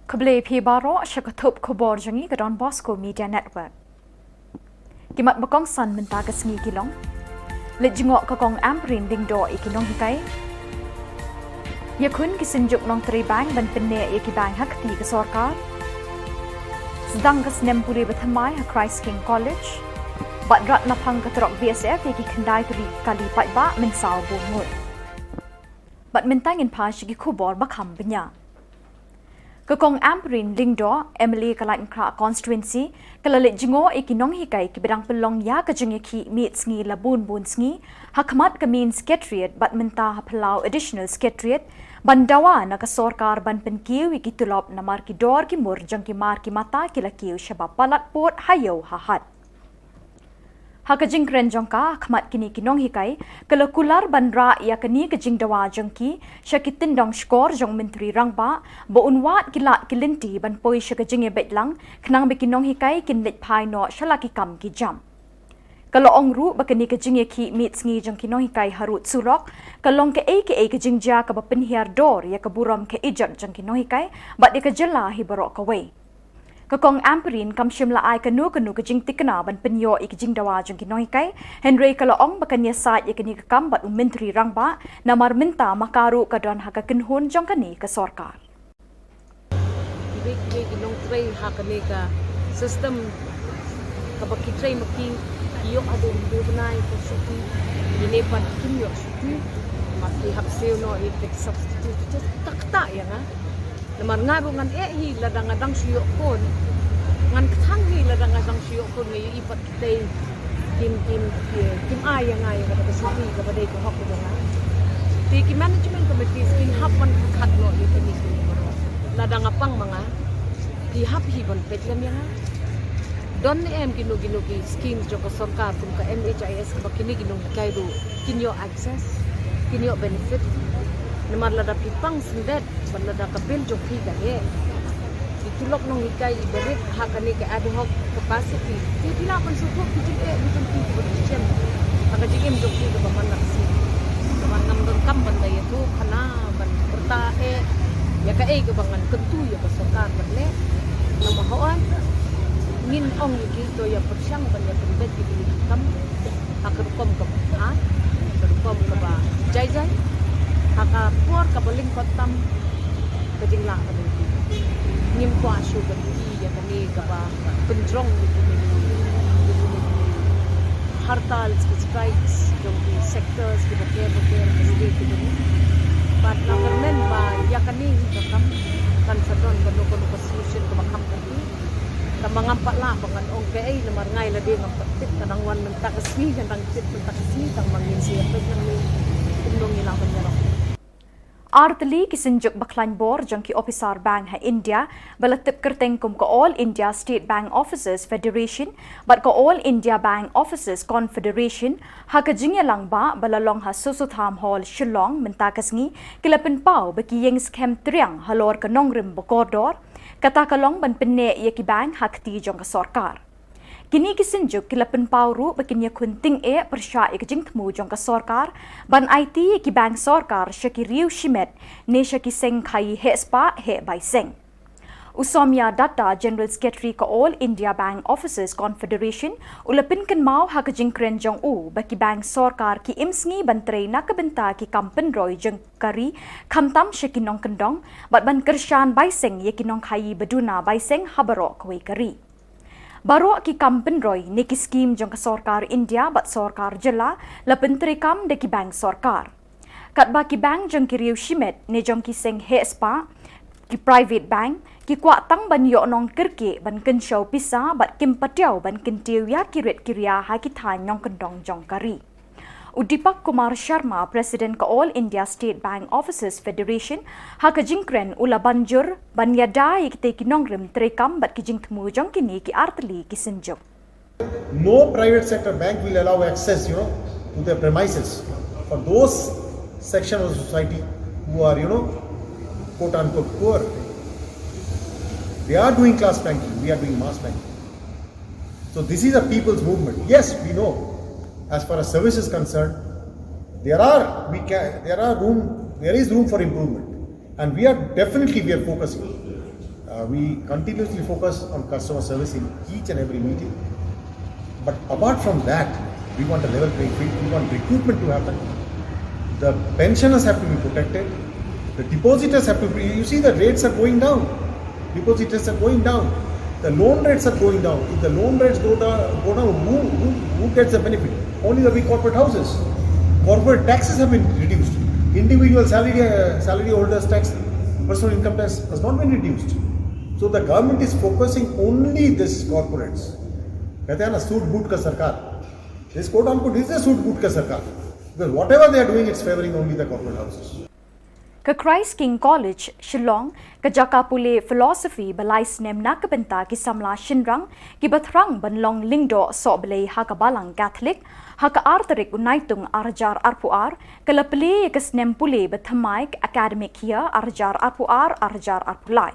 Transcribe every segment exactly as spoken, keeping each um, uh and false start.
Khublei phi baroh, sha ka thup khubor jong ngi ka Don Bosco Media Network. Ki mat ba kongsan mynta ka sngi ki long: Leit jngoh ka Kong Ampareen Lyngdoh ïa ki nonghikai. Ïakhun ki synjuk nongtrei bank ban pynneh ïa ki bank ha kti ka sorkar. Sdang ka snem pule ba thymmai ha Christ King College. Bad rat na phang ka trok B S F ïa ki khyndai tylli ki kali paidbah mynsaw bun ngut. Bad mynta ngin phai sha ki khubor ba kham bniah. Ka Kong Ampareen Lyngdoh, M L A ka Laitumkhrah Constituency, ka la leit jngoh ïa ki nonghikai kiba dang pynlong ïa ka jingïakhih miet sngi la bun bun sngi ha khmat ka Main Secretariat bad mynta ha phyllaw Additional Secretariat, ban dawa na ka sorkar ban pynkiew ïa ki tulop namar ki dor ki mur jong ki mar ki mata ki la kiew shaba palat pud ha ïew ha hat. Ha ka jingkren jong ka ha khmat kine ki nonghikai, ka la kular ban rah ïa kane ka jingdawa jong ki sha ki tyndong shkor jong u Myntri Rangbah ba un wad ki lad ki lynti ban poi sha ka jingïabeit lang, khnang ba ki nonghikai kin leit phai noh sha la ki kam ki jam. Ka la ong ruh ba kane ka jingïakhih miet sngi jong ki nonghikai harud surok ka long kaei kaei ka jingjia kaba pynhiar dor ïa ka burom ka ijot jong ki nonghikai bad ïa ka jylla hi baroh kawei. Ka Kong Ampareen kam shym la ai kano kano ka jingthikna ban pynïoh ïa ka jingdawa jong ki nonghikai, hynrei ka la ong ba kan ïasaid ïa kane ka kam bad u Myntri Rangbah, namar mynta ma ka ruh ka don ha ka kynhun jong kane ka sorkar. Kiwei kiwei ki nongtrei ha kane ka system kaba ki trei ma ki, ki ïoh haduh hynriew bnai ka shuti, kine pat kim ïoh shuti, ma ki hap siew noh ïa ka substitute teacher, ka ktah ïa nga. Namar nga ruh ngan eh hi lada nga dang shu ïoh khun. Ngan kthang hi lada nga dang shu ïoh khun, nga ïohi pat kitei kim, kim, kim ai ïa nga ïa kata ka shuti kaba dei ka hok ka jong nga. Te ki management committees kin hap ban pyrkhat noh ïa kine ki lada nga pang ma nga. Ki hap hi ban peit lem ïa nga. Don ne em kino kino ki schemes jong ka sorkar kum ka N H I S kaba kine ki nonghikai ruh kin ïoh access, kin ïoh benefit. Namar lada phi pang syndet bad lada ka bill jong phi ka heh, ki tulop nonghikai iba rit ha kane ka ad hoc capacity, phi, phi lah ban sngewthuh ki jingeh ki jong phi kiba phi shem ha ka jingim jong phi kaba man la ka sngi. Namar ngam donkam ban da ïathuh khana ban pyrta eh ïa kaei kaba ngan kyntu ïa ka sorkar ban leh. Namar hooid ngin ong ïa ki to ïa pyrshang ban ïa pynbeit ïa kine ki kam ha ka rukom kaba bha, ha ka rukom kaba jai jai, ha ka por kaba lyngkot tam ka jinglah ka jong ki. Ngim kwah shuh ban ïohi ïa kane kaba pynjrong ïa kine ki, ïa kine ki hartal, ki strikes jong ki sectors kiba ker ba ker ka state ka jong ngi. Bad nga kyrmen ba ïa kane hi ka kam kan sa don kano kano ka solution kaba kham kyrkieh. Tangba ngam pat lah ba ngan ong kaei namar nga lade ngam pat tip, ka dang wan mynta ka sngi, ka dang tip mynta ka sngi, tangba ngin sa ïa peit nangne kumno ngi lah ban ïarap. Ar tylli ki synjuk ba khlaiñ bor jong ki ophisar bank ha India ba la tip kyrteng kum ka All India State Bank Officers Federation bad ka All India Bank Officers Confederation ha ka jingïalang ba ba la long ha Soso Tham Hall, Shillong mynta ka sngi, ki la pynpaw ba ki ïeng skhem triang halor ka nongrim ba kordor, kata ka long ban pynneh ïa ki bank ha kti jong ka sorkar. Kine ki synjuk ki la pynpaw ruh ba kin ïakhun tyngeh pyrshah ïa ka jingthmu jong ka sorkar ban aiti ïa ki bank sorkar sha ki riew shimet ne sha ki seng khaii heh spah heh bai seng. U Soumya Datta, General Secretary ka All India Bank Officers Confederation, u la pynkynmaw ha ka jingkren jong u ba ki bank sorkar ki im sngi ban trei na ka bynta ki kam pynroi jong ka ri, khamtam sha ki nongkyndong, bad ban kyrshan bai seng ïa ki nongkhaii ba duna bai seng ha baroh kawei ka ri. Baroh ki kam pynroi ne ki skhim jong ka sorkar India bad sorkar jylla la pyntreikam da ki bank sorkar. Katba ki bank jong ki riew shimet ne jong ki seng heh spah, ki private bank, ki kwah tang ban ïoh nongkyrkieh ban kynshew pisa bad kim patiaw ban kyntiew ïa ki rit ki ria ha ki thaiñ nongkyndong jong ka ri. U Deepak Kumar Sharma, President ka All India State Bank Officers Federation, ha ka jingkren u la ban jur ban ïada ïa kitei ki nongrim treikam bad ki jingthmu jong kine ki artylli ki synjuk. No private sector bank will allow access, you know, to their premises for those section of the society who are, you know, quote unquote poor. They are doing class banking, we are doing mass banking. So this is a people's movement. Yes, we know. As far as service is concerned, there are we can there are room there is room for improvement, and we are definitely we are focusing. Uh, we continuously focus on customer service in each and every meeting. But apart from that, we want a level playing field. We want recruitment to happen. The pensioners have to be protected. The depositors have to be. You see, the rates are going down. Depositors are going down. The loan rates are going down. If the loan rates go down, go down, who, who, who gets the benefit? Only the big corporate houses. Corporate taxes have been reduced. Individual salary uh, salary holders tax, personal income tax has not been reduced. So the government is focusing only this corporates. कहते हैं ना सूट बूट का सरकार. This quote unquote is a सूट बूट का सरकार. Because whatever they are doing, it's favoring only the corporate houses. Ka Christ King College, Shillong, ka jaka pule philosophy ba lai snem na ka bynta ki samla shynrang kiba thrang ban long lyngdoh sohblei ha ka Balang Catholic, ha ka ar tarik u Naitung ar hajar arphew ar, ka la plie ïa ka snem pule ba thymmai academic year ar hajar arphew ar ar hajar arphew lai.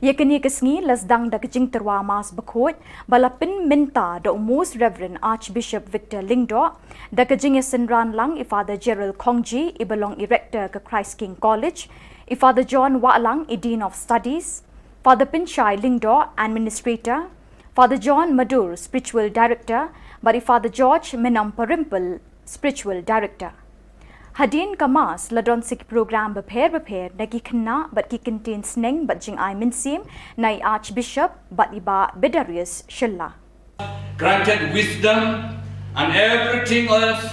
Ïa kane ka sngi la sdang da ka jingtyrwa Mass Bakhuid ba la pynmynta da u Most Reverend Archbishop Victor Lyngdoh, da ka jingïasynran lang i Father Gerald Khongji i ba long i Rector ka Christ King College, i Father John Wahlang i Dean of Studies, Father Pynshai Lyngdoh, Administrator, Father John Madur, Spiritual Director, bad i Father George Menamparimpal, Spiritual Director. Hadien ka Mass la don sa ki program bapher bapher na ki khynnah bad ki kyntien sneng bad jingai mynsiem na i Archbishop bad i Bah Bedarius Shylla. Granted wisdom and everything else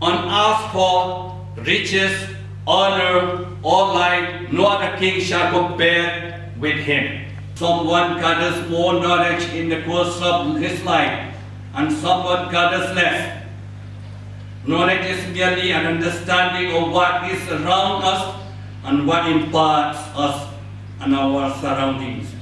on earth for riches, honor, or life, no other king shall compare with him. Someone gathers more knowledge in the course of his life, and someone gathers less. Knowledge is merely an understanding of what is around us and what imparts us and our surroundings.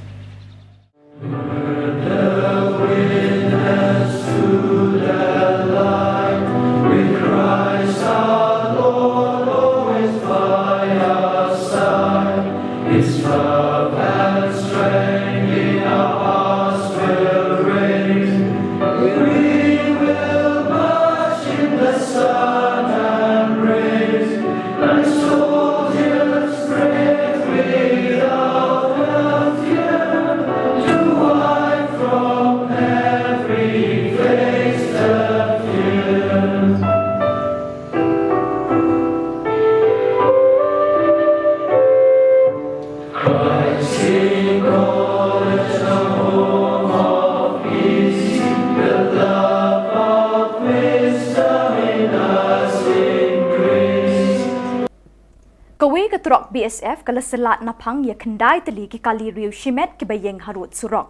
Kawei ka trok B S F ka la syllat naphang ïa khyndai tylli ki kali riew shimet kiba ïeng harud surok.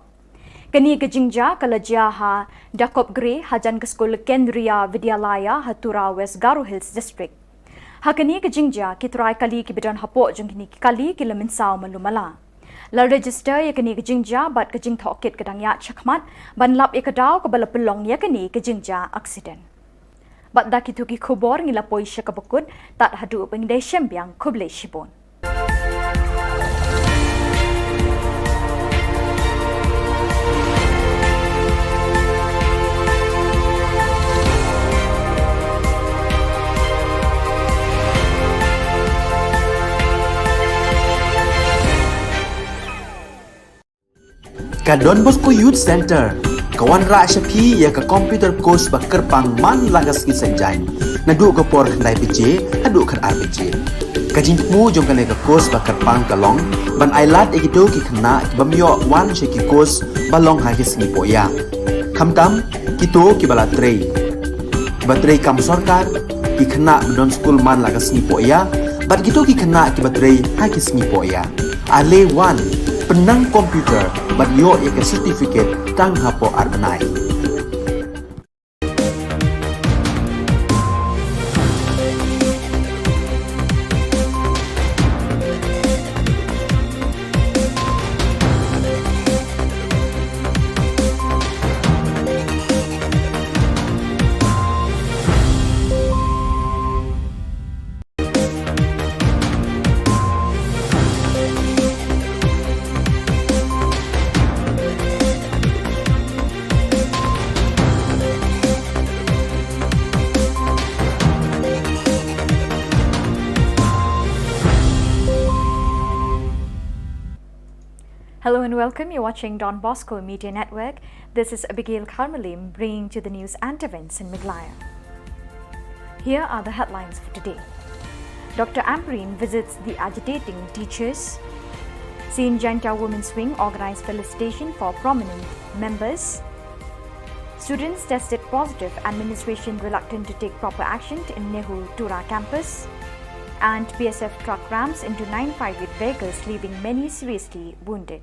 Kane ka jingjia ka la jia ha Dakopgre hajan ka skul Kendriya Vidyalaya ha Tura, West Garo Hills District. Ha kane ka jingjia ki trai kali kiba don hapoh jong kine ki kali ki la mynsaw malu mala. La register ïa kane ka jingjia bad ka jingtohkit ka dang ïaid shakhmat ban lap ïa ka daw kaba la pynlong ïa kane ka jingjia accident. Bad da kito ki khubor ngi la poi sha kaba kut, tad haduh ba ngin ïashem biang, khublei shibun. Ka Don Bosco Youth Centre ka wanrah sha phi ïa ka computer course ba kyrpang man la ka sngi Saitjaiñ, naduh ka por khyndai baje haduh khatar baje. Ka jingthmu jong kane ka course ba kyrpang ka long ban ailad ïa kito ki khynnah ki bym ïoh wan sha ki course ba long ha ki sngi pohïap, khamtam kito kiba la trei, kiba trei kam sorkar, Ki khynnah ba don skul man la ka sngi poh ïa, bad kito ki khynnah kiba trei ha ki sngi poh ïa. Ale wan, pynnang computer, bad ïoh ïa ka certificate tang hapoh ar bnai. Hello and welcome. You're watching Don Bosco Media Network. This is Abigail Kharmalim bringing to the news and events in Meghalaya. Here are the headlines for today. Doctor Ampareen visits the agitating teachers. Saint Jaintia Women's Wing organized felicitation for prominent members. Students tested positive, administration reluctant to take proper action in NEHU Tura campus. And B S F truck rams into nine private vehicles, leaving many seriously wounded.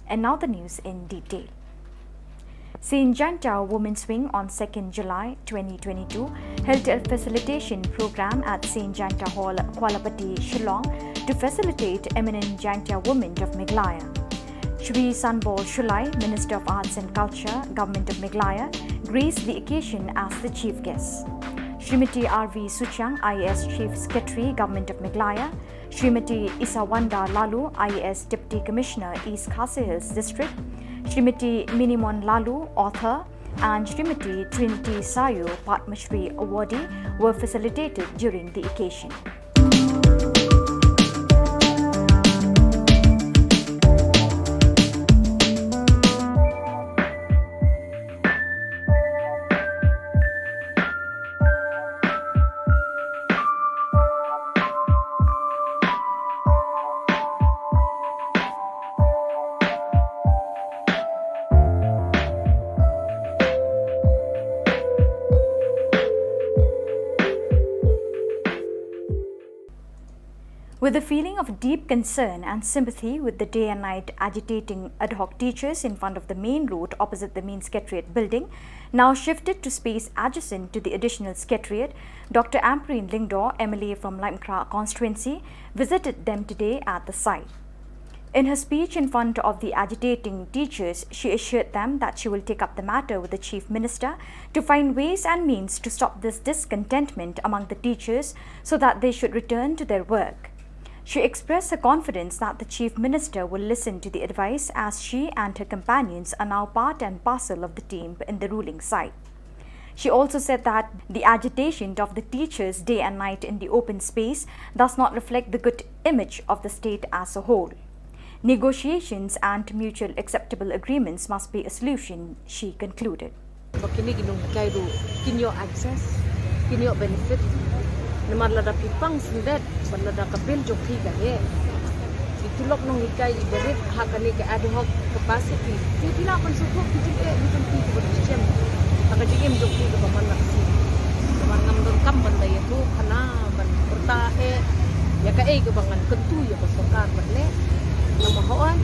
And now the news in detail. Saint Jaintia Women's Wing on second July twenty twenty-two held a facilitation program at Saint Jaintia Hall, Kualapati, Shillong to facilitate eminent Jaintia women of Meghalaya. Shri Sanbor Shullai, Minister of Arts and Culture, Government of Meghalaya, graced the occasion as the chief guest. Srimati R V Suchiang, I A S Chief Secretary, Government of Meghalaya, Srimati Isawanda Laloo, I A S Deputy Commissioner, East Khasi Hills District, Srimati Minimon Laloo, author, and Srimati Trinity Sayu, Padma Shri awardee, were facilitated during the occasion. With a feeling of deep concern and sympathy with the day and night agitating ad hoc teachers in front of the main road opposite the main secretariat building, now shifted to space adjacent to the additional secretariat, Doctor Ampareen Lyngdoh, M L A from Laitumkhrah constituency, visited them today at the site. In her speech in front of the agitating teachers, she assured them that she will take up the matter with the Chief Minister to find ways and means to stop this discontentment among the teachers so that they should return to their work. She expressed her confidence that the Chief Minister will listen to the advice, as she and her companions are now part and parcel of the team in the ruling side. She also said that the agitation of the teachers day and night in the open space does not reflect the good image of the state as a whole. Negotiations and mutual acceptable agreements must be a solution, she concluded. Ba kine ki nonghikai ruh kin ïoh access, kin ïoh benefit. Namar lada phi pang syndet, bad lada ka bill jong phi ka heh, ki tulop nonghikai i barit ha kane ka ad hoc capacity, phi, phi lah ban sngewthuh ki jingeh ki jong phi kiba phi shem ha ka jingim jong phi kaba man la ka sngi. Namar ngam donkam ban da ïathuh khana ban pyrta eh ïa kaei kaba ngan kyntu ïa ka sorkar ban leh. Namar hooid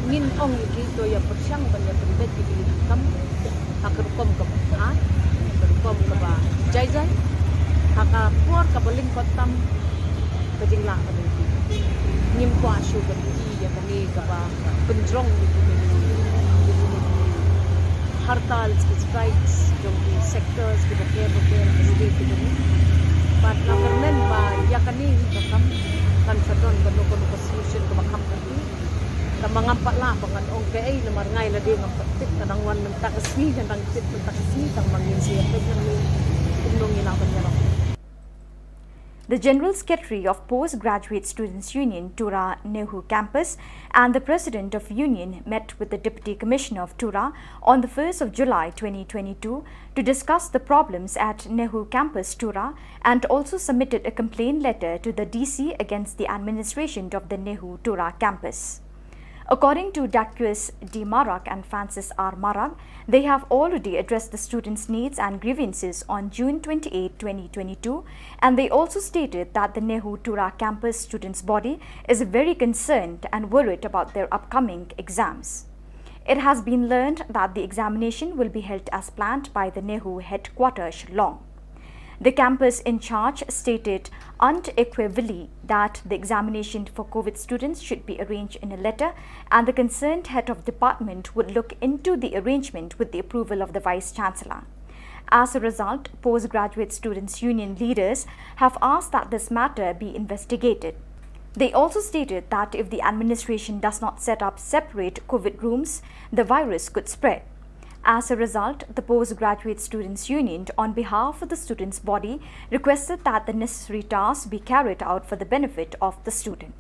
ngin ong ïa ki to ïa pyrshang ban ïa pynbeit ïa ki jingkam ha ka rukom kaba bha, ha ka rukom kaba jai jai, ha ka por kaba lyngkot tam ka jinglah ka jong ki. Ngim kwah shuh ban ïohi ïa kane kaba pynjrong ïa ki, ïa ki hartal, ki strikes jong ki sectors kiba ker ba ker, ki state ki jong ngi. Bad nga kyrmen ba ïa kane hi ka kam kan sa don kano kano ka solution kaba kham kati. Tangba ngam pat lah ba ngan ong kaei namar nga lade ngam pat tip, nga dang wan mynta ka sngi, nga dang tip mynta ka sngi, tangba ngin sa ïa peit nangne kumno ngi lah ban ïarap. The General Secretary of Postgraduate Students Union, Tura NEHU Campus, and the President of Union met with the Deputy Commissioner of Tura on the first of July twenty twenty-two to discuss the problems at NEHU Campus, Tura, and also submitted a complaint letter to the D C against the administration of the NEHU Tura campus. According to Daquis D Marak and Francis R Marak, they have already addressed the students' needs and grievances on June twenty-eighth, twenty twenty-two, and they also stated that the NEHU Tura campus students' body is very concerned and worried about their upcoming exams. It has been learned that the examination will be held as planned by the NEHU headquarters, Shillong. The campus in charge stated unequivocally that the examination for COVID students should be arranged in a letter, and the concerned head of department would look into the arrangement with the approval of the Vice Chancellor. As a result, Postgraduate Students' Union leaders have asked that this matter be investigated. They also stated that if the administration does not set up separate COVID rooms, the virus could spread. As a result, the Postgraduate Students' Union, on behalf of the students' body, requested that the necessary tasks be carried out for the benefit of the student.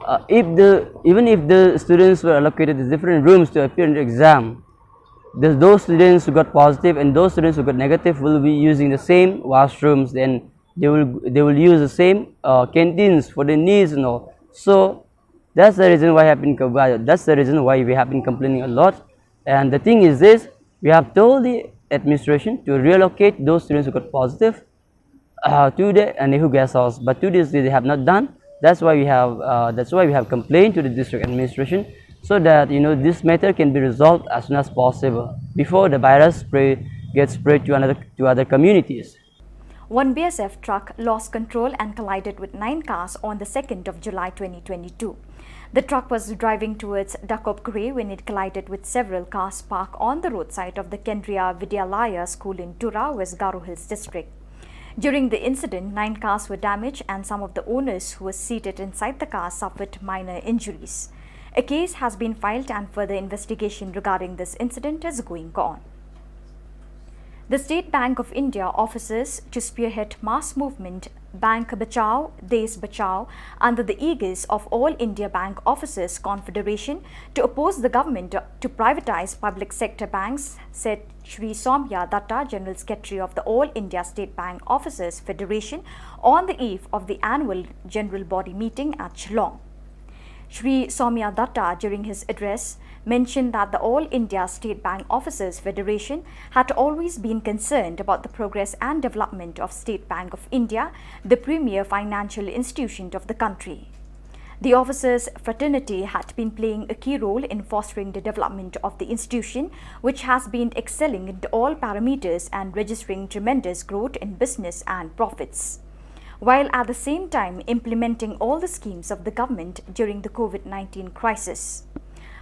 Uh, if the even if the students were allocated to different rooms to appear in the exam, the, those students who got positive and those students who got negative will be using the same washrooms, and they will they will use the same uh, canteens for their needs and all. So that's the reason why have been co- that's the reason why we have been complaining a lot. And the thing is this: we have told the administration to relocate those students who got positive uh, to the uh, NEHU guest house, but to this day they have not done. That's why we have uh, that's why we have complained to the district administration, so that you know this matter can be resolved as soon as possible before the virus spread gets spread to another to other communities. One B S F truck lost control and collided with nine cars on the second of July twenty twenty-two. The truck was driving towards Dakopgre when it collided with several cars parked on the roadside of the Kendriya Vidyalaya school in Tura, West Garo Hills district. During the incident, nine cars were damaged and some of the owners who were seated inside the car suffered minor injuries. A case has been filed and further investigation regarding this incident is going on. The State Bank of India officers to spearhead mass movement Bank Bachao, Desh Bachao under the aegis of All India Bank Officers Confederation to oppose the government to privatize public sector banks, said Shri Soumya Datta, General Secretary of the All India State Bank Officers Federation, on the eve of the annual general body meeting at Shillong. Shri Soumya Datta, during his address, mentioned that the All India State Bank Officers Federation had always been concerned about the progress and development of State Bank of India, the premier financial institution of the country. The officers' fraternity had been playing a key role in fostering the development of the institution, which has been excelling in all parameters and registering tremendous growth in business and profits, while at the same time implementing all the schemes of the government during the COVID nineteen crisis.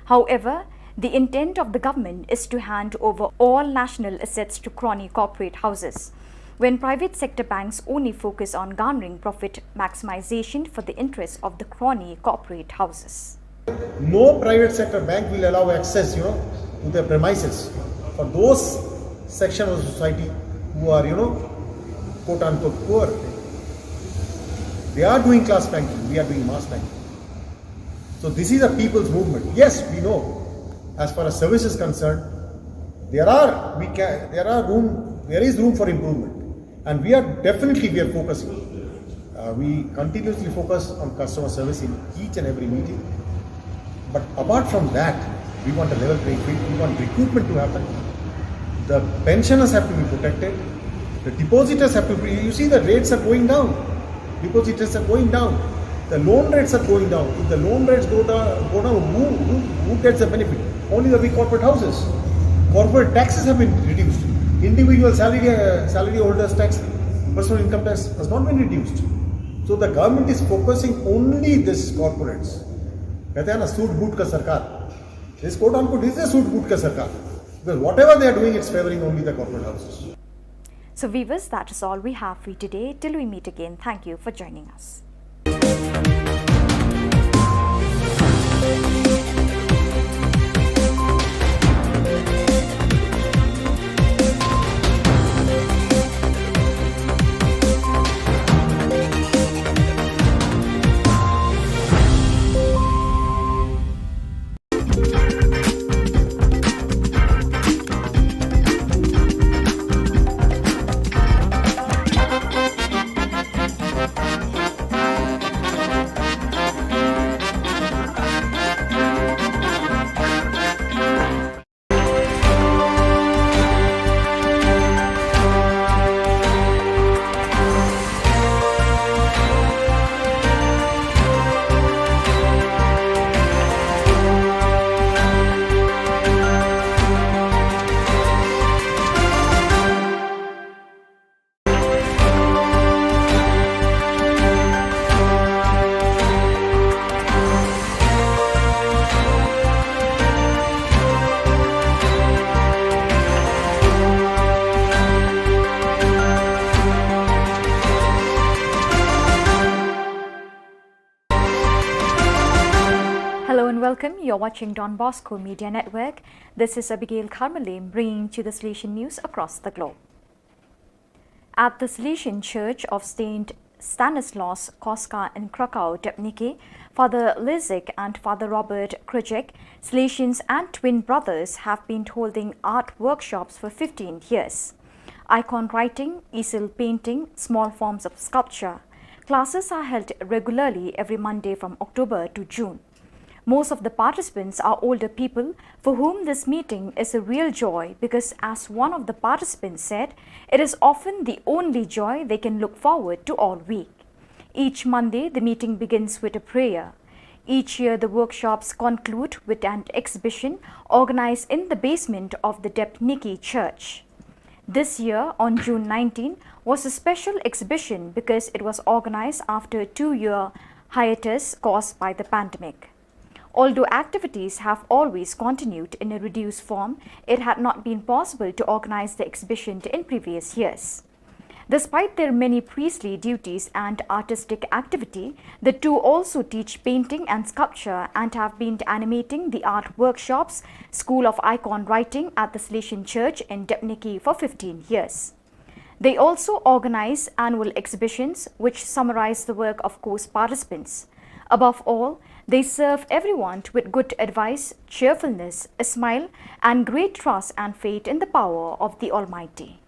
However, the intent of the government is to hand over all national assets to crony corporate houses, when private sector banks only focus on garnering profit maximization for the interests of the crony corporate houses. No private sector bank will allow access, you know, to their premises for those section of society who are, you know, quote unquote poor. They are doing class banking, we are doing mass banking. So this is a people's movement. Yes, we know, as far as service is concerned, there are we can there are room there is room for improvement, and we are definitely we are focusing. Uh, we continuously focus on customer service in each and every meeting. But apart from that, we want a level playing field. We want recruitment to happen. The pensioners have to be protected. The depositors have to be. You see, the rates are going down. Depositors are going down. The loan rates are going down. If the loan rates go down, go down who, who, who gets the benefit? Only the big corporate houses. Corporate taxes have been reduced. Individual salary, uh, salary holders tax, personal income tax has not been reduced. So the government is focusing only this corporates. कहते हैं ना, सूट बूट का सरकार. This quote unquote is a सूट बूट का सरकार. Because whatever they are doing, it's favoring only the corporate houses. So, viewers, that is all we have for you today. Till we meet again, thank you for joining us. Hello and welcome. You're watching Don Bosco Media Network. This is Abigail Karmalim bringing to the Salesian news across the globe. At the Salesian Church of Saint Stanislaus Kostka in Krakow, Debniki, Father Lizik and Father Robert Krujek, Salesians and twin brothers, have been holding art workshops for fifteen years. Icon writing, easel painting, small forms of sculpture. Classes are held regularly every Monday from October to June. Most of the participants are older people for whom this meeting is a real joy because, as one of the participants said, it is often the only joy they can look forward to all week. Each Monday, the meeting begins with a prayer. Each year, the workshops conclude with an exhibition organized in the basement of the Debniki Church. This year, on June nineteen, was a special exhibition because it was organized after a two-year hiatus caused by the pandemic. Although activities have always continued in a reduced form, it had not been possible to organize the exhibition in previous years. Despite their many priestly duties and artistic activity, the two also teach painting and sculpture and have been animating the art workshops, School of Icon Writing at the Salesian Church in Debniki for fifteen years. They also organize annual exhibitions which summarize the work of course participants. Above all, they serve everyone with good advice, cheerfulness, a smile, and great trust and faith in the power of the Almighty.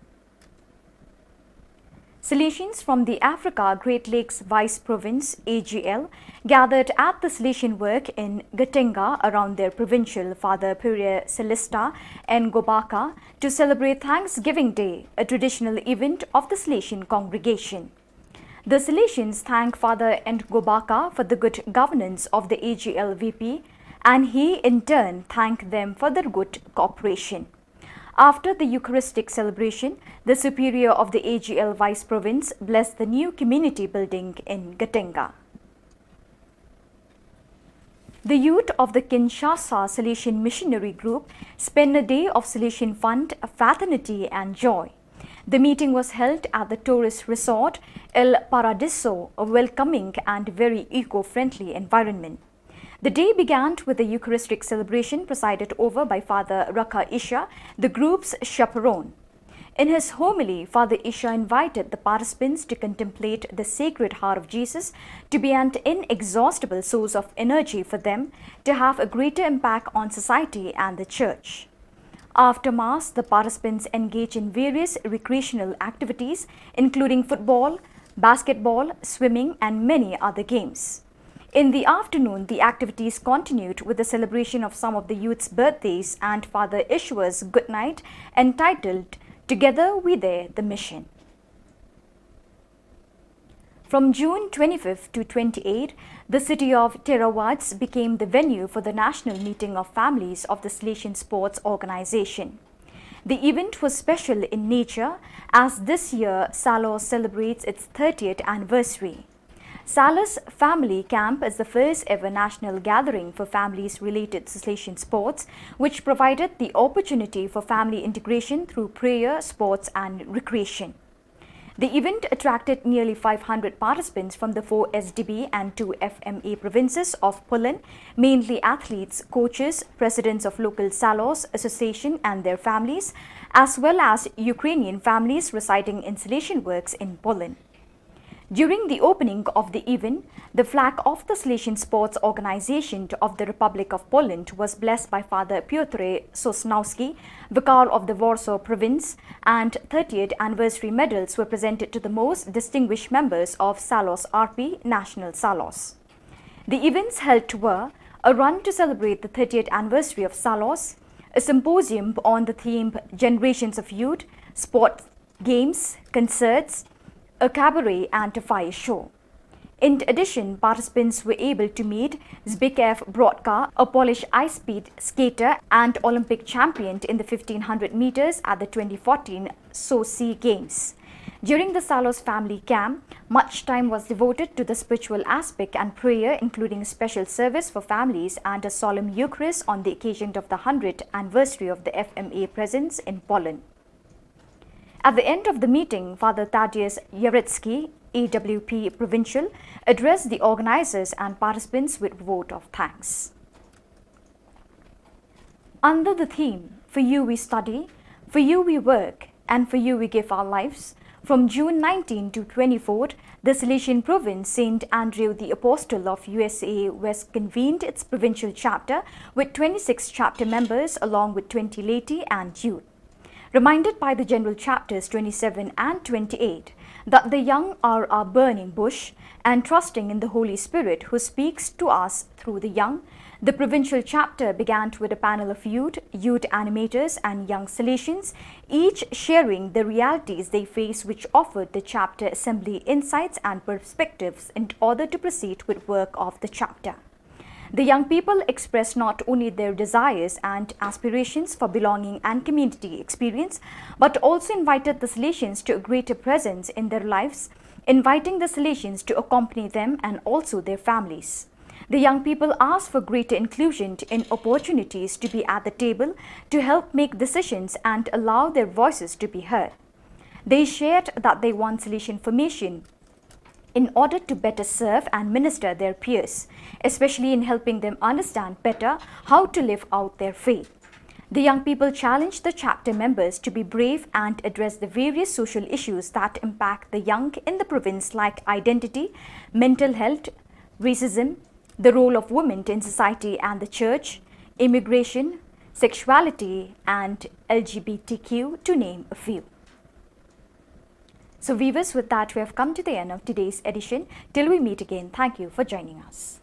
Salesians from the Africa Great Lakes Vice Province, A G L, gathered at the Salesian Work in Gatenga around their provincial Father Pure Celista Ngobaka to celebrate Thanksgiving Day, a traditional event of the Salesian congregation. The Salesians thank Father Ngobaka for the good governance of the A G L V P, and he in turn thanked them for their good cooperation. After the Eucharistic celebration, the Superior of the A G L Vice Province blessed the new community building in Gatenga. The youth of the Kinshasa Salesian Missionary Group spent a day of Salesian fun, fraternity, and joy. The meeting was held at the tourist resort El Paradiso, a welcoming and very eco-friendly environment. The day began with a Eucharistic celebration presided over by Father Raka Isha, the group's chaperone. In his homily, Father Isha invited the participants to contemplate the Sacred Heart of Jesus to be an inexhaustible source of energy for them to have a greater impact on society and the church. After Mass, the participants engage in various recreational activities, including football, basketball, swimming, and many other games. In the afternoon, the activities continued with the celebration of some of the youth's birthdays and Father Ishua's goodnight, entitled Together We Dare the Mission. From June twenty-fifth to twenty-eighth, the city of Theravats became the venue for the national meeting of families of the Salesian Sports Organization. The event was special in nature as this year Salos celebrates its thirtieth anniversary. Salos Family Camp is the first ever national gathering for families related to Salesian sports, which provided the opportunity for family integration through prayer, sports, and recreation. The event attracted nearly five hundred participants from the four S D B and two F M A provinces of Poland, mainly athletes, coaches, presidents of local Salos association and their families, as well as Ukrainian families residing in Salesian works in Poland. During the opening of the event, the flag of the Salesian Sports Organization of the Republic of Poland was blessed by Father Piotr Sosnowski, Vicar of the Warsaw Province, and thirtieth anniversary medals were presented to the most distinguished members of Salos R P National Salos. The events held were a run to celebrate the thirtieth anniversary of Salos, a symposium on the theme Generations of Youth, sport, games, concerts, a cabaret, and a fire show. In addition, participants were able to meet Zbigniew Brodka, a Polish ice speed skater and Olympic champion in the fifteen hundred meters at the twenty fourteen Sochi Games. During the Salos family camp, much time was devoted to the spiritual aspect and prayer, including a special service for families and a solemn Eucharist on the occasion of the hundredth anniversary of the F M A presence in Poland. At the end of the meeting, Father Tadeusz Jarecki, A W P Provincial, addressed the organizers and participants with a vote of thanks. Under the theme, "For you we study, for you we work, and for you we give our lives," from June nineteen to twenty-fourth, the Salesian province Saint Andrew the Apostle of U S A West convened its provincial chapter with twenty-six chapter members along with twenty laity and youth. Reminded by the general chapters twenty-seven and twenty-eight that the young are our burning bush, and trusting in the Holy Spirit who speaks to us through the young, the provincial chapter began with a panel of youth, youth animators, and young Salesians, each sharing the realities they face, which offered the chapter assembly insights and perspectives in order to proceed with work of the chapter. The young people expressed not only their desires and aspirations for belonging and community experience, but also invited the Salesians to a greater presence in their lives, inviting the Salesians to accompany them and also their families. The young people asked for greater inclusion in opportunities to be at the table to help make decisions and allow their voices to be heard. They shared that they want Salesian formation in order to better serve and minister their peers, especially in helping them understand better how to live out their faith. The young people challenged the chapter members to be brave and address the various social issues that impact the young in the province, like identity, mental health, racism, the role of women in society and the church, immigration, sexuality, and L G B T Q, to name a few. So, viewers, with that, we have come to the end of today's edition. Till we meet again, thank you for joining us.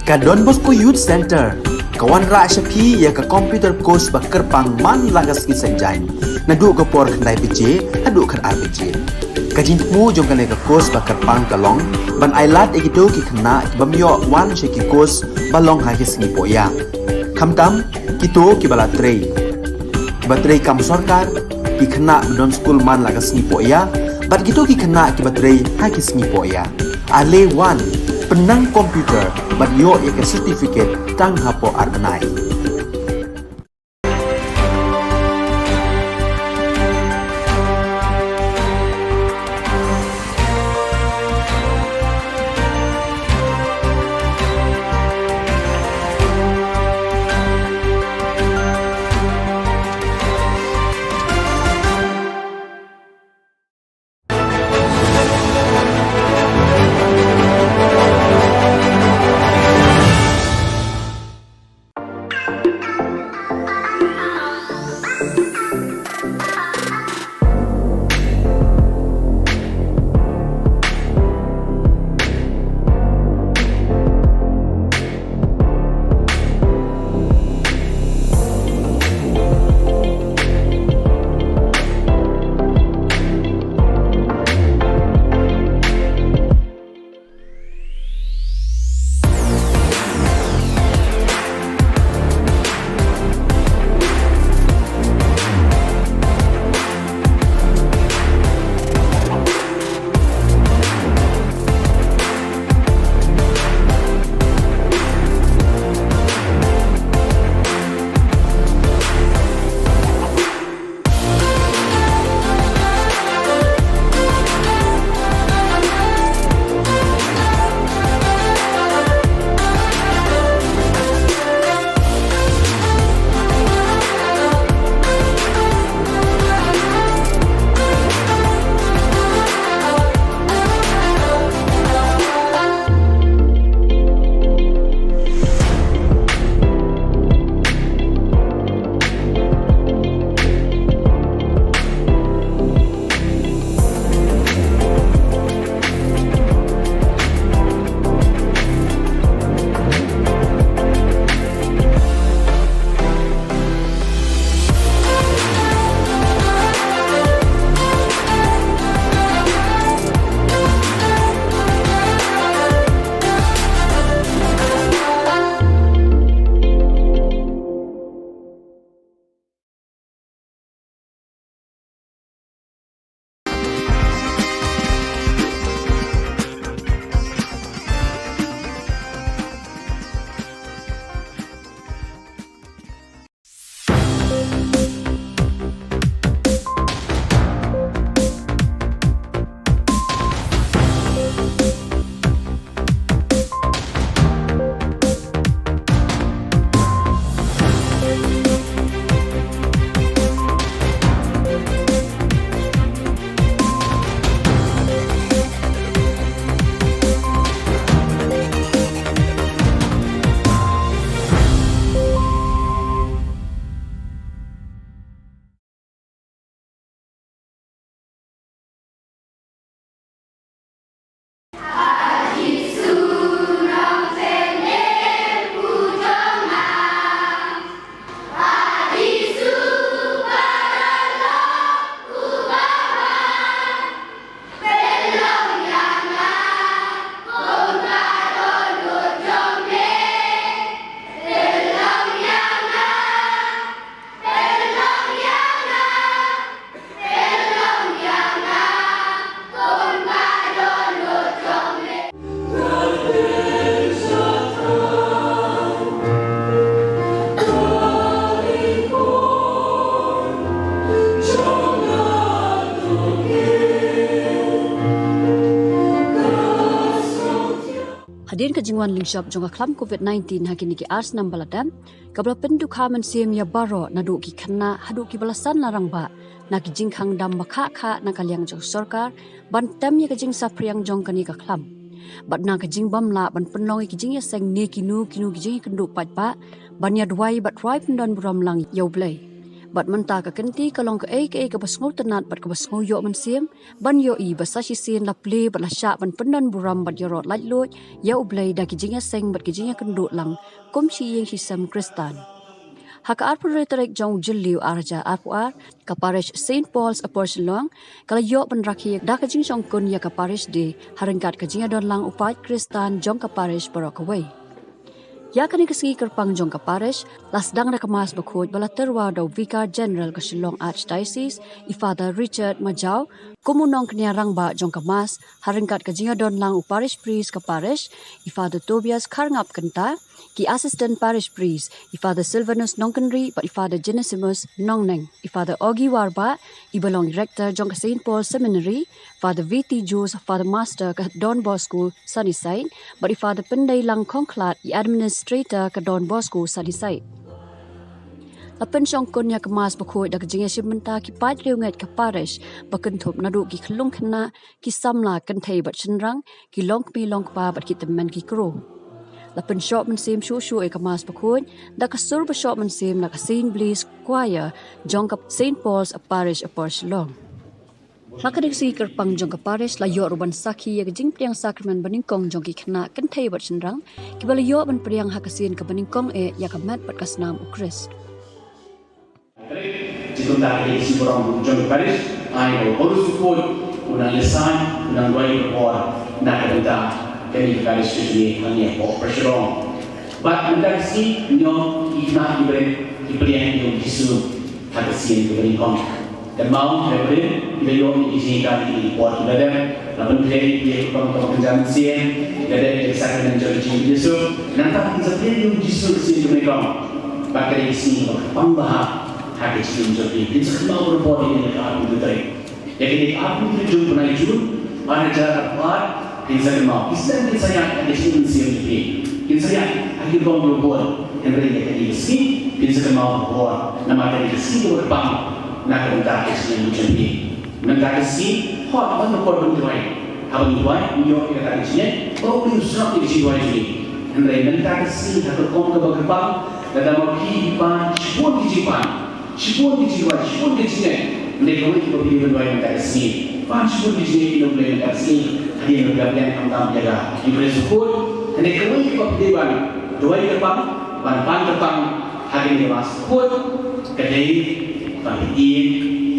Ka Don Bosco Youth Center ka wanrah sha phi ïa ka computer course ba kyrpang man la ka sngi Saitjaiñ, naduh ka por khyndai baje haduh khatar baje. Ka jingthmu jong kane ka course ba kyrpang ka long ban ailad ïa kito ki khynnah ki bym ïoh wan sha ki course ba long ha ki sngi pohïa. Khamtam kito kiba la trei, kiba trei kam sorkar, ki khynnah ba don skul man la ka sngi pohïa, bad kito ki khynnah kiba trei ha ki sngi pohïa. Ale wan, pynnang computer bad ïoh ïa ka certificate tang hapoh ar bnai. Ka jingwan lyngshop jong ka khlam covid nineteen ha kine ki ar snem ba la dep, kaba la pyndonkam mynsiem ïa baroh naduh ki khynnah haduh kiba la san la rangbah, na ki jingkhang dam ba khah khah na ka liang jong sorkar ban tem ïa ka jingsaphriang jong kane ka khlam, bad na ka jingbym lah ban pynlong ïa ki jingïaseng ne kino kino ki jingïakynduh paidbah, ban ïa duwai bad rwai pyndon burom lang ïa U Blei. Bad mynta ka kynti ka long kaei kaei kaba sngewtynnat bad kaba sngew ïoh mynsiem, ban ïohi ba sa shisien la plie bad la shah ban pyndon burom bad ïaroh laitluid ïa U Blei da ki jingïaseng bad ki jingïakynduh lang kum shi ïing shi sem Khristan. Ha ka arphew tarik jong u Jylliew ar hajar arphew ar, ka Parish Saint Paul's Upper Shillong ka la ïoh ban rakhe da ka jingshongkun ïa ka Parish Day ha ryngkat ka jingïadon lang u paid Khristan jong ka Parish baroh kawei. Ïa kane ka sngi kyrpang jong ka Parish la sdang da ka Mass bakhuid ba la tyrwa da u Vicar General ka Shillong Archdiocese, i Father Richard Majaw, kum u nongkñia rangbah jong ka Mass, ha ryngkat ka jingïadon lang u Parish Priest ka Parish, i Father Tobias Kharngap Kynta, ki Assistant Parish Priest, i Father Silvanus Nongkynrih bad i Father Genesimus Nongneng, i Father Ogi Warbah, iba long i Rector jong ka Saint Paul Seminary, Father V T Joseph, Father Master ka Don Bosco Sunnyside, bad i Father Pyndeilang Khongkhlad, i Administrator ka Don Bosco Sunnyside. La pynshongkun ïa ka Mass bakhuid da ka jingïashim bynta ki paid riewngeit ka Parish ba kynthup naduh ki khyllung khynnah, ki samla kynthei bad shynrang, ki longkmie longkpa bad ki tymmen ki kro. La pynshoh mynsiem shuh shuh ïa ka Mass bakhuid da ka sur ba shoh mynsiem na ka Saint Blaise Choir jong ka Saint Paul's Parish Upper Shillong. Ha kane ka sngi kyrpang jong ka Parish la ïoh ruh ban sakhi ïa ka jingpdiang sakramen banyngkong jong ki khynnah kynthei bad shynrang, kiba la ïoh ban pdiang ha ka sien kaba nyngkong eh ïa ka met bad ka snam U Khrist. Te kumta ka dei ka sngi burom jong ka Parish, ai ba u Holy Spirit u nang ïasaid, u nang duwai ka por na ka bynta kane ka Parish ka jong ngi hangne hapoh Upper Shillong. Bad mynta ka sngi ngi ïoh ki khynnah ki briew ki pdiang ïa u Jisu ha ka sien kaba nyngkong. Kynmaw ha ka briew ki la ïoh ïa ki jinghikai ha ki por kiba la dep, la pynkhreh ïa ki kyrpang kaba kynja mynsiem, ki la dep ïa ka sakramen jong ka jingïasyllok. Nangta kin sa pdiang ïa u Jisu ha ka sien kaba nyngkong. Bad ka dei ka sngi kaba kyrpang bha ha ka jingim jong ki. Kin sa kynmaw barabor ïa kane ka arphew tarik. Ïa kane ka arphew tarik jong u bnai Jun, ar hajar arphew ar, kin sa kynmaw. Ki snem kin sa ïaid ha ka jingim mynsiem jong phi. Kin sa ïaid ha ki rukom kiba bun. Hynrei ïa kane ka sngi kin sa kynmaw barabor. Namar kane ka sngi kaba kyrpang na ka bynta ka jingim jong phi. Mynta ka sngi, hooid, ban ym por ban duwai. Haba ngi duwai, ngi ïoh ïa kata ka jingngeit ba U Blei u sngap ïa ka jingduwai jong ngi. Hynrei mynta ka sngi ha ka rukom kaba kyrpang, lada ma phi i pan shibun ki jingpan, shibun ki jingduwai, shibun ki jingngeit. Hynrei kawei kaba phi dei ban duwai mynta ka sngi, pan shibun ki jingngeit ïa U Blei mynta ka sngi. Hadien ba phi la pdiang khamtam ïa ka Eucharist bakhuid, hynrei kawei kaba phi dei ban duwai kyrpang, ban pan kyrpang ha kane ka Mass bakhuid, ka dei ba phi ïeit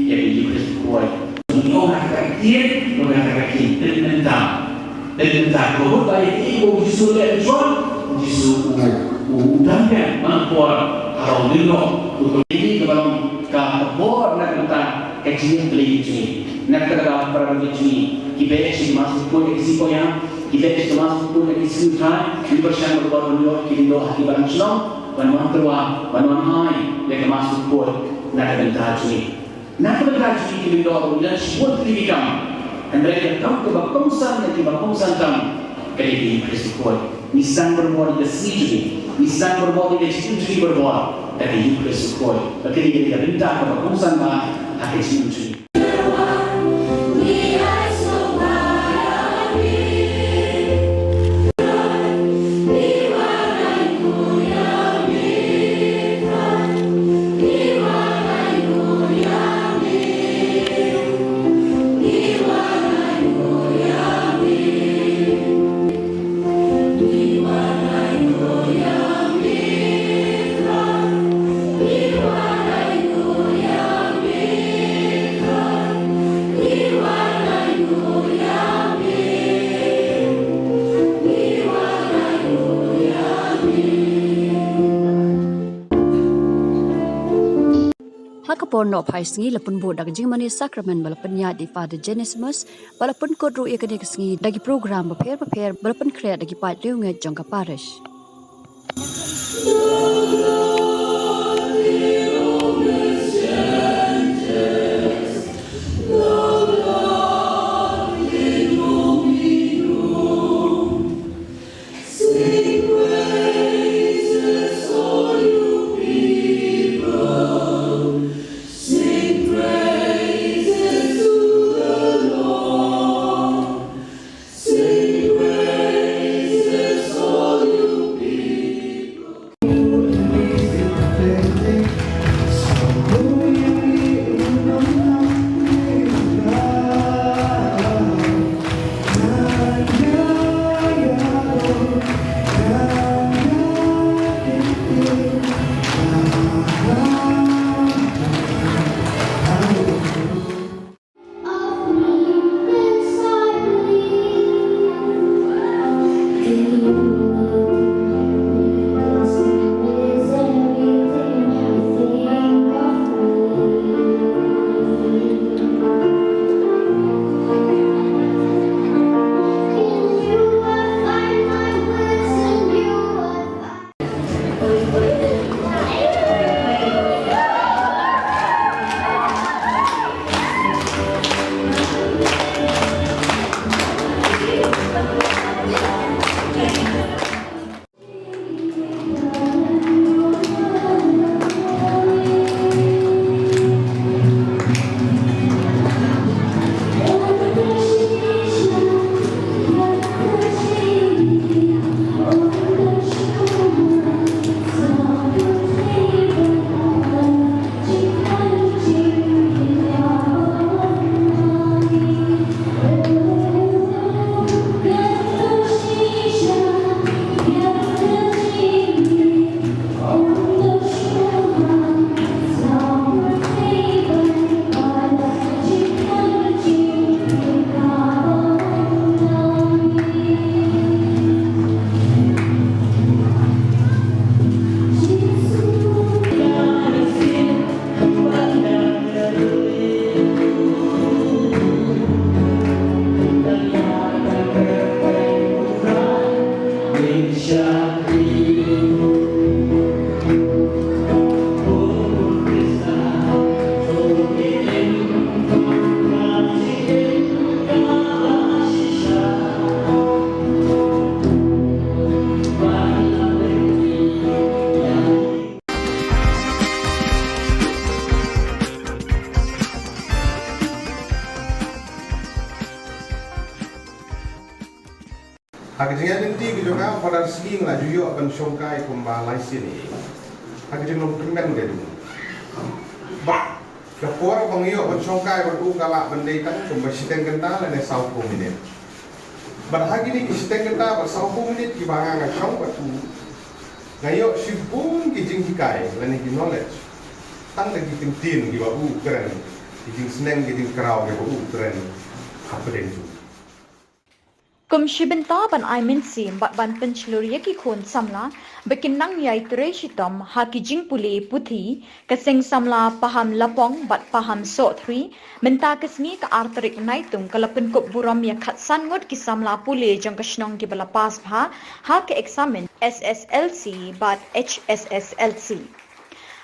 ïa ka Eucharist bakhuid. Ngi ong ha kata ka ïeit, ngi ong ha kata ka ïeit, pynmynta. Pynmynta, ka mut ba ïa kaei ba u Jisu u leh mynshwa, u Jisu u, u, u dang biang man ka por, haba u lyngngoh, u, kaba long ka, ka bor na ka bynta ka jingim Blei jong ngi. Na kata ka daw para bangeit jong ngi, ki beh sha ka Mass bakhuid ïa ki sngi koit, ki beh sha ka Mass bakhuid ïa ki sngi U Trai, ngin pyrshang barabor ban ïoh ki lyngdoh ha ki balang shnong, ban wan tyrwa, ban wan ai ïa ka Mass bakhuid na ka bynta jong ngi. Na ka bynta jong ngi ki lyngdoh ruh ngi don shibun tylli ki kam. Hynrei ka kam kaba kongsan na kiba kongsan tam ka dei ka Eucharist bakhuid. Ngi sdang barabor ïa ka sngi jong ngi, ngi sdang barabor ïa ka jingim jong ngi barabor da ka Eucharist bakhuid. Ba ka dei ka bynta kaba kongsan bha ha ka jingim jong ngi. Ha ka por noh phai sngi la pynbud da ka jingmane sakramen ba la pynïaid da i Father Genesimus, ba la pynkut ruh ïa kane ka sngi da ki program bapher bapher ba la pynkhreh da ki paid riewngeit jong ka parish. Ha ka jingïaid lynti ka jong nga, Father Sngi nga la ju ïoh ban shongkai kumba lai sien ïa i. Ha ka jinglong kyrmen ka jong u. Bad ka por ba nga ïoh ban shongkai bad u ka lah ban dei tang kumba shiteng kynta lane sawphew minit. Bad ha kine ki shiteng kynta bad sawphew minit kiba nga nga shong bad u, nga ïoh shibun ki jinghikai lane ki knowledge. Tang da ki kyntien kiba u kren, ki jingsneng ki jingkraw kiba u kren hapdeng jong u. Kum shi bynta ban ai mynsiem bad ban pynshlur ïa ki khun samla ba kin nang ïai trei shitom ha ki jingpule puthi, ka seng samla Paham Lapong bad Paham Sohthri mynta ka sngi ka ar tarik Naitung ka la pynkup burom ïa khatsan ngut ki samla pule jong ka shnong kiba la pass bha ha ka eksamin S S L C bad H S S L C.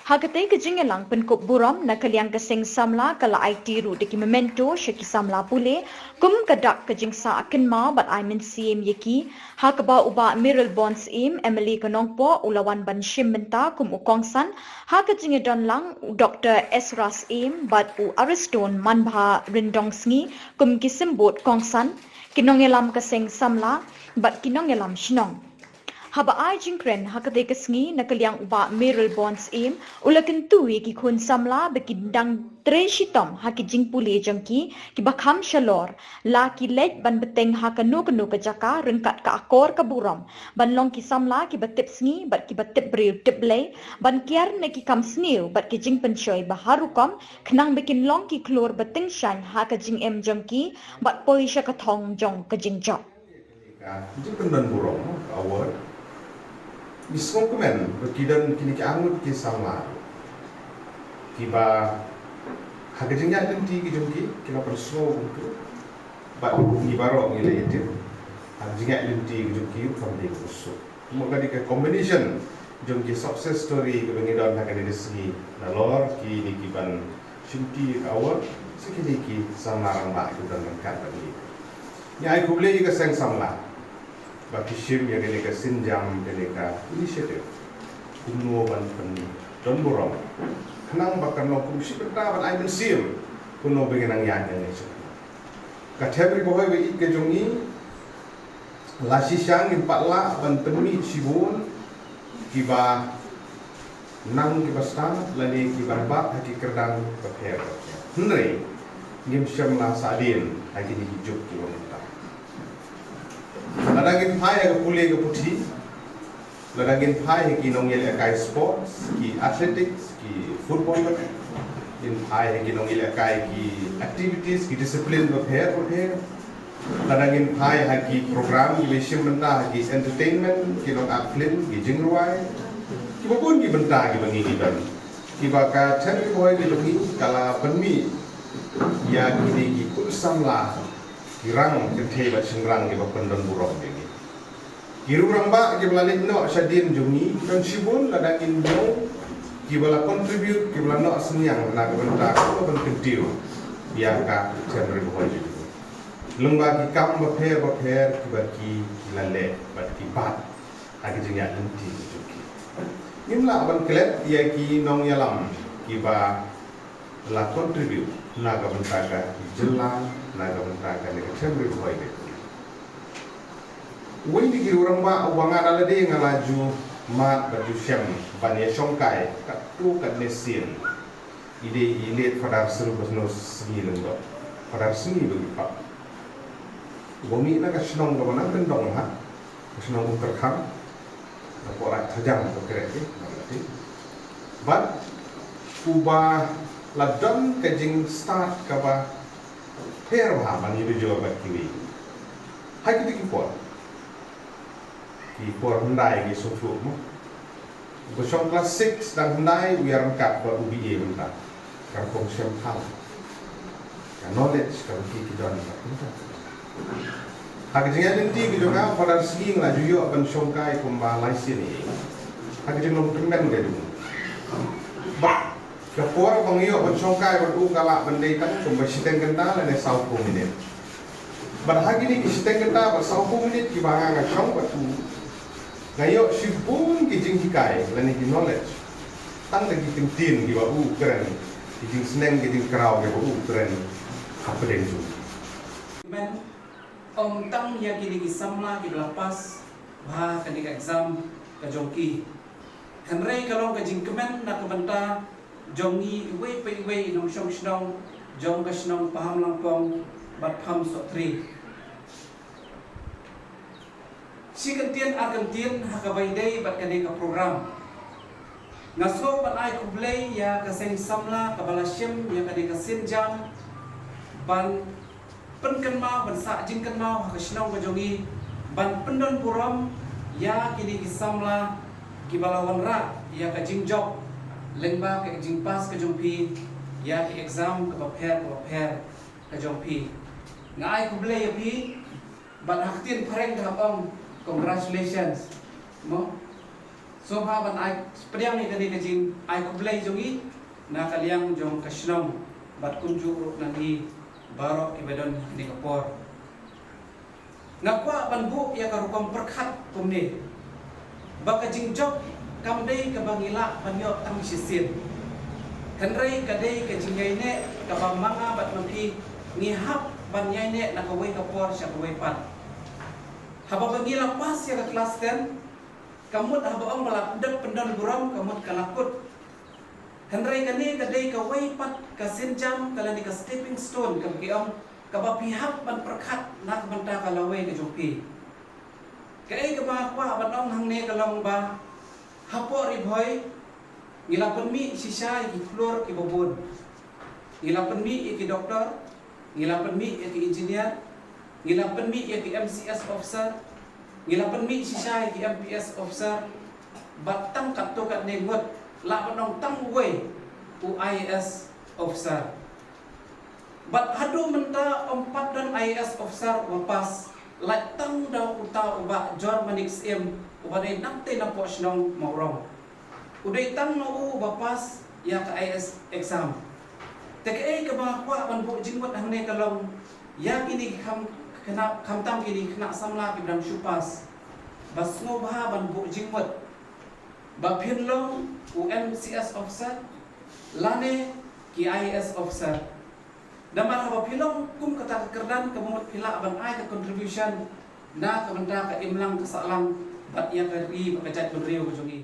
Ha katei ka jingïalang pynkup burom na ka liang ka seng samla ka la aiti ruh da ki memento sha ki samla pule kum ka dak ka jingsah kynmaw bad ai mynsiem ïa ki, ha kaba u Bah Mayralborn Syiem, M L A ka Nongpoh, u la wan ban shim bynta kum u kongsan, ha ka jingïadon lang u Doktor Ezra Syiem bad u Ariston Manbha Ryndongsngi kum ki symbud kongsan, ki nongïalam ka seng samla bad ki nongïalam shnong. Haba ai jingkren ha katei ka sngi na ka liang u Bah Mayralborn Syiem u la kyntu ïa ki khun samla ba kin dang trei shitom ha ki jingpule jong ki kiba kham shalor, la ki leit ban bteng ha kano kano ka jaka ryngkat ka akor ka burom ban long ki samla kiba tip sngi bad kiba tip briew tip Blei, ban kiar na ki kam sniew bad ki jingpynshoi ba har rukom khnang ba kin long ki khlur ba tyngshaiñ ha ka jingim jong ki bad poi sha ka thong jong ka jingjop. Ka jingpyndon burom, ka award. Ngi sngewkmen ba ki don kine ki arngut ki samla kiba ha ka jingïaid lynti ki jong ki, ki la pynsngew kumtu. Bad ngi baroh ngi la ïatip ha ka jingïaid lynti ki jong ki, u kham dei u suk. Kumba ka dei ka combination jong ki success story kaba ngi don ha kane ka sngi, nalor kine ki ban shimti ka award, sa kine ki samla rangbah ki don ryngkat bad ngi. Ngi ai khublei ïa ka seng samla ba ki shim ïa kane ka sienjam, kane ka initiative, kumno ban pyndon burom, khnang ba kan long kum shi bynta ban ai mynsiem kumno ba ngin nang ïaid ïa kane. Ka them Ri Bhoi ba ïeit ka jong ngi, la shisha ngim pat lah ban pynmih shibun kiba nang kiba stad lane kiba bat ha ki kyrdan bapher bapher. Hynrei ngim shym la sahdien ha kine ki juk kiba mynta. Lada ngin phai ha ka pule ka puthi, lada ngin phai ha ki nongïalehkai sports, ki athletics, ki football, ngin phai ha ki nongïalehkai ki activities, ki discipline bapher bapher. Lada ngin phai ha ki program kiba shim bynta ha ki entertainment, ki nongact film, ki jingrwai, kiba bun ki bynta kiba ngi ki don, kiba ka them Ri Bhoi ka jong ngi ka la pynmih ïa kine ki khun samla, ki rang kynthei bad shynrang kiba pyndon burom ïa ngi. Ki riew rangbah kiba la leit noh shadien jong ngi, don shibun lada ngin ïoh kiba la contribute, kiba la noh synñiang na ka bynta kaba ban kyntiew ïa ka them Ri Bhoi jong ngi. Lyngba ki kam bapher bapher kiba ki la leh bad ki bat ha ki jingïaid lynti ki jong ki. Ngim lah ban klet ïa ki nongïalam kiba la contribute na ka bynta ka jylla, na ka bynta kane ka them Ri Bhoi. Uwei na ki riew rangbah uba nga da lade nga la ju mad bad ju shem ban ïashongkai katto katne sien, i dei i late Father Silvanus Sngi Lyngdoh, Father Sngi ba ngi pap. Uba mih na ka shnong kaba nang kyndong ha ka shnong Uttarakhand, na Pora Thajang ba kren ki, na ka ti. Bad uba la don ka jingstad kaba pher bha ban ïa jor bad kiwei. Ha kito ki por, ki por hyndai ngi sngewthuh mo. Ba shong class six dang hyndai u ïa ryngkat bad u B A mynta. Ka rukom shem phang, ka knowledge kaba ki ki don mynta. Ha ka jingïaid lynti ka jong nga, Father Sngi nga la ju ïoh ban shongkai kumba lai sien ïa i. Ha ka jinglong kyrmen ka jong u. Bad ka por ba nga ïoh ban shongkai bad u ka lah ban dei tang kumba shiteng kynta lane sawphew minit. Bad ha kine ki shiteng kynta bad sawphew minit kiba nga nga shong bad u, nga ïoh shibun ki jinghikai lane ki knowledge. Tang da ki kyntien kiba u kren, ki jingsneng ki jingkraw kiba u kren hapdeng jong u. Ym tang ïa kine ki samla kiba la pass bha kane ka exam ka jong ki, hynrei ka long ka jingkmen na ka bynta jong ngi iwei pa iwei i nongshong shnong jong ka shnong Pahamlangpong bad Pahamsohtrei. Shi kyntien ar kyntien ha kaba ïadei bad kane ka program. Nga sngew ban ai khublei ïa ka seng samla kaba la shim ïa kane ka sienjam ban pynkynmaw, ban sah jingkynmaw ha ka shnong ka jong ngi, ban pyndon burom ïa kine ki samla kiba la wanrah ïa ka jingjop lyngba ka jingpass ka jong phi ïa ki exam kaba pher kaba pher ka jong phi. Nga ai khublei ïa phi. Bad ha ktien phareng ka hap ong congratulations. Mo? Sngewbha ban ai pdiang ïa kane ka jingai khublei jong ngi na ka liang jong ka shnong bad kumjuh ruh na ngi baroh kiba don ha kane ka por. Nga kwah ban buh ïa ka rukom pyrkhat kumne, ba ka jingjop kam dei kaba ngi lah ban ïoh tang shisien, hynrei ka dei ka jingïaineh kaba ma nga bad ma phi ngi hap ban ïaineh na kawei ka por sha kawei pat. Haba ba ngi la pass ïa ka klas ten, ka mut haba ong ba la dep pyndon burom ka mut ka la kut. Hynrei kane ka dei kawei pat ka sienjam ka lane ka stepping stone kaba ki ong, kaba phi hap ban pyrkhat na ka bynta ka lawei ka jong phi. Kaei kaba nga kwah ban ong hangne ka long ba hapoh Ri Bhoi ngi la pynmih shisha ïa ki khlur kiba bun. Ngi la pynmih ïa ki doktor, ngi la pynmih ïa ki engineer, ngi la pynmih ïa ki M C S officer, ngi la pynmih shisha ïa ki M P S officer, bad tang katto katne ngut lah ban ong tang uwei u I A S officer. Bad haduh mynta ym pat don I A S officer uba pass, lait tang da uta u Bah Jor Manik Syiem uba dei nangtei napoh shnong Mawrong. U dei tang ma u uba pass ïa ka I A S exam. Te kaei kaba nga kwah ban buh jingmut hangne ka long ïa kine ki kham, khynnah, khamtam kine ki khynnah samla kiba dang shu pass, ba sngewbha ban buh jingmut ba phin long u M C S officer lane ki I A S officer. Namar haba phi long kum kata ka kyrdan ka mut phi lah ban ai ka contribution na ka bynta ka imlang ka sahlang bad ïa ka ri bad ka jaitbynriew ka jong ngi.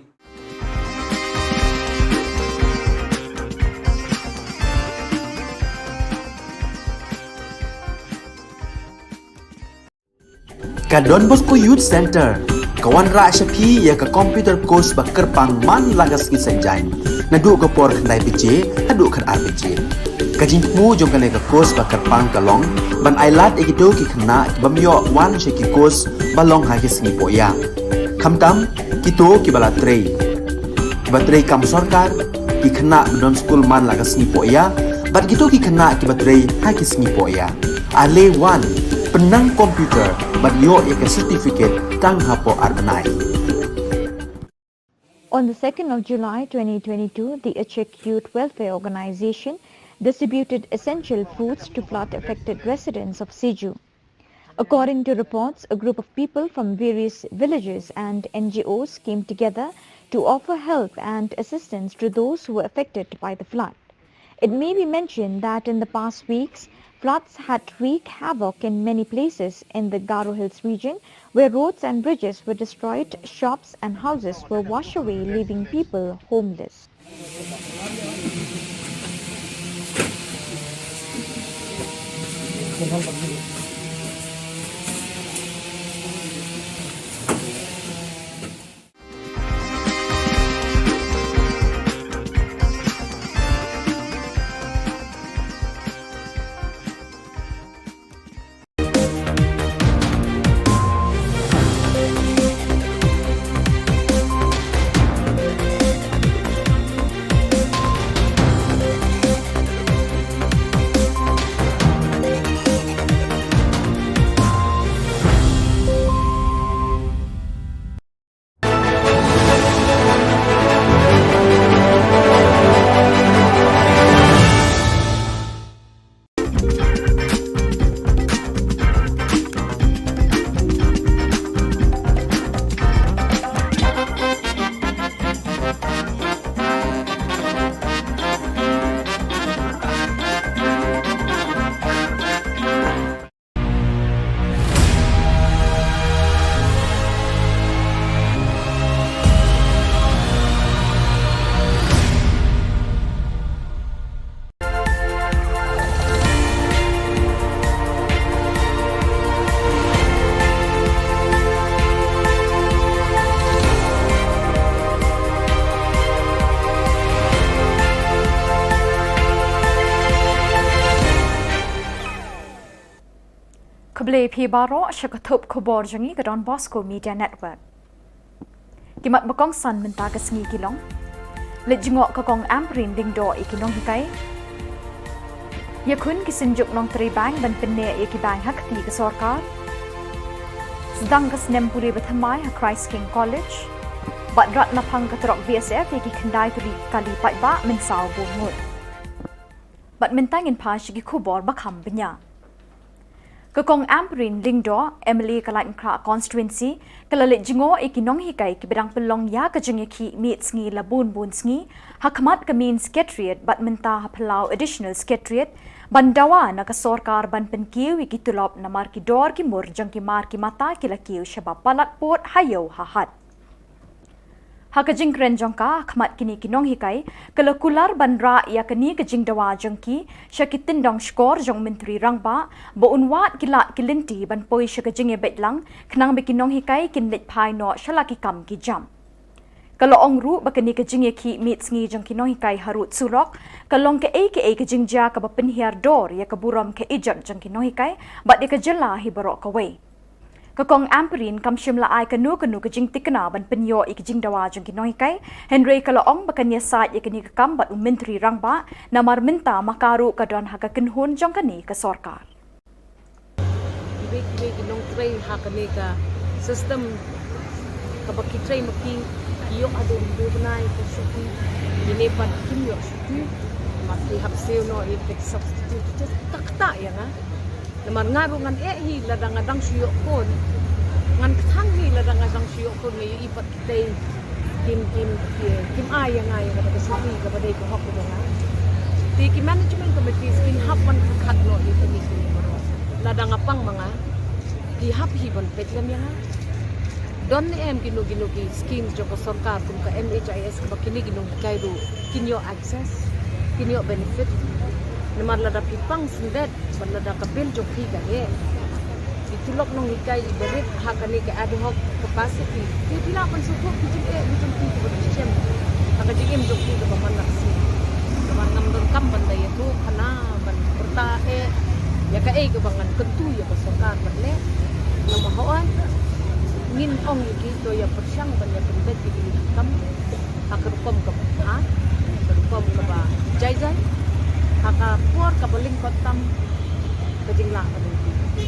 Ka Don Bosco Youth Centre ka wanrah sha phi ïa ka computer course ba kyrpang man la ka sngi Saitjaiñ, naduh ka por khyndai baje haduh khatar baje. Ka jingthmu jong kane ka course ba kyrpang ka long ban ai lad ïa kito ki khynnah ki bym ïoh wan sha ki course ba long ha ki sngi pohïa, khamtam kito kiba la trei, kiba trei kam sorkar, ki khynnah ba don skul man la ka sngi pohïa, bad kito ki khynnah kiba trei ha ki sngi pohïa. Ale wan, pynnang computer bad ïoh ïa ka certificate tang hapoh ar bnai. On the second of July twenty twenty-two, the Achik Youth Welfare Organization distributed essential foods to flood-affected residents of Siju. According to reports, a group of people from various villages and N G Os came together to offer help and assistance to those who were affected by the flood. It may be mentioned that in the past weeks, floods had wreaked havoc in many places in the Garo Hills region, where roads and bridges were destroyed, shops and houses were washed away, leaving people homeless. Khublei phi baroh sha ka thup khubor jong ngi ka Don Bosco Media Network. Ki mat ba kongsan mynta ka sngi ki long: Leit jngoh ka Kong Ampareen Lyngdoh ïa ki nonghikai. Ïakhun ki synjuk nongtrei bank ban pynneh ïa ki bank ha kti ka sorkar. Sdang ka snem pule ba thymmai ha Christ King College. Bad rat naphang ka trok B S F ïa ki khyndai tylli ki kali paidbah mynsaw bun ngut. Bad mynta ngin phai sha ki khubor ba kham bniah. Ka Kong Ampareen Lyngdoh, M L A ka Laitumkhrah Constituency, ka la leit jngoh ïa ki nonghikai kiba dang pynlong ïa ka jingïakhih miet sngi la bun bun sngi ha khmat ka Main Secretariat bad mynta ha Phyllaw Additional Secretariat, ban dawa na ka sorkar ban pynkiew ïa ki tulop namar ki dor ki mur jong ki mar ki mata ki la kiew shaba palat pud ha ïew ha hat. Ha ka jingkren jong ka ha khmat kine ki nonghikai, ka la kular ban rah ïa kane ka jingdawa jong ki sha ki tyndong shkor jong u Myntri Rangbah ba un wad ki lad ki lynti ban poi sha ka jingïabeit lang khnang ba ki nonghikai kin leit phai noh sha la ki kam ki jam. Ka la ong ruh ba kane ka jingïakhih miet sngi jong ki nonghikai harud surok ka long kaei kaei ka jingjia kaba pynhiar dor ïa ka burom ka ijot jong ki nonghikai bad ïa ka jylla hi baroh kawei. Ka Kong Ampareen kam shym la ai kano kano ka jingthikna ban pynïoh ïa ka jingdawa jong ki nonghikai, hynrei ka la ong ba kan ïasaid ïa kane ka kam bad u Myntri Rangbah namar mynta ma ka ruh ka don ha ka kynhun jong kane ka sorkar. Kiwei kiwei ki nongtrei ha kane ka system kaba ki trei ma ki, ki ïoh haduh hynriew bnai ka shuti, kine pat kim ïoh shuti. Ma ki hap siew noh ïa ka substitute teachers, ka ktah ïa nga. Namar nga ruh ngan eh hi lada nga dang shu ïoh khun. Ngan kthang hi lada nga dang shu ïoh khun, nga ïohi pat kitei kim, kim, kim, kim ai ïa nga ïa kata ka shuti kaba dei ka hok ka jong nga. Te ki management committees kin hap ban khat noh ïa kine ki baroh. Lada nga pang ma nga, ki hap hi ban peit lem ïa nga. Don ne em kino kino ki schemes jong ka sorkar kum ka M H I S kaba kine ki nonghikai ruh kin ïoh access, kin ïoh benefit. Namar lada phi pang syndet bad lada ka bill jong phi ka heh, ki tulop nonghikai iba rit ha kane ka ad hoc capacity, te phi lah ban sngewthuh ki jingeh ki jong phi kiba phi shem ha ka jingim jong phi kaba man la ka sngi. Namar ngam donkam ban da ïathuh khana ban pyrta eh ïa kaei kaba ngan kyntu ïa ka sorkar ban leh. Namar hooid ngin ong ïa ki to ïa pyrshang ban ïa pynbeit ïa ki kam ha ka rukom kaba bha, ha ka rukom kaba jai jai, ha ka por kaba lyngkot tam ka jinglah ka lynti.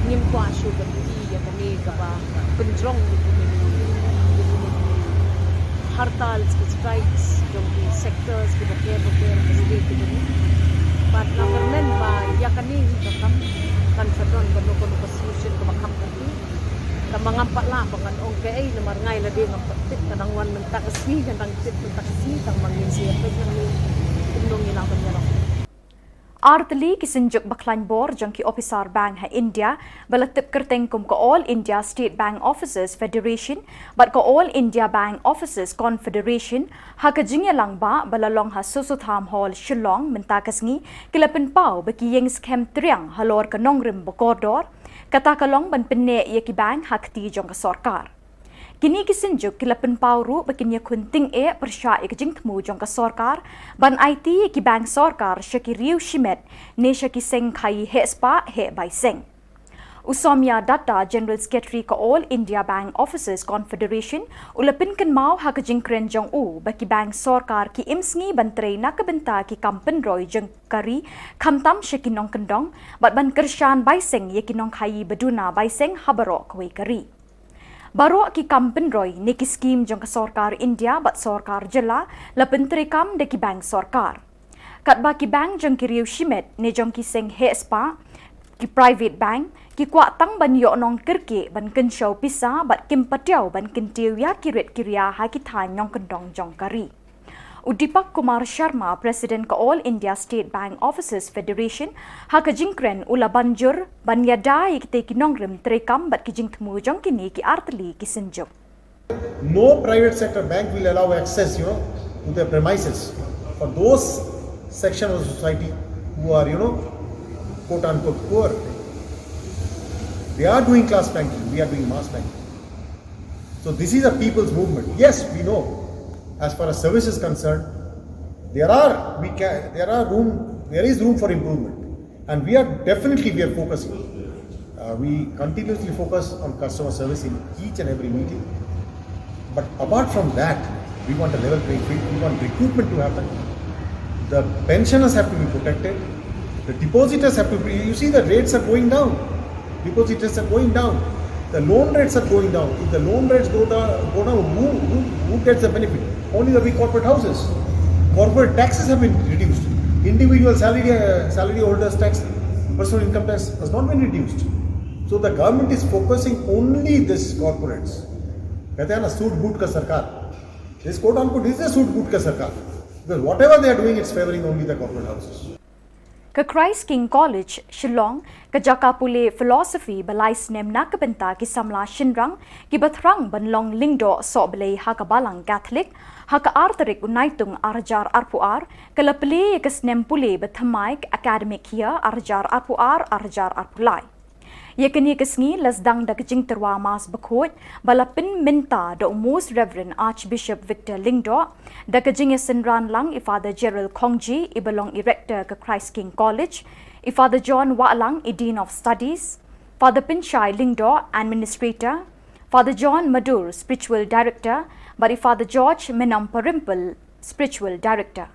Ngim kwah shuh ban ïohi ïa kane kaba pynjrong ïa kine ki, ïa kine ki hartals, ki strikes jong ki sectors kiba ker ba ker ka state ka jong ngi. Bad nga kyrmen ba ïa kane hi ka kam kan sa don kano kano ka solution kaba kham kati. Tang ba ngam pat lah ba ngan ong kaei namar nga ïa lade ngam pat tip, ka dang wan mynta ka sngi, ka dang tip mynta ka sngi, tang ba ngin sa ïa peit nangne kumno ngi lah ban ïarap. Artylli ki synjuk ba khlaiñ bor jong ki ophisar bank ha India ba la tip kyrteng kum ka All India State Bank Officers Federation bad ka All India Bank Officers Confederation ha ka jingïalang ba ba la long ha Sossotham Hall, Shillong mynta ka sngi, ki la pynpaw ba ki ïeng skhem triang halor ka nongrim ba kordor, kata ka long ban pynneh ïa ki bank ha kti jong ka sorkar. Kine ki synjuk ki la pynpaw ruh ba kin ïakhun tyngeh pyrshah ïa ka jingthmu jong ka sorkar ban aiti ïa ki bank sorkar sha ki riew shimet ne sha ki seng khaïi heh spah heh bai seng. U Soumya Datta, General Secretary ka All India Bank Officers Confederation, u la pynkynmaw ha ka jingkren jong u ba ki bank sorkar ki im sngi ban trei na ka bynta ki kam pynroi jong ka ri, khamtam sha ki nongkyndong, bad ban kyrshan bai seng ïa ki nongkhaïi ba duna bai seng ha baroh kawei ka ri. Baroh ki kam pynroi ne ki skim jong ka sorkar India bad sorkar jylla la pyntreikam da ki bank sorkar. Katba ki bank jong ki riew shimet ne jong ki seng heh spah, ki private bank, ki kwah tang ban ïoh nongkyrkieh ban kynshew pisa bad kim patiaw ban kyntiew ïa ki rit ki ria ha ki thaiñ nongkyndong jong ka ri. U Deepak Kumar Sharma, President ka All India State Bank Officers Federation, ha ka jingkren u la ban jur ban ïada ïa kitei ki nongrim treikam bad ki jingthmu jong kine ki artylli ki synjuk. No private sector bank will allow access, you know, to their premises for those section of the society who are, you know, quote unquote poor. They are doing class banking, we are doing mass banking. So this is a people's movement. Yes, we know. As far as service is concerned, there are we can there are room there is room for improvement, and we are definitely we are focusing. Uh, we continuously focus on customer service in each and every meeting. But apart from that, we want a level playing field. We want recruitment to happen. The pensioners have to be protected. The depositors have to be. You see, the rates are going down. Depositors are going down. The loan rates are going down. If the loan rates go down, go down, who, who, who gets the benefit? Only the big corporate houses. Corporate taxes have been reduced. Individual salary, uh, salary holders tax, personal income tax has not been reduced. So the government is focusing only this corporates. कहते हैं ना, सूट बूट का सरकार. This, quote unquote, is a सूट बूट का सरकार. Because whatever they are doing, it's favoring only the corporate houses. Ka Christ King College, Shillong, ka jaka pule philosophy ba lai snem na ka bynta ki samla shynrang kiba thrang ban long lyngdoh sohblei ha ka Balang Catholic, ha ka ar tarik u Naitung ar hajar arphew ar, ka la plie ïa ka snem pule ba thymmai, academic year ar hajar arphew ar, ar hajar arphew lai. Ïa kane ka sngi la sdang da ka jingtyrwa Mass bakhuid ba la pynmynta da u Most Reverend Archbishop Victor Lyngdoh, da ka jingïasynran lang i Father Gerald Khongji, iba long i Rector ka Christ King College, i Father John Wahlang, i Dean of Studies, Father Pynshai Lyngdoh, Administrator, Father John Madur, Spiritual Director, bad i Father George Menamparimpal, Spiritual Director.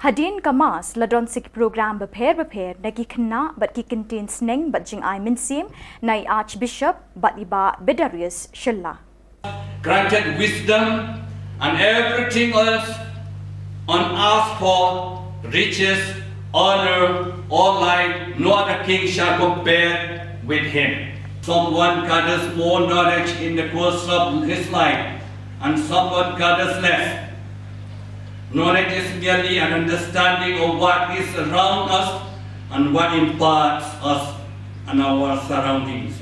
Hadien ka Mass la don sa ki program bapher bapher na ki khynnah bad ki kyntien sneng bad jingai mynsiem na i Archbishop bad i Bah Bedarius Shylla. Granted wisdom and everything else on earth for riches, honor, or life, no other king shall compare with him. Someone gathers more knowledge in the course of his life, and someone gathers less. Knowledge is merely an understanding of what is around us and what imparts us and our surroundings.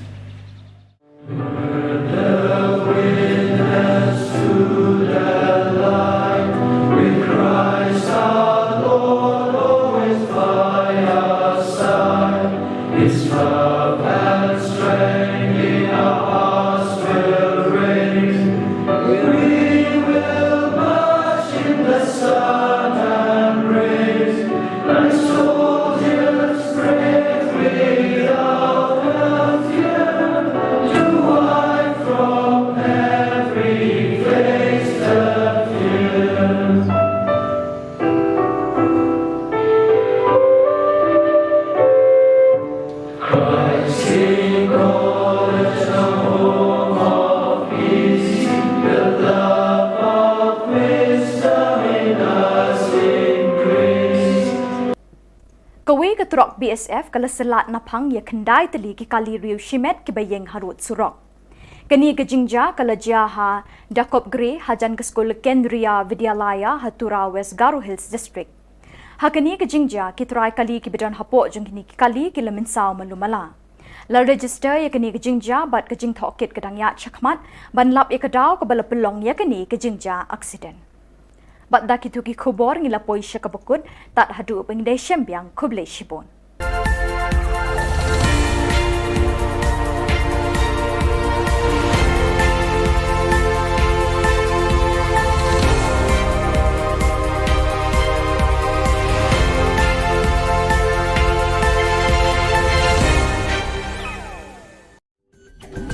Kawei ka trok B S F ka la syllat naphang ïa khyndai tylli ki kali riew shimet kiba ïeng harud surok. Kane ka jingjia ka la jia ha Dakopgre, hajan ka skul Kendriya Vidyalaya ha Tura, West Garo Hills District. Ha kane ka jingjia, ki trai kali kiba don hapoh jong kine ki kali ki la mynsaw malu mala. La register ïa kane ka jingjia bad ka jingtohkit ka dang ïaid shakhmat ban lap ïa ka daw kaba la pynlong ïa kane ka jingjia accident. Bad da kito ki khubor ngi la poi sha kaba kut, tad haduh ba ngin ïashem biang, khublei shibun.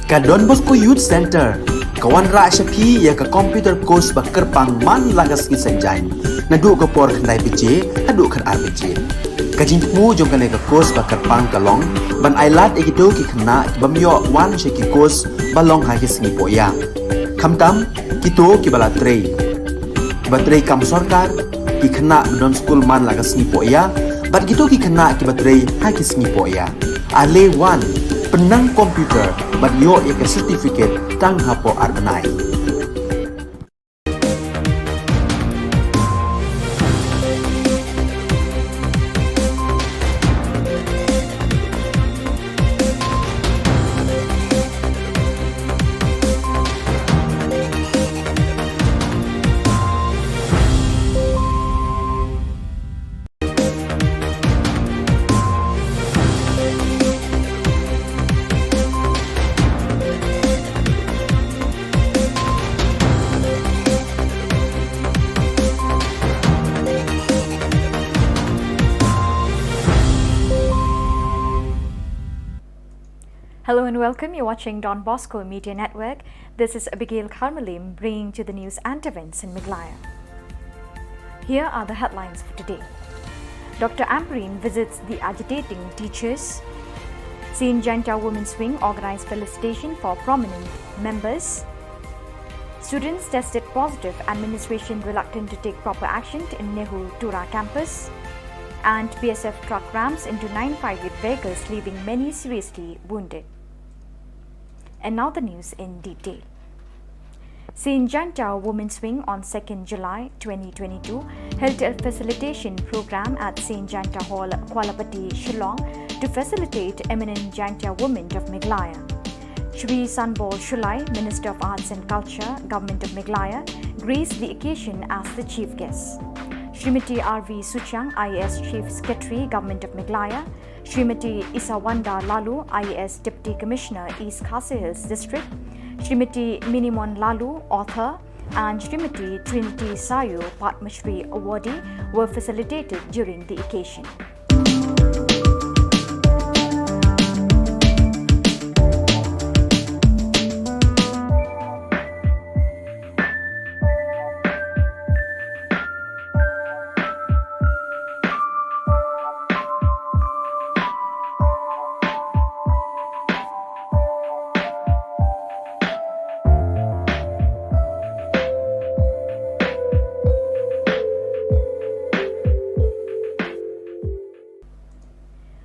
Ka Don Bosco Youth Centre ka wanrah sha phi ïa ka computer course ba kyrpang man la ka sngi Saitjaiñ, naduh ka por khyndai baje haduh khatar baje. Ka jingthmu jong kane ka course ba kyrpang ka long ban ailad ïa kito ki khynnah ki bym ïoh wan sha ki course ba long ha ki sngi pohïa, khamtam kito kiba la trei, kiba trei kam sorkar, ki khynnah ba don skul man la ka sngi pohïa, bad kito ki khynnah kiba trei ha ki sngi pohïa. Ale wan, pynnang computer bad ïoh ïa ka certificate tang hapoh ar bnai. Hello and welcome. You're watching Don Bosco Media Network. This is Abigail Kharmalim bringing to the news and events in Meghalaya. Here are the headlines for today. Doctor Ampareen visits the agitating teachers. Saint Jaintia Women's Wing organized felicitation for prominent members. Students tested positive, administration reluctant to take proper action in Nehru Tura campus. And B S F truck rams into nine five eight vehicles, leaving many seriously wounded. And now the news in detail. Saint Jaintia Women's Wing on second July twenty twenty-two held a facilitation program at Saint Jaintia Hall, Kwalapati, Shillong to facilitate eminent Jaintia women of Meghalaya. Shri Sanbor Shullai, Minister of Arts and Culture, Government of Meghalaya, graced the occasion as the chief guest. Srimati R V Suchiang, I A S Chief Secretary, Government of Meghalaya, Srimati Isawanda Laloo, I A S Deputy Commissioner, East Khasi Hills District, Srimati Minimon Laloo, author, and Srimati Trinity Sayu, Padma Shri awardee, were facilitated during the occasion.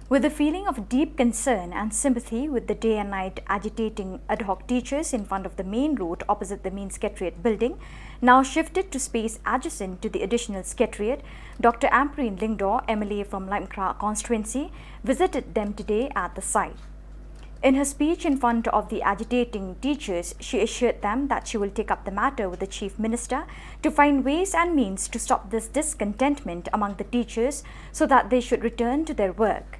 With a feeling of deep concern and sympathy with the day and night agitating ad hoc teachers in front of the main road opposite the main secretariat building, now shifted to space adjacent to the additional secretariat, Doctor Ampareen Lyngdoh, M L A from Laitumkhrah constituency, visited them today at the site. In her speech in front of the agitating teachers, she assured them that she will take up the matter with the Chief Minister to find ways and means to stop this discontentment among the teachers so that they should return to their work.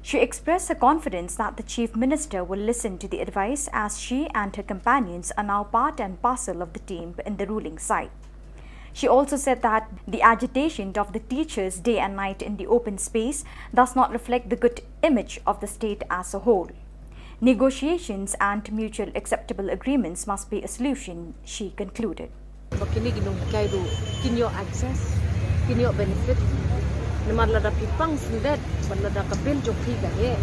She expressed her confidence that the Chief Minister will listen to the advice, as she and her companions are now part and parcel of the team in the ruling side. She also said that the agitation of the teachers day and night in the open space does not reflect the good image of the state as a whole. Negotiations and mutual acceptable agreements must be a solution, she concluded. Ba kine ki nonghikai ruh kin ïoh access, kin ïoh benefit. Namar lada phi pang sngewbha, bad lada ka bill jong phi ka heh,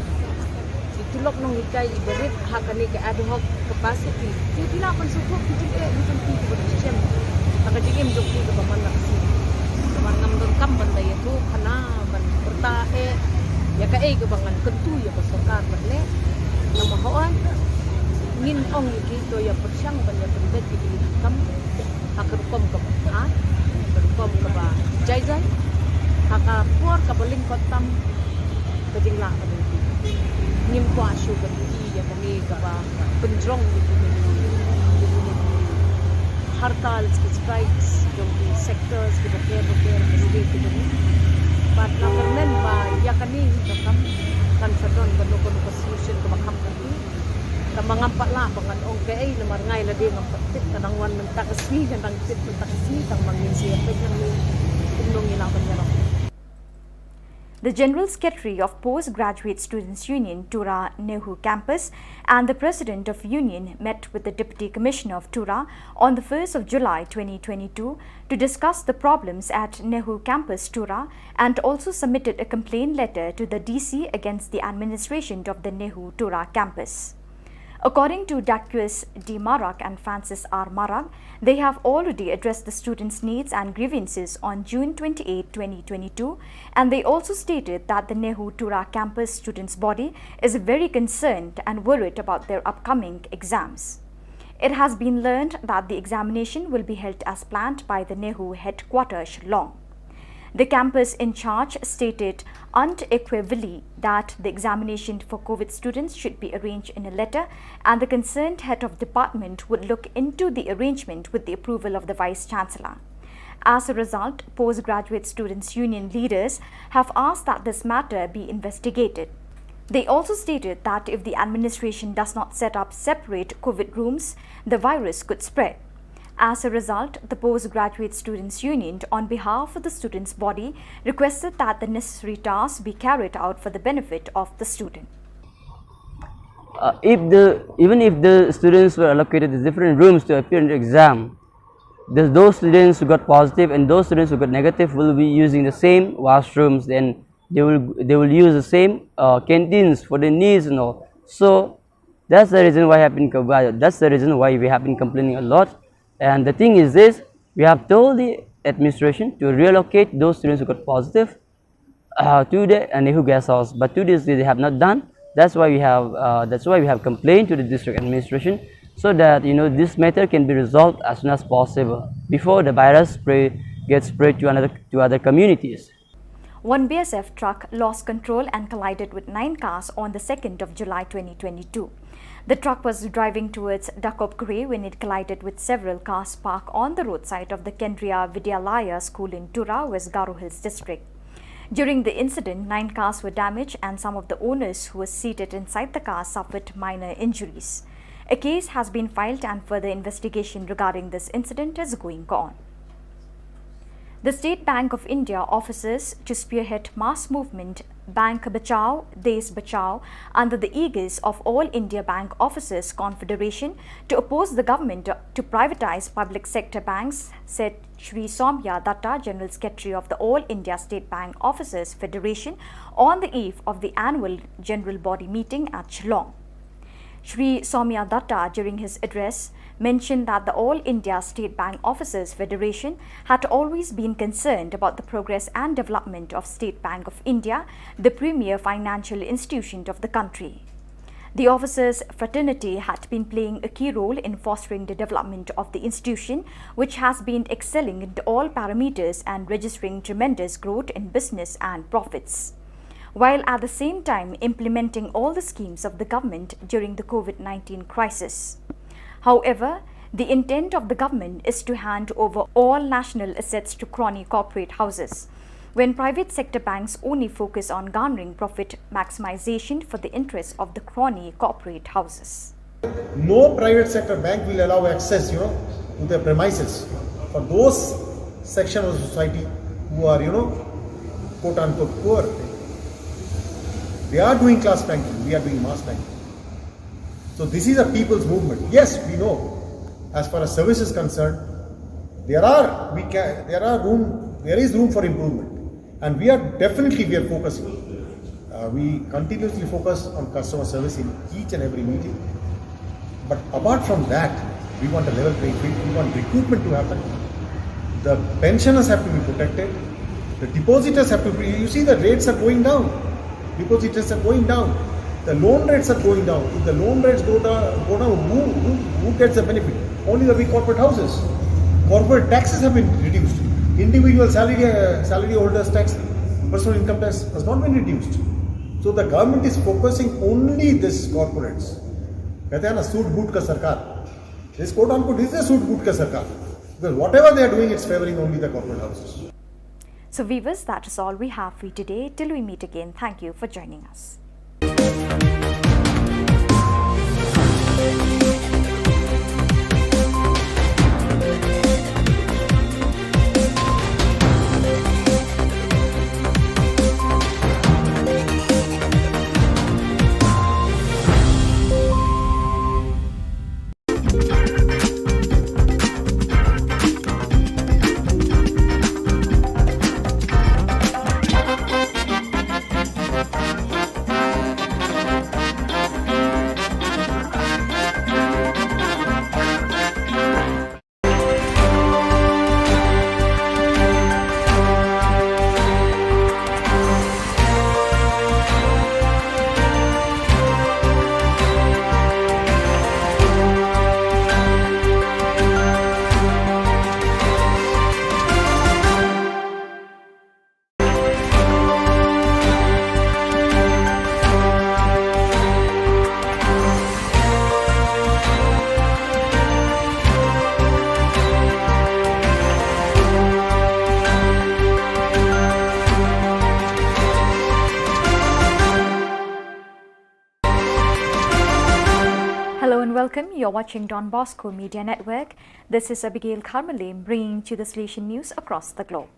ki tulop nonghikai iba rit ha kane ka ad hoc capacity, te phi lah ban sngewthuh, phi jingeh, phi jingeh, phi jingeh ha ka jingim jong phi kaba man la ka sngi. Namar ngam donkam ban da ïathuh khana ban pyrta eh ïa kaei kaba ngan kyntu ïa ka sorkar ban leh. Namar hooid ngin ong ïa ki to ïa pyrshang ban ïa pynbeit ïa ki kam ha ka rukom kaba, ha ka rukom kaba jai jai, ha ka por kaba lyngkot tam ka jinglah ka jong ki. Ngim kwah shuh ban ïohi ïa kane kaba pynjrong ïa kine ki hartal, ki strikes jong ki sectors kiba ker ba ker, ki state kiba ker. Bad nga kyrmen ba ïa kane hi ka kam kan sa don kano kano ka solution kaba kham kati. Tang ba ngam pat lah ba ngan ong kaei namar nga ïa lade ngam pat tip, ka dang wan mynta ka sngi, ka dang tip mynta ka sngi, tang ba ngin sa ïa peit hangne kumno ngi lah ban ïarap. The General Secretary of Postgraduate Students Union, Tura Nehu Campus, and the President of Union met with the Deputy Commissioner of Tura on the first of July twenty twenty-two to discuss the problems at Nehu Campus, Tura, and also submitted a complaint letter to the D C against the administration of the Nehu Tura campus. According to Daquis D Marak and Francis R Marak, they have already addressed the students' needs and grievances on June twenty-eighth, twenty twenty-two, and they also stated that the Nehu Tura campus students' body is very concerned and worried about their upcoming exams. It has been learned that the examination will be held as planned by the Nehu headquarters, Shillong. The campus in charge stated unequivocally that the examination for COVID students should be arranged in a letter, and the concerned head of department would look into the arrangement with the approval of the Vice Chancellor. As a result, Postgraduate Students Union leaders have asked that this matter be investigated. They also stated that if the administration does not set up separate COVID rooms, the virus could spread. As a result, the Postgraduate Students Union, on behalf of the students' body, requested that the necessary tasks be carried out for the benefit of the student. Uh, if the even if the students were allocated to different rooms to appear in the exam, the, those students who got positive and those students who got negative will be using the same washrooms, and they will they will use the same uh, canteens for their needs and all. So that's the reason why have been co- that's the reason why we have been complaining a lot. And the thing is this: we have told the administration to reallocate those students who got positive uh, to the uh, Nehu guest house, but to this day they have not done. That's why we have uh, that's why we have complained to the district administration, so that you know this matter can be resolved as soon as possible before the virus spread gets spread to another to other communities. One B S F truck lost control and collided with nine cars on the second of July twenty twenty-two. The truck was driving towards Dakopgre when it collided with several cars parked on the roadside of the Kendriya Vidyalaya school in Tura, West Garo Hills district. During the incident, nine cars were damaged and some of the owners who were seated inside the car suffered minor injuries. A case has been filed and further investigation regarding this incident is going on. The State Bank of India offices to spearhead mass movement Bank Bachao, Desh Bachao under the aegis of All India Bank Officers Confederation to oppose the government to privatize public sector banks, said Shri Somya Datta, General Secretary of the All India State Bank Officers Federation, on the eve of the annual general body meeting at Shillong. Shri Somya Datta, during his address, mentioned that the All India State Bank Officers Federation had always been concerned about the progress and development of State Bank of India, the premier financial institution of the country. The officers' fraternity had been playing a key role in fostering the development of the institution, which has been excelling in all parameters and registering tremendous growth in business and profits, while at the same time implementing all the schemes of the government during the COVID nineteen crisis. However, the intent of the government is to hand over all national assets to crony corporate houses, when private sector banks only focus on garnering profit maximization for the interests of the crony corporate houses. No private sector bank will allow access, you know, to their premises for those section of the society who are, you know, quote unquote poor. They are doing class banking, we are doing mass banking. So this is a people's movement. Yes, we know, as far as service is concerned, there are we can there are room there is room for improvement, and we are definitely we are focusing. Uh, we continuously focus on customer service in each and every meeting. But apart from that, we want a level playing field. We want recruitment to happen. The pensioners have to be protected. The depositors have to be. You see, the rates are going down. Depositors are going down. The loan rates are going down. If the loan rates go down, go down, who, who, who gets the benefit? Only the big corporate houses. Corporate taxes have been reduced. Individual salary uh, salary holders tax, personal income tax has not been reduced. So the government is focusing only this corporates. कहते हैं ना सूट बूट का सरकार. This quote unquote is a सूट बूट का सरकार. Because whatever they are doing, it's favoring only the corporate houses. So, viewers, that is all we have for you today. Till we meet again, thank you for joining us. Hello and welcome. You're watching Don Bosco Media Network. This is Abigail Karmali bringing to the Salesian news across the globe.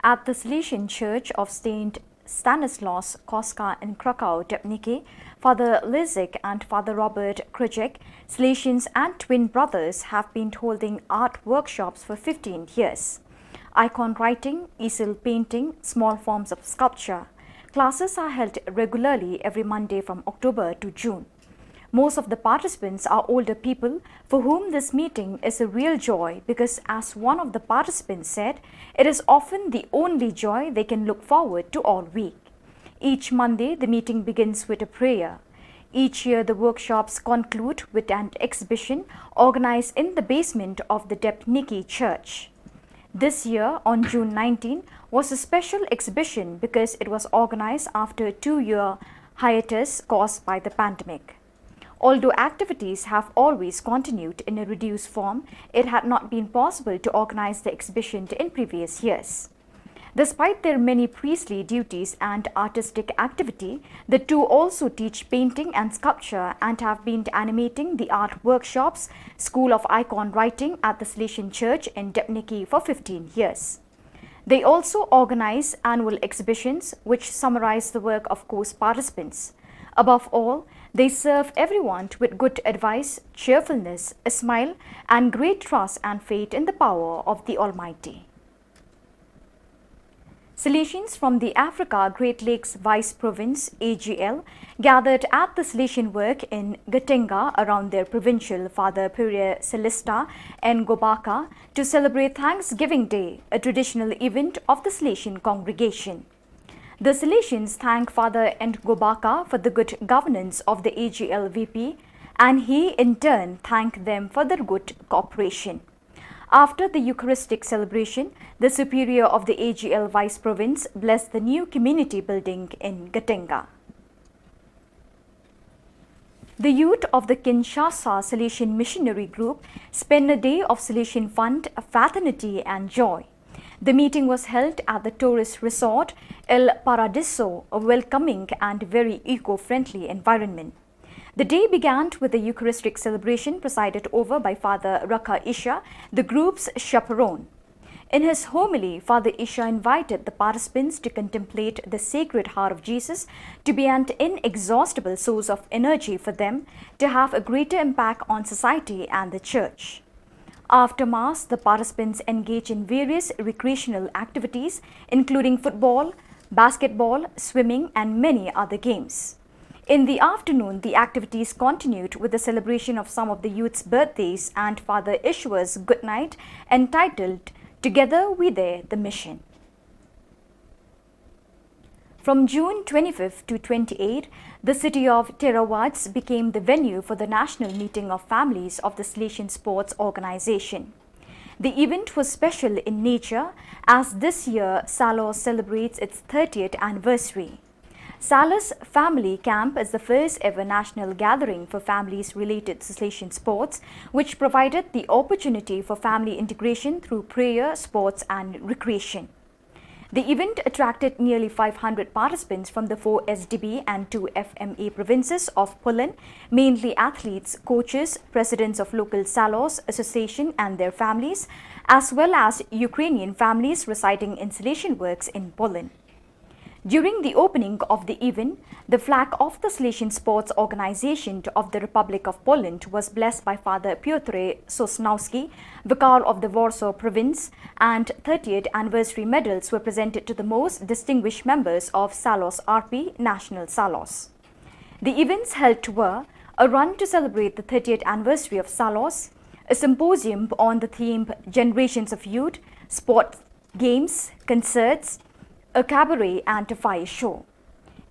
At the Salesian Church of Saint Stanislaus Koska in Krakow, Debniki, Father Lizik and Father Robert Krujek, Salesians and twin brothers, have been holding art workshops for fifteen years. Icon writing, easel painting, small forms of sculpture. Classes are held regularly every Monday from October to June. Most of the participants are older people for whom this meeting is a real joy because, as one of the participants said, it is often the only joy they can look forward to all week. Each Monday, the meeting begins with a prayer. Each year, the workshops conclude with an exhibition organized in the basement of the Debniki Church. This year, on June nineteen, was a special exhibition because it was organized after a two-year hiatus caused by the pandemic. Although activities have always continued in a reduced form, it had not been possible to organize the exhibition in previous years. Despite their many priestly duties and artistic activity, the two also teach painting and sculpture and have been animating the art workshops, School of Icon Writing at the Salesian Church in Debniki for fifteen years. They also organize annual exhibitions which summarize the work of course participants. Above all, they serve everyone with good advice, cheerfulness, a smile, and great trust and faith in the power of the Almighty. Salesians from the Africa Great Lakes Vice Province, A G L, gathered at the Salesian Work in Gatenga around their provincial Father Pierre Celestin Ngobaka to celebrate Thanksgiving Day, a traditional event of the Salesian congregation. The Salesians thank Father Ngobaka for the good governance of the A G L V P, and he in turn thanked them for their good cooperation. After the Eucharistic celebration, the Superior of the A G L Vice Province blessed the new community building in Gatenga. The youth of the Kinshasa Salesian Missionary Group spent a day of Salesian fun, fraternity, and joy. The meeting was held at the tourist resort El Paradiso, a welcoming and very eco-friendly environment. The day began with a Eucharistic celebration presided over by Father Raka Isha, the group's chaperone. In his homily, Father Isha invited the participants to contemplate the Sacred Heart of Jesus, to be an inexhaustible source of energy for them, to have a greater impact on society and the church. After Mass, the participants engage in various recreational activities, including football, basketball, swimming, and many other games. In the afternoon, the activities continued with the celebration of some of the youth's birthdays and Father Ishua's goodnight, entitled Together We Dare the Mission. From June twenty-fifth to twenty-eighth, the city of Theravats became the venue for the national meeting of families of the Salesian Sports Organization. The event was special in nature as this year Salos celebrates its thirtieth anniversary. Salos Family Camp is the first ever national gathering for families related to Salesian sports, which provided the opportunity for family integration through prayer, sports, and recreation. The event attracted nearly five hundred participants from the four S D B and two F M A provinces of Poland, mainly athletes, coaches, presidents of local Salos association and their families, as well as Ukrainian families residing in Salesian works in Poland. During the opening of the event, the flag of the Salesian Sports Organization of the Republic of Poland was blessed by Father Piotr Sosnowski, Vicar of the Warsaw Province, and thirtieth anniversary medals were presented to the most distinguished members of Salos R P National Salos. The events held were a run to celebrate the thirtieth anniversary of Salos, a symposium on the theme Generations of Youth, sport, games, concerts, a cabaret, and a fire show.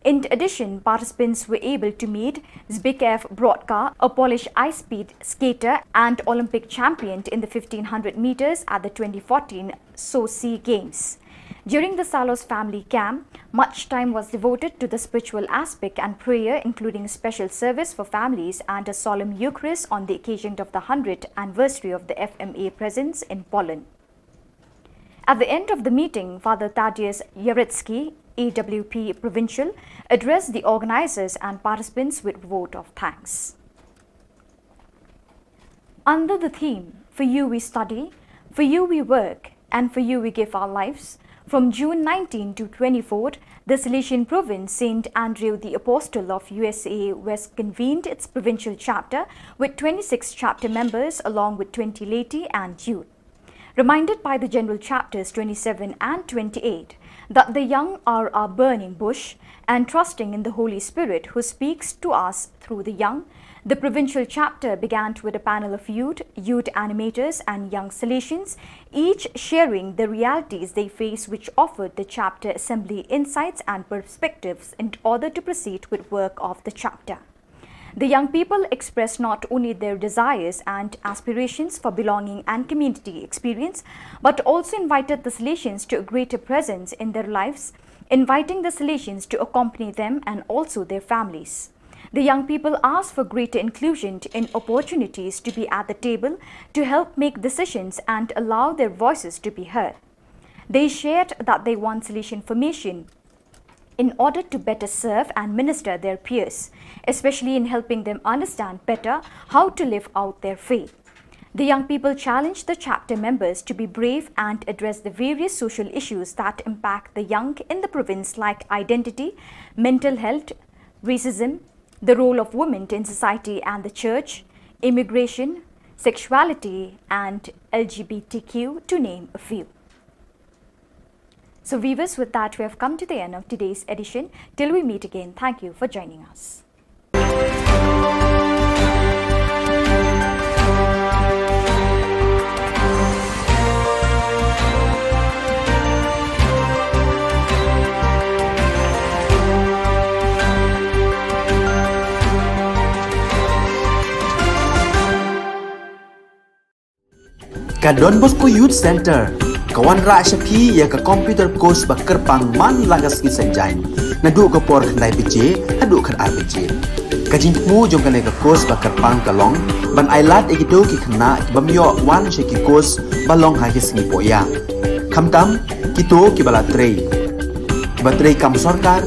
In addition, participants were able to meet Zbigniew Brodka, a Polish ice speed skater and Olympic champion in the fifteen hundred meters at the twenty fourteen Sochi Games. During the Salos family camp, much time was devoted to the spiritual aspect and prayer, including special service for families and a solemn Eucharist on the occasion of the hundredth anniversary of the F M A presence in Poland. At the end of the meeting, Father Tadeusz Jarecki, A W P Provincial, addressed the organizers and participants with vote of thanks. Under the theme, "For you we study, for you we work, and for you we give our lives," From June nineteen to twenty-four, the Salesian province, Saint Andrew the Apostle of U S A, West, convened its provincial chapter with twenty-six chapter members along with twenty laity and youth. Reminded by the General Chapters twenty-seven and twenty-eight that the young are our burning bush, and trusting in the Holy Spirit who speaks to us through the young, the provincial chapter began with a panel of youth, youth animators, and young Salesians, each sharing the realities they face, which offered the chapter assembly insights and perspectives in order to proceed with work of the chapter. The young people expressed not only their desires and aspirations for belonging and community experience, but also invited the Salesians to a greater presence in their lives, inviting the Salesians to accompany them and also their families. The young people asked for greater inclusion in opportunities to be at the table to help make decisions and allow their voices to be heard. They shared that they want Salesian formation in order to better serve and minister their peers, especially in helping them understand better how to live out their faith. The young people challenged the chapter members to be brave and address the various social issues that impact the young in the province, like identity, mental health, racism, the role of women in society and the church, immigration, sexuality, and L G B T Q, to name a few. So, viewers, with that, we have come to the end of today's edition. Till we meet again, thank you for joining us. Ka Don Bosco Youth Center ka wanrah sha phi ïa ka computer course ba kyrpang man la ka sngi Saitjaiñ, naduh ka por khyndai baje haduh khatar baje. Ka jingthmu jong kane ka course ba kyrpang ka long ban ailad ïa kito ki khynnah ki bym ïoh wan sha ki course ba long ha ki sngi pohïa, khamtam kito kiba la trei, kiba trei kam sorkar,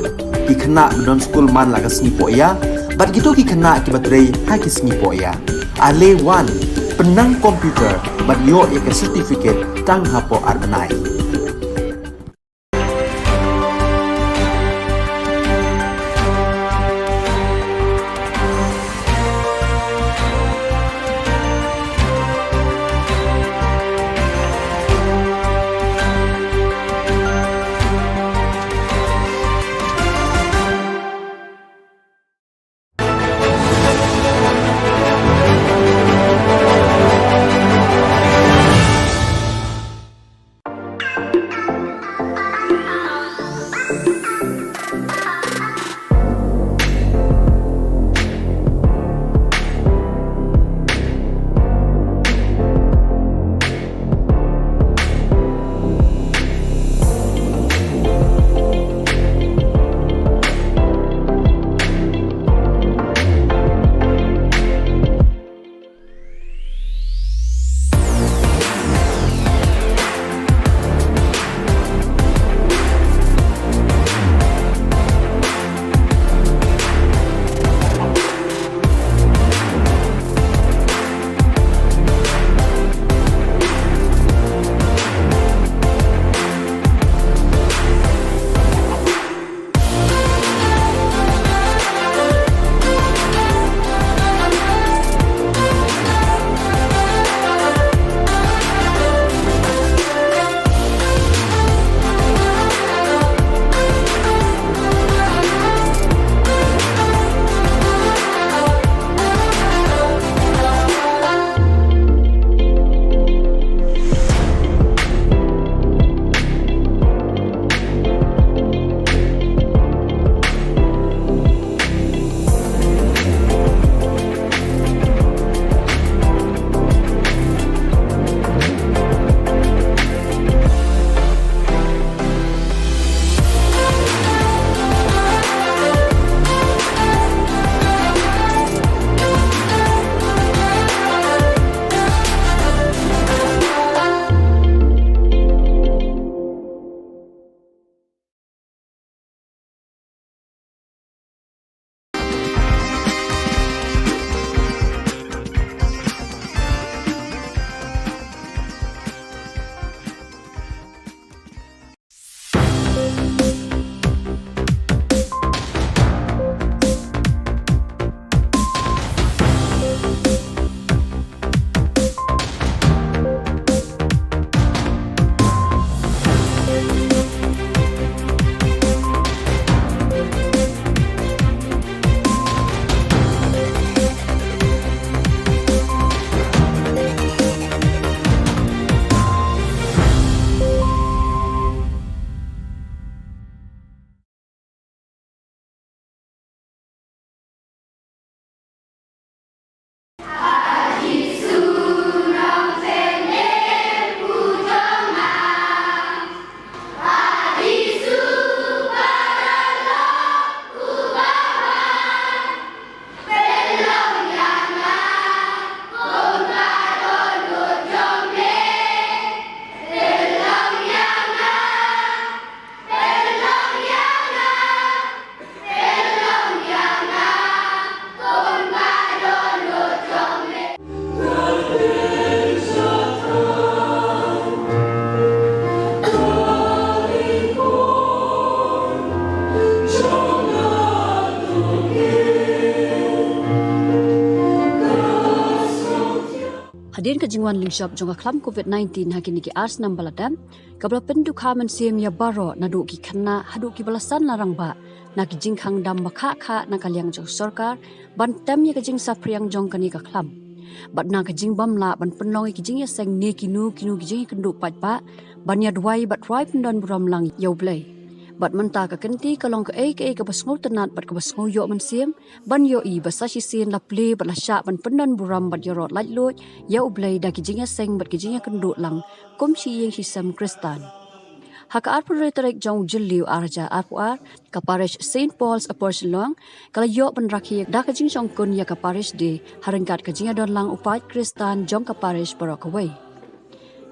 ki khynnah ba don skul man la ka sngi pohïa, bad kito ki khynnah kiba trei ha ki sngi pohïa. Ale wan, pynnang computer bad ïoh ïa ka certificate tang hapoh ar bnai. Hadien ka jingwan lyngshop jong ka khlam covid nineteen ha kine ki ar snem ba la dep, kaba la pyndonkam mynsiem ïa baroh naduh ki khynnah haduh kiba la san la rangbah na ki jingkhang dam ba khah khah na ka liang jong sorkar ban tem ïa ka jingsaphriang jong kane ka khlam. Bad na ka jingbym lah ban pynlong ïa ki jingïaseng ne kino kino ki jingïakynduh paidbah ban ïa duwai bad rwai pyndonburom lang ïa U Blei. Bad mynta ka kynti ka long kaei kaei kaba sngewtynnat bad kaba sngew ïoh mynsiem ban ïohi ba sa shisien la plie bad la shah ban pyndonburom bad ïaroh laitluid ïa U Blei da ki jingïaseng bad ki jingïakynduh lang kum shi ïing shi sem Khristan. Ha ka arphew tarik jong u Jylliew ar hajar arphew ar, ka Parish Saint Paul's Upper Shillong ka la ïoh ban rakhe da ka jingshongkun ïa ka Parish Day ha ryngkat ka jingïadonlang u paid Khristan jong ka Parish baroh kawei.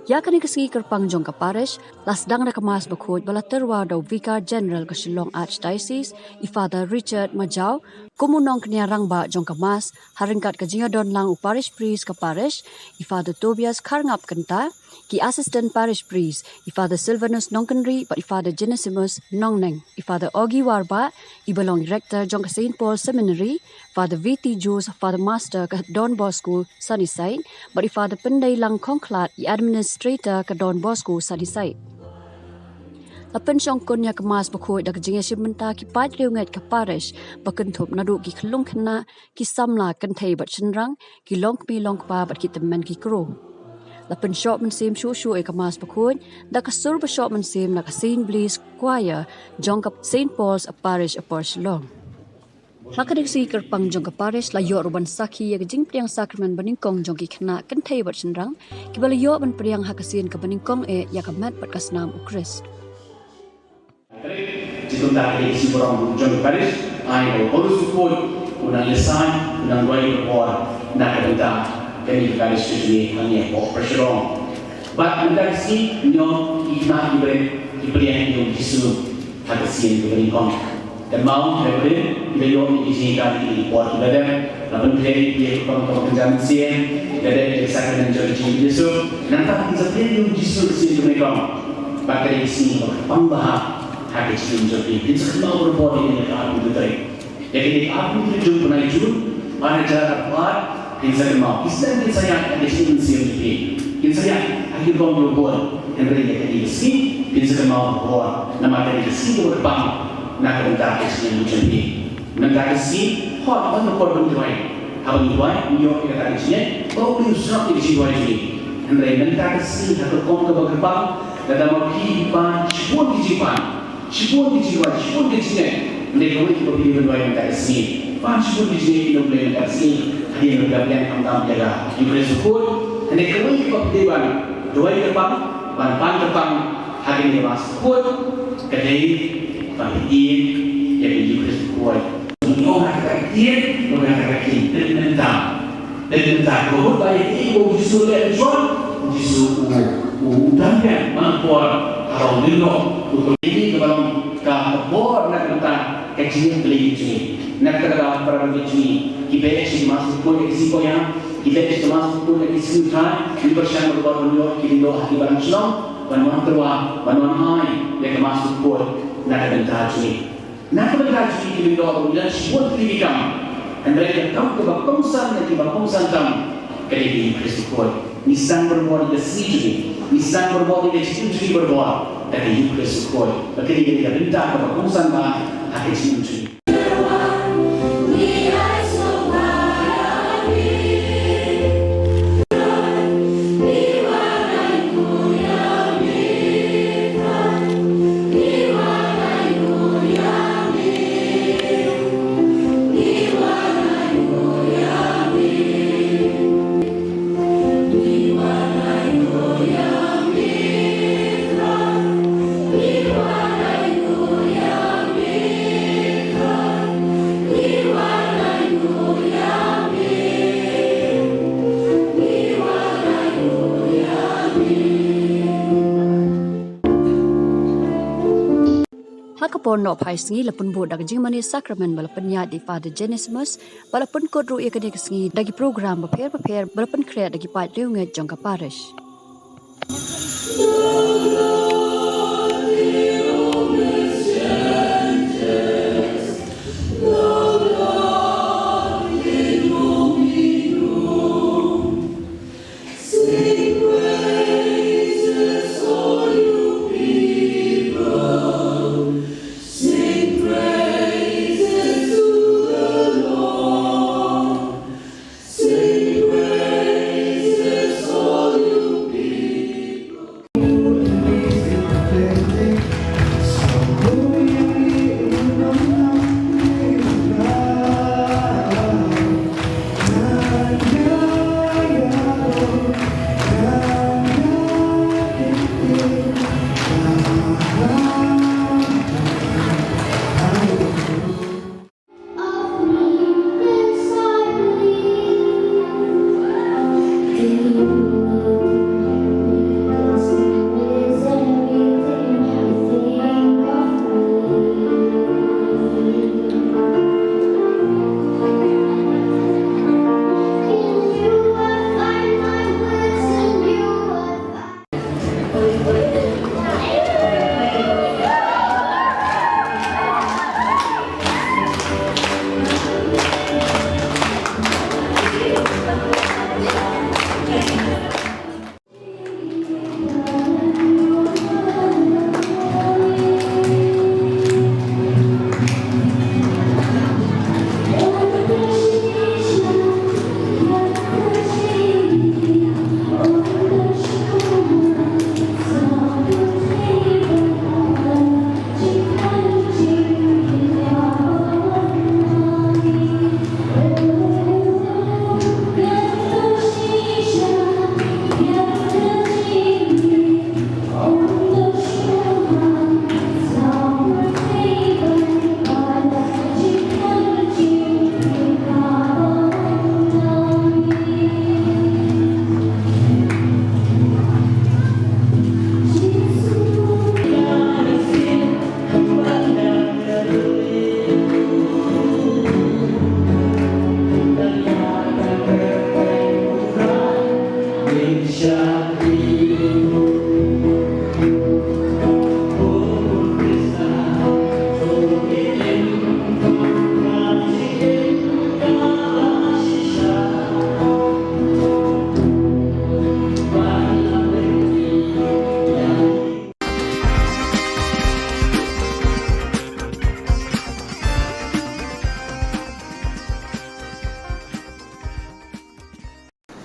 Ïa kane ka sngi kyrpang jong ka Parish la sdang da ka Mass bakhuid ba la tyrwa da u Vicar General ka Shillong Archdiocese, i Father Richard Majaw, kum u nongkñia rangbah jong ka Mass, ha ryngkat ka jingïadonlang u Parish Priest ka Parish, i Father Tobias Kharngap Kynta, ki Assistant Parish Priest, i Father Silvanus Nongkynrih bad i Father Genesimus Nongneng, i Father Ogi Warbah, iba long i Rector jong ka Saint Paul Seminary, Father V T Jose, Father Master ka Don Bosco Sunnyside, bad i Father Pyndeilang Khongkhlad, i Administrator ka Don Bosco Sunnyside. La pynshongkun ïa ka Mass bakhuid da ka jingïashim bynta ki paid riewngeit ka Parish ba kynthup naduh ki khyllung khynnah, ki samla kynthei bad shynrang, ki longkmie longkpa bad ki tymmen ki kro. La pynshoh mynsiem shuh shuh ïa ka Mass bakhuid da ka sur ba shoh mynsiem na ka Saint Blaise Choir jong ka Saint Paul's Parish Upper Shillong. Ha kane ka sngi kyrpang jong ka Parish la ïoh ruh ban sakhi ïa ka jingpdiang sakramen banyngkong jong ki khynnah kynthei bad shynrang kiba la ïoh ban pdiang ha ka sien kaba nyngkong eh ïa ka met bad ka snam U Khrist. Te kumta ka dei ka sngi burom jong ka Parish, ai ba u Holy Spirit u nang ïasaid, u nang duwai ka por na ka bynta kane ka Parish ka jong ngi hangne hapoh Pharshillong. Bad mynta ka sngi ngi ong ki khynnah ki briew ki pdiang ïa u Jisu ha ka sien kaba nyngkong. Te mo ha ka briew ki la ïoh ïa ki jingïada ïa ki por ki la dep, la pynkhreh ïa ki kyrpang kaba kynja mynsiem, ki la dep ïa ka sakramen jong ka jingïasyllok. Nangta kin sa pdiang ïa u Jisu ha ka sien kaba nyngkong. Bad ka dei ka sngi kaba kyrpang bha ha ka jingim jong phi. Kin sa kynmaw barabor ïa kane ka arphew tarik. Ïa kane ka arphew tarik jong u bnai Jun, ar hajar arphew ar, kin sa kynmaw. Ki snem kin sa ïaid ha ka jingim mynsiem jong phi. Kin sa ïaid ha ki rukom jong u bun. Hynrei ïa kane ka sngi kin sa kynmaw barabor. Namar ka dei ka sngi kaba kyrpang na ka bynta ka jingim jong phi. Mynta ka sngi, hooid, ban ïa ka por ban duwai. Haba ngi duwai, ngi ïoh ïa kata ka jingngeit ba U Blei u sngap ïa ka jingduwai jong ngi. Hynrei mynta ka sngi ha ka rukom kaba kyrpang, lada ma phi phi pan shibun ki jingpan, shibun ki jingduwai, shibun ki jingngeit. Hynrei kawei kaba phi dei ban duwai mynta ka sngi, pan shibun ki jingngeit ïa U Blei mynta ka sngi. Hadien ba phi la pdiang khamtam ïa ka Eucharist bakhuid, hynrei kawei kaba phi dei ban duwai kyrpang, ban pan kyrpang ha kane ka Mass bakhuid, ka dei ba phi ïeit ïa ka Eucharist bakhuid. Ngi ong ha kata ka ktien, ngi ong ha kata ka ktien, pynmynta. Pynmynta, ka mut ba ïa kaei ba u Jisu u leh mynshwa, u Jisu u, u, u dang pynmynta man ka por haba u lyngngoh, u, u, ïa kaba long ka, ka bor na ka bynta ka jingim Blei jong ngi. Na kata ka daw para bangeit jong ngi, ki beh sha ka Mass bakhuid ïa ki sngi koit ïa, ki beh sha ka Mass bakhuid ïa ki sngi U Trai, ngin pyrshang barabor ban ïoh ki lyngdoh ha ki balang shnong, ban wan tyrwa, ban wan ai ïa ka Mass bakhuid na ka bynta jong ngi. Na ka bynta jong ngi ki lyngdoh ruh ngi don shibun tylli ki kam. Hynrei ka kam kaba kongsan na kiba kongsan tam ka dei ka Eucharist bakhuid. Ngi sdang barabor ïa ka sngi jong ngi. Ngi sdang barabor ïa ka jingim jong ngi barabor da ka Eucharist bakhuid. Ba ka dei ka bynta kaba kongsan bha ha ka jingim jong ngi. Ha ka por noh phai sngi la pynbud da ka jingmane sakramen ba la pynïaid da i Father Genesimus, ba la pynkut ruh ïa kane ka sngi da ki program bapher bapher ba la pynkhreh da ki paid riewngeit jong ka parish.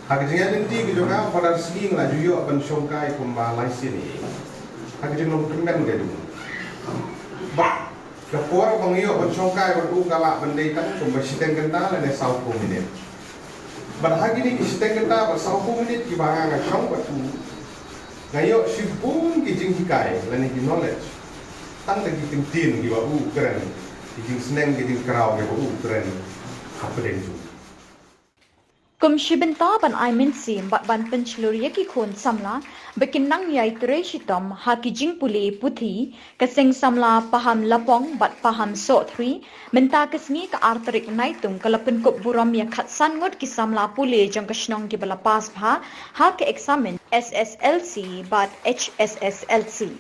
Ha ka jingïaid lynti ka jong nga, Father Sngi nga la ju ïoh ban shongkai kumba lai sien ïa i. Ha ka jinglong kmen ka jong u. Bad ka por ba nga ïoh ban shongkai bad u ka lah ban dei tang kumba shiteng kynta lane sawphew minit. Bad ha kine ki shiteng kynta bad sawphew minit kiba nga nga shong bad u, nga ïoh shibun ki jinghikai lane ki knowledge. Tang da ki kyntien kiba u kren, ki jingsneng ki jingkraw kiba u kren hapdeng jong u. Kum shi bynta ban ai mynsiem bad ban pynshlur ïa ki khun samla ba kin nang ïai trei shitom ha ki jingpule puthi, ka seng samla Paham Lapong bad Paham Sohthri mynta ka sngi ka ar tarik Naitung ka la pynkup burom ïa khatsan ngut ki samla pule jong ka shnong kiba la pass bha ha ka eksamin S S L C bad H S S L C.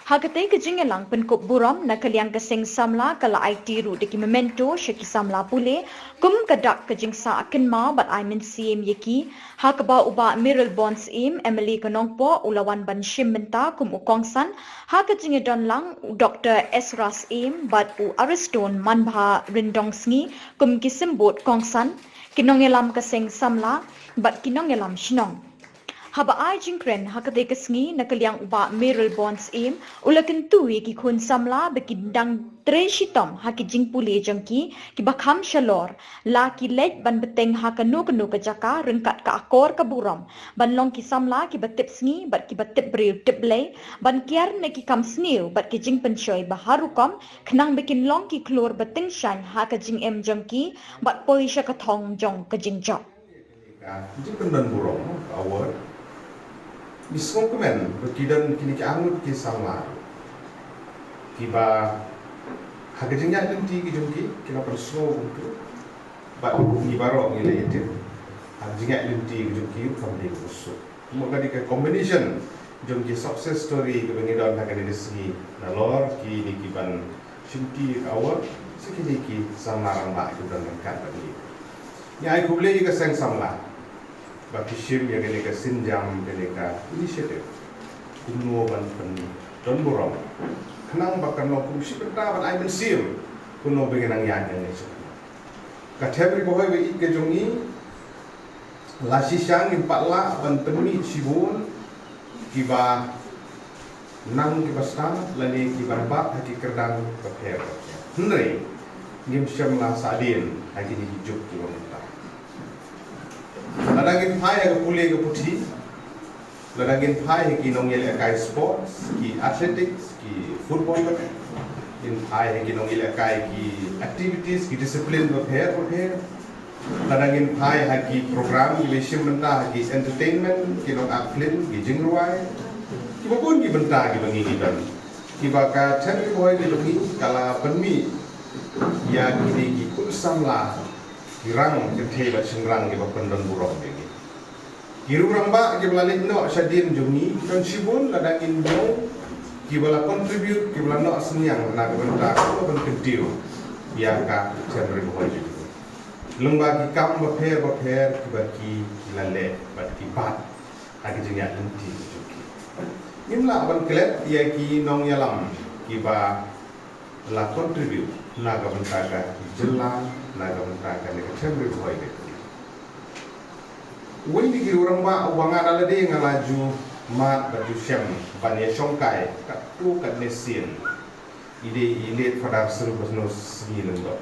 Ha katei ka jingïalang pynkup burom na ka liang ka seng samla ka la aiti ruh da ki memento sha ki samla pule kum ka dak ka jingsah kynmaw bad ai mynsiem ïa ki, ha kaba u Bah Mayralborn Syiem, M L A ka Nongpoh, u la wan ban shim bynta kum u kongsan, ha ka jingïadon lang u Doktor Ezra Syiem bad u Ariston Manbharyndong Sngi kum ki symbud kongsan, ki nongïalam ka seng samla bad ki nongïalam shnong. Haba ai jingkren ha katei ka sngi na ka liang u Bah Mayralborn Syiem, u la kyntu ïa ki khun samla ba kin dang trei shitom ha ki jingpule jong ki kiba kham shalor, la ki leit ban bteng ha kano kano ka jaka ryngkat ka akor ka burom, ban long ki samla kiba tip sngi bad kiba tip briew tip Blei, ban kiar na ki kam sniew bad ki jingpynshoi ba har rukom, khnang ba kin long ki khlur ba tyngshaiñ ha ka jingim jong ki bad poi sha ka thong jong ka jingjop. Ka jingpyndon burom ka award. Ngi sngewkmen ba ki don kine ki arngut ki samla kiba ha ka jingïaid lynti ki jong ki, ki la pynsngew kumtu. Bad ngi baroh ngi la ïatip ha ka jingïaid lynti ki jong ki kam dei ka suk. Kumba ka dei ka combination jong ki success story kiba ngi don ha kane ka sngi, nalor kine ki ban shimti ka award, sa kine ki samla rangbah kiba don ryngkat bad ngi. Ngi ai khublei ïa ka seng samla ba ki shim ïa kane ka sienjam, kane ka initiative, kumno ban pyndon burom, khnang ba kan long kum shi bynta ban ai mynsiem kumno ba ngin nang ïaid nangne sha khmat. Ka them Ri Bhoi ba ïeit ka jong ngi la shisha ngim pat lah ban pynmih shibun kiba nang kiba stad lane kiban bat ha ki kyrdan bapher bapher. Hynrei ngim shym la sahdien ha kine ki juk kiba mynta. Lada ngin phai ha ka pule ka puthi, lada ngin phai ha ki nongïalehkai sports, ki athletics, ki football, lada ngin phai ha ki nongïalehkai ki activities, ki discipline bapher bapher, lada ngin phai ha ki program kiba shim bynta ha ki entertainment, ki nong act film, ki jingrwai, kiba bun ki bynta kiba ngi ngi don, kiba ka them Ri Bhoi ka jong ngi ka la pynmih ïa kine ki khun samla, ki rang kynthei bad shynrang kiba pyndon burom ïa ngi. Ki riew rangbah kiba la leit noh shadien jong ngi ki don shibun, lada ngin ïoh kiba la contribute, kiba la noh synñiang na ka bynta kaba pynkyntiew ïa ka them Ri Bhoi jong ngi. Lyngba ki kam bapher bapher kiba ki, ki la leh bad ki bat ha ka jingïaid lynti ka jong ki. Ngim lah ban klet ïa ki nongïalam kiba la contribute na ka bynta ka jylla, na ka bynta kane ka them Ri Bhoi ka jong ngi. Uwei na ki riew rangbah uba nga da lade nga la ju mad bad ju shem ban ïashongkai katto katne sien, i dei i late Father Silvanus Sngi Lyngdoh,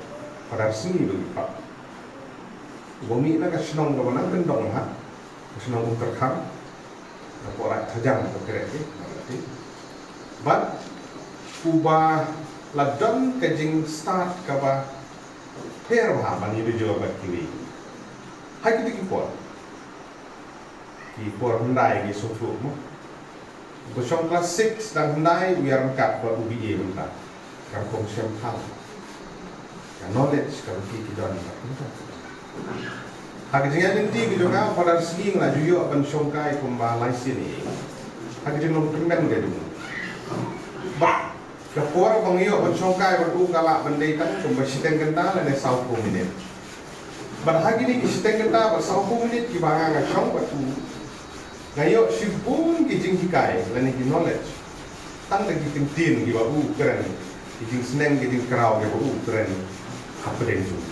Father Sngi ba ki pap, uba mih na ka shnong kaba nang kyndong ha ka shnong Umtyrkham, na Poraid Thajang, ka kren ki na ka ti. Bad uba la don ka jingstad kaba pher bha ban ïadei jur bad kiwei. Ha kito ki por, ki por hyndai ki sngewthuh mo, ba shong class six tang hyndai u ïaryngkat bad u B A mynta. Ka rukom shem phang, ka knowledge kaba ki, ki don mynta. Ha ka jingïaid lynti ka jong nga, Father Sngi nga la ju ïoh ban shongkai kumba lai sien ïa i. Ha ka jinglong kmen ka jong u. Bad ka por ba nga ïoh ban shongkai bad u ka lah ban dei tang kumba shiteng kynta lane sawphew minit. Bad ha kine ki shiteng kynta bad sawphew minit kiba nga nga shong bad u, nga ïoh shibun ki jinghikai lane ki knowledge. Tang da ki kyntien kiba u kren, ki jingsneng ki jingkraw kiba u kren hapdeng jong u.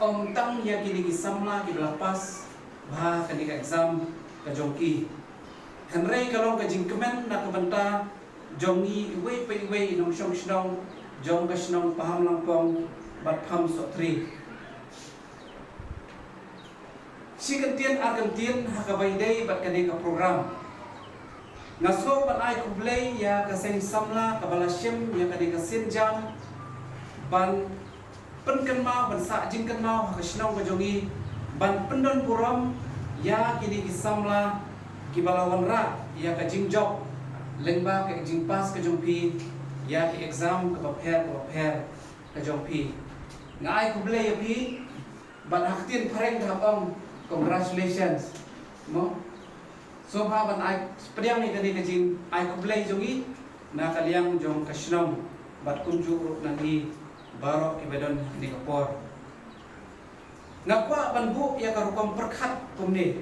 Ym tang ïa kine ki samla kiba la pass bha kane ka exam ka jong ki, hynrei ka long ka jingkmen na ka bynta jong ngi iwei pa iwei i nongshong shnong jong ka shnong Pahamlangpong bad Pamsohtrei. Shi kyntien ar kyntien ha kaba ïadei bad kane ka program. Nga sngew ban ai khublei ïa ka seng samla kaba la shim ïa kane ka sienjam ban pynkynmaw, ban sah jingkynmaw ha ka shnong ka jong ngi, ban pyndon burom ïa kine ki samla kiba la wanrah ïa ka jingjop lyngba ka jingpass ka jong phi ïa ki exam kaba pher kaba pher ka jong phi. Nga ai khublei ïa phi. Bad ha ktien phareng ka hap ong congratulations. Mo? Sngewbha ban ai pdiang ïa kane ka jingai khublei jong ngi na ka liang jong ka shnong bad kumjuh ruh na ngi baroh kiba don ha kane ka por. Nga kwah ban buh ïa ka rukom pyrkhat kumne,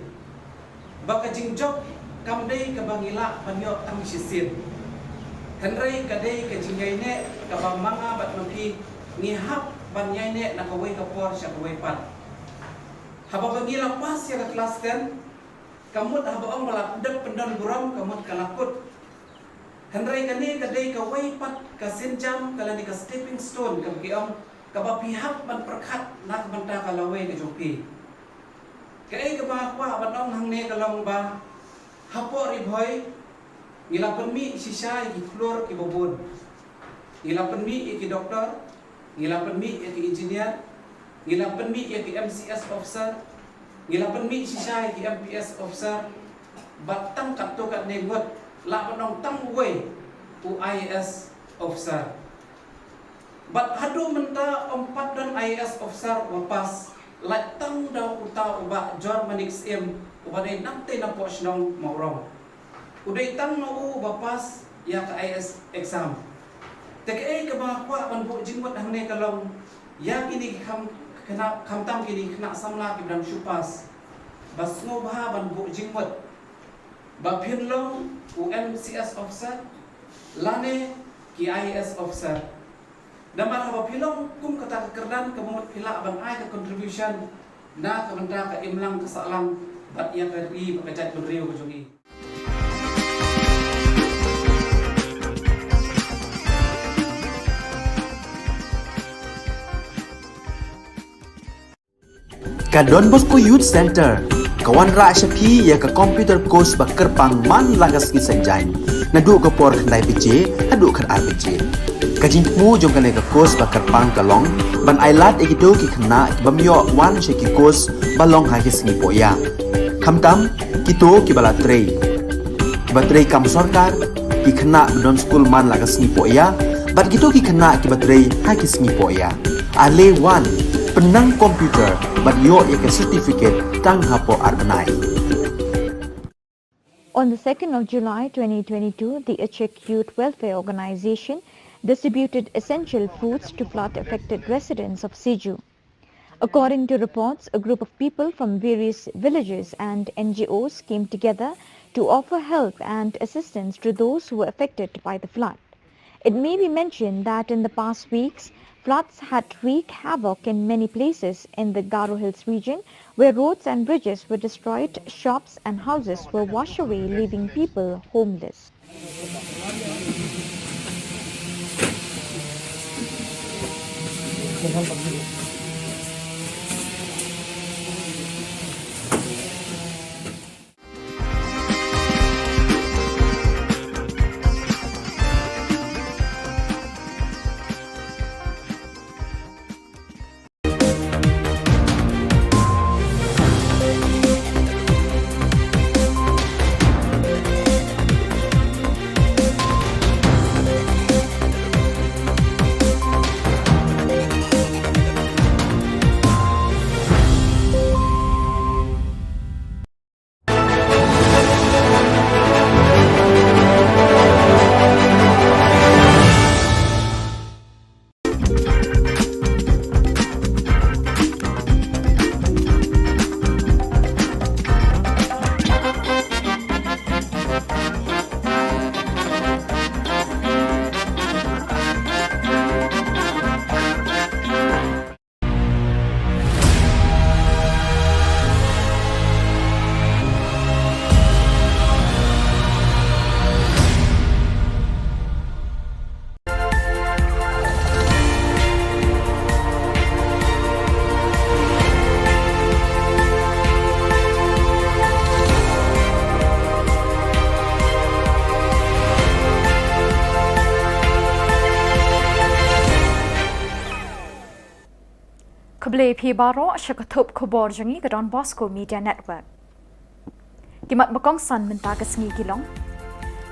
ba ka jingjop kam dei kaba ngi lah ban ïoh tang shisien, hynrei ka dei ka jingïaineh kaba ma nga bad ma phi ngi hap ban ïaineh na kawei ka por sha kawei pat. Haba ba ngi la pass ïa ka klas ten, ka mut haba ong ba la dep pyndon burom ka mut ka la kut. Hynrei kane ka dei kawei pat ka sienjam, ka lane ka stepping stone kaba ki ong, kaba phi hap ban pyrkhat na ka bynta ka lawei ka jong phi. Kaei kaba kwah ban ong hangne ka long ba hapoh Ri Bhoi ngi la pynmih shisha ïa ki khlur kiba bun. Ngi la pynmih ïa ki doktor, ngi la pynmih ïa ki engineer, ngi la pynmih ïa ki M C S officer, ngi la pynmih shisha ïa ki M P S officer, bad tang katto katne ngut lah ban ong tang uwei u I A S officer. Bad haduh mynta ym pat don I A S officer uba pass, lait tang da uta u Bah Jor Manik Syiem uba dei nangtei napoh shnong Mawrong. U dei tang na u uba pass ïa ka I A S exam. Te kaei kaba kwah ban buh jingmut hangne ka long ïa kine ki kham, khynnah, khamtam kine ki khynnah samla kiba dang shu pass, ba sngewbha ban buh jingmut ba phin long u M C S officer lane ki I A S officer. Namar haba phi long kum kata ka kyrdan ka mut phi lah ban ai ka contribution na ka bynta ka imlang ka sahlang bad ïa ka ri bad ka jaitbynriew ka jong ngi. Ka Don Bosco Youth Centre ka wanrah sha phi ïa ka computer course ba kyrpang man la ka sngi Saitjaiñ, naduh ka por khyndai baje haduh khatar baje. Ka jingthmu jong kane ka course ba kyrpang ka long ban ailad ïa kito ki khynnah ki bym ïoh wan sha ki course ba long ha ki sngi pohïa, khamtam kito kiba la trei, kiba trei kam sorkar, ki khynnah ba don skul man la ka sngi pohïa, bad kito ki khynnah kiba trei ha ki sngi pohïa. Ale wan, pynnang computer bad ïoh ïa ka certificate tang hapoh ar bnai. On the second of July twenty twenty-two, the Achik Youth Welfare Organization distributed essential foods to flood-affected residents of Seju. According to reports, a group of people from various villages and N G Os came together to offer help and assistance to those who were affected by the flood. It may be mentioned that in the past weeks, floods had wreaked havoc in many places in the Garo Hills region, where roads and bridges were destroyed, shops and houses were washed away, leaving people homeless. Khublei phi baroh sha ka thup khubor jong ngi ka Don Bosco Media Network. Ki mat ba kongsan mynta ka sngi ki long: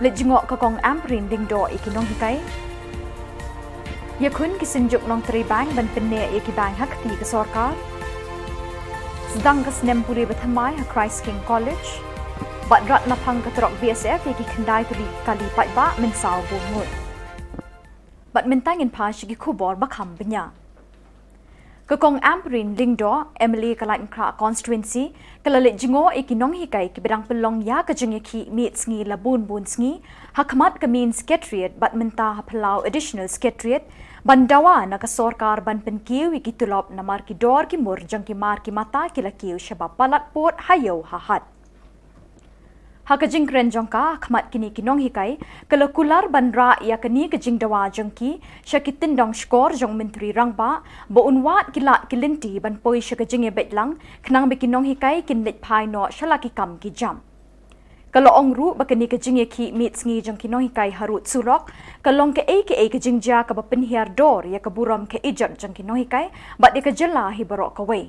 Leit jngoh ka Kong Ampareen Lyngdoh ïa ki nonghikai. Ïakhun ki synjuk nongtrei bank ban pynneh ïa ki bank ha kti ka sorkar. Sdang ka snem pule ba thymmai ha Christ King College. Bad rat na phang ka trok B S F ïa ki khyndai tylli ki kali paidbah mynsaw bun ngut. Bad mynta ngin phai sha ki khubor ba kham bniah. Ka Kong Ampareen Lyngdoh, M L A ka Laitumkhrah Constituency, ka la leit jngoh ïa ki nonghikai kiba dang pynlong ïa ka jingïakhih miet sngi la bun bun sngi ha khmat ka Main Secretariat bad mynta ha Palau Additional Secretariat, ban dawa na ka sorkar ban pynkiew ïa ki tulop namar ki dor ki mur jong ki mar ki mata ki la kiew shaba palat pud ha ïew ha hat. Ha ka jingkren jong ka ha khmat kine ki nonghikai, ka la kular ban rah ïa kane ka jingdawa jong ki sha ki tyndong shkor jong u Myntri Rangbah ba un wad ki lad ki lynti ban poi sha ka jingïabeit lang khnang ba ki nonghikai kin leit phai noh sha la ki kam ki jam. Ka la ong ruh ba kane ka jingïakhih miet sngi jong ki nonghikai harud surok ka long kaei kaei ka jingjia kaba pynhiar dor ïa ka burom ka ijot jong ki nonghikai bad ïa ka jylla hi baroh kawei.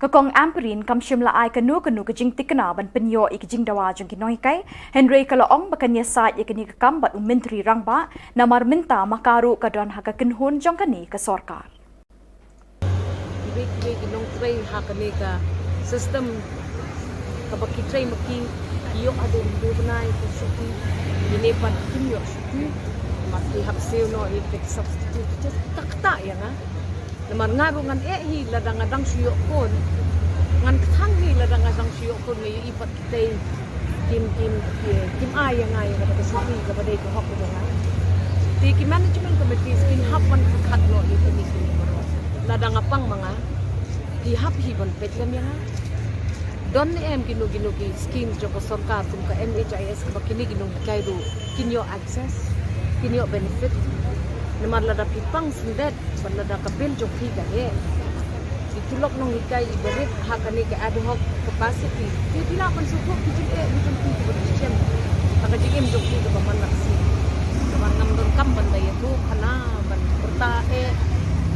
Ka Kong Ampareen kam shym la ai kano kano ka jingthikna ban pynïoh ïa ka jingdawa jong ki nonghikai, hynrei ka la ong ba kan ïasaid ïa kane ka kam bad u Myntri Rangbah namar mynta ma ka ruh ka don ha ka kynhun jong kane ka sorkar. Kiwei kiwei ki nongtrei ha kane ka system kaba ki trei ma ki, ki ïoh haduh hynriew bnai ka shuti, ine pat kim ïoh shuti. Mat ki hap siew noh ïa ki substitute, just tak tak ïa nga. Namar nga ruh ngan eh hi lada nga dang shu ïoh khun. Ngan kthang hi lada nga dang shu ïoh khun, nga ïohi pat kitei kim, kim, kim, kim ai ïa nga ïa kata ka shuti kaba dei ka hok ka jong nga. Te ki management committees kin hap ban pyrkhat noh ïa kine kine baroh. Lada nga pang ma nga, ki hap hi ban peit lem ïa nga. Don ne em kino kino ki schemes jong ka sorkar kum ka M H I S kaba kine ki nonghikai ruh kin ïoh access, kin ïoh benefit. Namar lada phi pang syndet bad lada ka bill jong phi ka heh, ki tulop nonghikai iba rit ha kane ka ad hoc capacity, te phi lah ban sngewthuh ki jingeh ki jong phi kiba dei shisien ha ka jingim jong phi kaba man la ka sngi. Namar ngam donkam ban da ïathuh khana ban pyrta eh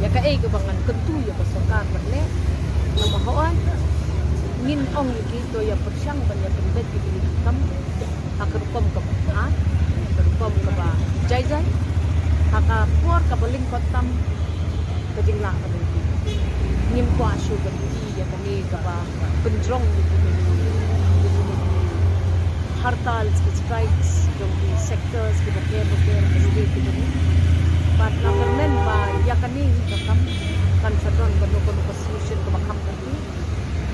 ïa kaei kaba ngan kyntu ïa ka sorkar ban leh. Namar hooid ngin ong ïa ki to ïa pyrshang ban ïa pynbeit ïa kine ki kam ha ka rukom kaba, ha ka rukom kaba jai jai, ha ka por kaba lyngkot tam, ka jinglah ka jong ki. Ngim kwah shuh ban ïohi ïa kane kaba pynjrong ïa kine ki, ïa kine ki hartal, ki strikes jong ki sectors kiba pher ba pher, ki state ki jong ngi. Bad nga kyrmen ba ïa kane hi ka kam kan sa don kano kano ka solution kaba kham kati.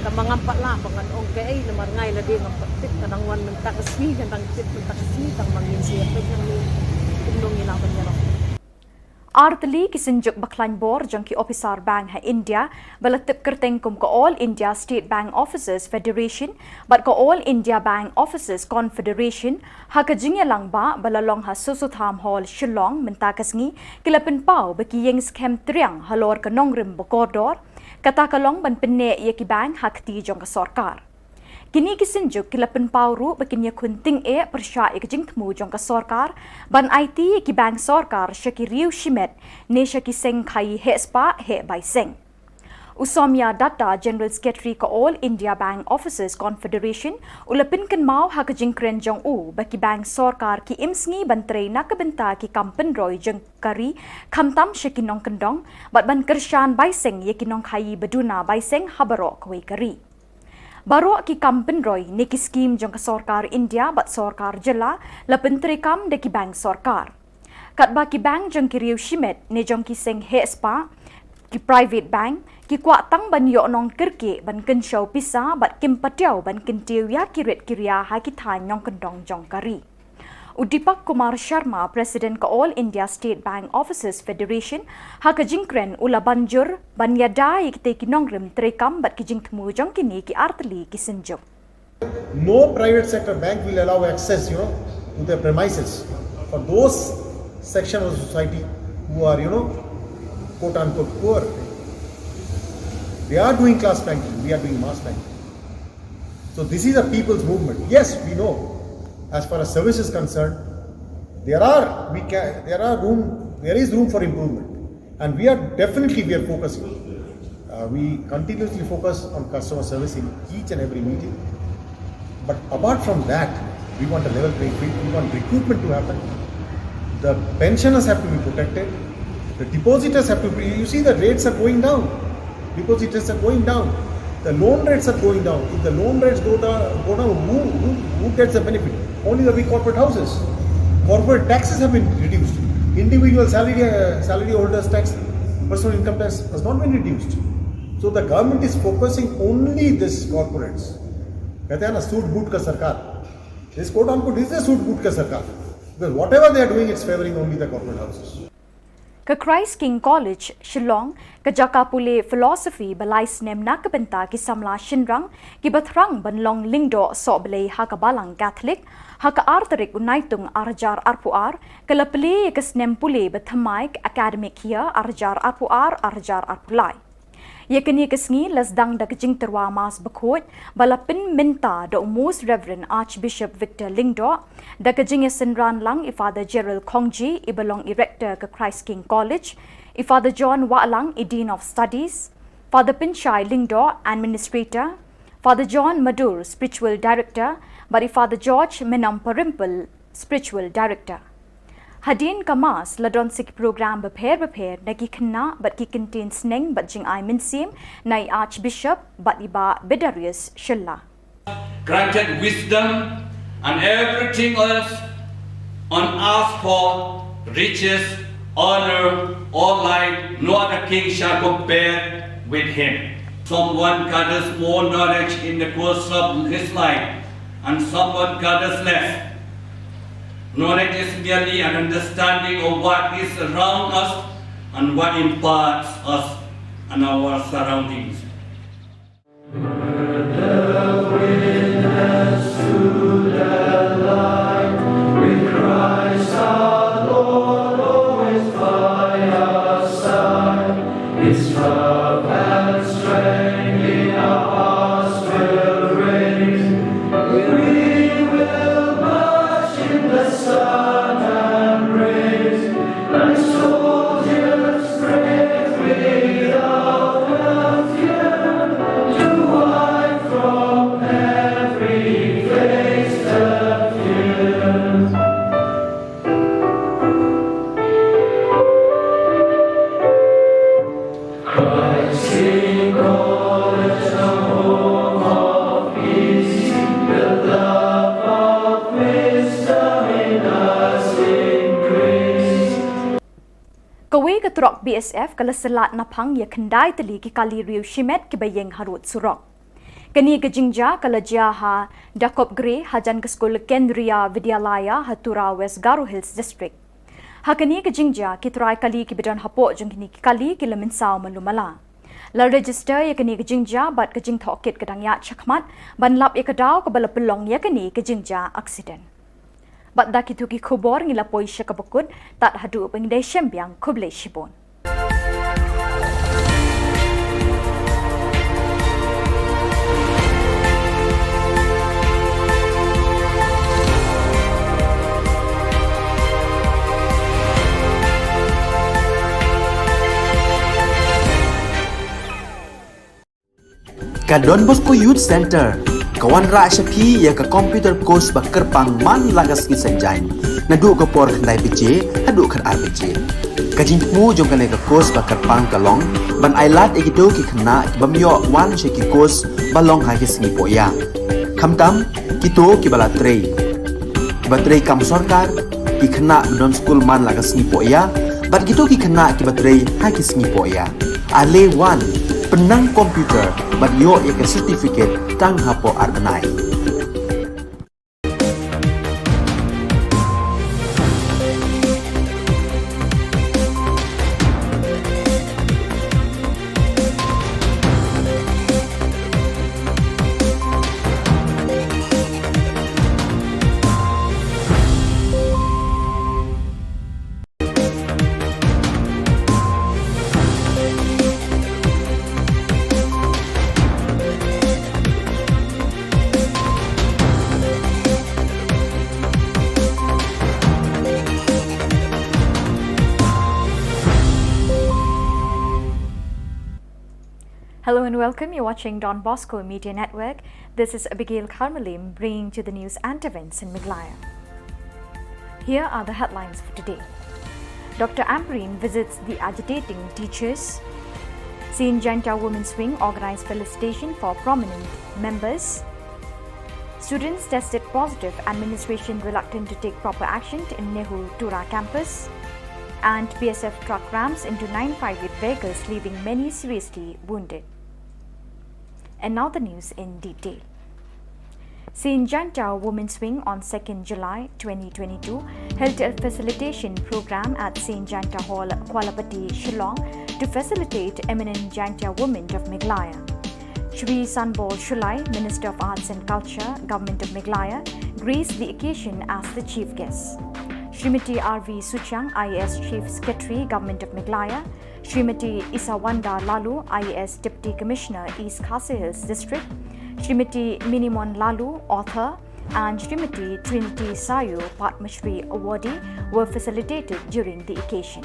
Tangba ngam pat lah ba ngan ong kaei namar nga ïa lade ngam pat tip, ka dang wan mynta ka sngi, ka dang tip mynta ka sngi, tangba ngin sa ïa peit hangne kumno ngi lah ban ïarap. Ar tylli ki synjuk ba khlaiñ bor jong ki ophisar bank ha India ba la tip kyrteng kum ka All India State Bank Officers Federation bad ka All India Bank Officers Confederation ha ka jingïalang ba ba la long ha Sosothamhall Shillong mynta ka sngi ki la pynpaw ba ki ïeng skhem triang halor ka nongrim ba kordor, kata ka long ban pynneh ïa ki bank ha kti jong ka sorkar. Kine ki synjuk ki la pynpaw ruh ba kin ïakhun tyngeh pyrshah ïa ka jingthmu jong ka sorkar ban aiti ïa ki bank sorkar sha ki riew shimet ne sha ki seng khaii heh spah heh bai seng. U Somya Datta, General Secretary ka All India Bank Officers Confederation, u la pynkynmaw ha ka jingkren jong u ba ki bank sorkar ki im sngi ban trei na ka bynta ki kam pynroi jong ka ri, khamtam sha ki nongkyndong, bad ban kyrshan bai seng ïa ki nongkhaii ba duna bai seng ha baroh kawei ka ri. Baroh ki kam pynroi ne ki skim jong ka sorkar India bad sorkar jylla la pyntreikam da ki bank sorkar. Katba ki bank jong ki riew shimet ne jong ki seng heh spah, ki private bank, ki kwah tang ban ïoh nongkyrkieh ban kynshew pisa bad kim patiaw ban kyntiew ïa ki rit ki ria ha ki thaiñ nongkyndong jong ka ri. U Deepak Kumar Sharma, President ka All India State Bank Officers Federation, ha ka jingkren u la ban jur ban ïada ïa kitei ki nongrim treikam bad ki jingthmu jong kine ki ar tylli ki synjuk. No private sector bank will allow access, you know, to their premises for those section of the society who are, you know, quote unquote poor. They are doing class banking, we are doing mass banking. So this is a people's movement. Yes, we know, as far as service is concerned, there are, we can, there are room, there is room for improvement. And we are definitely, we are focusing. We continuously focus on customer service in each and every meeting. But apart from that, we want a level playing field. We want recruitment to happen. The pensioners have to be protected. The depositors have to be. You see, the rates are going down. Depositors are going down. The loan rates are going down. If the loan rates go down, go down, who, who, who gets the benefit? Only the big corporate houses. Corporate taxes have been reduced. Individual salary, uh, salary holders tax, personal income tax has not been reduced. So the government is focusing only this corporates. कहते हैं ना, सूट बूट का सरकार. This, quote unquote, is a सूट बूट का सरकार. Because whatever they are doing, it's favoring only the corporate houses. Ka Christ King College, Shillong, ka jaka pule philosophy ba lai snem na ka bynta ki samla shynrang kiba thrang ban long lyngdoh sohblei ha ka Balang Catholic, ha ka ar tarik u Naitung ar hajar arphew ar, ka la plie ïa ka snem pule ba thymmai, academic year ar hajar arphew ar, ar hajar arphew lai. Ïa kane ka sngi la sdang da ka jingtyrwa Mass bakhuid ba la pynmynta da u Most Reverend Archbishop Victor Lyngdoh, da ka jingïasynran lang i Father Gerald Khongji iba long i Rector ka Christ King College, i Father John Wahlang i Dean of Studies, Father Pynshai Lyngdoh, Administrator, Father John Madur, Spiritual Director, bad i Father George Menamparimpal, Spiritual Director. Hadien ka Mass la don sa ki program bapher bapher na ki khynnah bad ki kyntien sneng bad jingai mynsiem na i Archbishop bad i Bah Bedarius Shylla. Granted wisdom and everything else on earth for riches, honor, or life, no other king shall compare with him. Someone gathers more knowledge in the course of his life, and someone gathers less. Knowledge is merely an understanding of what is around us and what imparts us and our surroundings. Kawei ka trok B S F ka la syllat naphang ïa khyndai tylli ki kali riew shimet kiba ïeng harud surok. Kane ka jingjia ka la jia ha Dakopgre hajan ka skul Kendriya Vidyalaya ha Tura, West Garo Hills District. Ha kane ka jingjia ki trai kali kiba don hapoh jong kine ki kali ki la mynsaw malu mala. La register ïa kane ka jingjia bad ka jingtohkit ka dang ïaid shakhmat ban lap ïa ka daw kaba la pynlong ïa kane ka jingjia accident. Bad da kito ki khubor ngi la poi sha kaba kut, tad haduh ba ngin ïashem biang, khublei shibun. Ka Don Bosco Youth Centre ka wanrah sha phi ïa ka computer course ba kyrpang man la ka sngi Saitjaiñ, naduh ka por khyndai baje haduh khatar baje. Ka jingthmu jong kane ka course ba kyrpang ka long ban ailad ïa kito ki khynnah ki bym ïoh wan sha ki course ba long ha ki sngi pohïa, khamtam kito kiba la trei, kiba trei kam sorkar, ki khynnah ba don skul man la ka sngi pohïa bad kito ki khynnah kiba trei ha ki sngi pohïa. Ale wan, pynnang computer bad ïoh ïa ka certificate tang hapoh ar bnai. Welcome, you're watching Don Bosco Media Network. This is Abigail Kharmalim bringing to the news and events in Meghalaya. Here are the headlines for today. Doctor Ampareen visits the agitating teachers. Saint Jaintia Women's Wing organized felicitation for prominent members. Students tested positive, administration reluctant to take proper action in Nehu Tura campus. And B S F truck rams into nine five eight vehicles, leaving many seriously wounded. And now the news in detail. Saint Jaintia Women's Wing on second July twenty twenty-two held a facilitation program at Saint Jaintia Hall, Kualapati, Shillong, to facilitate eminent Jaintia women of Meghalaya. Shri Sanbor Shullai, Minister of Arts and Culture, Government of Meghalaya, graced the occasion as the chief guest. Srimati R V Suchiang, I A S Chief Secretary, Government of Meghalaya, Srimati Isawanda Laloo, I A S Deputy Commissioner, East Khasi Hills District, Srimati Minimon Laloo, author, and Srimati Trinity Sayu, Padma Shri awardee, were facilitated during the occasion.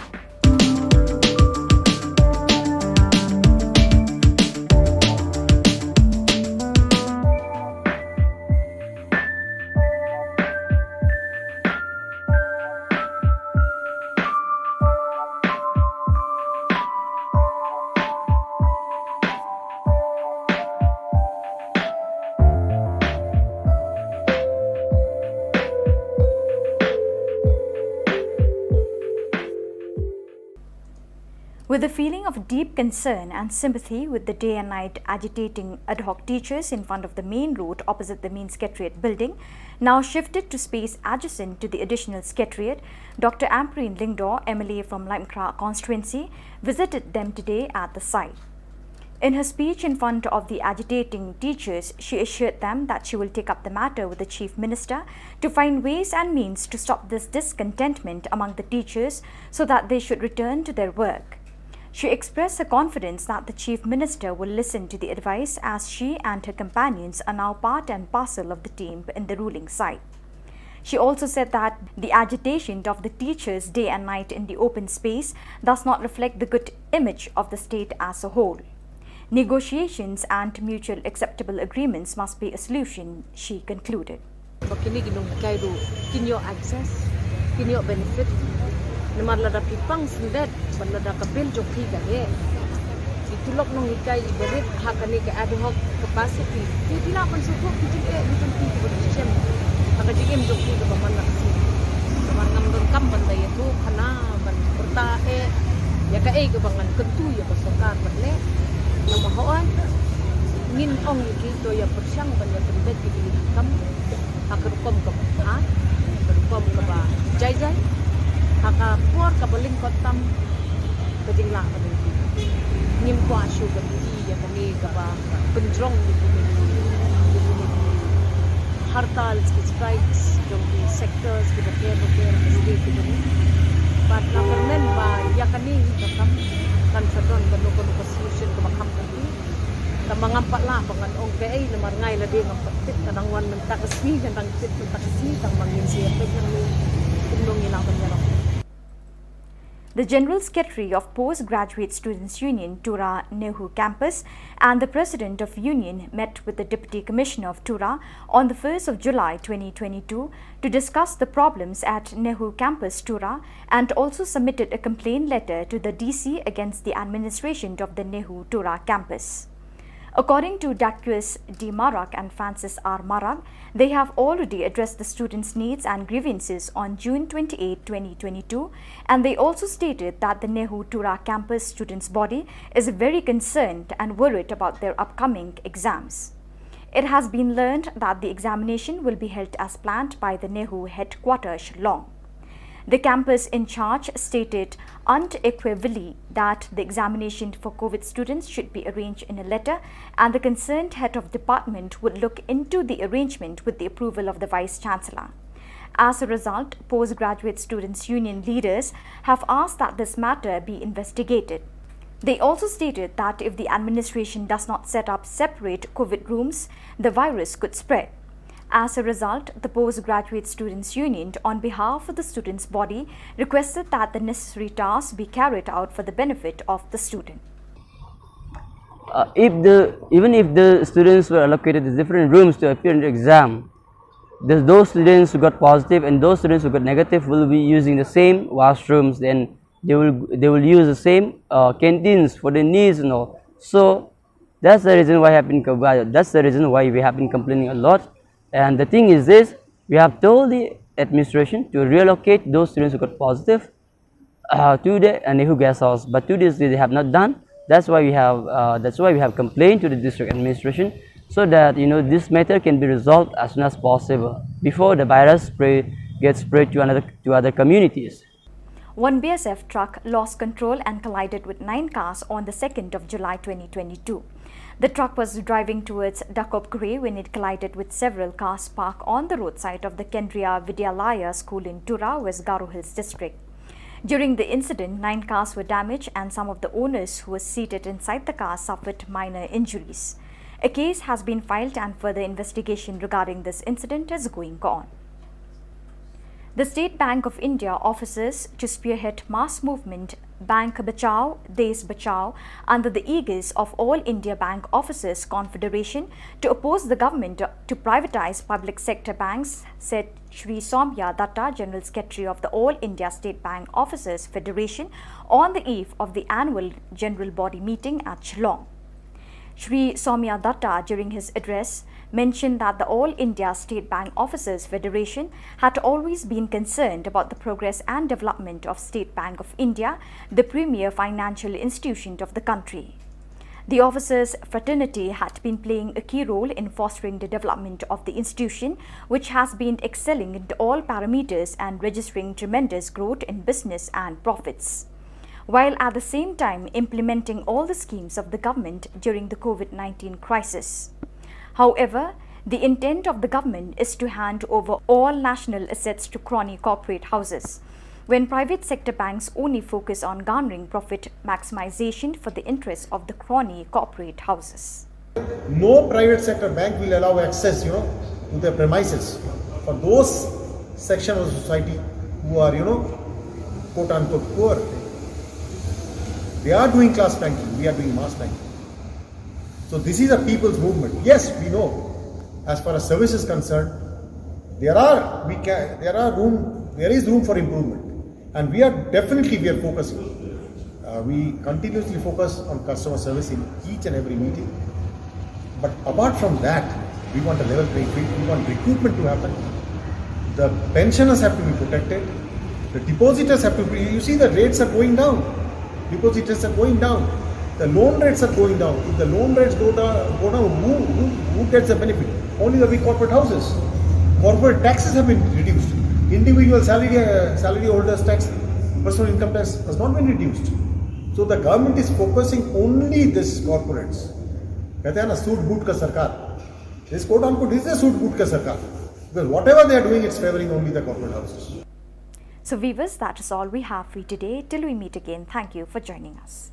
With a feeling of deep concern and sympathy with the day and night agitating ad hoc teachers in front of the main road opposite the main secretariat building, now shifted to space adjacent to the additional secretariat, Doctor Ampareen Lyngdoh, M L A from Laitumkhrah constituency, visited them today at the site. In her speech in front of the agitating teachers, she assured them that she will take up the matter with the Chief Minister to find ways and means to stop this discontentment among the teachers so that they should return to their work. She expressed her confidence that the Chief Minister will listen to the advice, as she and her companions are now part and parcel of the team in the ruling side. She also said that the agitation of the teachers day and night in the open space does not reflect the good image of the state as a whole. Negotiations and mutual acceptable agreements must be a solution, she concluded. Ba kine ki nonghikai ruh kin ïoh access, kin ïoh benefit. Namar lada phi pang syndet, bad lada ka bill jong phi ka heh, ki tulop nonghikai iba rit ha kane ka ad hoc capacity, te phi lah ban sngewthuh ki jingeh ki jong phi kiba phi shem. Ha ka jingim jong phi kaba man la ka sngi. Namar ngam donkam ban da ïathuh khana ban pyrta eh ïa kaei kaba ngan kyntu ïa ka sorkar ban leh. Namar hooid, ngin ong ïa ki to ïa pyrshang ban ïa pynbeit ïa ki kam ha ka rukom kaba bha, ka rukom kaba jai jai, ha ka por kaba lyngkot tam. Ka jinglah ka jong ki, ngim kwah shuh ban ïohi ïa kane kaba pynjrong ïa kine ki, ïa kine ki hartal, ki strikes jong ki sectors kiba pher bapher ha state kiba ni. Bad nga kyrmen ba ïa kane hi ka kam kan sa don kano kano ka solution kaba kham kati. Tangba ngam pat lah ba ngan ong kaei namar nga lade ngam pat tip, ka dang wan mynta ka sngi, ka dang tip mynta ka sngi, tangba ngin sa ïa peit nangne kumno ngi lah ban ïarap. The General Secretary of Postgraduate Students Union, Tura Nehu Campus, and the President of Union met with the Deputy Commissioner of Tura on the first of July twenty twenty-two to discuss the problems at Nehu Campus, Tura, and also submitted a complaint letter to the D C against the administration of the Nehu Tura campus. According to Daquis D Marak and Francis R Marak, they have already addressed the students' needs and grievances on June twenty-eighth, twenty twenty-two, and they also stated that the Nehu Tura campus students' body is very concerned and worried about their upcoming exams. It has been learned that the examination will be held as planned by the Nehu headquarter, Shillong. The campus in charge stated unequivocally that the examination for COVID students should be arranged in a letter, and the concerned head of department would look into the arrangement with the approval of the Vice Chancellor. As a result, Postgraduate Students Union leaders have asked that this matter be investigated. They also stated that if the administration does not set up separate COVID rooms, the virus could spread. As a result, the Postgraduate Students Union, on behalf of the students' body, requested that the necessary tasks be carried out for the benefit of the student. Uh, if the even if the students were allocated to different rooms to appear in the exam, the, those students who got positive and those students who got negative will be using the same washrooms, and they will they will use the same uh, canteens for their needs and all. So that's the reason why have been co- that's the reason why we have been complaining a lot. And the thing is this: we have told the administration to reallocate those students who got positive uh, to the uh, NEHU guest house, but to this they have not done. That's why we have uh, that's why we have complained to the district administration, so that you know this matter can be resolved as soon as possible before the virus spread gets spread to another to other communities. One B S F truck lost control and collided with nine cars on the second of July twenty twenty-two. The truck was driving towards Dakopgre when it collided with several cars parked on the roadside of the Kendriya Vidyalaya school in Tura, West Garo Hills district. During the incident, nine cars were damaged and some of the owners who were seated inside the car suffered minor injuries. A case has been filed and further investigation regarding this incident is going on. The State Bank of India offers to spearhead mass movement Bank Bachao, Desh Bachao under the aegis of All India Bank Officers Confederation to oppose the government to privatize public sector banks, said Shri Somya Datta, General Secretary of the All India State Bank Officers Federation, on the eve of the annual general body meeting at Shillong. Shri Somya Datta, during his address, mentioned that the All India State Bank Officers Federation had always been concerned about the progress and development of State Bank of India, the premier financial institution of the country. The officers' fraternity had been playing a key role in fostering the development of the institution, which has been excelling in all parameters and registering tremendous growth in business and profits, while at the same time implementing all the schemes of the government during the COVID nineteen crisis. However, the intent of the government is to hand over all national assets to crony corporate houses, when private sector banks only focus on garnering profit maximization for the interests of the crony corporate houses. No private sector bank will allow access, you know, to their premises for those sections of society who are, you know, quote unquote poor. They are doing class banking, we are doing mass banking. So this is a people's movement. Yes, we know, as far as service is concerned, there are we can there are room there is room for improvement, and we are definitely we are focusing. Uh, we continuously focus on customer service in each and every meeting. But apart from that, we want a level playing field. We want recruitment to happen. The pensioners have to be protected. The depositors have to be. You see, the rates are going down. Depositors are going down. The loan rates are going down. If the loan rates go down, go down, who, who, who gets the benefit? Only the big corporate houses. Corporate taxes have been reduced. Individual salary uh, salary holders tax, personal income tax has not been reduced. So the government is focusing only this corporates. कहते हैं ना, सूट बूट का सरकार. This quote unquote is a सूट बूट का सरकार. Because whatever they are doing, it's favoring only the corporate houses. So, viewers, that is all we have for you today. Till we meet again, thank you for joining us.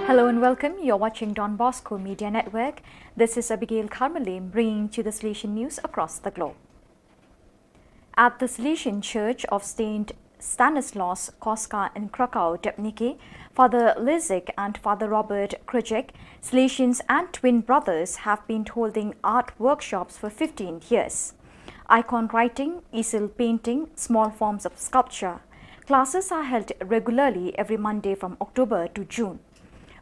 Hello and welcome. You're watching Don Bosco Media Network. This is Abigail Karmalim bringing to the Salesian news across the globe. At the Salesian Church of Saint Stanislaus Koska in Krakow, Debniki, Father Lizik and Father Robert Krujek, Salesians and twin brothers, have been holding art workshops for fifteen years. Icon writing, easel painting, small forms of sculpture. Classes are held regularly every Monday from October to June.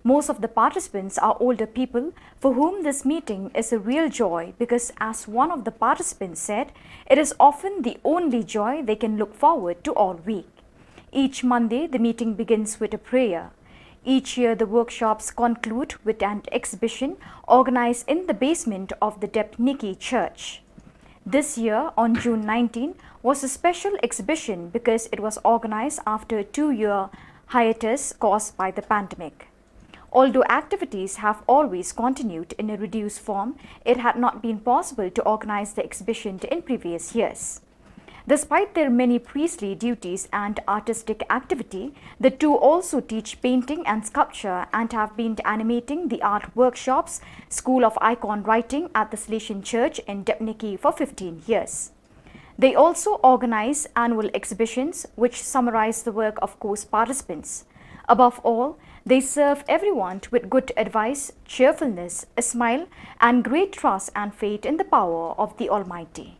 Most of the participants are older people for whom this meeting is a real joy because, as one of the participants said, it is often the only joy they can look forward to all week. Each Monday, the meeting begins with a prayer. Each year, the workshops conclude with an exhibition organized in the basement of the Debniki Church. This year, on June nineteen, was a special exhibition because it was organized after a two-year hiatus caused by the pandemic. Although activities have always continued in a reduced form, it had not been possible to organize the exhibition in previous years. Despite their many priestly duties and artistic activity, the two also teach painting and sculpture and have been animating the art workshops, School of Icon Writing at the Salesian Church in Debniki for fifteen years. They also organize annual exhibitions which summarize the work of course participants. Above all, they serve everyone with good advice, cheerfulness, a smile, and great trust and faith in the power of the Almighty.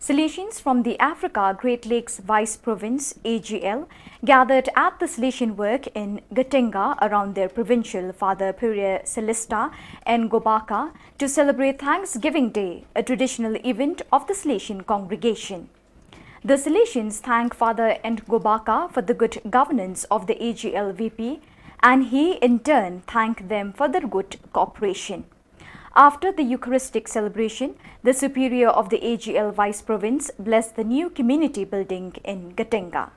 Salesians from the Africa Great Lakes Vice Province, A G L, gathered at the Salesian Work in Gatenga around their provincial Father Pierre Celestin Ngobaka to celebrate Thanksgiving Day, a traditional event of the Salesian congregation. The Salesians thank Father Ngobaka for the good governance of the A G L V P, and he in turn thanked them for their good cooperation. After the Eucharistic celebration, the Superior of the A G L Vice Province blessed the new community building in Gatenga.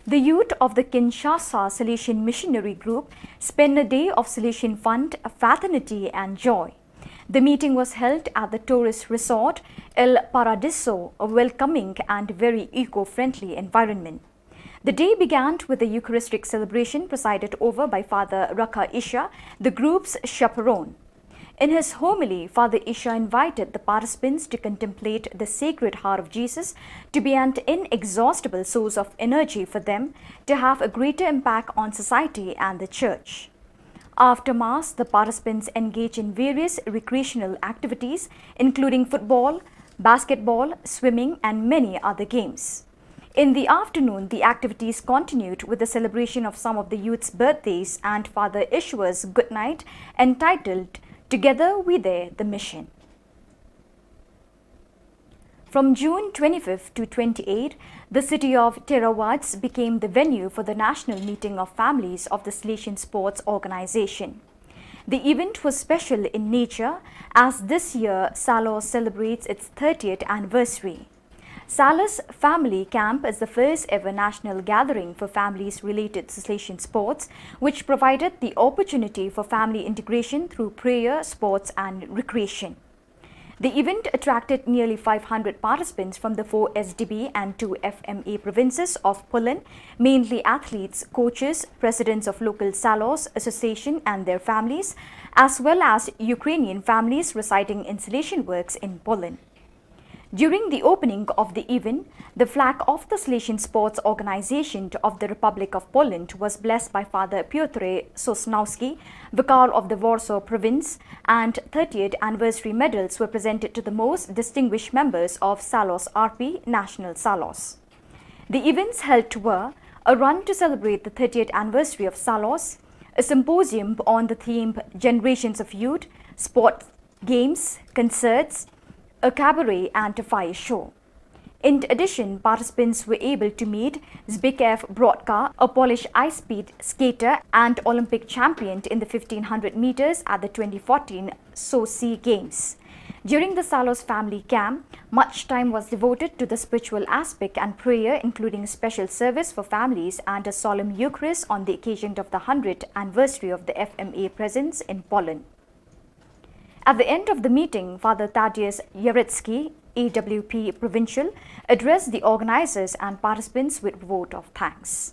The youth of the Kinshasa Salesian Missionary Group spent a day of Salesian fun, fraternity, and joy. The meeting was held at the tourist resort El Paradiso, a welcoming and very eco-friendly environment. The day began with a Eucharistic celebration presided over by Father Rakha Isha, the group's chaperone. In his homily, Father Isha invited the participants to contemplate the Sacred Heart of Jesus to be an inexhaustible source of energy for them to have a greater impact on society and the church. After Mass, the participants engage in various recreational activities, including football, basketball, swimming, and many other games. In the afternoon, the activities continued with the celebration of some of the youth's birthdays and Father Isha's goodnight, entitled Together We Dare the Mission. From June twenty-fifth to twenty-eighth, the city of Theravats became the venue for the national meeting of families of the Salesian Sports Organization. The event was special in nature as this year Salos celebrates its thirtieth anniversary. Salos Family Camp is the first ever national gathering for families related to Salesian sports, which provided the opportunity for family integration through prayer, sports, and recreation. The event attracted nearly five hundred participants from the four S D B and two F M A provinces of Poland, mainly athletes, coaches, presidents of local Salos association and their families, as well as Ukrainian families residing in Salesian works in Poland. During the opening of the event, the flag of the Salesian Sports Organization of the Republic of Poland was blessed by Father Piotr Sosnowski, Vicar of the Warsaw Province, and thirtieth anniversary medals were presented to the most distinguished members of Salos R P National Salos. The events held were a run to celebrate the thirtieth anniversary of Salos, a symposium on the theme Generations of Youth, sport, games, concerts, a cabaret, and a fire show. In addition, participants were able to meet Zbigniew Brodka, a Polish ice speed skater and Olympic champion in the fifteen hundred meters at the twenty fourteen Sochi Games. During the Salos family camp, much time was devoted to the spiritual aspect and prayer, including special service for families and a solemn Eucharist on the occasion of the hundredth anniversary of the F M A presence in Poland. At the end of the meeting, Father Tadeusz Jarecki, A W P Provincial, addressed the organizers and participants with a vote of thanks.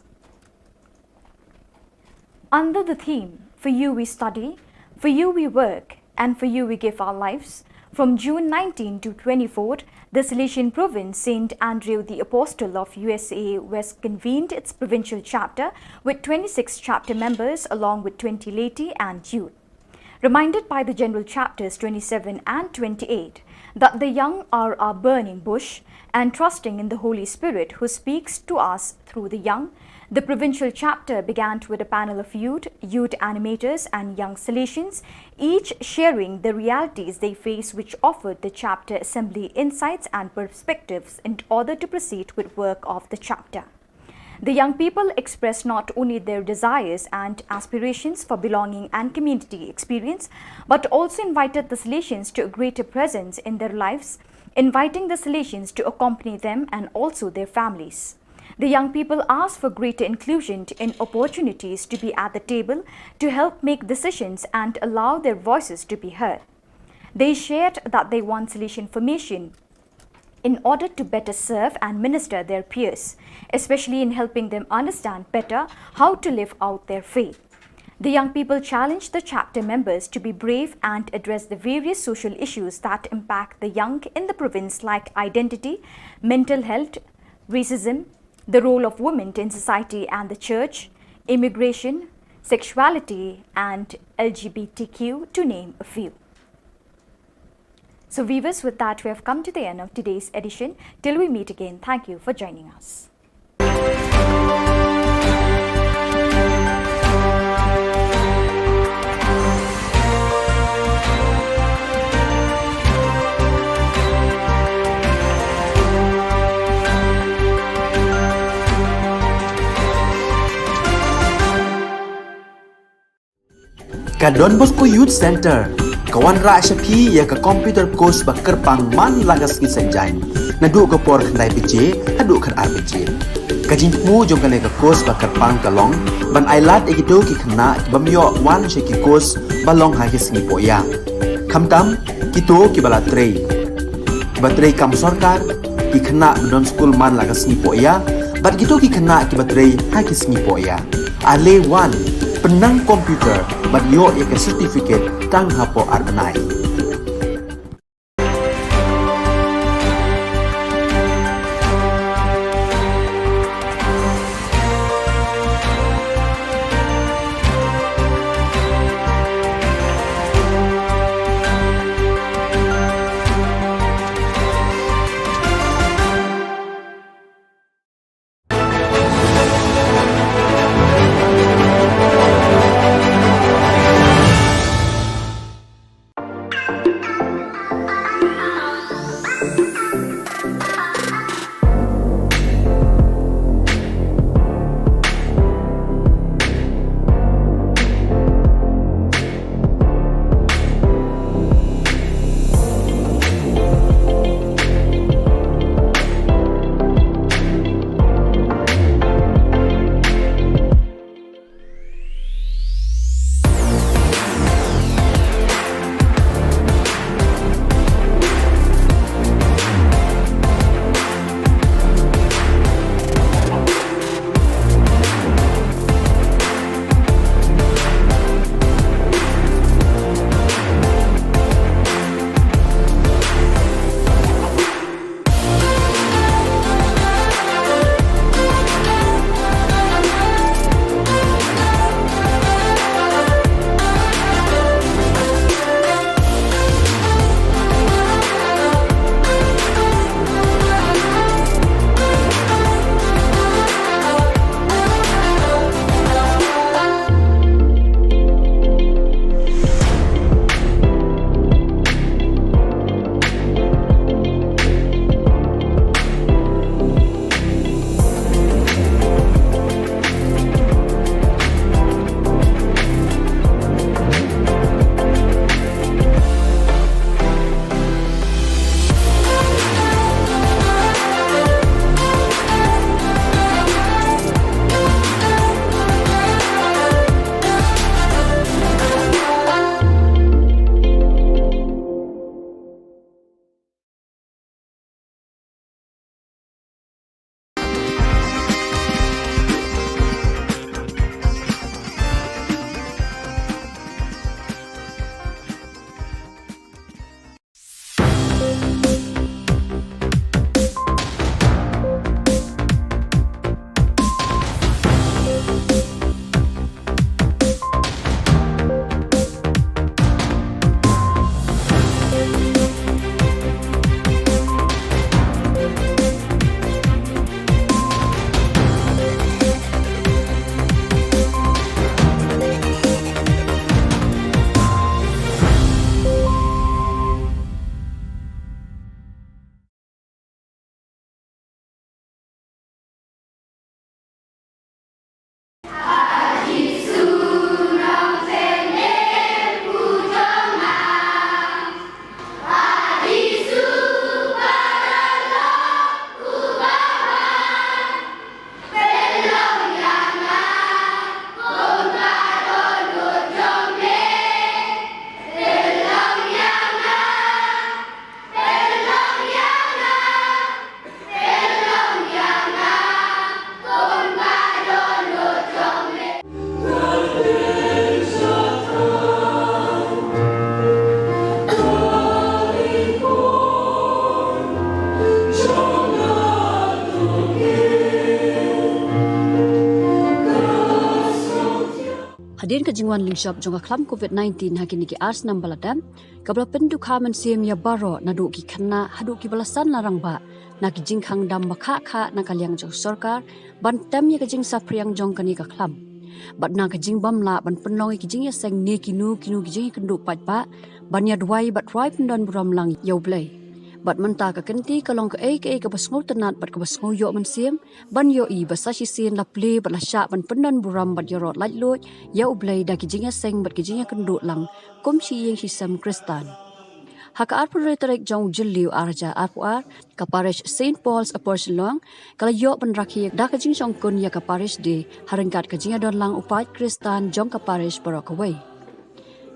Under the theme, "For You We Study, For You We Work, and For You We Give Our Lives," from June nineteen to twenty-fourth, The Salesian province, Saint Andrew the Apostle of U S A, West, convened its provincial chapter with twenty-six chapter members along with twenty laity and youth. Reminded by the general chapters twenty-seven and twenty-eight that the young are our burning bush, and trusting in the Holy Spirit who speaks to us through the young, the provincial chapter began with a panel of youth, youth animators, and young Salesians, each sharing the realities they face, which offered the chapter assembly insights and perspectives in order to proceed with work of the chapter. The young people expressed not only their desires and aspirations for belonging and community experience, but also invited the Salesians to a greater presence in their lives, inviting the Salesians to accompany them and also their families. The young people asked for greater inclusion in opportunities to be at the table to help make decisions and allow their voices to be heard. They shared that they want Salesian formation in order to better serve and minister their peers, especially in helping them understand better how to live out their faith. The young people challenged the chapter members to be brave and address the various social issues that impact the young in the province, like identity, mental health, racism, the role of women in society and the church, immigration, sexuality, and L G B T Q, to name a few. So, viewers, with that, we have come to the end of today's edition. Till we meet again, thank you for joining us. Ka Don Bosco Youth Center ka wanrah sha phi ïa ka computer course ba kyrpang man la ka sngi Saitjaiñ, naduh ka por khyndai baje haduh khatar baje. Ka jingthmu jong kane ka course ba kyrpang ka long ban ailad ïa kito ki khynnah ki bym ïoh wan sha ki course ba long ha ki sngi pohïa, khamtam kito kiba la trei, kiba trei kam sorkar, ki khynnah ba don skul man la ka sngi pohïa, bad kito ki khynnah kiba trei ha ki sngi pohïa. Ale wan, pynnang computer bad ïoh ïa ka certificate tang hapoh ar bnai. Hadien ka jingwan lyngshop jong ka khlam covid nineteen ha kine ki ar snem ba la dep, kaba la pyndukha mynsiem ïa baroh naduh ki khynnah haduh kiba la san la rangbah na ki jingkhang dam ba khah khah na ka liang jong sorkar ban tem ïa ka jingsaphriang jong kane ka khlam. Bad na ka jingbym lah ban pynlong ïa ki jingïaseng ne kino kino ki jingïakynduh paidbah ban ïa duwai bad rwai pyndon burom lang ïa U Blei. Bad mynta ka kynti ka long kaei kaei kaba sngewtynnat bad kaba sngew ïoh mynsiem ban ïohi ba sa shisien la plie bad la shah ban pyndon burom bad ïaroh laitluid ïa U Blei da ki jingïaseng bad ki jingïakynduh lang kum shi ïing shi sem Khristan. Ha ka arphew hynriew tarik jong u Jylliew ar hajar arphew ar, ka Parish Saint Paul's Upper Shillong ka la ïoh ban rakhe da ka jingshongkun ïa ka Parish Day ha ryngkat ka jingïadon lang u paid Khristan jong ka Parish baroh kawei.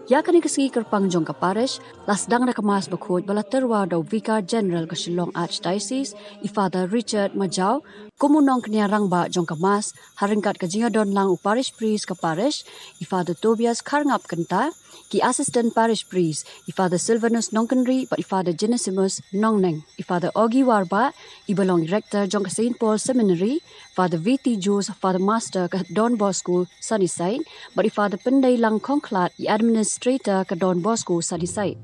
Ïa kane ka sngi kyrpang jong ka Parish la sdang da ka Mass bakhuid ba la tyrwa da u Vicar General ka Shillong Archdiocese, i Father Richard Majaw, kum u nongkñia rangbah jong ka Mass, ha ryngkat ka jingïadon lang u Parish Priest ka Parish, i Father Tobias Kharngap Kynta, ki Assistant Parish Priest, i Father Silvanus Nongkynrih bad i Father Genesimus Nongneng, i Father Ogi Warbah, iba long i Rector jong ka Saint Paul Seminary, Father V T Joseph, Father Master ka Don Bosco Sunnyside, bad i Father Pyndeilang Khongkhlad, i Administrator ka Don Bosco Sunnyside.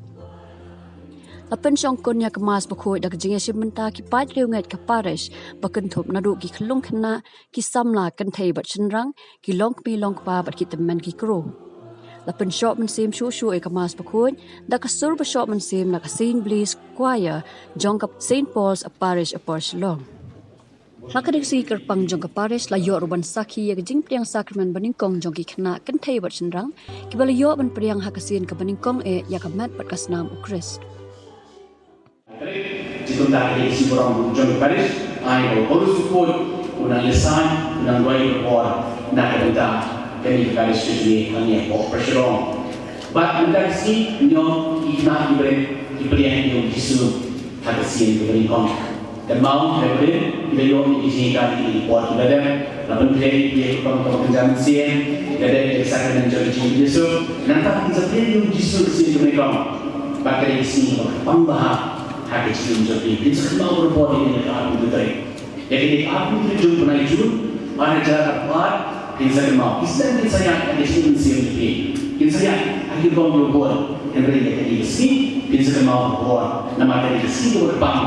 La pynshongkun ïa ka Mass bakhuid da ka jingïashim bynta ki paid riewngeit ka Parish ba kynthup naduh ki khyllung khynnah, ki samla kynthei bad shynrang, ki longkmie longkpa bad ki tymmen ki kro. La pynshoh mynsiem shuh shuh ïa ka Mass bakhuid da ka sur ba shoh mynsiem na ka Saint Blaise Choir jong ka Saint Paul's Parish Upper Shillong. Ha kane ka sngi kyrpang jong ka Parish la ïoh ruh ban sakhi ïa ka jingpdiang sakramen banyngkong jong ki khynnah kynthei bad shynrang kiba la ïoh ban pdiang ha ka sien kaba nyngkong eh ïa ka met bad ka snam U Khrist. Te kumta ka dei ka sngi burom jong ka Parish, ai ba u Paulus u Khuid u nang ïasaid, u nang duwai barabor na ka bynta kane ka Parish ka jong ngi hangne hapoh Upper Shillong. Bad mynta ka sngi ngi ong ki khynnah ki briew ki pdiang ïa u Jisu ha ka sien kaba nyngkong. Kynmaw, hynrei ki la ïoh ïa ki jinghikai ha kine ki por kiba la dep, la pynkhreh ïa ki kyrpang kaba kynja mynsiem, la dep ïa ka sakramen jong ka jingïasyllok. Nangta kin sa pdiang ïa u Jisu ha ka sien kaba nyngkong. Bad ka dei ka sngi kaba kyrpang bha ha ka jingim jong ki. Kin sa kynmaw barabor ïa kane ka arphew hynriew tarik. Ïa kane ka arphew hynriew tarik jong u bnai Jun, ar hajar arphew ar, kin sa kynmaw. Ki sdang kin sa ïaid ha ka jingim mynsiem jong ki. Kin sa ïaid ha ki rukom jong u Blei. Hynrei ïa kane ka sngi, kin sa kynmaw barabor. Namar ka dei ka sngi kaba kyrpang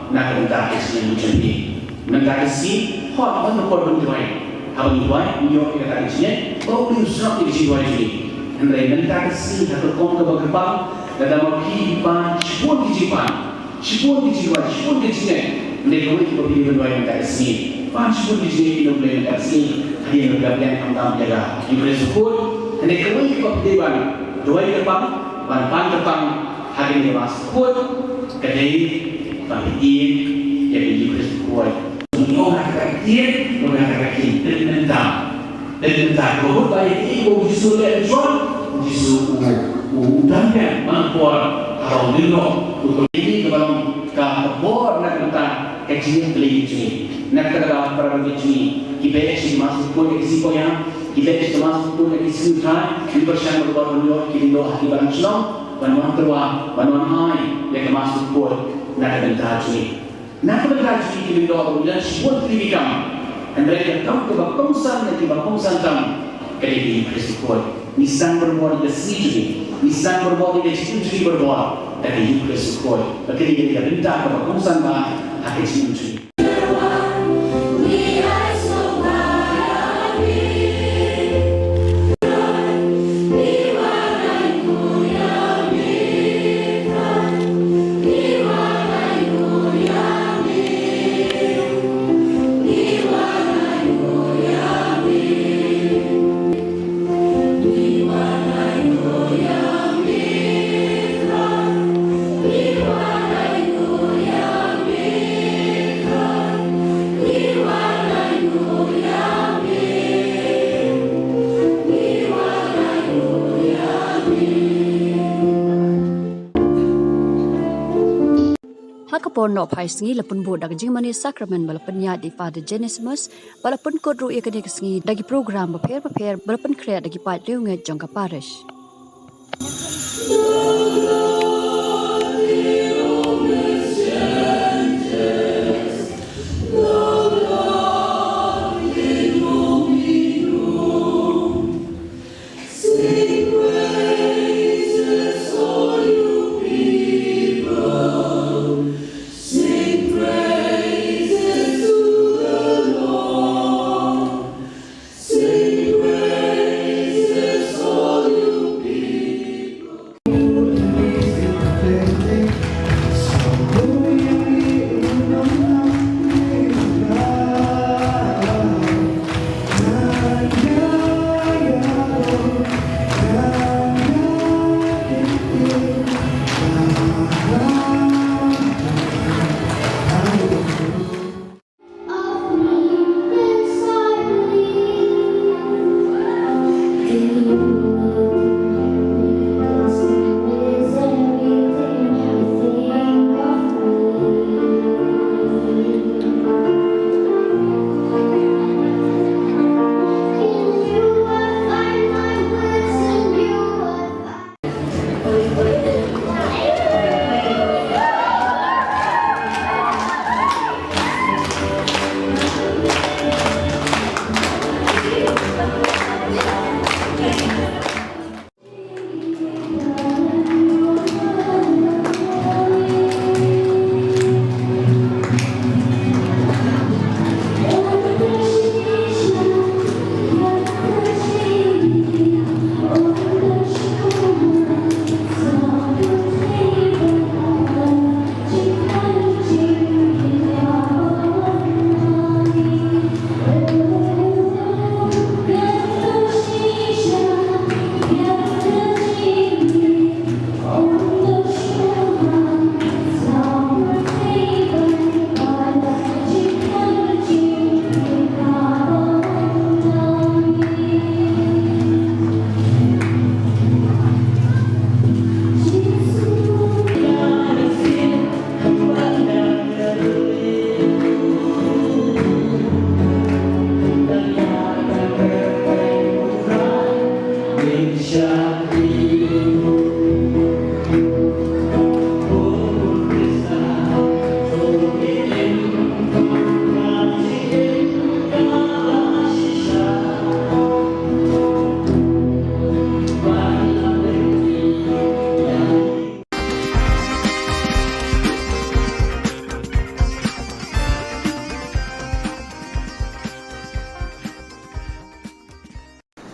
na ka bynta ka jingim jong ki. Mynta ka sngi, hooid, hooid, hooid, haba ngi duwai, haba ngi duwai, ngi ïoh ïa kata ka jingngeit ba U Blei u sngap ïa ka jingduwai jong ngi. Hynrei mynta ka sngi ha ka rukom kaba kyrpang, lada ma phi pan shibun ki jingpan, shibun ki jingduwai, shibun ki jingngeit, hynrei kawei kaba phi dei ban duwai mynta ka sngi. Pan shibun ki jingngeit ïa U Blei mynta ka sngi, hadien ba phi la pdiang khamtam ïa ka Eucharist bakhuid, hynrei kawei kaba phi dei ban duwai kyrpang, ban pan kyrpang ha kane ka Mass bakhuid, ka dei ba phi ïeit ïa ka Eucharist bakhuid. Ngi ong ha kata ka ktien, ngi ong ha kata ka ktien, pynmynta. Pynmynta, ka mut ba ïa kaei ba u Jisu u leh mynshwa, u Jisu u, u, u dang biang man ka por haba u lyngngoh, u, u, ïa kaba long ka, ka bor na ka bynta ka jingïaid Blei jong ngi. Na kata ka para bangeit jong ngi, ki beh sha ka Mass bakhuid ïa ki sngi koit, ki beh sha ka Mass bakhuid ïa ki sngi U Trai, ngi pyrshang ban ïoh ki lyngdoh ha ki balang shnong, ban wan tyrwa, ban wan ai ïa ka Mass bakhuid na ka bynta jong ngi. Na ka bynta jong ngi ki lyngdoh ruh ngi don shibun tylli ki kam. Hynrei ka kam kaba kongsan na kiba kongsan tam ka dei ka Eucharist bakhuid. Ngi sdang barabor ïa ka sngi jong ngi. Ngi sdang barabor ïa ka jingim jong ngi barabor da ka Eucharist bakhuid. Bad ka dei ka bynta kaba kongsan bha ha ka jingim jong ngi. Ha ka por nohphai sngi la pynbud da ka jingmane sakramen ba la pynïaid da i Father Genesimus, ba la pynkut ruh ïa kane ka sngi da ki program bapher bapher ba la pynkhreh da ki paid riewngeit jong ka parish.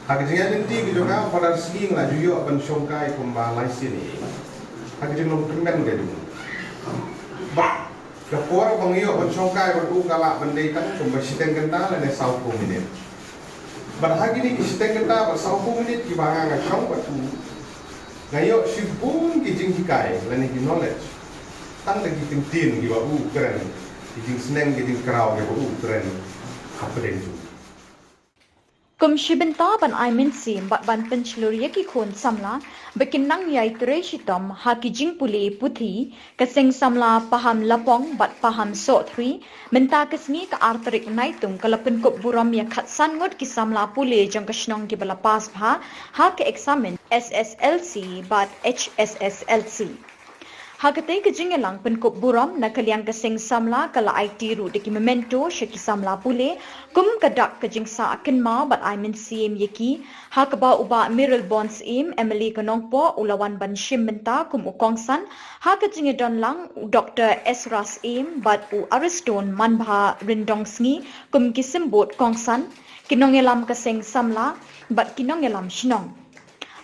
Ha ka jingïaid lynti ka jong nga, Father Sngi nga la ju ïoh ban shongkai kumba lai sien ïa i. Ha ka jinglong kmen ka jong u. Bad ka por ba nga ïoh ban shongkai bad u ka lah ban dei tang kumba shiteng kynta lane sawphew minit. Bad ha kine ki shiteng kynta bad sawphew minit kiba nga nga shong bad u, nga ïoh shibun ki jinghikai lane ki knowledge. Tang da ki kyntien kiba u kren, ki jingsneng ki jingkraw kiba u kren hapdeng jong u. Kum shi bynta ban ai mynsiem bad ban pynshlur ïa ki khun samla ba kin nang ïai trei shitom ha ki jingpule puthi, ka seng samla Paham Lapong bad Paham Sohthri mynta ka sngi ka ar tarik Naitung ka la pynkup burom ïa khatsan ngut ki samla pule jong ka shnong kiba la pass bha ha ka eksamin S S L C bad H S S L C. Ha katei ka jingïalang pynkup burom na ka liang ka seng samla ka la aiti ruh da ki memento sha ki samla pule kum ka dak ka jingsah kynmaw bad ai mynsiem ïa ki, ha kaba u Bah Mayralborn Syiem, M L A ka Nongpoh, u la wan ban shim bynta kum u kongsan, ha ka jingïadon lang u Doktor Ezra Syiem bad u Ariston Manbha Ryndongsngi kum ki symbud kongsan, ki nongïalam ka seng samla bad ki nongïalam shnong.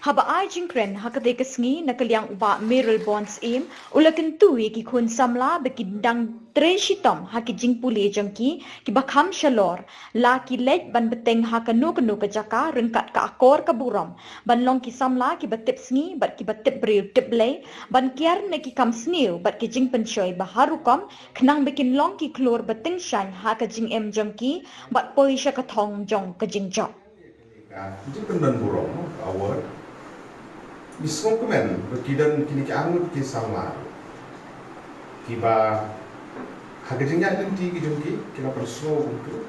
Haba ai jingkren ha katei ka sngi na ka liang u Bah Mayralborn Syiem, u la kyntu ïa ki khun samla ba kin dang trei shitom ha ki jingpule jong ki kiba kham shalor, la ki leit ban bteng ha kano kano ka jaka ryngkat ka akor ka burom, ban long ki samla kiba tip sngi bad kiba tip briew tip Blei, ban kiar na ki kam sniew bad ki jingpynshoi ba har rukom, khnang ba kin long ki khlur ba tyngshaiñ ha ka jingim jong ki bad poi sha ka thong jong ka jingjop. Ka jingpyndon burom, ka award. Ngi sngewkmen ba ki don kine ki arngut ki samla kiba ha ka jingïaid lynti ki jong ki, ki la pynsngew kumtu.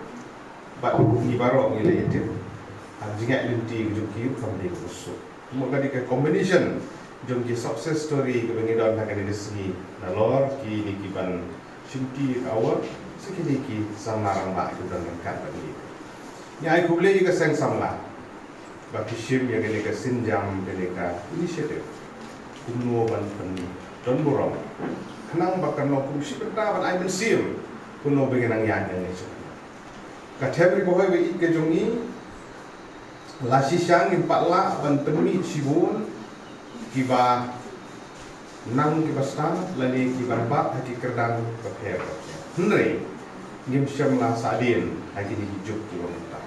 Bad ngi baroh ngi la ïatip ha ka jingïaid lynti ki jong ki kam dei ka suk. Mo ka dei ka combination jong ki success story kaba ngi don ha kane ka sngi, nalor kine ki ban shimti ka award, sa kine ki samla rangbah ki don ryngkat bad ngi. Ngi ai khublei ïa ka seng samla ba ki shim ïa kane ka sienjam, kane ka initiative, kumno ban pyndon burom, khnang ba kan long kum shi bynta ban ai mynsiem kumno ba ngin nang ïaid nangne sha. Ka them Ri Bhoi ba ïeit ka jong ngi, la shisha ngim pat lah ban pynmih shibun kiba nang kiba stad lane kiban bat ha ki kyrdan bapher bapher. Hynrei ngim shym la sahdien ha kine ki juk kiba mynta.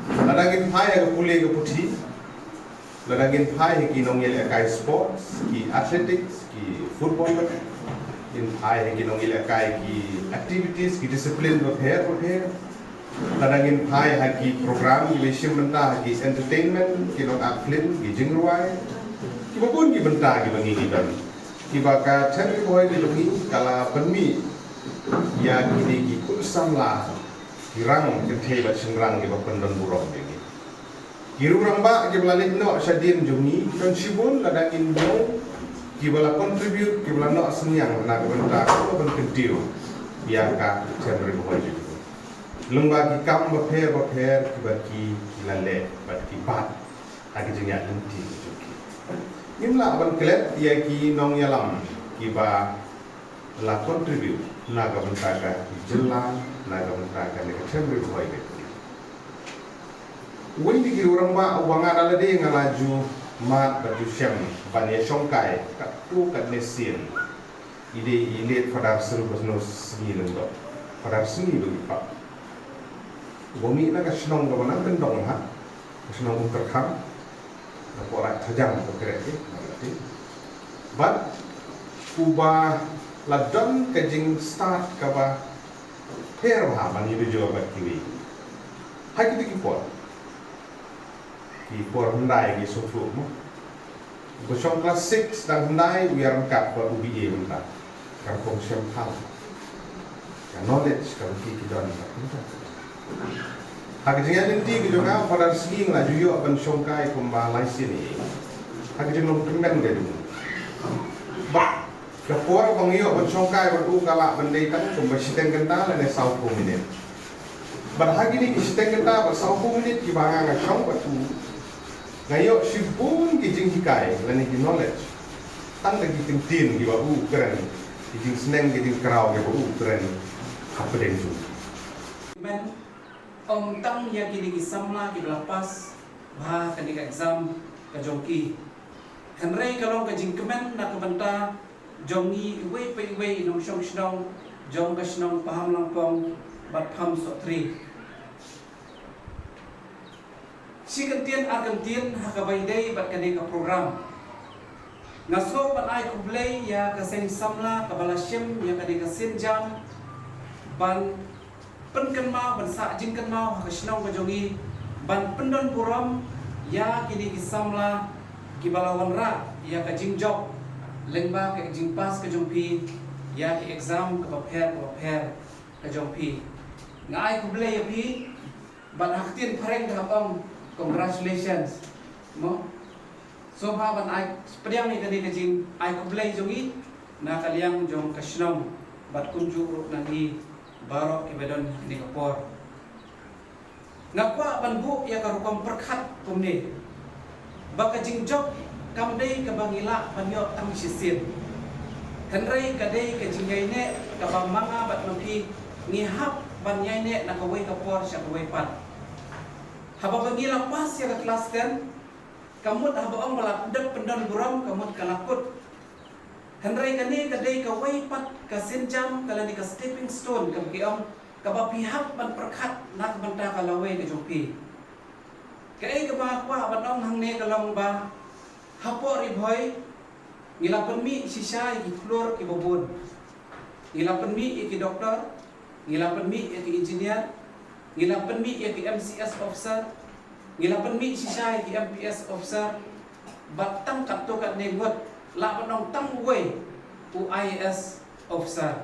Lada ngin phai ha ka pule ka puthi, lada ngin phai ha ki nongïalehkai sports, ki athletics, ki football, ngin phai ha ki nongïalehkai ki activities, ki discipline bapher bapher. Lada ngin phai ha ki program kiba shim bynta ha ki entertainment, ki long art film, ki jingrwai, kiba bun ki bynta kiba ngi ngi don, kiba ka them Ri Bhoi ka jong ngi ka la pynmih ïa kine ki khun samla, ki rang kynthei bad shynrang kiba pyndon burom ïa ngi. Ki riew rangbah kiba la leit noh shadien jong ngi ki don shibun, lada ngin ïoh kiba la contribute, kiba la noh synñiang na ka bynta kaba ban kyntiew ïa ka them Ri Bhoi jong ngi. Lyngba ki kam bapher bapher kiba ki, ki la leh bad ki bat ha ki jingïaid lynti ki jong ki. Ngim lah ban klet ïa ki nongïalam kiba la contribute na ka bynta ka jylla, na ka bynta kane ka them Ri Bhoi ka jong ngi. Uwei na ki riew rangbah uba nga da lade nga la ju mad bad ju shem ban ïa shongkai katto katne sien, i dei i late Father Silvanus Sngi Lyngdoh, Father Sngi ba ngi pap. Uba mih na ka shnong kaba nang kyndong ha ka shnong Umtyrkham, na Poraid Thajang ba kren ki na ka ti. Bad uba la don ka jingstad kaba pher bha ban ïa jor bad kiwei. Ha kito ki por, ki por hyndai ki sngewthuh mo. Ba shong class six dang hyndai u ïa ryngkat bad u B A mynta. Ka rukom shem pham, ka knowledge kaba ki ki don mynta. Ha ka jingïaid lynti ka jong nga, Father Sngi nga la ju ïoh ban shongkai kumba lai sien ïa i. Ha ka jinglong kmen ka jong u. Bad ka por ba nga ïoh ban shongkai bad u ka lah ban dei tang kumba shiteng kynta lane sawphew minit. Bad ha kine ki shiteng kynta bad sawphew minit kiba nga nga shong bad u, nga ïoh shibun ki jinghikai lane ki knowledge. Tang da ki kyntien kiba u kren, ki jingsneng ki jingkraw kiba u kren hapdeng jong u. Ym tang ïa kine ki samla kiba la pass bha kane ka exam ka jong ki, hynrei ka long ka jingkmen na ka bynta jong ngi iwei pa iwei i nongshong shnong jong ka shnong Pahamlangpong bad Pahamsohtrei. Shi kyntien ar kyntien ha kaba ïadei bad kane ka program. Nga sngew ban ai khublei ïa ka seng samla kaba la shim ïa kane ka sienjam ban pynkynmaw, ban sah jingkynmaw ha ka shnong ka jong ngi, ban pyndon burom ïa kine ki samla kiba la wanrah ïa ka jingjop lyngba ka jingpass ka jong phi ïa ki exam kaba pher kaba pher ka jong phi. Nga ai khublei ïa phi. Bad ha ktien phareng ka hap ong congratulations. Mo? Sngewbha ban ai pdiang ïa kane ka jingai khublei jong ngi na ka liang jong ka shnong bad kumjuh ruh na ngi baroh kiba don ha kane ka por. Nga kwah ban buh ïa ka rukom pyrkhat kumne, ba ka jingjop kam dei kaba ngi lah ban ïoh tang shisien, hynrei ka dei ka jingïaineh kaba ma nga bad ma phi ngi hap ban ïaineh na kawei ka por sha kawei pat. Haba ba ngi la pass ïa ka klas ten, ka mut haba ong ba la dep pyndon burom, ka mut ka la kut. Hynrei kane ka dei kawei pat ka sienjam, ka lane ka stepping stone, kaba ki ong, kaba phi hap ban pyrkhat na ka bynta ka lawei ka jong phi. Kaei kaba kwah ban ong hangne ka long ba hapoh Ri Bhoi ngi la pynmih shisha ïa ki khlur kiba bun. Ngi la pynmih ïa ki doktor, ngi la pynmih ïa ki engineer, ngi la pynmih ïa ki M C S officer, ngi la pynmih shisha ïa ki M P S officer, bad tang katto katne ngut lah ban ong tang uwei u I A S officer.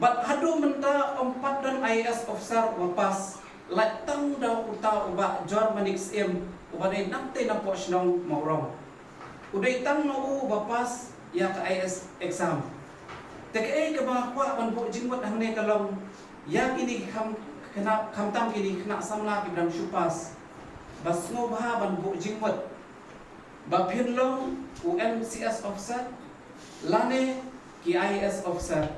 Bad haduh mynta ym pat don I A S officer uba pass, lait tang da uta u Bah Jor Manik Syiem uba dei nangtei napoh shnong Mawrong. U dei tang na u uba pass ïa ka I A S exam. Te kaei kaba kwah ban buh jingmut hangne ka long ïa kine ki kham, khynnah, khamtam kine ki khynnah samla kiba dang shu pass, ba sngewbha ban buh jingmut ba phin long u M C S officer lane ki I A S officer.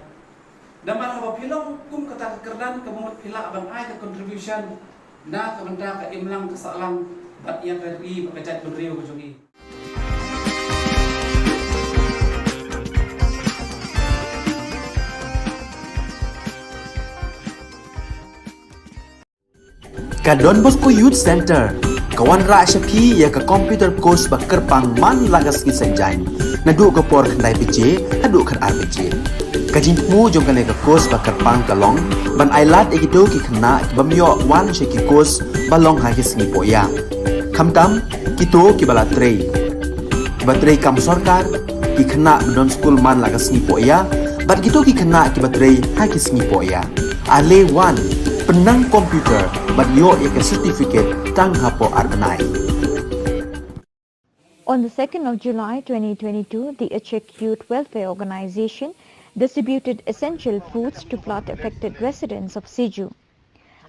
Namar haba phi long kum kata ka kyrdan, ka mut phi lah ban ai ka contribution na ka bynta ka imlang ka sahlang bad ïa ka ri bad ka jaitbynriew ka jong ngi. Ka Don Bosco Youth Centre ka wanrah sha phi ïa ka computer course ba kyrpang man la ka sngi Saitjaiñ, naduh ka por khyndai baje haduh khatar baje. Ka jingthmu jong kane ka course ba kyrpang ka long ban ai lad ïa kito ki khynnah kiba ym ïoh wan sha ki course ba long ha ki sngi pohïa, khamtam kito kiba la trei, kiba trei kam sorkar, ki khynnah ba don skul man la ka sngi pohïa, bad kito ki khynnah kiba trei ha ki sngi pohïa. Ale wan, pynnang computer bad ïoh ïa ka certificate tang hapoh ar bnai. On the second of July twenty twenty-two, the Achik Youth Welfare Organization distributed essential foods to flood affected residents of Siju.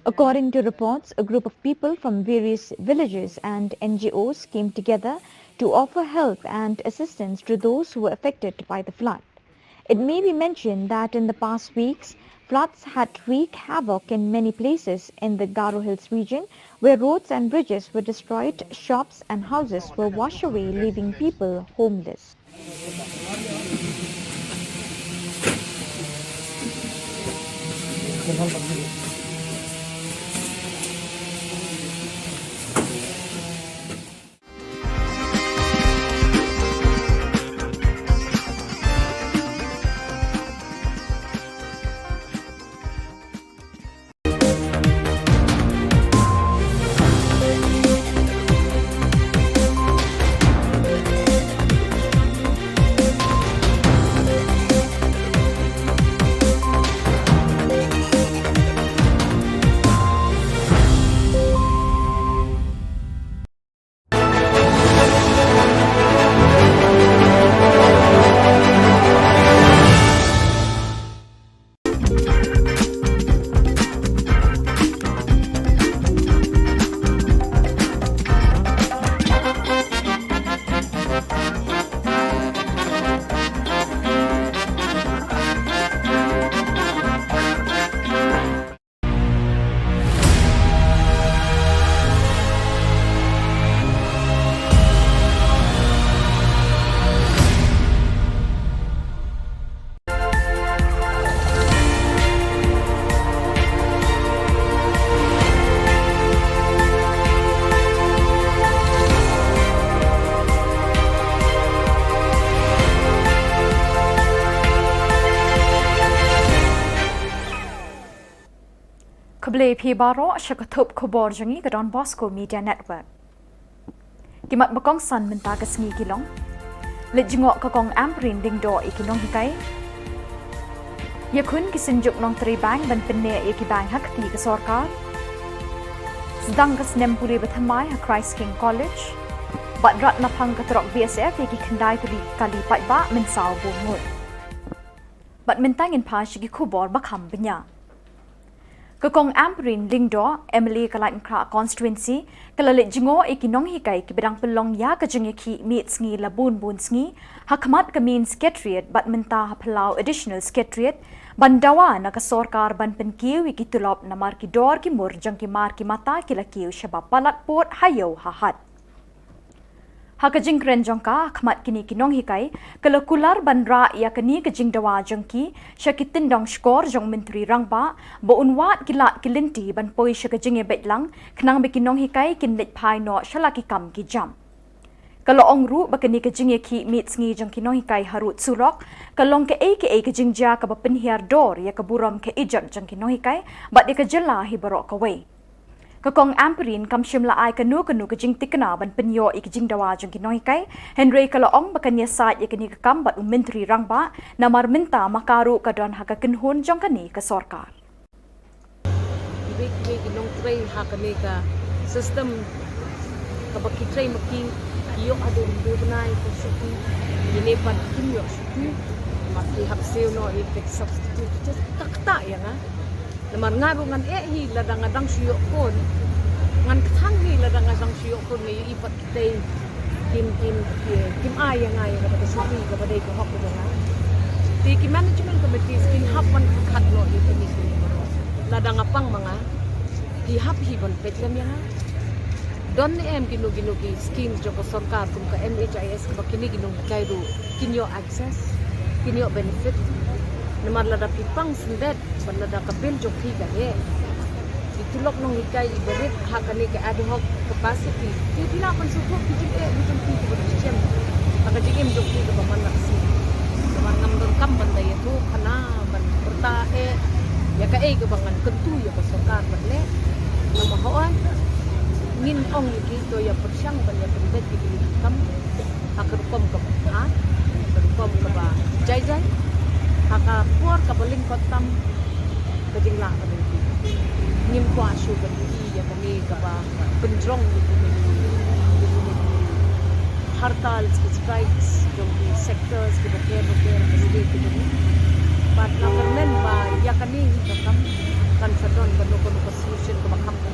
According to reports, a group of people from various villages and N G Os came together to offer help and assistance to those who were affected by the flood. It may be mentioned that in the past weeks, floods had wreaked havoc in many places in the Garo Hills region, where roads and bridges were destroyed, shops and houses were washed away, leaving people homeless. Khublei phi baroh sha ka thup khubor jong ngi ka Don Bosco Media Network. Ki mat ba kongsan mynta ka sngi ki long: Leit jngoh ka Kong Ampareen Lyngdoh ïa ki nonghikai. Ïakhun ki synjuk nongtrei bank ban pynneh ïa ki bank ha kti ka sorkar. Sdang ka snem pule ba thymmai ha Christ King College. Bad rat na phang ka trok B S F ïa ki khyndai tylli ki kali paidbah mynsaw bun ngut. Bad mynta ngin phai sha ki khubor ba kham bniah. Ka Kong Ampareen Lyngdoh, M L A ka Laitumkhrah Constituency, ka la leit jngoh ïa ki nonghikai kiba dang pynlong ïa ka jingïakhih miet sngi la bun bun sngi ha khmat ka Main Secretariat bad mynta ha Palau Additional Secretariat, ban dawa na ka sorkar ban pynkiew ïa ki tulop namar ki dor ki mur jong ki mar ki mata ki la kiew shaba palat pud ha ïew ha hat. Ha ka jingkren jong ka ha khmat kine ki nonghikai, ka la kular ban rah ïa kane ka jingdawa jong ki sha ki tyndong shkor jong u Myntri Rangbah ba un wad ki lad ki lynti ban poi sha ka jingïabeit lang khnang ba ki nonghikai kin leit phai noh sha la ki kam ki jam. Ka la ong ruh ba kane ka jingïakhih miet sngi jong ki nonghikai harud surok ka long kaei kaei ka jingjia kaba pynhiar dor ïa ka burom ka ijot jong ki nonghikai bad ïa ka jylla hi baroh kawei. Ka Kong Ampareen kam shym la ai kano kano ka jingthikna ban pynïoh ïa ka jingdawa jong ki nonghikai, hynrei ka la ong ba kan ïasaid ïa kane ka kam bad u Myntri Rangbah namar mynta ma ka ruh ka don ha ka kynhun jong kane ka sorkar. Ki wei ki wei ki nongtrei ha kane ka system kaba ki trei ma ki, ki ïoh haduh hynriew bnai ka shuki, ine pat kim ïoh shuki, ma ki hap siew noh ïa ka substitute, just kata kata ïa nga. Namar nga ruh ngan eh hi lada nga dang shu ïoh khun. Ngan kthang hi lada nga dang shu ïoh khun, nga ïohi pat kitei kim, kim, kim, kim ai ïa nga ïa kaba ka shuki kaba dei ka hok ka jong nga. Te ki management committees kin hap ban khat noh ïa kine kine baroh. Lada nga pang ma nga, ki hap hi ban peit lem ïa nga. Don ne em kino kino ki schemes jong ka sorkar kum ka M H I S kaba kine ki nonghikai ruh kin ïoh access, kin ïoh benefit. Namar lada phi pang syndet, ban lada ka bill jong phi ka heh, ki tulop nonghikai iba rit ha kane ka ad hoc capacity, te phi lah ban sngewthuh ki jingeh ki jong phi kiba shisien ha ka jingim jong phi kaba man la ka sngi. Namar ngam donkam ban da ïathuh khana ban pyrta eh ïa kaei kaba ngan kyntu ïa ka sorkar ban leh. Namar hooid ngin ong ïa ki to ïa pyrshang ban ïa pynbeit ïa ki kam ha ka rukom kaba bha, ha ka rukom kaba jai jai, ha ka por kaba lyngkot tam ka jinglah ka jong ki. Ngim kwah shuh ban ïohi ïa kane kaba pynjrong ïa kine ki, ïa kine ki hartal, ki strikes jong ki sectors kiba pher ba pher ha ka state ka jong ngi. Bad nga kyrmen ba ïa kane hi ka kam kan sa don kano kano ka solution kaba kham ka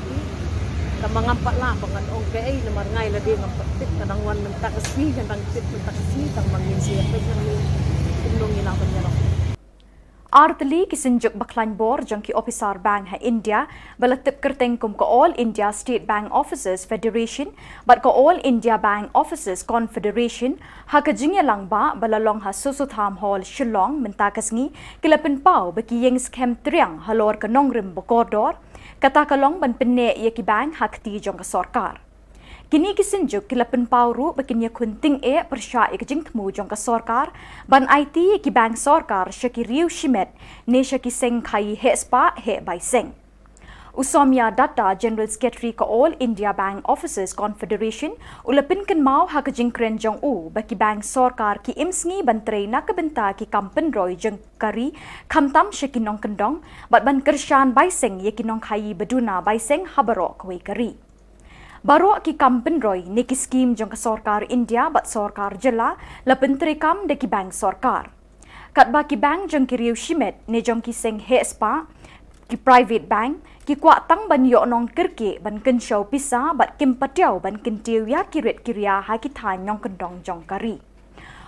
Tangba ngam pat lah ba ngan ong kaei namar nga lade ngam pat tip, nga dang wan mynta ka sngi, nga dang tip mynta ka sngi, tangba ngin sa ïa peit hangne kumno ngi lah ban ïarap. Artylli ki synjuk ba khlaiñ bor jong ki ophisar bank ha India ba la tip kyrteng kum ka All India State Bank Officers Federation bad ka All India Bank Officers Confederation ha ka jingïalang ba ba la long ha Sosothamhall Shillong mynta ka sngi ki la pynpaw ba ki ïeng skhem triang halor ka nongrim ba kordor, kata ka long ban pynneh ïa ki bank ha kti jong ka sorkar. Kine ki synjuk ki la pynpaw ruh ba kin ïakhun tyngeh pyrshah ïa ka jingthmu jong ka sorkar ban aiti ïa ki bank sorkar sha ki riew shimet ne sha ki seng khaii heh spah heh bai seng. U Somya Datta, General Secretary ka All India Bank Officers Confederation, u la pynkynmaw ha ka jingkren jong u ba ki bank sorkar ki im sngi ban trei na ka bynta ki kam pynroi jong ka ri, khamtam sha ki nongkyndong, bad ban kyrshan bai seng ïa ki nongkhaii ba duna bai seng ha baroh kawei ka ri. Baroh ki kam pynroi ne ki skim jong ka sorkar India bad sorkar jylla la pyntreikam da ki bank sorkar. Katba ki bank jong ki riew shimet ne jong ki seng heh spah, ki private bank, ki kwah tang ban ïoh nongkyrkieh ban kynshew pisa bad kim patiaw ban kyntiew ïa ki rit ki ria ha ki thaiñ nongkyndong jong ka ri.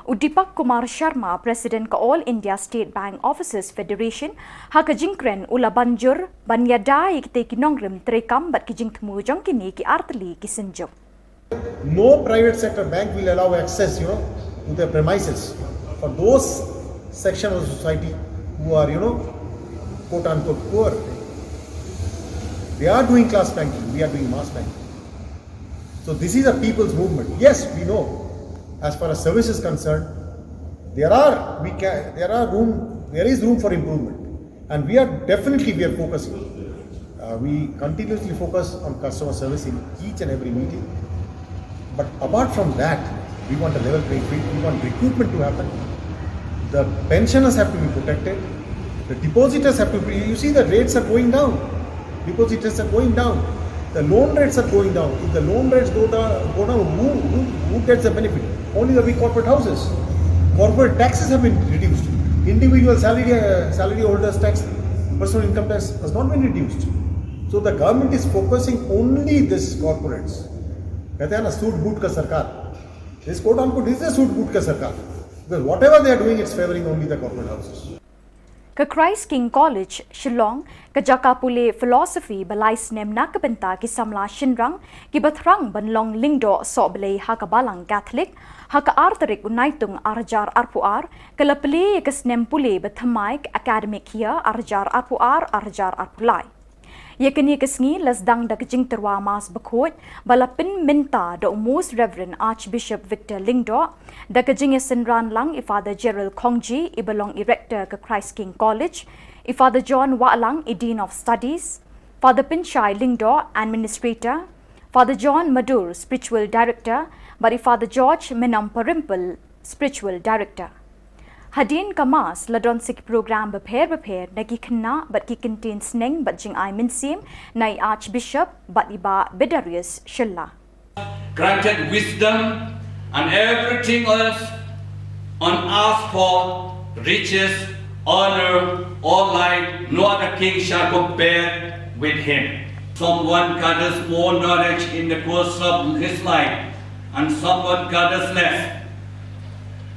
U Deepak Kumar Sharma, President ka All India State Bank Officers Federation, ha ka jingkren u la ban jur ban ïada ïa kitei ki nongrim treikam bad ki jingthmu jong kine ki artylli ki synjuk. No private sector bank will allow access, you know, to their premises for those section of the society who are, you know, quote unquote poor. They are doing class banking, we are doing mass banking. So this is a people's movement. Yes, we know, as far as service is concerned, there are, we can, there are room, there is room for improvement. And we are definitely, we are focusing. We continuously focus on customer service in each and every meeting. But apart from that, we want a level playing field. We want recruitment to happen. The pensioners have to be protected. The depositors have to be. You see, the rates are going down. Depositors are going down. The loan rates are going down. If the loan rates go down, go down, who, who, who gets the benefit? Only the big corporate houses. Corporate taxes have been reduced. Individual salary, uh, salary holders tax, personal income tax has not been reduced. So the government is focusing only this corporates. कहते हैं ना, सूट बूट का सरकार. This, quote unquote, is a सूट बूट का सरकार. Because whatever they are doing, it's favoring only the corporate houses. Ka Christ King College, Shillong, ka jaka pule philosophy ba lai snem na ka bynta ki samla shynrang kiba thrang ban long lyngdoh sohblei ha ka Balang Catholic, ha ka ar tarik u Naitung ar hajar arphew ar, ka la plie ïa ka snem pule ba thymmai ka academic year ar hajar arphew ar, ar hajar arphew lai. Ïa kane ka sngi la sdang da ka jingtyrwa Mass bakhuid ba la pynmynta da u Most Reverend Archbishop Victor Lyngdoh, da ka jingïasynran lang i Father Gerald Khongji iba long i Rector ka Christ King College, i Father John Wahlang i Dean of Studies, Father Pynshai Lyngdoh, Administrator, Father John Madur, Spiritual Director, bad i Father George Menamparimpal, Spiritual Director. Hadien ka Mass la don sa ki program bapher bapher na ki khynnah bad ki kyntien sneng bad jingai mynsiem na i Archbishop bad i Bah Bedarius Shylla. Granted wisdom and everything else on earth for riches, honor, or life, no other king shall compare with him. Someone gathers more knowledge in the course of his life, and someone gathers less.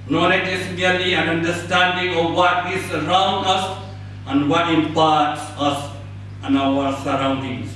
Knowledge is merely an understanding of what is around us and what imparts us and our surroundings.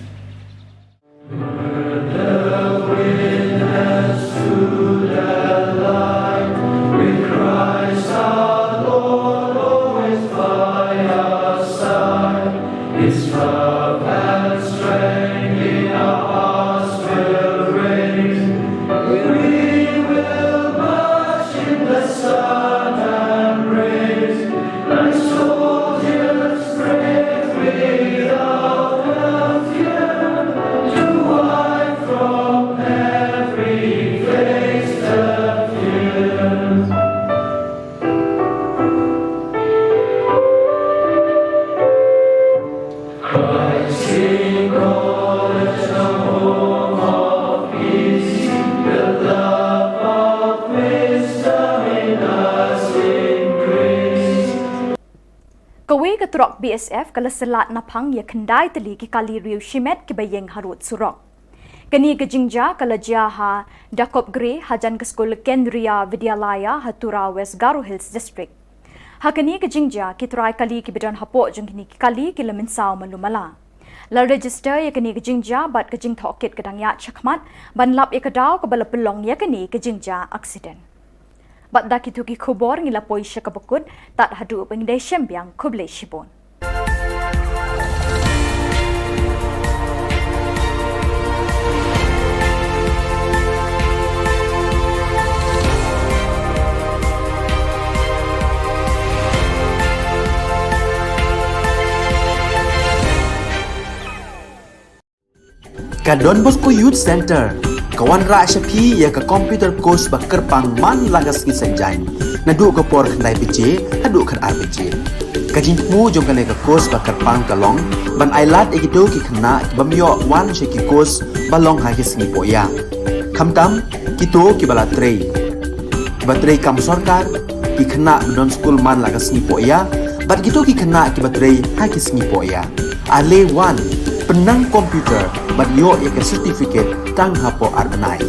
Kawei ka truck B S F ka la syllat naphang ïa khyndai tylli ki kali riew shimet kiba ïeng harud surok. Kane ka jingjia ka la jia ha Dakopgre hajan ka skul Kendriya Vidyalaya ha Tura, West Garo Hills District. Ha kane ka jingjia ki trai kali kiba don hapoh jong kine ki kali ki la mynsaw malu mala. La register ïa kane ka jingjia bad ka jingtohkit ka dang ïaid shakhmat ban lap ïa ka daw kaba la pynlong ïa kane ka jingjia accident. Bad da kito ki khubor ngi la poi sha kaba kut, tad haduh ba ngin ïashem biang, khublei shibun. Ka Don Bosco Youth Centre ka wanrah sha phi ïa ka computer course ba kyrpang man la ka sngi Saitjaiñ, naduh ka por khyndai baje haduh khatar baje. Ka jingthmu jong kane ka course ba kyrpang ka long ban ailad ïa kito ki khynnah ki bym ïoh wan sha ki course ba long ha ki sngi pohïa, khamtam kito kiba la trei, kiba trei kam sorkar, ki khynnah ba don skul man la ka sngi pohïa bad kito ki khynnah kiba trei ha ki sngi pohïa. Ale wan, pynnang computer bad ïoh ïa ka certificate tang hapoh ar bnai.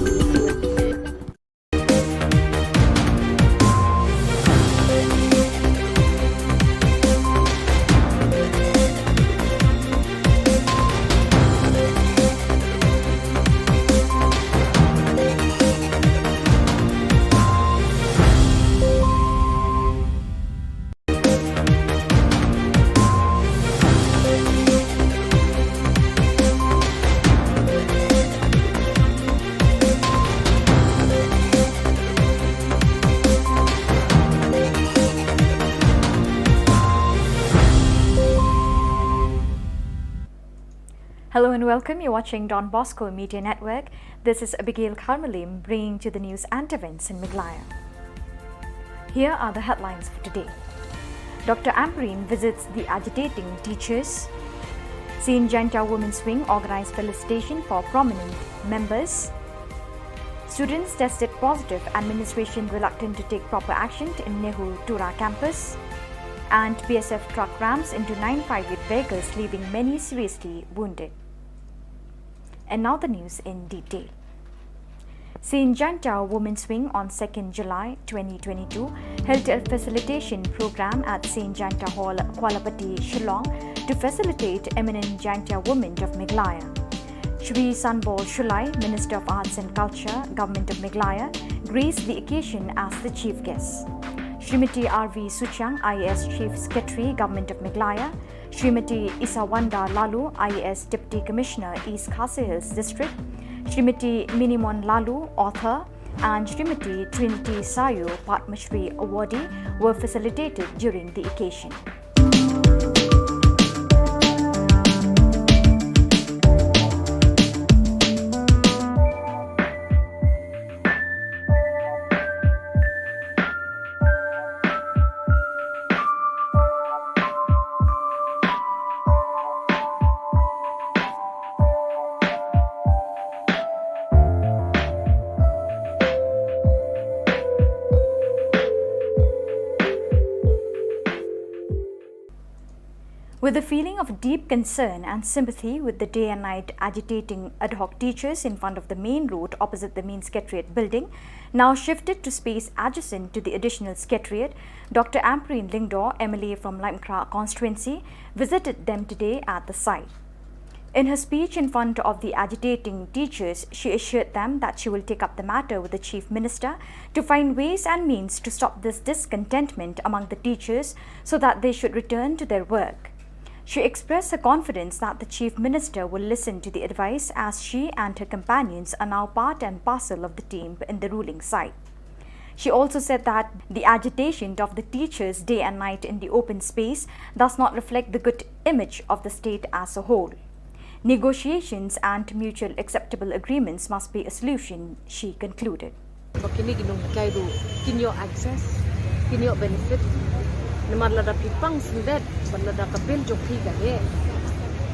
And welcome, you're watching Don Bosco Media Network. This is Abigail Kharmalim bringing to the news and events in Meghalaya. Here are the headlines for today. Doctor Ampareen visits the agitating teachers. Saint Jaintia Women's Wing organized felicitation for prominent members. Students tested positive, administration reluctant to take proper action in NEHU Tura campus. And B S F truck rams into nine five eight vehicles, leaving many seriously wounded. And now the news in detail. Saint Jaintia Women's Wing on second July twenty twenty-two held a facilitation program at Saint Jaintia Hall, Kualapati, Shillong, to facilitate eminent Jaintia women of Meghalaya. Shri Sanbor Shullai, Minister of Arts and Culture, Government of Meghalaya, graced the occasion as the chief guest. Srimati R V Suchiang, I A S Chief Secretary, Government of Meghalaya, Srimati Isawanda Laloo, I A S Deputy Commissioner, East Khasi Hills District, Srimati Minimon Laloo, author, and Srimati Trinity Sayu, Padma Shri awardee, were facilitated during the occasion. With a feeling of deep concern and sympathy with the day and night agitating ad hoc teachers in front of the main road opposite the main secretariat building, now shifted to space adjacent to the additional secretariat, Doctor Ampareen Lyngdoh, M L A from Laitumkhrah constituency, visited them today at the site. In her speech in front of the agitating teachers, she assured them that she will take up the matter with the Chief Minister to find ways and means to stop this discontentment among the teachers so that they should return to their work. She expressed her confidence that the Chief Minister will listen to the advice, as she and her companions are now part and parcel of the team in the ruling side. She also said that the agitation of the teachers day and night in the open space does not reflect the good image of the state as a whole. Negotiations and mutual acceptable agreements must be a solution, she concluded. Ba kine ki nonghikai ruh kin ïoh access, kin ïoh benefit. Namar lada phi pang syndet, bad lada ka bill jong phi ka heh,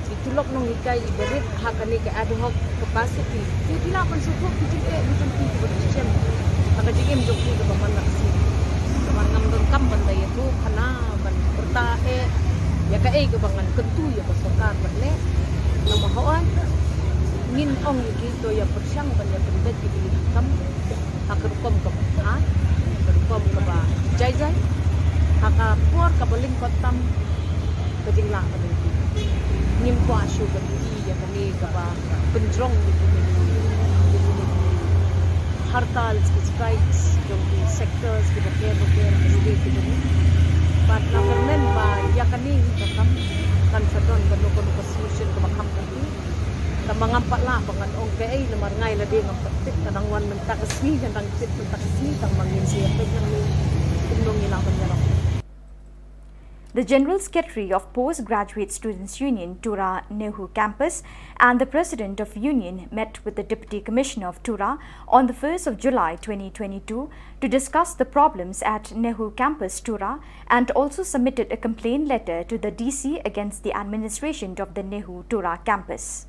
ki tulop nonghikai i ba rit ha kane ka ad hoc capacity, te phi lah ban sngewthuh ki jingeh ki jong phi kiba phi shem ha ka jingim jong phi kaba man la ka sngi. Namar ngam donkam ban da ïathuh khana ban pyrta eh ïa kaei kaba ngan kyntu ïa ka sorkar ban leh. Namar hooid ngin ong ïa ki to ïa pyrshang ban ïa pynbeit ïa ki kam ha ka rukom kaba bha, ka rukom kaba jai jai, ha ka por kaba lyngkot tam ka jinglah ka jong ki. Ngim kwah shuh ban ïohi ïa kane kaba pynjrong ïa kine ki, ïa kine ki hartal, ki strikes jong ki sectors kiba pher bapher ha state kiba mih. Bad nga kyrmen ba ïa kane hi ka kam kan sa don kano kano ka solution kaba kham kati. Tangba ngam pat lah ba ngan ong kaei namar nga lade ngam pat tip, ka dang wan mynta ka sngi, ka dang tip mynta ka sngi, tangba ngin sa ïa peit hangne kumno ngi lah ban ïarap. The General Secretary of Postgraduate Students Union, Tura NEHU Campus, and the President of Union met with the Deputy Commissioner of Tura on the first of July twenty twenty-two to discuss the problems at NEHU Campus Tura and also submitted a complaint letter to the D C against the administration of the NEHU Tura campus.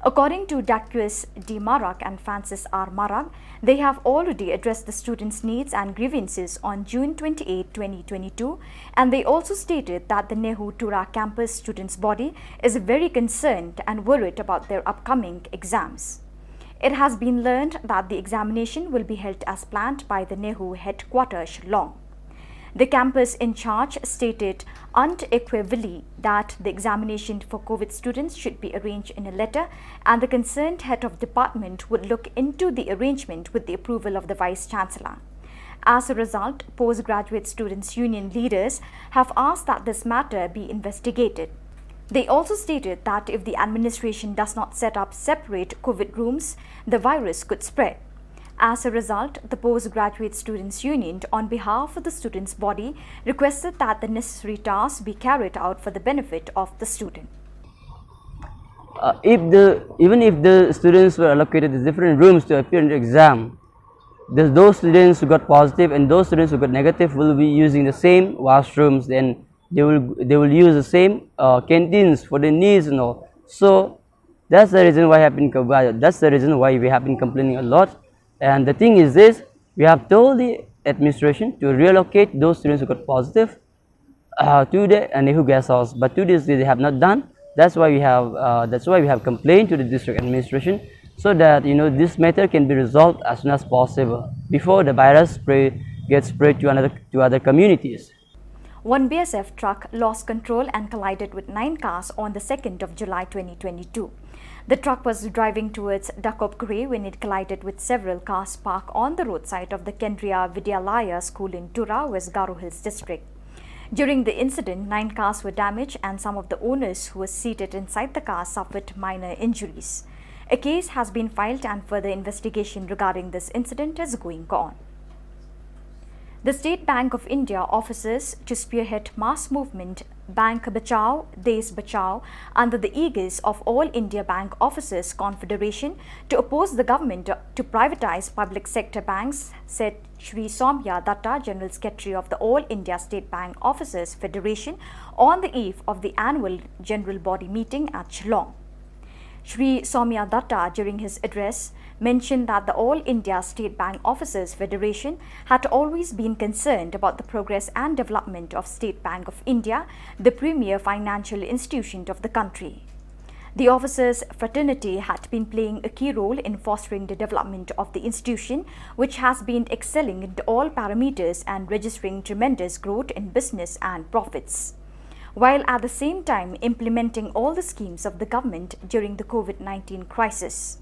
According to Daquis D Marak and Francis R Marak, they have already addressed the students' needs and grievances on June twenty-eighth, twenty twenty-two, and they also stated that the NEHU Tura campus students' body is very concerned and worried about their upcoming exams. It has been learned that the examination will be held as planned by the NEHU headquarters, Shillong. The campus in charge stated unequivocally that the examination for COVID students should be arranged in a letter, and the concerned head of department would look into the arrangement with the approval of the Vice Chancellor. As a result, Postgraduate Students Union leaders have asked that this matter be investigated. They also stated that if the administration does not set up separate COVID rooms, the virus could spread. As a result, the Postgraduate Students Union, on behalf of the students' body, requested that the necessary tasks be carried out for the benefit of the student. Uh, if the even if the students were allocated to different rooms to appear in the exam, the, those students who got positive and those students who got negative will be using the same washrooms, and they will they will use the same uh, canteens for their needs and all. So that's the reason why have been co- that's the reason why we have been complaining a lot. And the thing is this: we have told the administration to reallocate those students who got positive uh, to the uh, NEHU guest house, but to this day they have not done. That's why we have uh, that's why we have complained to the district administration, so that you know this matter can be resolved as soon as possible before the virus spread gets spread to another to other communities. One B S F truck lost control and collided with nine cars on the second of July twenty twenty-two. The truck was driving towards Dakopgre when it collided with several cars parked on the roadside of the Kendriya Vidyalaya school in Tura, West Garo Hills district. During the incident, nine cars were damaged and some of the owners who were seated inside the car suffered minor injuries. A case has been filed and further investigation regarding this incident is going on. The State Bank of India offers to spearhead mass movement Bank Bachao, Desh Bachao under the aegis of All India Bank Officers Confederation to oppose the government to privatize public sector banks, said Shri Somya Datta, General Secretary of the All India State Bank Officers Federation, on the eve of the annual general body meeting at Shillong. Shri Somya Datta, during his address, mentioned that the All India State Bank Officers Federation had always been concerned about the progress and development of State Bank of India, the premier financial institution of the country. The officers' fraternity had been playing a key role in fostering the development of the institution, which has been excelling in all parameters and registering tremendous growth in business and profits, while at the same time implementing all the schemes of the government during the COVID nineteen crisis.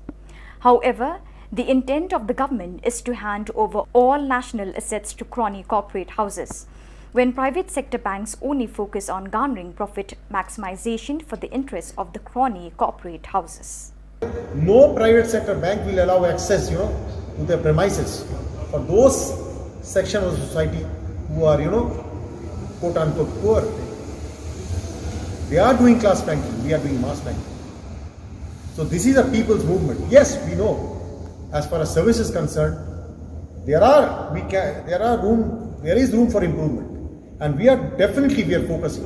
However, the intent of the government is to hand over all national assets to crony corporate houses, when private sector banks only focus on garnering profit maximization for the interests of the crony corporate houses. No private sector bank will allow access, you know, to their premises for those sections of society who are, you know, quote unquote poor. They are doing class banking, we are doing mass banking. So this is a people's movement. Yes, we know, as far as service is concerned, there are we can there are room there is room for improvement, and we are definitely we are focusing.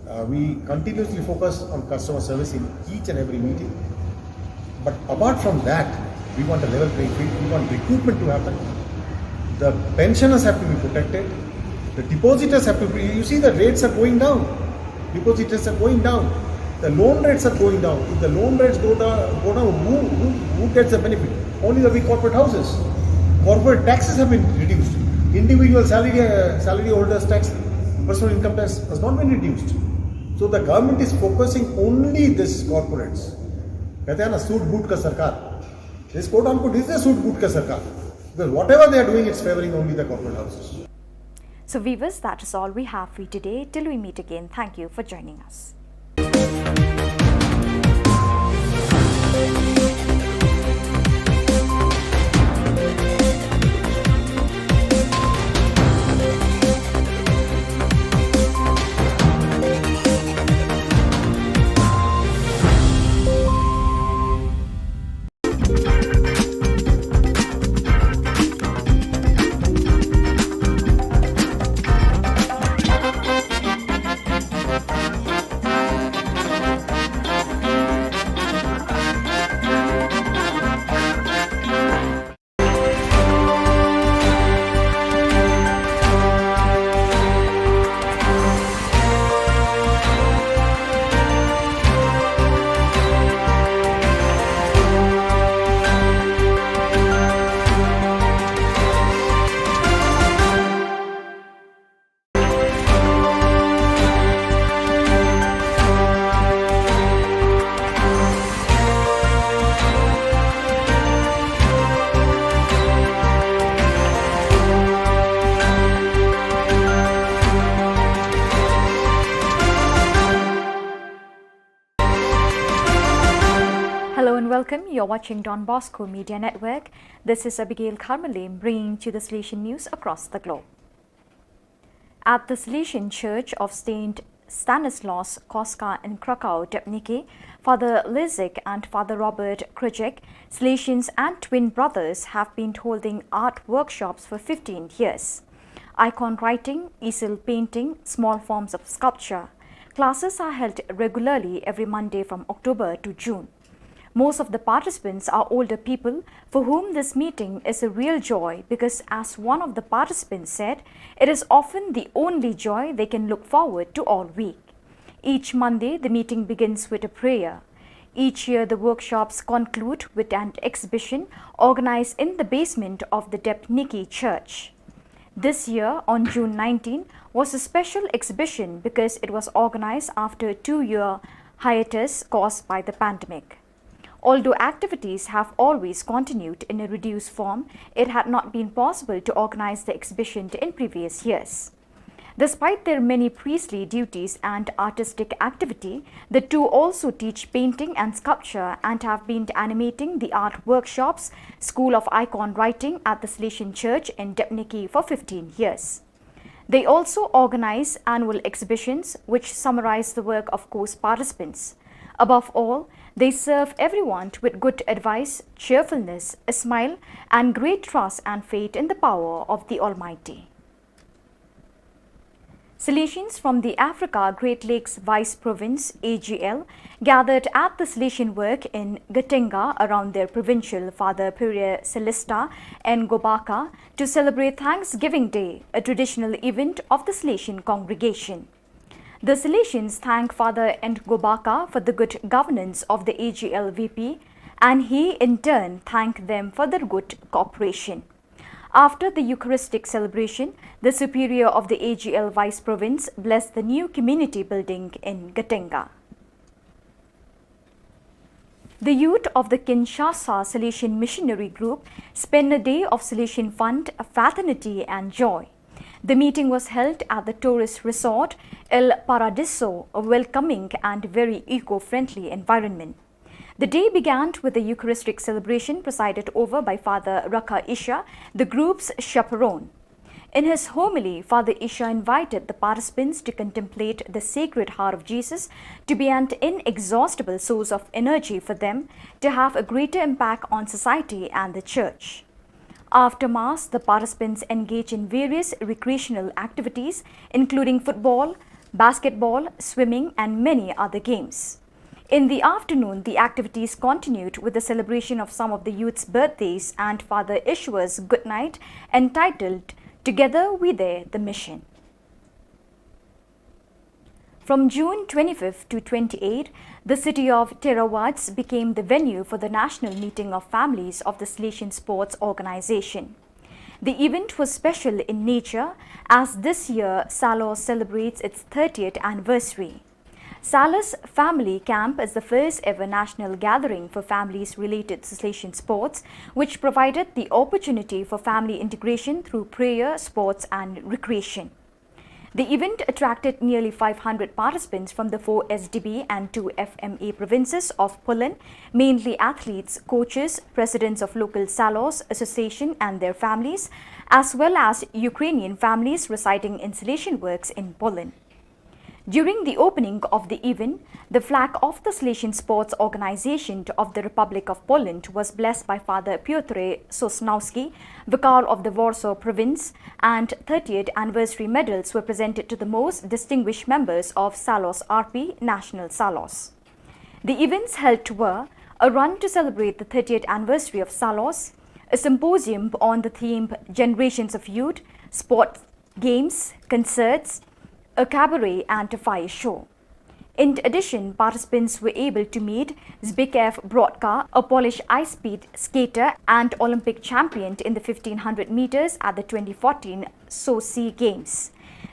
Uh, we continuously focus on customer service in each and every meeting. But apart from that, we want a level playing field. We want recruitment to happen. The pensioners have to be protected. The depositors have to be. You see, the rates are going down. Depositors are going down. The loan rates are going down. If the loan rates go down, go down, who, who, who gets the benefit? Only the big corporate houses. Corporate taxes have been reduced. Individual salary uh, salary holders tax, personal income tax has not been reduced. So the government is focusing only this corporates. कहते हैं ना, सूट बूट का सरकार. This quote unquote is a सूट बूट का सरकार. Because whatever they are doing, it's favoring only the corporate houses. So, viewers, that is all we have for you today. Till we meet again, thank you for joining us. Hello and welcome. You're watching Don Bosco Media Network. This is Abigail Karmalim bringing to the Salesian news across the globe. At the Salesian Church of Saint Stanislaus Koska in Krakow, Debniki, Father Lizik and Father Robert Krujek, Salesians and twin brothers, have been holding art workshops for fifteen years. Icon writing, easel painting, small forms of sculpture. Classes are held regularly every Monday from October to June. Most of the participants are older people for whom this meeting is a real joy because, as one of the participants said, it is often the only joy they can look forward to all week. Each Monday, the meeting begins with a prayer. Each year, the workshops conclude with an exhibition organized in the basement of the Debniki Church. This year, on June nineteen, was a special exhibition because it was organized after a two-year hiatus caused by the pandemic. Although activities have always continued in a reduced form, it had not been possible to organize the exhibition in previous years. Despite their many priestly duties and artistic activity, the two also teach painting and sculpture and have been animating the art workshops, School of Icon Writing at the Salesian Church in Debniki for fifteen years. They also organize annual exhibitions which summarize the work of course participants. Above all, they serve everyone with good advice, cheerfulness, a smile, and great trust and faith in the power of the Almighty. Salesians from the Africa Great Lakes Vice Province, A G L, gathered at the Salesian Work in Gatenga around their provincial Father Pierre Celestin Ngobaka to celebrate Thanksgiving Day, a traditional event of the Salesian congregation. The Salesians thank Father Ngobaka for the good governance of the A G L V P, and he in turn thanked them for their good cooperation. After the Eucharistic celebration, the Superior of the A G L Vice Province blessed the new community building in Gatenga. The youth of the Kinshasa Salesian Missionary Group spent a day of Salesian fun, fraternity, and joy. The meeting was held at the tourist resort El Paradiso, a welcoming and very eco-friendly environment. The day began with a Eucharistic celebration presided over by Father Raka Isha, the group's chaperone. In his homily, Father Isha invited the participants to contemplate the Sacred Heart of Jesus to be an inexhaustible source of energy for them to have a greater impact on society and the church. After Mass, the participants engage in various recreational activities, including football, basketball, swimming, and many other games. In the afternoon, the activities continued with the celebration of some of the youth's birthdays and Father Ishua's good night, entitled Together We Dare the Mission. From June twenty-fifth to twenty-eighth, the city of Theravats became the venue for the national meeting of families of the Salesian Sports Organization. The event was special in nature as this year Salos celebrates its thirtieth anniversary. Salos Family Camp is the first ever national gathering for families related to Salesian sports, which provided the opportunity for family integration through prayer, sports, and recreation. The event attracted nearly five hundred participants from the four S D B and two F M A provinces of Poland, mainly athletes, coaches, presidents of local Salos association and their families, as well as Ukrainian families residing in Salesian works in Poland. During the opening of the event, the flag of the Salesian Sports Organization of the Republic of Poland was blessed by Father Piotr Sosnowski, Vicar of the Warsaw Province, and thirtieth anniversary medals were presented to the most distinguished members of Salos R P National Salos. The events held were a run to celebrate the thirtieth anniversary of Salos, a symposium on the theme Generations of Youth, Sport, Games, Concerts, a cabaret, and a fire show. In addition, participants were able to meet Zbigniew Brodka, a Polish ice speed skater and Olympic champion in the fifteen hundred meters at the twenty fourteen Sochi Games.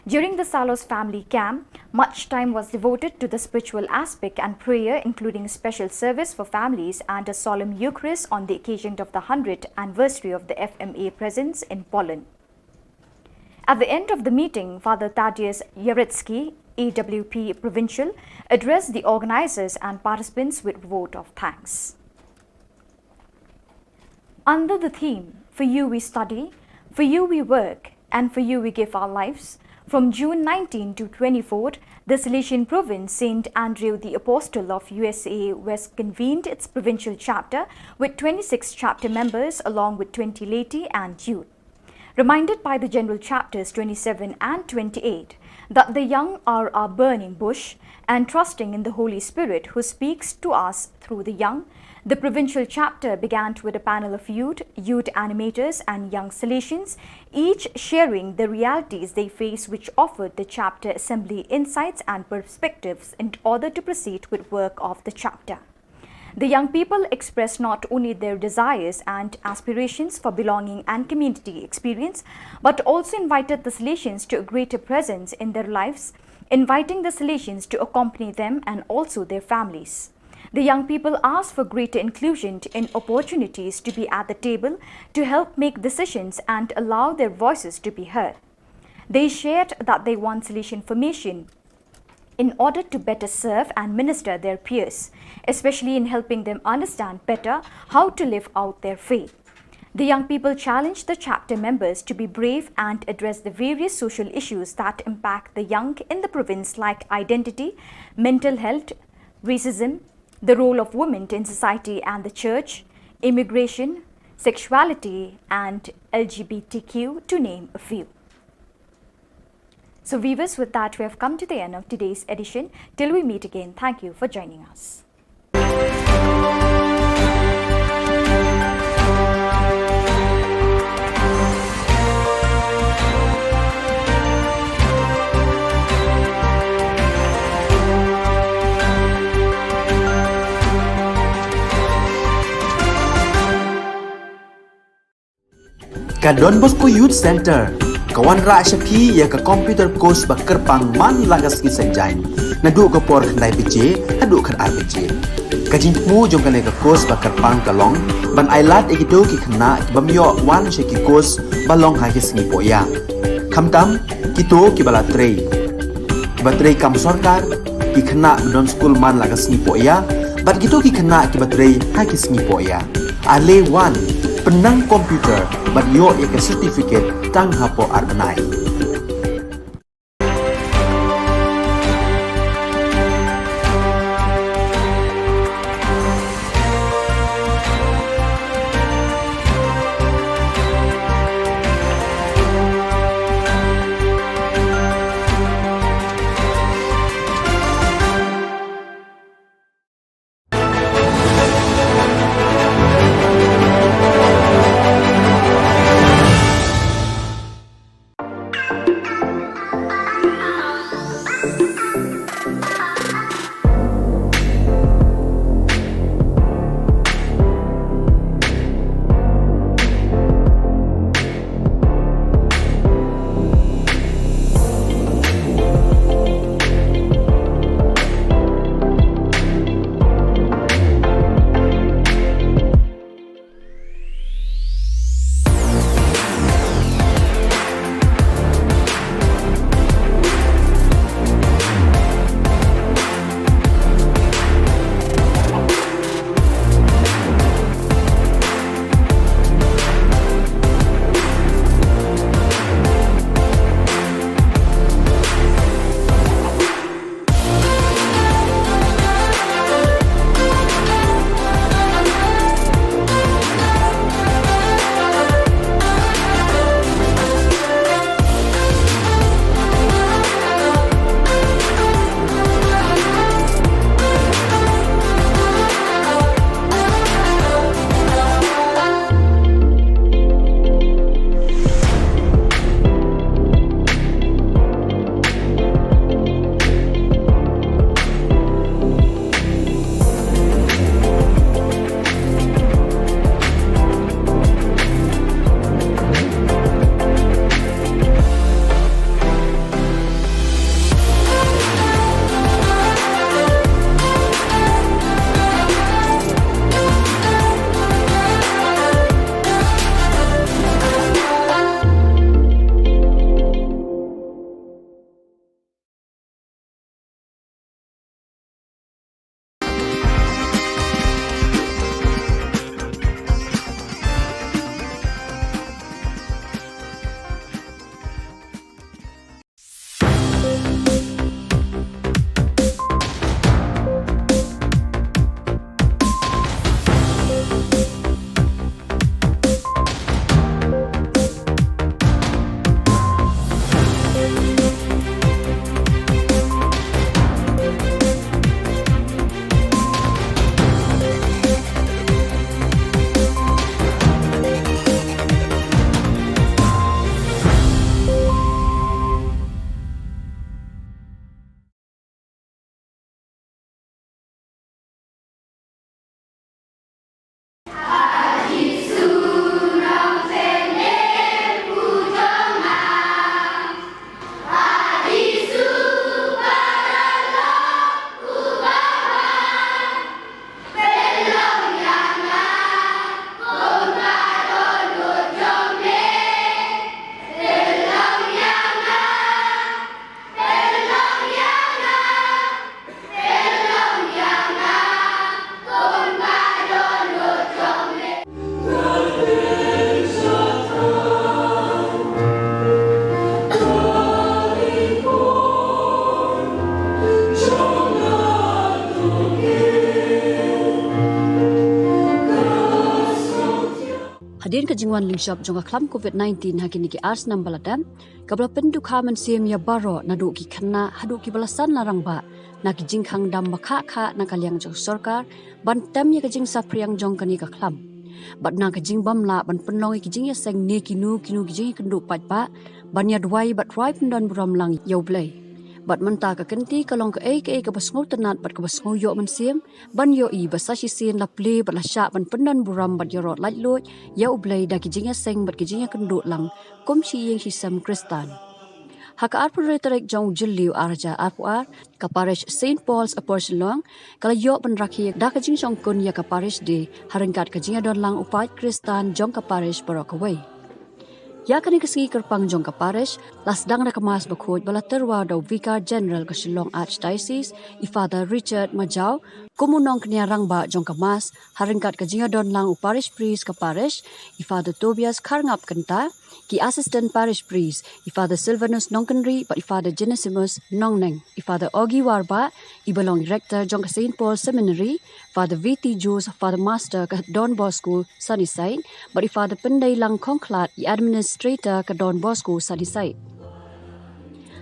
During the Salos family camp, much time was devoted to the spiritual aspect and prayer, including special service for families and a solemn Eucharist on the occasion of the hundredth anniversary of the F M A presence in Poland. At the end of the meeting, Father Tadeusz Jarecki, A W P Provincial, addressed the organizers and participants with vote of thanks. Under the theme, "For you we study, for you we work, and for you we give our lives," From June nineteen to twenty-four, the Salesian province, Saint Andrew the Apostle of U S A, West, convened its provincial chapter with twenty-six chapter members along with twenty laity and youth. Reminded by the General Chapters twenty-seven and twenty-eight that the young are our burning bush, and trusting in the Holy Spirit who speaks to us through the young, the provincial chapter began with a panel of youth, youth animators, and young Salesians, each sharing the realities they face, which offered the chapter assembly insights and perspectives in order to proceed with work of the chapter. The young people expressed not only their desires and aspirations for belonging and community experience, but also invited the Salesians to a greater presence in their lives, inviting the Salesians to accompany them and also their families. The young people asked for greater inclusion in opportunities to be at the table to help make decisions and allow their voices to be heard. They shared that they want Salesian formation in order to better serve and minister their peers, especially in helping them understand better how to live out their faith. The young people challenged the chapter members to be brave and address the various social issues that impact the young in the province, like identity, mental health, racism, the role of women in society and the church, immigration, sexuality, and L G B T Q, to name a few. So, viewers, with that, we have come to the end of today's edition. Till we meet again, thank you for joining us. Ka Don Bosco Youth Center ka wanrah sha phi ïa ka computer course ba kyrpang man la ka sngi Saitjaiñ, naduh ka por khyndai baje haduh khatar baje. Ka jingthmu jong kane ka course ba kyrpang ka long ban ailad ïa kito ki khynnah ki bym ïoh wan sha ki course ba long ha ki sngi pohïa, khamtam kito kiba la trei, kiba trei kam sorkar, ki khynnah ba don skul man la ka sngi pohïa, bad kito ki khynnah kiba trei ha ki sngi pohïa. Ale wan, pynnang computer bad ïoh ïa ka certificate tang hapoh ar bnai. Wan lyngshop jong ka khlam covid nineteen ha kine ki ar snem ba la dep, kaba la pyndukha mynsiem ïa baroh naduh ki khynnah haduh kiba la san la rangbah na ki jingkhang dam ba khah khah na ka liang jong sorkar ban tem ïa ka jingsaphriang jong kane ka khlam. Bad na ka jingbym lah ban pynlong ïa ki jingïaseng ne kino kino ki jingïakynduh paidbah ban ïa duwai bad rwai pyndon burom lang ïa U Blei. Bad mynta ka kynti ka long kaei kaei kaba sngewtynnat bad kaba sngew ïoh mynsiem ban ïohi ba sa shisien la plie bad la shah ban pyndon burom bad ïaroh laitluid ïa U Blei da ki jingïaseng bad ki jingïakynduh lang kum shi ïing shi sem Khristan. Ha ka arphew hynriew tarik jong u Jylliew ar hajar arphew ar, ka Parish Saint Paul's Upper Shillong ka la ïoh ban rakhe da ka jingshongkun ïa ka Parish Day ha ryngkat ka jingïadon lang u paid Khristan jong ka Parish baroh kawei. Ïa kane ka sngi kyrpang jong ka Parish la sdang da ka Mass bakhuid ba la tyrwa da u Vicar General ka Shillong Archdiocese, i Father Richard Majaw, kum u nongkñia rangbah jong ka Mass, ha ryngkat ka jingïadon lang u Parish Priest ka Parish, i Father Tobias Kharngap Kynta, ki Assistant Parish Priest, i Father Silvanus Nongkynrih bad i Father Genesimus Nongneng, i Father Ogi Warbah, iba long Rector jong ka Saint Paul Seminary, Father V T Joseph, Father Master ka Don Bosco Sunnyside, bad i Father Pyndeilang Khongkhlad, i Administrator ka Don Bosco Sunnyside.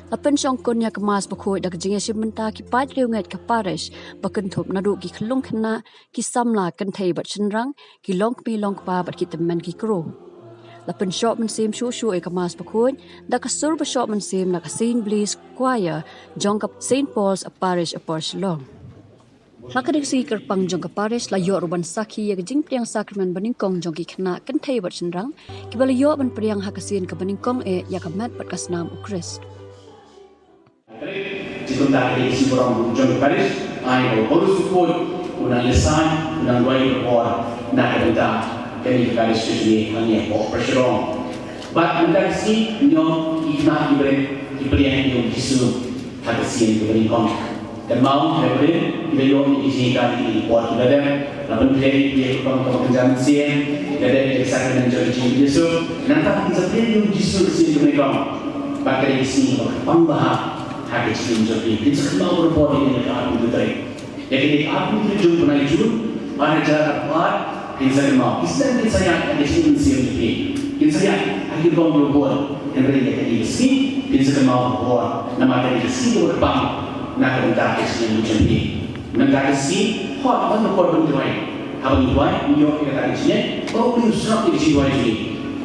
La pynshongkun ïa ka Mass bakhuid da ka jingïashim bynta ki paid riewngeit ka Parish ba kynthup naduh ki khyllung khynnah, ki samla kynthei bad shynrang, ki longkmie longkpa bad ki tymmen ki kro. La pynshoh mynsiem shuh shuh ïa ka Mass bakhuid da ka sur ba shoh mynsiem na ka Saint Blaise Choir jong ka Saint Paul's Parish Upper Shillong. Ha kane ka sngi kyrpang jong ka Parish la ïoh ruh ban sakhi ïa ka jingpdiang sakramen banyngkong jong ki khynnah kynthei bad shynrang kiba la ïoh ban pdiang ha ka sien kaba nyngkong eh ïa ka met bad ka snam U Khrist. Te kumta ka dei ka sngi burom jong ka Parish, ai ba u Paulus u Khuid un nang ïasaid, un nang duwai ka por na ka bynta kane ka Parish ka jong ngi hangne hapoh Upper Shillong. Bad mynta ka sngi ngi ong ki khynnah ki briew ki pdiang ïa u Jisu ha ka sien kaba nyngkong. Kynmaw, ha ka por ba ki la ïoh ïa ka jingïakynduh ha ki por kiba la dep, la pynkhreh ïa ka kyrpang kaba kynja mynsiem, la dep ïa ka sakramen jong ka jingïasyllok. Nangta kin sa pdiang ïa u Jisu ha ka sien kaba nyngkong. Bad ka dei ka sngi kaba kyrpang bha ha ka jingim jong phi. Kin sa kynmaw barabor ïa kane ka arphew hynriew tarik. Ïa kane ka arphew hynriew tarik jong u bnai Jun, ar hajar arphew ar, kin sa kynmaw. Ki snem kin sa ïaid ha ka jingim mynsiem jong phi. Kin sa ïaid ha ki bong ki bor. Hynrei ïa kane ka sngi kin sa kynmaw barabor. Namar ka dei ka sngi kaba kyrpang na ka bynta ka jingim jong phi. Mynta ka sngi, hooid, hooid, hooid, ban duwai. Haba ngi duwai, ngi ïoh ïa kata ka jingngeit ba U Blei u sngap ïa ka jingduwai jong ngi.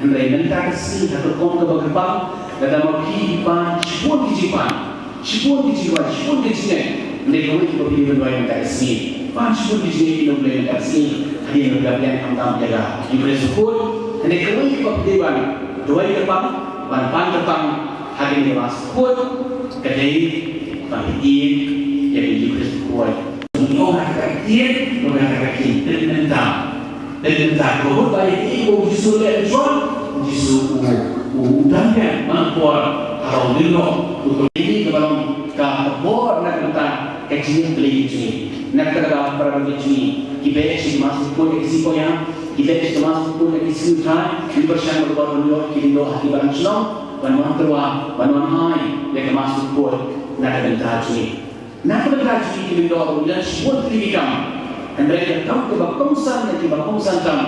Hynrei mynta ka sngi, ha ka rukom kaba kyrpang, lada ma phi i pa, shibun ki jingpan, shibun ki jingduwai, shibun ki jingngeit. Hynrei kawei kaba phi dei ban duwai mynta ka sngi, pan shibun ki jingngeit ïa U Blei mynta ka sngi. Hadien ba phi la pdiang khamtam ïa ka Eucharist bakhuid, hynrei kawei kaba phi dei ban duwai kyrpang, ban pan kyrpang ha kane ka Mass bakhuid, ka dei ba phi ïeit ïa ka Eucharist bakhuid. Ngi ong ha kata ka ktien, ngi ong ha kata ka ktien, pynmynta. Pynmynta, ka mut ba ïa kaei ba u Jisu u leh ha John, u Jisu u, u, u dang biang man ka por, haba u lyngngoh, u, ka ïa kaba long ka, ka bor na ka bynta ka jingim Blei jong ngi. Na kata ka para bangeit jong ngi, ki beh sha ka Mass bakhuid ïa ki sngi koit ïa, ki beh sha ka Mass bakhuid ïa ki sngi U Trai, ngi pyrshang ban ïoh ki lyngdoh ha ki balang shnong, ban wan tyrwa, ban wan ai ïa ka Mass bakhuid na ka bynta jong ngi. Na ka bynta jong ngi ki lyngdoh ruh ngi don shibun tylli ki kam. Hynrei ka kam kaba kongsan na kiba kongsan tam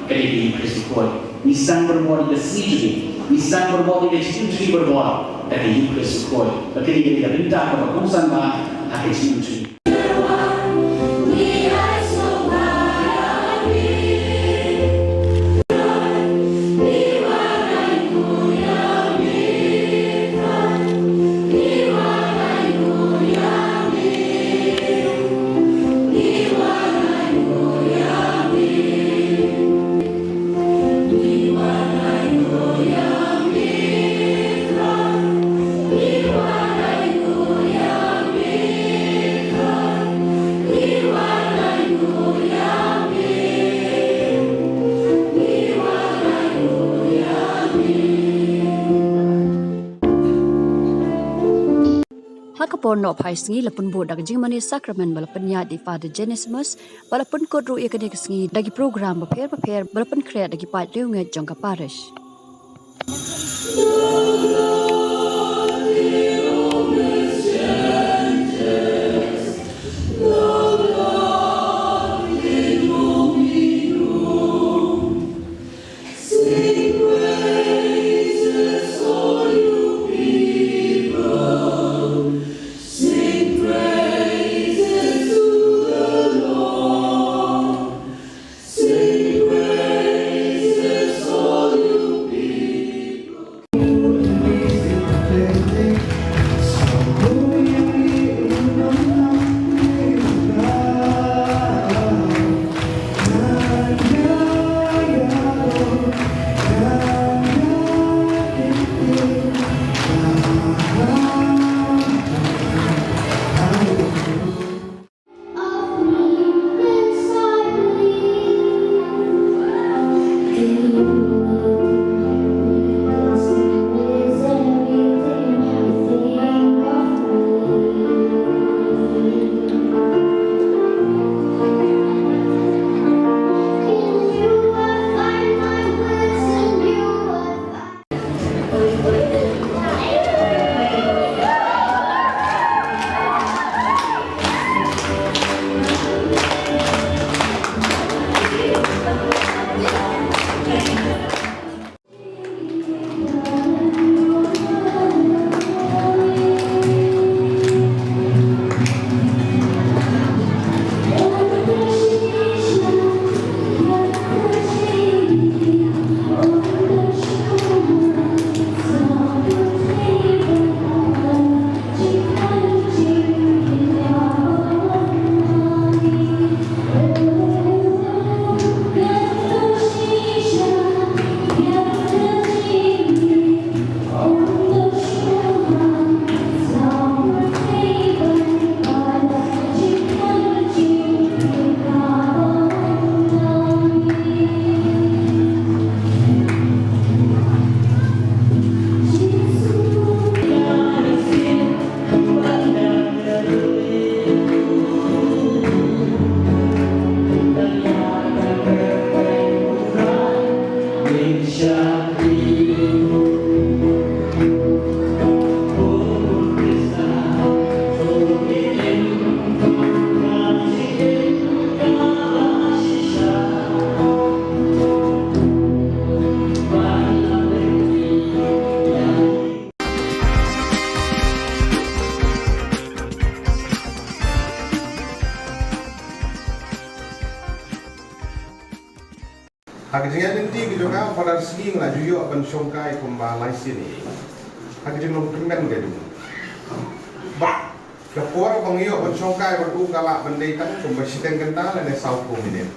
ka dei ka Eucharist bakhuid. Ngi sdang barabor ïa ka sngi jong ngi. Ngi sdang barabor ïa ka jingim jong ngi barabor da ka Eucharist bakhuid. Ba ka dei ka bynta kaba kongsan bha ha ka jingim jong ngi. Ha ka por nohphai sngi la pynbud da ka jingmane sakramen ba la pynïaid da i Father Genesimus, ba la pynkut ruh ïa kane ka sngi da ki program bapher bapher ba la pynkhreh da ki paid riewngeit jong ka parish. Praises, all you people, sing praises to the Lord. Sing praises, all you people. Ha ka jingïaid lynti ka jong nga, Father Sngi nga la ju ïoh ban shongkai kumba lai sien ïa ha ka jinglong kyrmen ka jong u. Bad ka por ba nga ïoh ban shongkai bad u ka lah ban dei tang kumba shiteng kynta lane sawphew minit.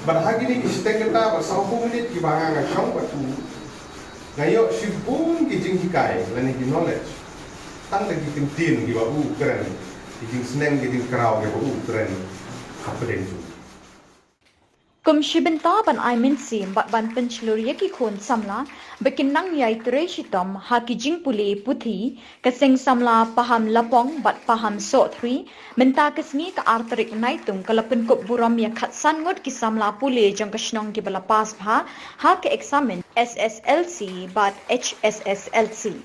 Bad ha kine ki shiteng kynta bad sawphew minit kiba nga nga shong bad u, nga ïoh shibun ki jinghikai lane ki knowledge tang da ki kyntien kiba u kren, ki jingsneng ki jingkraw kiba u kren hapdeng jong u. Kum shi bynta ban ai mynsiem bad ban pynshlur ïa ki khun samla ba kin nang ïai trei shitom ha ki jingpule puthi, ka Seng Samla Paham Lapong bad Paham Sohthri mynta ka sngi ka ar tarik Naitung ka la pynkup burom ïa khatsan ngut ki samla pule jong ka shnong kiba la pass bha ha ka eksamin S S L C bad H S S L C.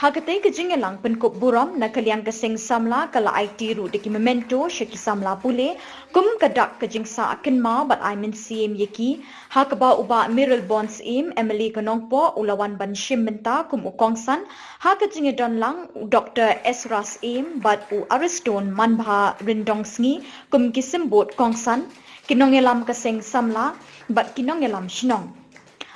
Ha katei ka jingïalang pynkup burom na ka liang ka Seng Samla ka la aiti ruh da ki memento sha ki samla pule, kum ka dak ka jingsah kynmaw bad ai mynsiem ïa ki, ha kaba u Bah Mayralborn Syiem, M L A ka Nongpoh, u la wan ban shim bynta kum u kongsan, ha ka jingïadon lang u Doktor Ezra Syiem bad u Ariston Manbha Ryndongsngi kum ki symbud kongsan, ki nongïalam ka Seng Samla bad ki nongïalam shnong.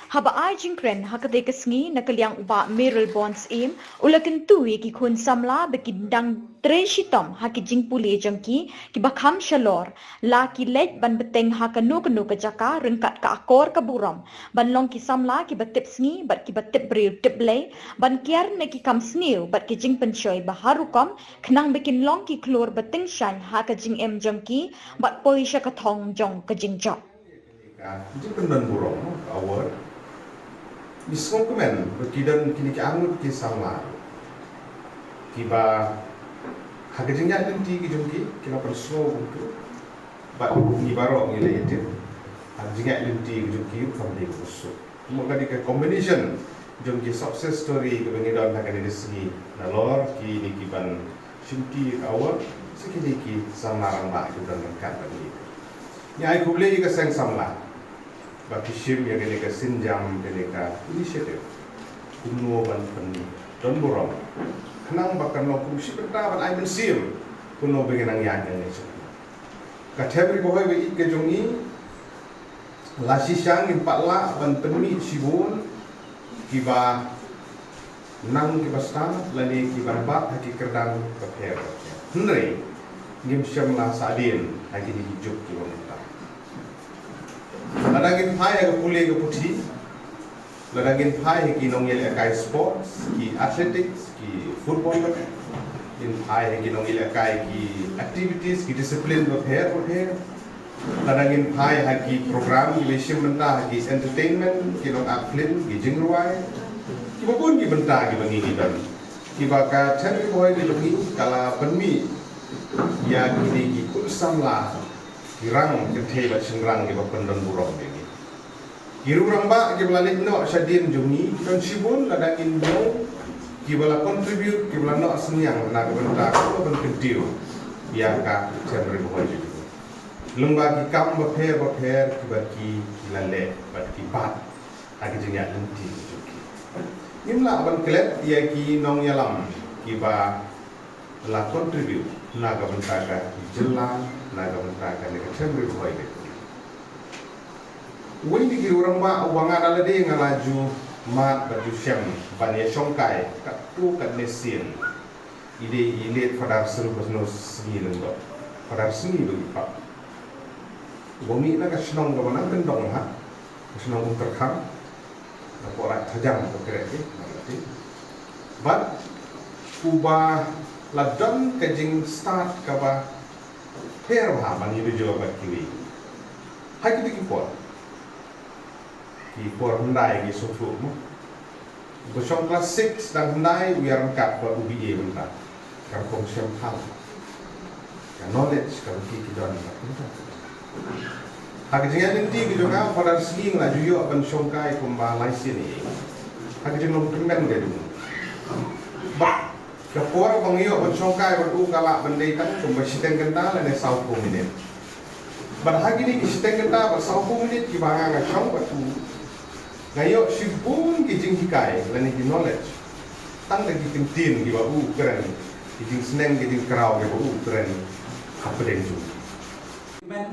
Haba ai jingkren ha katei ka sngi na ka liang u Bah Mayralborn Syiem, u la kyntu ïa ki khun samla ba kin dang trei shitom ha ki jingpule jong ki kiba kham shalor, la ki leit ban bteng ha kano kano ka jaka ryngkat ka akor ka burom, ban long ki samla kiba tip sngi bad kiba tip briew tip Blei, ban kiar na ki kam sniew bad ki jingpynshoi ba har rukom, khnang ba kin long ki khlur ba tyngshaiñ ha ka jingim jong ki bad poi sha ka thong jong ka jingjop. Ka jingpynbeit burom, award, ngi sngewkmen ba ki don kine ki arngut ki samla kiba ha ka jingïaid lynti ki jong ki, ki la pynsngew kumto, bad ngi baroh ngi la ïatip ha ka jingïaid lynti ki jong ki kam dei kaba suk. Kumno ka dei ka combination jong ki success story kaba ngi don ha kane ka sngi, nalor kine ki ban shimti ka award, sa kine ki samla rangbah kiba don ryngkat bad ngi. Ngi ai khublei ïa ka Seng Samla ba ki shim ïa kane ka synjam, kane ka initiative, kumno ban pyndon burom, khnang ba kan long kum shi bynta ban ai mynsiem kumno ba ngin nang ïaid nangne sha khmat. Ka Them Ri Bhoi Ba Ïeit ka jong ngi, la shisha ngim pat lah ban pynmih shibun kiba nang kiba stad lane kiba bat ha ki kyrdan bapher bapher. Hynrei ngim shym la sahdien ha kine ki juk kiba mynta. Lada ngin phai ha ka pule ka puthi, lada ngin phai ha ki nongïalehkai sports, ki athletics, ki football, ngin phai ha ki nongïalehkai, ki activities, ki discipline bapher bapher. Lada ngin phai ha ki program kiba shim bynta ha ki entertainment, ki nong act film, ki jingrwai, kiba bun ki bynta kiba ngi ngi don, kiba ka Them Ri Bhoi ka jong ngi ka la pynmih ïa kine ki khun samla, ki rang kynthei bad shynrang kiba pyndon burom ïa ngi. Ki riew rangbah kiba la leit noh shadien jong ngi ki don shibun, lada ngin ñiew, kiba la contribute, kiba la noh synñiang na ka bynta kaba ban kyntiew ïa ka Them Ri Bhoi jong ngi. Lyngba ki kam bapher bapher kiba ki, ki la leh bad ki bat ha ki jingïaid lynti jong ki. Ngim lah ban klet ïa ki nongïalam kiba la contribute na ka bynta ka jylla, na ka bynta kane ka Them Ri Bhoi ka jong ngi. Uwei na ki riew rangbah uba nga da lade nga la ju mad bad ju shem ban ïa shongkai katto katne sien, i dei i late Father Silvanus Sngi Lyngdoh, Father Sngi Lyngdoh, uba mih na ka shnong kaba nang kyndong ha ka shnong Umtyrkhang, na Poraid Thajang, ko kren ki, na ka ti. Bad uba la don ka jingstad kaba pher bha ban ïa jur bad kiwei. Ha kito ki por, ki por hyndai ngi sngewthuh mo, uba shong class six dang hyndai u ïaryngkat bad u B A mynta. Ka rukom shem phang, ka knowledge kaba ki, ki don bad mynta. Ha ka jingïaid lynti ka jong nga, Father Sngi nga la ju ïoh ban shongkai kumba lai sien ïa i ha ka jinglong kyrmen ka jong u. Bad ka por ba nga ïoh ban shongkai bad u ka lah ban dei tang kumba shiteng kynta lane sawphew minit. Bad ha kine ki shiteng kynta bad sawphew minit kiba nga, nga shong bad u, nga ïoh shibun ki jinghikai lane ki knowledge tang da ki kyntien kiba u kren, ki jingsneng ki jingkraw kiba u kren hapdeng jong ki. Kmen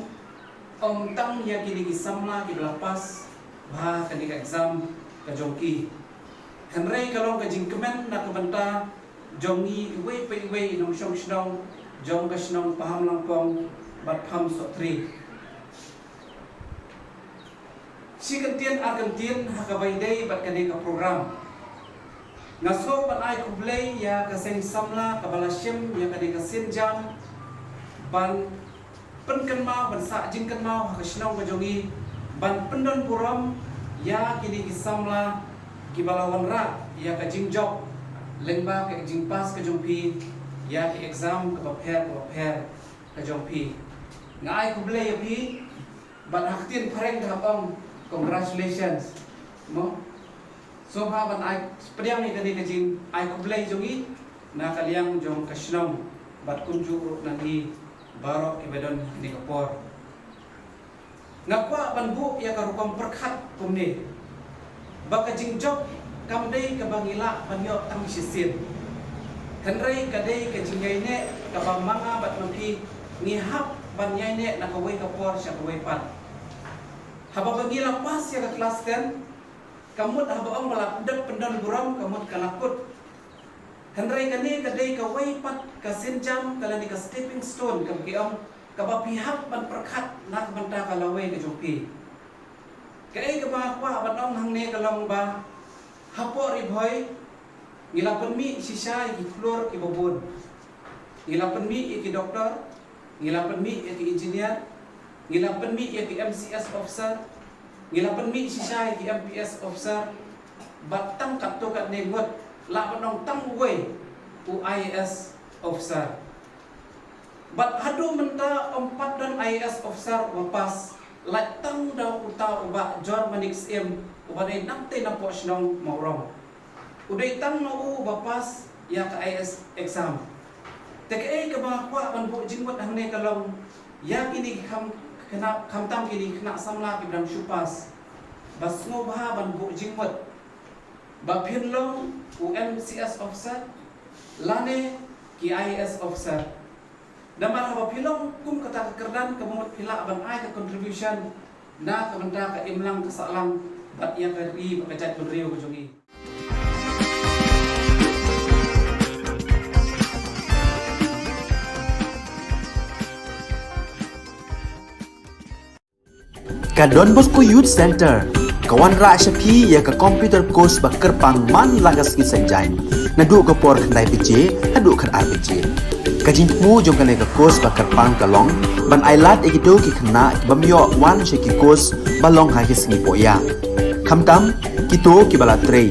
ym tang ïa kine ki samla kiba la pass bha kane ka exam ka jong ki, hynrei ka long ka jingkmen na ka bynta jong ngi iwei pa iwei i nongshong shnong jong ka shnong Pahamlangpong bad Pahamsohthri. Shi kyntien ar kyntien ha kaba ïadei bad kane ka program, nga sngew ban ai khublei ïa ka seng samla kaba la shim ïa kane ka sienjam ban pynkynmaw, ban sah jingkynmaw ha ka shnong ka jong ngi, ban pyndon burom ïa kine ki samla kiba la wanrah ïa ka jingjop lyngba ka jingpass ka jong phi ïa ki exam kaba pher kaba pher ka jong phi. Nga ai khublei ïa phi, bad ha ka ktien phareng ka hap ong congratulations mo. Sngewbha ban ai pdiang ïa kane ka jingai khublei jong ngi na ka liang jong ka shnong bad kumjuh ruh na ngi baroh kiba don ha kane ka por. Nga kwah ban buh ïa ka rukom pyrkhat kumne, ba ka jingjop kam dei kaba ngi lah ban ïoh tang shisien, hynrei ka dei ka jingïaineh kaba ma nga bad ma phi ngi hap ban ïaineh na kawei ka por sha kawei pat. Haba ba ngi la pass ïa ka klas ten, ka mut haba ong ba la dep pyndon burom ka mut ka la kut. Hynrei kane ka dei kawei pat ka sienjam, ka lane ka stepping stone kaba ki ong, kaba phi hap ban pyrkhat na ka bynta ka lawei ka jong phi. Kaei kaba nga kwah ban ong hangne ka long ba hapoh Ri Bhoi ngi la pynmih shisha ïa ki khlur kiba bun. Ngi la pynmih ïa ki doktor, ngi la pynmih ïa ki engineer, ngi la pynmih ïa ki M C S officer, ngi la pynmih shisha ïa ki M P S officer, bad tang katto katne ngut lah ban ong tang uwei u I A S officer. Bad haduh mynta ym pat don I A S officer uba pass, lait tang da uta u Bah Jor Manik Syiem uba dei nangtei napoh shnong Mawrong. U dei tang na u uba pass ïa ka I A S exam. Te kaei kaba nga kwah ban buh jingmut hangne ka long, ïa kine ki kham, khynnah, khamtam kine ki khynnah samla kiba dang shu pass, ba sngewbha ban buh jingmut ba phin long u M C S officer lane ki I A S officer. Namar haba phi long kum kata ka kyrdan, ka mut phi lah ban ai ka contribution na ka bynta ka imlang ka sahlang bad ïa ka ri bad ka jaitbynriew ka jong i. Ka Don Bosco Youth Center ka wanrah sha phi ïa ka computer course ba kyrpang man la ka sngi Saitjaiñ, naduh ka por khyndai baje haduh khatar baje. Ka jingthmu jong kane ka course ba kyrpang ka long ban ai lad ïa kito ki khynnah ki bym ïoh wan sha ki course ba long ha ki sngi poh ïa, khamtam kito kiba la trei,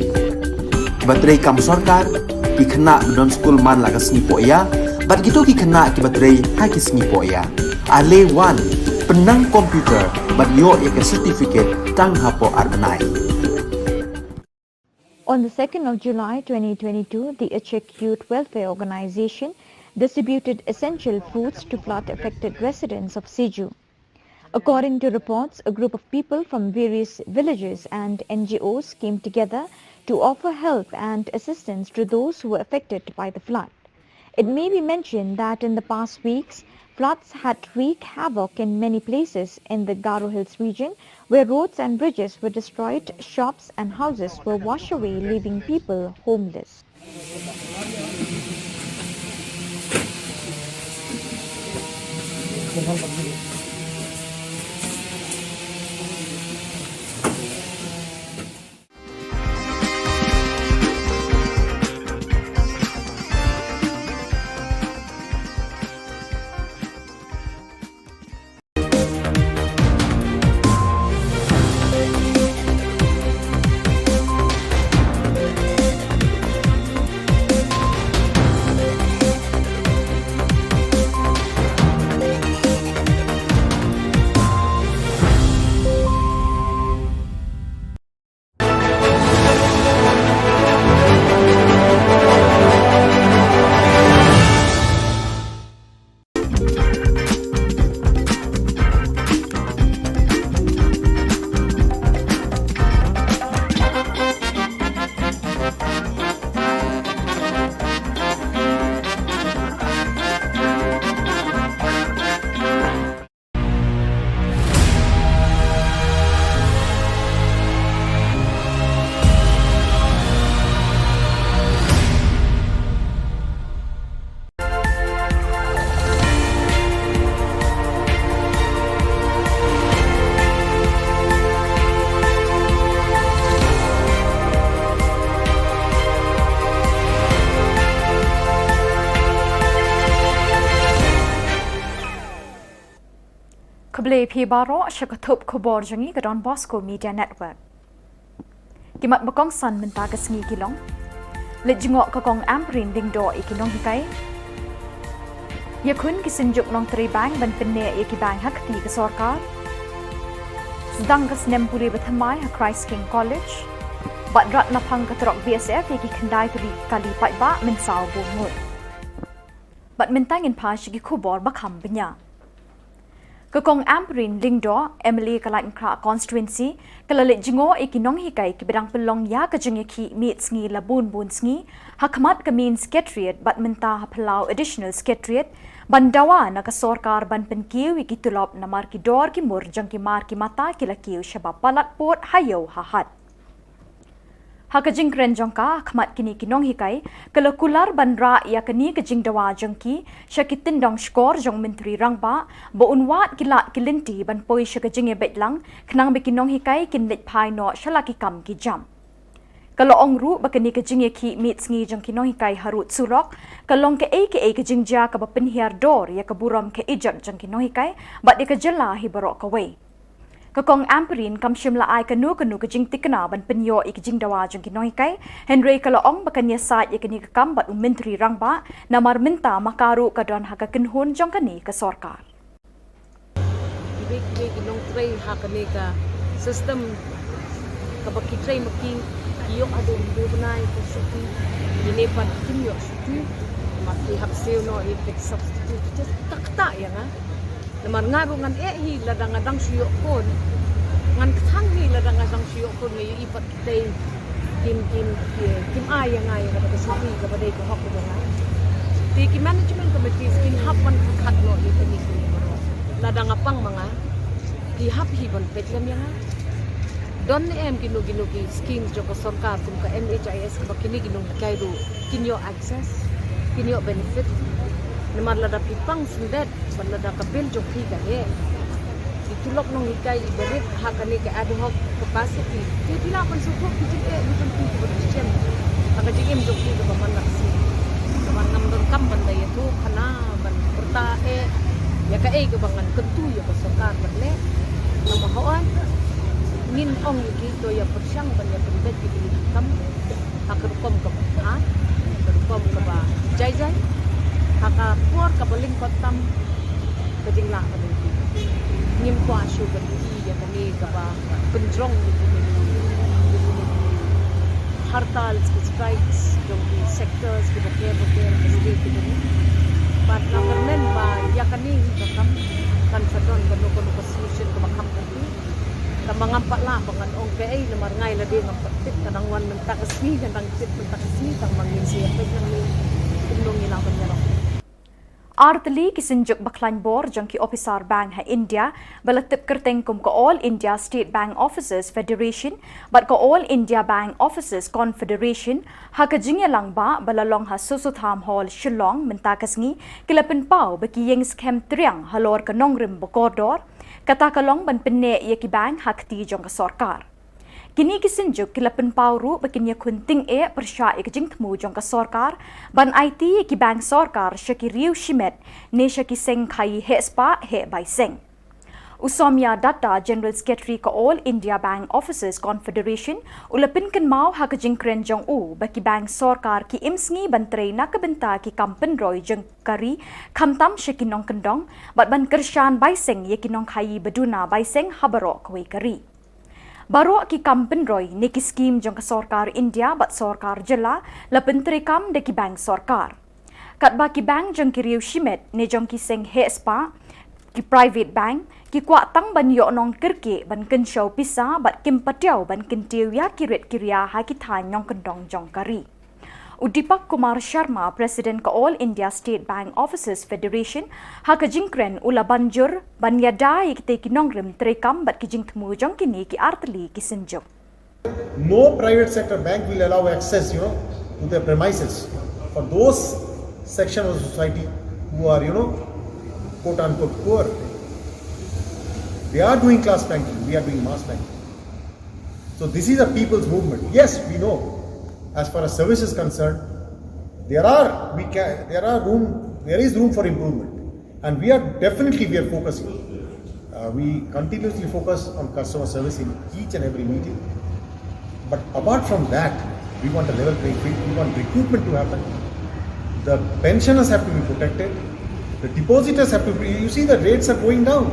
kiba trei kam sorkar, ki khynnah ba don skul man la ka sngi poh ïa, bad kito ki khynnah kiba trei ha ki sngi poh ïa. Ale wan, pynnang computer bad ïoh ïa ka certificate tang hapoh ar bnai. On the second of July twenty twenty-two, the Achik Youth Welfare Organization distributed essential foods to flood-affected residents of Siju. According to reports, a group of people from various villages and N G Os came together to offer help and assistance to those who were affected by the flood. It may be mentioned that in the past weeks, floods had wreaked havoc in many places in the Garo Hills region, where roads and bridges were destroyed, shops and houses were washed away, leaving people homeless. Khublei phi baroh sha ka thup khubor jong ngi ka Don Bosco Media Network. Ki mat ba kongsan mynta ka sngi ki long: Leit jngoh ka Kong Ampareen Lyngdoh ïa ki nonghikai. Ïakhun ki synjuk nongtrei bank ban pynneh ïa ki bank ha kti ka sorkar. Sdang ka snem pule ba thymmai ha Christ King College. Bad rat na phang ka trok B S F ïa ki khyndai tylli ki kali paidbah mynsaw bun ngut. Bad mynta ngin phai sha ki khubor ba kham bniah. Ka Kong Ampareen Lyngdoh, M L A ka Laitumkhrah Constituency, ka la leit jngoh ïa ki nonghikai kiba dang pynlong ïa ka jingïakhih miet sngi la bun bun sngi ha khmat ka Main Secretariat bad mynta ha Phyllaw Additional Secretariat, ban dawa na ka sorkar ban pynkiew ïa ki tulop namar ki dor ki mur jong ki mar ki mata ki la kiew shaba palat pud ha ïew ha hat. Ha ka jingkren jong ka ha khmat kine ki nonghikai, ka la kular ban rah ïa kane ka jingdawa jong ki sha ki tyndong shkor jong u Myntri Rangbah ba un wad ki lad ki lynti ban poi sha ka jingïabeit lang, khnang ba ki nonghikai kin leit phai noh sha la ki kam ki jam. Ka la ong ruh ba kane ka jingïakhih miet sngi jong ki nonghikai harud surok ka long kaei kaei ka jingjia kaba pynhiar dor ïa ka burom ka ijot jong ki nonghikai bad ïa ka jylla hi baroh kawei. Ka Kong Ampareen kam shym la ai kano kano ka jingthikna ban pynïoh ïa ka jingdawa jong ki nonghikai, hynrei ka la ong ba kan ïasaid ïa kane ka kam bad u Myntri Rangbah, namar mynta ma ka ruh ka don ha ka kynhun jong kane ka sorkar. Kiwei kiwei ki nongtrei ha kane ka system kaba ki trei ma ki, ki ïoh haduh hynriew bnai ka shuti, kine pat kim ïoh shuti, ma ki hap siew noh ïa ka substitute teacher, ka ktah ïa nga. Namar nga ruh ngan eh hi lada nga dang shu ïoh khun. Ngan kthang hi lada nga shang shu ïoh khun nga ïohi pat kitei kim, kim, kim ai ïa nga ïa kata ka shuki kaba dei ka hok ka jong nga. Te ki management committees kin hap ban pyrkhat noh ïa kine ki baroh. Lada nga pang ma nga, ki hap hi ban peit lem ïa nga. Don ne em kino kino ki schemes jong ka sorkar kum ka N H I S kaba kine ki nonghikai ruh kin ïoh access, kin ïoh benefit. Namar lada phi pang syndet bad lada ka bill jong phi ka heh, ki tulop nonghikai iba rit ha kane ka ad hoc capacity, phi, phi lah ban sngewthuh ki jingeh ki jong phi kiba dei shisha ha ka jingim jong phi kaba man la ka sngi. Namar ngam donkam ban da ïathuh khana ban pyrta eh ïa kaei kaba ngan kyntu ïa ka sorkar ban leh. Namar hooid ngin ong ïa ki to ïa pyrshang ban ïa pynbeit ïa ki kam ha ka rukom kaba, ha ka rukom kaba jai jai, ha ka por kaba lyngkot tam ka jinglah ka jong ki. Ngim kwah shuh ban ïohi ïa kane kaba pynjrong ïa kine ki hartals, ki strikes jong ki sectors kiba ker ba ker ka state ka jong ngi. Bad nga kyrmen ba ïa kane hi ka kam kan sa don kano kano ka solution kaba kham kati. Tangba ngam pat lah ba ngan ong kaei namar nga lade ngam pat tip, ka dang wan mynta ka sngi, ka dang tip mynta ka sngi, tangba ngin sa ïa peit nangne kumno ngi lah ban ïarap. Artylli ki synjuk ba khlaiñ bor jong ki ophisar bank ha India ba la tip kyrteng kum ka All India State Bank Officers Federation bad ka All India Bank Officers Confederation ha ka jingïalang ba ba la long ha Soso Tham Hall, Shillong mynta ka sngi, ki la pynpaw ba ki ïeng skhem triang halor ka nongrim ba kordor. Kata ka long ban pynneh ïa ki bank ha kti jong ka sorkar. Kine ki synjuk ki la pynpaw ruh ba kin ïakhun tyngeh pyrshah ïa ka jingthmu jong ka sorkar ban aiti ïa ki bank sorkar sha ki riew shimet ne sha ki seng khaïi heh spah heh bai seng. U Somya Datta, General Secretary ka All India Bank Officers Confederation, u la pynkynmaw ha ka jingkren jong u ba ki bank sorkar ki im sngi ban trei na ka bynta ki kam pynroi jong ka ri, khamtam sha ki nongkyndong, bad ban kyrshan bai seng ïa ki nongkhaïi ba duna bai seng ha baroh kawei ka ri. Baroh ki kam pynroi ne ki skim jong ka sorkar India bad sorkar jylla la pyntreikam da ki bank sorkar. Katba ki bank jong ki riew shimet ne jong ki seng heh spah, ki private bank, ki kwah tang ban ïoh nongkyrkieh ban kynshew pisa bad kim patiaw ban kyntiew ïa ki rit ki ria ha ki thaiñ nongkyndong jong ka ri. U Deepak Kumar Sharma, President ka All India State Bank Officers Federation, ha ka jingkren u la ban jur ban ïada ïa kitei ki nongrim treikam bad ki jingthmu jong kine ki artylli ki synjuk. No private sector bank will allow access, you know, to their premises for those section of society who are, you know, quote unquote poor. They are doing class banking, we are doing mass banking. So this is a people's movement. Yes, we know, as far as service is concerned, there are, we can, there are room, there is room for improvement. And we are definitely, we are focusing. Uh, we continuously focus on customer service in each and every meeting. But apart from that, we want a level playing field. We want recruitment to happen. The pensioners have to be protected. The depositors have to be, you see, the rates are going down.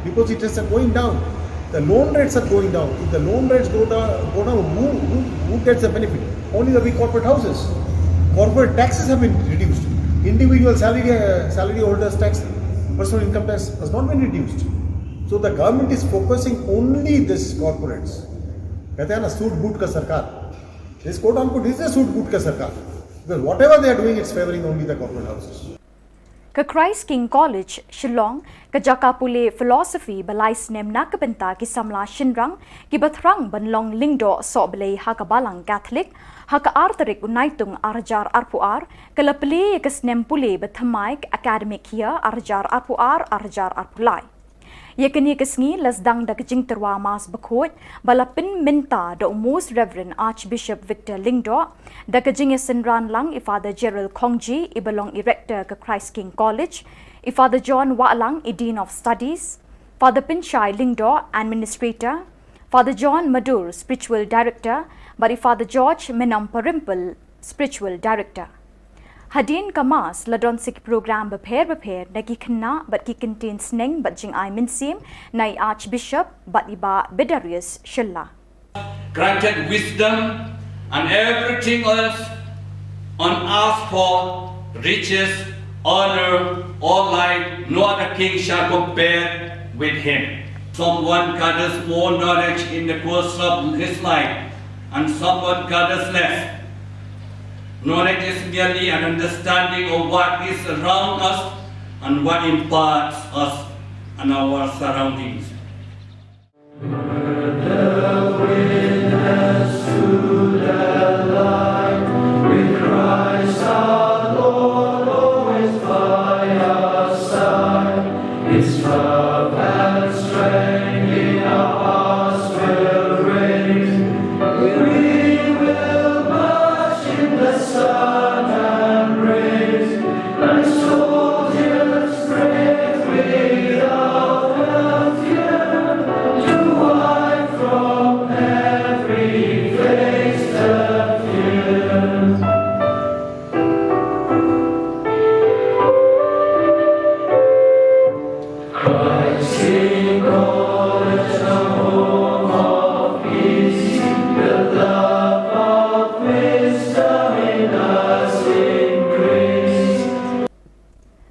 Depositors are going down. The loan rates are going down. If the loan rates go down, go down, who, who, who gets the benefit? Only the big corporate houses. Corporate taxes have been reduced. Individual salary, uh, salary holders tax, personal income tax has not been reduced. So the government is focusing only this corporates. कहते हैं ना, सूट बूट का सरकार. This quote unquote is a सूट बूट का सरकार. Because whatever they are doing, it's favoring only the corporate houses. Ka Christ King College, Shillong, ka jaka pule philosophy ba lai snem na ka bynta ki samla shynrang kiba thrang ban long lyngdoh sohblei ha ka Balang Catholic, ha ka ar tarik u Naitung ar hajar arphew ar, ka la plie ïa ka snem pule ba thymmai ka academic year ar hajar arphew ar ar hajar arphew lai. Ïa kane ka sngi la sdang da ka jingtyrwa Mass Bakhuid ba la pynmynta da u Most Reverend Archbishop Victor Lyngdoh, da ka jingïasynran lang i Father Gerald Khongji, i ba long i Rector ka Christ King College, i Father John Wahlang, i Dean of Studies, Father Pynshai Lyngdoh, Administrator, Father John Madur, Spiritual Director, bad i Father George Menamparimpal, Spiritual Director. Hadien ka Mass la don sa ki program bapher bapher na ki khynnah bad ki kyntien sneng bad jingai mynsiem na i Archbishop bad i Bah Bedarius Shylla. Granted wisdom and everything else on earth, for riches, honor, all life, no other king shall compare with him. Someone gathers more knowledge in the course of his life, and someone gathers less. Knowledge is merely an understanding of what is around us and what imparts us and our surroundings. With Christ our Lord always by our side, His love and strength in our hearts will raise. We will march in the sun and rays, like soldiers brave without a fear, to wipe from every face the fear. Christ in college, the home of peace, the love of wisdom in us increase.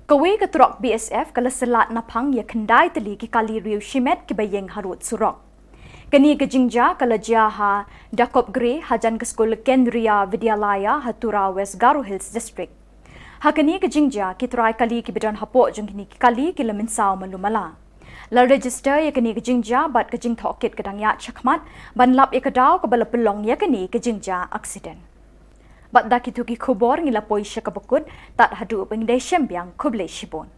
Kawei ka trok B S F ka la syllat naphang ïa khyndai tylli ki kali riew shimet kiba ïeng harud surok. Kane ka jingjia ka la jia ha Dakopgre hajan ka skul Kendriya Vidyalaya ha Tura, West Garo Hills District. Ha kane ka jingjia ki trai kali kiba don hapoh jong kine ki kali ki la mynsaw malu mala. La register ïa kane ka jingjia bad ka jingtohkit ka dang ïaid shakhmat ban lap ïa ka daw kaba la pynlong ïa kane ka jingjia accident. Bad da kito ki khubor ngi la poi sha kaba kut, tad haduh ban ïadei shem biang, khublei shibun.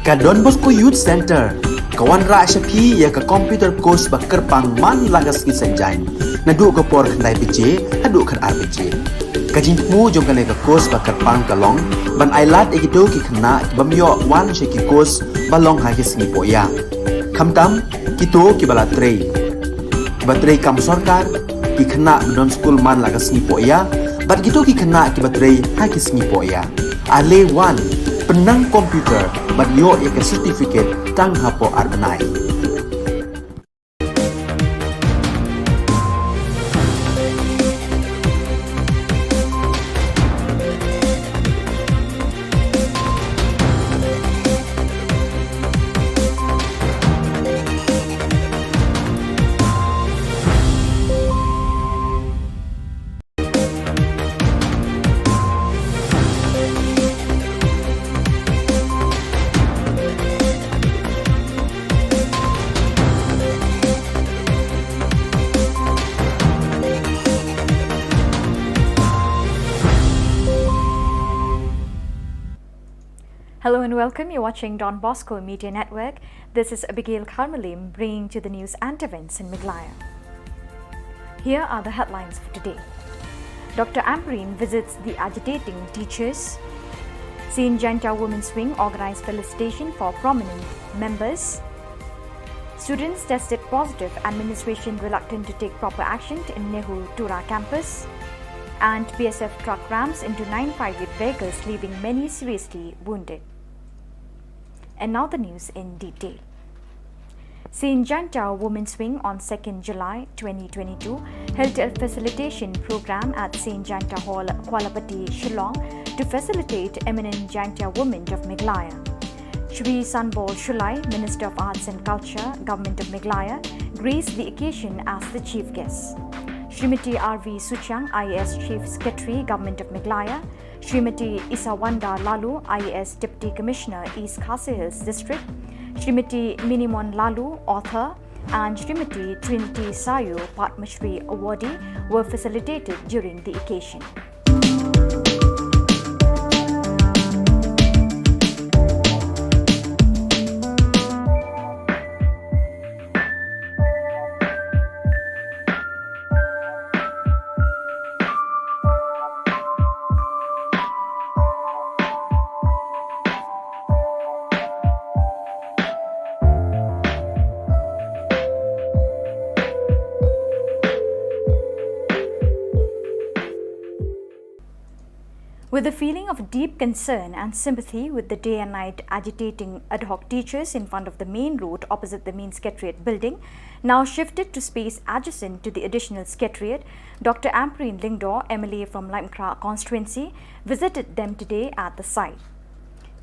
Ka Don Bosco Youth Centre ka wanrah sha phi ïa ka computer course ba kyrpang man la ka sngi Saitjaiñ, naduh ka por khyndai baje haduh khatar baje. Ka jingthmu jong kane ka course ba kyrpang ka long ban ailad ïa kito ki khynnah ki bym ïoh wan sha ki course ba long ha ki sngi pohïa, khamtam kito kiba la trei, kiba trei kam sorkar, ki khynnah ba don skul man la ka sngi pohïa, bad kito ki khynnah kiba trei ha ki sngi pohïa. Ale wan, pynnang computer bad ïoh ïa ka certificate tang hapoh ar bnai. Hello and welcome. You're watching Don Bosco Media Network. This is Abigail Karmalim bringing to the news and events in Meghalaya. Here are the headlines for today. Doctor Ampareen visits the agitating teachers. Saint Jaintia Women's Wing organized felicitation for prominent members. Students tested positive, administration reluctant to take proper action in NEHU Tura campus. And B S F truck rams into nine private vehicles, leaving many seriously wounded. And now the news in detail. Saint Jaintia Women's Wing on second July twenty twenty-two held a facilitation program at Saint Jaintia Hall, Kwalapati, Shillong to facilitate eminent Jaintia women of Meghalaya. Shri Sanbor Shullai, Minister of Arts and Culture, Government of Meghalaya, graced the occasion as the chief guest. Shrimati R V Suchiang, I A S Chief Secretary, Government of Meghalaya, Shrimati Isawanda Laloo, I A S Deputy Commissioner, East Khasi Hills District, Shrimati Minimon Laloo, author, and Shrimati Trinity Sayu, Padma Shri awardee, were facilitated during the occasion. With a feeling of deep concern and sympathy with the day and night agitating ad hoc teachers in front of the main road opposite the main secretariat building, now shifted to space adjacent to the additional secretariat, Doctor Ampareen Lyngdoh, M L A from Laitumkhrah constituency, visited them today at the site.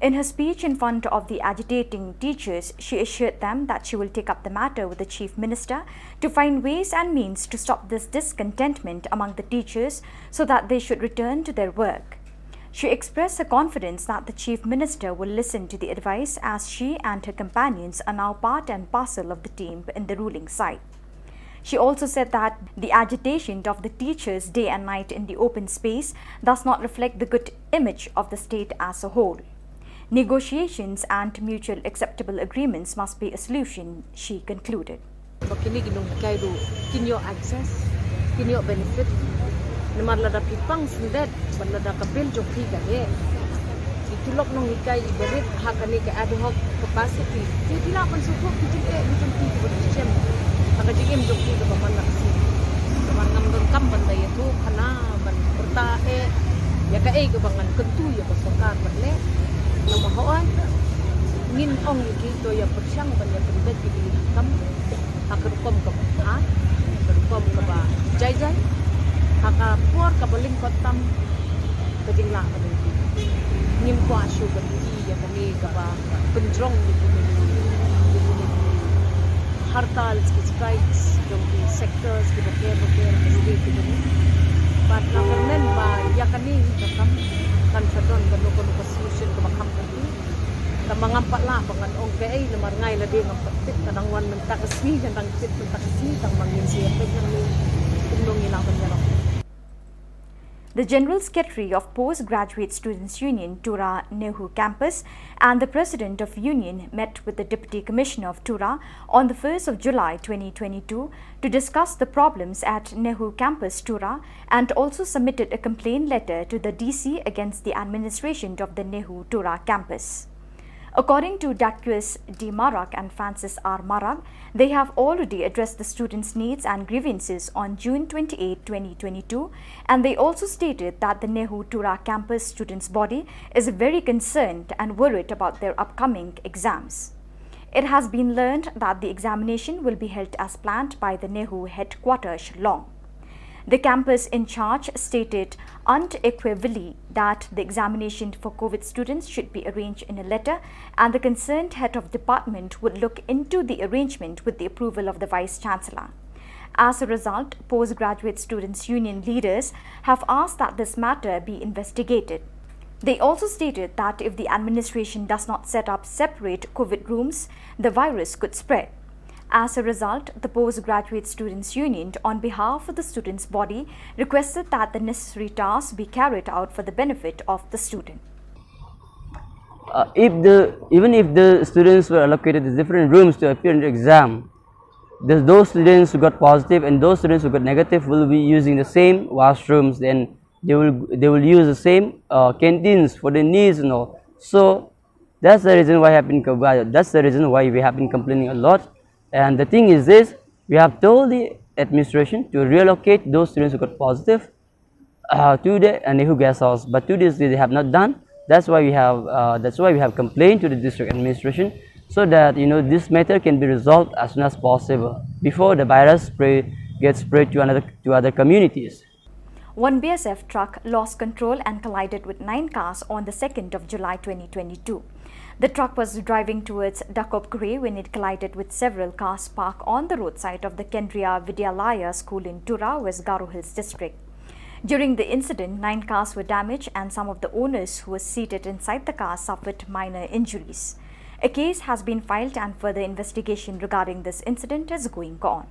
In her speech in front of the agitating teachers, she assured them that she will take up the matter with the Chief Minister to find ways and means to stop this discontentment among the teachers so that they should return to their work. She expressed her confidence that the Chief Minister will listen to the advice, as she and her companions are now part and parcel of the team in the ruling side. She also said that the agitation of the teachers day and night in the open space does not reflect the good image of the state as a whole. Negotiations and mutual acceptable agreements must be a solution, she concluded. Ba kine ki nonghikai ruh kin ïoh access, kin ïoh benefit. Namar lada phi pang syndet bad lada ka bill jong phi ka heh, ki tulop nonghikai i barit ha kane ka ad hoc capacity, te phi lah ban sngewthuh ki jingeh ki jong phi kiba phi shem ha ka jingim jong phi kaba man la ka sngi. Namar ngam donkam ban da ïathuh khana ban pyrta eh ïa kaei kaba ngan kyntu ïa ka sorkar ban leh. Namar hooid ngin ong ïa ki to ïa pyrshang ban ïa pynbeit ïa ki kam ha ka rukom kaba bha, ha ka rukom kaba jai jai, ha ka por kaba lyngkot tam ka jinglah ka jong ki. Ngim kwah shuh ban ïohi ïa kane kaba pynjrong ïa kine ki, ïa kine ki hartal, ki strikes jong ki sectors kiba ter ba ter, kiba ter kiba ter. Bad nga kyrmen ba ïa kane hi ka kam kan sa don kano kano ka solution kaba kham kati. Tangba ngam pat lah ba ngan ong kaei namar nga ïa lade ngam pat tip, ka dang wan mynta ka sngi, ka dang tip mynta ka sngi, tangba ngin sa ïa peit nangne kumno ngi lah ban ïarap. The General Secretary of Postgraduate Students Union, Tura NEHU Campus, and the President of Union met with the Deputy Commissioner of Tura on the first of July twenty twenty-two to discuss the problems at NEHU Campus, Tura, and also submitted a complaint letter to the D C against the administration of the NEHU Tura Campus. According to Daquis D Marak and Francis R Marak, they have already addressed the students' needs and grievances on June twenty-eighth, twenty twenty-two, and they also stated that the NEHU Tura Campus Students' Body is very concerned and worried about their upcoming exams. It has been learned that the examination will be held as planned by the NEHU headquarters, Shillong. The campus in charge stated unequivocally that the examination for COVID students should be arranged in a letter, and the concerned head of department would look into the arrangement with the approval of the Vice Chancellor. As a result, Postgraduate Students' Union leaders have asked that this matter be investigated. They also stated that if the administration does not set up separate COVID rooms, the virus could spread. As a result, the Postgraduate Students' Union, on behalf of the students' body, requested that the necessary tasks be carried out for the benefit of the student. Uh, if the, even if the students were allocated the different rooms to appear in the exam, the, those students who got positive and those students who got negative will be using the same washrooms, then they will, they will use the same, uh, canteens for their needs and all. So that's the reason why have been, that's the reason why we have been complaining a lot. And the thing is this, we have told the administration to relocate those students who got positive, uh, to the, uh, NEHU guest house, but to this day they have not done. That's why we have, uh, that's why we have complained to the district administration, so that, you know, this matter can be resolved as soon as possible before the virus spread, gets spread to another, to other communities. One B S F truck lost control and collided with nine cars on the second of July twenty twenty-two. The truck was driving towards Dakopgre when it collided with several cars parked on the roadside of the Kendriya Vidyalaya school in Tura, West Garo Hills district. During the incident, nine cars were damaged and some of the owners who were seated inside the car suffered minor injuries. A case has been filed and further investigation regarding this incident is going on.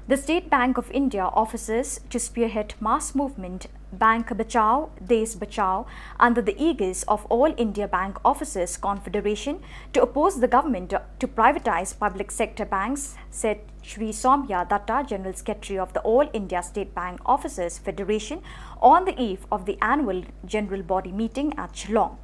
The State Bank of India offers to spearhead mass movement Bank Bachao, Desh Bachao under the aegis of All India Bank Officers Confederation to oppose the government to privatize public sector banks, said Shri Soumya Datta, General Secretary of the All India State Bank Officers Federation, on the eve of the annual general body meeting at Shillong.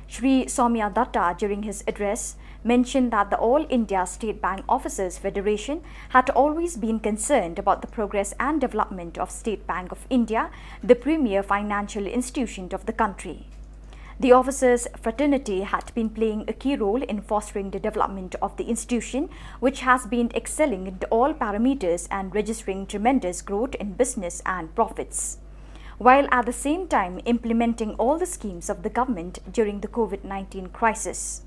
Shri Soumya Datta, during his address, mentioned that the All India State Bank Officers Federation had always been concerned about the progress and development of State Bank of India, the premier financial institution of the country. The officers' fraternity had been playing a key role in fostering the development of the institution, which has been excelling in all parameters and registering tremendous growth in business and profits, while at the same time implementing all the schemes of the government during the COVID nineteen crisis.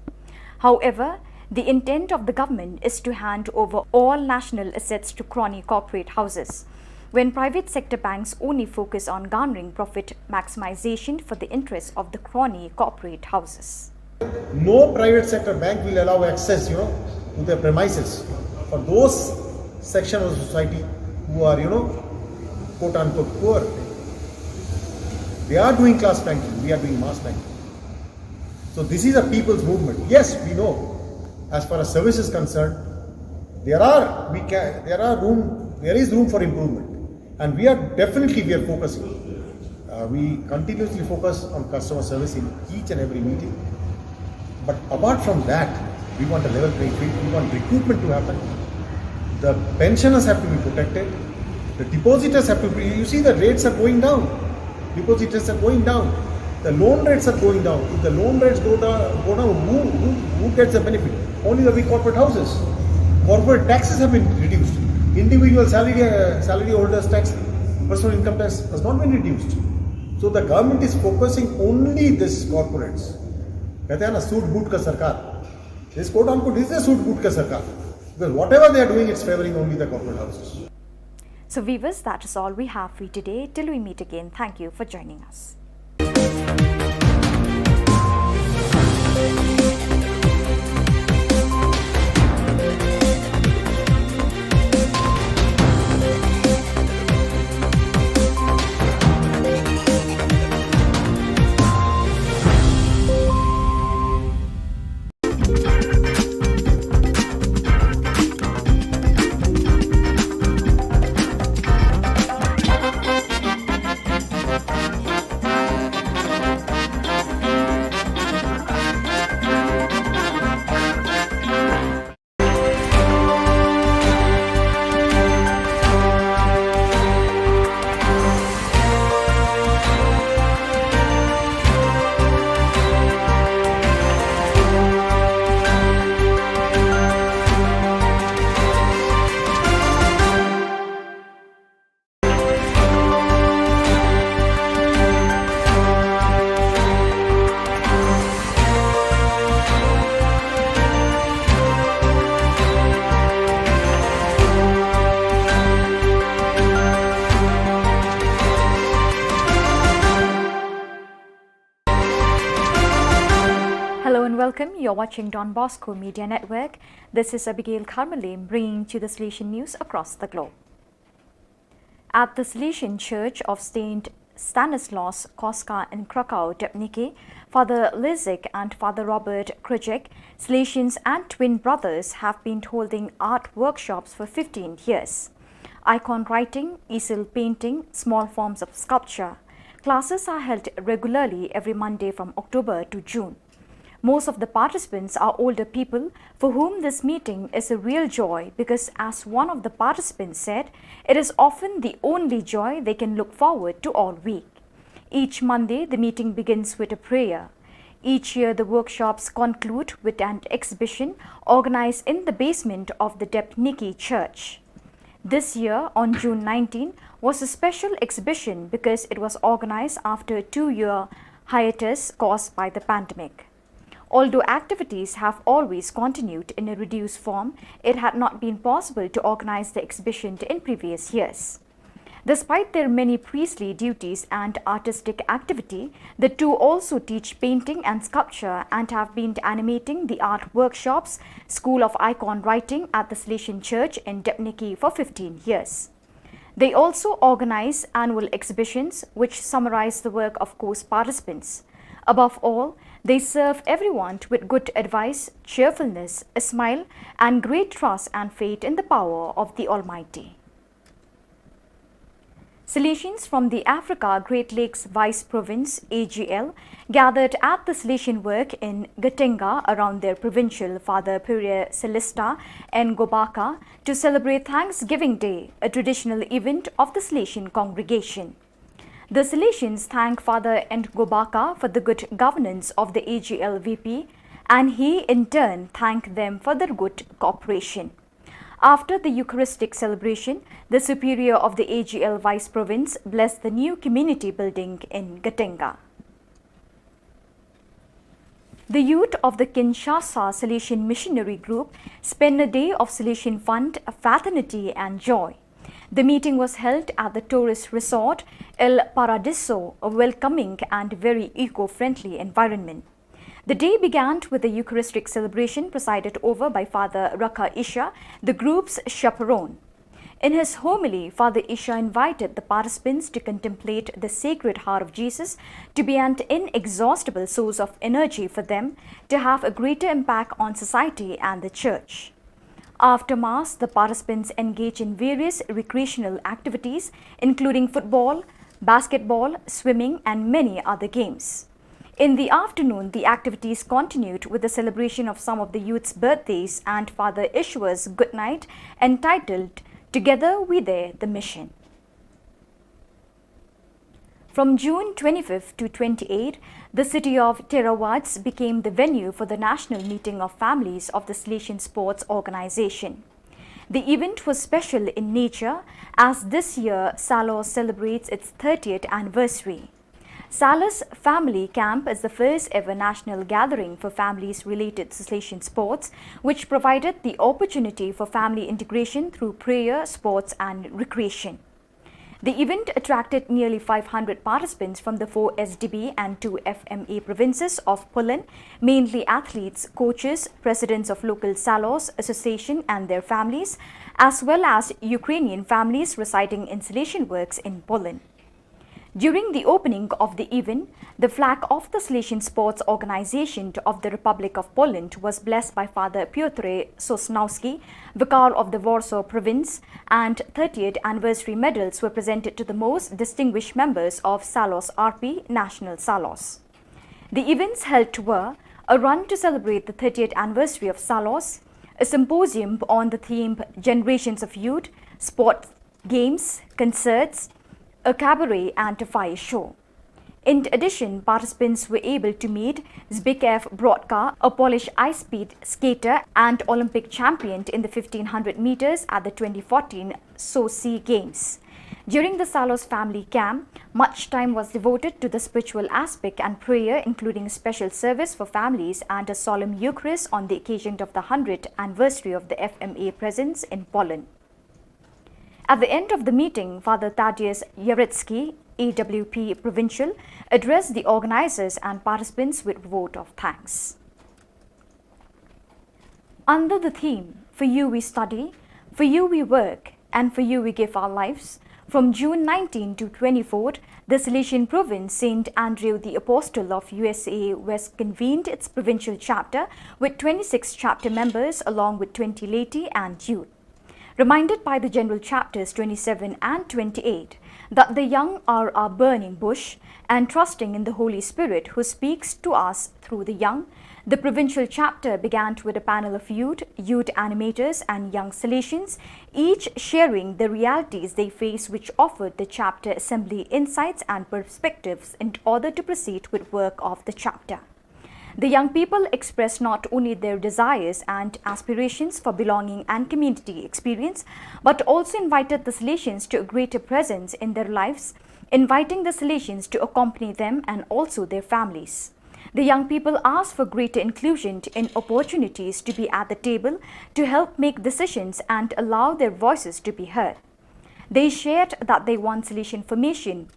However, the intent of the government is to hand over all national assets to crony corporate houses, when private sector banks only focus on garnering profit maximization for the interests of the crony corporate houses. No private sector bank will allow access, you know, to their premises for those section of society who are, you know, quote unquote poor. They are doing class banking, we are doing mass banking. So this is a people's movement. Yes, we know, as far as service is concerned, there are, we can, there are room, there is room for improvement, and we are definitely, we are focusing. Uh, we continuously focus on customer service in each and every meeting. But apart from that, we want a level playing field. We want recruitment to happen. The pensioners have to be protected. The depositors have to be. You see, the rates are going down. Depositors are going down. The loan rates are going down. If the loan rates go down, go down, who, who, who gets the benefit? Only the big corporate houses. Corporate taxes have been reduced. Individual salary, uh, salary holders tax, personal income tax has not been reduced. So the government is focusing only this corporates. कहते हैं ना, सूट बूट का सरकार. This, quote unquote, is a सूट बूट का सरकार. Because whatever they are doing, it's favoring only the corporate houses. So, viewers, that is all we have for you today. Till we meet again, thank you for joining us. Hello and welcome. You're watching Don Bosco Media Network. This is Abigail Kharmale bringing to you the Salesian news across the globe. At the Salesian Church of Saint Stanislaus Kostka in Krakow, Debniki, Father Lizik and Father Robert Krujek, Salesians and twin brothers, have been holding art workshops for fifteen years. Icon writing, easel painting, small forms of sculpture. Classes are held regularly every Monday from October to June. Most of the participants are older people for whom this meeting is a real joy because, as one of the participants said, it is often the only joy they can look forward to all week. Each Monday, the meeting begins with a prayer. Each year, the workshops conclude with an exhibition organized in the basement of the Debniki Church. This year, on June nineteen, was a special exhibition because it was organized after a two-year hiatus caused by the pandemic. Although activities have always continued in a reduced form, it had not been possible to organize the exhibition in previous years. Despite their many priestly duties and artistic activity, the two also teach painting and sculpture and have been animating the art workshops, School of Icon Writing at the Salesian Church in Debniki for fifteen years. They also organize annual exhibitions which summarize the work of course participants. Above all, they serve everyone with good advice, cheerfulness, a smile, and great trust and faith in the power of the Almighty. Salesians from the Africa Great Lakes Vice Province, A G L, gathered at the Salesian Work in Gatenga around their provincial Father Pierre Celestin Ngobaka to celebrate Thanksgiving Day, a traditional event of the Salesian congregation. The Salesians thank Father Ngobaka for the good governance of the A G L V P, and he in turn thanked them for their good cooperation. After the Eucharistic celebration, the Superior of the A G L Vice Province blessed the new community building in Gatenga. The youth of the Kinshasa Salesian Missionary Group spent a day of Salesian fun, fraternity, and joy. The meeting was held at the tourist resort El Paradiso, a welcoming and very eco-friendly environment. The day began with a Eucharistic celebration presided over by Father Raka Isha, the group's chaperone. In his homily, Father Isha invited the participants to contemplate the Sacred Heart of Jesus to be an inexhaustible source of energy for them to have a greater impact on society and the church. After Mass, the participants engage in various recreational activities, including football, basketball, swimming, and many other games. In the afternoon, the activities continued with the celebration of some of the youth's birthdays and Father Ishua's good night, entitled Together We Dare the Mission. From June twenty-fifth to twenty-eighth, the city of Theravats became the venue for the national meeting of families of the Salesian Sports Organization. The event was special in nature as this year Salos celebrates its thirtieth anniversary. Salos Family Camp is the first ever national gathering for families related to Salesian sports, which provided the opportunity for family integration through prayer, sports, and recreation. The event attracted nearly five hundred participants from the four S D B and two F M A provinces of Poland, mainly athletes, coaches, presidents of local Salos association and their families, as well as Ukrainian families residing in Salesian works in Poland. During the opening of the event, the flag of the Salesian Sports Organization of the Republic of Poland was blessed by Father Piotr Sosnowski, Vicar of the Warsaw Province, and thirtieth anniversary medals were presented to the most distinguished members of Salos R P National Salos. The events held were a run to celebrate the thirtieth anniversary of Salos, a symposium on the theme Generations of Youth, sports, games, concerts, a cabaret, and a fire show. In addition, participants were able to meet Zbigniew Brodka, a Polish ice speed skater and Olympic champion in the fifteen hundred meters at the twenty fourteen Sochi Games. During the Salos family camp, much time was devoted to the spiritual aspect and prayer, including special service for families and a solemn Eucharist on the occasion of the hundredth anniversary of the F M A presence in Poland. At the end of the meeting, Father Tadeusz Jarecki, A W P Provincial, addressed the organizers and participants with vote of thanks. Under the theme, "For you we study, for you we work, and for you we give our lives," from June nineteen to twenty-fourth, the Salesian province, Saint Andrew the Apostle of U S A West, convened its provincial chapter with twenty-six chapter members along with twenty laity and youth. Reminded by the General Chapters twenty-seven and twenty-eight that the young are our burning bush, and trusting in the Holy Spirit who speaks to us through the young, the provincial chapter began with a panel of youth, youth animators, and young Salesians, each sharing the realities they face, which offered the chapter assembly insights and perspectives in order to proceed with work of the chapter. The young people expressed not only their desires and aspirations for belonging and community experience, but also invited the Salesians to a greater presence in their lives, inviting the Salesians to accompany them and also their families. The young people asked for greater inclusion in opportunities to be at the table to help make decisions and allow their voices to be heard. They shared that they want Salesian formation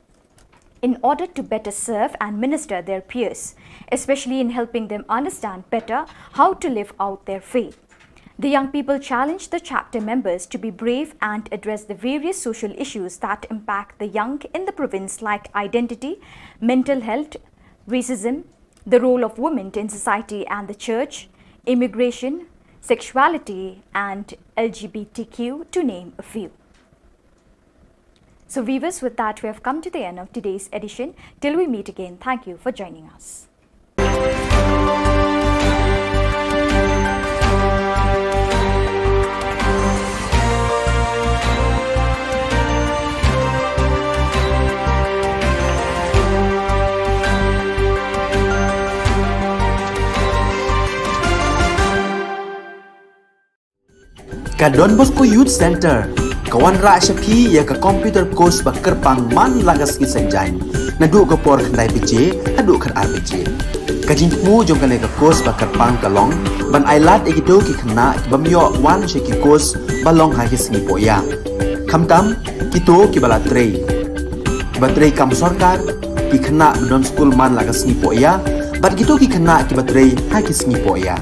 in order to better serve and minister their peers, especially in helping them understand better how to live out their faith. The young people challenged the chapter members to be brave and address the various social issues that impact the young in the province, like identity, mental health, racism, the role of women in society and the church, immigration, sexuality, and L G B T Q, to name a few. So, viewers, with that, we have come to the end of today's edition. Till we meet again, thank you for joining us. Ka Don Bosco Youth Centre ka wanrah sha phi ïa ka computer course ba kyrpang man la ka sngi Saitjaiñ, naduh ka por khyndai baje haduh khatar baje. Ka jingthmu jong kane ka course ba kyrpang ka long ban ailad ïa kito ki khynnah ki bym ïoh wan sha ki course ba long ha ki sngi pohïa, khamtam kito kiba la trei, kiba trei kam sorkar, ki khynnah ba don skul man la ka sngi pohïa, bad kito ki khynnah kiba trei ha ki sngi pohïa.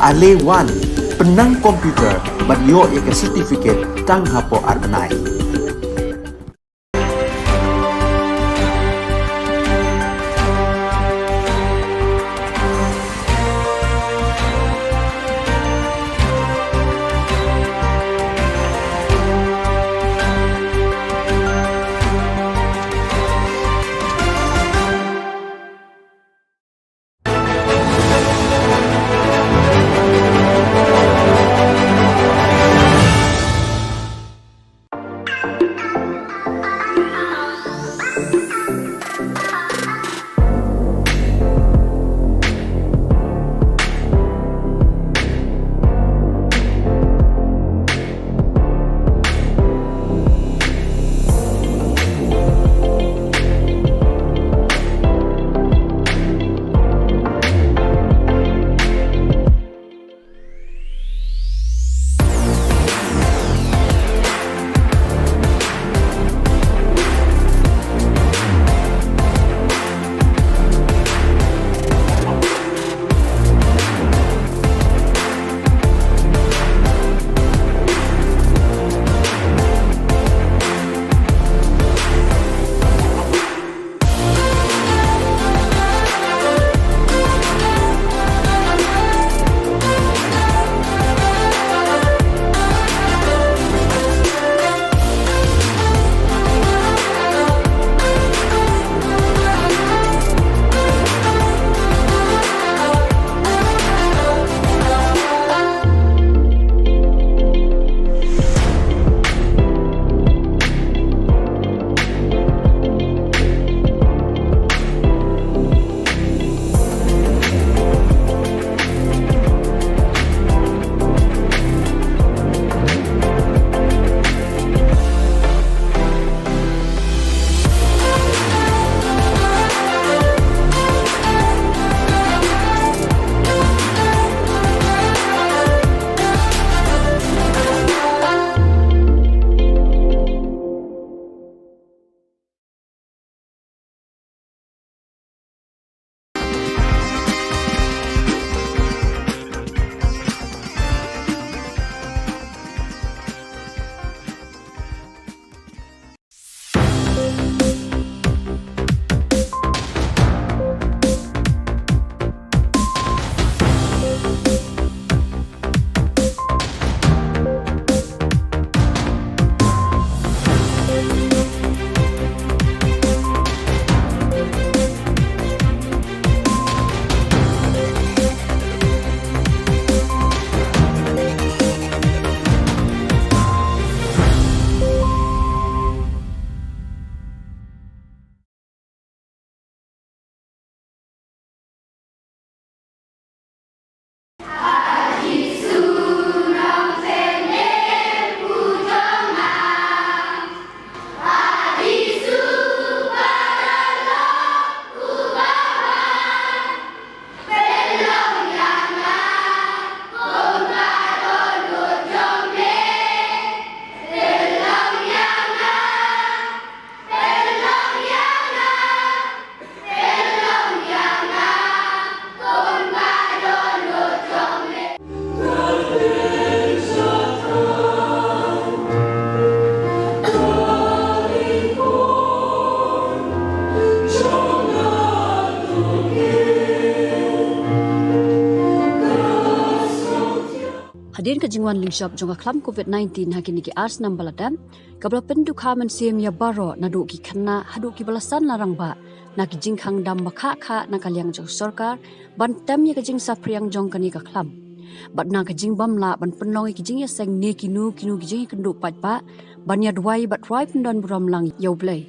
Ale wan, pynnang computer bad ïoh ïa ka certificate tang hapoh ar bnai. Wan lyngshop jong ka khlam covid nineteen ha kine ki ar snem ba la dep, kaba la pyndukha mynsiem ïa baroh naduh ki khynnah haduh kiba la san la rangbah na ki jingkhang dam ba khah khah na ka liang jong sorkar ban tem ïa ka jingsaphriang jong kane ka khlam. Bad na ka jingbym lah ban pynlong ïa ki jingïaseng ne kino kino ki jingïakynduh paidbah ban ïa duwai bad rwai pyndon burom lang ïa U Blei.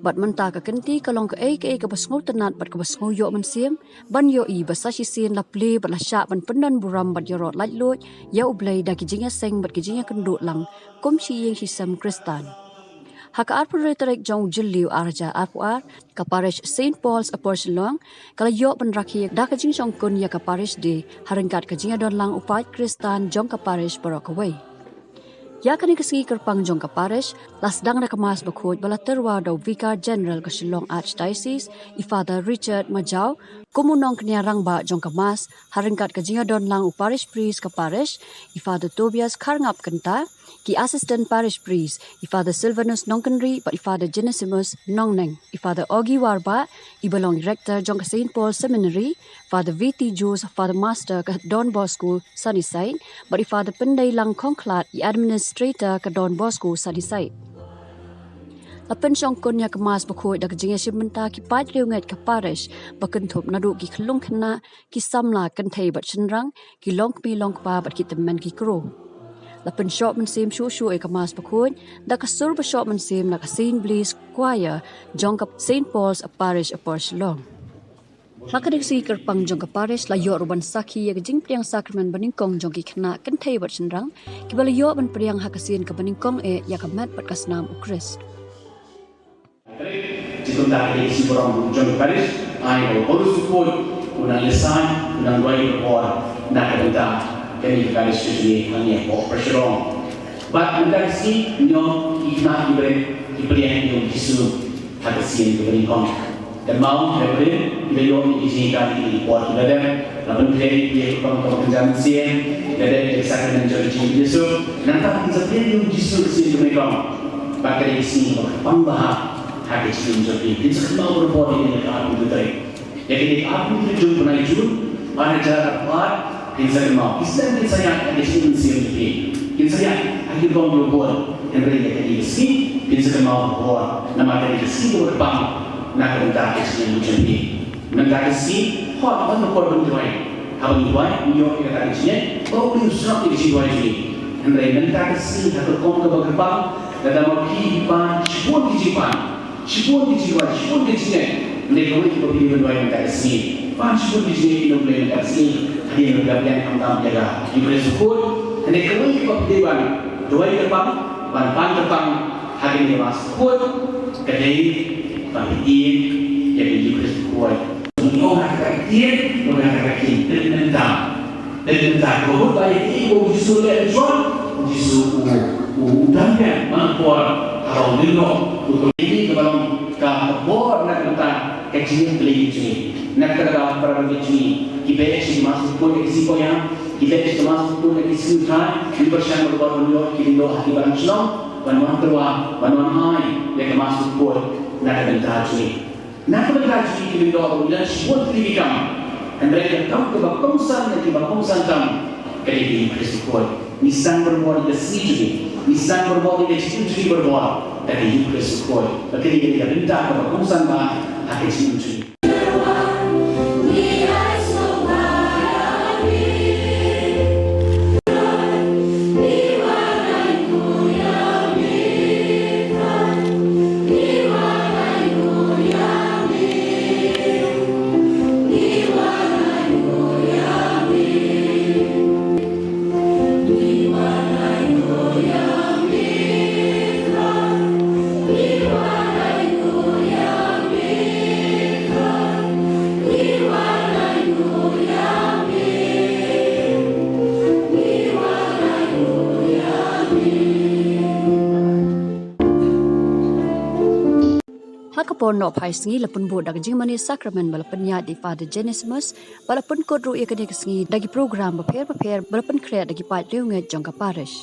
Bad mynta ka kynti ka long kaei kaei kaba sngewtynnat bad kaba sngew ïoh mynsiem ban ïohi ba sa shisien la plie bad la shah ban pyndon burom bad ïaroh laitluid ïa U Blei da ki jingïaseng bad ki jingïakynduh lang kum shi ïing shi sem Khristan. Ha ka arphew tarik jong u Jylliew ar hajar arphew ar, ka Parish Saint Paul's Upper Shillong ka la ïoh ban rakhe da ka jingshongkun ïa ka Parish Day ha ryngkat ka jingïadon lang u paid Khristan jong ka Parish baroh kawei. Ïa kane ka sngi kyrpang jong ka Parish la sdang da ka Mass bakhuid ba la tyrwa da u Vicar General ka Shillong Archdiocese, i Father Richard Majaw, kum u nongkñia rangbah jong ka Mass, ha ryngkat ka jingïadon lang u Parish Priest ka Parish, i Father Tobias Kharngap Kynta, ki Assistant Parish Priest, i Father Silvanus Nongkynrih bad i Father Genesimus Nongneng, i Father Ogi Warbah, iba long i Rector jong ka Saint Paul Seminary, Father V T Joseph, Father Master ka Don Bosco Sunnyside, bad i Father Pyndeilang Khongkhlad, i Administrator ka Don Bosco Sunnyside. La pynshongkun ïa ka Mass bakhuid da ka jingïashim bynta ki paid riewngeit ka Parish ba kynthup naduh ki khyllung khynnah, ki samla kynthei bad shynrang, ki longkmie longkpa bad ki tymmen ki kro. La pynshoh mynsiem shuh shuh ïa ka Mass bakhuid da ka sur ba shoh mynsiem na ka Saint Blaise Choir jong ka Saint Paul's Parish Upper Shillong. Ha kane ka sngi kyrpang jong ka Parish la ïoh ruh ban sakhi ïa ka jingpdiang sakramen banyngkong jong ki khynnah kynthei bad shynrang kiba la ïoh ban pdiang ha ka sien kaba nyngkong eh ïa ka met bad ka snam U Khrist. Te kumta ka dei ka sngi burom jong ka Parish, ai ba u Holy Spirit u nang leh sign, u nang duwai barabor na ka bynta kane ka Parish ka jong ngi hangne hapoh Pyrshah. Bad mynta ka sngi ngi ong ki khynnah ki briew ki pdiang ïa u Jisu ha ka sien kaba nyngkong. Te mo ha ka briew ki la ïoh ïa ki jinghikai ïa ki por ki la dep, la pynkhreh ïa ki kyrpang kaba kynja mynsiem, ki la dep ïa ka sakramen jong u Jisu. Nangta kin sa pdiang ïa u Jisu ha ka sien kaba nyngkong. Bad ka dei ka sngi kaba kyrpang bha ha ka jingim jong phi. Kin sa kynmaw barabor ïa kane ka arphew tarik. Ïa kane ka arphew tarik jong u bnai June, ar hajar arphew ar, kin sa kynmaw. Ki snem kin sa ïaid ha ka jingim mynsiem jong phi. Kin sa ïaid ha ki bong ki bor. Hynrei ïa kane ka sngi kin sa kynmaw barabor. Namar ka dei ka sngi kaba kyrpang na ka bynta ka jingim jong phi. Mynta ka sngi, hooid, hooid, hooid, ban duwai. Haba ngi duwai, ngi ïoh ïa kata ka jingngeit ba U Blei u sngap ïa ka jingduwai jong ngi. Hynrei mynta ka sngi, ha ka rukom kaba kyrpang, lada ma phi phi pan shibun ki jingpan, shibun ki jingduwai, shibun ki jingngeit, hynrei kawei kaba phi dei ban duwai mynta ka sngi. Pan shibun ki jingngeit ïa U Blei mynta ka sngi, hadien ba phi la pdiang khamtam ïa ka Eucharist bakhuid, hynrei kawei kaba phi dei ban duwai kyrpang, ban pan kyrpang ha kane ka Mass bakhuid, ka dei ba phi ïeit ïa ka Eucharist bakhuid. Ngi ong ha kata ka ïeit, ngi ong ha kata ka ïeit, pynbynta. Pynbynta, ka mut ba ïa kiei ba u Jisu u leh, u Jisu u, u, u dang ïa man ka por haba u lyngngoh, u kynmaw ïa kaba long ka bor na ka bynta ka jingim Blei jong ngi. Na kata ka daw para bangeit jong ngi, ki beh sha ka Mass bakhuid ïa ki sngi koit, ki beh sha ka Mass bakhuid ïa ki sngi Thaw, ki pyrshang ba ki ban ïoh ki lyngdoh ha ki balang shnong ban wan tyrwa, ban wan ai ïa ka Mass bakhuid na ka bynta jong ngi. Na ka bynta jong ngi ki lyngdoh ruh ngi don shibun tylli ki kam. Hynrei ka kam kaba kongsan na kiba kongsan tam ka dei ka Eucharist bakhuid. Ngi sdang barabor ïa ka sngi jong ngi, ngi sdang barabor ïa ka jingim jong ngi barabor da ka Eucharist bakhuid. Ba ka dei ka bynta kaba kongsan bha ha ka jingim jong ngi. Ha ka por nohphai sngi la pynbud da ka jingmane sakramen ba la pynïaid da i Father Genesimus, ba la pynkut ruh ïa kane ka sngi da ki program bapher bapher ba la pynkhreh da ki paid riewngeit jong ka parish.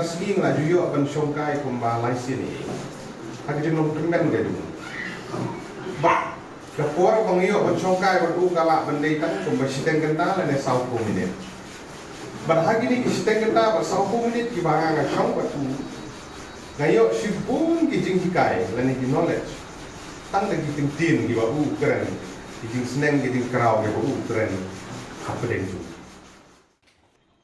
Sngi nga la ju ïoh ban shongkai kumba lai sien ïa i ha ka jinglong kmen ka jong u. Bad ka por ba nga ïoh ban shongkai bad u ka lah ban dei tang kumba shiteng kynta lane sawphew minit. Bad ha kine ki shiteng kynta bad sawphew minit kiba nga nga shong bad u, nga ïoh shibun ki jinghikai lane ki knowledge tang da ki kyntien kiba u kren, ki jingsneng ki jingkraw kiba u kren hapdeng jong u.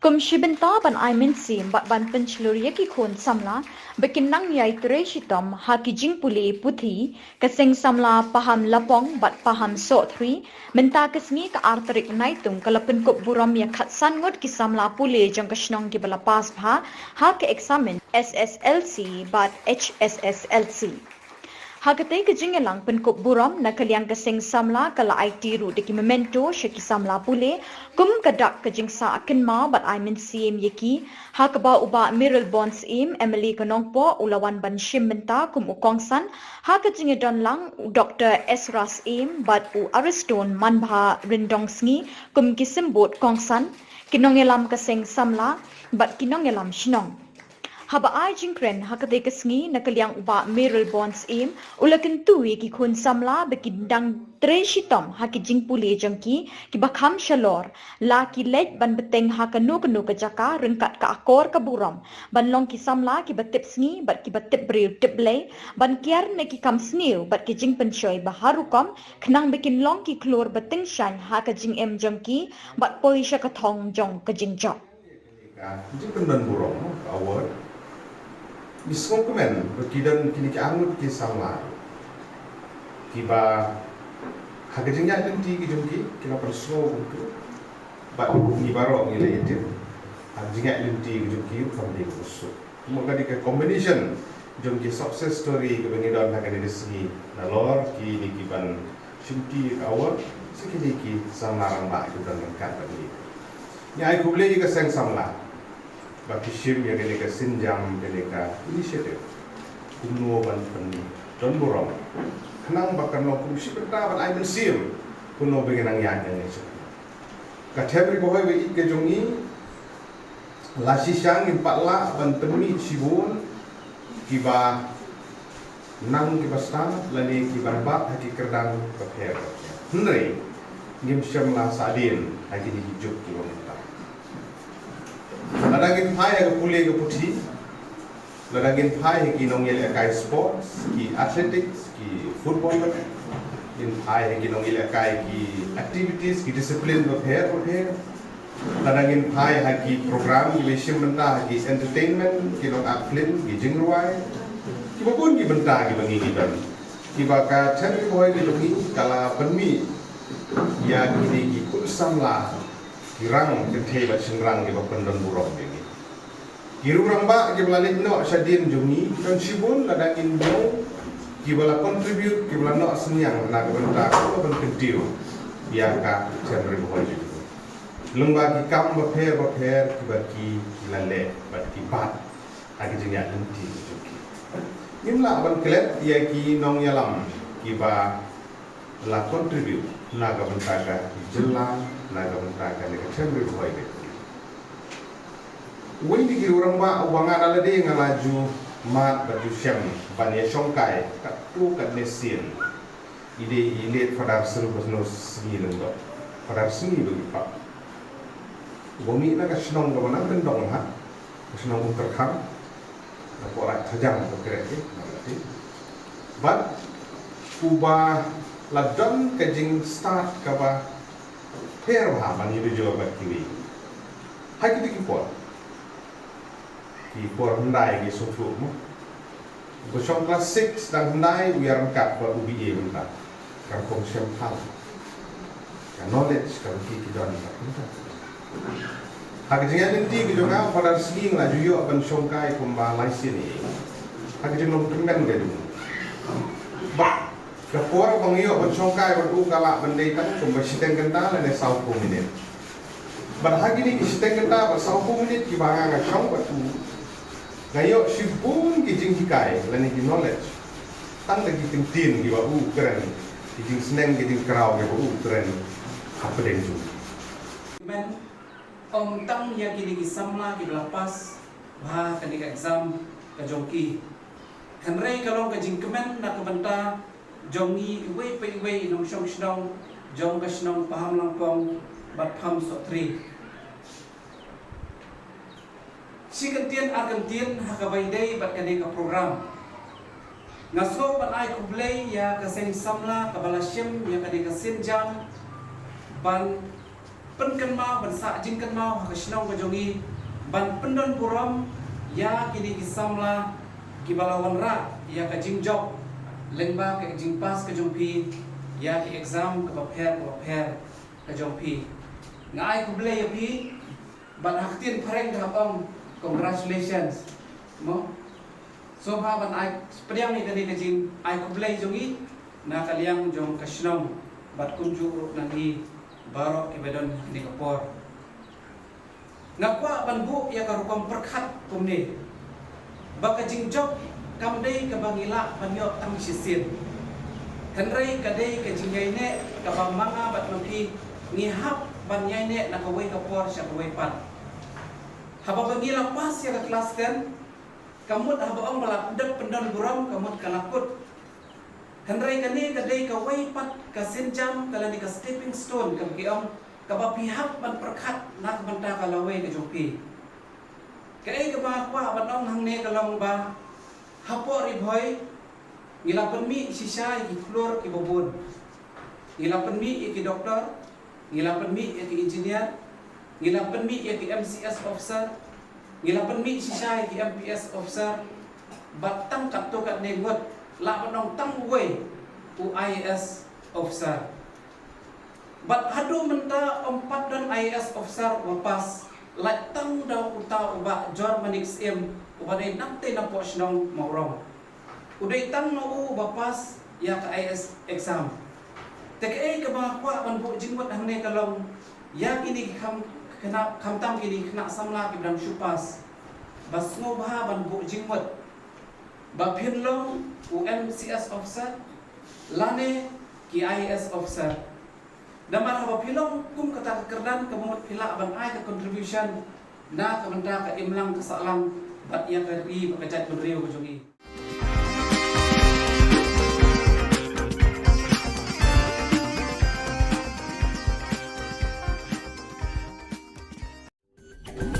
Kum shi bynta ban ai mynsiem bad ban pynshlur ïa ki khun samla ba kin nang ïai trei shitom ha ki jingpule puthi, ka seng samla Paham Lapong bad Paham Sohthri mynta ka sngi ka ar tarik Naitung ka la pynkup burom ïa khatsan ngut ki samla pule jong ka shnong kiba la pass bha ha ka eksamin S S L C bad H S S L C. Ha katei ka jingïalang pynkup burom na ka liang ka seng samla ka la aiti ruh da ki memento sha ki samla pule kum ka dak ka jingsah kynmaw bad ai mynsiem ïa ki, ha kaba u Bah Mayralborn Syiem, M L A ka Nongpoh, u la wan ban shim bynta kum u kongsan, ha ka jingïadon lang u Doktor Ezra Syiem bad u Ariston Manbha Ryndongsngi kum ki symbud kongsan, ki nongïalam ka seng samla bad ki nongïalam shnong. Haba ai jingkren ha katei ka sngi na ka liang u Bah Mayralborn Syiem u la kyntu ïa ki khun samla ba kin dang trei shitom ha ki jingpule jong ki kiba kham shalor, la ki leit ban bteng ha kano kano ka jaka ryngkat ka akor ka burom ban long ki samla kiba tip sngi bad kiba tip briew tip Blei, ban kiar na ki kam sniew bad ki jingpynshoi ba har rukom khnang ba kin long ki khlur ba tyngshaiñ ha ka jingim jong ki bad poi sha ka thong jong ka jingjop. Ka jingpyndon burom ka award, ngi sngewkmen ba ki don kine ki arngut ki samla kiba ha ka jingïaid lynti ki jong ki, ki la pynsngew kumtu. Bad ngi baroh ngi la ïatip ha ka jingïaid lynti ki jong ki kam dei kaba suk. Kumba ka dei ka combination jong ki success story kaba ngi don ha kane ka sngi, nalor kine kiban shimti ka award, sa kine ki samla rangbah kiba don ryngkat bad ngi. Ngi ai khublei ïa ka seng samla ba ki shim ïa kane ka sienjam, kane ka initiative kumno ban pyndon burom khnang ba kan long kum shi bynta ban ai mynsiem kumno ba ngin nang ïaid nangne sha. Ka them Ri Bhoi ba ïeit ka jong ngi, la shisha ngim pat lah ban pynmih shibun kiba nang kiba stad lane kiban bat ha ki kyrdan bapher bapher. Hynrei ngim shym la sahdien ha kine ki juk kiba mynta. Lada ngin phai ha ka pule ka puthi, lada ngin phai ha ki nongïalehkai sports, ki athletics, ki football, ngin phai ha ki nongïalehkai ki activities, ki discipline bapher bapher. Lada ngin phai ha ki program kiba shim bynta ha ki entertainment, ki nong act film, ki jingrwai, kiba bun ki bynta kiba ngi ki don, kiba ka them Ri Bhoi ka jong ngi ka la pynmih ïa kine ki khun samla, ki rang kynthei bad shynrang kiba pyndon burom ïa ngi. Ki riew rangbah kiba la leit noh shadien jong ngi ki don shibun, lada ngin ñiew, kiba la contribute, kiba la noh synñiang na ka bynta kaba ban kyntiew ïa ka them Ri Bhoi jong ngi lyngba ki kam bapher bapher kiba ki la leh bad ki bat ha ki jingïaid lynti ki jong ki. Ngim lah ban klet ïa ki nongïalam kiba la contribute na ka bynta ka jylla, na ka bynta kane ka them Ri Bhoi ka jong ngi. Uwei na ki riew rangbah uba nga da lade nga la ju mad bad ju shem ban ïa shongkai katto katne sien, i dei i late Father Silvanus Sngi Lyngdoh, Father Sngi ba ngi pap, uba mih na ka shnong kaba nang kyndong ha ka shnong Uttarakhand, na Pohlaiñ Thajang ba kren ki na ka ti. Bad uba la don ka jingstad kaba pher bha ban ïa dujor bad kiwei. Ha kito ki por, ki por hyndai ngi sngewthuh mo, uba shong class six dang hyndai u ïa ryngkat bad u B A mynta. Ka rukom shem phal, ka knowledge kaba ki ki don mynta. Ha ka jingïaid lynti ka jong nga, Father Sngi nga la ju ïoh ban shongkai kumba lai sien ïa i ha ka jinglong kmen ka jong u. Bad ka por ba nga ïoh ban shongkai bad u ka lah ban dei tang kumba shiteng kynta lane sawphew minit. Bad ha kine ki shiteng kynta bad sawphew minit kiba nga nga shong bad u, nga ïoh shibun ki jinghikai lane ki knowledge tang da ki kyntien kiba u kren, ki jingsneng ki jingkraw kiba u kren hapdeng jong u. Ym tang ïa kine ki samla kiba la pass bha kane ka exam ka jong ki. Hynrei ka long ka jingkmen na ka bynta jong ngi iwei pa iwei i nongshong shnong jong ka shnong Pahamlangpong bad Paham Sohtrei. Shi kyntien ar kyntien ha kaba ïadei bad kane ka program. Nga sngew ban ai khublei ïa ka seng samla kaba la shim ïa kane ka sienjam ban pynkynmaw, ban sah jingkynmaw ha ka shnong ka jong ngi, ban pyndon burom ïa kine ki samla kiba la wanrah ïa ka jingjop lyngba ka jingpass ka jong phi ïa ki exam kaba pher kaba pher ka jong phi. Nga ai khublei ïa phi, bad ha ktien phareng ka hap ong congratulations. Mo? Sngewbha ban ai pdiang ïa kane ka jingai khublei jong ngi na ka liang jong ka shnong bad kumjuh ruh na ngi baroh kiba don ha kane ka por. Nga kwah ban buh ïa ka rukom pyrkhat kumne, ba ka jingjop kam dei kaba ngi lah ban ïoh tang shisien. Hynrei ka dei ka jingïaineh kaba ma nga bad ma phi ngi hap ban ïaineh na kawei ka por sha kawei pat. Haba ba ngi la pass ïa ka klas ten, ka mut haba ong ba la dep pyndon burom, ka mut ka la kut. Hynrei kane ka dei kawei pat ka sienjam, ka lane ka stepping stone kaba ki ong, kaba phi hap ban pyrkhat na ka bynta ka lawei ka jong phi. Kaei kaba nga kwah ban ong hangne ka long ba hapoh Ri Bhoi ngi la pynmih shisha ïa ki khlur kiba bun. Ngi la pynmih ïa ki doktor, ngi la pynmih ïa ki engineer, ngi la pynmih ïa ki M C S officer, ngi la pynmih shisha ïa ki M P S officer, bad tang katto katne ngut lah ban ong tang uwei u I A S officer. Bad haduh mynta ym pat don I A S officer uba pass, lait tang da uta u Bah Jor Manik Syiem uba dei nangtei napoh shnong Mawrong. U dei tang ma u uba pass ïa ka I A S exam. Te kaei kaba nga kwah ban buh jingmut hangne ka long ïa kine ki kham, khynnah, khamtam kine ki khynnah samla kiba dang shu pass, ba sngewbha ban buh jingmut ba phin long u M C S officer lane ki I A S officer. Namar haba phi long kum kata ka kyrdan, ka mut phi lah ban ai ka contribution na ka bynta ka imlang ka sahlang bad ïa ka ri bad ka jaitbynriew ka jong ngi.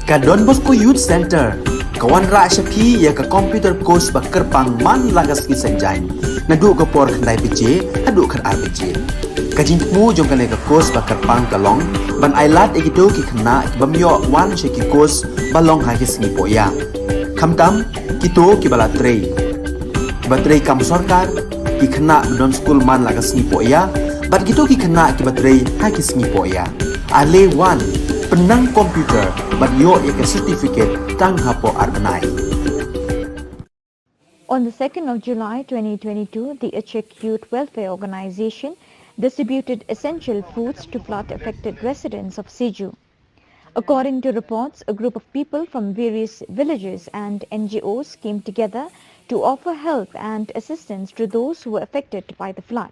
Ka Don Bosco Youth Centre ka wanrah sha phi ïa ka computer course ba kyrpang man la ka sngi Saitjaiñ, naduh ka por khyndai baje haduh khatar baje. Ka jingthmu jong kane ka course ba kyrpang ka long ban ai lad ïa kito ki khynnah ki bym ïoh wan sha ki course ba long ha ki sngi pohïa, khamtam kito kiba la trei, kiba trei kam sorkar, ki khynnah ba don skul man la ka sngi pohïa, bad kito ki khynnah kiba trei ha ki sngi pohïa. Ale wan, pynnang computer bad ïoh ïa ka certificate tang hapoh ar bnai. On the second of July twenty twenty-two, the Achik Youth Welfare Organization distributed essential foods to flood-affected residents of Seju. According to reports, a group of people from various villages and N G Os came together to offer help and assistance to those who were affected by the flood.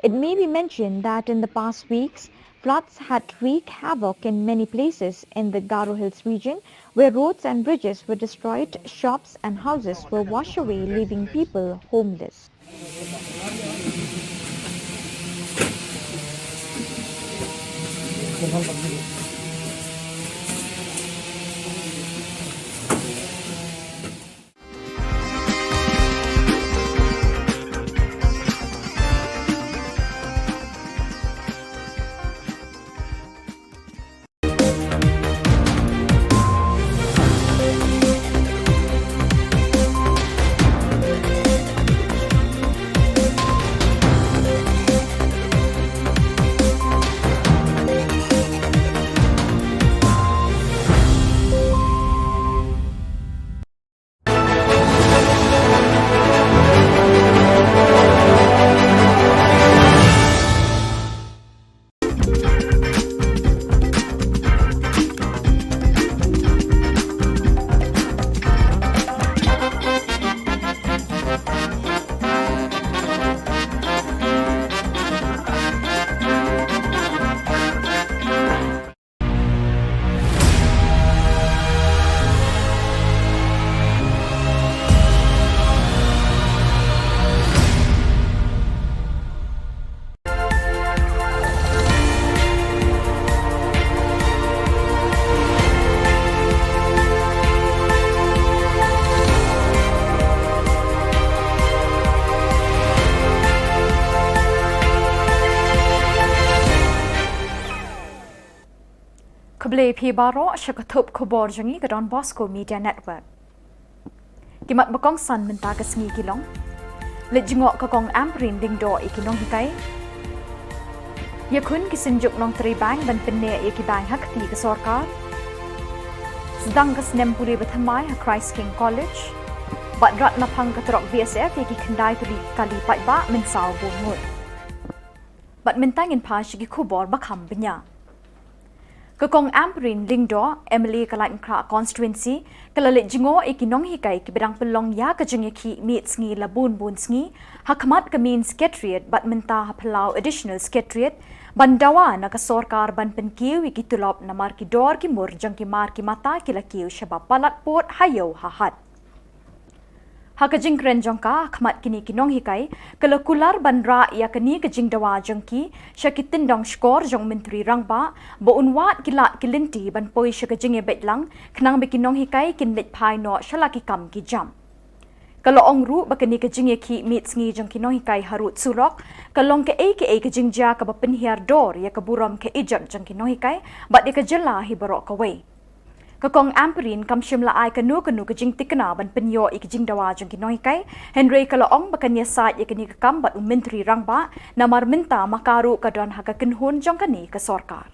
It may be mentioned that in the past weeks, floods had wreaked havoc in many places in the Garo Hills region, where roads and bridges were destroyed, shops and houses were washed away, leaving people homeless. Khublei phi baroh sha ka thup khubor jong ngi ka Don Bosco Media Network. Ki mat ba kongsan mynta ka sngi ki long: Leit jngoh ka Kong Ampareen Lyngdoh ïa ki nonghikai. Ïakhun ki synjuk nongtrei bank ban pynneh ïa ki bank ha kti ka sorkar. Sdang ka snem pule ba thymmai ha Christ King College. Bad rat naphang ka trok B S F ïa ki khyndai tylli ki kali paidbah mynsaw bun ngut. Bad mynta ngin phai sha ki khubor ba kham bniah. Ka Kong Ampareen Lyngdoh, M L A ka Laitumkhrah Constituency, ka la leit jngoh ïa ki nonghikai kiba dang pynlong ïa ka jingïakhih miet sngi la bun bun sngi ha khmat ka Main Secretariat, bad mynta ha Palau Additional Secretariat, ban dawa na ka sorkar ban pynkiew ïa ki tulop namar ki dor ki mur jong ki mar ki mata ki la kiew shaba palat pud ha ïew ha hat. Ha ka jingkren jong ka ha khmat kine ki nonghikai, ka la kular ban rah ïa kane ka jingdawa jong ki sha ki tyndong shkor jong u Myntri Rangbah ba un wad ki lad ki lynti ban poi sha ka jingïabeit lang, khnang ba ki nonghikai kin leit phai noh sha la ki kam ki jam. Ka la ong ruh ba kane ka jingïakhih miet sngi jong ki nonghikai harud surok ka long kaei kaei ka jingjia kaba pynhiar dor ïa ka burom ka ijot jong ki nonghikai bad ïa ka jylla hi baroh kawei. Ka Kong Ampareen kam shym la ai kano kano ka jingthikna ban pynïoh ïa ka jingdawa jong ki nonghikai, hynrei ka la ong ba kan ïasaid ïa kane ka kam bad u Myntri Rangbah, namar mynta ma ka ruh ka don ha ka kynhun jong kane ka sorkar.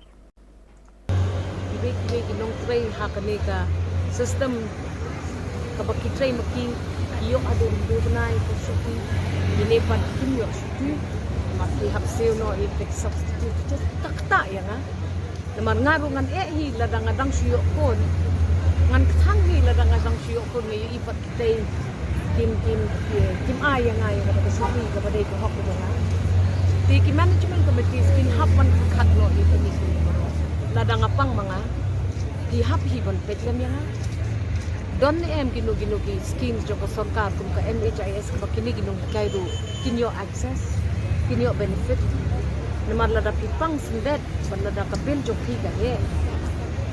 Kiwei kiwei ki nongtrei ha kane ka system kaba ki trei ma ki, ki ïoh haduh hynriew bnai ka shuti, kine pat kim ïoh shuti, ma ki hap siew noh ïa ki substitute, just ka kata ïa nga. Namar nga ruh ngan eh hi lada nga dang shu ïoh khun. Ngan kthang hi lada nga dang shu ïoh khun, nga ïohi pat kitei kim, kim, kim ai ïa nga ïa kata ka shuti kaba dei ka hok ka jong nga. Te ki management committees kin hap ban khat noh ïa kine ki baroh. Lada nga pang ma nga, ki hap hi ban peit lem ïa nga. Don ne em kino kino ki schemes jong ka sorkar kum ka M H I S kaba kine ki nonghikai ruh kin ïoh access, kin ïoh benefit. Namar lada phi pang syndet, bad lada ka bill jong phi ka heh,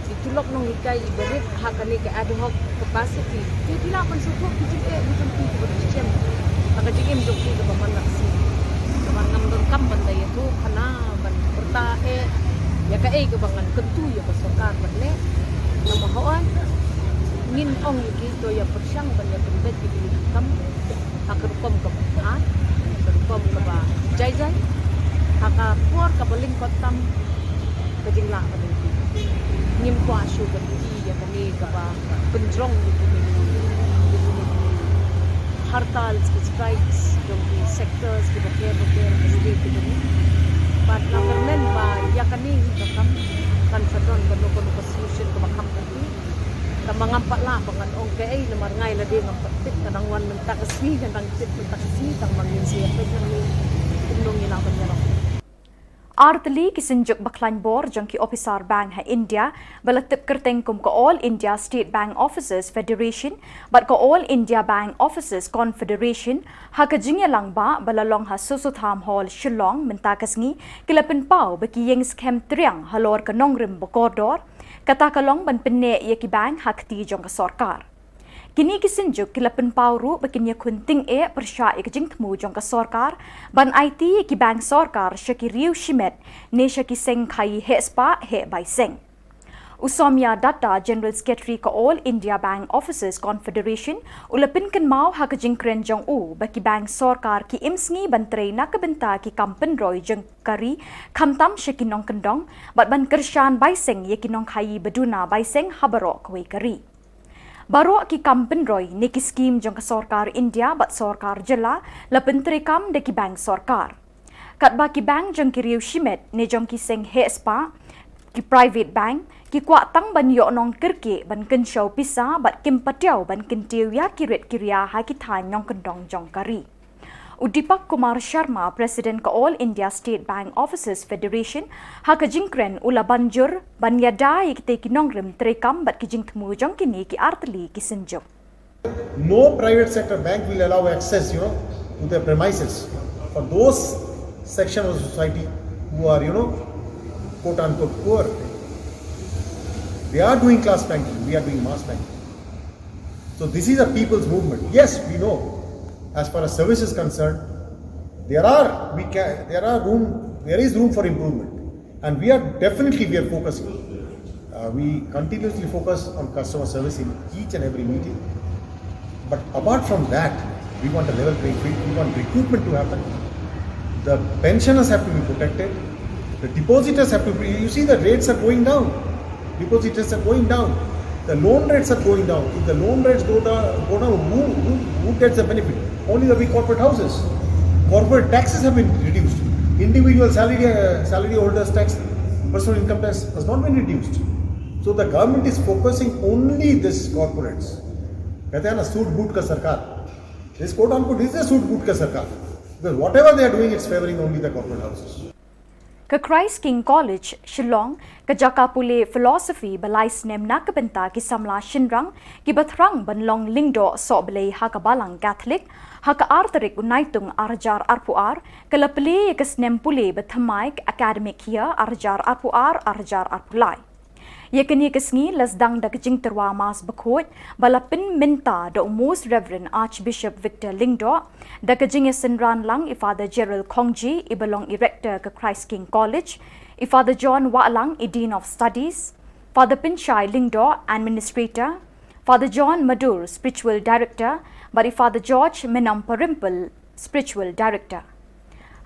ki tulop nonghikai iba rit ha kane ka ad hoc capacity, phi, phi lah ban sngewthuh ki jingeh ki jong phi kiba shisha ha ka jingim jong phi kaba man la ka sngi. Namar ngam donkam ban da ïathuh khana ban pyrta eh ïa kaei kaba ngan kyntu ïa ka sorkar ban leh. Namar hooid ngin ong ïa ki to ïa pyrshang ban ïa pynbeit ïa ki kam ha ka rukom kaba bha, ha ka rukom kaba jai jai, ha ka por kaba lyngkot tam ka jinglah ka lynti. Ngim kwah shuh ban ïohi ïa kane kaba pynjrong ïa kine ki, ïa kine ki hartal, ki strikes jong ki sectors kiba kher ba kher, ki state kiba kher. Bad nga kyrmen ba ïa kane hi ka kam kan sa don kano kano ka solution kaba kham kati. Tang ba ngam pat lah ba ngan ong kaei namar nga ïa lade ngam pat tip, ka dang wan mynta ka sngi, ka dang tip mynta ka sngi, tang ba ngin sa ïa peit nangne kumno ngin lah ban ïarap. Artylli ki synjuk ba khlaiñ bor jong ki ophisar bank ha India ba la tip kyrteng kum ka All India State Bank Officers Federation bad ka All India Bank Officers Confederation ha ka jingïalang ba ba la long ha Sossotham Hall, Shillong mynta ka sngi, ki la pynpaw ba ki ïeng skhem triang halor ka nongrim ba kordor, kata ka long ban pynneh ïa ki bank ha kti jong ka sorkar. Kine ki synjuk ki la pynpaw ruh ba kin ïakhun tyngeh pyrshah ïa ka jingthmu jong ka sorkar ban aiti ïa ki bank sorkar sha ki riew shimet ne sha ki seng khaïi heh spah heh bai seng. U Soumya Datta, General Secretary ka All India Bank Officers Confederation, u la pynkynmaw ha ka jingkren jong u ba ki bank sorkar ki im sngi ban trei na ka bynta ki kam pynroi jong ka ri, khamtam sha ki nongkyndong, bad ban kyrshan bai seng ïa ki nongkhaïi ba duna bai seng ha baroh kawei ka ri. Baroh ki kam pynroi ne ki skim jong ka sorkar India bad sorkar jylla la pyntreikam da ki bank sorkar. Katba ki bank jong ki riew shimet ne jong ki seng heh spah, ki private bank, ki kwah tang ban ïoh nongkyrkieh ban kynshew pisa bad kim patiaw ban kyntiew ïa ki rit ki ria ha ki thaiñ nongkyndong jong ka ri. U Deepak Kumar Sharma, President ka All India State Bank Officers Federation, ha ka jingkren u la ban jur ban ïada ïa kitei ki nongrim treikam bad ki jingthmu jong kine ki artylli ki synjuk. No private sector bank will allow access, you know, to their premises for those section of the society who are, you know, quote unquote poor. They are doing class banking, we are doing mass banking. So this is a people's movement. Yes, we know, as far as service is concerned, there are, we can, there are room, there is room for improvement. And we are definitely, we are focusing. Uh, We continuously focus on customer service in each and every meeting. But apart from that, we want a level playing field, we want recruitment to happen. The pensioners have to be protected. The depositors have to be, you see, the rates are going down. Depositors are going down. The loan rates are going down. If the loan rates go down, go down, who, who, who gets the benefit? Only the big corporate houses. Corporate taxes have been reduced. Individual salary, uh, salary holders tax, personal income tax has not been reduced. So the government is focusing only this corporates. कहते हैं ना, सूट बूट का सरकार. This, quote unquote, is a सूट बूट का सरकार. Because whatever they are doing, it's favoring only the corporate houses. Ka Christ King College, Shillong, ka jaka pule philosophy ba lai snem na ka bynta ki samla shynrang kiba thrang ban long lyngdoh sohblei ha ka Balang Catholic, ha ka ar tarik u Naitung ar hajar arphew ar, ka la plie ïa ka snem pule ba thymmai, academic year ar hajar arphew ar, ar hajar arphew lai. Ïa kane ka sngi la sdang da ka jingtyrwa Mass bakhuid ba la pynmynta da u Most Reverend Archbishop Victor Lyngdoh, da ka jingïasynran lang i Father Gerald Khongji, iba long i Rector ka Christ King College, i Father John Wahlang, i Dean of Studies, Father Pynshai Lyngdoh, Administrator, Father John Madur, Spiritual Director, bad i Father George Mynnompyrimple, Spiritual Director.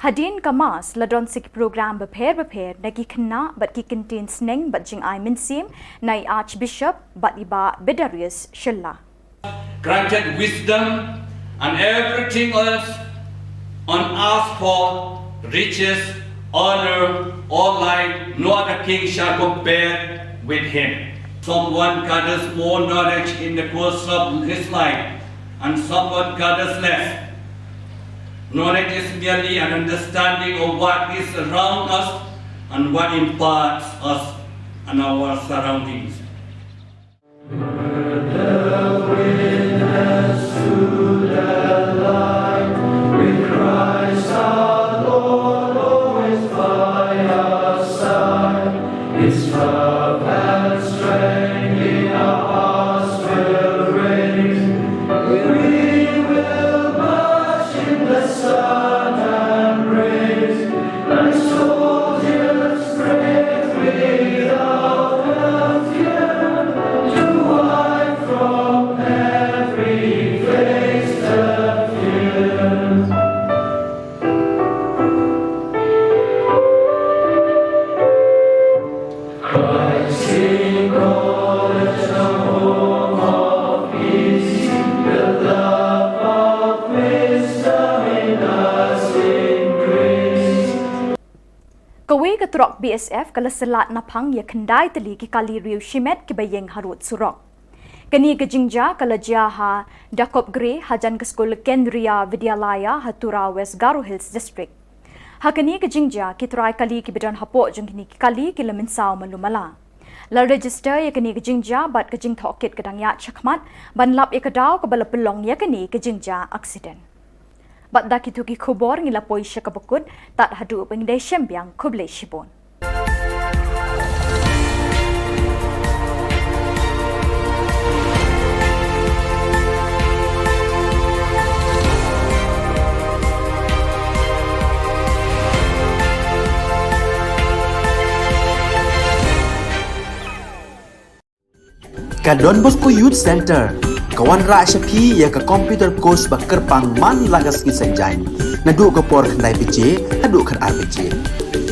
Hadien ka Mass la don sa ki program bapher bapher na ki khynnah bad ki kyntien sneng bad jingai mynsiem na i Archbishop bad i Bah Bedarius Shylla. Granted wisdom and everything else on earth for riches, honor, or life, no other king shall compare with him. Someone gathers more knowledge in the course of his life, and someone gathers less. Knowledge is merely an understanding of what is around us and what imparts us and our surroundings. Kawei ka truck B S F ka la syllat naphang ïa khyndai tylli ki kali riew shimet kiba ïeng harud surok. Kane ka jingjia ka la jia ha Dakopgre, hajan ka skul Kendriya Vidyalaya ha Tura, West Garo Hills District. Ha kane ka jingjia, ki trai kali kiba don hapoh jong kine ki kali ki la mynsaw malu mala. La register ïa kane ka jingjia bad ka jingtohkit ka dang ïaid shakhmat ban lap ïa ka daw kaba la pynlong ïa kane ka jingjia accident. Bad da kito ki khubor ngi la poi sha kaba kut, tad haduh ba ngin ïashem biang, khublei shibun. Ka Don Bosco Youth Centre ka wanrah sha phi ïa ka computer course ba kyrpang man la ka sngi Saitjaiñ, naduh ka por khyndai baje haduh khatar baje.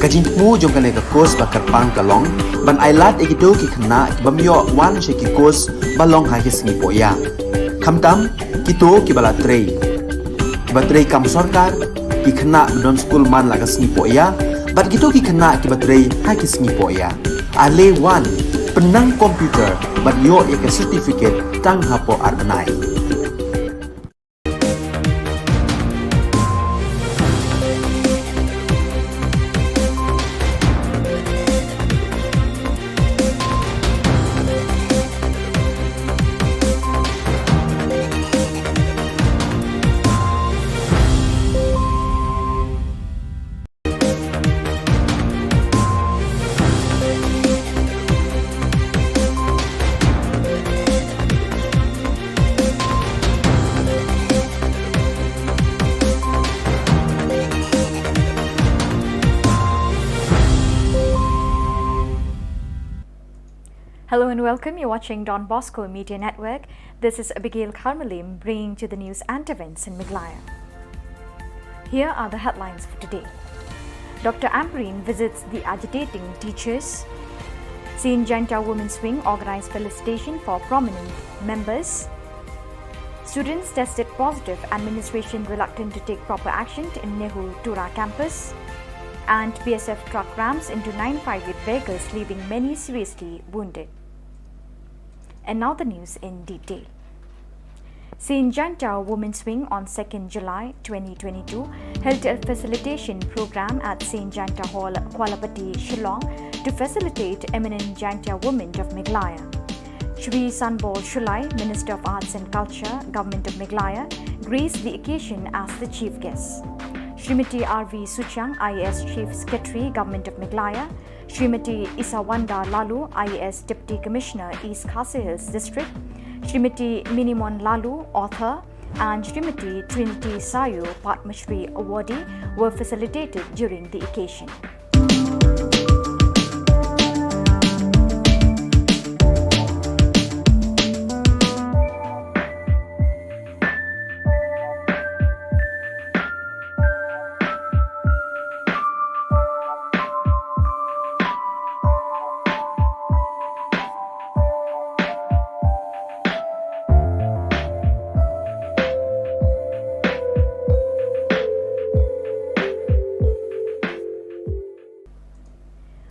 Ka jingthmu jong kane ka course ba kyrpang ka long ban ailad ïa kito ki khynnah ki bym ïoh wan sha ki course ba long ha ki sngi pohïa, khamtam kito kiba la trei, kiba trei kam sorkar, ki khynnah ba don skul man la ka sngi pohïa, bad kito ki khynnah kiba trei ha ki sngi pohïa. Ale wan, pynnang computer bad ïoh ïa ka certificate tang hapoh ar bnai. Hello and welcome. You're watching Don Bosco Media Network. This is Abigail Kharmalim bringing to the news and events in Meghalaya. Here are the headlines for today. Doctor Ampareen visits the agitating teachers. Saint Jaintia Women's Wing organized felicitation for prominent members. Students tested positive, administration reluctant to take proper action in Nehu Tura campus. And B S F truck rams into nine five eight vehicles, leaving many seriously wounded. And now the news in detail. Saint Jaintia Women's Wing on second July twenty twenty-two held a facilitation program at Saint Jaintia Hall, Kwalapati, Shillong, to facilitate eminent Jaintia women of Meghalaya. Shri Sanbor Shullai, Minister of Arts and Culture, Government of Meghalaya, graced the occasion as the chief guest. Srimati R V Suchiang, I A S Chief Secretary, Government of Meghalaya, Srimati Isawanda Laloo, I A S Deputy Commissioner, East Khasi Hills District, Srimati Minimon Laloo, author, and Srimati Trinity Sayu, Padma Shri awardee, were facilitated during the occasion.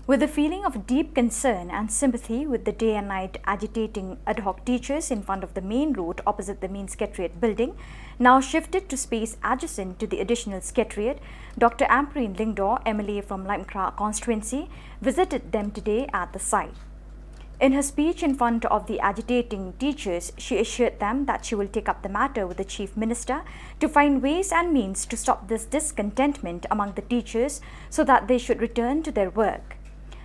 With a feeling of deep concern and sympathy with the day and night agitating ad hoc teachers in front of the main road opposite the main secretariat building, now shifted to space adjacent to the additional secretariat, Doctor Ampareen Lyngdoh, M L A from Laitumkhrah constituency, visited them today at the site. In her speech in front of the agitating teachers, she assured them that she will take up the matter with the Chief Minister to find ways and means to stop this discontentment among the teachers so that they should return to their work.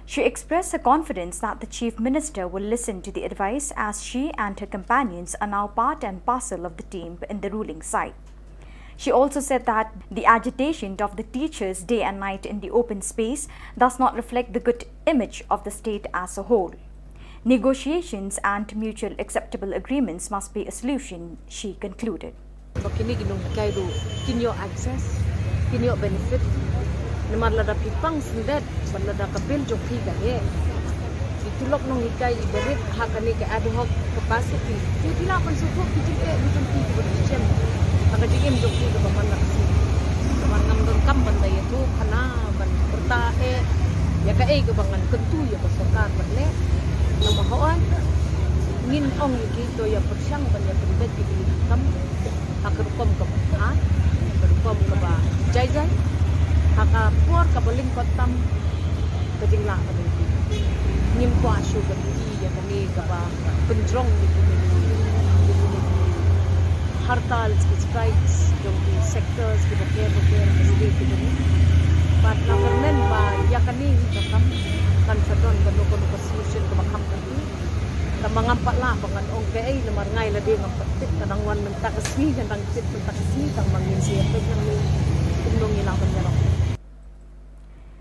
She expressed her confidence that the Chief Minister will listen to the advice, as she and her companions are now part and parcel of the team in the ruling side. She also said that the agitation of the teachers day and night in the open space does not reflect the good image of the state as a whole. Negotiations and mutual acceptable agreements must be a solution, she concluded. Ba kine ki nonghikai ruh kin ïoh access, kin ïoh benefit. Namar lada phi pang syndet, bad lada ka bill jong phi ka heh, ki tulop nonghikai iba rit ha kane ka ad hoc capacity, te phi lah ban sngewthuh ki jingeh ki jong phi kiba phi shem ha ka jingim jong phi kaba man la ka sngi. Namar ngam donkam ban da ïathuh khana ban pyrta eh ïa kaei kaba ngan kyntu ïa ka sorkar ban leh. Namar hooid ngin ong ïa ki to ïa pyrshang ban ïa pynbeit ïa ki kam ha ka rukom kaba bha, ha ka rukom kaba jai jai, ha ka por kaba lyngkot tam ka jinglah ka jong ki. Ngim kwah shuh ban ïohi ïa kane kaba pynjrong ïa kine ki, ïa kine ki hartal, ki strikes jong ki sectors kiba pher ba pher, ki state kiba pher. Bad nga kyrmen ba ïa kane hi ka kam kan sa don kano kano ka solution kaba kham kati. Tang ba ngam pat lah ba ngan ong kaei namar nga ïa lade ngam pat tip, ka dang wan mynta ka sngi, ka dang tip mynta ka sngi, tang ba ngin sa ïa peit nangne kumno ngi lah ban ïarap.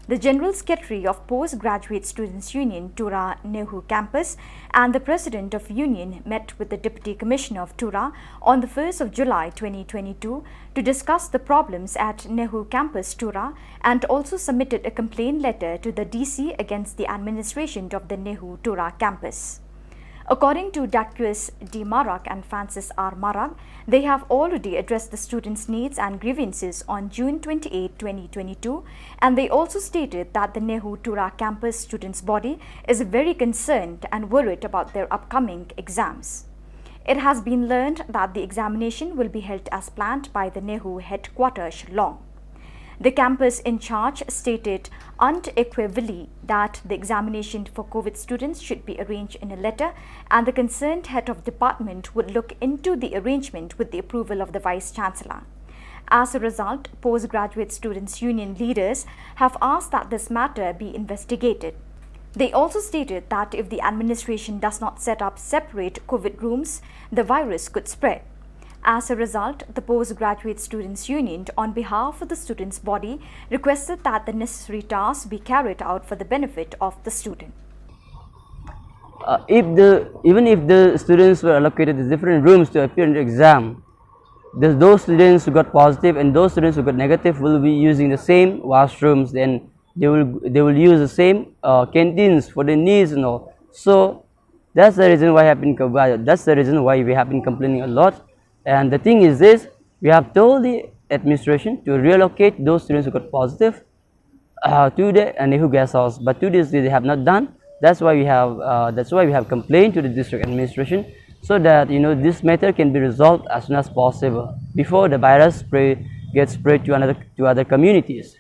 The General Secretary of Postgraduate Students Union, Tura Nehu Campus, and the President of Union met with the Deputy Commissioner of Tura on the first of July twenty twenty-two to discuss the problems at Nehu Campus, Tura, and also submitted a complaint letter to the D C against the administration of the Nehu Tura campus. According to Daquis D Marak and Francis R Marak, they have already addressed the students' needs and grievances on June twenty-eighth, twenty twenty-two, and they also stated that the Nehu Tura campus students' body is very concerned and worried about their upcoming exams. It has been learned that the examination will be held as planned by the Nehu headquarters, Shillong. The campus in charge stated unequivocally that the examination for COVID students should be arranged in a letter, and the concerned head of department would look into the arrangement with the approval of the Vice Chancellor. As a result, Postgraduate Students Union leaders have asked that this matter be investigated. They also stated that if the administration does not set up separate COVID rooms, the virus could spread. As a result, the Postgraduate Students Union, on behalf of the students' body, requested that the necessary tasks be carried out for the benefit of the student. Uh, if the even if the students were allocated to different rooms to appear in the exam, the, those students who got positive and those students who got negative will be using the same washrooms, then they will they will use the same uh, canteens for the needs and all. So that's the reason why I've been co- that's the reason why we have been complaining a lot. And the thing is this: we have told the administration to reallocate those students who got positive uh, to the uh, NEHU guest house, but to this day they have not done. That's why we have uh, that's why we have complained to the district administration, so that you know this matter can be resolved as soon as possible before the virus spread gets spread to another to other communities.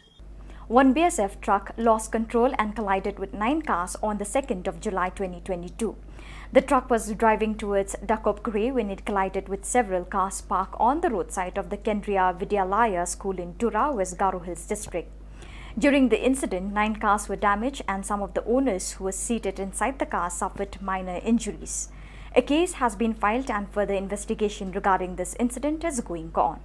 One B S F truck lost control and collided with nine cars on the second of July twenty twenty-two. The truck was driving towards Dakopgre when it collided with several cars parked on the roadside of the Kendriya Vidyalaya school in Tura, West Garo Hills district. During the incident, nine cars were damaged and some of the owners who were seated inside the car suffered minor injuries. A case has been filed and further investigation regarding this incident is going on.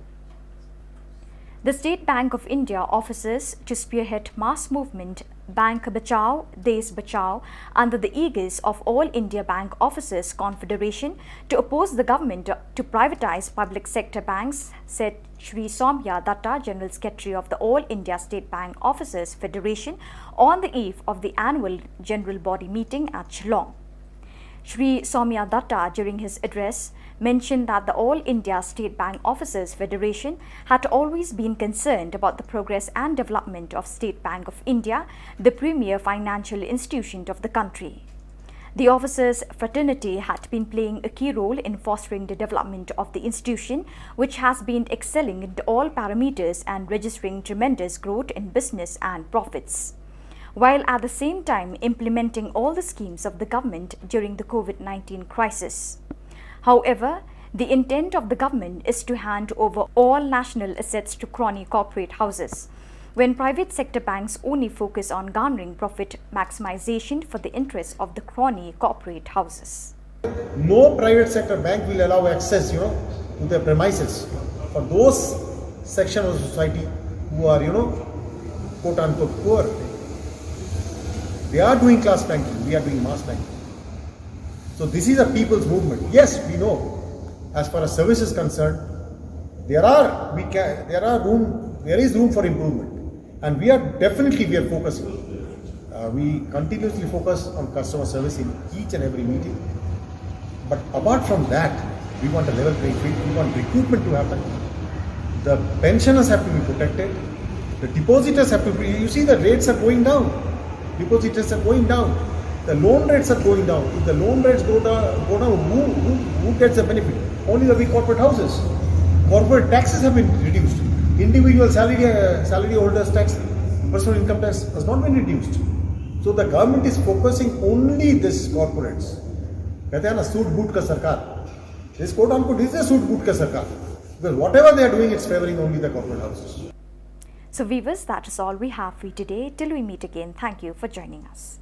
The State Bank of India offices to spearhead mass movement Bank Bachao, Desh Bachao under the aegis of All India Bank Officers Confederation to oppose the government to privatize public sector banks, said Shri Somya Datta, General Secretary of the All India State Bank Officers Federation, on the eve of the annual general body meeting at Shillong. Shri Somya Datta, during his address, mentioned that the All India State Bank Officers Federation had always been concerned about the progress and development of State Bank of India, the premier financial institution of the country. The officers' fraternity had been playing a key role in fostering the development of the institution, which has been excelling in all parameters and registering tremendous growth in business and profits, while at the same time implementing all the schemes of the government during the COVID nineteen crisis. However, the intent of the government is to hand over all national assets to crony corporate houses, when private sector banks only focus on garnering profit maximization for the interests of the crony corporate houses. No private sector bank will allow access, you know, to their premises for those section of the society who are, you know, quote unquote poor. They are doing class banking, we are doing mass banking. So this is a people's movement. Yes, we know, as far as service is concerned, there are we can there are room there is room for improvement, and we are definitely we are focusing. Uh, we continuously focus on customer service in each and every meeting. But apart from that, we want a level playing field. We want recruitment to happen. The pensioners have to be protected. The depositors have to be. You see, the rates are going down. Depositors are going down. The loan rates are going down. If the loan rates go down, go down, who, who, who gets the benefit? Only the big corporate houses. Corporate taxes have been reduced. Individual salary uh, salary holders tax, personal income tax has not been reduced. So the government is focusing only this corporates. कहते हैं ना सूट बूट का सरकार. This quote unquote is a सूट बूट का सरकार. Because whatever they are doing, it's favoring only the corporate houses. So, viewers, that is all we have for you today. Till we meet again, thank you for joining us.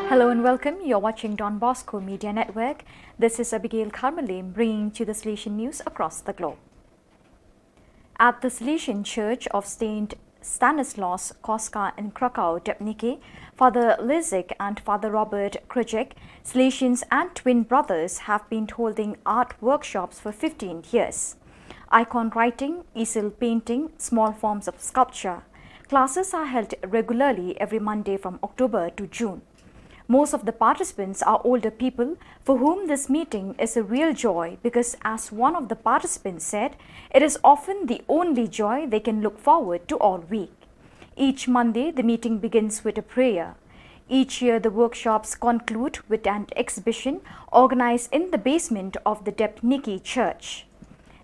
Hello and welcome. You're watching Don Bosco Media Network. This is Abigail Karmalim bringing to the Salesian news across the globe. At the Salesian Church of Saint Stanislaus Koska in Krakow, Debniki, Father Lizik and Father Robert Krujek, Salesians and twin brothers, have been holding art workshops for fifteen years. Icon writing, easel painting, small forms of sculpture. Classes are held regularly every Monday from October to June. Most of the participants are older people for whom this meeting is a real joy because, as one of the participants said, it is often the only joy they can look forward to all week. Each Monday, the meeting begins with a prayer. Each year, the workshops conclude with an exhibition organized in the basement of the Debniki Church.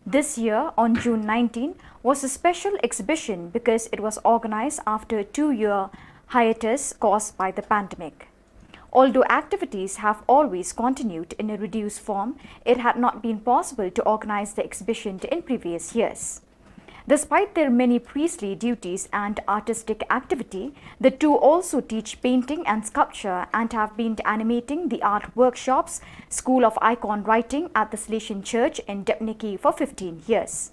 This year, on June nineteen, was a special exhibition because it was organized after a two-year hiatus caused by the pandemic. Although activities have always continued in a reduced form, it had not been possible to organize the exhibition in previous years. Despite their many priestly duties and artistic activity, the two also teach painting and sculpture and have been animating the art workshops, School of Icon Writing at the Salesian Church in Debniki for fifteen years.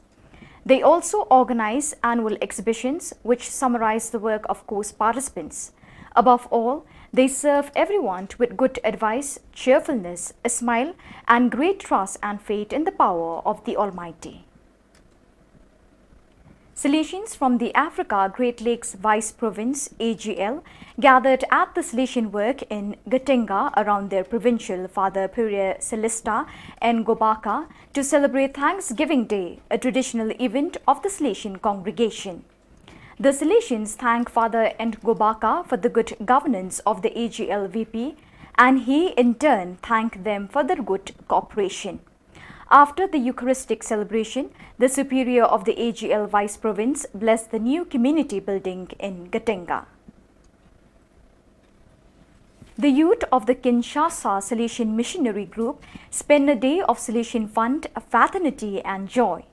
They also organize annual exhibitions which summarize the work of course participants. Above all, they serve everyone with good advice, cheerfulness, a smile, and great trust and faith in the power of the Almighty. Salesians from the Africa Great Lakes Vice Province, A G L, gathered at the Salesian Work in Gatenga around their provincial Father Pierre Celestin Ngobaka to celebrate Thanksgiving Day, a traditional event of the Salesian congregation. The Salesians thank Father Ngobaka for the good governance of the A G L V P, and he in turn thanked them for their good cooperation. After the Eucharistic celebration, the Superior of the A G L Vice Province blessed the new community building in Gatenga. The youth of the Kinshasa Salesian Missionary Group spent a day of Salesian fun, fraternity, and joy.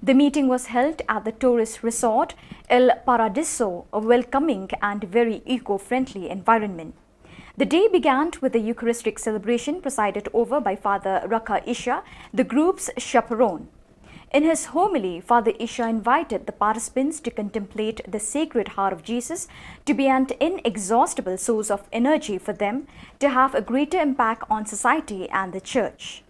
The meeting was held at the tourist resort El Paradiso, a welcoming and very eco-friendly environment. The day began with a Eucharistic celebration presided over by Father Rakha Isha, the group's chaperone. In his homily, Father Isha invited the participants to contemplate the Sacred Heart of Jesus to be an inexhaustible source of energy for them to have a greater impact on society and the church.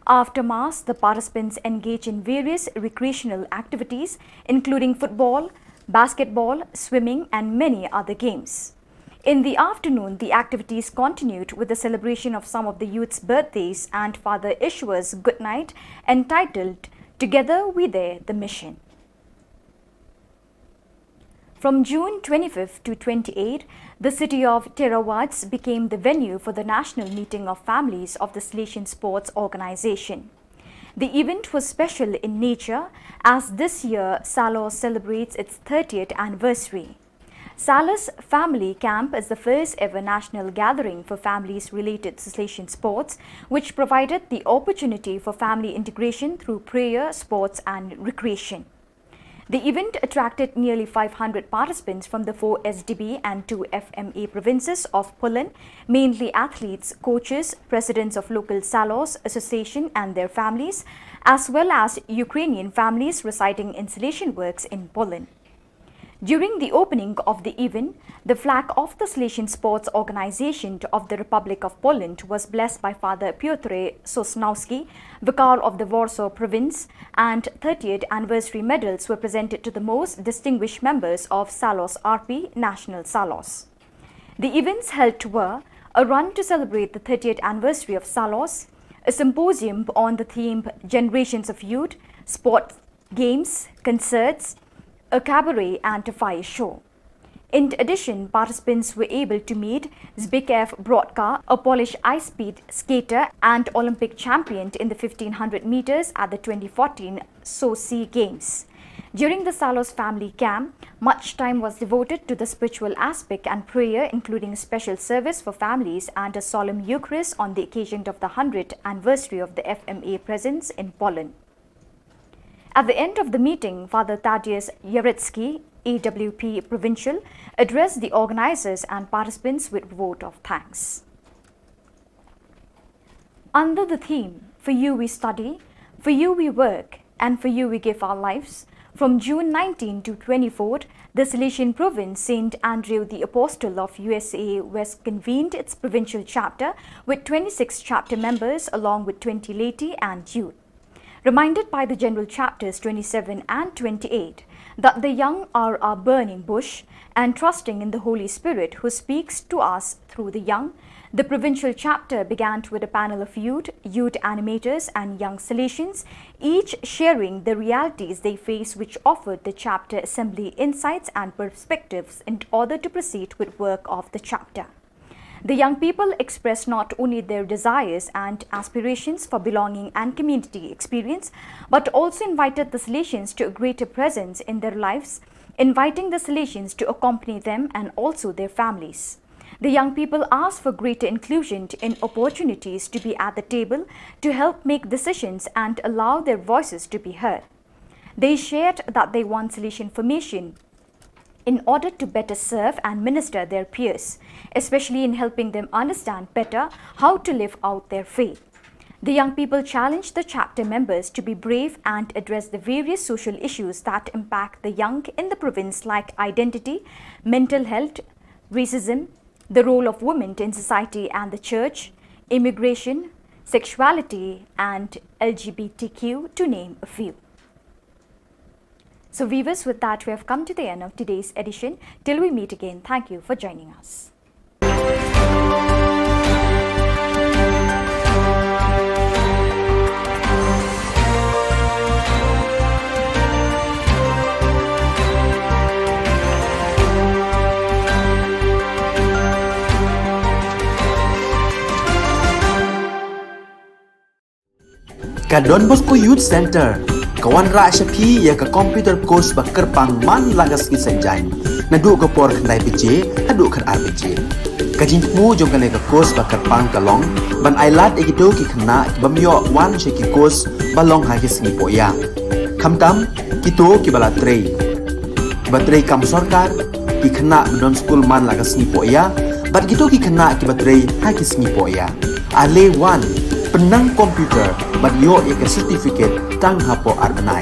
After Mass, the participants engage in various recreational activities, including football, basketball, swimming, and many other games. In the afternoon, the activities continued with the celebration of some of the youth's birthdays and Father Isha's good night, entitled Together We Dare the Mission. From June twenty-fifth to twenty-eighth, the city of Theravats became the venue for the national meeting of families of the Salesian Sports Organization. The event was special in nature as this year Salos celebrates its thirtieth anniversary. Salos Family Camp is the first ever national gathering for families related to Salesian sports, which provided the opportunity for family integration through prayer, sports, and recreation. The event attracted nearly five hundred participants from the four S D B and two F M A provinces of Poland, mainly athletes, coaches, presidents of local Salos association and their families, as well as Ukrainian families residing in Salesian works in Poland. During the opening of the event, the flag of the Salesian Sports Organization of the Republic of Poland was blessed by Father Piotr Sosnowski, Vicar of the Warsaw Province, and thirtieth anniversary medals were presented to the most distinguished members of Salos R P National Salos. The events held were a run to celebrate the thirtieth anniversary of Salos, a symposium on the theme Generations of Youth, sport, games, concerts, a cabaret, and a fire show. In addition, participants were able to meet Zbigniew Brodka, a Polish ice speed skater and Olympic champion in the fifteen hundred meters at the twenty fourteen Sochi Games. During the Salos family camp, much time was devoted to the spiritual aspect and prayer, including special service for families and a solemn Eucharist on the occasion of the hundredth anniversary of the F M A presence in Poland. At the end of the meeting, Father Tadeusz Jarecki, A W P Provincial, addressed the organizers and participants with vote of thanks. Under the theme, "For you we study, for you we work, and for you we give our lives," From June nineteen to twenty-four, the Salesian province, Saint Andrew the Apostle of U S A, West, convened its provincial chapter with twenty-six chapter members along with twenty laity and youth. Reminded by the general chapters twenty-seven and twenty-eight that the young are our burning bush, and trusting in the Holy Spirit who speaks to us through the young, the provincial chapter began with a panel of youth, youth animators, and young Salesians, each sharing the realities they face, which offered the chapter assembly insights and perspectives in order to proceed with work of the chapter. The young people expressed not only their desires and aspirations for belonging and community experience, but also invited the Salesians to a greater presence in their lives, inviting the Salesians to accompany them and also their families. The young people asked for greater inclusion in opportunities to be at the table to help make decisions and allow their voices to be heard. They shared that they want Salesian formation in order to better serve and minister their peers, especially in helping them understand better how to live out their faith. The young people challenged the chapter members to be brave and address the various social issues that impact the young in the province, like identity, mental health, racism, the role of women in society and the church, immigration, sexuality, and L G B T Q, to name a few. So, viewers, with that, we have come to the end of today's edition. Till we meet again, thank you for joining us. Ka Don Bosco Youth Center ka wanrah sha phi ïa ka computer course ba kyrpang man la ka sngi Saitjaiñ, naduh ka por khyndai baje haduh khatar baje. Ka jingthmu jong kane ka course ba kyrpang ka long ban ailad ïa kito ki khynnah ki bym ïoh wan sha ki course ba long ha ki sngi pohïa, khamtam kito kiba la trei, kiba trei kam sorkar, ki khynnah ba don skul man la ka sngi pohïa, bad kito ki khynnah kiba trei ha ki sngi pohïa. Ale wan, pynnang computer bad ïoh ïa ka certificate tang hapoh ar bnai.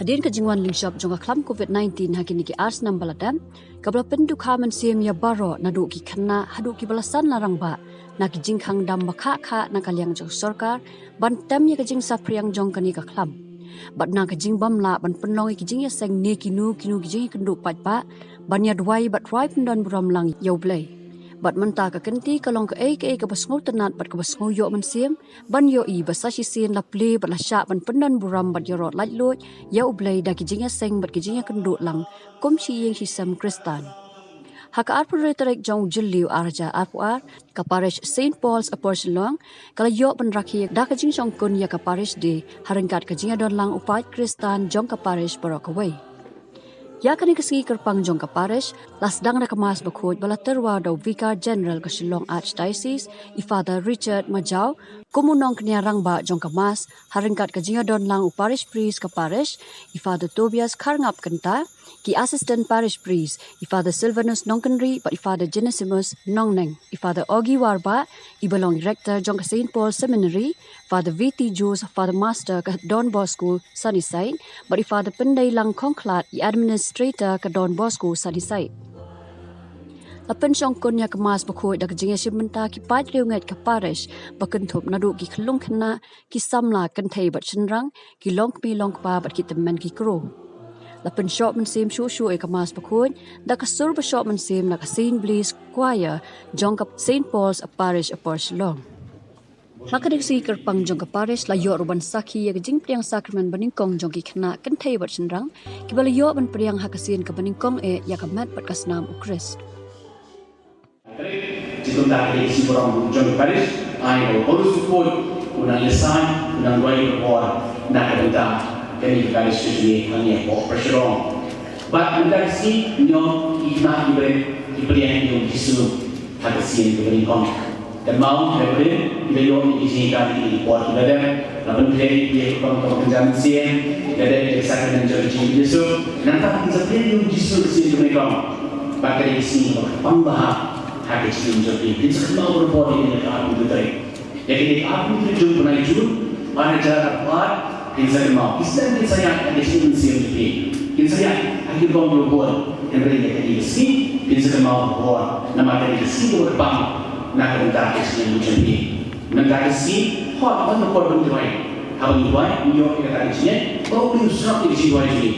Hadien ka jingwan lyngshop jong ka khlam covid nineteen ha kine ki ar snem ba la dep, kaba la pyndukha mynsiem ïa baroh naduh ki khynnah haduh kiba la san la rangbah na ki jingkhang dam ba khah khah na ka liang jong ka sorkar ban tem ïa ka jingsaphriang jong kane ka khlam. Bad na ka jingbym lah ban pynlong ïa ki jingïaseng ne kino kino ki jingïakynduh paidbah ban ïa duwai bad rwai pyndon burom lang ïa U Blei. Bad mynta ka kynti ka long kaei kaei kaba sngewtynnat bad kaba sngew ïoh mynsiem ban ïohi ba sa shisien la plie bad la shah ban pyndon burom bad ïaroh laitluid ïa U Blei da ki jingïaseng bad ki jingïakynduh lang kum shi ïing shi sem Khristan. Ha ka arphew hynriew tarik jong u Jylliew ar hajar arphew ar, ka Parish Saint Paul's Upper Shillong ka la ïoh ban rakhe da ka jingshongkun ïa ka Parish Day ha ryngkat ka jingïadon lang u paid Khristan jong ka Parish baroh kawei. Ïa kane ka sngi kyrpang jong ka Parish la sdang da ka Mass bakhuid ba la tyrwa da u Vicar General ka Shillong Archdiocese, i Father Richard Majaw, kum u nongkñia rangbah jong ka Mass, ha ryngkat ka jingïadon lang u Parish Priest ka Parish, i Father Tobias Kharngap Kynta, ki Assistant Parish Priest, i Father Silvanus Nongkynrih bad i Father Genesimus Nongneng, i Father Ogi Warbah, iba long Rector jong ka Saint Paul Seminary, Father V T Joseph, Father Master ka Don Bosco Sunnyside, bad i Father Pyndeilang Khongkhlad, i Administrator ka Don Bosco Sunnyside. La pynshongkun ïa ka Mass bakhuid da ka jingïashim bynta ki paid riewngeit ka Parish ba kynthup naduh ki khyllung khynnah, ki samla kynthei bad shynrang, ki longkmie longkpa bad ki tymmen ki kro. La pynshoh mynsiem shuh shuh ïa ka Mass bakhuid da ka sur ba shoh mynsiem na ka Saint Blaise Choir jong ka Saint Paul's Parish Upper Shillong. Ha kane ka sngi kyrpang jong ka Parish la ïoh ruh ban sakhi ïa ka jingpdiang sakramen banyngkong jong ki khynnah kynthei bad shynrang kiba la ïoh ban pdiang ha ka sien kaba nyngkong eh ïa ka met bad ka snam U Khrist. Te kumta ka dei ka sngi burom jong ka Parish, ai ba u Paulus u Khuid un nang ïasaid, un nang duwai ka por na ka bynta kane ka Parish jong ngi hangne hapoh Upper Shillong. Bad mynta ka sngi ngi ong ki khynnah ki briew ki pdiang ïa u Jisu ha ka sien kaba nyngkong. Kynmaw, ha ka por kiba ïoh ïa ki jingïakam, ki por kiba dep, la pynkhreh ïa ki kyrpang kaba kynja mynsiem, la dep ïa ka sakramen jong ka jingïasyllok. Nangta kin sa pdiang ïa u Jisu ha ka sien kaba nyngkong. Bad ka dei ka sngi kaba kyrpang bha ha ka jingim jong ki. Kin sa kynmaw barabor ïa kane ka arphew hynriew tarik. Ïa kane ka arphew hynriew tarik jong u bnai Jun, ar hajar arphew ar, kin sa kynmaw. Ki sdang kin sa ïaid ha ka jingim mynsiem jong ki. Kin sa ïaid ha ki bong ki bor. Hynrei ïa kane ka sngi kin sa kynmaw barabor. Namar ka dei ka sngi kaba kyrpang na ka bynta ka jingim jong ki. Mynta ka sngi, hooid, hooid, ka por ban duwai. Haba ngi duwai, ngi ïoh ïa kata ka jingngeit ba U Blei u sngap ïa ka jingduwai jong ngi.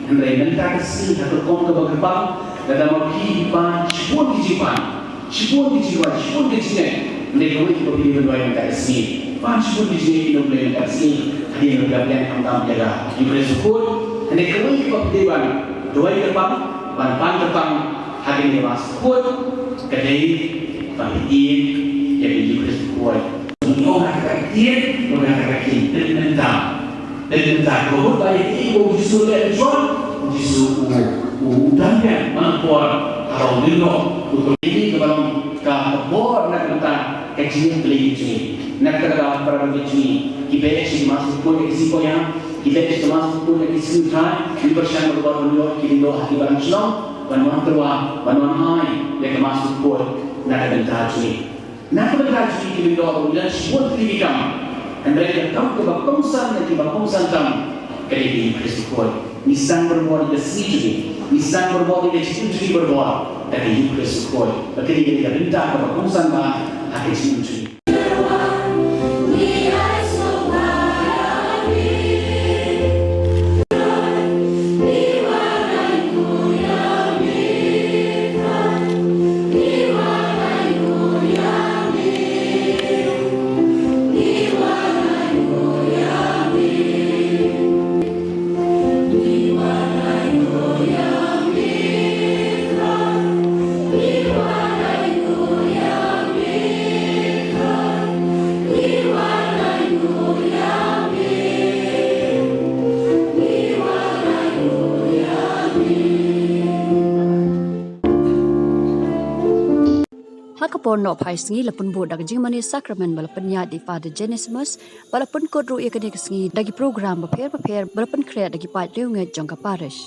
Hynrei mynta ka sngi, ha ka rukom kaba kyrpang, lada ma phi i pa, shibun ki jingpan, shibun ki jingduwai, shibun ki jingngeit. Hynrei kawei kaba phi dei ban duwai mynta ka sngi, pan shibun ki jingngeit ïa U Blei mynta ka sngi. Hadien ba phi la pdiang khamtam ïa ka Eucharist bakhuid, hynrei kawei kaba phi dei ban duwai kyrpang, ban pan kyrpang ha kane ka Mass bakhuid, ka dei ba phi ïeit ïa ka Eucharist bakhuid. Ngi ong ha kata ka ktien, ong ha kata ka ktien, pynmynta. Pynmynta, ka mut ba ïa kaei ba u Jisu u leh ha John, u Jisu u, u, u dang biang man ka por, haba u lyngngoh, u, ka ïa kaba long ka, ka bor na ka bynta ka jingim Blei jong ngi. Na kata ka para bangeit jong ngi, ki beh sha ka Mass bakhuid ïa ki sngi koit ïa, ki beh sha ka Mass bakhuid ïa ki sngi U Trai, ngi pyrshang ban ïoh ki lyngdoh ha ki balang shnong, ban wan tyrwa, ban wan ai ïa ka Mass bakhuid na ka bynta jong ngi. Na ka bynta jong ngi ki lyngdoh ruh ngi don shibun tylli ki kam. Hynrei ka kam kaba kongsan na kiba kongsan tam ka dei ka Eucharist bakhuid. Ngi sdang barabor ïa ka sngi jong ngi. Ngi sdang barabor ïa ka jingim jong ngi barabor da ka Eucharist bakhuid. Bad ka dei ka bynta kaba kongsan bha ha ka jingim jong ngi. Ha ka por nohphai sngi la pynbud da ka jingmane sakramen ba la pynïaid da i Father Genesimus, ba la pynkut ruh ïa kane ka sngi da ki program bapher bapher ba la pynkhreh da ki paid riewngeit jong ka parish.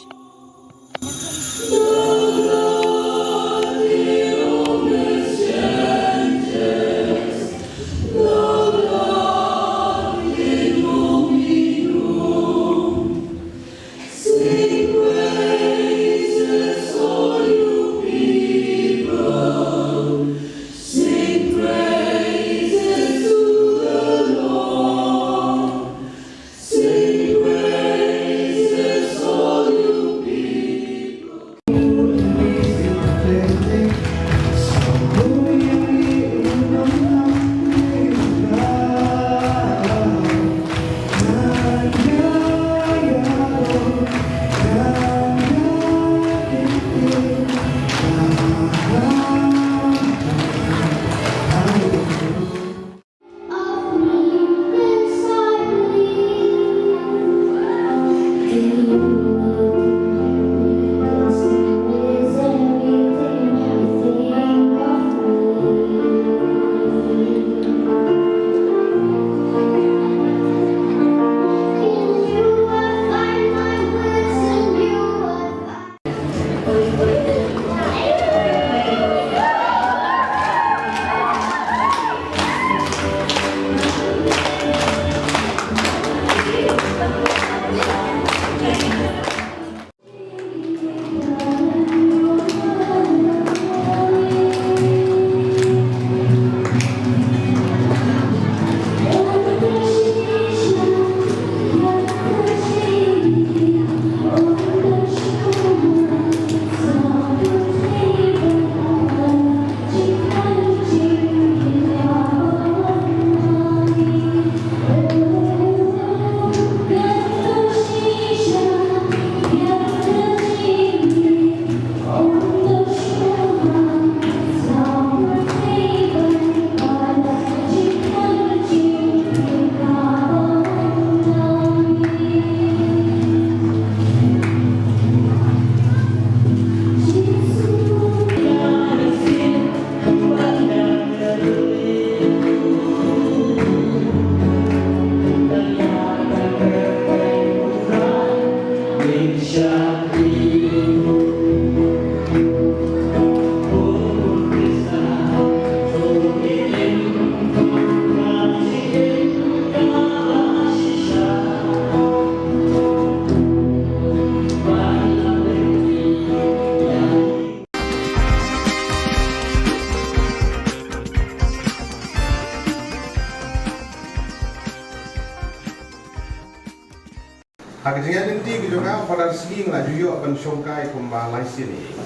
Ha ka jingïaid lynti ka jong nga, Father Sngi nga la ju ïoh ban shongkai kumba lai sien ïa i.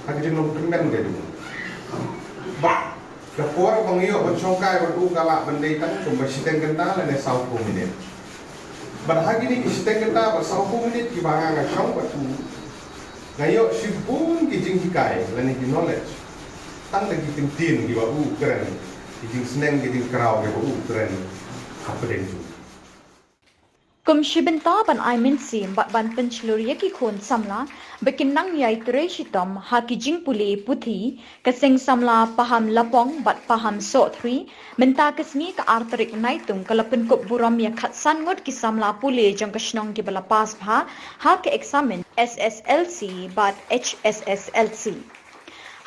Ha ka jinglong kmen ka jong u. Bad ka por ba nga ïoh ban shongkai bad u ka lah ban dei tang kumba shiteng kynta lane sawphew minit. Bad ha kine ki shiteng kynta bad sawphew minit kiba nga nga shong bad u, nga ïoh shibun ki jinghikai lane ki knowledge. Tang da ki kyntien kiba u kren, ki jingsneng ki jingkraw kiba u kren hapdeng jong u. Kum shi bynta ban ai mynsiem bad ban pynshlur ïa ki khun samla ba kin nang ïai trei shitom ha ki jingpule puthi, ka seng samla Paham Lapong bad Paham Sohthri mynta ka sngi ka ar tarik Naitung ka la pynkup burom ïa khatsan ngut ki samla pule jong ka shnong kiba la pass bha ha ka eksamin S S L C bad H S S L C.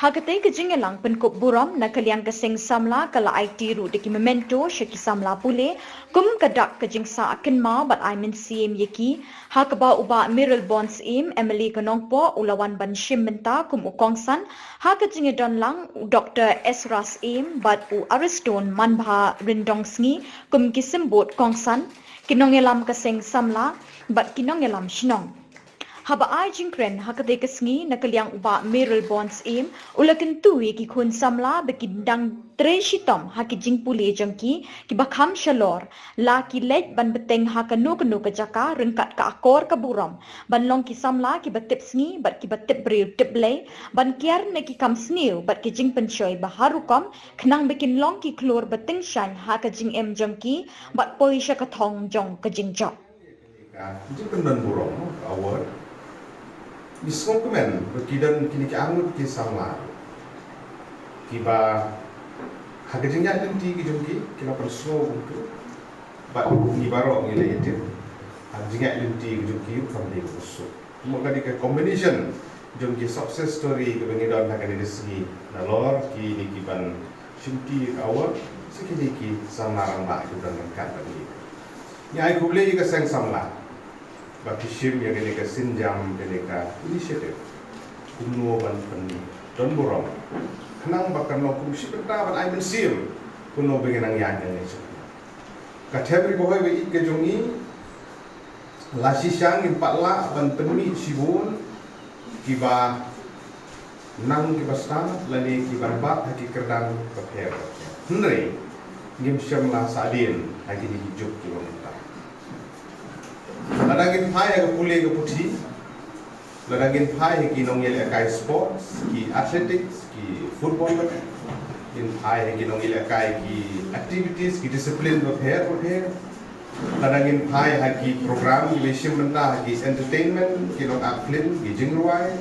Ha katei ka jingïalang pynkup burom na ka liang ka seng samla ka la aiti ruh da ki memento sha ki samla pule kum ka dak ka jingsah kynmaw bad ai mynsiem ïa ki, ha kaba u Bah Mayralborn Syiem, M L A ka Nongpoh, u la wan ban shim bynta kum u kongsan, ha ka jingïadon lang u Doctor Ezra Syiem bad u Ariston Manbharyndong Sngi kum ki symbud kongsan, ki nongïalam ka seng samla bad ki nongïalam shnong. Haba ai jingkren ha katei ka sngi na ka liang u Bah Mayralborn Syiem, u la kyntu ïa ki khun samla ba kin dang trei shitom ha ki jingpule jong ki kiba kham shalor, la ki leit ban bteng ha kano kano ka jaka ryngkat ka akor ka burom ban long ki samla kiba tip sngi bad kiba tip briew tip Blei, ban kiar na ki kam sniew bad ki jingpynshoi ba har rukom khnang ba kin long ki khlur ba tyngshaiñ ha ka jingim jong ki bad poi sha ka thong jong ka jingjop. Ka jingpyndon burom, ka award. Ngi sngewkmen ba ki don kine ki arngut ki samla kiba ha ka jingïaid lynti ki jong ki, ki la pynsngew kumtu. Bad ngi baroh ngi la ïatip ha ka jingïaid lynti ki jong ki kam dei kaba suk. Kumba ka dei ka combination jong ki success story kaba ngi don ha kane ka sngi, nalor kine ki ban shimti ka award, sa kine ki samla rangbah kiba don ryngkat bad ngi. Ngi ai khublei ïa ka seng samla ba ki shim ïa kane ka sienjam, kane ka initiative, kumno ban pyndon burom, khnang ba kan long kum shi bynta ban ai mynsiem kumno ba ngin nang ïaid nangne sha. Ka Them Ri Bhoi ba ïeit ka jong ngi, la shisha ngim pat lah ban pynmih shibun kiba nang kiba stad lane kiban bat ha ki kyrdan bapher bapher. Hynrei ngim shym la sahdien ha kine ki juk kiba mynta. Lada ngin phai ha ka pule ka puthi, lada ngin phai ha ki nongïalehkai sports, ki athletics, ki football, ngin phai ha ki nongïalehkai ki activities, ki discipline bapher bapher. Lada ngin phai ha ki program kiba shim bynta ha ki entertainment, ki nong act film, ki jingrwai,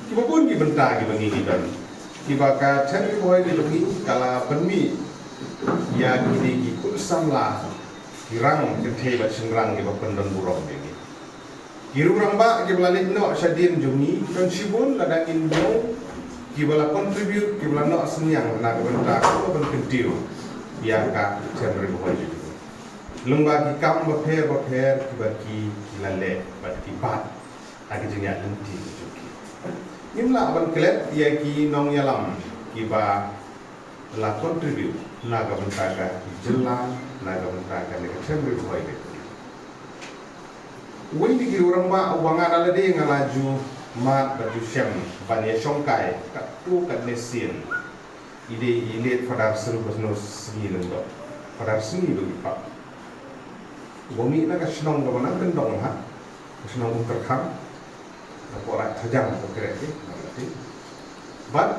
kiba bun ki bynta kiba ngi ngi don, kiba ka Them Ri Bhoi ka jong ngi ka la pynmih ïa kine ki khun samla, ki rang kynthei bad shynrang kiba pyndon burom ïa ngi. Ki riew rangbah kiba la leit noh shadien jong ngi ki don shibun, lada ngin ïoh kiba la contribute, kiba la noh synñiang na ka bynta kaba ban kyntiew ïa ka Them Ri Bhoi jong ngi. Lyngba ki kam bapher bapher kiba ki, ki la leh bad ki bat ha ka jingïaid lynti ka jong ki. Ngim lah ban klet ïa ki nongïalam kiba la contribute na ka bynta ka jylla, na ka bynta kane ka Them Ri Bhoi ka jong ngi. Uwei na ki riew rangbah uba nga da lade nga la ju mad bad ju shem ban ïa shongkai katto katne sien, i dei i late Father Silvanus Sngi Lyngdoh, Father Sngi ba ngi pap, uba mih na ka shnong kaba nang kyndong ha ka shnong Umtyrkhang, na Poraid Thajang ba kren ki na ka ti. Bad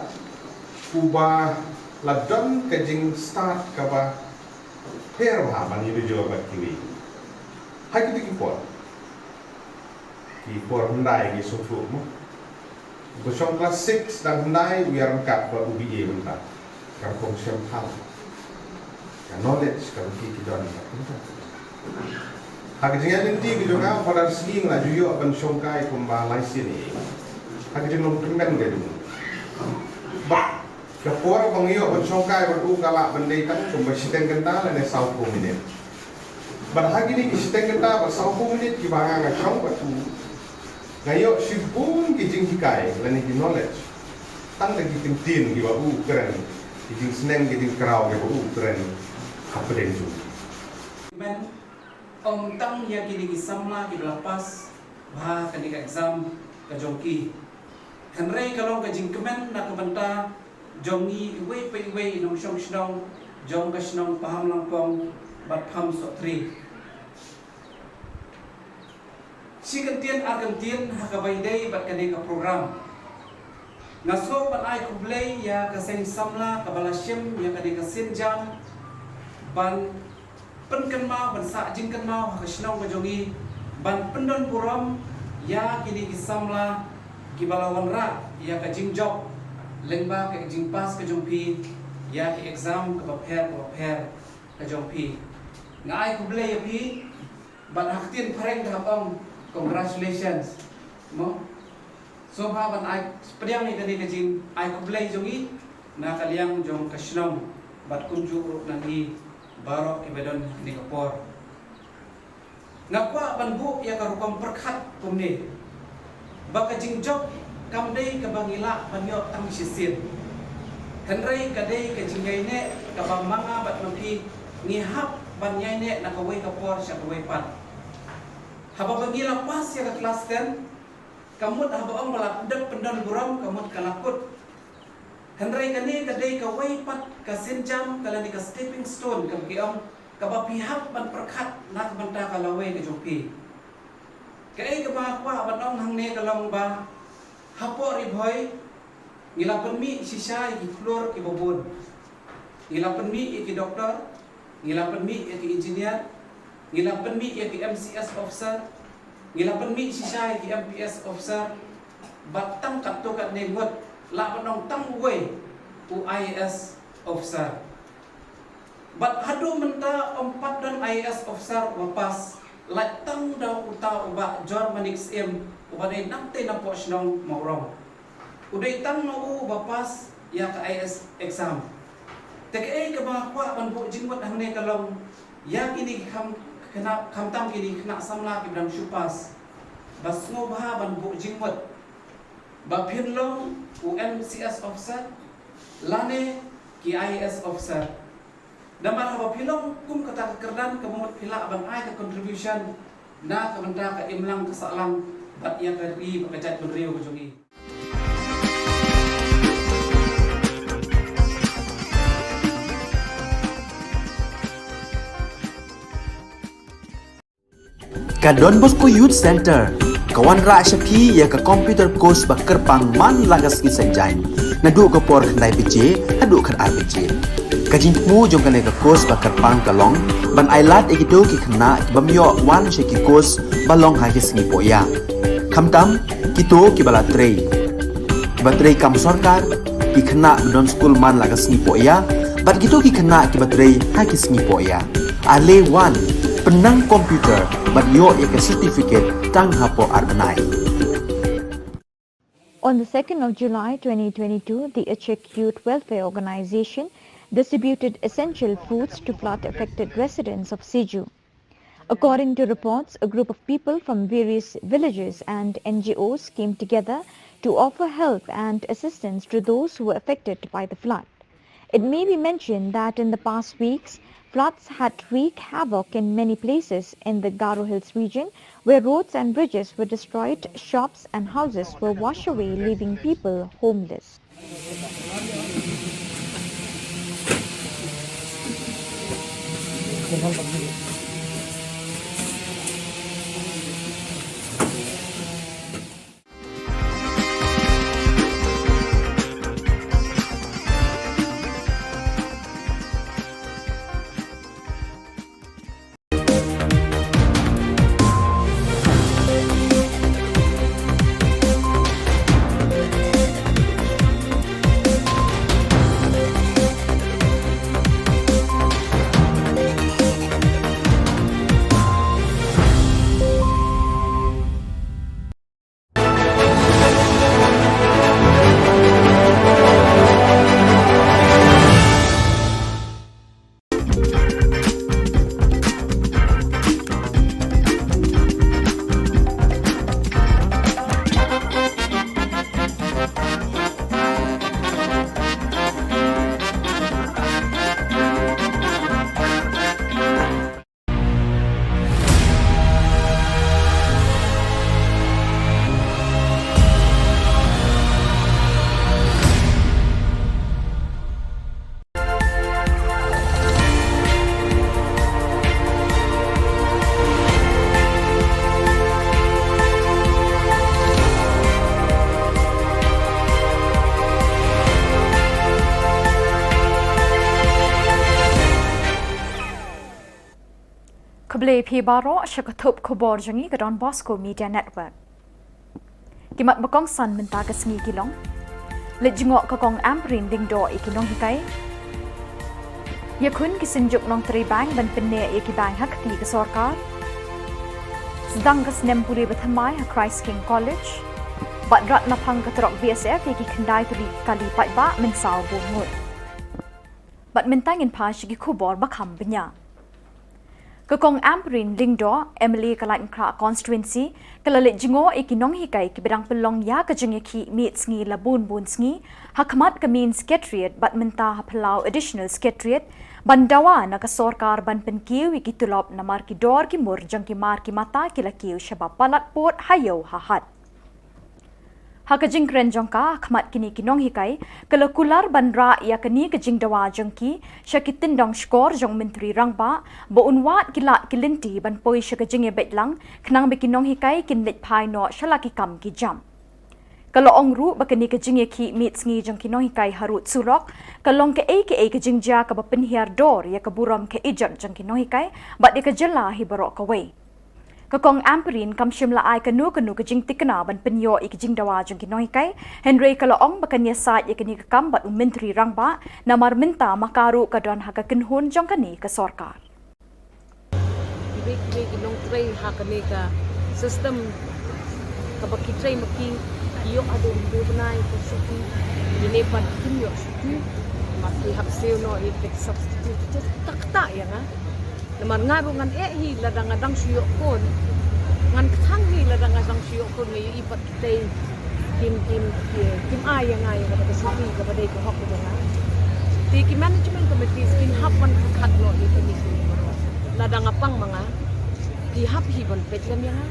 uba la don ka jingstad kaba pher bha ban ïa jur bad kiwei. Ha kito ki por, ki por hyndai ngi sngewthuh mo, ba shong class six tang hyndai u ïa ryngkat bad u B A mynta. Ka rukom shem pham, ka knowledge kaba ki, ki don mynta. Ha ka jingïaid lynti ka jong nga, Father Sngi nga la ju ïoh ban shongkai kumba lai sien ïa i. Ha ka jinglong kmen ka jong u. Bad ka por ba nga ïoh ban shongkai bad u ka lah ban dei tang kumba shiteng kynta lane sawphew minit. Bad ha kine ki shiteng kynta bad sawphew minit kiba nga nga shong bad u, nga ïoh shibun ki jinghikai lane ki knowledge. Tang da ki kyntien kiba u kren, ki jingsneng ki jingkraw kiba u kren hapdeng jong u. Ym tang ïa kine ki samla kiba la pass bha kane ka exam ka jong ki, hynrei ka long ka jingkmen na ka bynta jong ngi iwei pa iwei i nongshong shnong jong ka shnong Pahamlangpong bad Pahamsohtrei. Shi kyntien ar kyntien ha kaba ïadei bad kane ka program. Nga sngew ban ai khublei ïa ka seng samla kaba la shim ïa kane ka sienjam ban pynkynmaw, ban sah jingkynmaw ha ka shnong ka jong ngi, ban pyndon burom ïa kine ki samla kiba la wanrah ïa ka jingjop lyngba ka jingpass ka jong phi ïa ki exam kaba pher kaba pher ka jong phi. Nga ai khublei ïa phi. Bad ha ktien phareng te hap ong congratulations. Mo? Sngewbha ban ai pdiang ïa kane ka jingai khublei jong ngi na ka liang jong ka shnong bad kumjuh ruh na ngi baroh kiba don ha kane ka por. Nga kwah ban buh ïa ka rukom pyrkhat kumne, ba ka jingjop kam dei kaba ngi lah ban ïoh tang shisien, hynrei ka dei ka jingïaineh kaba ma nga bad ma phi ngi hap ban ïaineh na kawei ka por sha kawei pat. Haba ba ngi la pass ïa ka klas ten, ka mut haba ong ba la dep pyndon burom ka mut ka la kut. Hynrei kane ka dei kawei pat ka sienjam ka lane ka stepping stone kaba ki ong, kaba phi hap ban pyrkhat na ka bynta ka lawei ka jong phi. Kaei kaba nga kwah ban ong hangne ka long ba hapoh Ri Bhoi ngi la pynmih shisha ïa ki khlur kiba bun. Ngi la pynmih ïa ki doktor, ngi la pynmih ïa ki engineer, ngi la pynmih ïa ki M C S officer, ngi la pynmih shisha ïa ki M P S officer, bad tang katto katne ngut lah ban ong tang uwei u I A S officer. Bad haduh mynta ym pat don I A S officer uba pass, lait tang da uta u Bah Jor Manik Syiem uba dei nangtei napoh shnong Mawrong. U dei tang na u uba pass ïa ka I A S exam. Te kaei kaba nga kwah ban buh jingmut hangne ka long ïa kine ki kham, khynnah, khamtam kine ki khynnah samla kiba dang shu pass, ba sngewbha ban buh jingmut ba phin long u M C S officer lane ki I A S officer. Namar haba phi long kum kata ka kyrdan ka mut phi lah ban ai ka contribution na ka bynta ka imlang ka sahlang bad ïa ka ri bad ka jaitbynriew ka jong ngi. Ka Don Bosco Youth Centre ka wanrah sha phi ïa ka computer course ba kyrpang man la ka sngi Saitjaiñ, naduh ka por khyndai baje haduh khatar baje. Ka jingthmu jong kane ka course ba kyrpang ka long ban ai lad ïa kito ki khynnah kiba ym ïoh wan sha ki course ba long ha ki sngi pohïa, khamtam kito kiba la trei, kiba trei kam sorkar, ki khynnah ba don skul man la ka sngi pohïa, bad kito ki khynnah kiba trei ha ki sngi pohïa. Ale wan, pynnang computer bad ïoh ïa ka certificate tang hapoh ar bnai. On the second of July twenty twenty-two, the Achik Youth Welfare Organization distributed essential foods to flood affected residents of Siju. According to reports, a group of people from various villages and N G Os came together to offer help and assistance to those who were affected by the flood. It may be mentioned that in the past weeks, floods had wreaked havoc in many places in the Garo Hills region, where roads and bridges were destroyed, shops and houses were washed away, leaving people homeless. Khublei phi baroh sha ka thup khubor jong ngi ka Don Bosco Media Network. Ki mat ba kongsan mynta ka sngi ki long: Leit jngoh ka Kong Ampareen Lyngdoh ïa ki nonghikai. Ïakhun ki synjuk nongtrei bank ban pynneh ïa ki bank ha kti ka sorkar. Sdang ka snem pule ba thymmai ha Christ King College. Bad rat na phang ka trok B S F ïa ki khyndai tylli ki kali paidbah mynsaw bun ngut. Bad mynta ngin phai sha ki khubor ba kham bniah. Ka Kong Ampareen Lyngdoh, M L A ka Laitumkhrah Constituency, ka la leit jngoh ïa ki nonghikai kiba dang pynlong ïa ka jingïakhih miet sngi la bun bun sngi ha khmat ka Main Secretariat bad mynta ha Phyllaw Additional Secretariat, ban dawa na ka sorkar ban pynkiew ïa ki tulop namar ki dor ki mur jong ki mar ki mata ki la kiew shaba palat pud ha ïew ha hat. Ha ka jingkren jong ka ha khmat kine ki nonghikai, ka la kular ban rah ïa kane ka jingdawa jong ki sha ki tyndong shkor jong u Myntri Rangbah ba un wad ki lad ki lynti ban poi sha ka jingïabeit lang khnang ba ki nonghikai kin leit phai noh sha la ki kam ki jam. Ka la ong ruh ba kane ka jingïakhih miet sngi jong ki nonghikai harud surok ka long kaei kaei ka jingjia kaba pynhiar dor ïa ka burom ka ijot jong ki nonghikai bad ïa ka jylla hi baroh kawei. Ka Kong Ampareen kam shym la ai kano kano ka jingthikna ban pynïoh ïa ka jingdawa jong ki nonghikai, hynrei ka la ong ba kan ïasaid ïa kane ka kam bad u Myntri Rangbah namar mynta ma ka ruh ka don ha ka kynhun jong kane ka sorkar. Kiwei kiwei ki nongtrei ha kane ka system kaba ki trei ma ki, ki ïoh haduh hynriew bnai ka shuti, kine pat kim ïoh shuti. Ma ki hap siew noh ïa ki substitute, just tak tak ïa nga. Namar nga ruh ngan eh hi lada nga dang shu ïoh khun. Ngan kthang hi lada nga dang shu ïoh khun, nga ïohi pat kitei kim, kim, kim, kim ai ïa nga ïa kata ka shuti kaba dei ka hok ka jong nga. Te ki management committees kin hap ban khat noh ïa kine ki. Lada nga pang ma nga, ki hap hi ban peit lem ïa nga.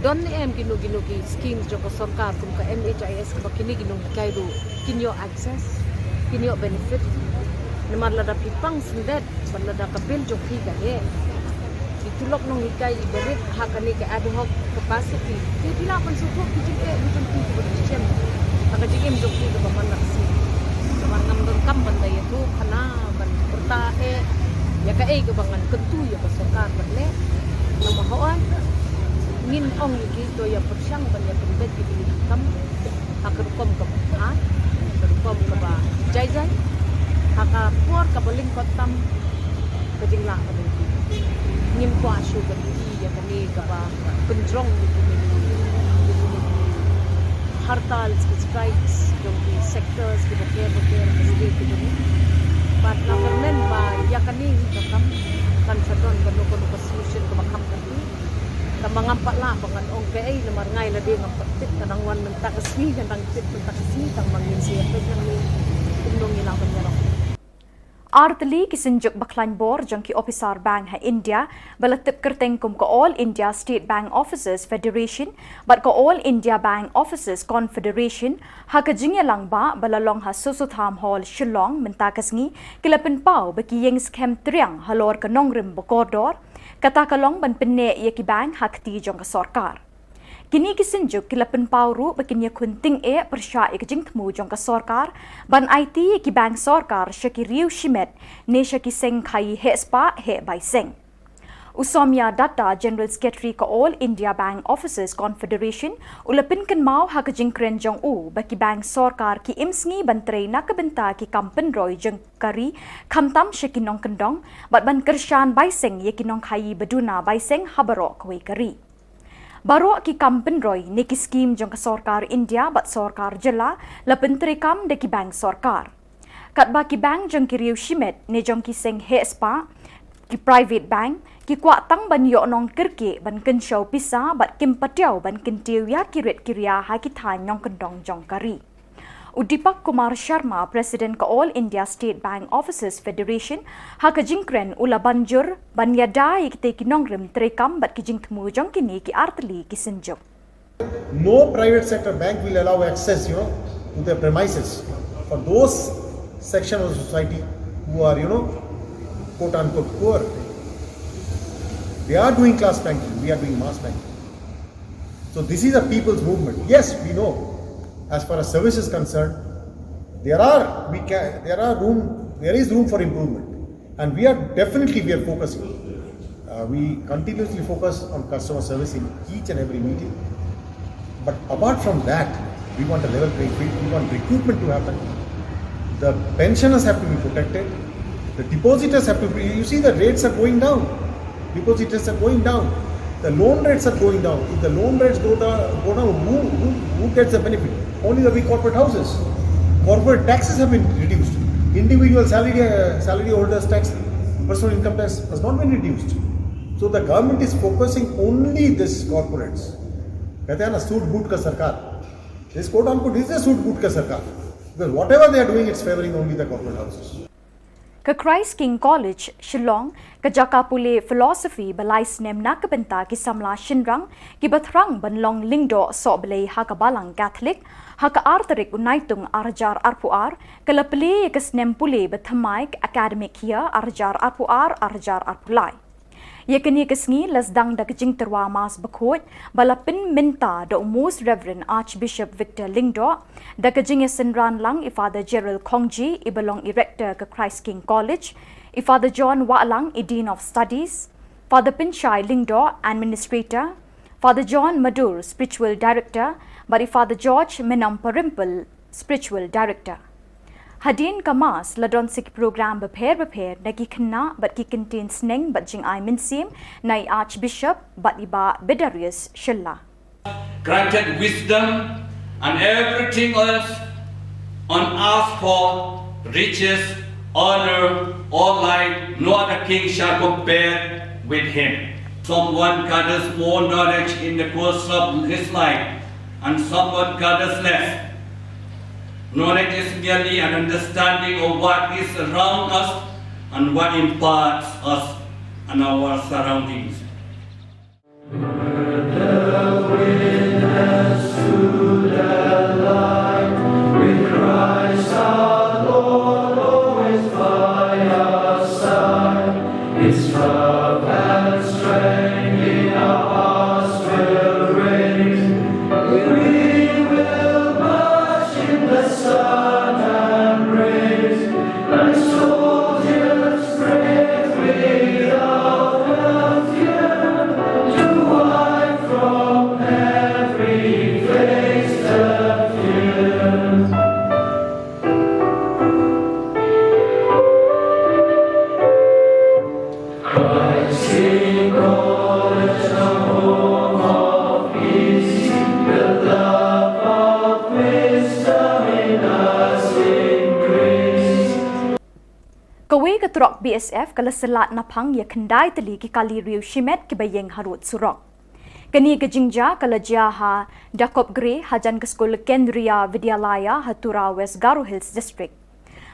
Don ne em kino kino ki schemes jong ka sorkar kum ka N H I S kaba kine ki nonghikai ruh kin ïoh access, kin ïoh benefit. Namar lada phi pang syndet bad lada ka bill jong phi ka heh, ki tulop nonghikai iba rit ha kane ka ad hoc capacity, te phi lah ban sngewthuh ki jingeh ki jong phi kiba ki shem ha ka jingim jong phi kaba man la ka sngi. Namar ngam donkam ban da ïathuh khana ban pyrta eh ïa kaei kaba ngan kyntu ïa ka sorkar ban leh. Namar hooid ngin ong ïa ki to ïa pyrshang ban ïa pynbeit ïa kine ki kam ha ka rukom kaba bha, ka rukom kaba jai jai, ha ka por kaba lyngkot tam ka jinglah ka jong ki. Ngim kwah shuh ban ïohi ïa kane kaba pynjrong ïa kine ki, ïa kine ki hartals, ki strikes jong ki sectors kiba kiar ba kiar ka state ka jong ngi. Bad nga kyrmen ba ïa kane hi ka kam kan sa don kano kano ka solution kaba kham kati. Tang ba ngam pat lah ba ngan ong kaei namar nga lade ngam pat tip, ka dang wan mynta ka sngi, ka dang tip mynta ka sngi, tang ba ngin sa ïa peit nangne kumno ngi lah ban ïarap. Artylli ki synjuk ba khlaiñ bor jong ki ophisar bank ha India ba la tip kyrteng kum ka All India State Bank Officers Federation bad ka All India Bank Officers Confederation ha ka jingïalang ba ba la long ha Sossotham Hall, Shillong mynta ka sngi, ki la pynpaw ba ki ïeng skhem triang halor ka nongrim ba kordor, kata ka long ban pynneh ïa ki bank ha kti jong ka sorkar. Kine ki synjuk ki la pynpaw ruh ba kin ïakhun tyngeh pyrshah ïa ka jingthmu jong ka sorkar ban aiti ïa ki bank sorkar sha ki riew shimet ne sha ki seng khaïi heh spah heh bai seng. U Soumya Datta, General Secretary ka All India Bank Officers Confederation, u la pynkynmaw ha ka jingkren jong u ba ki bank sorkar ki im sngi ban trei na ka bynta ki kam pynroi jong ka ri, khamtam sha ki nongkyndong, bad ban kyrshan bai seng ïa ki nongkhaïi ba duna bai seng ha baroh kawei ka ri. Baroh ki kam pynroi ne ki skim jong ka sorkar India bad sorkar jylla la pyntreikam da ki bank sorkar. Katba ki bank jong ki riew shimet ne jong ki seng heh spah, ki private bank, ki kwah tang ban ïoh nongkyrkieh ban kynshew pisa bad kim patiaw ban kyntiew ïa ki rit ki ria ha ki thaiñ nongkyndong jong ka ri. U Deepak Kumar Sharma, President ka All India State Bank Officers Federation, ha ka jingkren u la ban jur ban ïada ïa kitei ki nongrim treikam bad ki jingthmu jong kine ki artylli ki synjuk. No private sector bank will allow access, you know, to their premises for those section of the society who are, you know, quote unquote poor. They are doing class banking, we are doing mass banking. So this is a people's movement. Yes, we know, as far as service is concerned, there are, we can, there are room, there is room for improvement. And we are definitely, we are focusing. Uh, Uh, we continuously focus on customer service in each and every meeting. But apart from that, we want a level playing field, we want recruitment to happen. The pensioners have to be protected. The depositors have to be, you see, the rates are going down. Depositors are going down. The loan rates are going down. If the loan rates go down, go down, who, who, who gets the benefit? Only the big corporate houses. Corporate taxes have been reduced. Individual salary, uh, salary holders tax, personal income tax has not been reduced. So the government is focusing only this corporates. कहते हैं ना, सूट बूट का सरकार. This, quote unquote, is a सूट बूट का सरकार. Because whatever they are doing, it's favoring only the corporate houses. Ka Christ King College, Shillong, ka jaka pule philosophy ba lai snem na ka bynta ki samla shynrang kiba thrang ban long lyngdoh sohblei ha ka Balang Catholic, ha ka ar tarik u Naitung ar hajar arphew ar, ka la plie ïa ka snem pule ba thymmai academic year ar hajar arphew ar, ar hajar arphew lai. Ïa kane ka sngi la sdang da ka jingtyrwa Mass Bakhuid ba la pynmynta da u Most Reverend Archbishop Victor Lyngdoh, da ka jingïasynran lang i Father Gerald Khongji, i ba long i Rector ka Christ King College, i Father John Wahlang, i Dean of Studies, Father Pynshai Lyngdoh, Administrator, Father John Madur, Spiritual Director, bad i Father George Menamparimpal, Spiritual Director. Hadien ka Mass la don sa ki program bapher bapher na ki khynnah bad ki kyntien sneng bad jingai mynsiem na i Archbishop bad i Bah Bedarius Shylla. Granted wisdom and everything else on earth for riches, honor, or life, no other king shall compare with him. Someone gathers more knowledge in the course of his life, and someone gathers less. Knowledge is merely an understanding of what is around us and what imparts us and our surroundings. Kawei ka trok B S F ka la syllat naphang ïa khyndai tylli ki kali riew shimet kiba ïeng harud surok. Kane ka jingjia ka la jia ha Dakopgre hajan ka skul Kendriya Vidyalaya ha Tura, West Garo Hills District.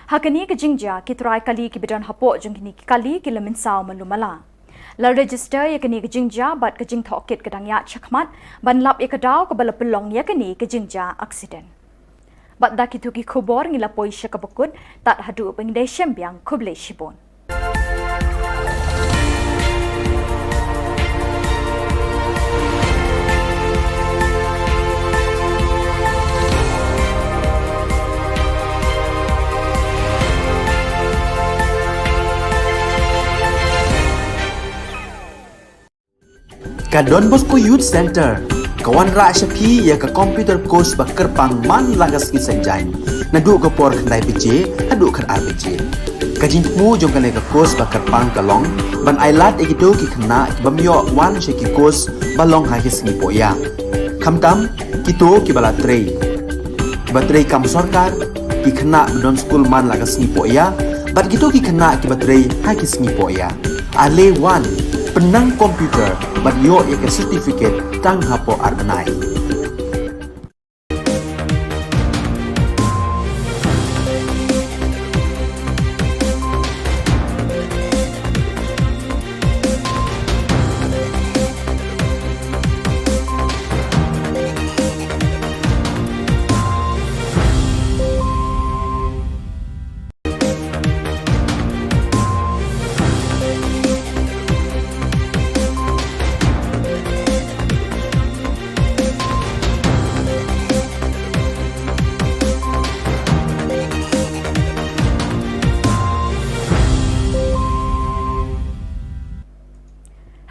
Ha kane ka jingjia ki trai kali kiba don hapoh jong kine ki kali ki la mynsaw malu mala. La register ïa kane ka jingjia bad ka jingtohkit ka dang ïaid shakhmat ban lap ïa ka daw kaba la pynlong ïa kane ka jingjia accident. Bad da kito ki khubor ngi la poi sha kaba kut, tad haduh ba ngin ïashem biang, khublei shibun. Ka Don Bosco Youth Centre ka wanrah sha phi ïa ka computer course ba kyrpang man la ka sngi Saitjaiñ, naduh ka por khyndai baje haduh khatar baje. Ka jingthmu jong kane ka course ba kyrpang ka long ban ailad ïa kito ki khynnah ki bym ïoh wan sha ki course ba long ha ki sngi pohïa, khamtam kito kiba la trei, kiba trei kam sorkar, ki khynnah ba don skul man la ka sngi pohïa, bad kito ki khynnah kiba trei ha ki sngi pohïa. Ale wan, pynnang computer bad ïoh ïa ka certificate tang hapoh ar bnai.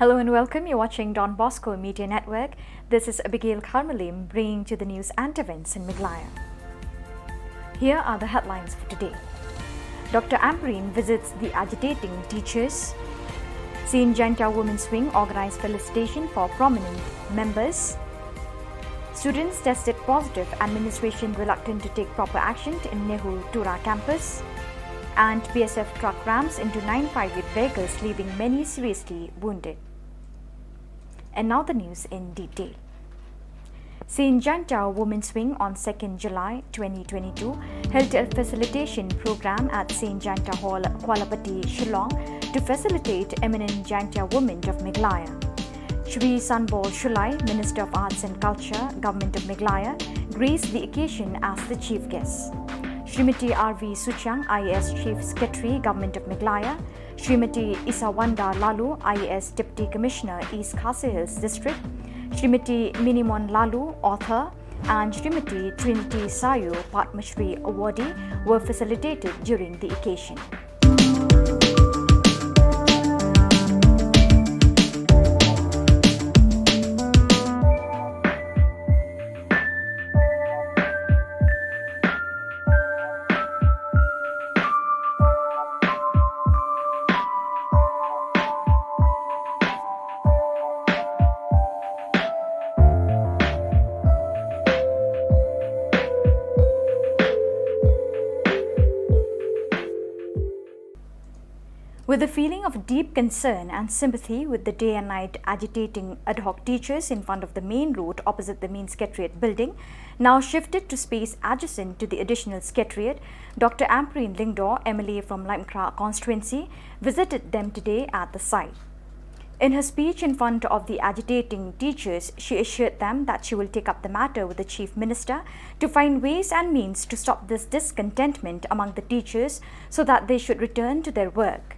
Hello and welcome. You're watching Don Bosco Media Network. This is Abigail Kharmalim bringing to the news and events in Meghalaya. Here are the headlines for today. Doctor Ampareen visits the agitating teachers. Saint Jaintia Women's Wing organized felicitation for prominent members. Students tested positive, administration reluctant to take proper action in Nehru Tura campus. And B S F truck rams into nine private vehicles, leaving many seriously wounded. And now the news in detail. Saint Jaintia Women's Wing on second July twenty twenty-two held a facilitation program at Saint Jaintia Hall, Kwalapati, Shillong to facilitate eminent Jaintia women of Meghalaya. Shri Sanbor Shullai, Minister of Arts and Culture, Government of Meghalaya, graced the occasion as the chief guest. Srimati R V Suchiang, I A S Chief Secretary, Government of Meghalaya, Srimati Isawanda Laloo, I A S Deputy Commissioner, East Khasi Hills District, Srimati Minimon Laloo, author, and Srimati Trinity Sayu, Padma Shri awardee, were facilitated during the occasion. With a feeling of deep concern and sympathy with the day and night agitating ad hoc teachers in front of the main road opposite the main secretariat building, now shifted to space adjacent to the additional secretariat, Doctor Ampareen Lyngdoh, M L A from Laitumkhrah constituency, visited them today at the site. In her speech in front of the agitating teachers, she assured them that she will take up the matter with the Chief Minister to find ways and means to stop this discontentment among the teachers so that they should return to their work.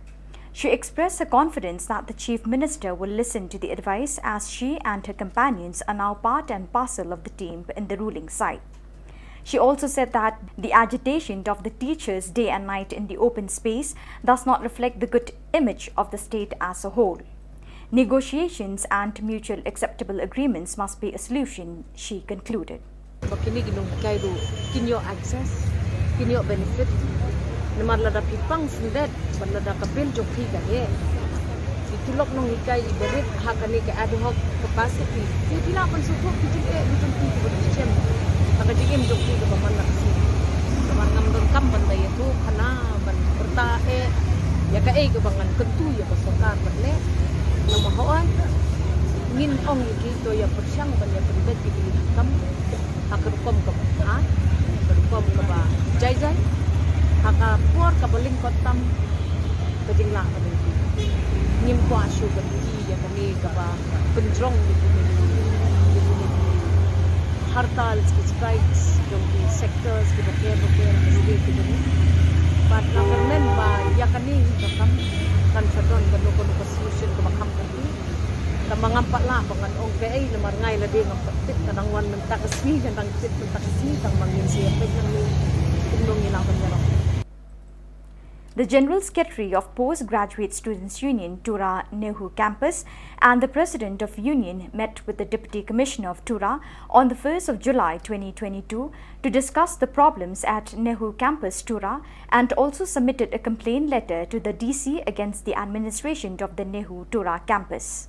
She expressed her confidence that the Chief Minister will listen to the advice, as she and her companions are now part and parcel of the team in the ruling side. She also said that the agitation of the teachers day and night in the open space does not reflect the good image of the state as a whole. Negotiations and mutual acceptable agreements must be a solution, she concluded. Ba kine ki nonghikai ruh kin ïoh access, kin ïoh benefit. Namar lada phi pang syndet bad lada ka bill jong phi ka heh, ki tulop nonghikai i ba rit ha kane ka ad hoc capacity, phi, phi lah ban sngewthuh ki jingeh ki jong phi kiba ki shem ha ka jingim jong phi kaba man la ka sngi. Namar ngam donkam ban da ïathuh khana ban pyrta eh ïa kaei kaba ngan kyntu ïa ka sorkar ban leh. Namar hooid ngin ong ïa ki to ïa pyrshang ban ïa pynbeit ïa ki kam ha ka rukom kaba, ha ka rukom kaba jai jai, ha ka por kaba lyngkot tam ka jinglah ka jong ki. Ngim kwah shuh ban ïohi ïa kane kaba pynjrong ïa kine ki, ïa kine ki hartal, ki strikes jong ki sectors kiba ker ba ker, ki state kiba ker. Bad nga kyrmen ba ïa kane hi ka kam kan sa don kano kano ka solution kaba kham kati. Tang ba ngam pat lah ba ngan ong kaei namar nga lade ngam pat tip, ka dang wan mynta ka sngi, ka dang tip mynta ka sngi, tang ba ngin sa ïa peit nangne kumno ngi lah ban ïarap. The General Secretary of Postgraduate Students Union, Tura Nehru Campus, and the President of Union met with the Deputy Commissioner of Tura on the first of July twenty twenty-two to discuss the problems at Nehru Campus, Tura, and also submitted a complaint letter to the D C against the administration of the Nehru Tura campus.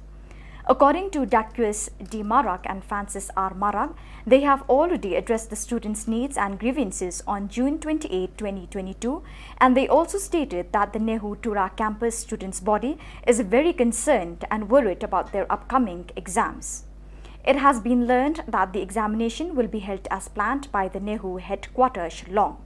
According to Daquis D Marak and Francis R Marak, they have already addressed the students' needs and grievances on June twenty-eighth, twenty twenty-two, and they also stated that the Nehru Tura campus students' body is very concerned and worried about their upcoming exams. It has been learned that the examination will be held as planned by the Nehru headquarters, Shillong.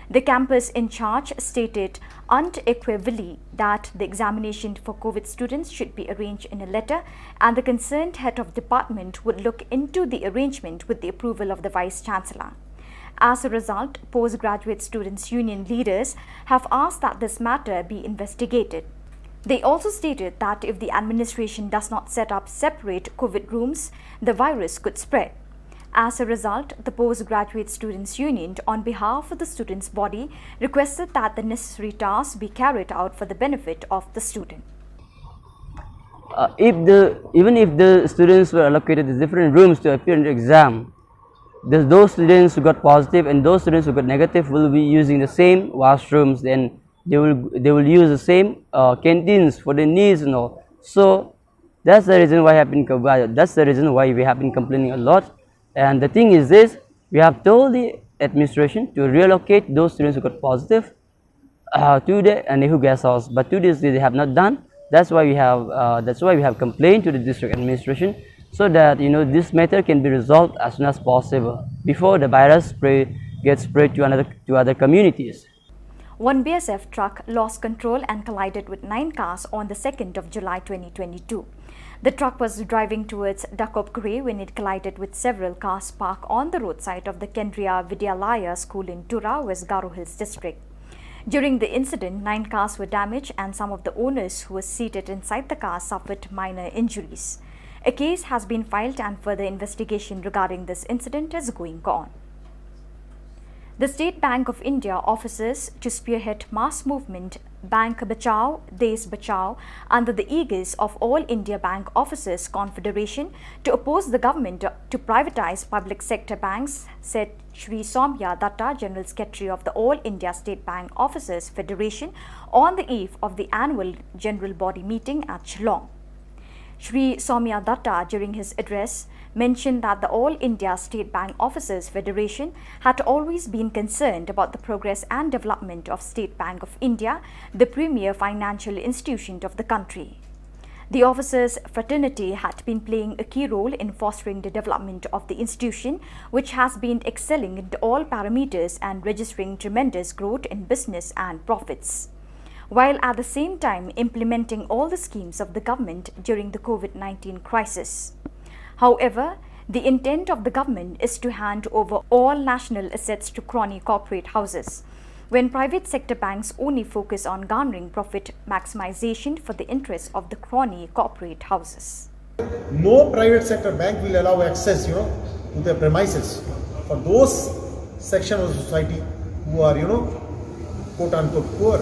The campus in charge stated unequivocally that the examination for COVID students should be arranged in a letter, and the concerned head of department would look into the arrangement with the approval of the Vice Chancellor. As a result, Postgraduate Students Union leaders have asked that this matter be investigated. They also stated that if the administration does not set up separate COVID rooms, the virus could spread. As a result, the Postgraduate Students Union, on behalf of the students' body, requested that the necessary tasks be carried out for the benefit of the student. Uh, if the even if the students were allocated to different rooms to appear in the exam, the, those students who got positive and those students who got negative will be using the same washrooms, and they will they will use the same uh, canteens for their needs and all. So that's the reason why have been co- that's the reason why we have been complaining a lot. And the thing is this: we have told the administration to relocate those students who got positive uh, to the uh, Nehu guest house, but to this day they have not done. That's why we have uh, that's why we have complained to the district administration, so that you know this matter can be resolved as soon as possible before the virus spread gets spread to another to other communities. One B S F truck lost control and collided with nine cars on the second of July twenty twenty-two. The truck was driving towards Dakopgre when it collided with several cars parked on the roadside of the Kendriya Vidyalaya school in Tura, West Garo Hills district. During the incident, nine cars were damaged and some of the owners who were seated inside the car suffered minor injuries. A case has been filed and further investigation regarding this incident is going on. The State Bank of India offices to spearhead mass movement Bank Bachao, Desh Bachao under the aegis of All India Bank Officers Confederation to oppose the government to privatize public sector banks, said Shri Somya Datta, General Secretary of the All India State Bank Officers Federation, on the eve of the annual general body meeting at Shillong. Shri Somya Datta, during his address, mentioned that the All India State Bank Officers Federation had always been concerned about the progress and development of State Bank of India, the premier financial institution of the country. The officers' fraternity had been playing a key role in fostering the development of the institution, which has been excelling in all parameters and registering tremendous growth in business and profits, while at the same time implementing all the schemes of the government during the COVID nineteen crisis. However, the intent of the government is to hand over all national assets to crony corporate houses, when private sector banks only focus on garnering profit maximization for the interests of the crony corporate houses. No private sector bank will allow access, you know, to their premises for those section of society who are, you know, quote unquote poor.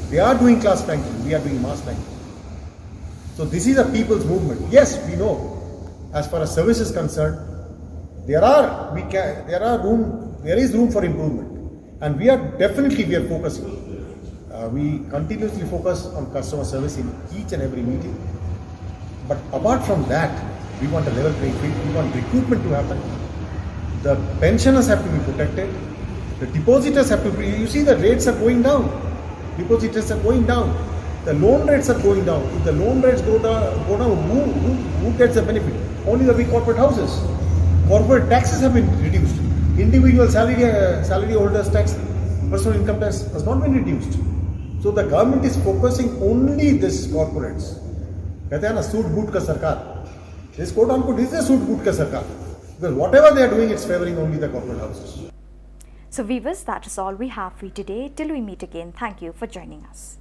They are doing class banking, we are doing mass banking. So this is a people's movement. Yes, we know, as far as service is concerned, there are we can there are room there is room for improvement, and we are definitely we are focusing. Uh, we continuously focus on customer service in each and every meeting. But apart from that, we want a level playing field. We want recruitment to happen. The pensioners have to be protected. The depositors have to be. You see, the rates are going down. Depositors are going down. The loan rates are going down. If the loan rates go down, go down who, who, who gets the benefit? Only the big corporate houses. Corporate taxes have been reduced. Individual salary, uh, salary holders tax, personal income tax has not been reduced. So the government is focusing only this corporates. कहते हैं ना, सूट बूट का सरकार. This quote unquote is a सूट बूट का सरकार. Because whatever they are doing, it's favoring only the corporate houses. So viewers, that is all we have for you today. Till we meet again, thank you for joining us.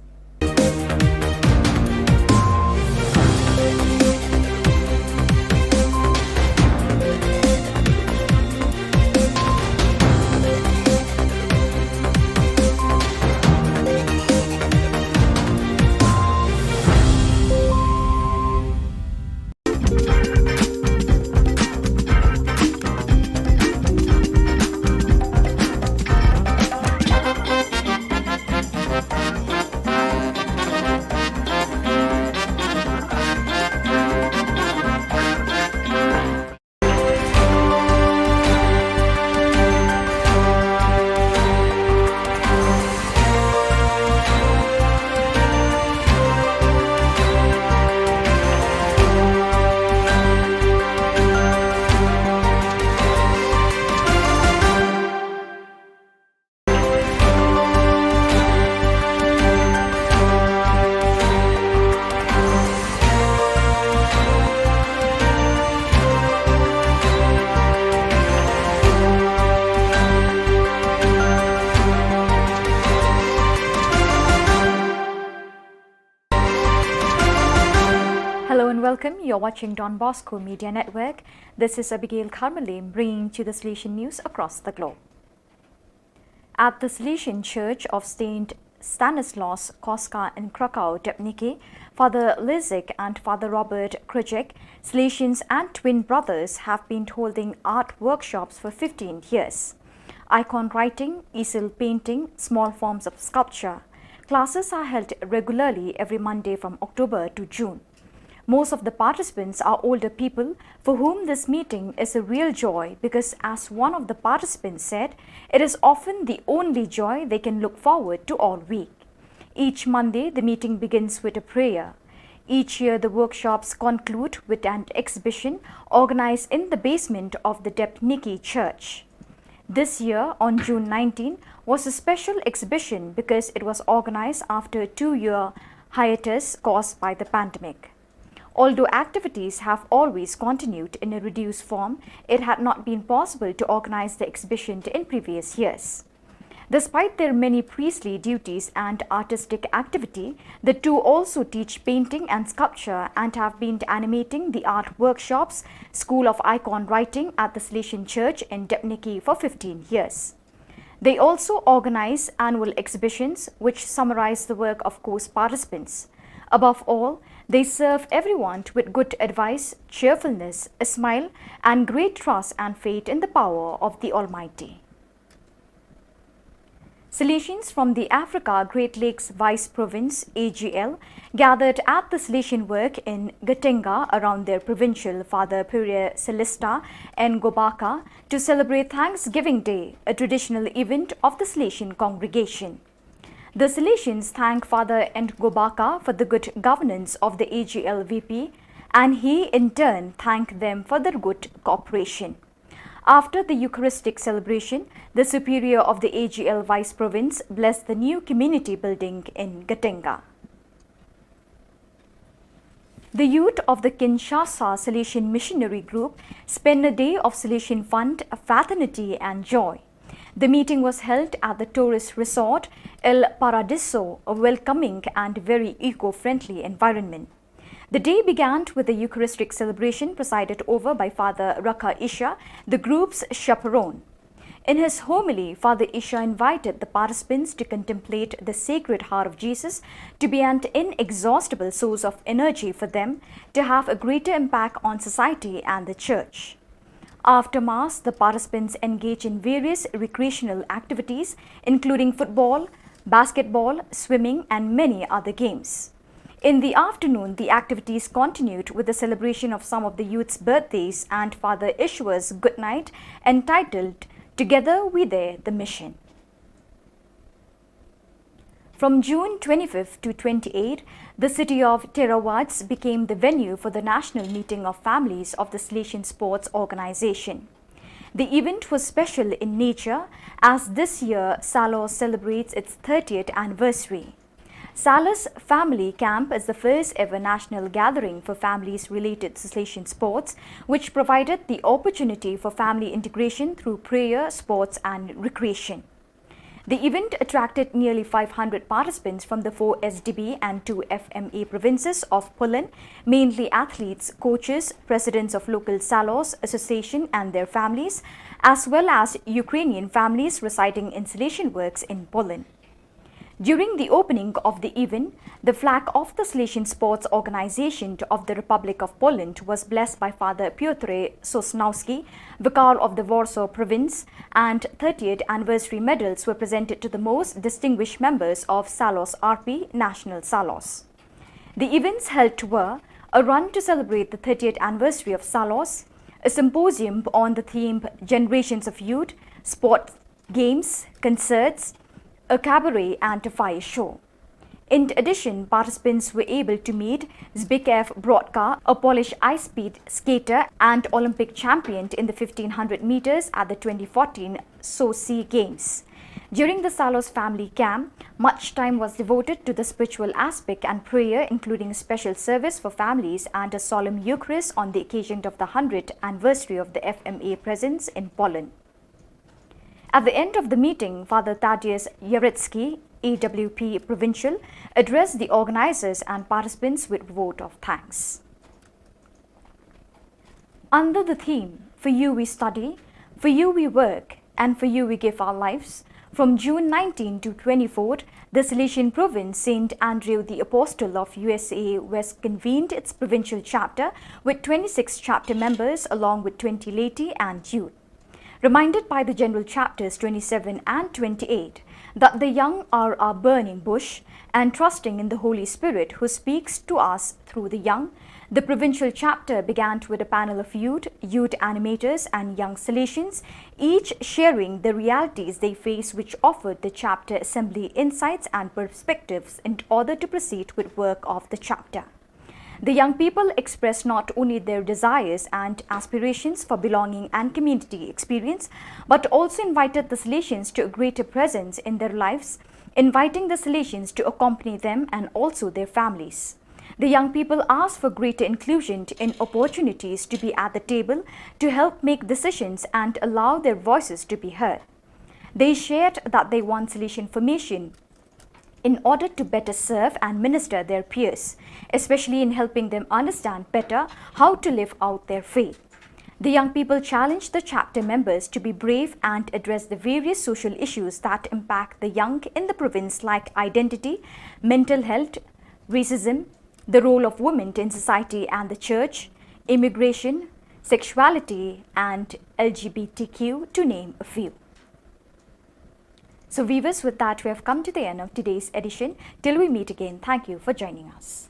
Hello and welcome. You're watching Don Bosco Media Network. This is Abigail Karmale bringing to the Salesian news across the globe. At the Salesian Church of Saint Stanislaus Koska in Krakow, Debniki, Father Lizik and Father Robert Krujek, Salesians and twin brothers, have been holding art workshops for fifteen years. Icon writing, easel painting, small forms of sculpture. Classes are held regularly every Monday from October to June. Most of the participants are older people for whom this meeting is a real joy because, as one of the participants said, it is often the only joy they can look forward to all week. Each Monday, the meeting begins with a prayer. Each year, the workshops conclude with an exhibition organized in the basement of the Debniki Church. This year, on June nineteen, was a special exhibition because it was organized after a two-year hiatus caused by the pandemic. Although activities have always continued in a reduced form, it had not been possible to organize the exhibition in previous years. Despite their many priestly duties and artistic activity, the two also teach painting and sculpture and have been animating the art workshops, School of Icon Writing at the Salesian Church in Debniki for fifteen years. They also organize annual exhibitions which summarize the work of course participants. Above all, they serve everyone with good advice, cheerfulness, a smile, and great trust and faith in the power of the Almighty. Salesians from the Africa Great Lakes Vice Province, A G L, gathered at the Salesian Work in Gatenga around their provincial Father Pierre Celestin Ngobaka to celebrate Thanksgiving Day, a traditional event of the Salesian congregation. The Salesians thank Father Ngobaka for the good governance of the A G L V P, and he in turn thanked them for their good cooperation. After the Eucharistic celebration, the Superior of the A G L Vice Province blessed the new community building in Gatenga. The youth of the Kinshasa Salesian Missionary Group spent a day of Salesian fun, fraternity, and joy. The meeting was held at the tourist resort El Paradiso, a welcoming and very eco-friendly environment. The day began with a Eucharistic celebration presided over by Father Raka Isha, the group's chaperone. In his homily, Father Isha invited the participants to contemplate the Sacred Heart of Jesus to be an inexhaustible source of energy for them to have a greater impact on society and the church. After Mass, the participants engage in various recreational activities, including football, basketball, swimming, and many other games. In the afternoon, the activities continued with the celebration of some of the youth's birthdays and Father Ishua's good night, entitled Together We Dare the Mission. From June twenty-fifth to twenty-eighth, the city of Theravats became the venue for the national meeting of families of the Salesian Sports Organization. The event was special in nature as this year Salos celebrates its thirtieth anniversary. Salos Family Camp is the first ever national gathering for families related to Salesian sports, which provided the opportunity for family integration through prayer, sports, and recreation. The event attracted nearly five hundred participants from the four S D B and two F M A provinces of Poland, mainly athletes, coaches, presidents of local Salos association and their families, as well as Ukrainian families residing in Salesian Works in Poland. During the opening of the event, the flag of the Salesian Sports Organization of the Republic of Poland was blessed by Father Piotr Sosnowski, Vicar of the Warsaw Province, and thirtieth anniversary medals were presented to the most distinguished members of Salos R P National Salos. The events held were a run to celebrate the thirtieth anniversary of Salos, a symposium on the theme Generations of Youth, Sport, Games, Concerts, a cabaret, and a fire show. In addition, participants were able to meet Zbigniew Brodka, a Polish ice speed skater and Olympic champion in the fifteen hundred meters at the twenty fourteen Sochi Games. During the Salos family camp, much time was devoted to the spiritual aspect and prayer, including a special service for families and a solemn Eucharist on the occasion of the hundredth anniversary of the F M A presence in Poland. At the end of the meeting, Father Tadeusz Jarecki, A W P Provincial, addressed the organizers and participants with vote of thanks. Under the theme, "For you we study, for you we work, and for you we give our lives," From June nineteen to twenty-four, the Salesian province, Saint Andrew the Apostle of U S A, West, convened its provincial chapter with twenty-six chapter members along with twenty laity and youth. Reminded by the General Chapters twenty-seven and twenty-eight that the young are our burning bush, and trusting in the Holy Spirit who speaks to us through the young, the provincial chapter began with a panel of youth, youth animators, and young Salesians, each sharing the realities they face, which offered the chapter assembly insights and perspectives in order to proceed with work of the chapter. The young people expressed not only their desires and aspirations for belonging and community experience, but also invited the Salesians to a greater presence in their lives, inviting the Salesians to accompany them and also their families. The young people asked for greater inclusion in opportunities to be at the table to help make decisions and allow their voices to be heard. They shared that they want Salesian formation in order to better serve and minister their peers, especially in helping them understand better how to live out their faith. The young people challenged the chapter members to be brave and address the various social issues that impact the young in the province, like identity, mental health, racism, the role of women in society and the church, immigration, sexuality, and L G B T Q, to name a few. So, viewers, with that, we have come to the end of today's edition. Till we meet again, thank you for joining us.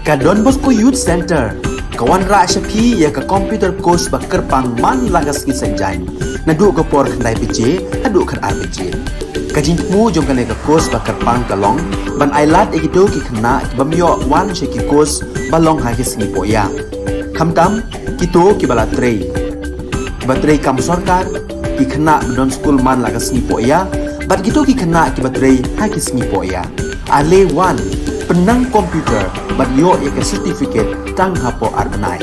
Ka Don Bosco Youth Centre ka wanrah sha phi ïa ka computer course ba kyrpang man la ka sngi Saitjaiñ, naduh ka por khyndai baje haduh khatar baje. Ka jingthmu jong kane ka course ba kyrpang ka long ban ailad ïa kito ki khynnah ki bym ïoh wan sha ki course ba long ha ki sngi pohïa, khamtam kito kiba la trei, kiba trei kam sorkar, ki khynnah ba don skul man la ka sngi pohïa, bad kito ki khynnah kiba trei ha ki sngi pohïa. Ale wan, pynnang computer bad ïoh ïa ka certificate tang hapoh ar bnai.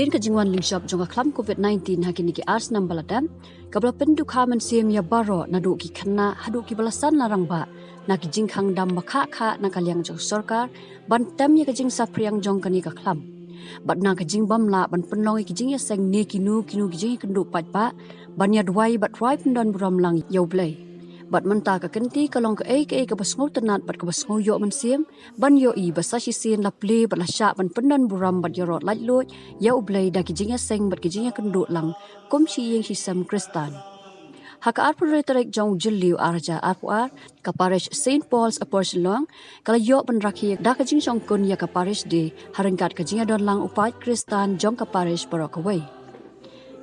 Ka jingwan lyngshop jong ka khlam covid nineteen ha kine ki ar snem ba la dep, kaba la pyndukha mynsiem ïa baroh naduh ki khynnah haduh kiba la san la rangbah na ki jingkhang dam ba khah khah na ka liang jong sorkar ban tem ïa ka jingsaphriang jong kane ka khlam. Bad na ka jingbym lah ban pynlong ïa ki jingïaseng ne kino kino ki jingïakynduh paidbah ban ïa duwai bad rwai pyndon burom lang ïa U Blei. Bad mynta ka kynti ka long kaei kaei kaba sngewtynnat bad kaba sngew ïoh mynsiem ban ïohi ba sa shisien la plie bad la shah ban pyndon burom bad ïaroh laitluid ïa U Blei da ki jingïaseng bad ki jingïakynduh lang kum shi ïing shi sem Khristan. Ha ka arphew tarik jong u Jylliew ar hajar arphew ar, ka Parish Saint Paul's Upper Shillong ka la ïoh ban rakhe da ka jingshongkun ïa ka Parish Day ha ryngkat ka jingïadon lang u paid Khristan jong ka Parish baroh kawei.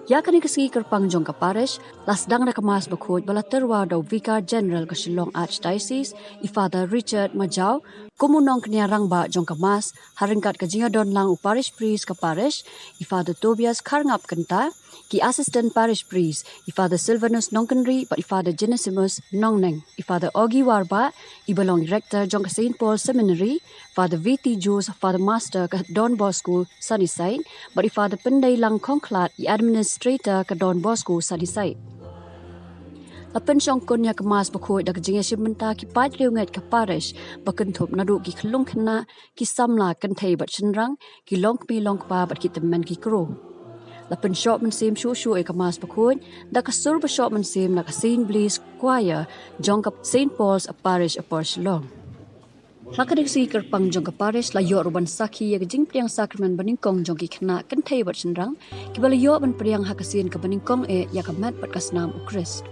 Ïa kane ka sngi kyrpang jong ka Parish la sdang da ka Mass bakhuid ba la tyrwa da u Vicar General ka Shillong Archdiocese, i Father Richard Majaw, kum u nongkñia rangbah jong ka Mass, ha ryngkat ka jingïadon lang u Parish Priest ka Parish, i Father Tobias Kharngap Kynta, ki Assistant Parish Priest, i Father Silvanus Nongkynrih bad i Father Genesimus Nongneng, i Father Ogi Warbah, iba long i Rector jong ka Saint Paul Seminary, Father V T Joseph, Father Master ka Don Bosco Sunnyside, bad i Father Pyndeilang Khongkhlad, i Administrator ka Don Bosco Sunnyside. La pynshongkun ïa ka Mass bakhuid da ka jingïashim bynta ki paid riewngeit ka Parish ba kynthup naduh ki khyllung khynnah, ki samla kynthei bad shynrang, ki longkmie longkpa bad ki tymmen ki kro. La pynshoh mynsiem shuh shuh ïa ka Mass bakhuid da ka sur ba shoh mynsiem na ka Saint Blaise Choir jong ka Saint Paul's Parish Upper Shillong. Ha kane ka sngi kyrpang jong ka Parish la ïoh ruh ban sakhi ïa ka jingpdiang sakramen banyngkong jong ki khynnah kynthei bad shynrang kiba la ïoh ban pdiang ha ka sien kaba nyngkong eh ïa ka met bad ka snam U Khrist.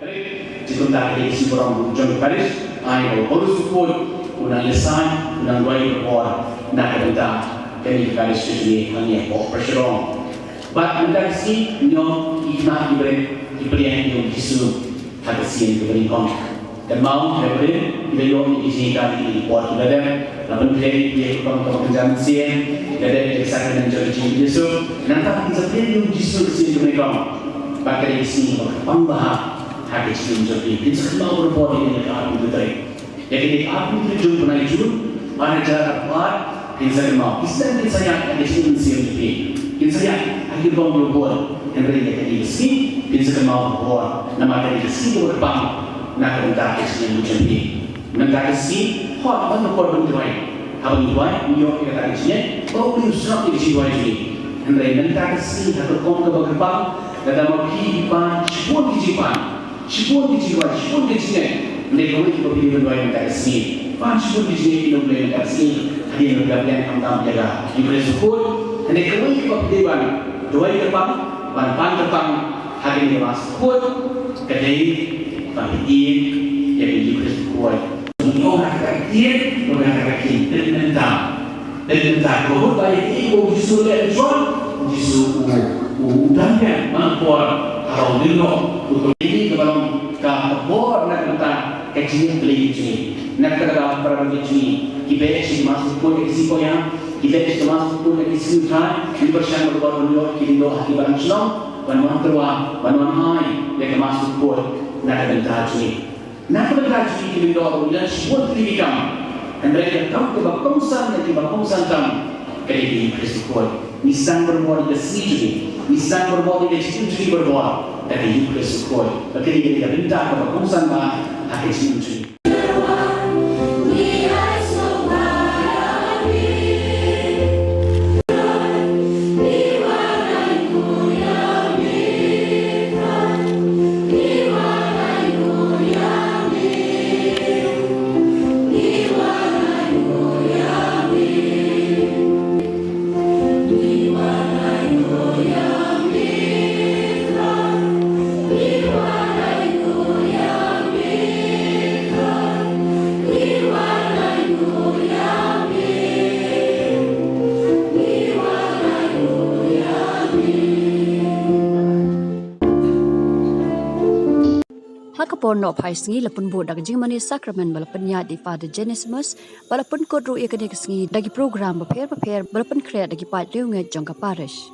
Te kumta ka dei ka sngi burom jong ka Parish, ai ba u Holy Sukut u nang ïasaid, u nang duwai ka por na ka bynta kane ka Parish ka jong ngi hangne hapoh Upper Shillong. Bad mynta ka sngi ngi ong ki khynnah ki briew ki pdiang ïa u Jisu ha ka sien kaba nyngkong. Te mo ha ka briew ki la ïoh ïa ki jingïakynduh ïa ki por ki la dep, la pynkhreh ïa ki kyrpang kaba kynja mynsiem, ki la dep ïa ka sakramen jong ka jingïasyllok. Nangta kin sa pdiang ïa u Jisu ha ka sien kaba nyngkong. Bad ka dei ka sngi kaba kyrpang bha ha ka jingim jong ki. Kin sa kynmaw barabor ïa kane ka arphew tarik. Ïa kane ka arphew tarik jong u bnai Jun, ar hajar arphew ar, kin sa kynmaw. Ki sdang kin sa ïaid ha ka jingim mynsiem jong phi. Kin sa ïaid ha ki bong ki bor. Hynrei ïa kane ka sngi kin sa kynmaw barabor. Namar kane ka sngi kaba kyrpang na ka bynta ka jingim jong phi. Mynta ka sngi, hooid, ban da por ban duwai. Haba ngi duwai, ngi ïoh ïa kata ka jingngeit ba U Blei u sngap ïa ka jingduwai jong ngi. Hynrei mynta ka sngi ha ka rukom kaba kyrpang, lada ma phi, i pan, shibun ki jingpan, shibun ki jingduwai, shibun ki jingngeit. Hynrei kawei kaba phi dei ban duwai mynta ka sngi, pan shibun ki jingngeit ïa U Blei mynta ka sngi. Hadien ba phi la pdiang khamtam ïa ka Eucharist bakhuid, hynrei kawei kaba phi dei ban duwai kyrpang, ban pan kyrpang ha kane ka Mass bakhuid, ka dei ba phi ïeit ïa ka Eucharist bakhuid. Ngi ong ha kata ka ïeit, ong ha kata ka ïeit, pynmynta. Pynmynta, ka mut ba ïeit ba u Jisu u leh, u Jisu u, u, u dang biang man ka por haba u lyngngoh, u, ïeit kaba long ka, ka bor na ka bynta ka jingim Blei jong ngi. Na kata ka daw para bangeit jong ngi, ki beh sha ka Mass bakhuid ïa ki sngi koit, ki beh sha ka Mass bakhuid ïa ki sngi U Trai, ngi pyrshang barabor ban ïoh ki lyngdoh ha ki balang shnong ban wan tyrwa, ban wan ai ïa ka Mass bakhuid na ka bynta jong ngi. Na ka bynta jong ngi ki lyngdoh ruh ngi don shibun tylli ki kam. Hynrei ka kam kaba kongsan na kiba kongsan tam ka dei ka Eucharist bakhuid. Ngi sdang barabor ïa ka sngi jong ngi, ngi sdang barabor ïa ka jingim jong ngi barabor da ka Eucharist bakhuid. Ba ka dei ka bynta kaba kongsan bha ha ka jingim jong ngi. Ha ka por noh phai sngi la pynbud da ka jingmane sakramen ba la pynïaid da i Father Genesimus, ba la pynkut ruh ïa kane ka sngi da ki program bapher bapher ba la pynkhreh da ki paid riewngeit jong ka parish.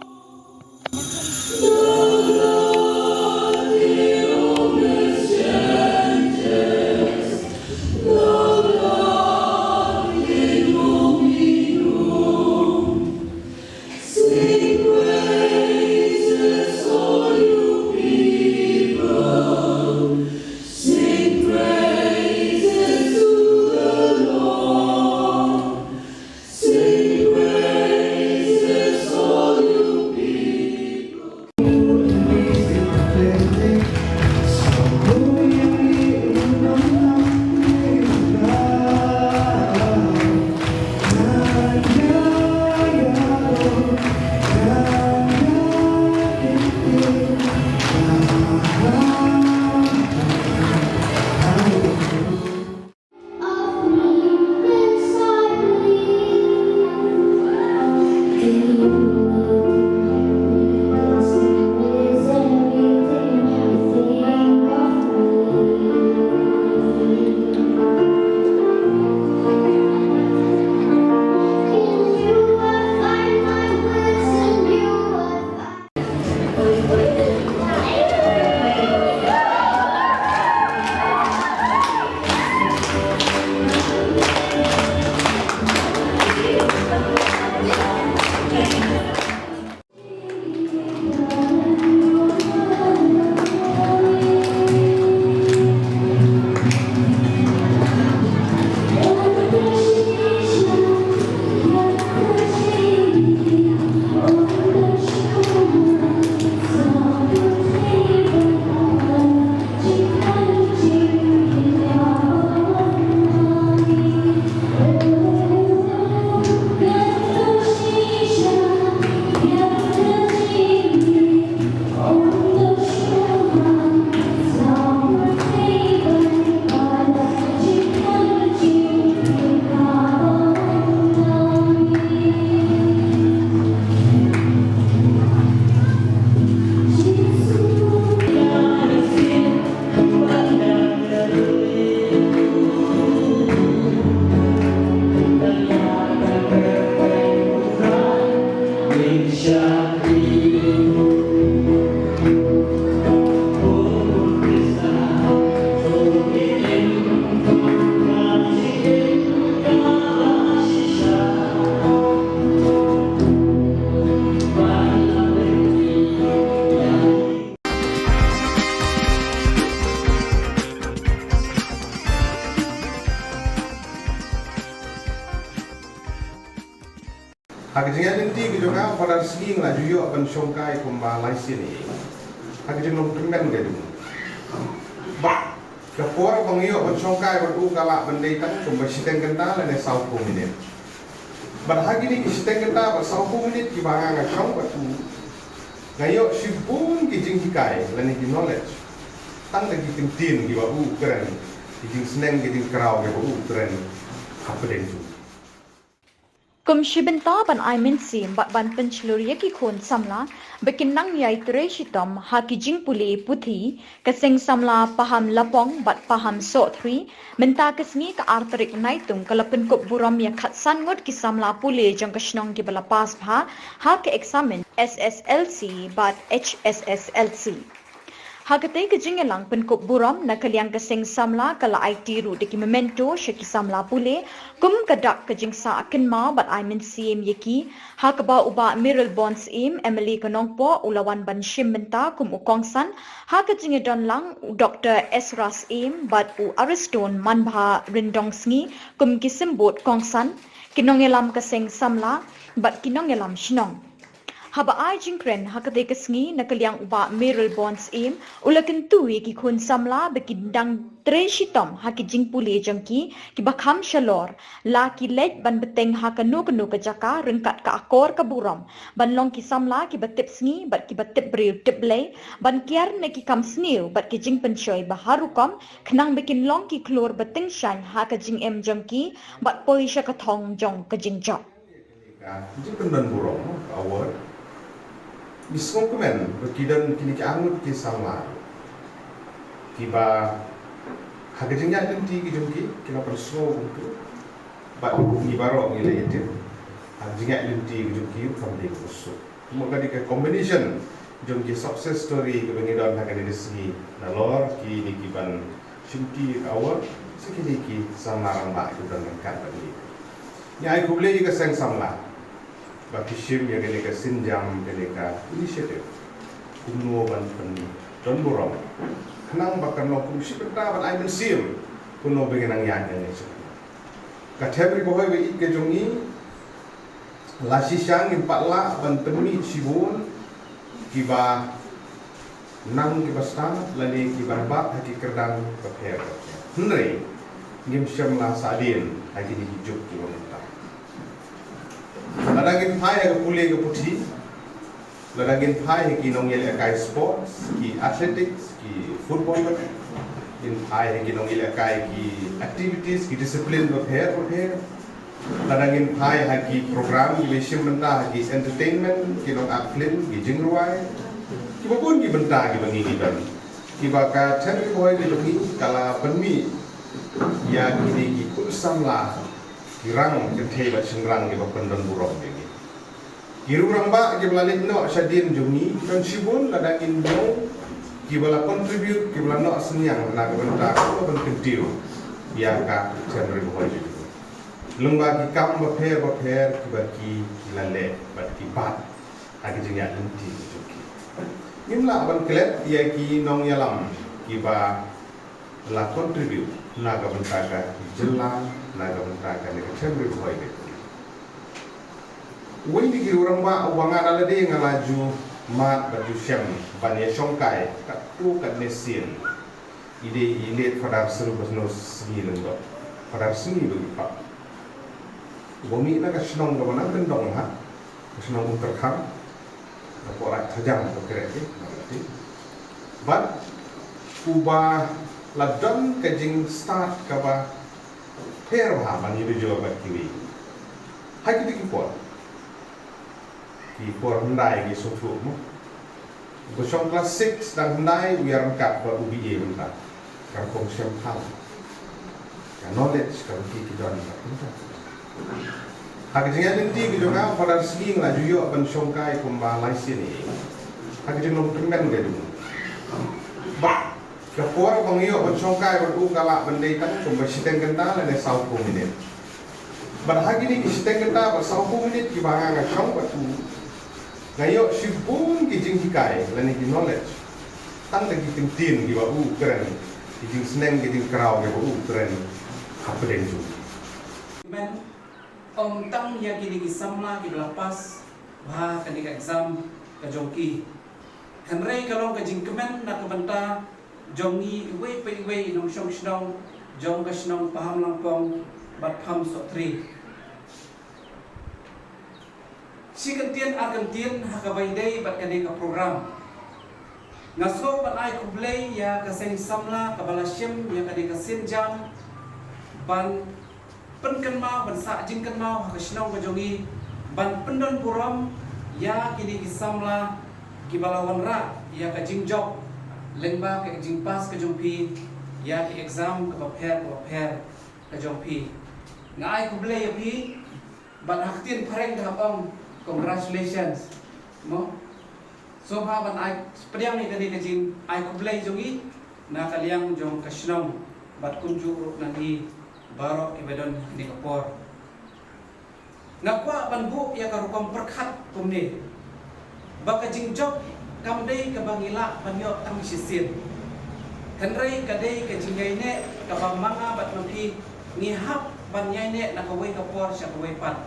Ha ka jingïaid lynti ka jong nga, Father Sngi nga la ju ïoh ban shongkai kumba lai sien ïa. Ha ka jinglong tymmen ka jong. Bad ka por ba nga ïoh ban shongkai bad u ka lah ban dei tang kumba shiteng kynta lane sawphew minit. Bad ha kine ki shiteng kynta bad sawphew minit kiba nga nga shong bad u, nga ïoh shibun ki jinghikai lane ki knowledge. Tang da ki kyntien kiba u kren, ki jingsneng ki jingkraw kiba u kren hapdeng jong. Kum shi bynta ban ai mynsiem bad ban pynshlur ïa ki khun samla ba kin nang ïai trei shitom ha ki jingpule puthi, ka seng samla Paham Lapong bad Paham Sohthri mynta ka sngi ka ar tarik Naitung ka la pynkup burom ïa khatsan ngut ki samla pule jong ka shnong kiba la pass bha ha ka eksamin S S L C bad H S S L C. Ha katei ka jingïalang pynkup burom na ka liang ka seng samla ka la aiti ruh da ki memento sha ki samla pule kum ka dak ka jingsah kynmaw bad ai mynsiem ïa ki, ha kaba u Bah Mayralborn Syiem, M L A ka Nongpoh, u la wan ban shim bynta kum u kongsan, ha ka jingïadon lang u Doktor Ezra Syiem bad u Ariston Manbharyndong Sngi kum ki symbud kongsan, ki nongïalam ka seng samla bad ki nongïalam shnong. Haba ai jingkren ha katei ka sngi na ka liang u Bah Mayralborn Syiem, u la kyntu ïa ki khun samla ba kin dang trei shitom ha ki jingpule jong ki, kiba kham shalor, la ki leit ban bteng ha kano kano ka jaka ryngkat ka akor ka burom ban long ki samla kiba tip sngi bad kiba tip briew tip Blei, ban kiar na ki kam sniew bad ki jingpynshoi ba har rukom, khnang ba kin long ki khlur ba tyngshaiñ ha ka jingim jong ki bad poi sha ka thong jong ka jingjop. Ka jingpyndon burom, ka award. Ngi sngewkmen ba ki don kine ki arngut ki samla kiba ha ka jingïaid lynti ki jong ki, ki la pynsngew kumtu. Bad ngi baroh ngi la ïatip ha ka jingïaid lynti ki jong ki, u kam dei u suk. Kumba ka dei ka combination jong ki success story kaba ngi don ha kane ka sngi, nalor kine kiban shimti ka award, sa kine ki samla rangbah kiba don ryngkat bad ngi. Ngi ai khublei ïa ka seng samla ba ki shim ïa kane ka sienjam, kane ka initiative, kumno ban pyndon burom, khnang ba kan long kum shi bynta ban ai mynsiem kumno ba ngin nang ïaid ïa kane. Ka them Ri Bhoi ba ïeit ka jong ngi, la shisha ngim pat lah ban pynmih shibun kiba nang kiba stad lane kiba bat ha ki kyrdan bapher bapher. Hynrei ngim shym la sahdien ha kine ki juk kiba mynta. Lada ngin phai ha ka pule ka puthi, lada ngin phai ha ki nongïalehkai sports, ki athletics, ki football, ngin phai ha ki nongïalehkai ki activities, ki discipline bapher bapher. Lada ngin phai ha ki program kiba shim bynta ha ki entertainment, ki nongact film, ki jingrwai, kiba bun ki bynta kiba ngi ngi don, kiba ka them Ri Bhoi ka jong ngi ka la pynmih ïa kine ki khun samla, ki rang kynthei bad shynrang kiba pyndon burom ïa ngi. Ki riew rangbah kiba la leit noh shadien jong ngi ki don shibun, lada ngin ïoh kiba la contribute, kiba la noh synñiang na ka bynta kaba ban kyntiew ïa ka them Ri Bhoi jong ngi. Lyngba ki kam bapher bapher kiba ki la leh bad ki bat ha ki jingïaid lynti ki jong ki. Ngim lah ban klet ïa ki nongïalam kiba la contribute na ka bynta ka jylla, na ka bynta kane ka them Ri Bhoi ka jong ngi. Uwei na ki riew rangbah uba nga da lade nga la ju mad bad ju shem ban ïashongkai katto katne sien, i dei i late Father Silvanus Sngi Lyngdoh, Father Sngi ba ngi pap. Uba mih na ka shnong kaba nang kyndong ha ka shnong Umtyrkhang, ka Poraid Thajang ka kren ki, bad uba la don ka jingstad kaba pher bha ban ïadei jur bad kiwei. Ha kito ki por, ki por hyndai ngi sngewthuh mo. Ba shong class six dang hyndai u ïaryngkat bad u B A mynta. Ka rukom shem phang, ka knowledge ka rukom ki don mynta. Ha ka jingïaid lynti ka jong nga, Father Sngi nga la ju ïoh ban shongkai kumba lai sien ïa. Ha ka jinglong tymmen ka jong. Bad ka por ba nga ïoh ban shongkai bad u ka lah ban dei tang kumba shiteng kynta lane sawphew minit. Bad ha kine ki shiteng kynta bad sawphew minit kiba nga nga shong bad u, nga ïoh shibun ki jinghikai lane ki knowledge. Tang da ki kyntien kiba u kren, ki jingsneng ki jingkraw kiba u kren hapdeng jong. Ym tang ïa kine ki samla kiba la pass bha kane ka exam ka jong ki, hynrei ka long ka jingkmen na ka bynta jong ngi iwei pa iwei i nongshong shnong jong ka shnong Pahamlangpong bad Pahamsohthri. Shi kyntien ar kyntien ha kaba ïadei bad kane ka program. Nga sngew ban ai khublei ïa ka seng samla kaba la shim ïa kane ka sienjam ban pynkynmaw, ban sah jingkynmaw ha ka shnong ka jong ngi, ban pyndon burom ïa kine ki samla kiba la wanrah ïa ka jingjop lyngba ka jingpass ka jong phi ïa ki exam kaba pher kaba pher ka jong phi. Nga ai khublei ïa phi. Bad ha ktien phareng ka hap ong congratulations. Mo? Sngewbha ban ai pdiang ïa kane ka jingai khublei jong ngi na ka liang jong ka shnong bad kumjuh ruh na ngi baroh kiba don ha kane ka por. Nga kwah ban buh ïa ka rukom pyrkhat kumne, ba ka jingjop kam dei kaba ngi lah ban ïoh tang shisien, hynrei ka dei ka jingïaineh kaba ma nga bad ma phi ngi hap ban ïaineh na kawei ka por sha kawei pat.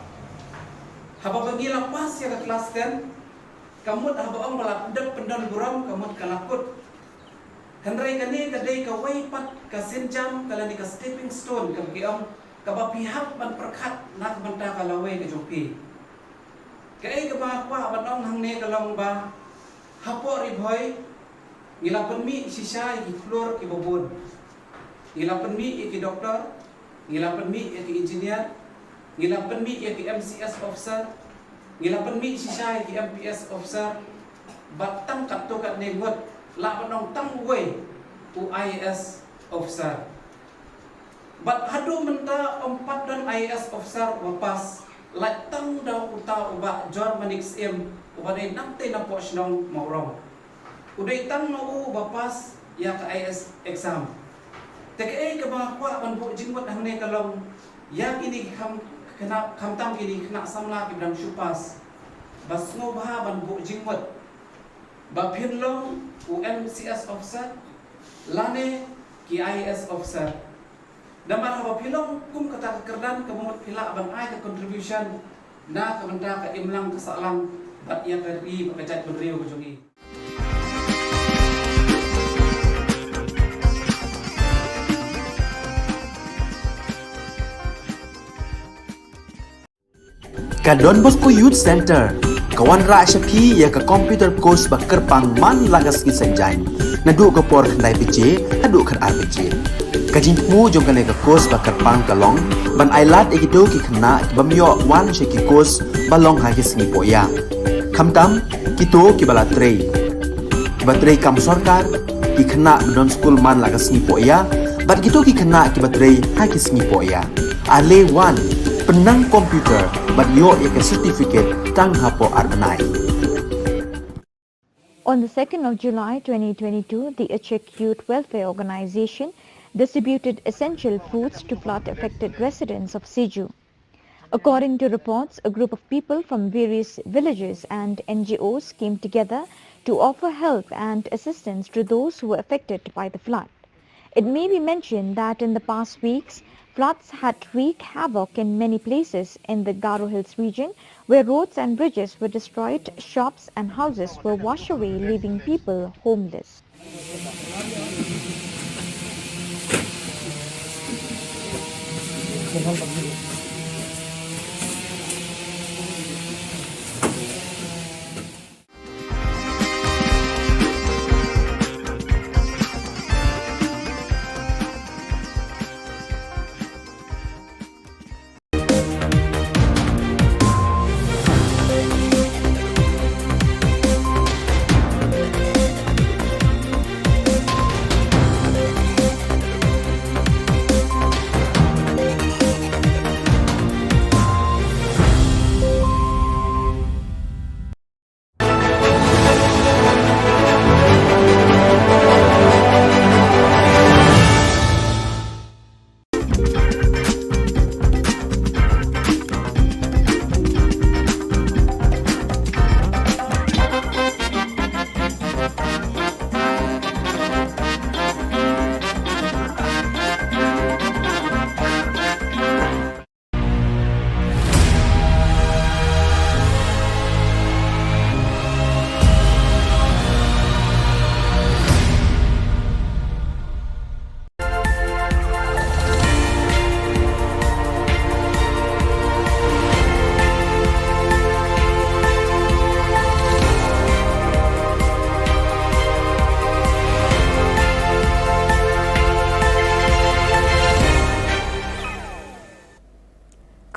Haba ba ngi la pass ïa ka klas ten, ka mut haba ong ba la pyndep pyndon burom ka mut ka la kut. Hynrei kane ka dei kawei pat ka sienjam ka lane ka stepping stone kaba ki ong, kaba phi hap ban pyrkhat na ka bynta ka lawei ka jong phi. Kaei kaba nga kwah ban ong hangne ka long ba hapoh Ri Bhoi ngi la pynmih shisha ïa ki khlur kiba bun. Ngi la pynmih ïa ki doktor, ngi la pynmih ïa ki engineer, ngi la pynmih ïa ki M C S officer, ngi la pynmih shisha ïa ki M P S officer, bad tang katto katne ngut lah ban ong tang uwei u I A S officer. Bad haduh mynta ym pat don I A S officer uba pass, lait tang da uta u Bah Jor Manik Syiem uba dei nangtei napoh shnong Mawrong. U dei tang ma u uba pass ïa ka I A S exam. Te kaei kaba nga kwah ban buh jingmut hangne ka long, ïa kine ki kham, khynnah, khamtam kine ki khynnah samla kiba dang shu pass, ba sngewbha ban buh jingmut ba phin long u M C S officer lane ki I A S officer. Namar haba phi long kum kata ka kyrdan ka mut phi lah ban ai ka contribution na ka bynta ka imlang ka sahlang bad ïa ka ri bad ka jaitbynriew ka jong ngi. Ka Don Bosco Youth Centre ka wanrah sha phi ïa ka computer course ba kyrpang man la ka sngi Saitjaiñ, naduh ka por khyndai baje haduh khatar baje. Ka jingthmu jong kane ka course ba kyrpang ka long ban ai lad ïa kito ki khynnah ki bym ïoh wan sha ki course ba long ha ki sngi pohïa, khamtam kito kiba la trei, kiba trei kam sorkar, ki khynnah ba don skul man la ka sngi pohïa, bad kito ki khynnah kiba trei ha ki sngi pohïa. Ale wan, pynnang computer bad ïoh ïa ka certificate tang hapoh ar bnai. On the second of July twenty twenty-two, the Achik Youth Welfare Organization distributed essential foods to flood-affected residents of Siju. According to reports, a group of people from various villages and N G Os came together to offer help and assistance to those who were affected by the flood. It may be mentioned that in the past weeks, floods had wreaked havoc in many places in the Garo Hills region, where roads and bridges were destroyed, shops and houses were washed away, leaving people homeless.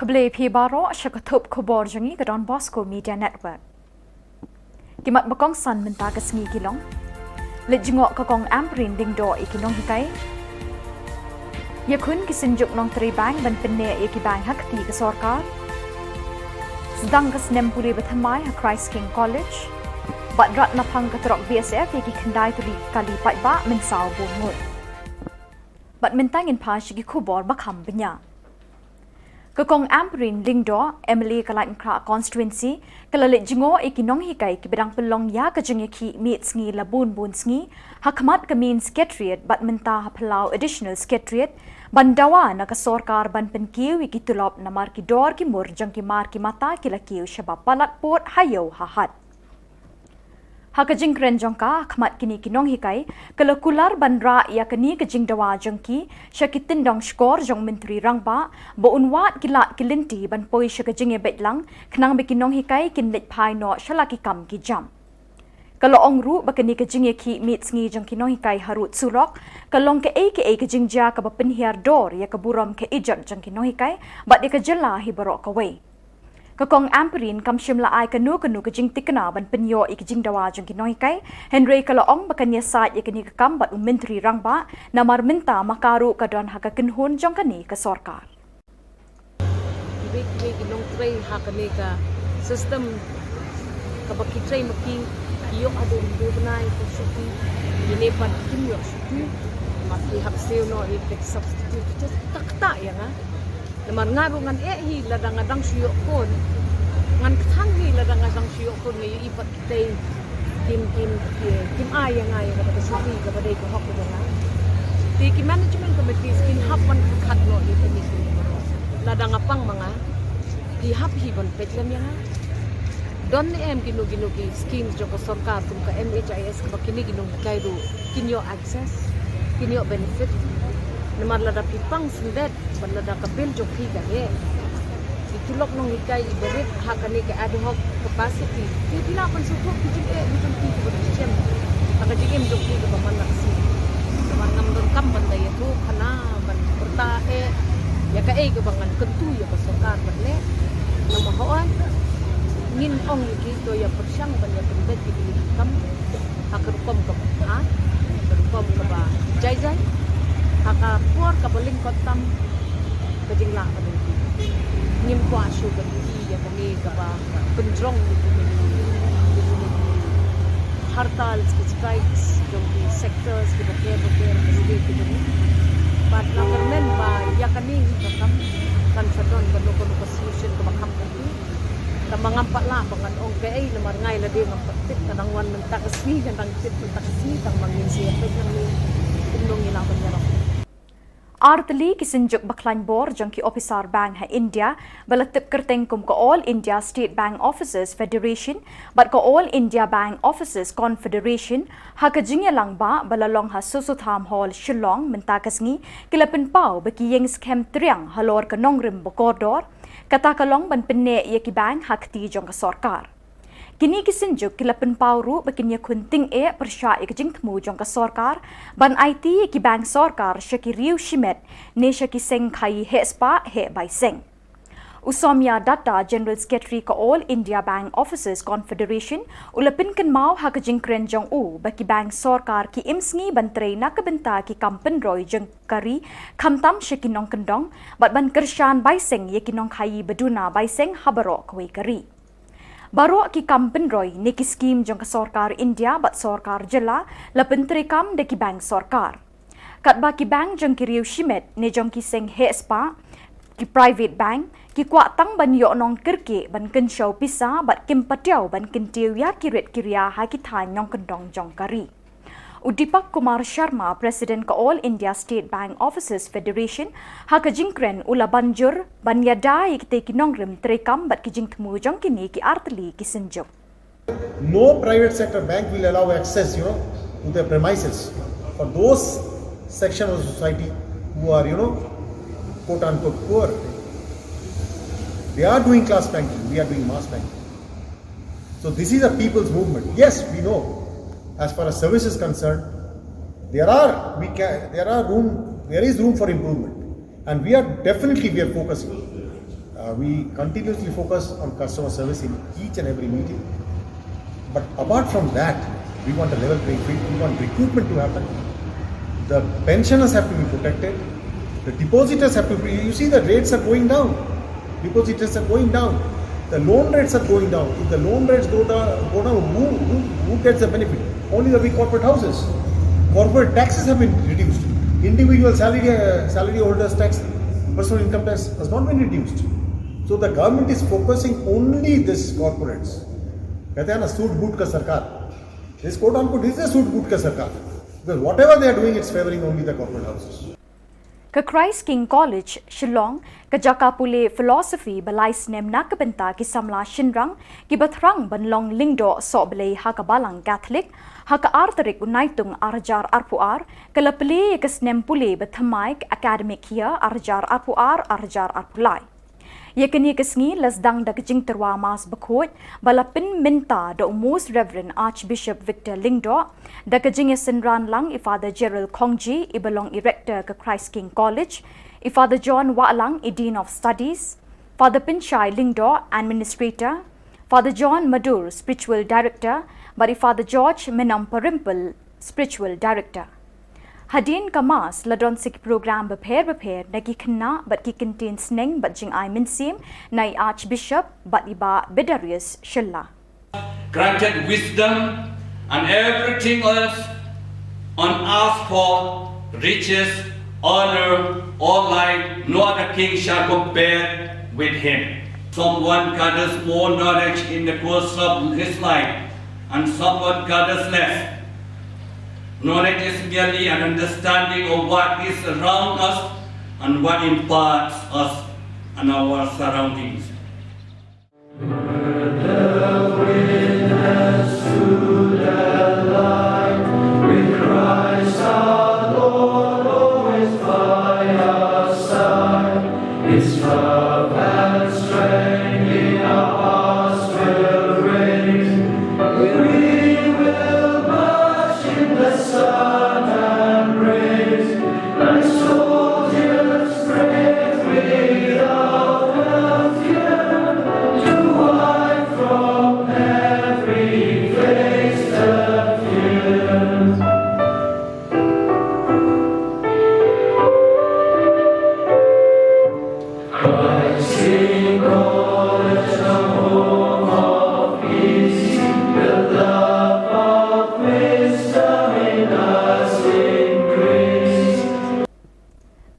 Khublei phi baroh sha ka thup khubor jong ngi ka Don Bosco Media Network. Ki mat ba kongsan mynta ka sngi ki long: Leit jngoh ka Kong Ampareen Lyngdoh ïa ki nonghikai. Ïakhun ki synjuk nongtrei bank ban pynneh ïa ki bank ha kti ka sorkar. Sdang ka snem pule ba thymmai ha Christ King College. Bad rat naphang ka trok B S F ïa ki khyndai tylli ki kali paidbah mynsaw bun ngut. Bad mynta ngin phai sha ki khubor ba kham bniah. Ka Kong Ampareen Lyngdoh, M L A ka Laitumkhrah Constituency, ka la leit jngoh ïa ki nonghikai kiba dang pynlong ïa ka jingïakhih miet sngi la bun bun sngi ha khmat ka Main Secretariat bad mynta ha Palau Additional Secretariat, ban dawa na ka sorkar ban pynkiew ïa ki tulop namar ki dor ki mur jong ki mar ki mata ki la kiew shaba palat pud ha ïew ha hat. Ha ka jingkren jong ka ha khmat kine ki nonghikai, ka la kular ban rah ïa kane ka jingdawa jong ki sha ki tyndong shkor jong u Myntri Rangbah ba un wad ki lad ki lynti ban poi sha ka jingïabeit lang khnang ba ki nonghikai kin leit phai noh sha la ki kam ki jam. Ka la ong ruh ba kane ka jingïakhih miet sngi jong ki nonghikai harud surok ka long kaei kaei ka jingjia kaba pynhiar dor ïa ka burom ka ijot jong ki nonghikai bad ïa ka jylla hi baroh kawei. Ka Kong Ampareen kam shym la ai kano kano ka jingthikna ban pynïoh ïa ka jingdawa jong ki nonghikai, hynrei ka la ong ba kan ïasaid ïa kane ka kam bad u Myntri Rangbah namar mynta ma ka ruh ka don ha ka kynhun jong kane ka sorkar. Kiwei kiwei ki nongtrei ha kane ka system kaba ki trei ma ki, ki ïoh haduh hynriew bnai ka shuti, kine pat kim ïoh shuti. Ma ki hap siew noh ïa ki substitute teachers, ka ktah ïa nga. Namar nga ruh ngan eh hi lada nga dang shu ïoh khun. Ngan kthang hi lada nga dang shu ïoh khun, nga ïohi pat kitei kim, kim, kim, kim ai ïa nga ïa kata ka shuti kaba dei ka hok ka jong nga. Te ki management committees kin hap ban pyrkhat noh ïa kine ki. Lada nga pang ma nga, ki hap hi ban peit lem ïa nga. Don ne em kino kino ki schemes jong ka sorkar kum ka M H I S kaba kine ki nonghikai ruh kin ïoh access, kin ïoh benefit. Namar lada phi pang syndet, bad lada ka bill jong phi ka heh, ki tulop nonghikai iba rit ha kane ka ad hoc capacity, phi, phi lah ban sngewthuh ki jingeh ki jong phi kiba shisha ha ka jingim jong phi kaba man la ka sngi. Namar ngam donkam ban da ïathuh khana ban pyrta eh ïa kaei kaba ngan kyntu ïa ka sorkar ban leh. Namar hooid ngin ong ïa ki to ïa pyrshang ban ïa pynbeit ïa ki kam ha ka rukom kaba bha, ha ka rukom kaba jai jai, ha ka por kaba lyngkot tam ka jinglah ka jong ki. Ngim kwah shuh ban ïohi ïa kane kaba pynjrong ïa kine ki, ïa kine ki hartal, ki strikes jong ki sectors kiba ter ba ter, ki state ki jong ngi. Bad nga kyrmen ba ïa kane hi ka kam kan sa don kano kano ka solution kaba kham kyrkieh. Tang ba ngam pat lah ba ngan ong kaei namar nga lade ngam pat tip, ka dang wan mynta ka sngi, ka dang tip mynta ka sngi, tang ba ngin sa ïa peit nangne kumno ngi lah ban ïarap. Artylli ki synjuk ba khlaiñ bor jong ki ophisar bank ha India ba la tip kyrteng kum ka All India State Bank Officers Federation bad ka All India Bank Officers Confederation ha ka jingïalang ba ba la long ha Sossotham Hall, Shillong mynta ka sngi, ki la pynpaw ba ki ïeng skhem triang halor ka nongrim ba kordor, kata ka long ban pynneh ïa ki bank ha kti jong ka sorkar. Kine ki synjuk ki la pynpaw ruh ba kin ïakhun tyngeh pyrshah ïa ka jingthmu jong ka sorkar ban aiti ïa ki bank sorkar sha ki riew shimet ne sha ki seng khaïi heh spah heh bai seng. U Soumya Datta, General Secretary ka All India Bank Officers Confederation, u la pynkynmaw ha ka jingkren jong u ba ki bank sorkar ki im sngi ban trei na ka bynta ki kam pynroi jong ka ri, khamtam sha ki nongkyndong, bad ban kyrshan bai seng ïa ki nongkhaïi ba duna bai seng ha baroh kawei ka ri. Baroh ki kam pynroi ne ki skim jong ka sorkar India bad sorkar jylla la pyntreikam da ki bank sorkar. Katba ki bank jong ki riew shimet ne jong ki seng heh spah, ki private bank, ki kwah tang ban ïoh nongkyrkieh ban kynshew pisa bad kim patiaw ban kyntiew ïa ki rit ki ria ha ki thaiñ nongkyndong jong ka ri. U Deepak Kumar Sharma, President ka All India State Bank Officers Federation, ha ka jingkren u la ban jur ban ïada ïa kitei ki nongrim treikam bad ki jingthmu jong kine ki artylli ki synjuk. No private sector bank will allow access, you know, to their premises for those section of the society who are, you know, quote unquote poor. They are doing class banking, we are doing mass banking. So this is a people's movement. Yes, we know. As far as service is concerned, there are we can there are room there is room for improvement, and we are definitely we are focusing. Uh, we continuously focus on customer service in each and every meeting. But apart from that, we want a level playing field. We want recruitment to happen. The pensioners have to be protected. The depositors have to be. You see, the rates are going down. Depositors are going down. The loan rates are going down. If the loan rates go down, go down, who, who, who gets the benefit? Only the big corporate houses. Corporate taxes have been reduced. Individual salary, uh, salary holders tax, personal income tax has not been reduced. So the government is focusing only this corporates. कहते हैं ना, सूट बूट का सरकार. This, quote unquote, is a सूट बूट का सरकार. Because whatever they are doing, it's favoring only the corporate houses. Ka Christ King College, Shillong, ka jaka pule philosophy ba lai snem na ka bynta ki samla shynrang kiba thrang ban long lyngdoh sohblei ha ka Balang Catholic, ha ka ar tarik u Naitung ar hajar arphew ar, ka la plie ïa ka snem pule ba thymmai, academic year ar hajar arphew ar, ar hajar arphew lai. Ïa kane ka sngi la sdang da ka jingtyrwa Mass bakhuid ba la pynmynta da u Most Reverend Archbishop Victor Lyngdoh, da ka jingïasynran lang i Father Gerald Khongji, iba long i Rector ka Christ King College, i Father John Wahlang, i Dean of Studies, Father Pynshai Lyngdoh, Administrator, Father John Madur, Spiritual Director, bad i Father George Menomperymple, Spiritual Director. Hadien ka Mass la don sa ki program bapher bapher na ki khynnah bad ki kyntien sneng bad jingai mynsiem na i Archbishop bad i Bah Bedarius Shylla. Granted wisdom and everything else on earth for riches, honor, or life, no other king shall compare with him. Someone gathers more knowledge in the course of his life, and someone gathers less. Knowledge is merely an understanding of what is around us and what imparts us and our surroundings.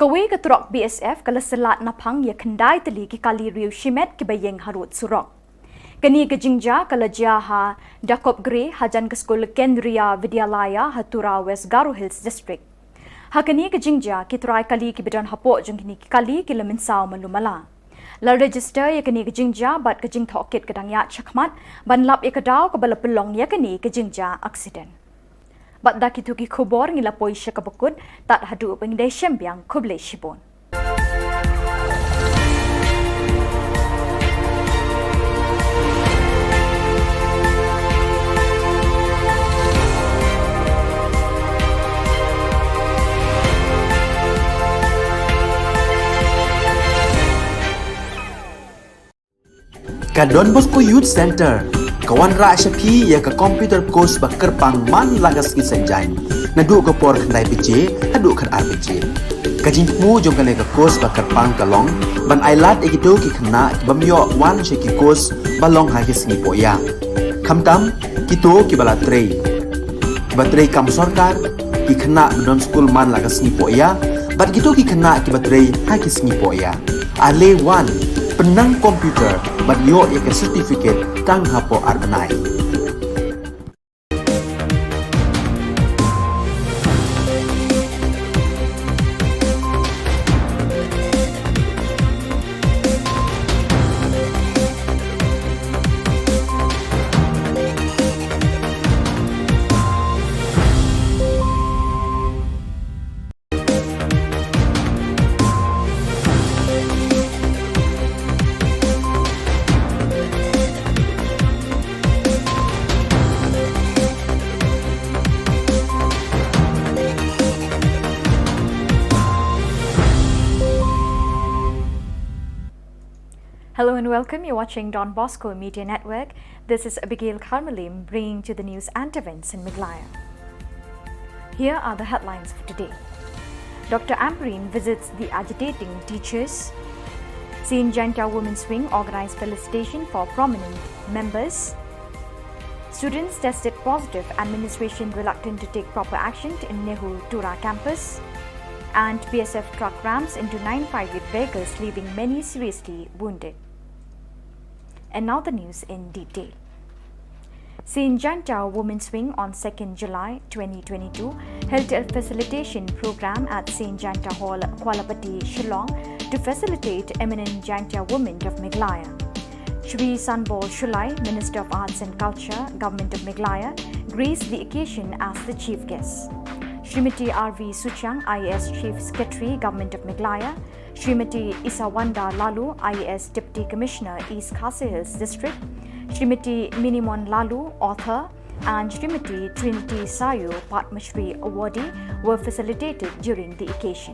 Kawei ka truck B S F ka la syllat naphang ïa khyndai tylli ki kali riew shimet kiba ïeng harud surok. Kane ka jingjia ka la jia ha Dakopgre, hajan ka skul Kendriya Vidyalaya ha Tura, West Garo Hills District. Ha kane ka jingjia, ki trai kali kiba don hapoh jong kine ki kali ki la mynsaw malu mala. La register ïa kane ka jingjia bad ka jingtohkit ka dang ïaid shakhmat ban lap ïa ka daw kaba la pynlong ïa kane ka jingjia accident. Bad da kito ki khubor ngi la poi sha kaba kut, tad haduh ba ngin ïashem biang, khublei shibun. Ka Don Bosco Youth Centre ka wanrah sha phi ïa ka computer course ba kyrpang man la ka sngi Saitjaiñ, naduh ka por khyndai baje haduh khatar baje. Ka jingthmu jong kane ka course ba kyrpang ka long ban ailad ïa kito ki khynnah ki bym ïoh wan sha ki course ba long ha ki sngi pohïa, khamtam kito kiba la trei, kiba trei kam sorkar, ki khynnah ba don skul man la ka sngi pohïa, bad kito ki khynnah kiba trei ha ki sngi pohïa. Ale wan, pynnang computer bad ïoh ïa ka certificate tang hapoh ar bnai. Hello and welcome. You're watching Don Bosco Media Network. This is Abigail Kharmalim bringing to the news and events in Meghalaya. Here are the headlines for today. Doctor Ampareen visits the agitating teachers. Saint Jaintia Women's Wing organized felicitation for prominent members. Students tested positive, administration reluctant to take proper action in NEHU Tura campus. And B S F truck rams into nine five eight vehicles, leaving many seriously wounded. And now the news in detail. Saint Jaintia Women's Wing on second July twenty twenty-two held a facilitation program at Saint Jaintia Hall, Kualapati, Shillong, to facilitate eminent Jaintia women of Meghalaya. Shri Sanbor Shullai, Minister of Arts and Culture, Government of Meghalaya, graced the occasion as the chief guest. Srimati R V Suchiang, I A S Chief Secretary, Government of Meghalaya, Srimati Isawanda Laloo, I A S Deputy Commissioner, East Khasi Hills District, Srimati Minimon Laloo, author, and Srimati Trinity Sayu, Padma Shri awardee, were facilitated during the occasion.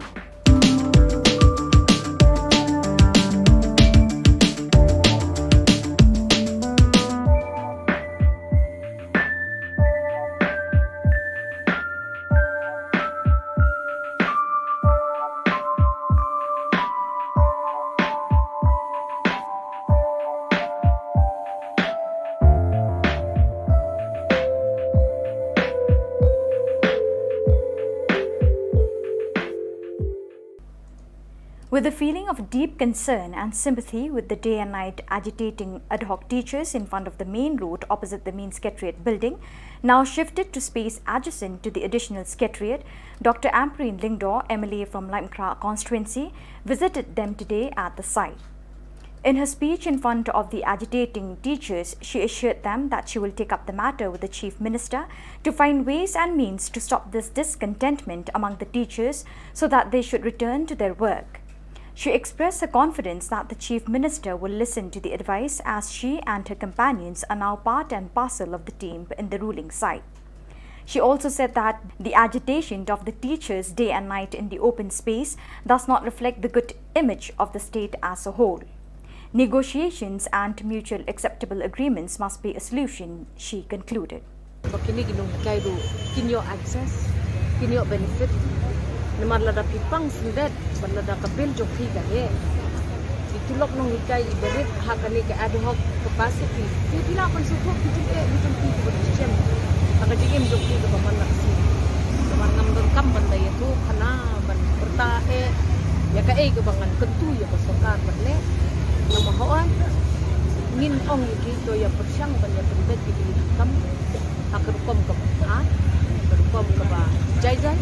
With a feeling of deep concern and sympathy with the day and night agitating ad hoc teachers in front of the main road opposite the main secretariat building, now shifted to space adjacent to the additional secretariat, Doctor Ampareen Lyngdoh, M L A from Laitumkhrah constituency, visited them today at the site. In her speech in front of the agitating teachers, she assured them that she will take up the matter with the Chief Minister to find ways and means to stop this discontentment among the teachers so that they should return to their work. She expressed her confidence that the Chief Minister will listen to the advice, as she and her companions are now part and parcel of the team in the ruling side. She also said that the agitation of the teachers day and night in the open space does not reflect the good image of the state as a whole. Negotiations and mutual acceptable agreements must be a solution, she concluded. Ba kine ki nonghikai ruh kin ïoh access, kin ïoh benefit. Namar lada phi pang syndet, bad lada ka bill jong phi ka heh, ki tulop nonghikai iba rit ha kane ka ad hoc capacity, te phi lah ban sngewthuh ki jingeh ki jong phi kiba shisha ha ka jingim jong phi kaba man la ka sngi. Namar ngam donkam ban da ïathuh khana ban pyrta eh ïa kaei kaba ngan kyntu ïa ka sorkar ban leh. Namar hooid, ngin ong ïa ki to ïa pyrshang ban ïa pynbeit ïa ki kam ha ka rukom kaba, ha ka rukom kaba jai jai,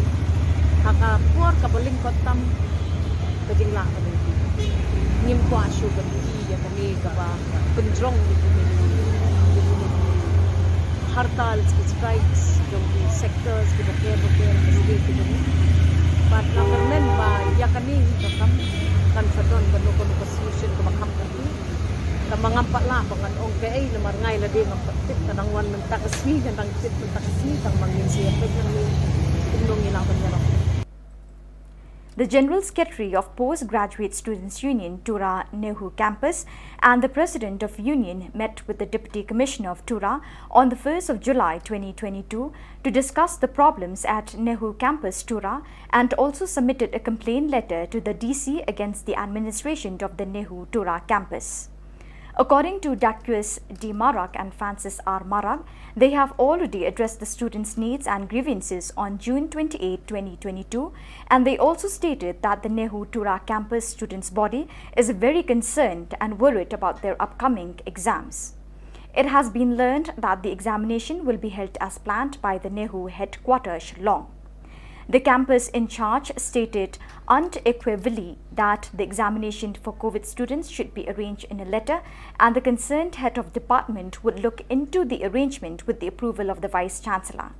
ha ka por kaba lyngkot tam. Ka jinglah ka jong ki, ngim kwah shuh ban ïohi ïa kane kaba pynjrong ïa kine ki hartal, ki strikes jong ki sectors kiba ker ba ker, ka jong ki jong ki. Bad nga kyrmen ba ïa kane hi ka kam kan sa don kano kano ka solution kaba kham kati. Tangba ngam pat lah ba ngan ong kaei namar nga lade ngam pat tip, ka dang wan mynta ka sngi, ka dang tip mynta ka sngi, tangba ngin sa ïa peit nangne kumno ngi lah ban ïarap. The General Secretary of Postgraduate Students Union, Tura NEHU Campus, and the President of Union met with the Deputy Commissioner of Tura on the first of July twenty twenty-two to discuss the problems at NEHU Campus Tura and also submitted a complaint letter to the D C against the administration of the NEHU Tura campus. According to Daquis D Marak and Francis R Marak, they have already addressed the students' needs and grievances on June twenty-eighth, twenty twenty-two, and they also stated that the NEHU Tura campus students' body is very concerned and worried about their upcoming exams. It has been learned that the examination will be held as planned by the NEHU headquarters, Shillong. The campus in charge stated unequivocally that the examination for COVID students should be arranged in a letter, and the concerned head of department would look into the arrangement with the approval of the Vice Chancellor.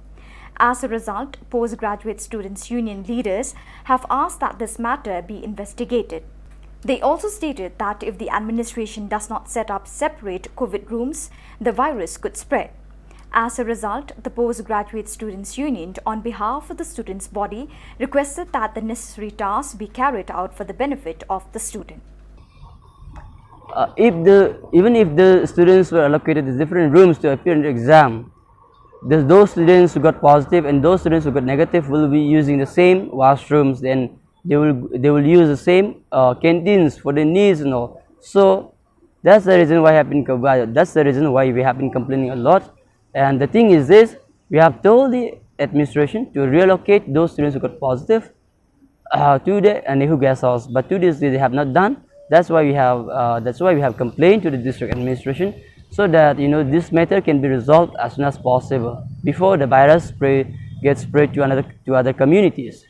As a result, Postgraduate Students' Union leaders have asked that this matter be investigated. They also stated that if the administration does not set up separate COVID rooms, the virus could spread. As a result, the Postgraduate Students' Union, on behalf of the students' body, requested that the necessary tasks be carried out for the benefit of the student. Uh, if the even if the students were allocated the different rooms to appear in the exam, those, those students who got positive and those students who got negative will be using the same washrooms, and they will they will use the same uh, canteens for their needs and all. So that's the reason why have been that's the reason why we have been complaining a lot. And the thing is this: we have told the administration to reallocate those students who got positive uh, to the uh, NEHU guest house, but to this they have not done. That's why we have uh, that's why we have complained to the district administration, so that you know this matter can be resolved as soon as possible before the virus spread gets spread to another to other communities.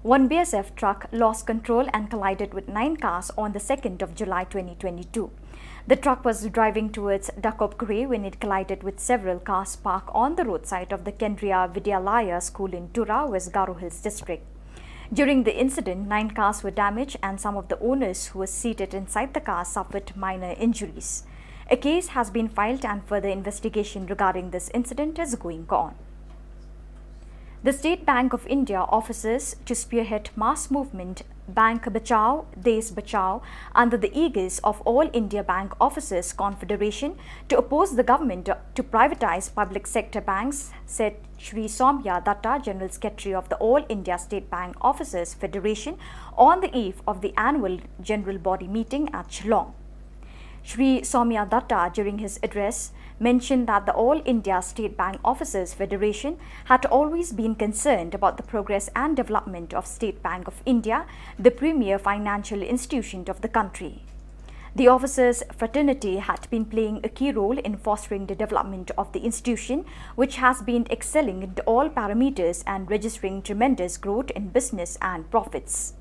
One B S F truck lost control and collided with nine cars on the second of July twenty twenty-two. The truck was driving towards Dakopgre when it collided with several cars parked on the roadside of the Kendriya Vidyalaya school in Tura, West Garo Hills district. During the incident, nine cars were damaged and some of the owners who were seated inside the car suffered minor injuries. A case has been filed and further investigation regarding this incident is going on. The State Bank of India offices to spearhead mass movement Bank Bachao, Desh Bachao under the aegis of All India Bank Officers Confederation to oppose the government to privatize public sector banks, said Shri Somya Datta, General Secretary of the All India State Bank Officers Federation, on the eve of the annual general body meeting at Shillong. Shri Somya Datta, during his address, mentioned that the All India State Bank Officers Federation had always been concerned about the progress and development of State Bank of India, the premier financial institution of the country. The officers' fraternity had been playing a key role in fostering the development of the institution, which has been excelling in all parameters and registering tremendous growth in business and profits,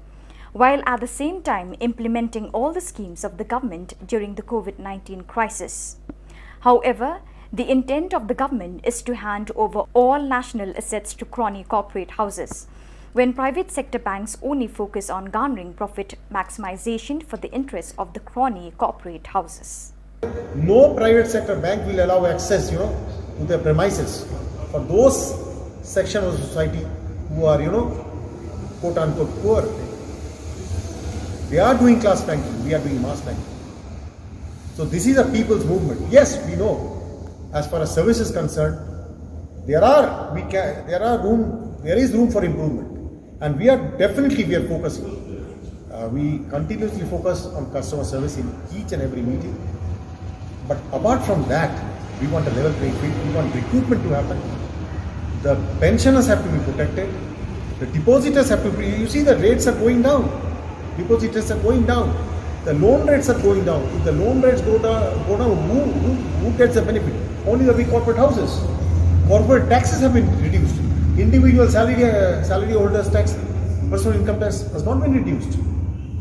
while at the same time implementing all the schemes of the government during the COVID nineteen crisis. However, the intent of the government is to hand over all national assets to crony corporate houses, when private sector banks only focus on garnering profit maximization for the interests of the crony corporate houses. No private sector bank will allow access, you know, to their premises for those sections of society who are, you know, quote unquote poor. They are doing class banking, we are doing mass banking. So this is a people's movement. Yes, we know, as far as service is concerned, there are we can there are room there is room for improvement, and we are definitely we are focusing. Uh, we continuously focus on customer service in each and every meeting. But apart from that, we want a level playing field. We want recruitment to happen. The pensioners have to be protected. The depositors have to be. You see, the rates are going down. Depositors are going down. The loan rates are going down. If the loan rates go down, go down, who, who, who gets the benefit? Only the big corporate houses. Corporate taxes have been reduced. Individual salary uh, salary holders tax, personal income tax has not been reduced.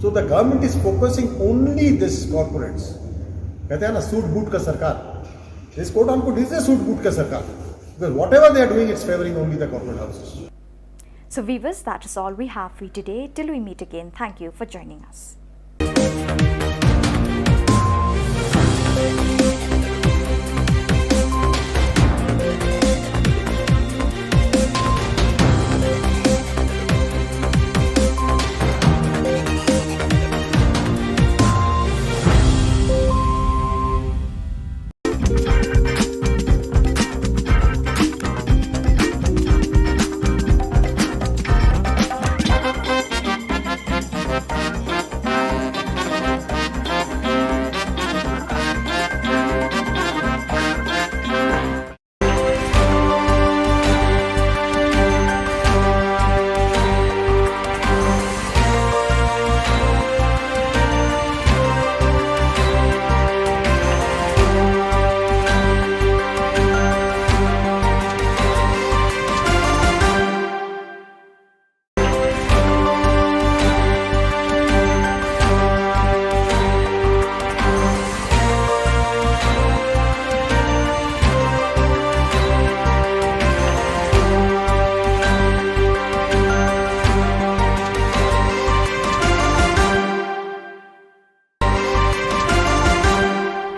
So the government is focusing only this corporates. कहते हैं ना सूट बूट का सरकार. This quote unquote is a सूट बूट का सरकार. Because whatever they are doing, it's favoring only the corporate houses. So viewers, that is all we have for you today. Till we meet again, thank you for joining us.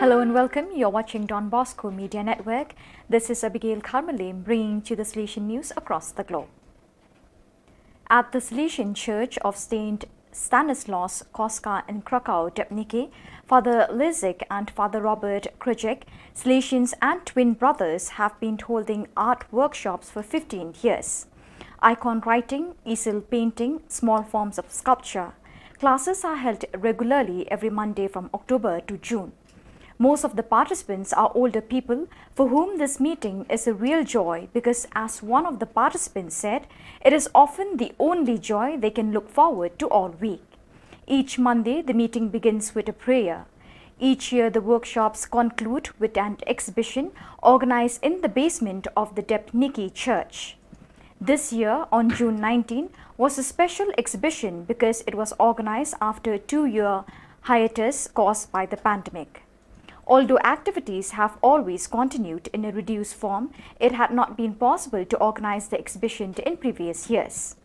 Hello and welcome. You're watching Don Bosco Media Network. This is Abigail Karmalim bringing to the Salesian news across the globe. At the Salesian Church of Saint Stanislaus Koska in Krakow, Debniki, Father Lizik and Father Robert Krujek, Salesians and twin brothers, have been holding art workshops for fifteen years. Icon writing, easel painting, small forms of sculpture. Classes are held regularly every Monday from October to June. Most of the participants are older people for whom this meeting is a real joy because, as one of the participants said, it is often the only joy they can look forward to all week. Each Monday, the meeting begins with a prayer. Each year, the workshops conclude with an exhibition organized in the basement of the Debniki Church. This year, on June nineteen, was a special exhibition because it was organized after a two-year hiatus caused by the pandemic. Although activities have always continued in a reduced form, it had not been possible to organize the exhibition in previous years.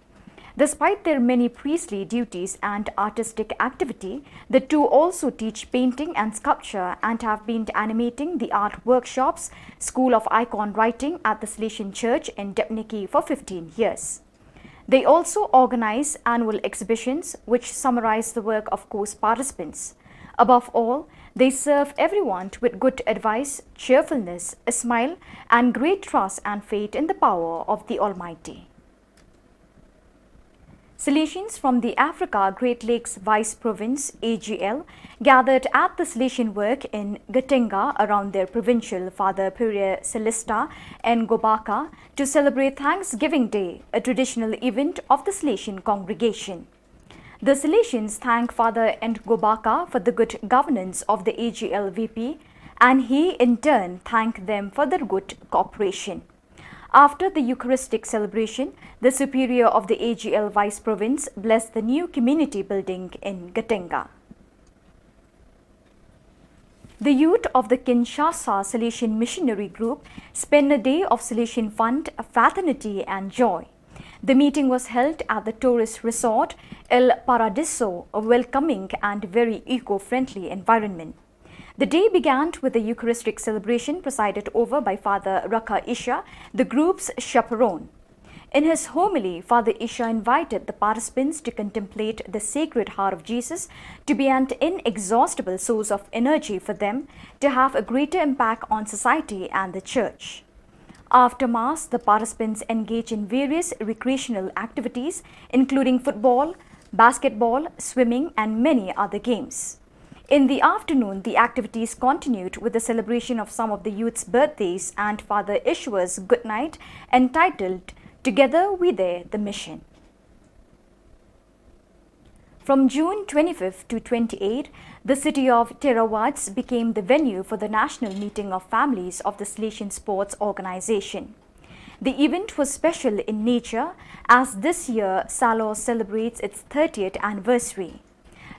Despite their many priestly duties and artistic activity, the two also teach painting and sculpture and have been animating the art workshops, School of Icon Writing at the Salesian Church in Debniki for fifteen years. They also organize annual exhibitions which summarize the work of course participants. Above all, they serve everyone with good advice, cheerfulness, a smile, and great trust and faith in the power of the Almighty. Salesians from the Africa Great Lakes Vice Province, A G L, gathered at the Salesian Work in Gatenga around their provincial Father Pierre Celestin Ngobaka to celebrate Thanksgiving Day, a traditional event of the Salesian congregation. The Salesians thank Father Ngobaka for the good governance of the A G L V P, and he in turn thanked them for their good cooperation. After the Eucharistic celebration, the Superior of the A G L Vice Province blessed the new community building in Gatenga. The youth of the Kinshasa Salesian Missionary Group spent a day of Salesian fun, fraternity, and joy. The meeting was held at the tourist resort El Paradiso, a welcoming and very eco-friendly environment. The day began with a Eucharistic celebration presided over by Father Raka Isha, the group's chaperone. In his homily, Father Isha invited the participants to contemplate the Sacred Heart of Jesus to be an inexhaustible source of energy for them to have a greater impact on society and the church. After Mass, the participants engage in various recreational activities, including football, basketball, swimming, and many other games. In the afternoon, the activities continued with the celebration of some of the youth's birthdays and Father Ishua's good night, entitled Together We Dare the Mission. From June twenty-fifth to twenty-eighth, the city of Theravats became the venue for the national meeting of families of the Salesian Sports Organization. The event was special in nature as this year Salos celebrates its thirtieth anniversary.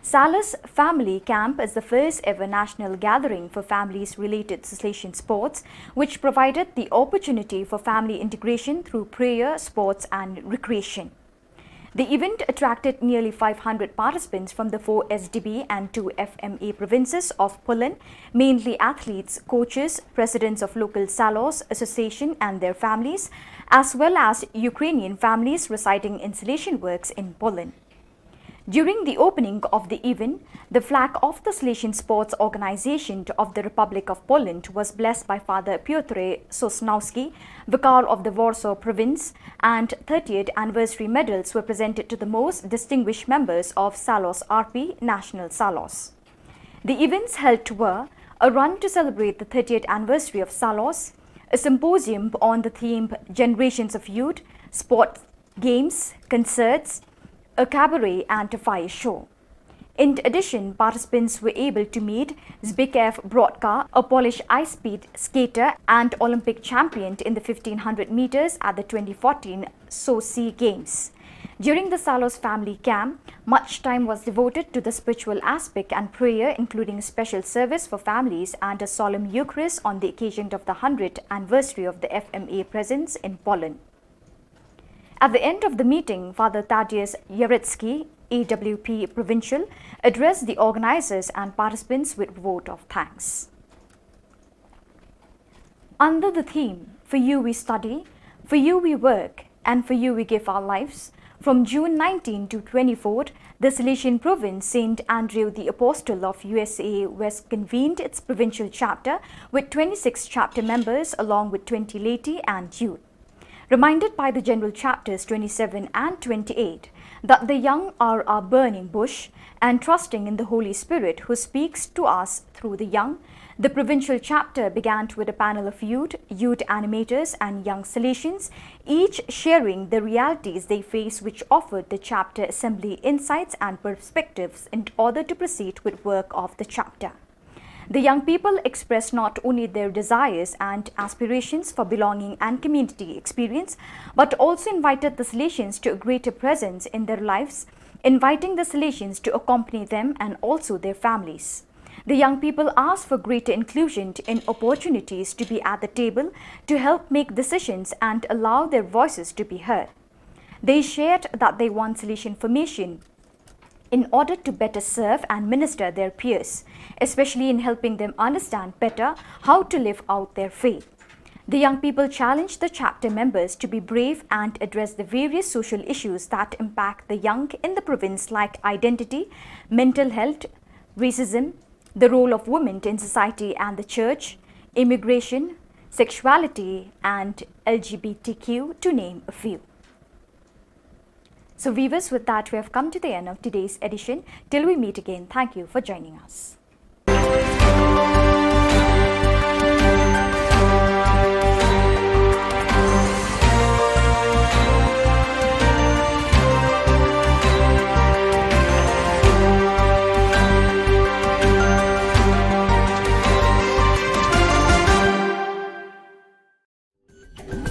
Salos Family Camp is the first ever national gathering for families related to Salesian sports, which provided the opportunity for family integration through prayer, sports, and recreation. The event attracted nearly five hundred participants from the four S D B and two F M A provinces of Poland, mainly athletes, coaches, presidents of local Salos association and their families, as well as Ukrainian families residing in Salesian works in Poland. During the opening of the event, the flag of the Salesian Sports Organization of the Republic of Poland was blessed by Father Piotr Sosnowski, Vicar of the Warsaw Province, and thirtieth anniversary medals were presented to the most distinguished members of Salos R P National Salos. The events held were a run to celebrate the thirtieth anniversary of Salos, a symposium on the theme Generations of Youth, Sport, Games, Concerts, a cabaret, and a fire show. In addition, participants were able to meet Zbigniew Brodka, a Polish ice speed skater and Olympic champion in the fifteen hundred meters at the twenty fourteen Sochi Games. During the Salos family camp, much time was devoted to the spiritual aspect and prayer, including special service for families and a solemn Eucharist on the occasion of the hundredth anniversary of the F M A presence in Poland. At the end of the meeting, Father Tadeusz Jarecki, A W P Provincial, addressed the organizers and participants with vote of thanks. Under the theme, "For You We Study, For You We Work, and For You We Give Our Lives," from June nineteen to twenty-fourth, The Salesian province, Saint Andrew the Apostle of U S A, West, convened its provincial chapter with twenty-six chapter members along with twenty laity and youth. Reminded by the general chapters twenty-seven and twenty-eight that the young are our burning bush, and trusting in the Holy Spirit who speaks to us through the young, the provincial chapter began with a panel of youth, youth animators, and young Salesians, each sharing the realities they face, which offered the chapter assembly insights and perspectives in order to proceed with work of the chapter. The young people expressed not only their desires and aspirations for belonging and community experience, but also invited the Salesians to a greater presence in their lives, inviting the Salesians to accompany them and also their families. The young people asked for greater inclusion in opportunities to be at the table to help make decisions and allow their voices to be heard. They shared that they want Salesian formation in order to better serve and minister their peers, especially in helping them understand better how to live out their faith. The young people challenged the chapter members to be brave and address the various social issues that impact the young in the province, like identity, mental health, racism, the role of women in society and the church, immigration, sexuality, and L G B T Q, to name a few. So, viewers, with that, we have come to the end of today's edition. Till we meet again, thank you for joining us.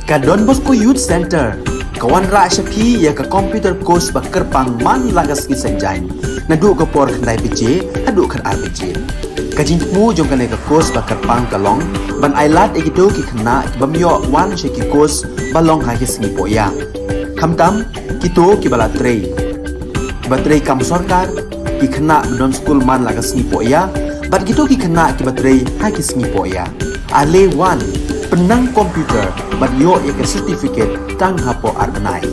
Ka Don Bosco Youth Center ka wanrah sha phi ïa ka computer course ba kyrpang man la ka sngi Saitjaiñ, naduh ka por khyndai baje haduh khatar baje. Ka jingthmu jong kane ka course ba kyrpang ka long ban ailad ïa kito ki khynnah ki bym ïoh wan sha ki course ba long ha ki sngi pohïa, khamtam kito kiba la trei, kiba trei kam sorkar, ki khynnah ba don skul man la ka sngi pohïa, bad kito ki khynnah kiba trei ha ki sngi pohïa. Ale wan, pynnang computer bad ïoh ïa ka certificate tang hapoh ar bnai.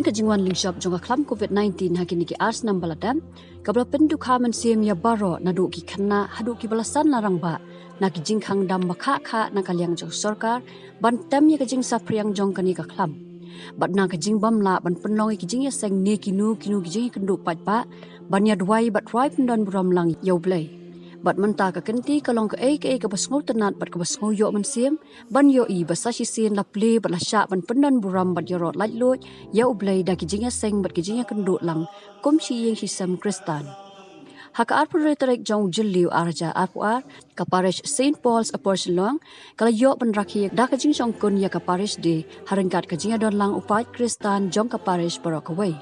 Ka jingwan lyngshop jong ka khlam covid nineteen ha kine ki ar snem ba la dep, kaba la pyndukha mynsiem ïa baroh naduh ki khynnah haduh kiba la san la rangbah, na ki jingkhang dam ba khah khah na ka liang jong sorkar ban tem ïa ka jingsaphriang jong kane ka khlam. Bad na ka jingbym lah ban pynlong ïa ki jingïaseng ne kino kino ki jingïakynduh paidbah ban ïa duwai bad rwai pyndon burom lang ïa U Blei. Bad mynta ka kynti ka long kaei kaei kaba sngewtynnat bad kaba sngew ïoh mynsiem ban ïohi ba sa shisien la plie bad la shah ban pyndon burom bad ïaroh laitluid ïa U Blei da ki jingïaseng bad ki jingïakynduh lang kum shi ïing shi sem Khristan. Ha ka arphew tarik jong u Jylliew ar hajar arphew ar, ka Parish Saint Paul's Upper Shillong ka la ïoh ban rakhe da ka jingshongkun ïa ka Parish Day ha ryngkat ka jingïadon lang u paid Khristan jong ka Parish baroh kawei.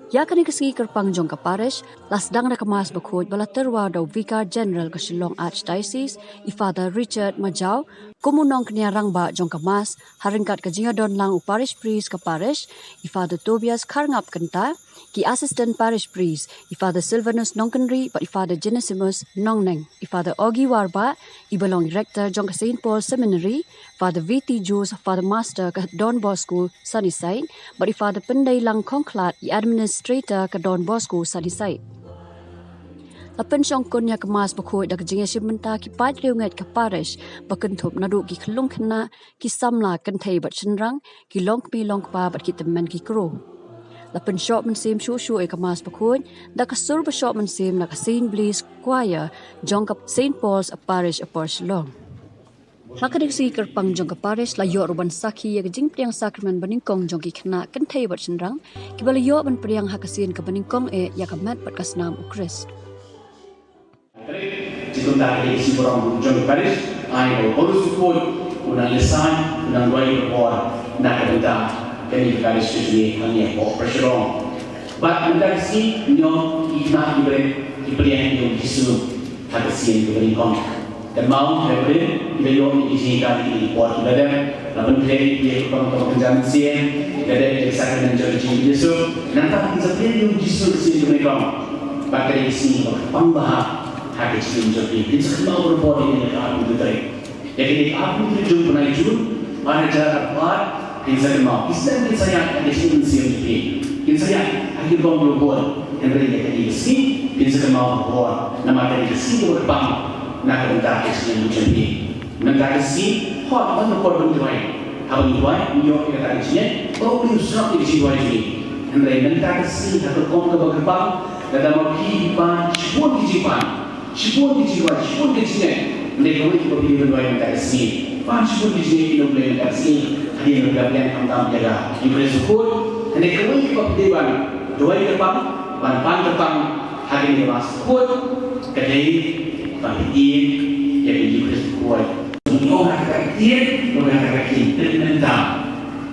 Ïa kane ka sngi kyrpang jong ka Parish la sdang da ka Mass bakhuid ba la tyrwa da u Vicar General ka Shillong Archdiocese, i Father Richard Majaw, kum u nongkñia rangbah jong ka Mass, ha ryngkat ka jingïadon lang u Parish Priest ka Parish, i Father Tobias Kharngap Kynta, ki Assistant Parish Priest, i Father Silvanus Nongkynrih bad i Father Genesimus Nongneng, i Father Ogi Warbah, iba long i Rector jong ka Saint Paul Seminary, Father V T Joseph, Father Master ka Don Bosco Sunnyside, bad i Father Pyndeilang Khongkhlad, i Administrator ka Don Bosco Sunnyside. La pynshongkun ïa ka Mass bakhuid da ka jingïashim bynta ki paid riewngeit ka Parish ba kynthup naduh ki khyllung khynnah, ki samla kynthei bad shynrang, ki longkmie longkpa bad ki tymmen ki kro. La pynshoh mynsiem shuh shuh ïa ka Mass bakhuid da ka sur ba shoh mynsiem na ka Saint Blaise Choir jong ka Saint Paul's Parish Upper Shillong. Ha kane ka sngi kyrpang jong ka Parish la ïoh ruh ban sakhi ïa ka jingpdiang sakramen banyngkong jong ki khynnah kynthei bad shynrang kiba la ïoh ban pdiang ha ka sien kaba nyngkong eh ïa ka met bad ka snam U Khrist. Jingkyrkhu ïa ka C E O jong ka Parish, ai ba u Holy Spirit un nang lehse, un nang duwai bor na ka bynta kane ka Parish jong ngi hangne hapoh Pyrshah. Bad mynta ka sngi ngi ïoh ki khynnah ki briew ki pdiang ïa u Jisu ha ka sien kaba nyngkong. Te mo ha ka briew ki la ïoh ïa ki jinghikai ïa ki por ki la dep, la pynkhreh ïa ki kyrpang kaba kynja mynsiem, ki la dep ïa ka sakramen jong ka jingpynjah suk. Nangta kin sa pdiang ïa u Jisu ha ka sien kaba nyngkong. Bad ka dei ka sngi kaba kyrpang bha ha ka jingim jong phi. Kin sa kynmaw bor bor ïa kane ka arphew tarik. Ïa kane ka arphew tarik jong u bnai Jun, ar hajar arphew ar, kin sa kynmaw. Ki snem kin sa ïaid ha ka jingim mynsiem jong phi. Kin sa ïaid ha ki bong bor bor. Hynrei ïa kane ka sngi kin sa kynmaw bor bor. Namar ka dei ka sngi kaba kyrpang na ka bynta ka jingim jong phi. Mynta ka sngi, hooid, ban ïoh por ban duwai. Haba ngi duwai, ngi ïoh ïa kata ka jingngeit ba U Blei u sngap ïa ka jingduwai jong ngi. Hynrei mynta ka sngi ha ka rukom kaba kyrpang, lada ma phi phi pan shibun ki jingpan, shibun ki jingduwai, shibun ki jingngeit. Hynrei kawei kaba phi dei ban duwai mynta ka sngi. Pan shibun ki jingngeit ïa U Blei mynta ka sngi. Hadien ba phi la pdiang khamtam ïa ka Eucharist bakhuid. Hynrei kawei kaba phi dei ban duwai kyrpang, ban pan kyrpang ha kane ka Mass bakhuid, ka dei ba phi ïeit ïa ka Eucharist bakhuid. Ngi ong ha kata ka ïeit, ong ha kata ka ïeit, pynmynta.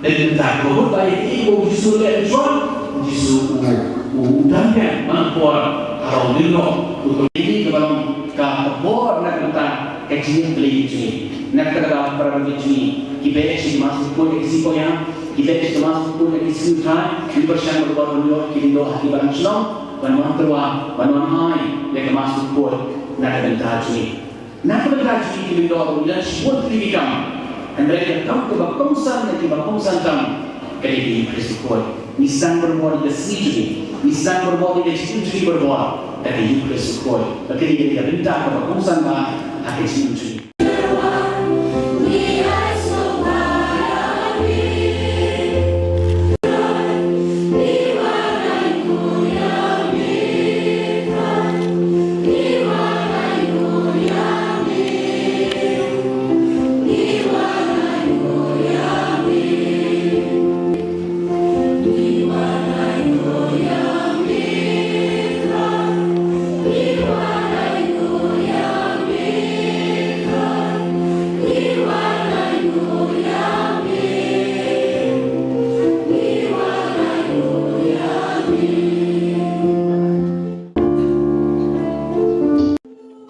Pynmynta, ka mut ba ïeit ba u Jisu u leh, u Jisu u, u, u don pynban man ka por haba u lyngngoh, u, u, ïeit kaba long ka, ka bor na ka bynta ka jingïeit Blei jong ngi. Na kata ka daw para bangeit jong ngi, ki beh sha ka Mass bakhuid ïa ki sngi koit, ki beh sha ka Mass bakhuid ïa ki sngi thai, ki pyrshang bad bor ban ïoh ki lyngdoh ha ki balang shnong, ban wan tyrwa, ban wan ai ïa ka Mass bakhuid na ka bynta jong ngi. Na ka bynta jong ngi ki lyngdoh ruh ngi don shibun tylli ki kam. Hynrei ka kam kaba kongsan na kiba kongsan tam ka dei ka Eucharist bakhuid. Ngi sdang bor bor ïa ka sngi jong ngi. Ngi sdang bor bor ïa ka jingim jong ngi bor bor da ka Eucharist bakhuid. Ba ka dei ka bynta kaba kongsan bha ha ka jingim jong ngi.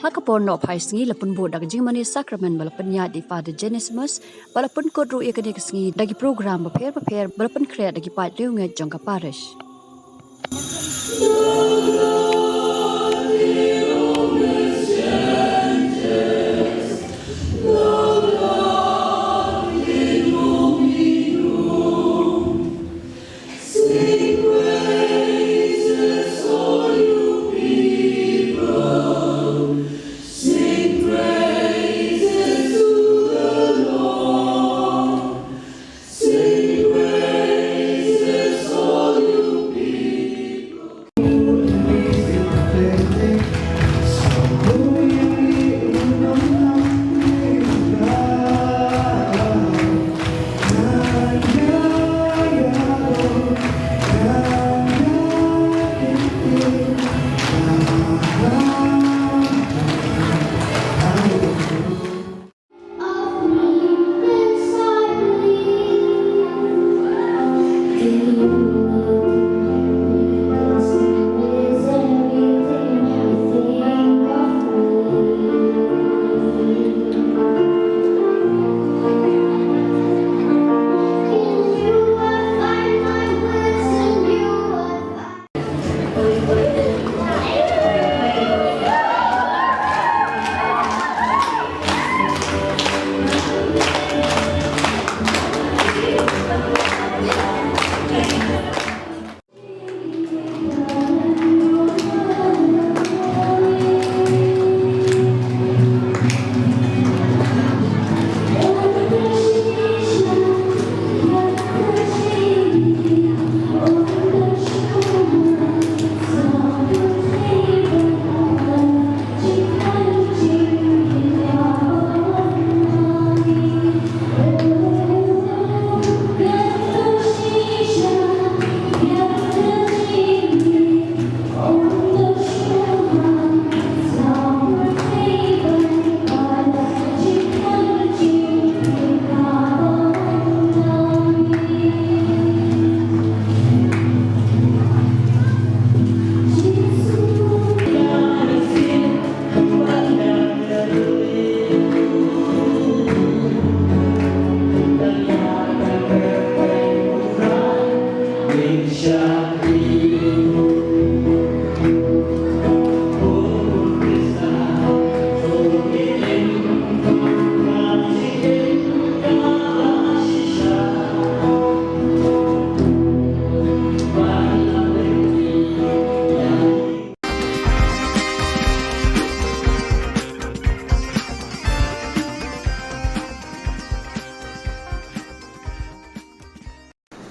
Ha ka por nohphai sngi la pynbud da ka jingmane sakramen ba la pynïaid da i Father Genesimus, ba la pynkut ruh ïa kane ka sngi da ki program bapher bapher ba la pynkhreh da ki paid riewngeit jong ka parish.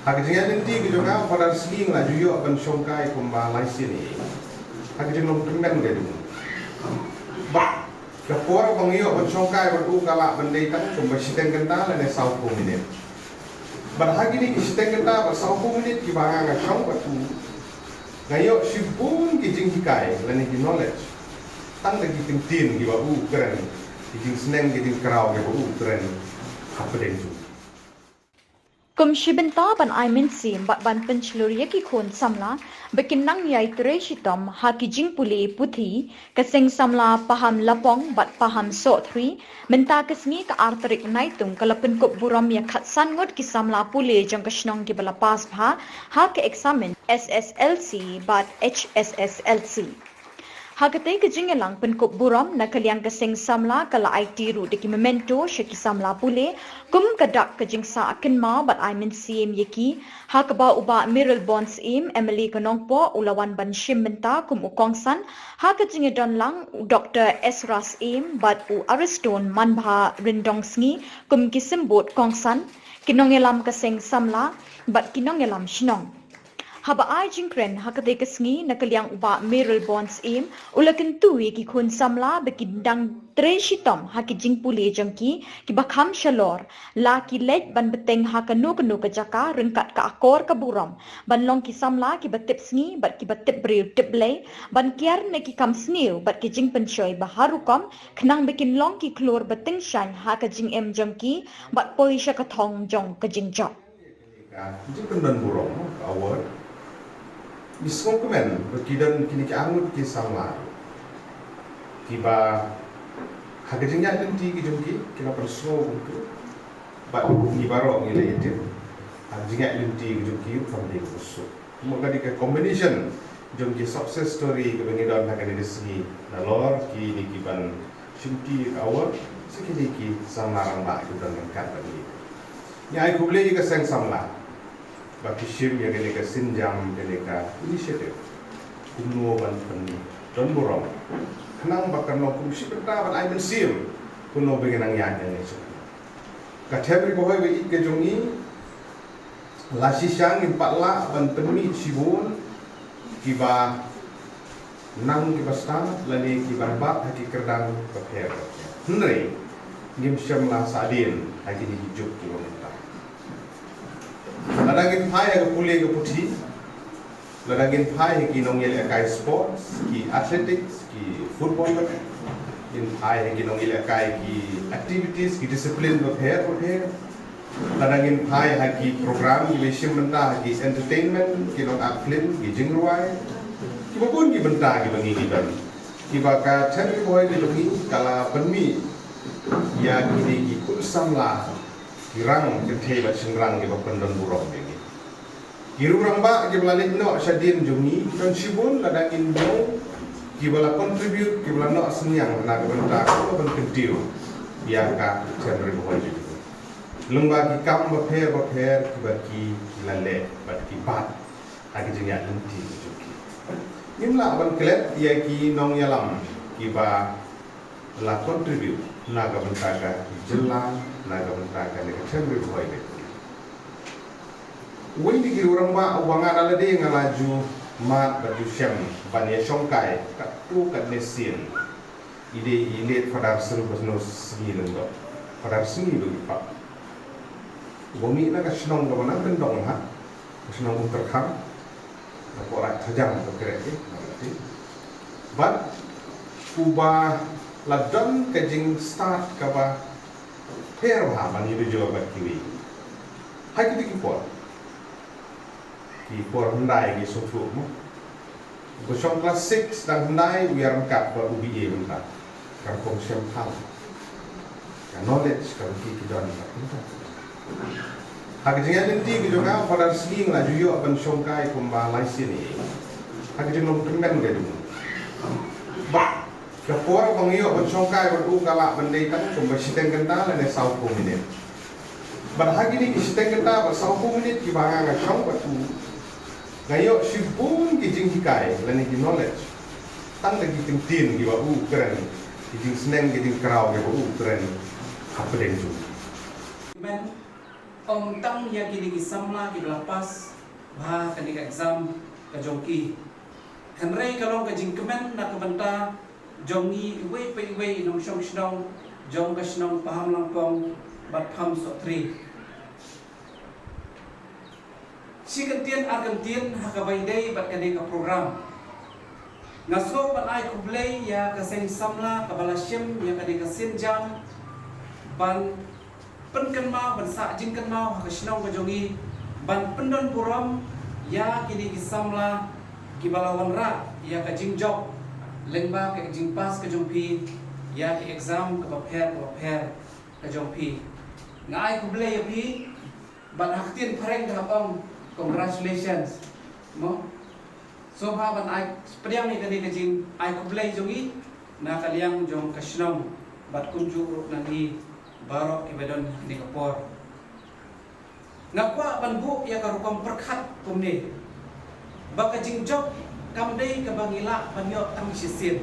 Ha ka jingïaid lynti ka jong nga, Father Sngi nga la ju ïoh ban shongkai kumba lai sien ïa. Ha ka jinglong tymmen ka jong u. Bad ka por ba nga ïoh ban shongkai bad u ka lah ban dei tang kumba shiteng kynta lane sawphew minit. Bad ha kine ki shiteng kynta bad sawphew minit kiba nga nga shong bad u, nga ïoh shibun ki jinghikai lane ki knowledge. Tang da ki kyntien kiba u kren, ki jingsneng ki jingkraw kiba u kren hapdeng jong u. Kum shi bynta ban ai mynsiem bad ban pynshlur ïa ki khun samla ba kin nang ïai trei shitom ha ki jingpule puthi, ka seng samla Paham Lapong bad Paham Sohtri mynta ka sngi ka ar tarik Naitung ka la pynkup burom ïa khatsan ngut ki samla pule jong ka shnong kiba la pass bha ha ka eksamin S S L C bad H S S L C. Ha katei ka jingïalang pynkup burom na ka liang ka seng samla ka la aiti ruh da ki memento sha ki samla pule kum ka dak ka jingsah kynmaw bad ai mynsiem ïa ki, ha kaba u Bah Mayralborn Syiem, M L A ka Nongpoh, u la wan ban shim bynta kum u kongsan, ha ka jingïadon lang u Doktor Ezra Syiem bad u Ariston Manbha Ryndongsngi kum ki symbud kongsan, ki nongïalam ka seng samla bad ki nongïalam shnong. Haba ai jingkren ha katei ka sngi na ka liang u Bah Mayralborn Syiem u la kyntu ïa ki khun samla ba kin dang trei shitom ha ki jingpule jong ki kiba kham shalor, la ki leit ban bteng ha kano kano ka jaka ryngkat ka akor ka burom ban long ki samla kiba tip sngi bad kiba tip briew tip Blei, ban kiar na ki kam sniew bad ki jingpynshoi ba har rukom khnang ba kin long ki khlur ba tyngshaiñ ha ka jingim jong ki bad poi sha ka thong jong ka jingjop. Ka jingpyndon burom, ka award. Ngi sngewkmen ba ki don kine ki arngut ki samla kiba ha ka jingïaid lynti ki jong ki, ki la pynsngew kumtu. Bad ngi baroh ngi la ïatip ha ka jingïaid lynti ki jong ki, u kam dei u suk. Mo ka dei ka combination jong ki success story kaba ngi don ha kane ka sngi, nalor kine ki ban shimti ka award, sa kine ki samla rangbah ki don ryngkat bad ngi. Ngi ai khublei ïa ka seng samla ba ki shim ïa kane ka sienjam, kane ka initiative, kumno ban pyndon burom, khnang ba kan long kum shi bynta ban ai mynsiem kumno ba ngi nang ïaid ïa ngi sha. Ka them Ri Bhoi ba ïeit ka jong ngi la shisha ngim pat lah ban pynmih shibun kiba nang kiba stad lane kiban bat ha ki kyrdan bapher bapher. Hynrei ngim shym la sahdien ha kine ki juk kiba mynta. Lada ngin phai ha ka pule ka puthi, lada ngin phai ha ki nongïalehkai sports, ki athletics, ki football, ngin phai ha ki nongïalehkai ki activities, ki discipline bapher bapher. Lada ngin phai ha ki program kiba shim bynta ha ki entertainment, ki nong act film, ki jingrwai, kiba bun ki bynta kiba ngi ki don, kiba ka them Ri Bhoi ka jong ngi ka la pynmih ïa kine ki khun samla, ki rang kynthei bad shynrang kiba pyndon burom ïa ngi. Ki riew rangbah kiba la leit noh shadien jong ngi ki don shibun, lada ngin ïoh kiba la contribute, kiba la noh synñiang na ka bynta kaba ban kyntiew ïa ka them Ri Bhoi jong ngi. Lyngba ki kam bapher bapher kiba ki la leh bad ki bat ha ki jingïaid lynti ki jong ki. Ngim lah ban klet ïa ki nongïalam kiba la contribute na ka bynta ka jylla, na ka bynta kane ka them Ri Bhoi. Uwei na ki riew rangbah uba nga da lade nga la ju mad bad ju shem ban ïashongkai katto katne sien, i dei i late Father Silver Snow Sngi Lyngdoh, Father Sngi Lyngdoh. Uba mih na ka shnong kaba nang kyndong ha ka shnong Umtyrkhang, ka Pohlait Thajang ka kren ki, bad uba la don ka jingstad kaba pher bha ban ïadei jur bad kiwei. Ha kito ki por, ki por hyndai ngi sngewthuh mo. Ba shong class six dang hyndai u ïaryngkat bad u B A mynta. Ka rukom shem phang, ka knowledge ka rukom ki don mynta. Ha ka jingïaid lynti ka jong nga, Father Sngi nga la ju ïoh ban shongkai kumba lai sien ïa. Ha ka jinglong tymmen ka jong u. Bad ka por ba nga ïoh ban shongkai bad u ka lah ban dei tang kumba shiteng kynta lane sawphew minit. Bad ha kine ki shiteng kynta bad sawphew minit kiba nga nga shong bad u, nga ïoh shibun ki jinghikai lane ki knowledge. Tang da ki kyntien kiba u kren, ki jingsneng ki jingkraw kiba u kren hapdeng jong u. Ym tang ïa kine ki samla kiba la pass bha kane ka exam ka jong ki, hynrei ka long ka jingkmen na ka bynta jong ngi iwei pa iwei i nongshong shnong jong ka shnong Pahamlangpong bad Pahamsohtrei. Shi kyntien ar kyntien ha kaba ïadei bad kane ka program. Nga sngew ban ai khublei ïa ka seng samla kaba la shim ïa kane ka sienjam ban pynkynmaw, ban sah jingkynmaw ha ka shnong ka jong ngi, ban pyndon burom ïa kine ki samla kiba la wanrah ïa ka jingjop lyngba ka jingpass ka jong phi ïa ka exam kaba pher kaba pher ka jong phi. Nga ai khublei ïa phi. Bad ha ka ktien phareng te hap ong congratulations. Mo? Sngewbha ban ai pdiang ïa kane ka jingai khublei jong ngi na ka liang jong ka shnong bad kumjuh ruh na ngi baroh kiba don ha kane ka por. Nga kwah ban buh ïa ka rukom pyrkhat kumne, ba ka jingjop kam dei kaba ngi lah ban ïoh tang shisien,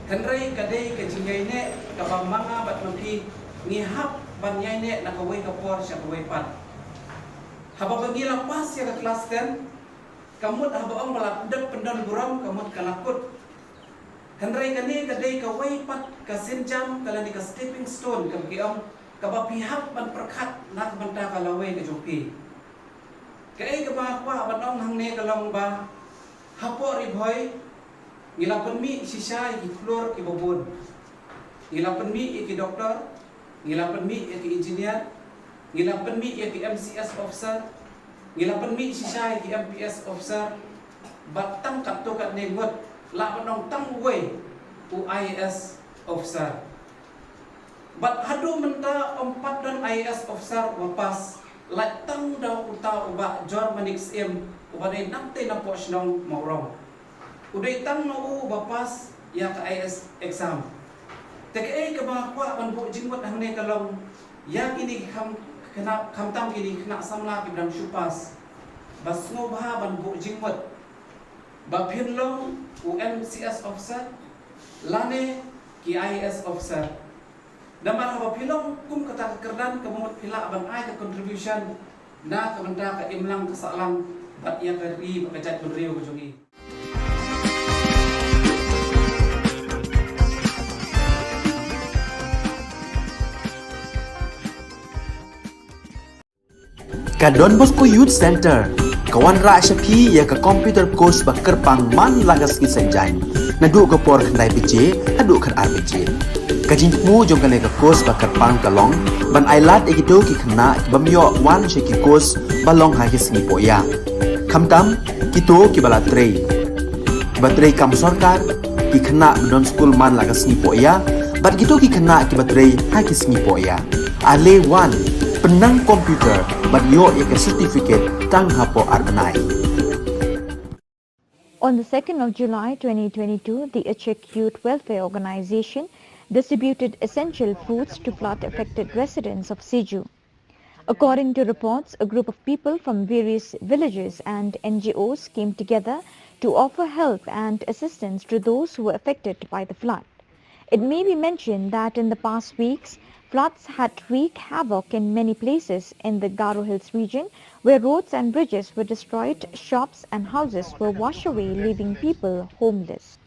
hynrei ka dei ka jingïaineh kaba ma nga bad ma phi ngi hap ban ïaineh na kawei ka por sha kawei pat. Haba ba ngi la pass ïa ka klas ten, ka mut haba ong ba la dep pyndon burom, ka mut ka la kut. Hynrei kane ka dei kawei pat ka sienjam, ka lane ka stepping stone kaba ki ong, kaba phi hap ban pyrkhat na ka bynta ka lawei ka jong phi. Kaei kaba nga kwah ban ong hangne ka long ba hapoh Ri Bhoi ngi la pynmih shisha ïa ki khlur kiba bun. Ngi la pynmih ïa ki doktor, ngi la pynmih ïa ki engineer, ngi la pynmih ïa ki M C S officer, ngi la pynmih shisha ïa ki M P S officer, bad tang katto katne ngut lah ban ong tang uwei u I A S officer. Bad haduh mynta ym pat don I A S officer uba pass, lait tang da uta u Bah Jor Manik Syiem uba dei nangtei napoh shnong Mawrong. U dei tang na u uba pass ïa ka I A S exam. Te kaei kaba nga kwah ban buh jingmut hangne ka long ïa kine ki kham, khynnah, khamtam kine ki khynnah samla kiba dang shu pass, ba sngewbha ban buh jingmut ba phin long u M C S officer lane ki I A S officer. Namar haba phi long kum kata ka kyrdan, ka mut phi lah ban ai ka contribution na ka bynta ka imlang ka sahlang bad ïa ka ri bad ka jaitbynriew ka jong ngi. Ka Don Bosco Youth Centre ka wanrah sha phi ïa ka computer course ba kyrpang man la ka sngi Saitjaiñ, naduh ka por khyndai baje haduh khatar baje. Ka jingthmu jong kane ka course ba kyrpang ka long ban ai lad ïa kito ki khynnah kiba ym ïoh wan sha ki course ba long ha ki sngi pohïa, khamtam kito kiba la trei, kiba trei kam sorkar, ki khynnah ba don skul man la ka sngi pohïa, bad kito ki khynnah kiba trei ha ki sngi pohïa. Ale wan, pynnang computer bad ïoh ïa ka certificate tang hapoh ar bnai. On the second of July twenty twenty-two, the Achik Youth Welfare Organization distributed essential foods to flood-affected residents of Siju. According to reports, a group of people from various villages and N G Os came together to offer help and assistance to those who were affected by the flood. It may be mentioned that in the past weeks, floods had wreaked havoc in many places in the Garo Hills region, where roads and bridges were destroyed, shops and houses were washed away, leaving people homeless.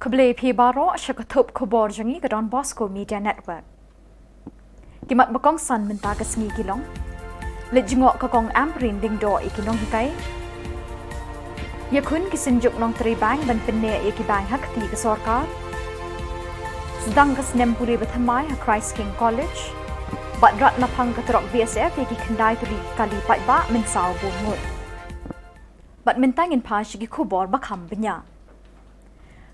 Khublei phi baroh sha ka thup khubor jong ngi ka Don Bosco Media Network. Ki mat ba kongsan mynta ka sngi ki long: Leit jngoh ka Kong Ampareen Lyngdoh ïa ki nonghikai. Ïakhun ki synjuk nongtrei bank ban pynneh ïa ki bank ha kti ka sorkar. Sdang ka snem pule ba thymmai ha Christ King College. Bad rat na phang ka trok B S F ïa ki khyndai tylli ki kali paidbah mynsaw bun ngut. Bad mynta ngin phai sha ki khubor ba kham bniah.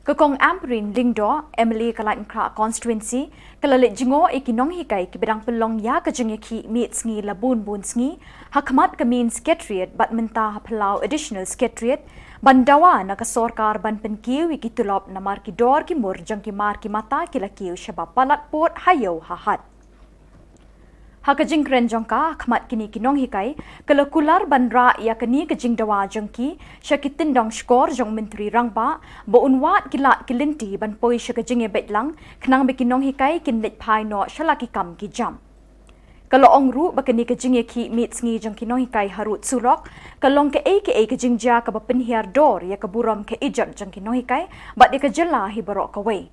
Ka Kong Ampareen Lyngdoh, M L A ka Laitumkhrah Constituency, ka la leit jngoh ïa ki nonghikai kiba dang pynlong ïa ka jingïakhih miet sngi la bun bun sngi ha khmat ka Main Secretariat bad mynta ha Phyllaw Additional Secretariat, ban dawa na ka sorkar ban pynkiew ïa ki tulop namar ki dor ki mur jong ki mar ki mata ki la kiew shaba palat pud ha ïew ha hat. Ha ka jingkren jong ka ha khmat kine ki nonghikai, ka la kular ban rah ïa kane ka jingdawa jong ki sha ki tyndong shkor jong u Myntri Rangbah ba un wad ki lad ki lynti ban poi sha ka jingïabeit lang khnang ba ki nonghikai kin leit phai noh sha la ki kam ki jam. Ka la ong ruh ba kane ka jingïakhih miet sngi jong ki nonghikai harud surok ka long kaei kaei ka jingjia kaba pynhiar dor ïa ka burom ka ijot jong ki nonghikai bad ïa ka jylla hi baroh kawei.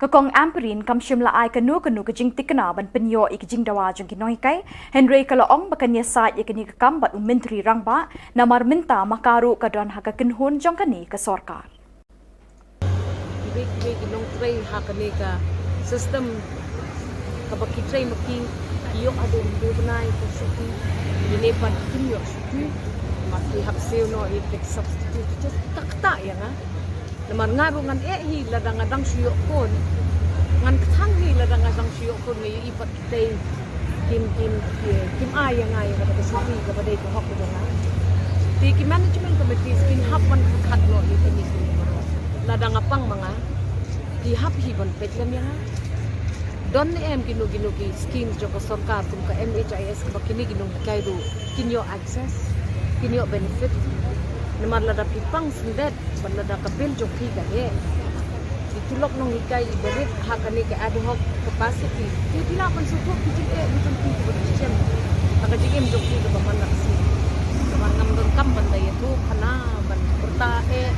Ka Kong Ampareen kam shym la ai kano kano ka jingtikna ban pynïoh ïa ka jingdawa jong ki nonghikai, hynrei ka la ong ba kan ïasaid ïa kane ka kam bad u Myntri Rangbah namar mynta ma ka ruh ka don ha ka kynhun jong kane ka sorkar. Kiwei kiwei ki nongtrei ha kane ka system kaba ki trei ma ki, ki ïoh haduh hynriew bnai ka shuti, ine pat kim ïoh shuti. Ma ki hap siew noh ïa ki substitute, just tak tak ïa nga. Namar nga ruh ngan eh hi lada nga dang shu ïoh khun. Ngan kthang hi lada nga dang shu ïoh khun, nga ïohi pat kitei kim, kim, kim, kim ai ïa nga ïa kata ka shuti kaba dei ka hok ka jong nga. Te ki management committees kin hap ban khat noh ïa kine ki. Lada nga pang ma nga, ki hap hi ban peit lem ïa nga. Don ne em kino kino ki schemes jong ka sorkar kum ka M H I S kaba kine ki nonghikai ruh kin ïoh access, kin ïoh benefit. Namar lada phi pang syndet bad lada ka bill jong phi ka heh, ki tulop nonghikai iba rit ha kane ka ad hoc capacity, te phi lah ban sngewthuh ki jingeh ki jong phi kiba ki shem ha ka jingim jong phi kaba man la ka sngi. Namar ngam donkam ban da ïathuh khana ban pyrta eh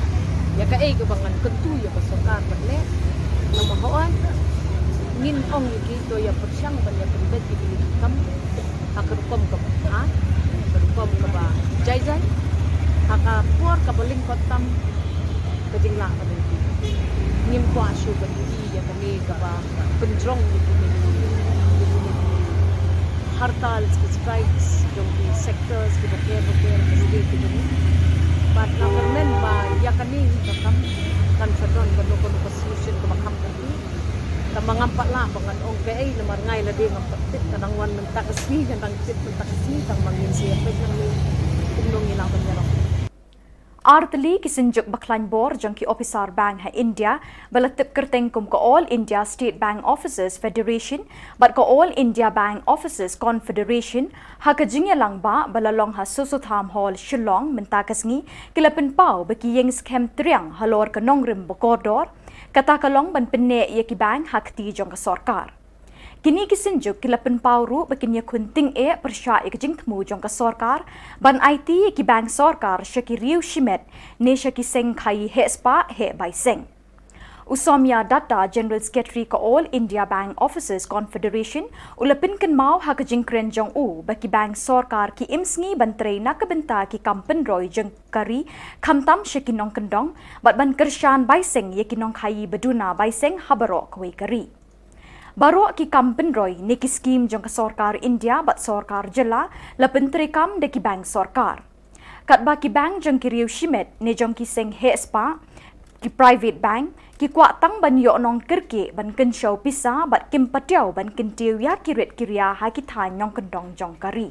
ïa kaei kaba ngan kyntu ïa ka sorkar ban leh. Namar hooid ngin ong ïa ki to ïa pyrshang ban ïa pynbeit ïa kine ki kam ha ka rukom kaba, ha ka rukom kaba jai jai, ha ka por kaba lyngkot tam ka jinglah ka lynti. Ngim kwah shuh ban ïohi ïa kane kaba pynjrong ïa kine ki, ïa kine ki hartal, ki strikes jong ki sectors kiba ker ba ker ka state ka jong ngi. Bad nga kyrmen ba ïa kane hi ka kam kan sa don kano kano ka solution kaba kham kati. Tangba ngam pat lah ba ngan ong kaei namar nga ïa lade ngam pat tip, ka dang wan mynta ka sngi, ka dang tip mynta ka sngi, tangba ngin sa ïa peit nangne kumno ngi lah ban ïarap. Artylli ki synjuk ba khlaiñ bor jong ki ophisar bank ha India ba la tip kyrteng kum ka All India State Bank Officers Federation bad ka All India Bank Officers Confederation ha ka jingïalang ba ba la long ha Soso Tham Hall, Shillong mynta ka sngi, ki la pynpaw ba ki ïeng skhem triang halor ka nongrim ba kordor, kata ka long ban pynneh ïa ki bank ha kti jong ka sorkar. Kine ki synjuk ki la pynpaw ruh ba kin ïakhun tyngeh pyrshah ïa ka jingthmu jong ka sorkar ban aiti ïa ki bank sorkar sha ki riew shimet ne sha ki seng khaii heh spah heh bai seng. U Somya Datta, General Secretary ka All India Bank Officers Confederation, u la pynkynmaw ha ka jingkren jong u ba ki bank sorkar ki im sngi ban trei na ka bynta ki kam pynroi jong ka ri, khamtam sha ki nongkyndong, bad ban kyrshan bai seng ïa ki nongkhaii ba duna bai seng ha baroh kawei ka ri. Baroh ki kam pynroi ne ki skim jong ka sorkar India bad sorkar jylla la pyntreikam da ki bank sorkar. Katba ki bank jong ki riew shimet ne jong ki seng heh spah, ki private bank, ki kwah tang ban ïoh nongkyrkieh ban kynshew pisa bad kim patiaw ban kyntiew ïa ki rit ki ria ha ki thaiñ nongkyndong jong ka ri.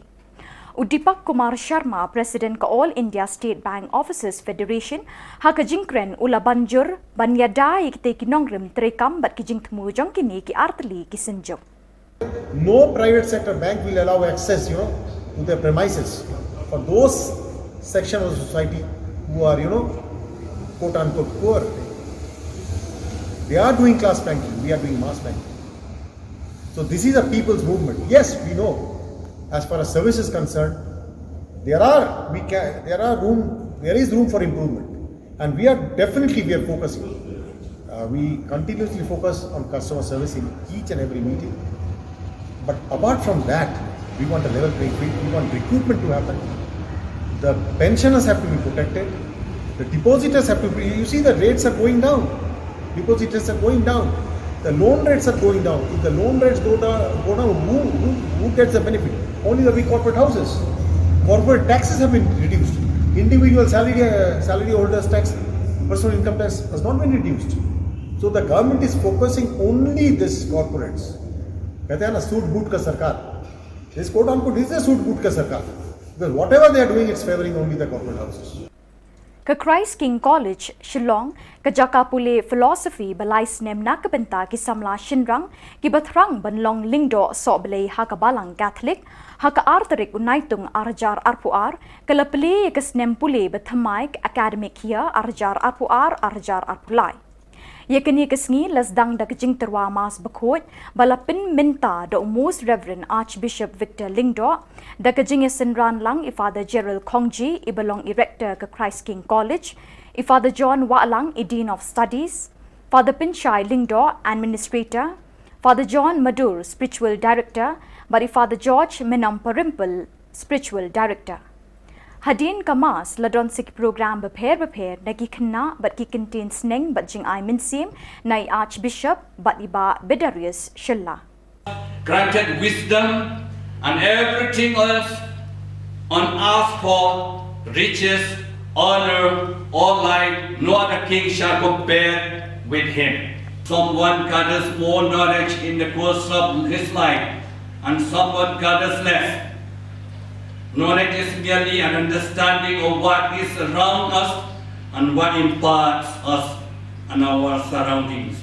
U Deepak Kumar Sharma, President ka All India State Bank Officers Federation, ha ka jingkren u la ban jur ban ïada ïa kitei ki nongrim treikam bad ki jingthmu jong kine ki artylli ki synjuk. No private sector bank will allow access, you know, to their premises for those section of the society who are, you know, quote unquote poor. They are doing class banking, we are doing mass banking. So this is a people's movement. Yes, we know, as far as service is concerned, there are, we can, there are room, there is room for improvement. And we are definitely, we are focusing. Uh, we continuously focus on customer service in each and every meeting. But apart from that, we want a level playing field. We want recruitment to happen. The pensioners have to be protected. The depositors have to be. You see, the rates are going down. Depositors are going down. The loan rates are going down. If the loan rates go down, go down, who, who, who gets the benefit? Only the big corporate houses. Corporate taxes have been reduced. Individual salary, uh, salary holders tax, personal income tax has not been reduced. So the government is focusing only this corporates. कहते हैं ना, सूट बूट का सरकार. This, quote unquote, is a सूट बूट का सरकार. Because whatever they are doing, it's favoring only the corporate houses. Ka Christ King College, Shillong, ka jaka pule philosophy ba lai snem na ka bynta ki samla shynrang kiba thrang ban long lyngdoh sohblei ha ka Balang Catholic, ha ka ar tarik u Naitung ar hajar arphew ar, ka la plie ïa ka snem pule ba thymmai ka academic year ar hajar arphew ar, ar hajar arphew lai. Ïa kane ka sngi la sdang da ka jingtyrwa Mass bakhuid ba la pynmynta da u Most Reverend Archbishop Victor Lyngdoh, da ka jingïasynran lang i Father Gerald Khongji, iba long i Rector ka Christ King College, i Father John Wahlang, i Dean of Studies, Father Pynshai Lyngdoh, Administrator, Father John Madur, Spiritual Director, bad i Father George Menom Pyrimple, Spiritual Director. Hadien ka Mass la don sa ki program bapher bapher na ki khynnah bad ki kyntien sneng bad jingai mynsiem na i Archbishop bad i Bah Bedarius Shylla. Granted wisdom and everything else on earth for riches, honor, or life, no other king shall compare with him. Someone gathers more knowledge in the course of his life, and someone gathers less. Knowledge is merely an understanding of what is around us and what imparts us and our surroundings.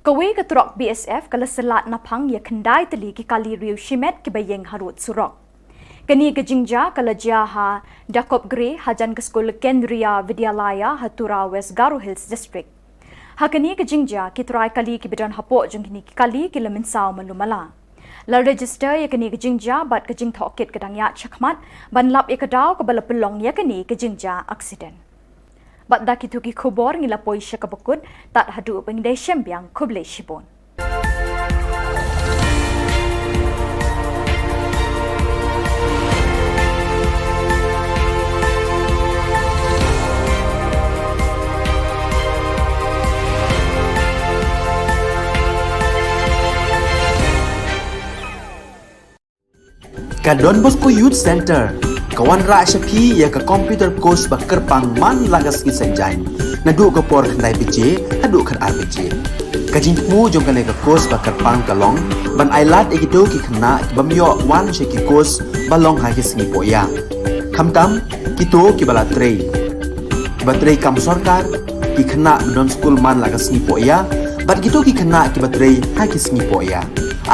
Kawei ka trok B S F ka la syllat naphang ïa khyndai tylli ki kali riew shimet kiba ïeng harud surok. Kane ka jingjia ka la jia ha Dakopgre hajan ka skul Kendriya Vidyalaya ha Tura, West Garo Hills District. Ha kane ka jingjia ki trai kali kiba don hapoh jong kine ki kali ki la mynsaw malu mala. La register ïa kane ka jingjia bad ka jingtohkit ka dang ïaid shakhmat ban lap ïa ka daw kaba la pynlong ïa kane ka jingjia accident. Bad da kito ki khubor ngi la poi sha kaba kut, tad haduh ba ngin ïashem biang, khublei shibun. Ka Don Bosco Youth Centre ka wanrah sha phi ïa ka computer course ba kyrpang man la ka sngi Saitjaiñ, naduh ka por khyndai baje haduh khatar baje. Ka jingthmu jong kane ka course ba kyrpang ka long ban ailad ïa kito ki khynnah ki bym ïoh wan sha ki course ba long ha ki sngi pohïa, khamtam kito kiba la trei, kiba trei kam sorkar, ki khynnah ba don skul man la ka sngi pohïa, bad kito ki khynnah kiba trei ha ki sngi pohïa.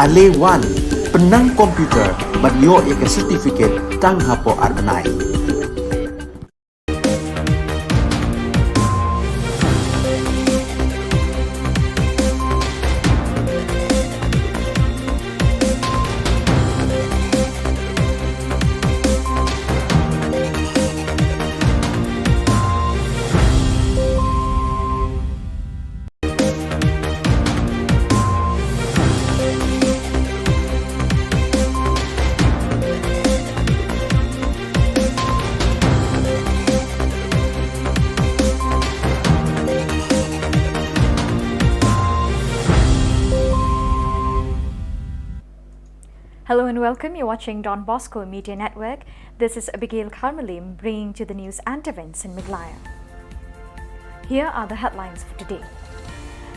Ale wan, pynnang computer bad ïoh ïa ka certificate tang hapoh ar bnai. Hello and welcome. You're watching Don Bosco Media Network. This is Abigail Kharmalim bringing to the news and events in Meghalaya. Here are the headlines for today.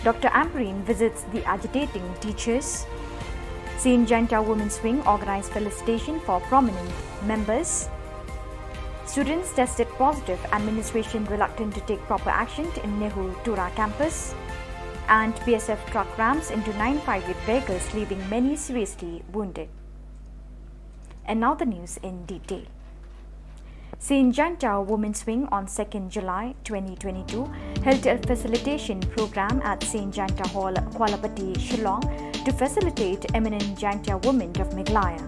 Doctor Ampareen visits the agitating teachers. Saint Jaintia Women's Wing organized felicitation for prominent members. Students tested positive, administration reluctant to take proper action in Nehru Tura campus. And B S F truck rams into nine private vehicles, leaving many seriously wounded. And now the news in detail. Saint Jaintia Women's Wing on second July twenty twenty-two held a facilitation program at Saint Jaintia Hall, Kwalapati, Shillong to facilitate eminent Jaintia women of Meghalaya.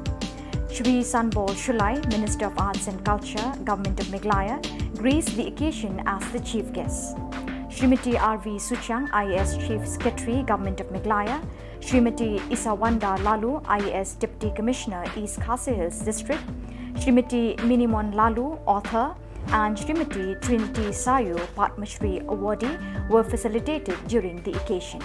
Shri Sanbor Shullai, Minister of Arts and Culture, Government of Meghalaya, graced the occasion as the chief guest. Srimati R V Suchiang, I A S Chief Secretary, Government of Meghalaya, Srimati Isawanda Laloo, I A S Deputy Commissioner, East Khasi Hills District, Srimati Minimon Laloo, author, and Srimati Trinity Sayu, Padma Shri awardee, were facilitated during the occasion.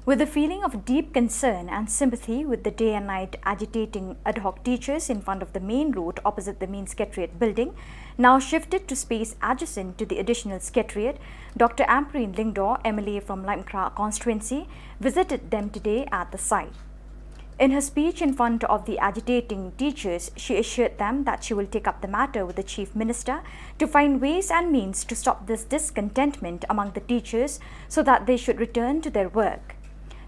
With a feeling of deep concern and sympathy with the day and night agitating ad hoc teachers in front of the main road opposite the main secretariat building, now shifted to space adjacent to the additional secretariat, Doctor Ampareen Lyngdoh, M L A from Laitumkhrah constituency, visited them today at the site. In her speech in front of the agitating teachers, she assured them that she will take up the matter with the Chief Minister to find ways and means to stop this discontentment among the teachers so that they should return to their work.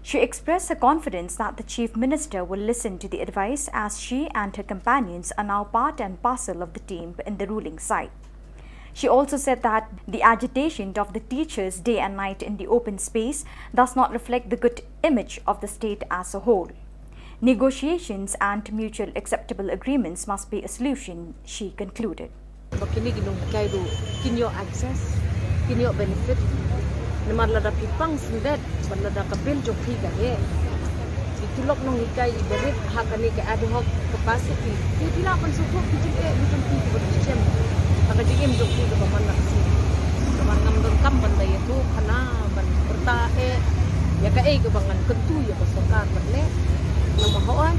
She expressed her confidence that the Chief Minister will listen to the advice, as she and her companions are now part and parcel of the team in the ruling side. She also said that the agitation of the teachers day and night in the open space does not reflect the good image of the state as a whole. Negotiations and mutual acceptable agreements must be a solution, she concluded. Ba kine ki nonghikai ruh kin ïoh access, kin ïoh benefit. Namar lada phi pang syndet bad lada ka bill jong phi ka heh, ki tulop nonghikai i ba rit ha kane ka ad hoc capacity, phi lah ban sngewthuh ki jingeh ki jong phi kiba phi shem ha ka jingim jong phi kaba man la ka sngi. Namar ngam donkam ban da ïathuh khana ban pyrta eh ïa kaei kaba ngan kyntu ïa ka sorkar ban leh. Namar hooid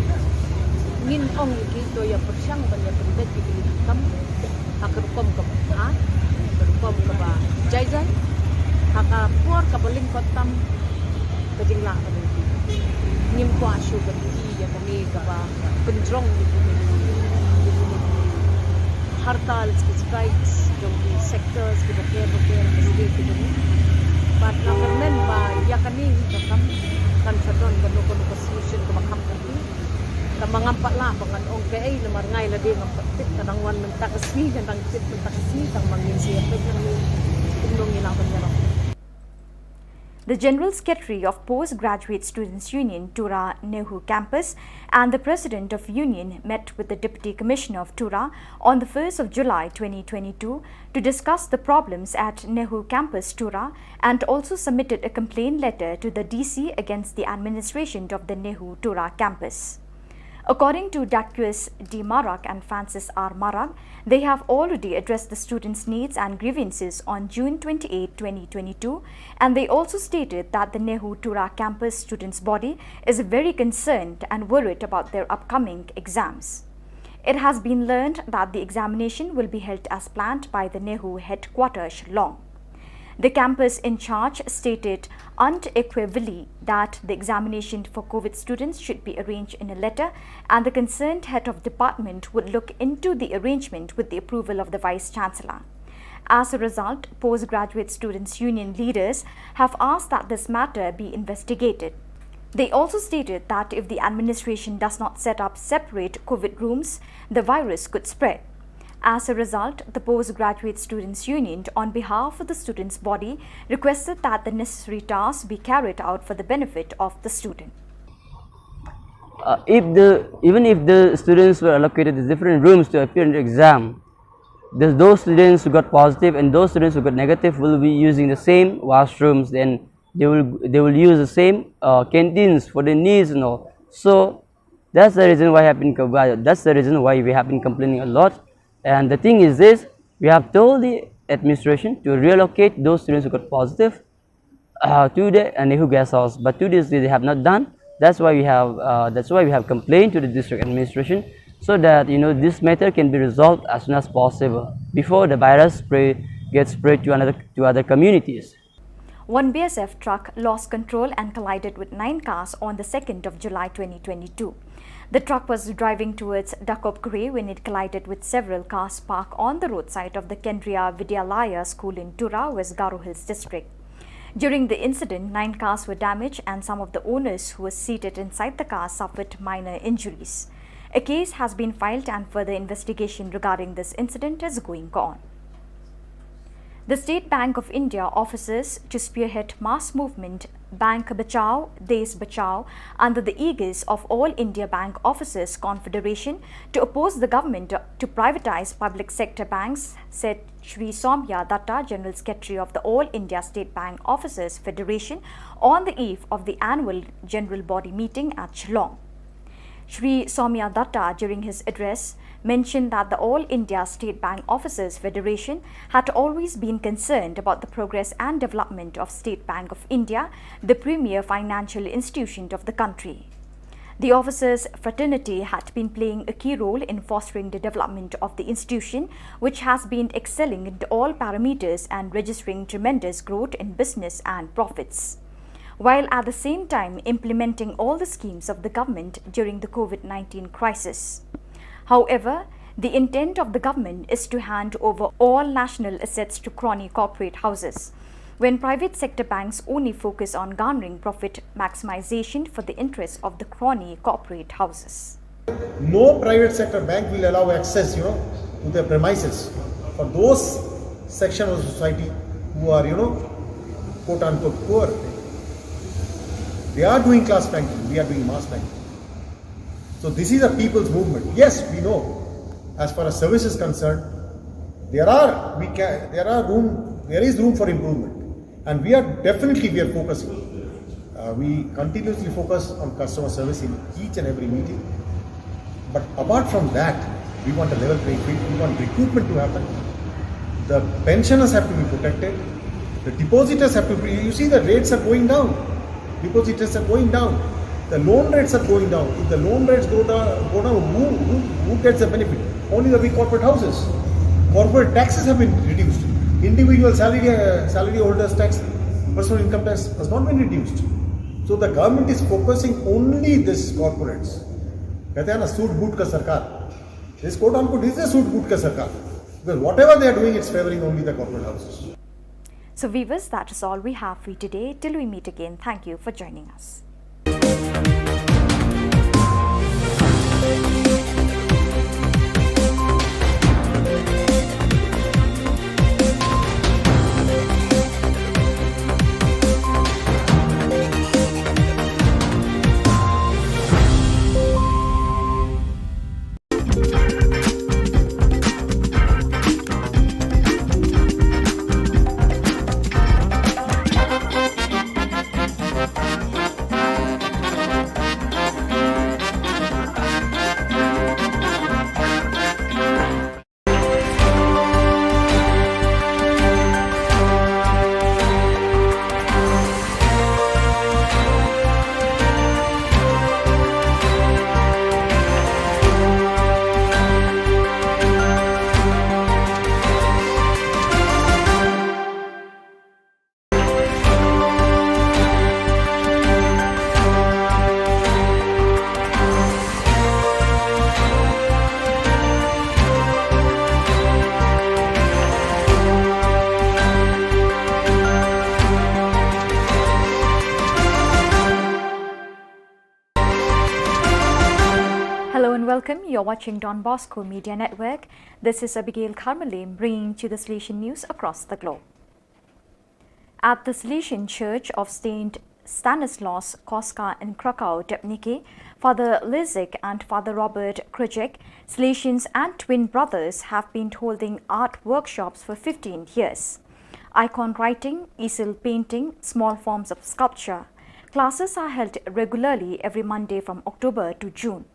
ngin ong ïa ki to ïa pyrshang ban ïa pynbeit ïa ki kam ha ka rukom kaba, ha ka rukom kaba jai jai, ha ka por kaba lyngkot tam ka jinglah ka jong ki. Ngim kwah shuh ban ïohi ïa kane kaba pynjrong ïa kine ki hartal, ki strikes jong ki sectors kiba ker ba ker, ki state ki jong ki. Bad nga kyrmen ba ïa kane hi ka kam kan sa don kano kano ka solution kaba kham kati. Tangba ngam pat lah ba ngan ong kaei namar nga lade ngam pat tip, ka dang wan mynta ka sngi, ka dang tip mynta ka sngi, tangba ngin sa ïa peit nangne kumno ngi lah ban ïarap. The General Secretary of Postgraduate Students Union, Tura Nehru Campus, and the President of Union met with the Deputy Commissioner of Tura on the first of July twenty twenty-two to discuss the problems at Nehru Campus, Tura, and also submitted a complaint letter to the D C against the administration of the Nehru Tura campus. According to Daquis D Marak and Francis R Marak, they have already addressed the students' needs and grievances on June twenty-eighth, twenty twenty-two, and they also stated that the Nehru Tura campus students' body is very concerned and worried about their upcoming exams. It has been learned that the examination will be held as planned by the Nehru headquarters, Shillong. The campus in charge stated unequivocally that the examination for COVID students should be arranged in a letter, and the concerned head of department would look into the arrangement with the approval of the Vice Chancellor. As a result, Postgraduate Students Union leaders have asked that this matter be investigated. They also stated that if the administration does not set up separate COVID rooms, the virus could spread. As a result, the Postgraduate Students Union, on behalf of the students' body, requested that the necessary tasks be carried out for the benefit of the student. Uh, if the even if the students were allocated to different rooms to appear in the exam, the, those students who got positive and those students who got negative will be using the same washrooms, and they will they will use the same uh, canteens for their needs and all. So that's the reason why have been co- that's the reason why we have been complaining a lot. And the thing is this: we have told the administration to relocate those students who got positive uh, to the uh, Nehu guest house, but to this day they have not done. That's why we have uh, that's why we have complained to the district administration, so that you know this matter can be resolved as soon as possible before the virus spread gets spread to another to other communities. One B S F truck lost control and collided with nine cars on the second of July twenty twenty-two. The truck was driving towards Dakopgre when it collided with several cars parked on the roadside of the Kendriya Vidyalaya school in Tura, West Garo Hills district. During the incident, nine cars were damaged and some of the owners who were seated inside the car suffered minor injuries. A case has been filed and further investigation regarding this incident is going on. The State Bank of India offices to spearhead mass movement Bank Bachao, Desh Bachao under the aegis of All India Bank Officers Confederation to oppose the government to privatize public sector banks, said Shri Soumya Datta, General Secretary of the All India State Bank Officers Federation, on the eve of the annual general body meeting at Shillong. Shri Soumya Datta, during his address, mentioned that the All India State Bank Officers Federation had always been concerned about the progress and development of State Bank of India, the premier financial institution of the country. The officers' fraternity had been playing a key role in fostering the development of the institution, which has been excelling in all parameters and registering tremendous growth in business and profits, while at the same time implementing all the schemes of the government during the COVID nineteen crisis. However, the intent of the government is to hand over all national assets to crony corporate houses, when private sector banks only focus on garnering profit maximization for the interests of the crony corporate houses. No private sector bank will allow access, you know, to their premises for those section of society who are, you know, quote unquote poor. They are doing class banking, we are doing mass banking. So this is a people's movement. Yes, we know, as far as service is concerned, there are we can there are room there is room for improvement, and we are definitely we are focusing. Uh, we continuously focus on customer service in each and every meeting. But apart from that, we want a level playing field. We want recruitment to happen. The pensioners have to be protected. The depositors have to be. You see, the rates are going down. Depositors are going down. The loan rates are going down. If the loan rates go down, go down who, who, who gets the benefit? Only the big corporate houses. Corporate taxes have been reduced. Individual salary, uh, salary holders tax, personal income tax has not been reduced. So the government is focusing only this corporates. कहते हैं ना, सूट बूट का सरकार. This quote unquote is a सूट बूट का सरकार. Because whatever they are doing, it's favoring only the corporate houses. So viewers, that is all we have for you today. Till we meet again, thank you for joining us. Hello and welcome. You're watching Don Bosco Media Network. This is Abigail Karmale bringing to the Salesian news across the globe. At the Salesian Church of Saint Stanislaus Koska in Krakow, Debniki, Father Lizik and Father Robert Krujek, Salesians and twin brothers, have been holding art workshops for fifteen years. Icon writing, easel painting, small forms of sculpture. Classes are held regularly every Monday from October to June.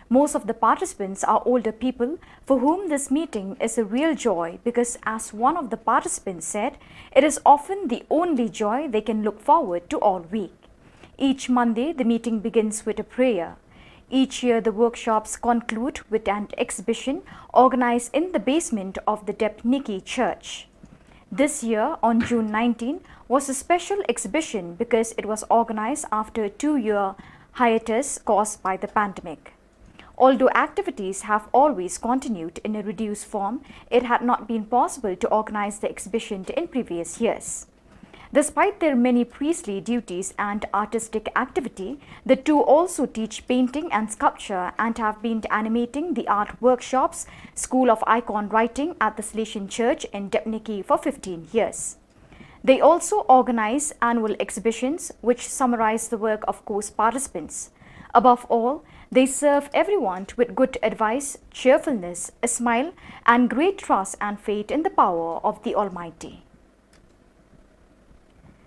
Most of the participants are older people for whom this meeting is a real joy because, as one of the participants said, it is often the only joy they can look forward to all week. Each Monday, the meeting begins with a prayer. Each year, the workshops conclude with an exhibition organized in the basement of the Debniki Church. This year, on June nineteen, was a special exhibition because it was organized after a two-year hiatus caused by the pandemic. Although activities have always continued in a reduced form, it had not been possible to organize the exhibition in previous years. Despite their many priestly duties and artistic activity, the two also teach painting and sculpture and have been animating the art workshops, School of Icon Writing at the Salesian Church in Debniki for fifteen years. They also organize annual exhibitions which summarize the work of course participants. Above all, they serve everyone with good advice, cheerfulness, a smile, and great trust and faith in the power of the Almighty.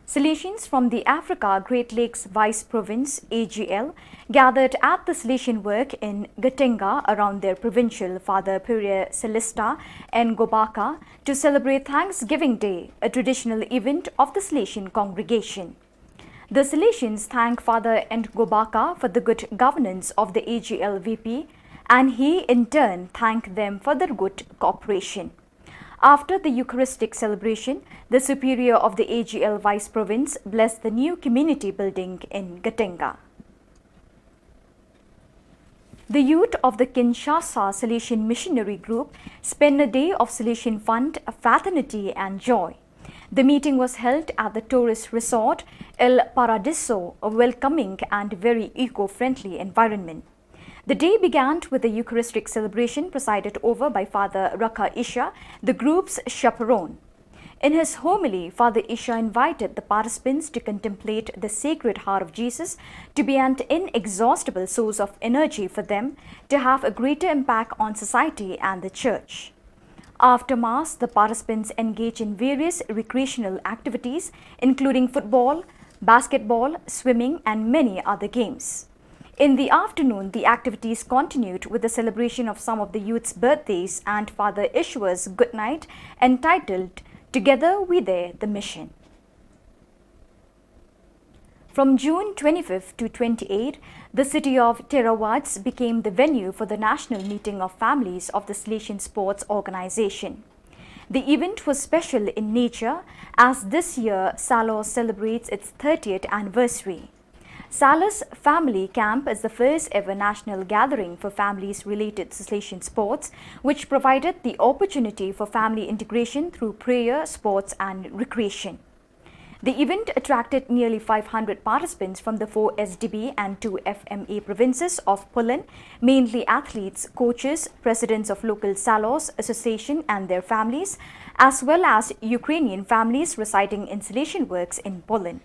Salesians from the Africa Great Lakes Vice Province, A G L, gathered at the Salesian Work in Gatenga around their provincial Father Pierre Celestin Ngobaka to celebrate Thanksgiving Day, a traditional event of the Salesian congregation. The Salesians thank Father Ngobaka for the good governance of the A G L V P, and he in turn thanked them for their good cooperation. After the Eucharistic celebration, the Superior of the A G L Vice Province blessed the new community building in Gatenga. The youth of the Kinshasa Salesian Missionary Group spent a day of Salesian fun, fraternity, and joy. The meeting was held at the tourist resort El Paradiso, a welcoming and very eco-friendly environment. The day began with a Eucharistic celebration presided over by Father Raka Isha, the group's chaperone. In his homily, Father Isha invited the participants to contemplate the Sacred Heart of Jesus, to be an inexhaustible source of energy for them, to have a greater impact on society and the church. After Mass, the participants engage in various recreational activities, including football, basketball, swimming, and many other games. In the afternoon, the activities continued with the celebration of some of the youth's birthdays and Father Ishua's good night, entitled Together We Dare the Mission. From June twenty-fifth to twenty-eighth, the city of Theravats became the venue for the national meeting of families of the Salesian Sports Organization. The event was special in nature as this year Salos celebrates its thirtieth anniversary. Salos Family Camp is the first ever national gathering for families related to Salesian sports, which provided the opportunity for family integration through prayer, sports, and recreation. The event attracted nearly five hundred participants from the four S D B and two F M A provinces of Poland, mainly athletes, coaches, presidents of local Salos association and their families, as well as Ukrainian families residing in Salesian Works in Poland.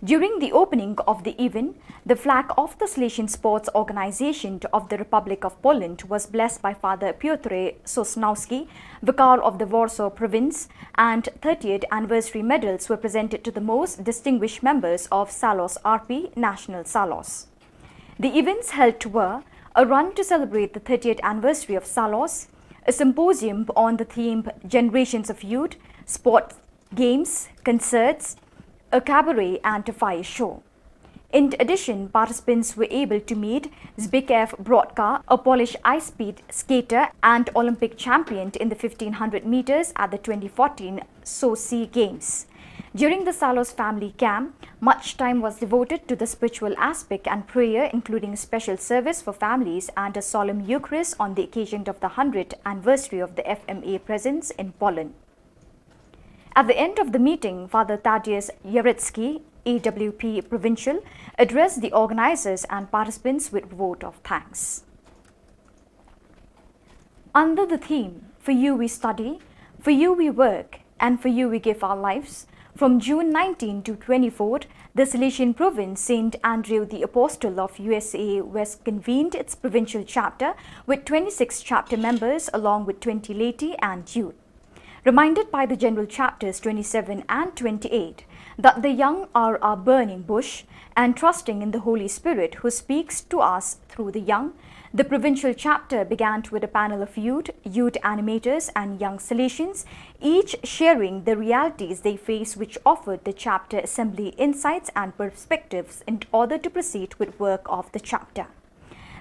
During the opening of the event, the flag of the Salesian Sports Organization of the Republic of Poland was blessed by Father Piotr Sosnowski, Vicar of the Warsaw Province, and thirtieth anniversary medals were presented to the most distinguished members of Salos R P National Salos. The events held were a run to celebrate the thirtieth anniversary of Salos, a symposium on the theme Generations of Youth, sport, games, concerts, a cabaret, and a fire show. In addition, participants were able to meet Zbigniew Brodka, a Polish ice speed skater and Olympic champion in the fifteen hundred meters at the twenty fourteen Sochi Games. During the Salos family camp, much time was devoted to the spiritual aspect and prayer, including special service for families and a solemn Eucharist on the occasion of the hundredth anniversary of the F M A presence in Poland. At the end of the meeting, Father Tadeusz Jarecki, A W P Provincial, addressed the organizers and participants with vote of thanks. Under the theme, "For You We Study, For You We Work, and For You We Give Our Lives," from June nineteen to twenty-fourth, The Salesian province, Saint Andrew the Apostle of U S A, West, convened its provincial chapter with twenty-six chapter members along with twenty laity and youth. Reminded by the general chapters twenty-seven and twenty-eight that the young are our burning bush, and trusting in the Holy Spirit who speaks to us through the young, the provincial chapter began with a panel of youth, youth animators, and young Salesians, each sharing the realities they face, which offered the chapter assembly insights and perspectives in order to proceed with work of the chapter.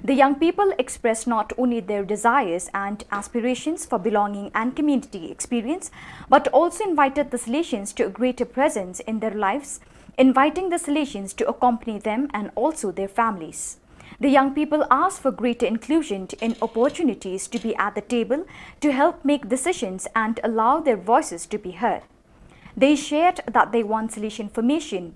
The young people expressed not only their desires and aspirations for belonging and community experience, but also invited the Salesians to a greater presence in their lives, inviting the Salesians to accompany them and also their families. The young people asked for greater inclusion in opportunities to be at the table to help make decisions and allow their voices to be heard. They shared that they want Salesian formation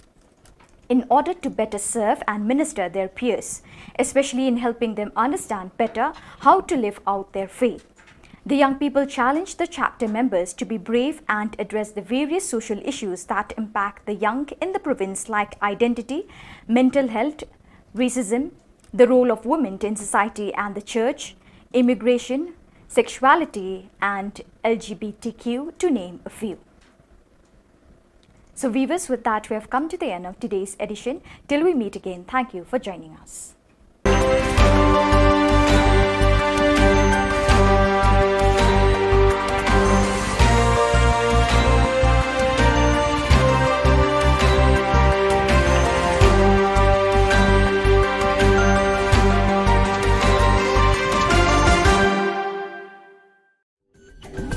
in order to better serve and minister their peers, especially in helping them understand better how to live out their faith. The young people challenged the chapter members to be brave and address the various social issues that impact the young in the province, like identity, mental health, racism, the role of women in society and the church, immigration, sexuality, and L G B T Q, to name a few. So, viewers, with that, we have come to the end of today's edition. Till we meet again, thank you for joining us.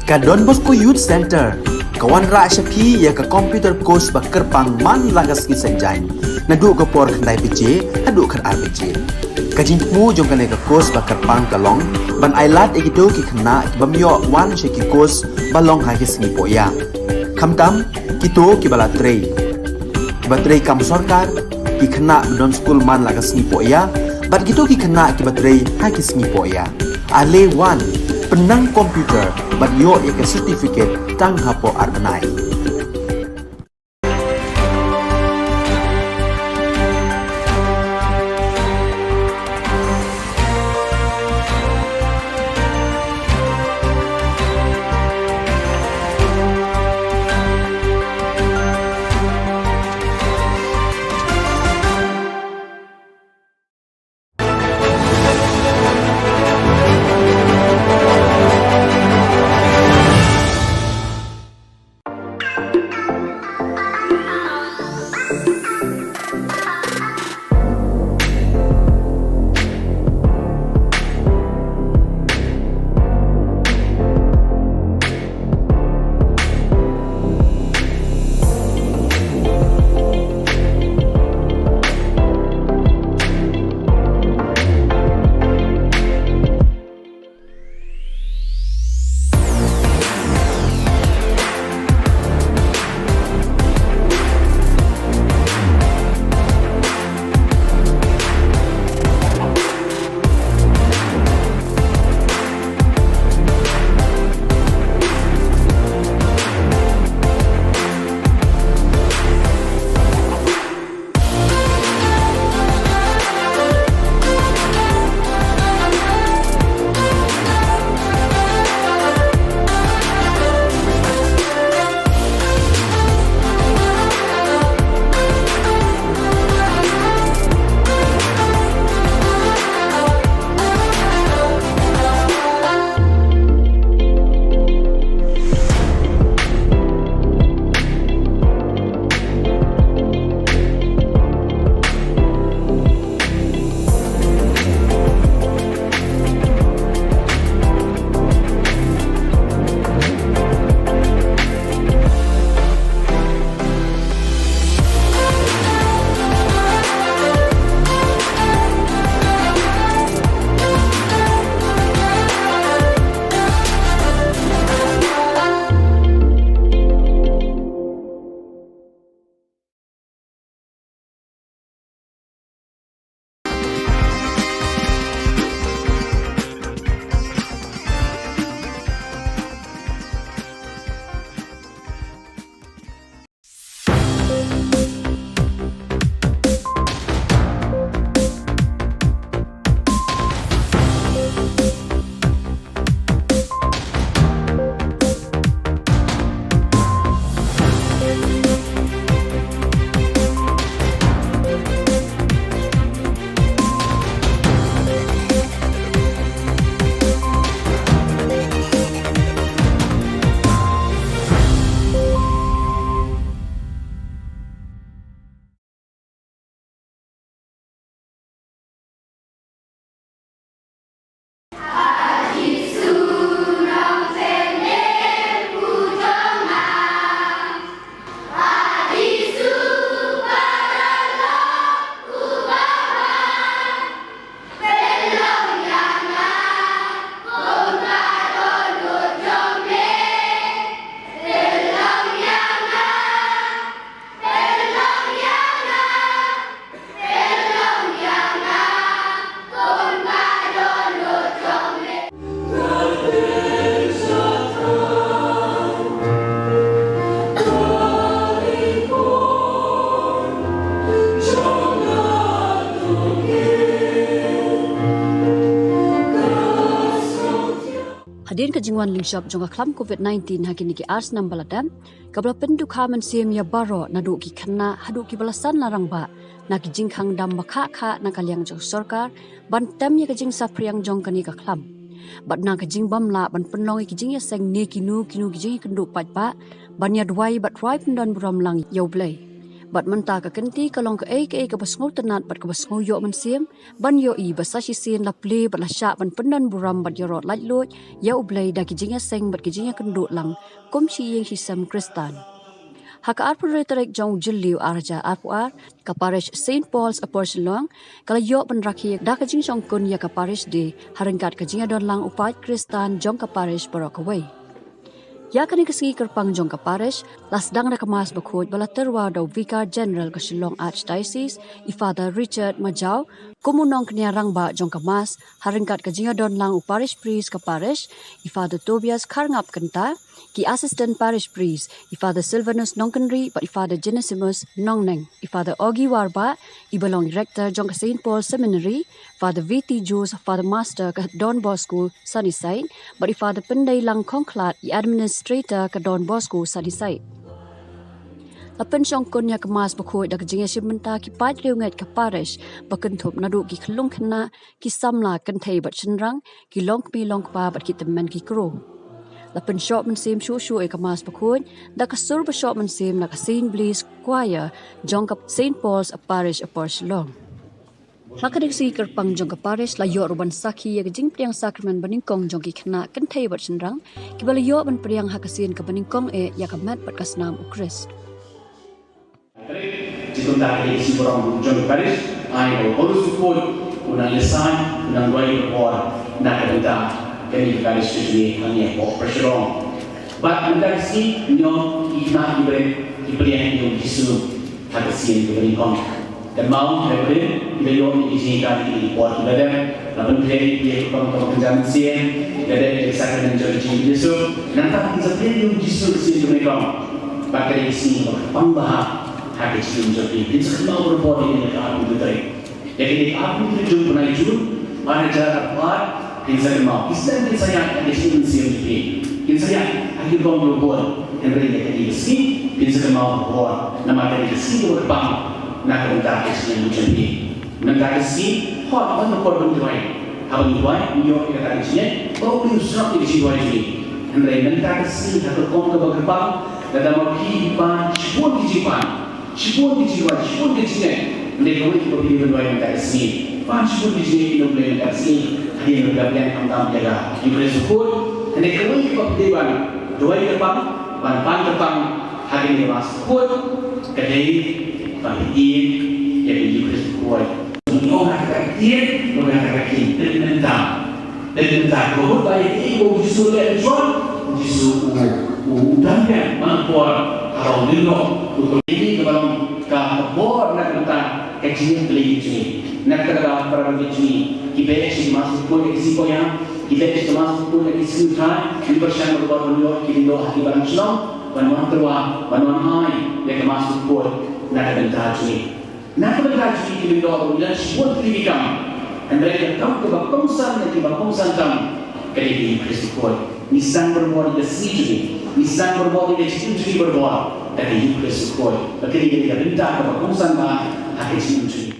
Ka Don Bosco Youth Center ka wanrah sha phi ïa ka computer course ba kyrpang man la ka sngi Saitjaiñ, naduh ka por khyndai baje haduh khatar baje. Ka jingthmu jong kane ka course ba kyrpang ka long ban ailad ïa kito ki khynnah ki bym ïoh wan sha ki course ba long ha ki sngi pohïa, khamtam kito kiba la trei, kiba trei kam sorkar, ki khynnah ba don skul man la ka sngi pohïa, bad kito ki khynnah kiba trei ha ki sngi pohïa. Ale wan, pynnang computer bad ïoh ïa ka certificate tang hapoh ar bnai. Hadien ka jingwan lyngshop jong ka khlam covid nineteen ha kine ki ar snem ba la dep, kaba la pyndukha mynsiem ïa baroh naduh ki khynnah haduh kiba la san la rangbah na ki jingkhang dam ba khah khah na ka liang jong sorkar ban tem ïa ka jingsaphriang jong kane ka khlam. Bad na ka jingbym lah ban pynlong ïa ki jingïaseng ne kino kino ki jingïakynduh paidbah ban ïa duwai bad rwai pyndon burom lang ïa U Blei. Bad mynta ka kynti ka long kaei kaei kaba sngewtynnat bad kaba sngew ïoh mynsiem ban ïohi ba sa shisien la plie bad la shah ban pyndon burom bad ïaroh laitluid ïa U Blei da ki jingïaseng bad ki jingïakynduh lang kum shi ïing shi sem Khristan. Ha ka arphew tarik jong u Jylliew ar hajar arphew ar, ka Parish Saint Paul's Upper Shillong ka la ïoh ban rakhe da ka jingshongkun ïa ka Parish Day ha ryngkat ka jingïadon lang u paid Khristan jong ka Parish baroh kawei. Ïa kane ka sngi kyrpang jong ka Parish la sdang da ka Mass bakhuid ba la tyrwa da u Vicar General ka Shillong Archdiocese, i Father Richard Majaw, kum u nongkñia rangbah jong ka Mass, ha ryngkat ka jingïadon lang u Parish Priest ka Parish, i Father Tobias Kharngap Kynta, ki Assistant Parish Priest, i Father Silvanus Nongkynrih bad i Father Genesimus Nongneng, i Father Ogi Warbah, iba long i Rector jong ka Saint Paul Seminary, Father V T Joseph, Father Master ka Don Bosco Sunnyside, bad i Father Pyndeilang Khongkhlad, i Administrator ka Don Bosco Sunnyside. La pynshongkun ïa ka Mass bakhuid da ka jingïashim bynta ki paid riewngeit ka Parish ba kynthup naduh ki khyllung khynnah, ki samla kynthei bad shynrang, ki longkmie longkpa bad ki tymmen ki kro. La pynshoh mynsiem shuh shuh ïa ka Mass bakhuid da ka sur ba shoh mynsiem na ka Saint Blaise Choir jong ka Saint Paul's Parish Upper Shillong. Ha kane ka sngi kyrpang jong ka Parish la ïoh ruh ban sakhi ïa ka jingpdiang sakramen banyngkong jong ki khynnah kynthei bad shynrang kiba la ïoh ban pdiang ha ka sien kaba nyngkong eh ïa ka met bad ka snam U Khrist. Jingkyrkhu ïa ka sngi burom jong ka Parish, ai ba u Holy Spirit un nang lehse, un nang duwai bor na ka bynta kane ka Parish ka jong ngi hangne hapoh Pyrshah. Bad mynta ka sngi ngi ong ki khynnah ki briew ki pdiang ïa u Jisu ha ka sien kaba nyngkong. Te mo ha ka briew ki la ïoh ïa ki jingïakynduh ki por ki la dep, la pyntrei ïa ki pang pang kynja mynsiem, ki la dep ïa ka sakramen jong ka jingïasyllok. Nangta kin sa pdiang ïa u Jisu ha ka sien kaba nyngkong. Bad ka dei ka sngi kaba kyrpang bha ha ka jingim jong ki. Kin sa kynmaw bor bor ïa kane ka arphew tarik. Ïa kane ka arphew tarik jong u bnai Jun, ar hajar arphew ar, kin sa kynmaw. Ki snem kin sa ïaid ha ka jingim mynsiem jong phi. Kin sa ïaid ha ki bong ki bor. Hynrei ïa kane ka sngi kin sa kynmaw bor bor. Namar ka dei ka sngi kaba kyrpang na ka bynta ka jingim jong phi. Mynta ka sngi, hooid, ban da por ban duwai. Haba ngi duwai, ngi ïoh ïa kata ka jingngeit ba U Blei u sngap ïa ka jingduwai jong ngi. Hynrei mynta ka sngi ha ka rukom kaba kyrpang, lada ma phi pan shibun ki jingpan, shibun ki jingduwai, shibun ki jingngeit, hynrei kawei kaba phi dei ban duwai mynta ka sngi. Pan shibun ki jingngeit ïa U Blei mynta ka sngi. Hadien ba phi la pdiang khamtam ïa ka Eucharist bakhuid, hynrei kawei kaba phi dei ban duwai kyrpang, ban pan kyrpang ha kane ka Mass bakhuid, ka dei ba phi ïeit ïa ka Eucharist bakhuid. Ngi ong ha kata ka ïeit, ngi ong ha kata ka ïeit, pynmynta. Pynmynta, ka mut ba ïeit ba u Jisu u leh, u Jisu u, u, u dang biang man ka por haba u lyngngoh, u, u, ïeit kaba long ka, ka bor na ka bynta ka jingim Blei jong ngi. Na kata ka daw para bangeit jong ngi, ki beh sha ka Mass bakhuid ïa ki sngi koit, ki beh sha ka Mass bakhuid ïa ki sngi Trai, ki pyrshang bor bor ban ïoh ki lyngdoh ha ki balang shnong, ban wan tyrwa, ban wan ai ïa ka Mass bakhuid na ka bynta jong ngi. Na ka bynta jong ngi ki lyngdoh ruh ngi don shibun tylli ki kam. Hynrei ka kam kaba kongsan na kiba kongsan tam ka dei ka Eucharist bakhuid. Ngi sdang bor bor ïa ka sngi jong ngi. Ngi sdang bor bor ïa ka jingim jong ngi bor bor da ka Eucharist bakhuid. Ba ka dei ka bynta kaba kongsan bha ha ka jingim jong ngi.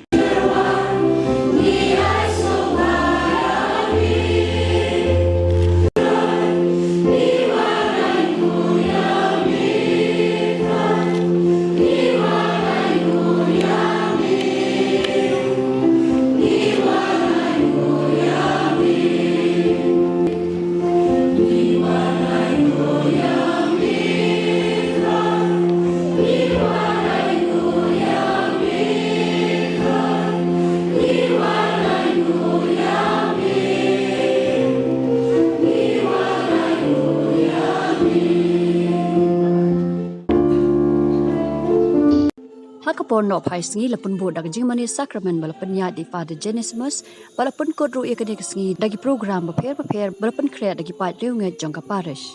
Ha ka por nohphai sngi la pynbud da ka jingmane sakramen ba la pynïaid da i Father Genesimus, ba la pynkut ruh ïa kane ka sngi da ki program bapher bapher ba la pynkhreh da ki paid riewngeit jong ka parish.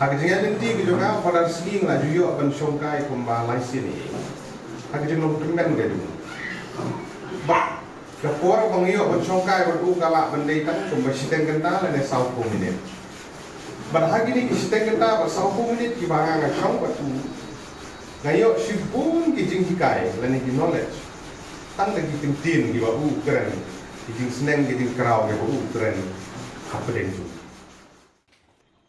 Ha ka jingïaid lynti ka jong nga, Father Sngi nga la ju ïoh ban shongkai kumba lai sien ïa. Ha ka jinglong tymmen ka jong. Bad ka por ba nga ïoh ban shongkai bad u ka lah ban dei tang kumba shiteng kynta lane sawphew minit. Bad ha kine ki shiteng kynta bad sawphew minit kiba nga nga shong bad u, nga ïoh shibun ki jinghikai lane ki knowledge. Tang da ki kyntien kiba u kren, ki jingsneng ki jingkraw kiba u kren hapdeng jong.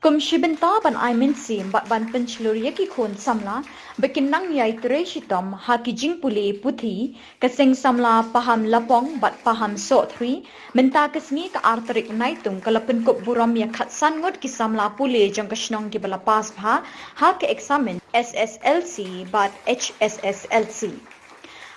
Kum shi bynta ban ai mynsiem bad ban pynshlur ïa ki khun samla ba kin nang ïai trei shitom ha ki jingpule puthi, ka seng samla Paham Lapong bad Paham Sohthri mynta ka sngi ka ar tarik Naitung ka la pynkup burom ïa khatsan ngut ki samla pule jong ka shnong kiba la pass bha ha ka eksamin S S L C bad H S S L C.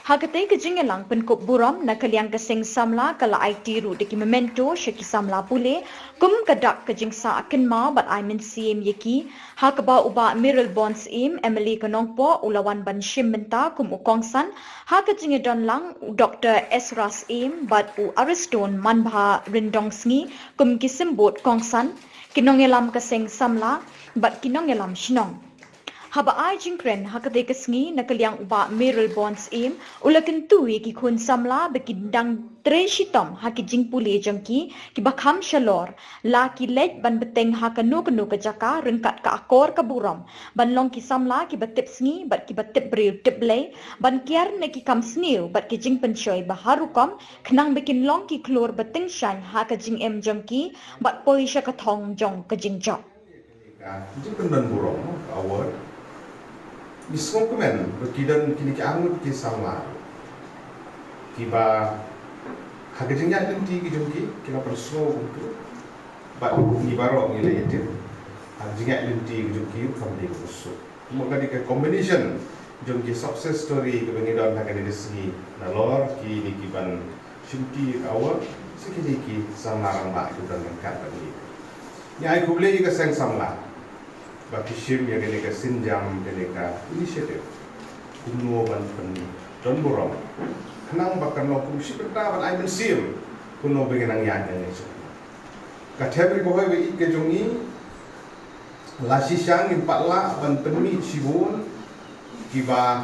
Ha katei ka jingïalang pynkup burom na ka liang ka seng samla ka la aiti ruh da ki memento sha ki samla pule kum ka dak ka jingsah kynmaw bad ai mynsiem ïa ki, ha kaba u Bah Mayralborn Syiem, M L A ka Nongpoh, u la wan ban shim bynta kum u kongsan, ha ka jingïadon lang u Doktor Ezra Syiem bad u Ariston Manbha Ryndongsngi kum ki symbud kongsan, ki nongïalam ka seng samla bad ki nongïalam shnong. Haba ai jingkren ha katei ka sngi na ka liang u Bah Mayralborn Syiem, u la kyntu ïa ki khun samla ba kin dang trei shitom ha ki jingpule jong ki kiba kham shalor, la ki leit ban bteng ha kano kano ka jaka ryngkat ka akor ka burom ban long ki samla kiba tip sngi bad kiba tip briew tip Blei, ban kiar na ki kam sniew bad ki jingpynshoi ba har rukom khnang ba kin long ki khlur ba tyngshaiñ ha ka jingim jong ki bad poi sha ka thong jong ka jingjop. Ka jingpynbeit burom, award. Ngi sngewkmen ba ki don kine ki arngut ki samla kiba ha ka jingïaid lynti ki jong ki, ki la pynsngew kumtu. Bad ngi baroh ngi la ïatip ha ka jingïaid lynti ki jong ki, kam dei ka suk. Kumba ka dei ka combination jong ki success story kaba ngi don ha kane ka sngi, nalor kine ki ban shim ti ka award, sa kine ki samla rangbah ki don ryngkat bad ngi. Ngi ai khublei ïa ka seng samla ba ki shim ïa kane ka sienjam, kane ka initiative, kumno ban pyndon burom, khnang ba kan long kum shi bynta ban ai mynsiem kumno ba ngin nang ïaid ïa ngi sha. Ka Them Ri Bhoi ba ïeit ka jong ngi, la shisha ngim pat lah ban pynmih shibun kiba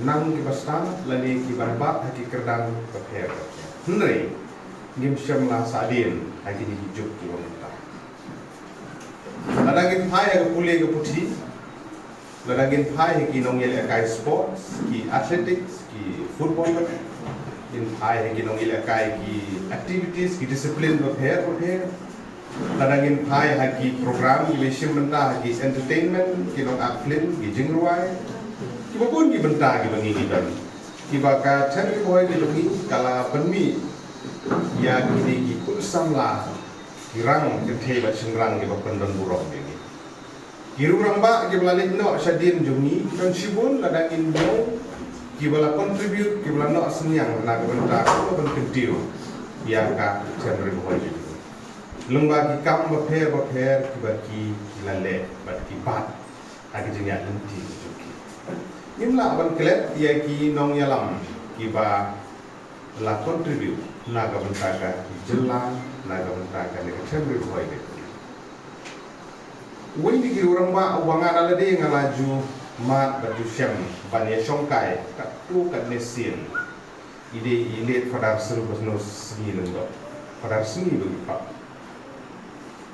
nang kiba stad lane kiban bat ha ki kyrdan bapher bapher. Hynrei ngim shym la sahdien ha kine ki juk kiba mynta. Lada ngin phai ha ka pule ka puthi, lada ngin phai ha ki nongïalehkai sports, ki athletics, ki football, ngin phai ha ki nongïalehkai ki activities, ki discipline bapher bapher. Lada ngin phai ha ki program kiba shim bynta ha ki entertainment, ki nongact film, ki jingrwai, kiba bun ki bynta kiba ngi ngi don, kiba ka Them Ri Bhoi ka jong ngi ka la pynmih ïa kine ki khun samla, ki rang kynthei bad shynrang kiba pyndon burom ïa ngi. Ki rangbah kiba la leit noh shadien jong ngi ki don shibun, lada ngin ïoh kiba la contribute, kiba la noh synñiang na ka bynta kaba ban kyntiew ïa ka Them Ri Bhoi jong ngi. Lyngba ki kam bapher bapher kiba ki la leh bad ki bat ha ka jingïaid lynti ka jong ki. Ngim lah ban klet ïa ki nongïalam kiba la contribute na ka bynta ka jylla, na ka bynta kane ka Them Ri Bhoi ka jong ngi. Uwei na ki rangbah uba nga da lade nga la ju mad bad ju shem ban ïashongkai katto katne sien, i dei i late Father Silvanus Sngi Lyngdoh, Father Sngi ba ngi pap.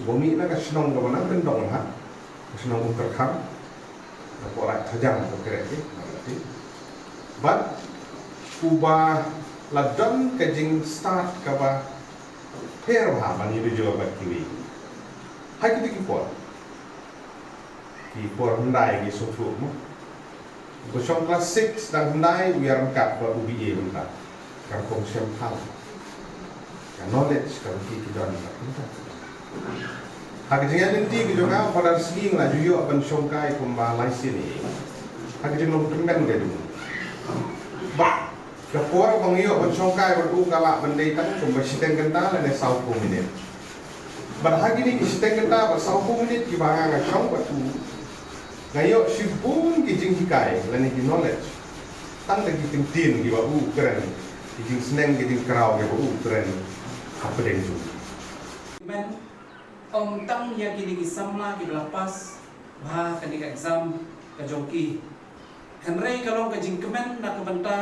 Uba mih na ka shnong kaba nang kyndong ha ka shnong Umtyrkhang, na Pohlait Thajang ba kren ki, na ka ti. Bad uba la don ka jingstad kaba pher bha ban ïa jor bad kiwei. Ha kito ki por, ki por hyndai ngi sngewthuh mo. Ba shong class six dang hyndai u ïa ryngkat bad u B A mynta. Ka rukom shem pham, ka knowledge kaba ki ki don mynta. Ha ka jingïaid lynti ka jong nga, Father Sngi nga la ju ïoh ban shongkai kumba lai sien ïa. Ha ka jinglong tymmen ka jong. Bad ka por ba nga ïoh ban shongkai bad u ka lah ban dei tang kumba shiteng kynta lane sawphew minit. Bad ha kine ki shiteng kynta bad sawphew minit kiba nga nga shong bad u, nga ïoh shibun ki jinghikai lane ki knowledge. Tang da ki kyntien kiba u kren, ki jingsneng ki jingkraw kiba u kren hapdeng jong. Amen. Ym tang ïa kine ki samla kiba la pass bha kane ka exam ka jong ki, hynrei ka long ka jingkmen na ka bynta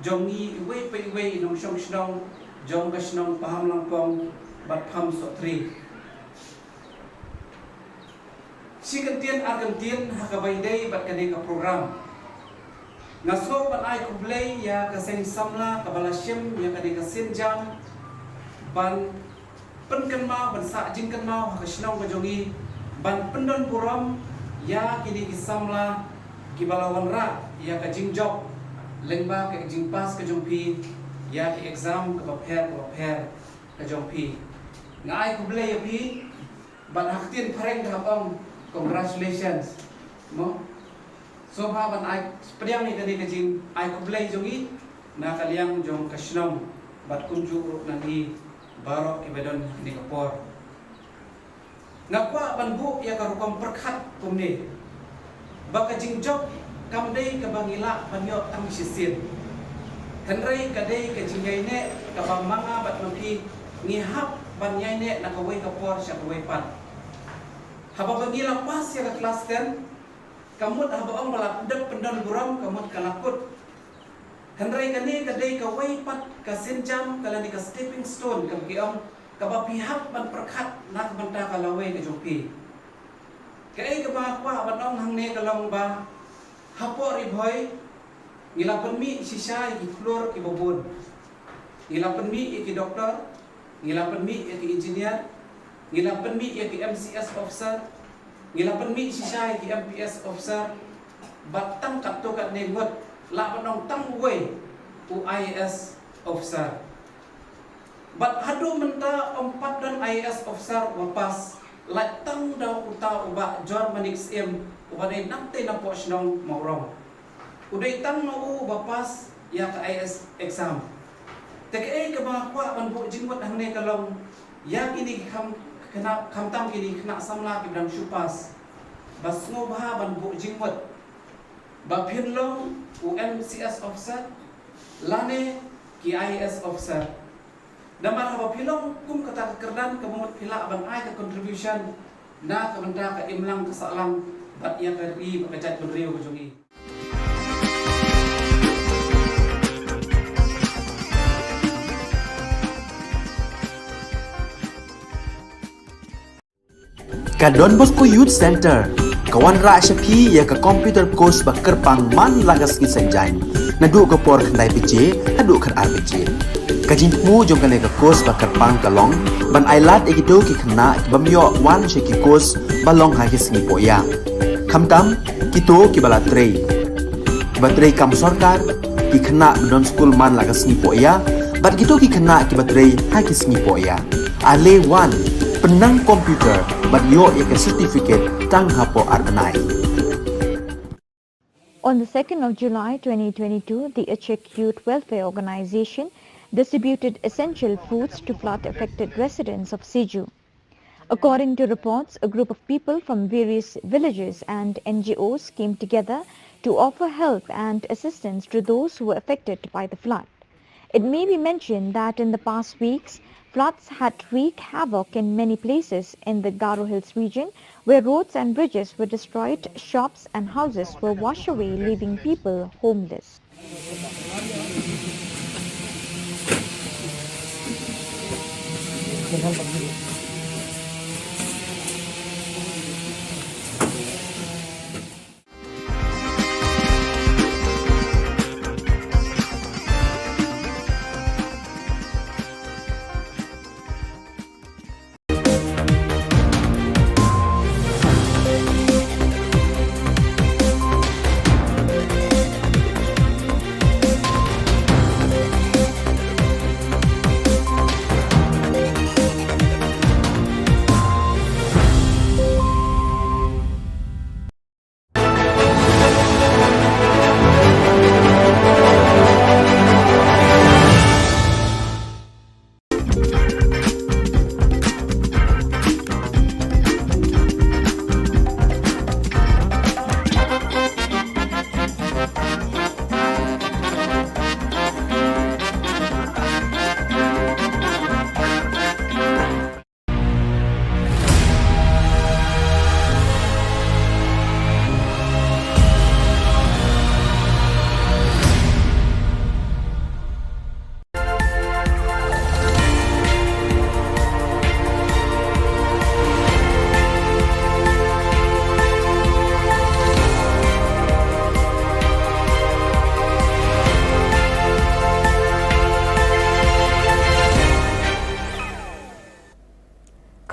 jong ngi iwei pa iwei i nongshong shnong jong ka shnong Pahamlangpong bad Pahamsohthri. Shi kyntien ar kyntien ha kaba ïadei bad kane ka program. Nga sngew ban ai khublei ïa ka seng samla kaba la shim ïa kane ka sienjam ban pynkynmaw, ban sah jingkynmaw ha ka shnong ka jong ngi, ban pyndon burom ïa kine ki samla kiba la wanrah ïa ka jingjop lyngba ka jingpass ka jong phi ïa ki exam kaba pher kaba pher ka jong phi. Nga ai khublei ïa phi, bad ha ktien phareng te hap ong congratulations, mo. Sngewbha ban ai pdiang ïa kane ka jingai khublei jong ngi na ka liang jong ka shnong bad kumjuh ruh na ngi baroh kiba don ha kane ka por. Nga kwah ban buh ïa ka rukom pyrkhat kumne, ba ka jingjop kam dei kaba ngi lah ban ïoh tang shisien, hynrei ka dei ka jingïaineh kaba ma nga bad ma phi ngi hap ban ïaineh na kawei ka por sha kawei pat. Haba ba ngi la pass ïa ka klas ten, ka mut haba ong ba la dep pyndon burom, ka mut ka la kut. Hynrei kane ka dei kawei pat ka sienjam, ka lane ka stepping stone kaba ki ong, kaba phi hap ban pyrkhat na ka bynta ka lawei ka jong phi. Kaei kaba nga kwah ban ong hangne ka long ba hapoh Ri Bhoi ngi la pynmih shisha ïa ki khlur kiba bun. Ngi la pynmih ïa ki doktor, ngi la pynmih ïa ki engineer, ngi la pynmih ïa ki M C S officer, ngi la pynmih shisha ïa ki M P S officer, bad tang katto katne ngut, lah ban ong tang uwei u I A S officer. Bad haduh mynta ym pat don I A S officer uba pass, lait tang da uta u Bah Jor Manik Syiem uba dei nangtei napoh shnong Mawrong. U dei tang ma u uba pass ïa ka I A S exam. Te kaei kaba nga kwah ban buh jingmut hangne ka long, ïa kine ki kham, khynnah, khamtam kine ki khynnah samla kiba dang shu pass, ba sngewbha ban buh jingmut ba phin long u M C S officer lane ki I A S officer. Namar haba phi long kum kata ka kyrdan, ka mut phi lah ban ai ka contribution na ka bynta ka imlang ka sahlang bad ïa ka ri bad ka jaitbynriew ka jong ngi. Ka Don Bosco Youth Centre ka wanrah sha phi ïa ka computer course ba kyrpang man la ka sngi Saitjaiñ, naduh ka por khyndai baje haduh khatar baje. Ka jingthmu jong kane ka course ba kyrpang ka long ban ai lad ïa kito ki khynnah ki bym ïoh wan sha ki course ba long ha ki sngi pohïa, khamtam kito kiba la trei, kiba trei kam sorkar, ki khynnah ba don skul man la ka sngi pohïa, bad kito ki khynnah kiba trei ha ki sngi pohïa. Ale wan, pynnang computer bad ïoh ïa ka certificate tang hapoh ar bnai. On the second of July twenty twenty-two, the Achik Youth Welfare Organization distributed essential foods to flood-affected residents of Siju. According to reports, a group of people from various villages and N G Os came together to offer help and assistance to those who were affected by the flood. It may be mentioned that in the past weeks, floods had wreaked havoc in many places in the Garo Hills region, where roads and bridges were destroyed, shops and houses were washed away, leaving people homeless.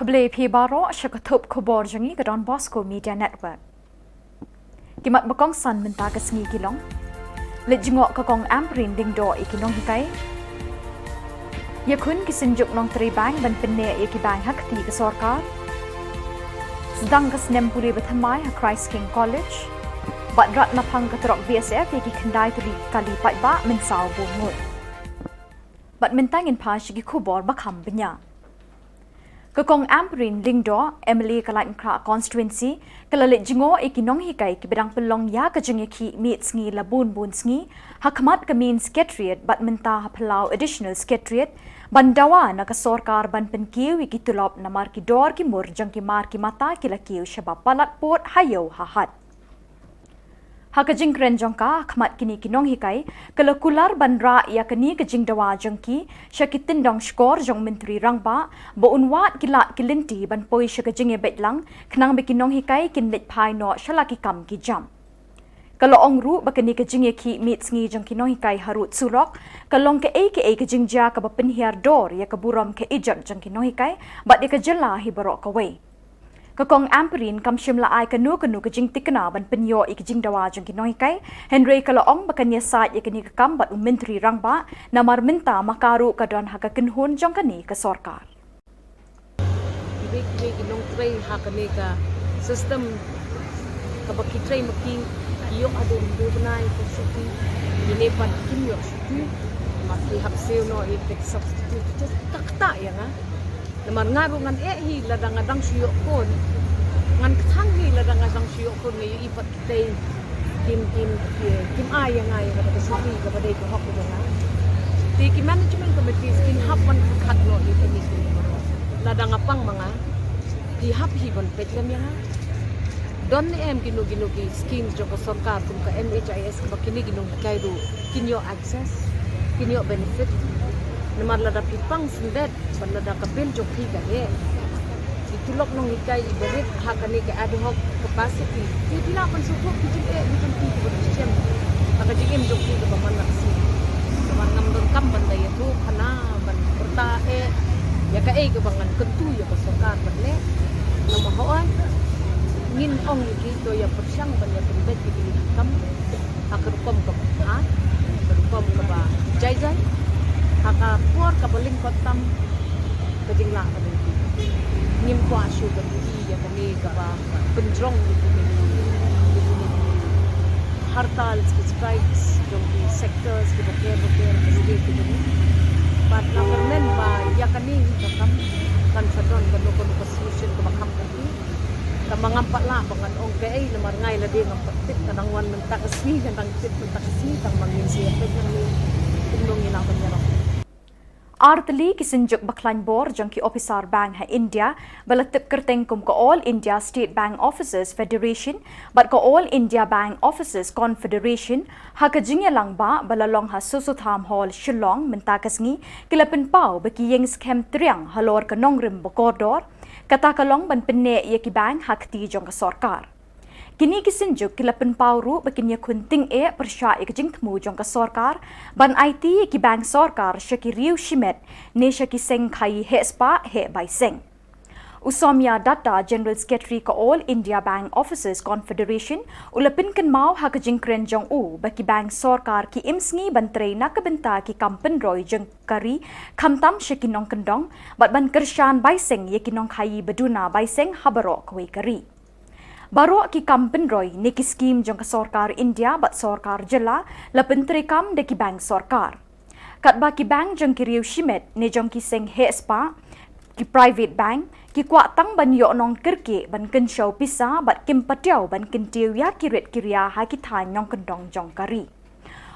Khublei phi baroh sha ka thup khubor jong ngi ka Don Bosco Media Network. Ki mat ba kongsan mynta ka sngi ki long: Leit jngoh ka Kong Ampareen Lyngdoh ïa ki nonghikai. Ïakhun ki synjuk nongtrei bank ban pynneh ïa ki bank ha kti ka sorkar. Sdang ka snem pule ba thymmai ha Christ King College. Bad rat naphang ka trok B S F ïa ki khyndai tylli ki kali paidbah mynsaw bun ngut. Bad mynta ngin phai sha ki khubor ba kham bniah. Ka Kong Ampareen Lyngdoh, M L A ka Laitumkhrah Constituency, ka la leit jngoh ïa ki nonghikai kiba dang pynlong ïa ka jingïakhih miet sngi la bun bun sngi ha khmat ka Main Secretariat bad mynta ha Palau Additional Secretariat, ban dawa na ka sorkar ban pynkiew ïa ki tulop namar ki dor ki mur jong ki mar ki mata ki la kiew shaba palat pud ha ïew ha hat. Ha ka jingkren jong ka ha khmat kine ki nonghikai, ka la kular ban rah ïa kane ka jingdawa jong ki sha ki tyndong shkor jong u Myntri Rangbah ba un wad ki lad ki lynti ban poi sha ka jingïabeit lang khnang ba ki nonghikai kin leit phai noh sha la ki kam ki jam. Ka la ong ruh ba kane ka jingïakhih miet sngi jong ki nonghikai harud surok ka long kaei kaei ka jingjia kaba pynhiar dor ïa ka burom ka ijot jong ki nonghikai bad ïa ka jylla hi baroh kawei. Ka Kong Ampareen kam shym la ai kano kano ka jingthikna ban pynïoh ïa ka jingdawa jong ki nonghikai, hynrei ka la ong ba kan ïasaid ïa kane ka kam bad u Myntri Rangbah namar mynta ma ka ruh ka don ha ka kynhun jong kane ka sorkar. Kiwei kiwei ki nongtrei ha kane ka system kaba ki trei ma ki, ki ïoh haduh hynriew bnai ka shuti, kine pat kim ïoh shuti. Ma ki hap siew noh ïa ki substitute, just ka kata ïa nga. Namar nga ruh ngan eh hi lada nga dang shu ïoh khun. Ngan kthang hi lada nga dang shu ïoh khun, nga ïohi pat kitei kim, kim, kim ai ïa nga ïa kata ka shuti kaba dei ka hok jong nga. Te ki management committees kin hap ban khat noh ïa kine ki. Lada nga pang ma nga, ki hap hi ban peit lem ïa nga. Don ne em kino kino ki schemes jong ka sorkar kum ka M H I S kaba kine ki nonghikai ruh kin ïoh access, kin ïoh benefit. Namar lada phi pang syndet, bad lada ka bill jong phi ka heh, ki tulop nonghikai iba rit ha kane ka ad hoc capacity, phi, phi lah ban sngewthuh ki jingeh, ki jingeh kiba phi shem ha ka jingim jong phi kaba man la ka sngi. Namar ngam donkam ban da ïathuh khana ban pyrta eh ïa kaei kaba ngan kyntu ïa ka sorkar ban leh. Namar hooid ngin ong ïa ki to ïa pyrshang ban ïa pynbeit ïa ki kam ha ka rukom kaba bha, ka rukom kaba jai jai, ha ka por kaba lyngkot tam ka jinglah ka lynti. Ngim kwah shuh ban ïohi ïa kane kaba pynjrong ïa kine ki, ïa kine ki hartal, ki strikes jong ki sectors kiba ker ba ker, ki state kiba ker. Bad nga kyrmen ba ïa kane hi ka kam kan sa don kano kano ka solution kaba kham kati. Tang ba ngam pat lah ba ngan ong kaei namar nga ïa lade ngam pat tip, ka dang wan mynta ka sngi, ka dang tip mynta ka sngi, tang ba ngin sa ïa peit nangne kumno ngin lah ban ïarap. Artylli ki synjuk ba khlaiñ bor jong ki ophisar bank ha India ba la tip kyrteng kum ka All India State Bank Officers Federation bad ka All India Bank Officers Confederation ha ka jingïalang ba ba la long ha Sossotham Hall, Shillong mynta ka sngi, ki la pynpaw ba ki ïeng skhem triang halor ka nongrim ba kordor, kata ka long ban pynneh ïa ki bank ha kti jong ka sorkar. Kine ki synjuk ki la pynpaw ruh ba kin ïakhun tyngeh pyrshah ïa ka jingthmu jong ka sorkar ban aiti ïa ki bank sorkar sha ki riew shimet ne sha ki seng khaii heh spah heh bai seng. U Soumya Datta, General Secretary ka All India Bank Officers Confederation, u la pynkynmaw ha ka jingkren jong u ba ki bank sorkar ki im sngi ban trei na ka bynta ki kam pynroi jong ka ri, khamtam sha ki nongkyndong, bad ban kyrshan bai seng ïa ki nongkhaii ba duna bai seng ha baroh kawei ka ri. Baroh ki kam pynroi ne ki skhim jong ka sorkar India bad sorkar jylla la pyntreikam da ki bank sorkar. Katba ki bank jong ki riew shimet ne jong ki seng heh spah, ki private bank, ki kwah tang ban ïoh nongkyrkieh ban kynshew pisa bad kim patiaw ban kyntiew ïa ki rit ki ria ha ki thaiñ nongkyndong jong ka ri.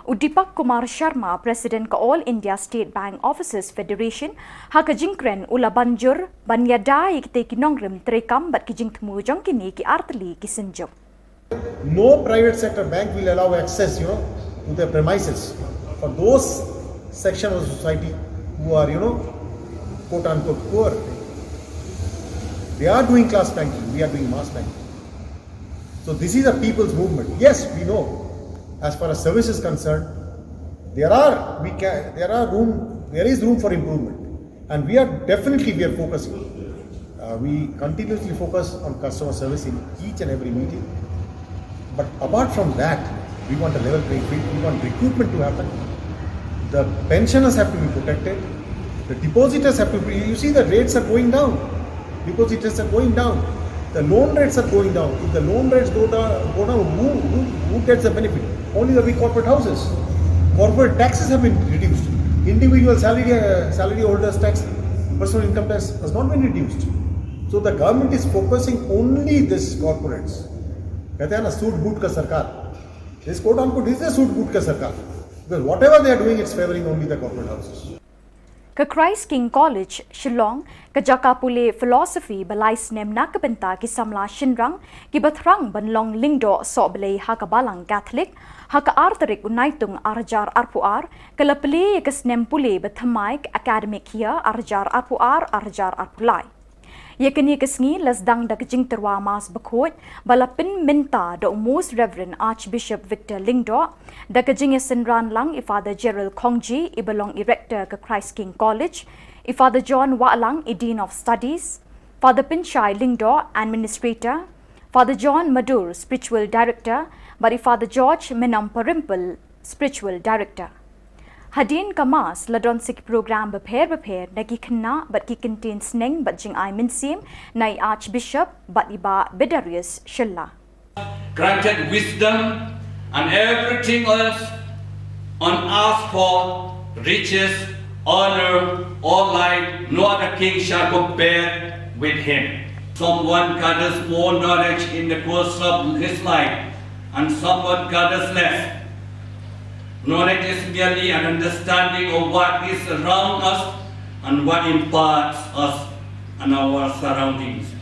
U Deepak Kumar Sharma, President ka All India State Bank Officers Federation, ha ka jingkren u la ban jur ban ïada ïa kitei ki nongrim treikam bad ki jingthmu jong kine ki artylli ki synjuk. No private sector bank will allow access, you know, to their premises for those section of the society who are, you know, quote unquote poor. They are doing class banking, we are doing mass banking. So this is a people's movement. Yes, we know. As far as service is concerned, there are we can there are room there is room for improvement, and we are definitely we are focusing. Uh, we continuously focus on customer service in each and every meeting. But apart from that, we want a level playing field. We want recruitment to happen. The pensioners have to be protected. The depositors have to be. You see, the rates are going down. Depositors are going down. The loan rates are going down. If the loan rates go down, go down, who, who, who gets the benefit? Only the big corporate houses. Corporate taxes have been reduced. Individual salary, uh, salary holders tax, personal income tax has not been reduced. So the government is focusing only this corporates. कहते हैं ना, सूट बूट का सरकार. This, quote unquote, is a सूट बूट का सरकार. Because whatever they are doing, it's favoring only the corporate houses. Ka Christ King College, Shillong, ka jaka pule philosophy ba lai snem na ka bynta ki samla shynrang kiba thrang ban long lyngdoh sohblei ha ka Balang Catholic, ha ka ar tarik u Naitung ar hajar arphew ar, ka la plie ïa ka snem pule ba thymmai, academic year ar hajar arphew ar, ar hajar arphew lai. Ïa kane ka sngi la sdang da ka jingtyrwa Mass bakhuid ba la pynmynta da u Most Reverend Archbishop Victor Lyngdoh, da ka jingïasynran lang i Father Gerald Khongji, iba long i Rector ka Christ King College, i Father John Wahlang, i Dean of Studies, Father Pynshai Lyngdoh, Administrator, Father John Madur, Spiritual Director, bad i Father George Mynnompyrimple, Spiritual Director. Hadien ka Mass la don sa ki program bapher bapher na ki khynnah bad ki kyntien sneng bad jingai mynsiem na i Archbishop bad i Bah Bedarius Shylla. Granted wisdom and everything else on earth for riches, honor, or life, no other king shall compare with him. Someone gathers more knowledge in the course of his life, and someone gathers less. Knowledge is merely an understanding of what is around us and what impacts us and our surroundings.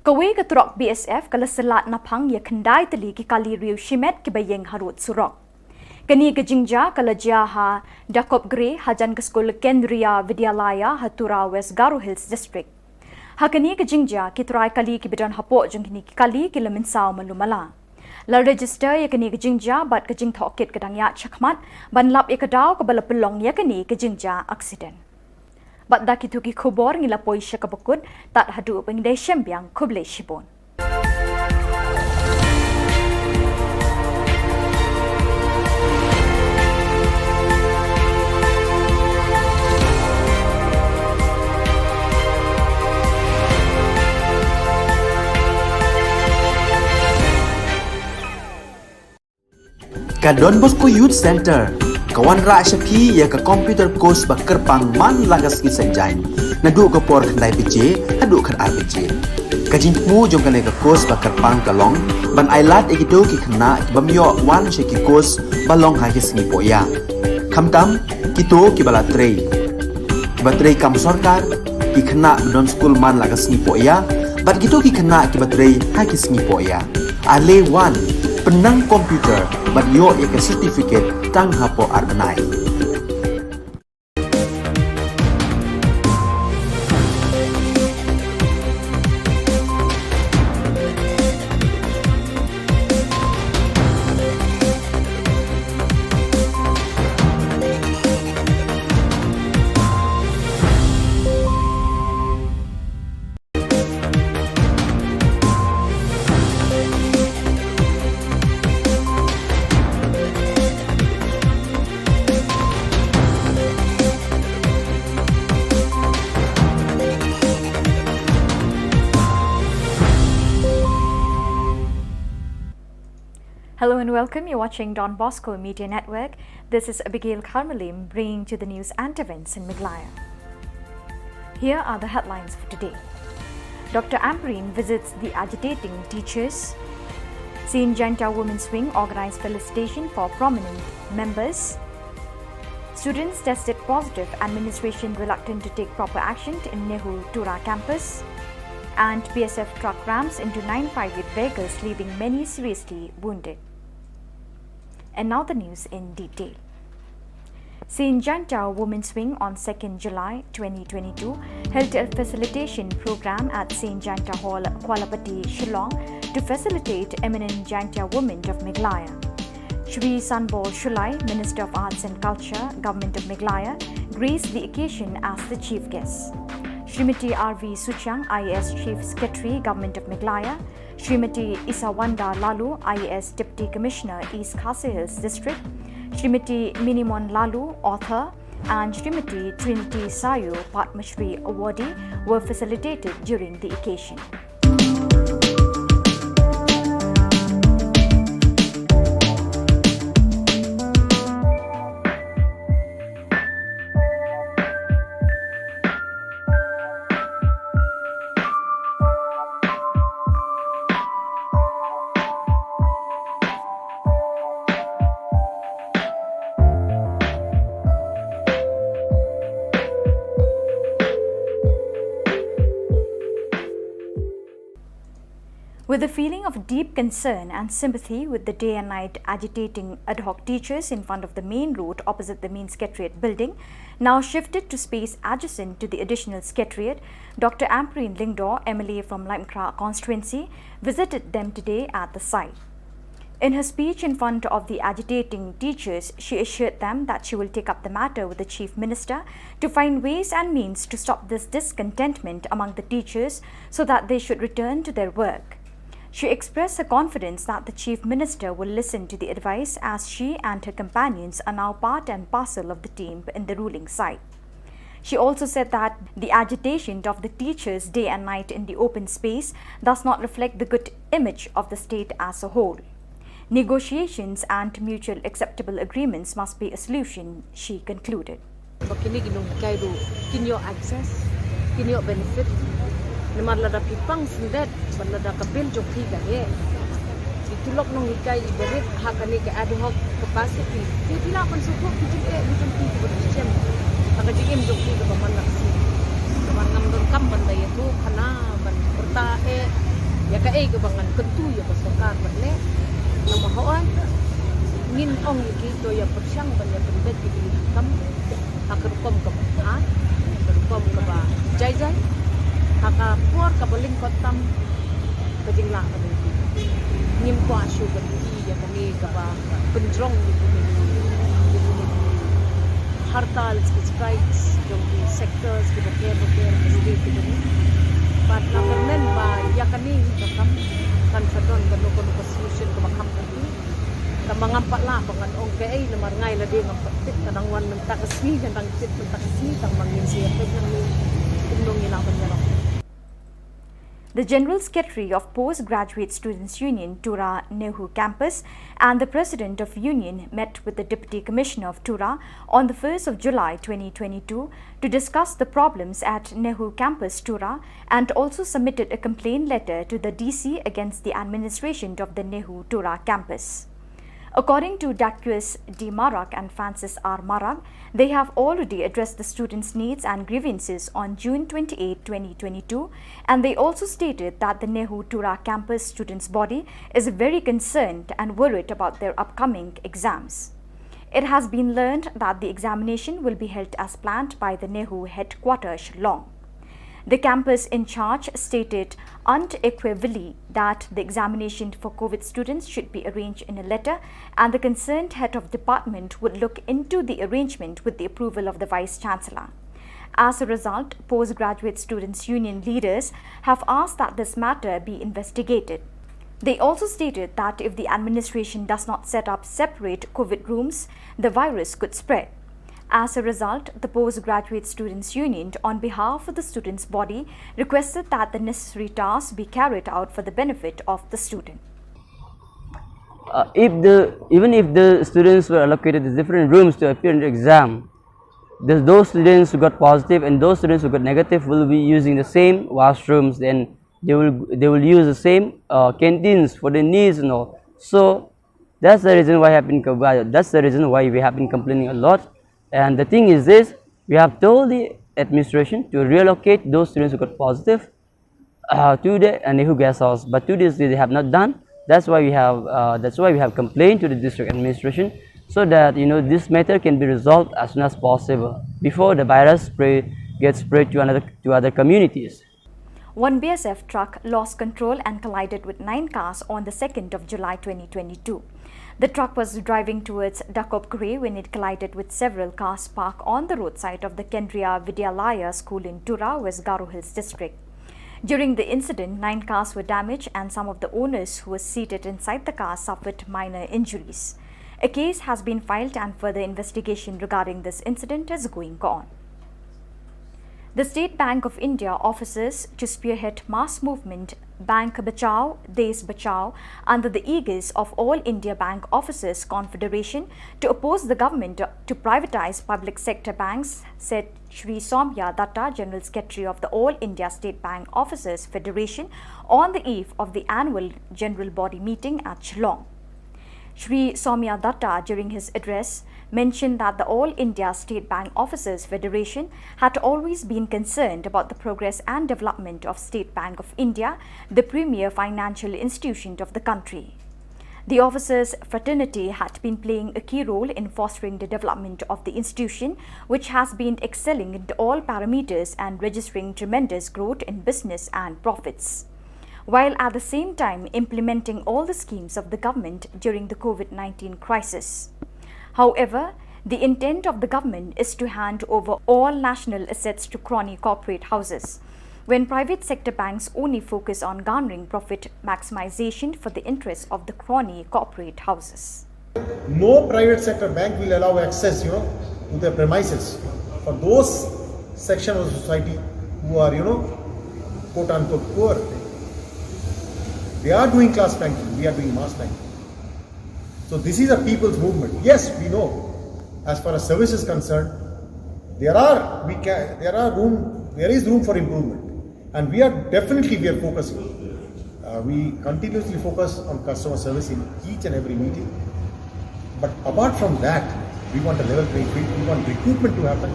Kawei ka truck B S F ka la syllat naphang ïa khyndai tylli ki kali riew shimet kiba ïeng harud surok. Kane ka jingjia ka la jia ha Dakopgre, hajan ka skul Kendriya Vidyalaya ha Tura, West Garo Hills District. Ha kane ka jingjia, ki trai kali kiba don hapoh jong kine ki kali ki la mynsaw malu mala. La register ïa kane ka jingjia bad ka jingtohkit ka dang ïaid shakhmat ban lap ïa ka daw kaba la pynlong ïa kane ka jingjia accident. Bad da kito ki khubor ngi la poi sha kaba kut, tad haduh ba ngin ïashem biang, khublei shibun. Ka Don Bosco Youth Centre ka wanrah sha phi ïa ka computer course ba kyrpang man la ka sngi Saitjaiñ, naduh ka por khyndai baje haduh khatar baje. Ka jingthmu jong kane ka course ba kyrpang ka long ban ailad ïa kito ki khynnah ki bym ïoh wan sha ki course ba long ha ki sngi pohïa, khamtam kito kiba la trei, kiba trei kam sorkar, ki khynnah ba don skul man la ka sngi pohïa, bad kito ki khynnah kiba trei ha ki sngi pohïa. Ale wan, pynnang computer bad ïoh ïa ka certificate tang hapoh ar bnai. Hello and welcome. You're watching Don Bosco Media Network. This is Abigail Kharmalim bringing to the news and events in Meghalaya. Here are the headlines for today. Doctor Ampareen visits the agitating teachers. Saint Jaintia Women's Wing organized felicitation for prominent members. Students tested positive, administration reluctant to take proper action in NEHU Tura campus. And B S F truck rams into nine five eight vehicles, leaving many seriously wounded. And now the news in detail. Saint Jaintia Women's Wing on second July twenty twenty-two held a facilitation program at Saint Jaintia Hall, Kwalapati, Shillong to facilitate eminent Jaintia women of Meghalaya. Shri Sanbor Shullai, Minister of Arts and Culture, Government of Meghalaya, graced the occasion as the chief guest. Srimati R V Suchiang, I A S Chief Secretary, Government of Meghalaya, Srimati Isawanda Laloo, I A S Deputy Commissioner, East Khasi Hills District, Srimati Minimon Laloo, author, and Srimati Trinity Sayu, Padma Shri awardee, were facilitated during the occasion. With a feeling of deep concern and sympathy with the day and night agitating ad hoc teachers in front of the main road opposite the main secretariat building, now shifted to space adjacent to the additional secretariat, Doctor Ampareen Lyngdoh, M L A from Laitumkhrah constituency, visited them today at the site. In her speech in front of the agitating teachers, she assured them that she will take up the matter with the Chief Minister to find ways and means to stop this discontentment among the teachers so that they should return to their work. She expressed her confidence that the Chief Minister will listen to the advice, as she and her companions are now part and parcel of the team in the ruling side. She also said that the agitation of the teachers day and night in the open space does not reflect the good image of the state as a whole. Negotiations and mutual acceptable agreements must be a solution, she concluded. Ba kine ki nonghikai ruh kin ïoh access, kin ïoh benefit. Namar lada phi pang syndet, bad lada ka bill jong phi ka heh, ki tulop nonghikai i ba rit ha kane ka ad hoc capacity, te phi lah ban sngewthuh ki jingeh ki jong phi kiba shisien ha ka jingim jong phi kaba man la ka sngi. Namar ngam donkam ban da ïathuh khana ban pyrta eh ïa kaei kaba ngan kyntu ïa ka sorkar ban leh. Namar hooid ngin ong ïa ki to ïa pyrshang ban ïa pynbeit ïa ki kam ha ka rukom kaba bha, ha ka rukom kaba jai jai, ha ka por kaba lyngkot tam ka jinglah ka jong ki. Ngim kwah shuh ban ïohi ïa kane kaba pynjrong ïa kine ki, ïa kine ki hartal, ki strikes jong ki sectors kiba pher ba pher, kiba pher kiba pher. Bad nga kyrmen ba ïa kane hi ka kam kan sa don kano kano ka solution kaba kham kati. Tang ba ngam pat lah ba ngan ong kaei namar nga lade ngam pat tip, ka dang wan mynta ka sngi, ka dang tip mynta ka sngi, tang ba ngin sa ïa peit nangne kumno ngi lah ban ïarap. The General Secretary of Postgraduate Students Union, Tura NEHU Campus, and the President of Union met with the Deputy Commissioner of Tura on the first of July twenty twenty-two to discuss the problems at NEHU Campus Tura and also submitted a complaint letter to the D C against the administration of the NEHU Tura campus. According to Daquis D Marak and Francis R Marak, they have already addressed the students' needs and grievances on June twenty-eighth, twenty twenty-two, and they also stated that the NEHU Tura campus students' body is very concerned and worried about their upcoming exams. It has been learned that the examination will be held as planned by the NEHU headquarters, Shillong. The campus in charge stated unequivocally that the examination for COVID students should be arranged in a letter, and the concerned head of department would look into the arrangement with the approval of the Vice Chancellor. As a result, Postgraduate Students Union leaders have asked that this matter be investigated. They also stated that if the administration does not set up separate COVID rooms, the virus could spread. As a result, the Postgraduate Students Union, on behalf of the students' body, requested that the necessary tasks be carried out for the benefit of the student. Uh, if the even if the students were allocated to different rooms to appear in the exam, the, those students who got positive and those students who got negative will be using the same washrooms, and they will they will use the same uh, canteens for their needs and all. So that's the reason why I've been co- that's the reason why we have been complaining a lot. And the thing is this: we have told the administration to reallocate those students who got positive uh, to the uh, NEHU guest house, but to this day they have not done. That's why we have uh, that's why we have complained to the district administration, so that you know this matter can be resolved as soon as possible before the virus spread gets spread to another to other communities. One B S F truck lost control and collided with nine cars on the second of July twenty twenty-two. The truck was driving towards Dakopgre when it collided with several cars parked on the roadside of the Kendriya Vidyalaya school in Tura, West Garo Hills district. During the incident, nine cars were damaged and some of the owners who were seated inside the car suffered minor injuries. A case has been filed and further investigation regarding this incident is going on. The State Bank of India offices to spearhead mass movement Bank Bachao, Desh Bachao under the aegis of All India Bank Officers Confederation to oppose the government to privatize public sector banks, said Shri Somya Datta, General Secretary of the All India State Bank Officers Federation, on the eve of the annual general body meeting at Shillong. Shri Somya Datta, during his address, mentioned that the All India State Bank Officers Federation had always been concerned about the progress and development of State Bank of India, the premier financial institution of the country. The officers' fraternity had been playing a key role in fostering the development of the institution, which has been excelling in all parameters and registering tremendous growth in business and profits, while at the same time implementing all the schemes of the government during the COVID nineteen crisis. However, the intent of the government is to hand over all national assets to crony corporate houses, when private sector banks only focus on garnering profit maximization for the interests of the crony corporate houses. No private sector bank will allow access, you know, to their premises for those section of the society who are, you know, quote unquote poor. They are doing class banking, we are doing mass banking. So this is a people's movement. Yes, we know, as far as service is concerned, there are we can there are room there is room for improvement, and we are definitely we are focusing. Uh, we continuously focus on customer service in each and every meeting. But apart from that, we want a level playing field. We want recruitment to happen.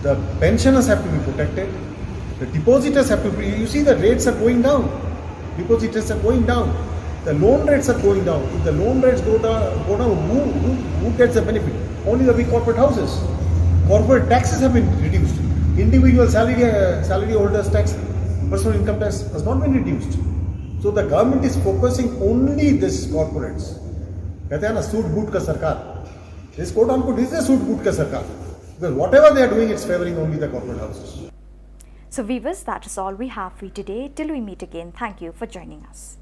The pensioners have to be protected. The depositors have to be. You see, the rates are going down. Depositors are going down. The loan rates are going down. If the loan rates go down, go down, who, who, who gets the benefit? Only the big corporate houses. Corporate taxes have been reduced. Individual salary uh, salary holders tax, personal income tax has not been reduced. So the government is focusing only this corporates. कहते हैं ना सूट बूट का सरकार. This quote unquote is a सूट बूट का सरकार. Because whatever they are doing, it's favoring only the corporate houses. So, viewers, that is all we have for you today. Till we meet again, thank you for joining us.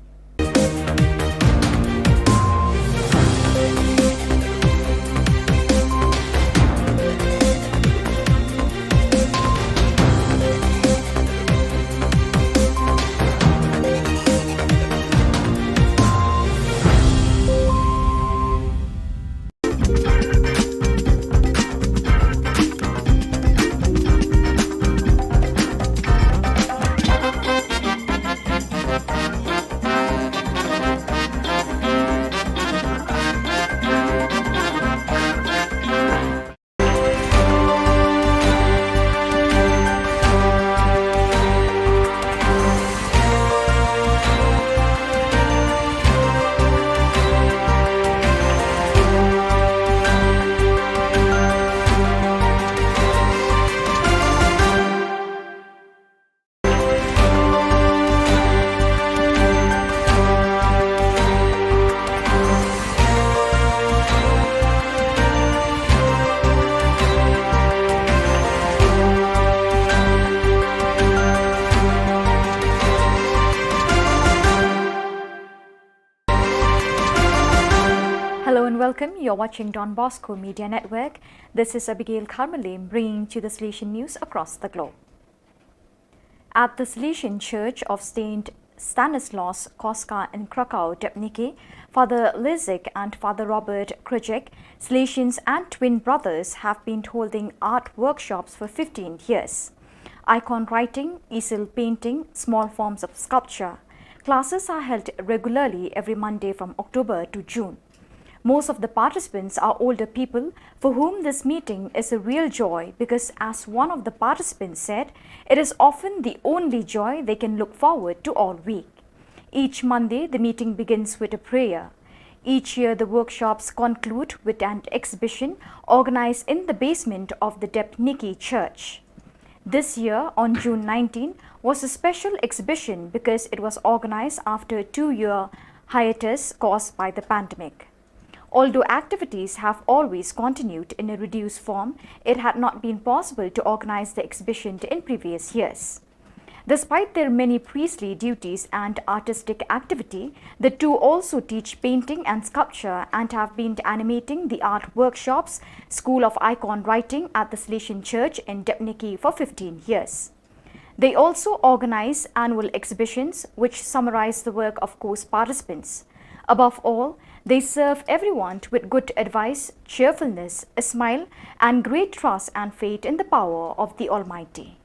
Hello and welcome. You're watching Don Bosco Media Network. This is Abigail Karmalim bringing to the Salesian news across the globe. At the Salesian Church of Saint Stanislaus Koska in Krakow, Debniki, Father Lizik and Father Robert Krujek, Salesians and twin brothers, have been holding art workshops for fifteen years. Icon writing, easel painting, small forms of sculpture. Classes are held regularly every Monday from October to June. Most of the participants are older people for whom this meeting is a real joy because, as one of the participants said, it is often the only joy they can look forward to all week. Each Monday, the meeting begins with a prayer. Each year, the workshops conclude with an exhibition organized in the basement of the Debniki Church. This year, on June nineteen, was a special exhibition because it was organized after a two-year hiatus caused by the pandemic. Although activities have always continued in a reduced form, it had not been possible to organize the exhibition in previous years. Despite their many priestly duties and artistic activity, the two also teach painting and sculpture and have been animating the art workshops, School of Icon Writing at the Salesian Church in Debniki for fifteen years. They also organize annual exhibitions which summarize the work of course participants. Above all, they serve everyone with good advice, cheerfulness, a smile, and great trust and faith in the power of the Almighty.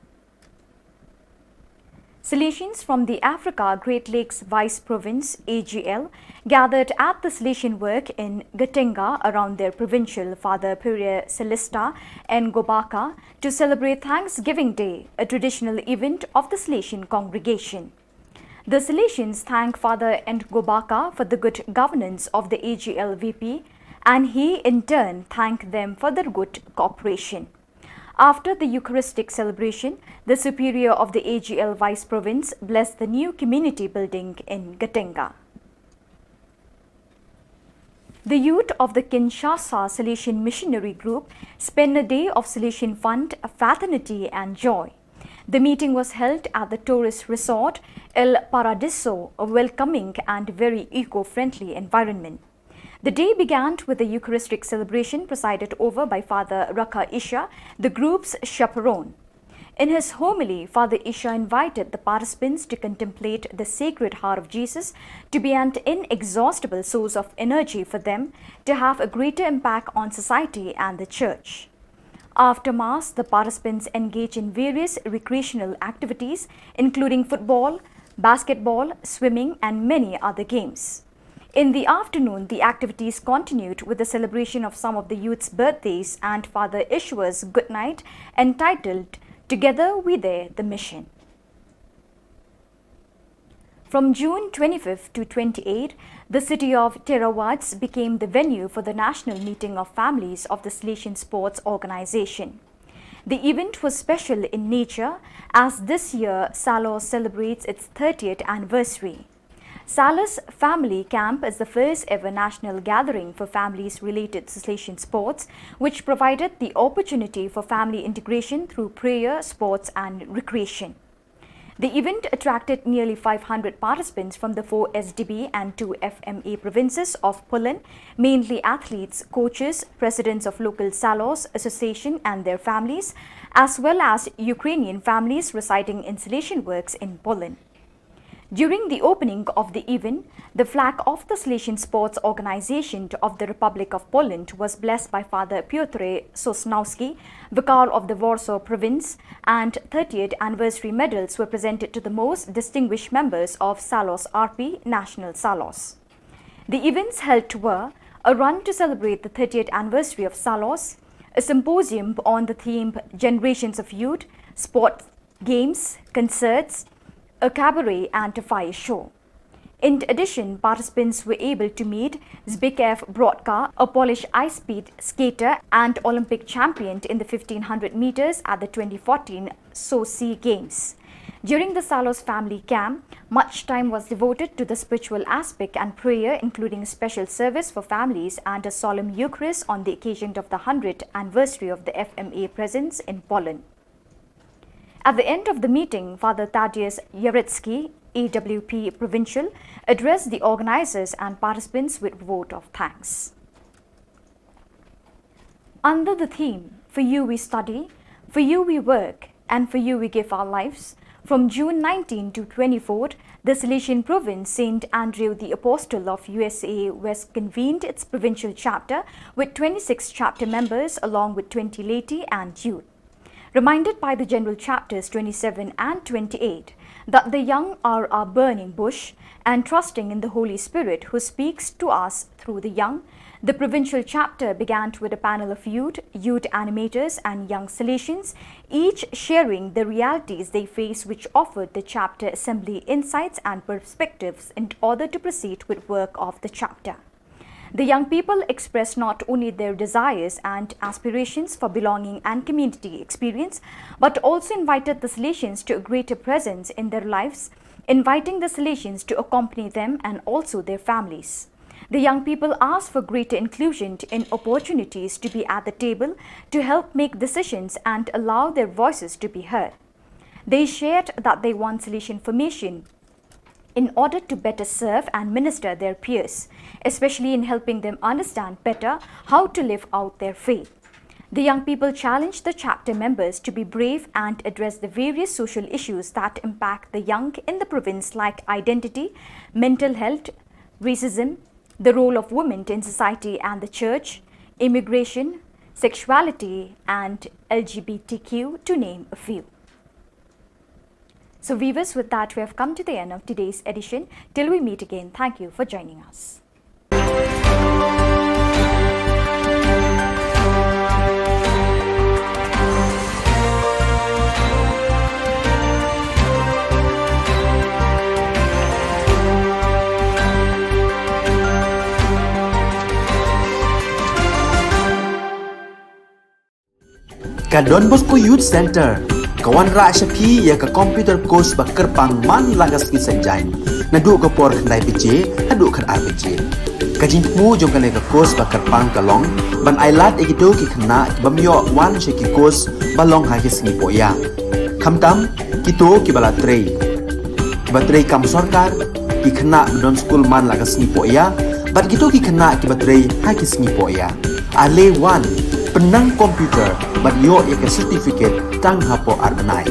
Salesians from the Africa Great Lakes Vice Province, A G L, gathered at the Salesian Work in Gatenga around their provincial Father Pure Celista Ngobaka to celebrate Thanksgiving Day, a traditional event of the Salesian congregation. The Salesians thank Father Ngobaka for the good governance of the A G L V P, and he in turn thanked them for their good cooperation. After the Eucharistic celebration, the Superior of the A G L Vice Province blessed the new community building in Gatenga. The youth of the Kinshasa Salesian Missionary Group spent a day of Salesian fun, fraternity, and joy. The meeting was held at the tourist resort El Paradiso, a welcoming and very eco-friendly environment. The day began with a Eucharistic celebration presided over by Father Raka Isha, the group's chaperone. In his homily, Father Isha invited the participants to contemplate the Sacred Heart of Jesus to be an inexhaustible source of energy for them to have a greater impact on society and the church. After Mass, the participants engage in various recreational activities, including football, basketball, swimming, and many other games. In the afternoon, the activities continued with the celebration of some of the youth's birthdays and Father Ishua's good night, entitled Together We Dare the Mission. From June twenty-fifth to twenty-eighth, the city of Theravats became the venue for the national meeting of families of the Salesian Sports Organization. The event was special in nature as this year Salos celebrates its thirtieth anniversary. Salos Family Camp is the first ever national gathering for families related to Salesian sports, which provided the opportunity for family integration through prayer, sports, and recreation. The event attracted nearly five hundred participants from the four S D B and two F M A provinces of Poland, mainly athletes, coaches, presidents of local Salos association and their families, as well as Ukrainian families residing in Salesian works in Poland. During the opening of the event, the flag of the Salesian Sports Organization of the Republic of Poland was blessed by Father Piotr Sosnowski, Vicar of the Warsaw Province, and thirtieth anniversary medals were presented to the most distinguished members of Salos R P National Salos. The events held were a run to celebrate the thirtieth anniversary of Salos, a symposium on the theme Generations of Youth, sport, games, concerts, a cabaret, and a fire show. In addition, participants were able to meet Zbigniew Brodka, a Polish ice speed skater and Olympic champion in the fifteen hundred meters at the twenty fourteen Sochi Games. During the Salos family camp, much time was devoted to the spiritual aspect and prayer, including a special service for families and a solemn Eucharist on the occasion of the hundredth anniversary of the F M A presence in Poland. At the end of the meeting, Father Tadeusz Jarecki, A W P Provincial, addressed the organizers and participants with vote of thanks. Under the theme, "For you we study, for you we work, and for you we give our lives," From June nineteen to twenty-four, the Salesian province, Saint Andrew the Apostle of U S A, West, convened its provincial chapter with twenty-six chapter members along with twenty laity and youth. Reminded by the General Chapters twenty-seven and twenty-eight that the young are our burning bush, and trusting in the Holy Spirit who speaks to us through the young, the provincial chapter began with a panel of youth, youth animators, and young Salesians, each sharing the realities they face, which offered the chapter assembly insights and perspectives in order to proceed with work of the chapter. The young people expressed not only their desires and aspirations for belonging and community experience, but also invited the Salesians to a greater presence in their lives, inviting the Salesians to accompany them and also their families. The young people asked for greater inclusion in opportunities to be at the table to help make decisions and allow their voices to be heard. They shared that they want Salesian formation in order to better serve and minister their peers, especially in helping them understand better how to live out their faith. The young people challenged the chapter members to be brave and address the various social issues that impact the young in the province, like identity, mental health, racism, the role of women in society and the church, immigration, sexuality, and L G B T Q, to name a few. So, viewers, with that, we have come to the end of today's edition. Till we meet again, thank you for joining us. Ka Don Bosco Youth Center ka wanrah sha phi ïa ka computer course ba kyrpang man la ka sngi Saitjaiñ, naduh ka por khyndai baje haduh khatar baje. Ka jingthmu jong kane ka course ba kyrpang ka long ban ailad ïa kito ki khynnah ki bym ïoh wan sha ki course ba long ha ki sngi pohïa, khamtam kito kiba la trei, kiba trei kam sorkar, ki khynnah ba don skul man la ka sngi pohïa, bad kito ki khynnah kiba trei ha ki sngi pohïa. Ale wan, pynnang computer bad ïoh ïa ka certificate tang hapoh ar bnai.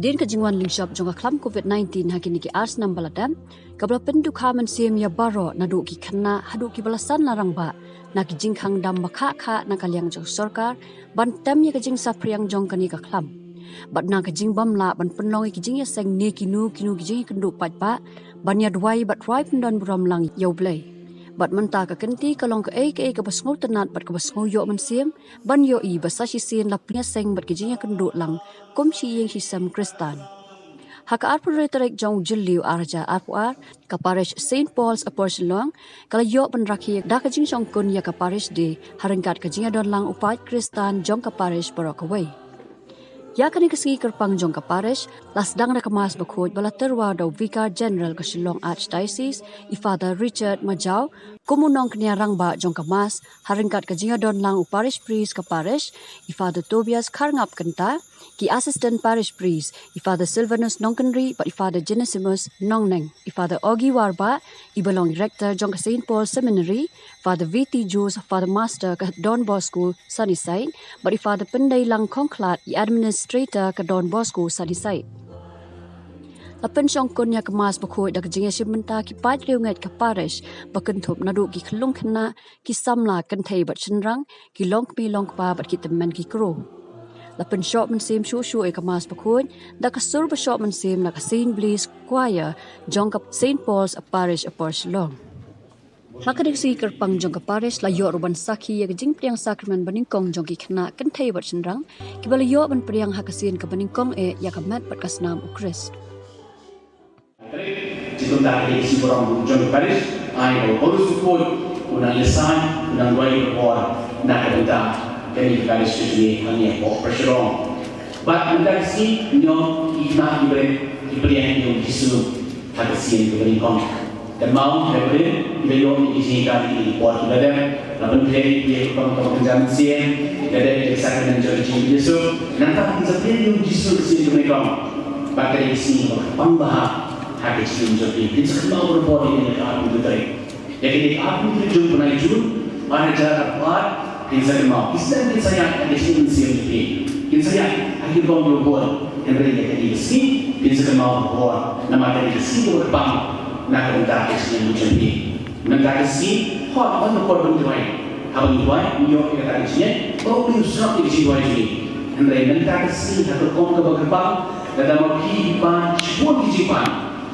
Hadien ka jingwan lyngshop jong ka khlam covid nineteen ha kine ki ar snem ba la dep, kaba la pyndonkam mynsiem ïa baroh naduh ki khynnah haduh kiba la san la rangbah na ki jingkhang dam ba khah khah na ka liang jong sorkar ban tem ïa ka jingsaphriang jong kane ka khlam. Bad na ka jingbym lah ban pynlong ïa ki jingïaseng ne kino kino ki jingïakynduh paidbah ban ïa duwai bad rwai pyndon burom lang ïa U Blei. Bad mynta ka kynti ka long kaei kaei kaba sngewtynnat bad kaba sngew ïoh mynsiem ban ïohi ba sa shisien la pynïaseng bad ki jingïakynduh lang kum shi ïing shi sem Khristan. Ha ka arphew hynriew tarik jong u Jylliew ar hajar arphew ar, ka parish Saint Paul's Upper Shillong ka la ïoh ban rakhe da ka jingshongkun ïa ka Parish Day ha ryngkat ka jingïadon lang u paid Khristan jong ka parish baroh kawei. Ïa kane ka sngi kyrpang jong ka parish la sdang da ka Mass bakhuid ba la tyrwa da u Vicar General ka Shillong Archdiocese, i Father Richard Majaw, kum u nongkñia rangbah jong ka Mass, ha ryngkat ka jingïadon lang u parish priest ka parish, i Father Tobias Kharngap Kynta, ki assistant parish priest, i Father Silvanus Nongkynrih bad i Father Genesimus Nongneng, i Father Ogi Warbah, iba long i rector jong ka Saint Paul Seminary, Father V T Jones, Father Master ka Don Bosco Sunnyside, bad i Father Pyndeilang Khongkhlad, i administrator ka Don Bosco Sunnyside. La pynshongkun ïa ka Mass bakhuid da ka jingïashim bynta ki paid riewngeit ka parish ba kynthup naduh ki khyllung khynnah, ki samla kynthei bad shynrang, ki longkmie longkpa bad ki tymmen ki kro. La pynshoh mynsiem shuh shuh ïa ka Mass bakhuid da ka sur ba shoh mynsiem na ka Saint Blaise Choir jong ka Saint Paul's Parish Upper Shillong. Ha kane ka sngi kyrpang jong ka parish la ïoh ruh ban sakhi ïa ka jingpdiang sakramen banyngkong jong ki khynnah kynthei bad shynrang kiba la ïoh ban pdiang ha ka sien kaba nyngkong eh ïa ka met bad ka snam U Khrist. Te kumta ka dei ka sngi burom jong ka parish, ai ba u Paulus u Khuid u nang ïasaid, u nang duwai ïa ka por na ka bynta kane ka parish ka jong ngi hangne hapoh Upper Shillong. Bad mynta ka sngi ngi ïoh ki khynnah ki bret ki pdiang ïa u Jisu ha ka sien kaba nyngkong. Te mo ki bret ki la ïoh ïa ki jinghikai ha ki por kiba la dep, la pynkhreh ïa ki kyrpang kaba kynja mynsiem, ki la dep ïa ka sakramen jong ka jingïasyllok. Nangta kin sa pdiang ïa u Jisu ha ka sien kaba nyngkong. Bad ka dei ka sngi kaba kyrpang bha ha ka jingim jong phi. Kin sa kynmaw barabor ïa kane ka arphew hynriew tarik. Ïa kane ka arphew hynriew tarik jong u bnai Jun, ar hajar arphew ar, kin sa kynmaw. Ki snem kin sa ïaid ha ka jingim mynsiem jong phi. Kin sa ïaid ha ki rukom jong u Blei. Hynrei ïa kane ka sngi, kin sa kynmaw barabor. Namar kane ka sngi kaba kyrpang na ka bynta ka jingim jong phi. Mynta ka sngi, hooid, hooid, hooid, ban duwai. Haba ngi duwai, ngi ïoh ïa kata ka jingngeit, ba U Blei u sngap ïa ka jingduwai jong ngi. Hynrei mynta ka sngi, ha ka rukom kaba kyrpang, lada ma phi phi pan shibun ki jingpan,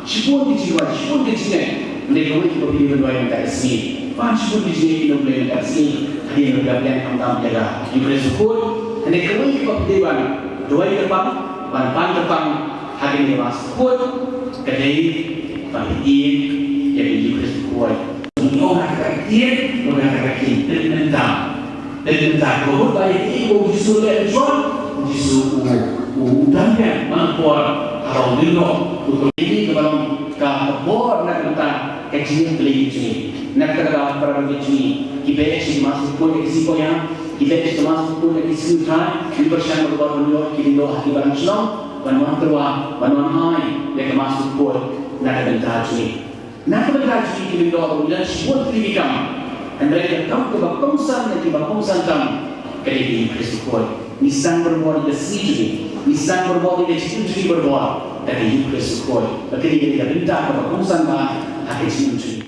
shibun ki jingduwai, shibun ki jingngeit, hynrei kawei kaba phi dei ban duwai mynta ka sngi. Pan shibun ki jingngeit ïa U Blei mynta ka sngi, hadien ba phi la pdiang khamtam ïa ka Eucharist bakhuid, hynrei kawei kaba phi dei ban duwai kyrpang, ban pan kyrpang, ha kane ka Mass bakhuid, ka dei ban ïeit ïa ka Eucharist bakhuid. Ngi ong ha kata ka ïeit, ngi ong ha kata ka ïeit, pynmynta. Pynmynta, ka mut ba ïa kaei ba u Jisu u leh mynshwa, u Jisu u, u, u dang biang man ka por haba u lyngngoh, u kyrkhu ïa kaba long ka, ka bor na ka bynta ka jingïeit Blei jong ngi. Na kata ka daw para bangeit jong ngi, ki beh sha ka Mass bakhuid ïa ki sngi koit, ki beh sha ka Mass bakhuid ïa ki sngi U Trai, ki pyrshang barabor ban ïoh ki lyngdoh ha ki balang shnong, ban wan tyrwa, ban wan ai ïa ka Mass bakhuid na ka bynta jong ngi. Na ka bynta jong ngi ki lyngdoh ruh ngi don shibun tylli ki kam. Hynrei ka kam kaba kongsan na kiba kongsan tam ka dei ka Eucharist bakhuid. Ngi sdang barabor ïa ka sngi jong ngi, ngi sdang barabor ïa ka jingim jong ngi barabor da ka Eucharist bakhuid. Bad ka dei ka bynta kaba kongsan bha ha ka jingim jong ngi.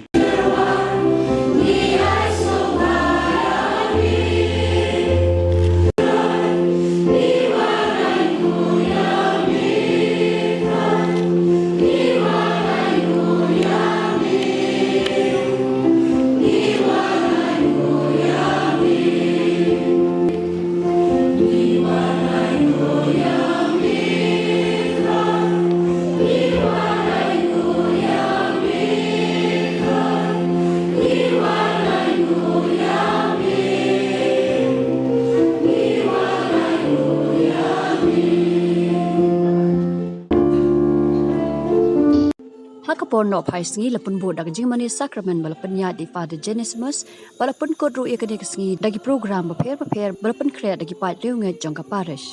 Ha ka por noh phai sngi la pynbud da ka jingmane sakramen ba la pynïaid da i Father Genesimus, ba la pynkut ruh ïa kane ka sngi da ki program bapher bapher ba la pynkhreh da ki paid riewngeit jong ka parish.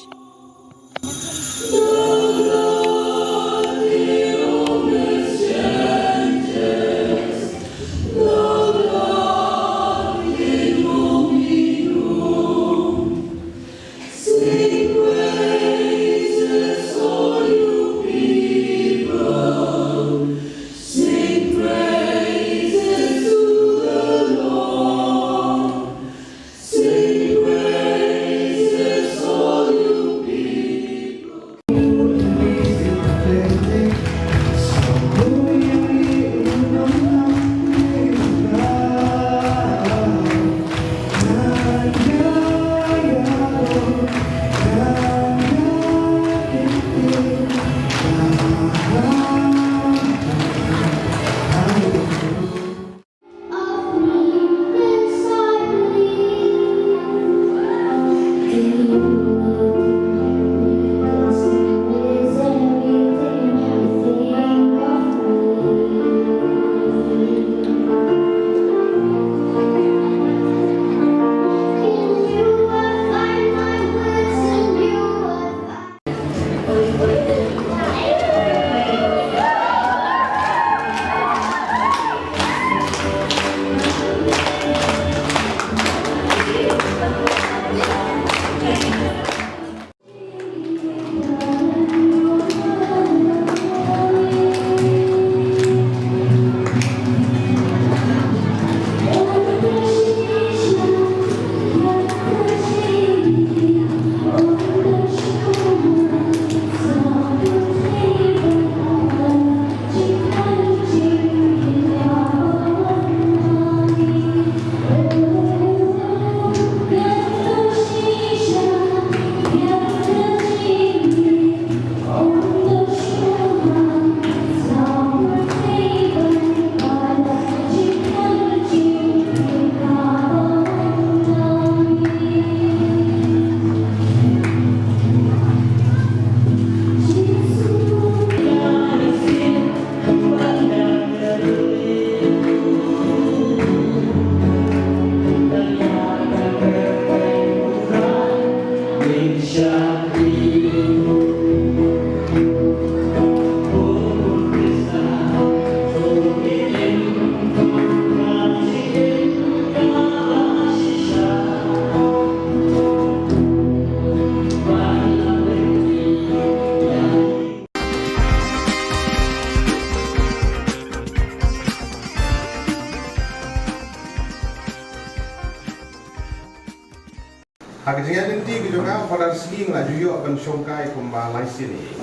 Father Sngi nga la ju ïoh ban shongkai kumba lai sien ïa i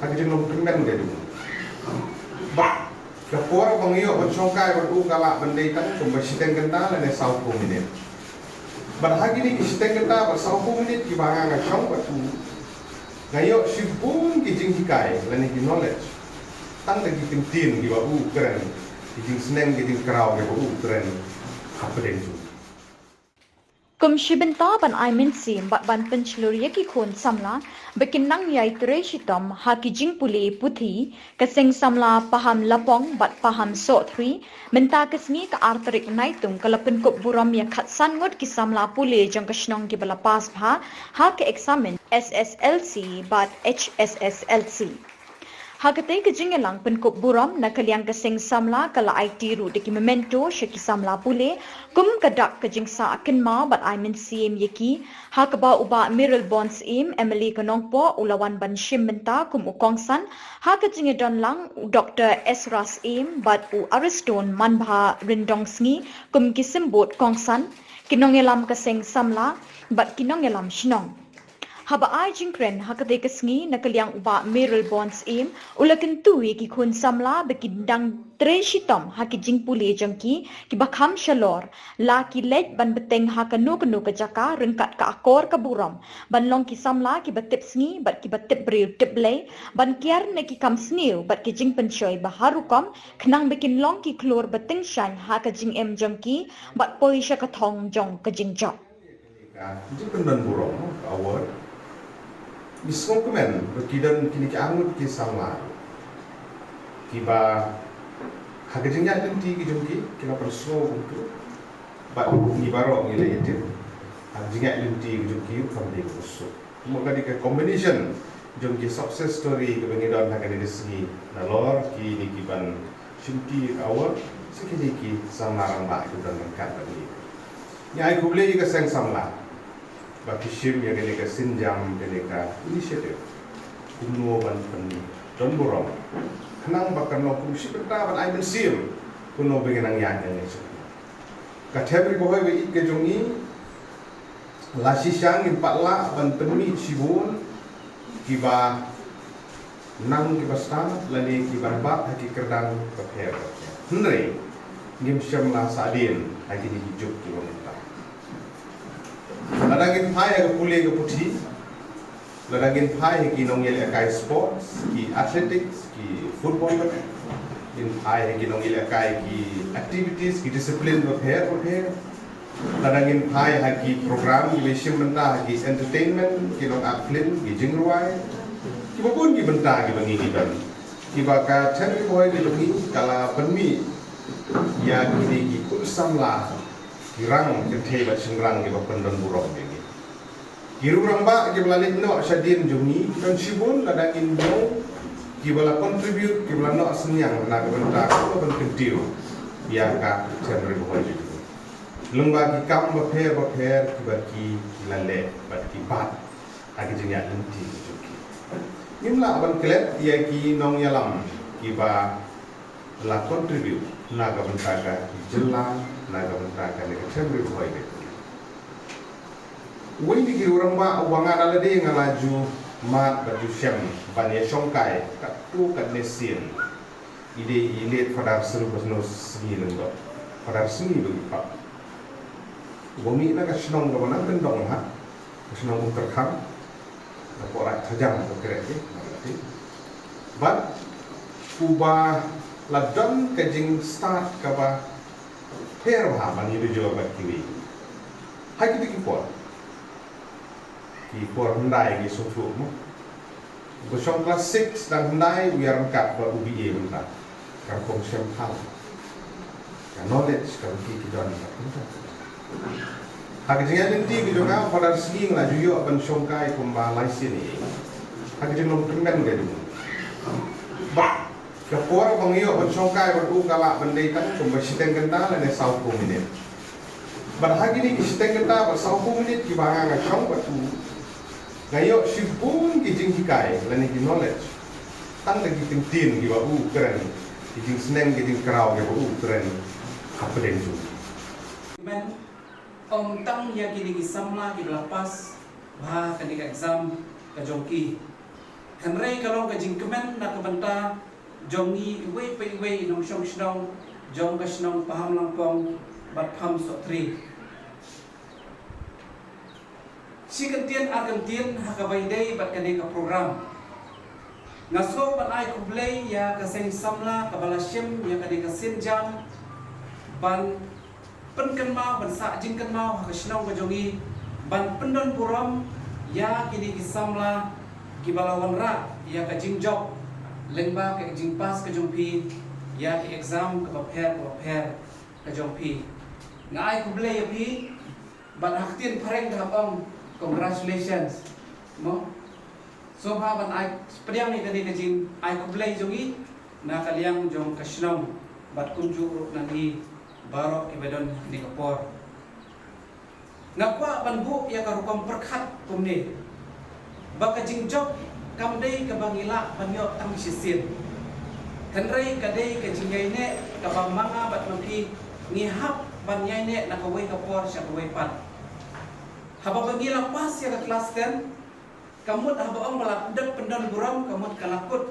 ha ka jinglong kmen ka jong u. Bad ka por ba nga ïoh ban shongkai bad u ka lah ban dei tang kumba shiteng kynta lane sawphew minit. Bad ha kine ki shiteng kynta bad sawphew minit kiba nga nga shong bad u, nga ïoh shibun ki jinghikai lane ki knowledge tang da ki kyntien kiba u kren, ki jingsneng ki jingkraw kiba u kren hapdeng jong u. Kum shi bynta ban ai mynsiem bad ban pynshlur ïa ki khun samla ba kin nang ïai trei shitom ha ki jingpule puthi, ka seng samla Paham Lapong bad Paham Sohtri mynta ka sngi ka ar tarik Naitung ka la pynkup burom ïa khatsan ngut ki samla pule jong ka shnong kiba la pass bha ha ka eksamin S S L C bad H S S L C. Ha katei ka jingïalang pynkup burom na ka liang ka seng samla ka la aiti ruh da ki memento sha ki samla pule kum ka dak ka jingsah kynmaw bad ai mynsiem ïa ki, ha kaba u Bah Mayralborn Syiem, M L A ka Nongpoh, u la wan ban shim bynta kum u kongsan. Ha ka jingïadon lang u Doktor Ezra Syiem bad u Ariston Manbha Ryndong Sngi kum ki symbud kongsan, ki nongïalam ka seng samla bad ki nongïalam shnong. Haba ai jingkren ha katei ka sngi na ka liang u Bah Mayralborn Syiem, u la kyntu ïa ki khun samla ba kin dang trei shitom ha ki jingpule jong ki kiba kham shalor, la ki leit ban bteng ha kano kano ka jaka ryngkat ka akor ka burom, ban long ki samla kiba tip sngi bad kiba tip briew tip Blei, ban kiar na ki kam sniew bad ki jingpynshoi ba har rukom khnang ba kin long ki khlur ba tyngshaiñ ha ka jingim jong ki bad poi sha ka thong jong ka jingjop. Ka jingpyndon burom ka award, ngi sngewkmen ba ki don kine ki arngut ki samla kiba ha ka jingïaid lynti ki jong ki, ki la pynsngew kumtu. Bad ngi baroh ngi la ïatip ha ka jingïaid lynti ki jong ki kam dei ka suk. Kumba ka dei ka combination jong ki success story kaba ngi don ha kane ka sngi, nalor kine kiban shimti ka award, sa kine ki samla rangbah kiba don ryngkat bad ngi. Ngi ai khublei ïa ka seng samla ba ki shim ïa kane ka sienjam, kane ka initiative, kumno ban pyndon burom, khnang ba kan long kum shi bynta ban ai mynsiem kumno ba ngin nang ïaid nangne sha. Ka them Ri Bhoi ba ïeit ka jong ngi, la shisha ngim pat lah ban pynmih shibun kiba nang kiba stad lane kiban bat ha ki kyrdan bapher bapher. Hynrei ngim shym la sahdien ha kine ki juk kiba mynta. Lada ngin phai ha ka pule ka puthi, lada ngin phai ha ki nongïalehkai sports, ki athletics, ki football, ngin phai ha ki nongïalehkai ki activities, ki discipline bapher bapher. Lada ngin phai ha ki program kiba shim bynta ha ki entertainment, ki nongakt film, ki jingrwai, kiba bun ki bynta kiba ngi ki don, kiba ka them Ri Bhoi ka jong ngi ka la pynmih ïa kine ki khun samla, ki rang kynthei bad shynrang kiba pyndon burom ïa ngi. Ki riew rangbah kiba la leit noh shadien jong ngi ki don shibun, lada ngin ïoh kiba la contribute, kiba la noh synñiang na ka bynta kaba ban kyntiew ïa ka them Ri Bhoi jong ngi. Lyngba ki kam bapher bapher kiba ki la leh bad ki bat ha ki jingïaid lynti ki jong ki. Ngim lah ban klet ïa ki nongïalam kiba la contribute na ka bynta ka jylla, na ka bynta kane ka them Ri Bhoi. Uwei na ki riew rangbah uba nga da lade nga la ju mad bad ju shem ban ïa shongkai katto katne sien, i dei i late Father Silversnow Sngi Lyngdoh, Father Sngi ba ngi pap, uba mih na ka shnong kaba nang kyndong ha ka shnong Umtyrkhang, ka Poraid Thajang ka kren ki, bad uba la don ka jingstad kaba pher bha ban ïadujor bad kiwei. Ha kito ki por, ki por hyndai ngi sngewthuh mo, uba shong klas six dang hyndai u ïaryngkat bad u B A mynta. Ka rukom shem phang, ka knowledge ka rukom ki don ka mynta. Ha ka jingïaid lynti ka jong nga, Father Sngi nga la ju ïoh ban shongkai kumba lai sien ïa i ha ka jinglong kmen ka jong u. Bad ka por ba nga ïoh ban shongkai bad u ka lah ban dei tang kumba shiteng kynta lane sawphew minit. Bad ha kine ki shiteng kynta bad sawphew minit kiba nga nga shong bad u, nga ïoh shibun ki jinghikai lane ki knowledge tang da ki kyntien kiba u kren, ki jingsneng ki jingkraw kiba u kren hapdeng jong u. Ym tang ïa kine ki samla kiba la pass bha kane ka exam ka jong ki. Hynrei ka long ka jingkmen na ka bynta jong ngi iwei pa iwei i nongshong shnong jong ka shnong Paham Langpong bad Paham Sohtrei. Shi kyntien ar kyntien ha kaba ïadei bad kane ka program. Nga sngew ban ai khublei ïa ka seng samla kaba la shim ïa kane ka sienjam ban pynkynmaw, ban sah jingkynmaw ha ka shnong ka jong ngi, ban pyndon burom ïa kine ki samla kiba la wanrah ïa ka jingjop lyngba ka jingpass ka jong phi ïa ki exam kaba pher kaba pher ka jong phi. Nga ai khublei ïa phi, bad ha ktien phareng ka hap ong congratulations. Mo? Sngewbha ban ai pdiang ïa kane ka jingai khublei jong ngi na ka liang jong ka shnong bad kumjuh ruh na ngi baroh kiba don ha kane ka por. Nga kwah ban buh ïa ka rukom pyrkhat kumne, ba ka jingjop kam dei kaba ngi lah ban ïoh tang shisien. Hynrei ka dei ka jingïaineh kaba ma nga bad ma phi ngi hap ban ïaineh na kawei ka por sha kawei pat. Haba ba ngi la pass ïa ka klas ten, ka mut haba ong ba la dep pyndon burom, ka mut ka la kut.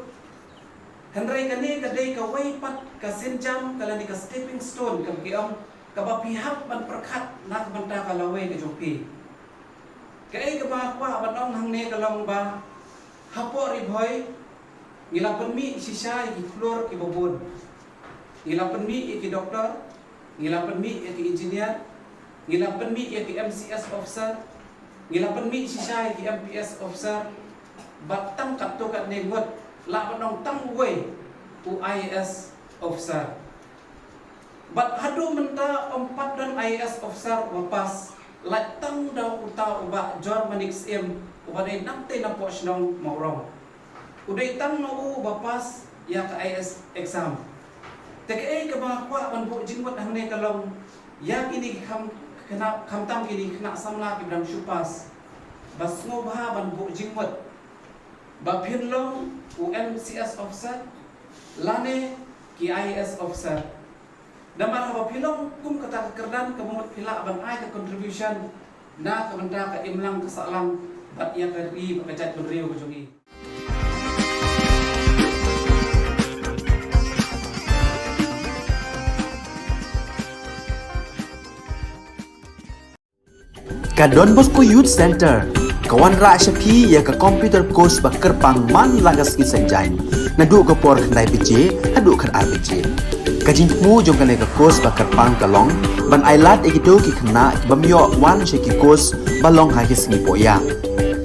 Hynrei kane ka dei kawei pat ka sienjam, ka lane ka stepping stone kaba ki ong, kaba phi hap ban pyrkhat na ka bynta ka lawei ka jong phi. Kaei kaba nga kwah ban ong hangne ka long ba hapoh Ri Bhoi ngi la pynmih shisha ïa ki khlur kiba bun. Ngi la pynmih ïa ki doktor, ngi la pynmih ïa ki engineer, ngi la pynmih ïa ki M C S officer, ngi la pynmih shisha ïa ki M P S officer, bad tang katto katne ngut lah ban ong tang uwei u I A S officer. Bad haduh mynta ym pat don I A S officer uba pass, lait tang da uta u Bah Jor Manik Syiem uba dei nangtei napoh shnong Mawrong. U dei tang ma u uba pass ïa ka I A S exam. Te kaei kaba nga kwah ban buh jingmut hangne ka long ïa kine ki kham, khynnah, khamtam kine ki khynnah samla kiba dang shu pass, ba sngewbha ban buh jingmut ba phin long u M C S officer lane ki I A S officer. Namar haba phi long kum kata ka kyrdan, ka mut phi lah ban ai ka contribution na ka bynta ka imlang ka sahlang bad ïa ka ri bad ka jaitbynriew ka jong ngi. Ka Don Bosco Youth Center ka wanrah sha phi ïa ka computer course ba kyrpang man la ka sngi Saitjaiñ, naduh ka por khyndai baje haduh khatar baje. Ka jingthmu jong kane ka course ba kyrpang ka long ban ailad ïa kito ki khynnah ki bym ïoh wan sha ki course ba long ha ki sngi pohïa.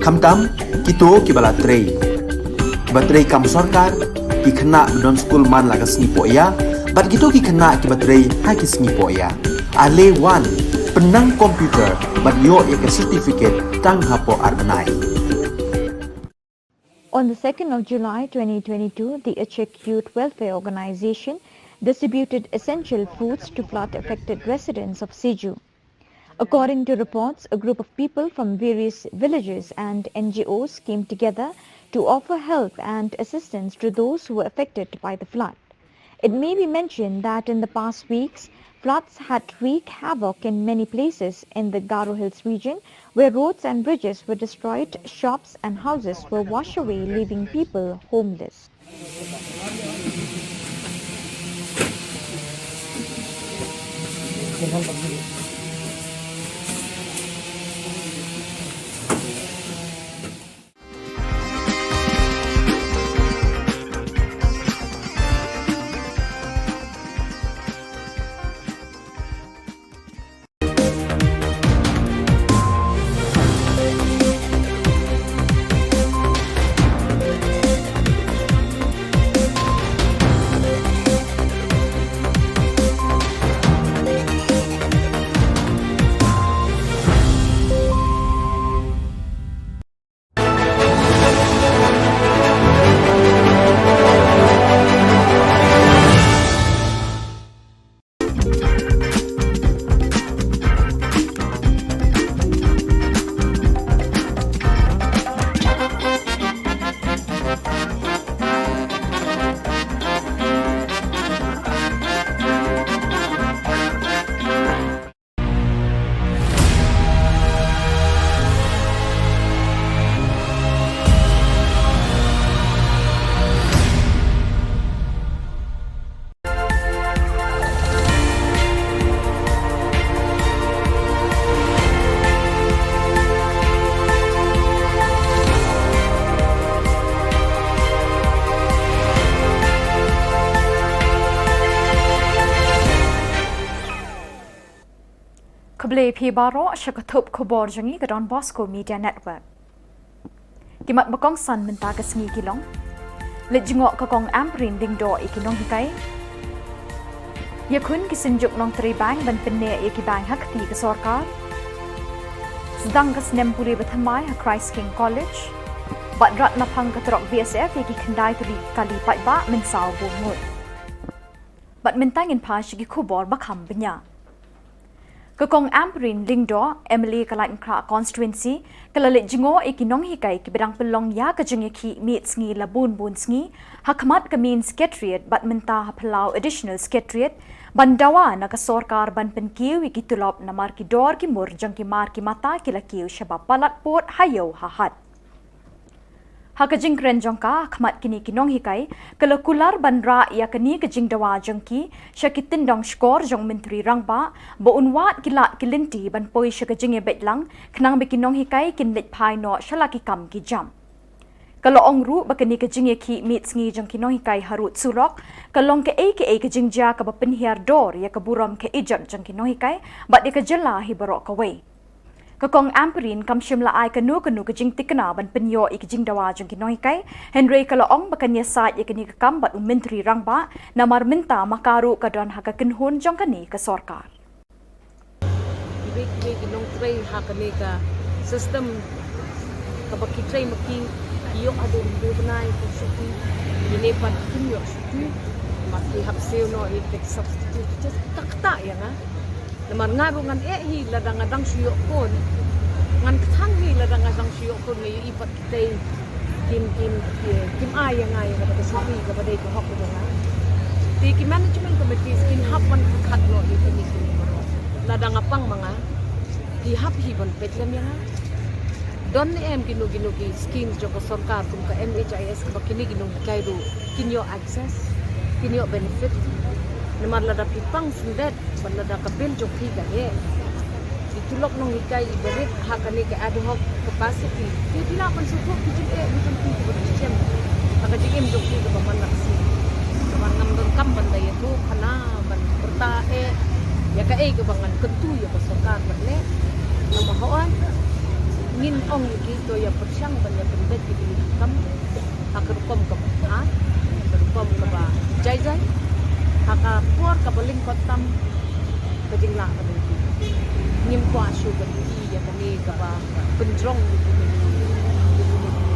Khamtam kito kiba la trei, kiba trei kam sorkar, ki khynnah ba don skul man la ka sngi pohïa, bad kito ki khynnah kiba trei ha ki sngi pohïa. Ale wan, pynnang computer bad ïoh ïa ka certificate tang hapoh ar bnai. On the second of July twenty twenty-two, the Achik Youth Welfare Organization distributed essential foods to flood-affected residents of Seju. According to reports, a group of people from various villages and N G Os came together to offer help and assistance to those who were affected by the flood. It may be mentioned that in the past weeks, floods had wreaked havoc in many places in the Garo Hills region, where roads and bridges were destroyed, shops and houses were washed away, leaving people homeless. Khublei phi baroh sha ka thup khubor jong ngi ka Don Bosco Media Network. Ki mat ba kongsan mynta ka sngi ki long: Leit jngoh ka Kong Ampareen Lyngdoh ïa ki nonghikai. Ïakhun ki synjuk nongtrei bank ban pynneh ïa ki bank ha kti ka sorkar. Sdang ka snem pule ba thymmai ha Christ King College. Bad rat naphang ka trok B S F ïa ki khyndai tylli ki kali paidbah mynsaw bun ngut. Bad mynta ngin phai sha ki khubor ba kham bniah. Ka Kong Ampareen Lyngdoh, M L A ka Laitumkhrah Constituency, ka la leit jngoh ïa ki nonghikai kiba dang pynlong ïa ka jingïakhih miet sngi la bun bun sngi ha khmat ka Main Secretariat bad mynta ha Palau Additional Secretariat, ban dawa na ka sorkar ban pynkiew ïa ki tulop namar ki dor ki mur jong ki mar ki mata ki la kiew shaba palat pud ha ïew ha hat. Ha ka jingkren jong ka ha khmat kine ki nonghikai, ka la kular ban rah ïa kane ka jingdawa jong ki sha ki tyndong shkor jong u Myntri Rangbah ba un wad ki lad ki lynti ban poi sha ka jingïabeit lang khnang ba ki nonghikai kin leit phai noh sha la ki kam ki jam. Ka la ong ruh ba kane ka jingïakhih miet sngi jong ki nonghikai harud surok ka long kaei kaei ka jingjia kaba pynhiar dor ïa ka burom ka ijot jong ki nonghikai bad ïa ka jylla hi baroh kawei. Ka Kong Ampareen kam shym la ai kano kano ka jingtikna ban pynïoh ïa ka jingdawa jong ki nonghikai, hynrei ka la ong ba kan ïasaid ïa kane ka kam bad u Myntri Rangbah namar mynta ma ka ruh ka don ha ka kynhun jong kane ka sorkar. Ki bit ki nongtrei ha kane ka system kaba ki trei ma ki, ki ïoh haduh hynriew bnai ka shuti, ine pat kim ïoh shuti, ma ki hap siew noh ïa ka substitute, just tak tak ïa nga. Namar nga ruh ngan eh hi lada nga dang shu ïoh khun. Ngan kthang hi lada nga dang shu ïoh khun, nga ïohi pat kitei kin, kin, kin, kin ai ïa nga ïa kata ka shuti kaba dei ka hok jong nga. Te ki management committees kin hap ban khat noh ïa kine kine baroh. Lada nga pang ma nga, ki hap hi ban peit lem ïa nga. Don ne em kino kino ki schemes jong ka sorkar kum ka M H I S kaba kine ki nonghikai ruh kin ïoh access, kin ïoh benefit. Namar lada phi pang syndet, ban lada ka bill jong phi ka heh, ki tulop nonghikai i ba rit ha kane ka ad hoc capacity, te phi lah ban sngewthuh ki jingeh jong phi kaba rit shisha ha ka jingim jong phi kaba man la ka sngi. Namar ngam donkam ban da ïathuh khana ban pyrta eh ïa kaei kaba ngan kyntu ïa ka sorkar ban leh. Namar hooid ngin ong ïa ki to ïa pyrshang ban ïa pynbeit ïa ki kam ha ka rukom kaba, ha ka rukom kaba jai jai, ha ka por kaba lyngkot tam, ka jinglah ka dei. Ngim kwah shuh ban ïohi ïa kane kaba pynjrong ïa kine ki, ïa kine ki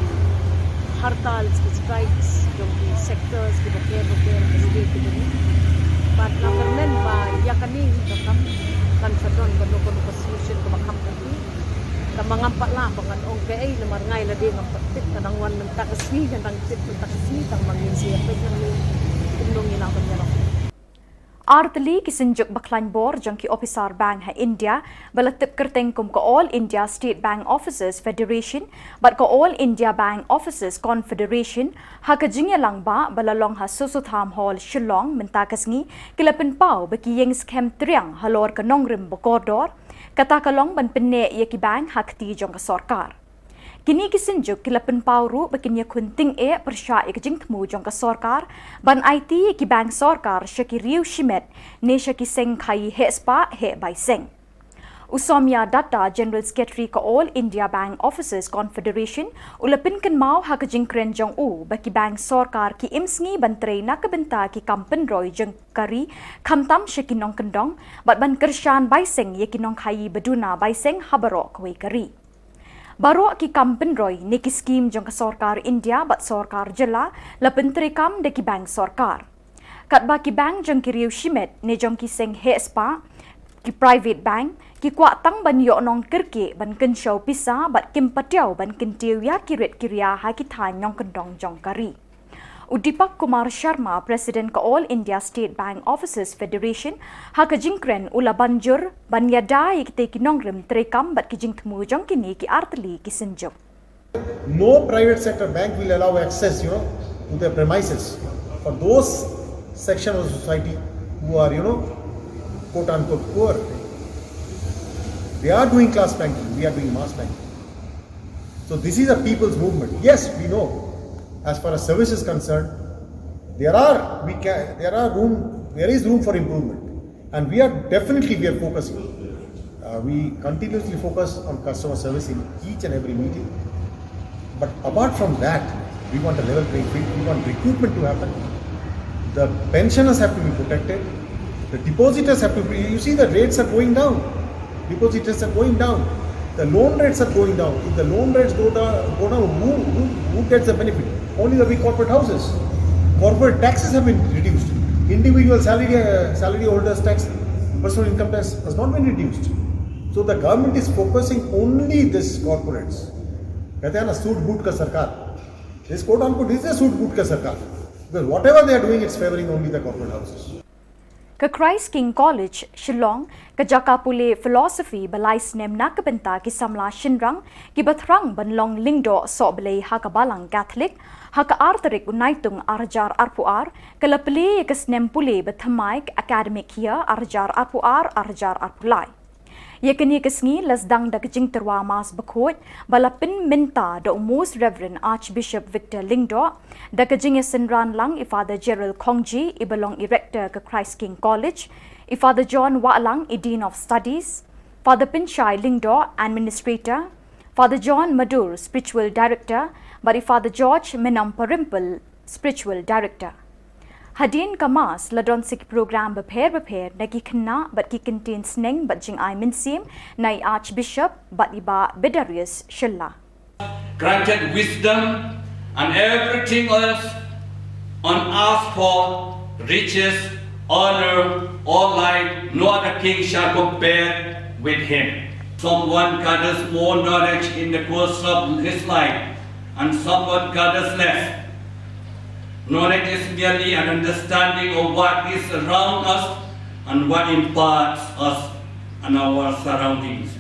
hartal, ki strikes jong ki sectors kiba ker ba ker, kine ki, kine ki. Bad nga kyrmen ba ïa kane hi ka kam kan sa don kano kano ka solution kaba kham ka hi. Tangba ngam pat lah ba ngan ong kaei namar nga ïa lade ngam pat tip, ka dang wan mynta ka sngi, ka dang tip mynta ka sngi, tangba ngin sa ïa peit hangne kumno ngi lah ban ïarap. Artylli ki synjuk ba khlaiñ bor jong ki ophisar bank ha India ba la tip kyrteng kum ka All India State Bank Officers Federation bad ka All India Bank Officers Confederation ha ka jingïalang ba ba la long ha Soso Tham Hall, Shillong mynta ka sngi, ki la pynpaw ba ki ïeng skhem triang halor ka nongrim ba kordor, kata ka long ban pynneh ïa ki bank ha kti jong ka sorkar. Kine ki synjuk ki la pynpaw ruh ba kin ïakhun tyngeh pyrshah ïa ka jingthmu jong ka sorkar ban aiti ïa ki bank sorkar sha ki riew shimet ne sha ki seng khaii heh spah heh bai seng. U Soumya Datta, General Secretary ka All India Bank Officers Confederation, u la pynkynmaw ha ka jingkren jong u ba ki bank sorkar ki im sngi ban trei na ka bynta ki kam pynroi jong ka ri, khamtam sha ki nongkyndong, bad ban kyrshan bai seng ïa ki nongkhaii ba duna bai seng ha baroh kawei ka ri. Baroh ki kam pynroi ne ki skim jong ka sorkar India bad sorkar jylla la pyntreikam da ki bank sorkar. Katba ki bank jong ki riew shimet ne jong ki seng heh spah, ki private bank, ki kwah tang ban ïoh nongkyrkieh ban kynshew pisa bad kim patiaw ban kyntiew ïa ki rit ki ria ha ki thaiñ nongkyndong jong ka ri. U Deepak Kumar Sharma, President ka All India State Bank Officers Federation, ha ka jingkren u la ban jur ban ïada ïa kitei ki nongrim treikam bad ki jingthmu jong kine ki artylli ki synjuk. No private sector bank will allow access, you know, to their premises for those section of society who are, you know, quote unquote poor. They are doing class banking, we are doing mass banking. So this is a people's movement. Yes, we know, as far as service is concerned, there are, we can, there are room, there is room for improvement. And we are definitely, we are focusing. Uh, We continuously focus on customer service in each and every meeting. But apart from that, we want a level playing field. We want recruitment to happen. The pensioners have to be protected. The depositors have to be. You see, the rates are going down. Depositors are going down. The loan rates are going down. If the loan rates go down, go down, who, who, who gets the benefit? Only the big corporate houses. Corporate taxes have been reduced. Individual salary, uh, salary holders tax, personal income tax has not been reduced. So the government is focusing only this corporates. कहते हैं ना, सूट बूट का सरकार. This, quote unquote, is a सूट बूट का सरकार. Because whatever they are doing, it's favoring only the corporate houses. Ka Christ King College, Shillong, ka jaka pule philosophy ba lai snem na ka bynta ki samla shynrang kiba thrang ban long lyngdoh sohblei ha ka Balang Catholic, ha ka ar tarik u Naitung ar hajar arphew ar, ka la plie ïa ka snem pule ba thymmai ka academic year ar hajar arphew ar, ar hajar arphew lai. Ïa kane ka sngi la sdang da ka jingtyrwa Mass Bakhuid ba la pynmynta da u Most Reverend Archbishop Victor Lyngdoh, da ka jingïasynran lang i Father Gerald Khongji iba long i Rector ka Christ King College, i Father John Wahlang i Dean of Studies, Father Pynshai Lyngdoh, Administrator, Father John Madur, Spiritual Director, bad i Father George Mynnompyrimpeal, Spiritual Director. Hadien ka Mass la don sa ki program bapher bapher na ki khynnah bad ki kyntien sneng bad jingai mynsiem na i Archbishop bad i Bah Bedarius Shylla. Granted wisdom and everything else on earth for riches, honor, or light, no other king shall compare with him. Someone gathers more knowledge in the course of his life, and someone gathers less. Knowledge is merely an understanding of what is around us and what imparts us and our surroundings.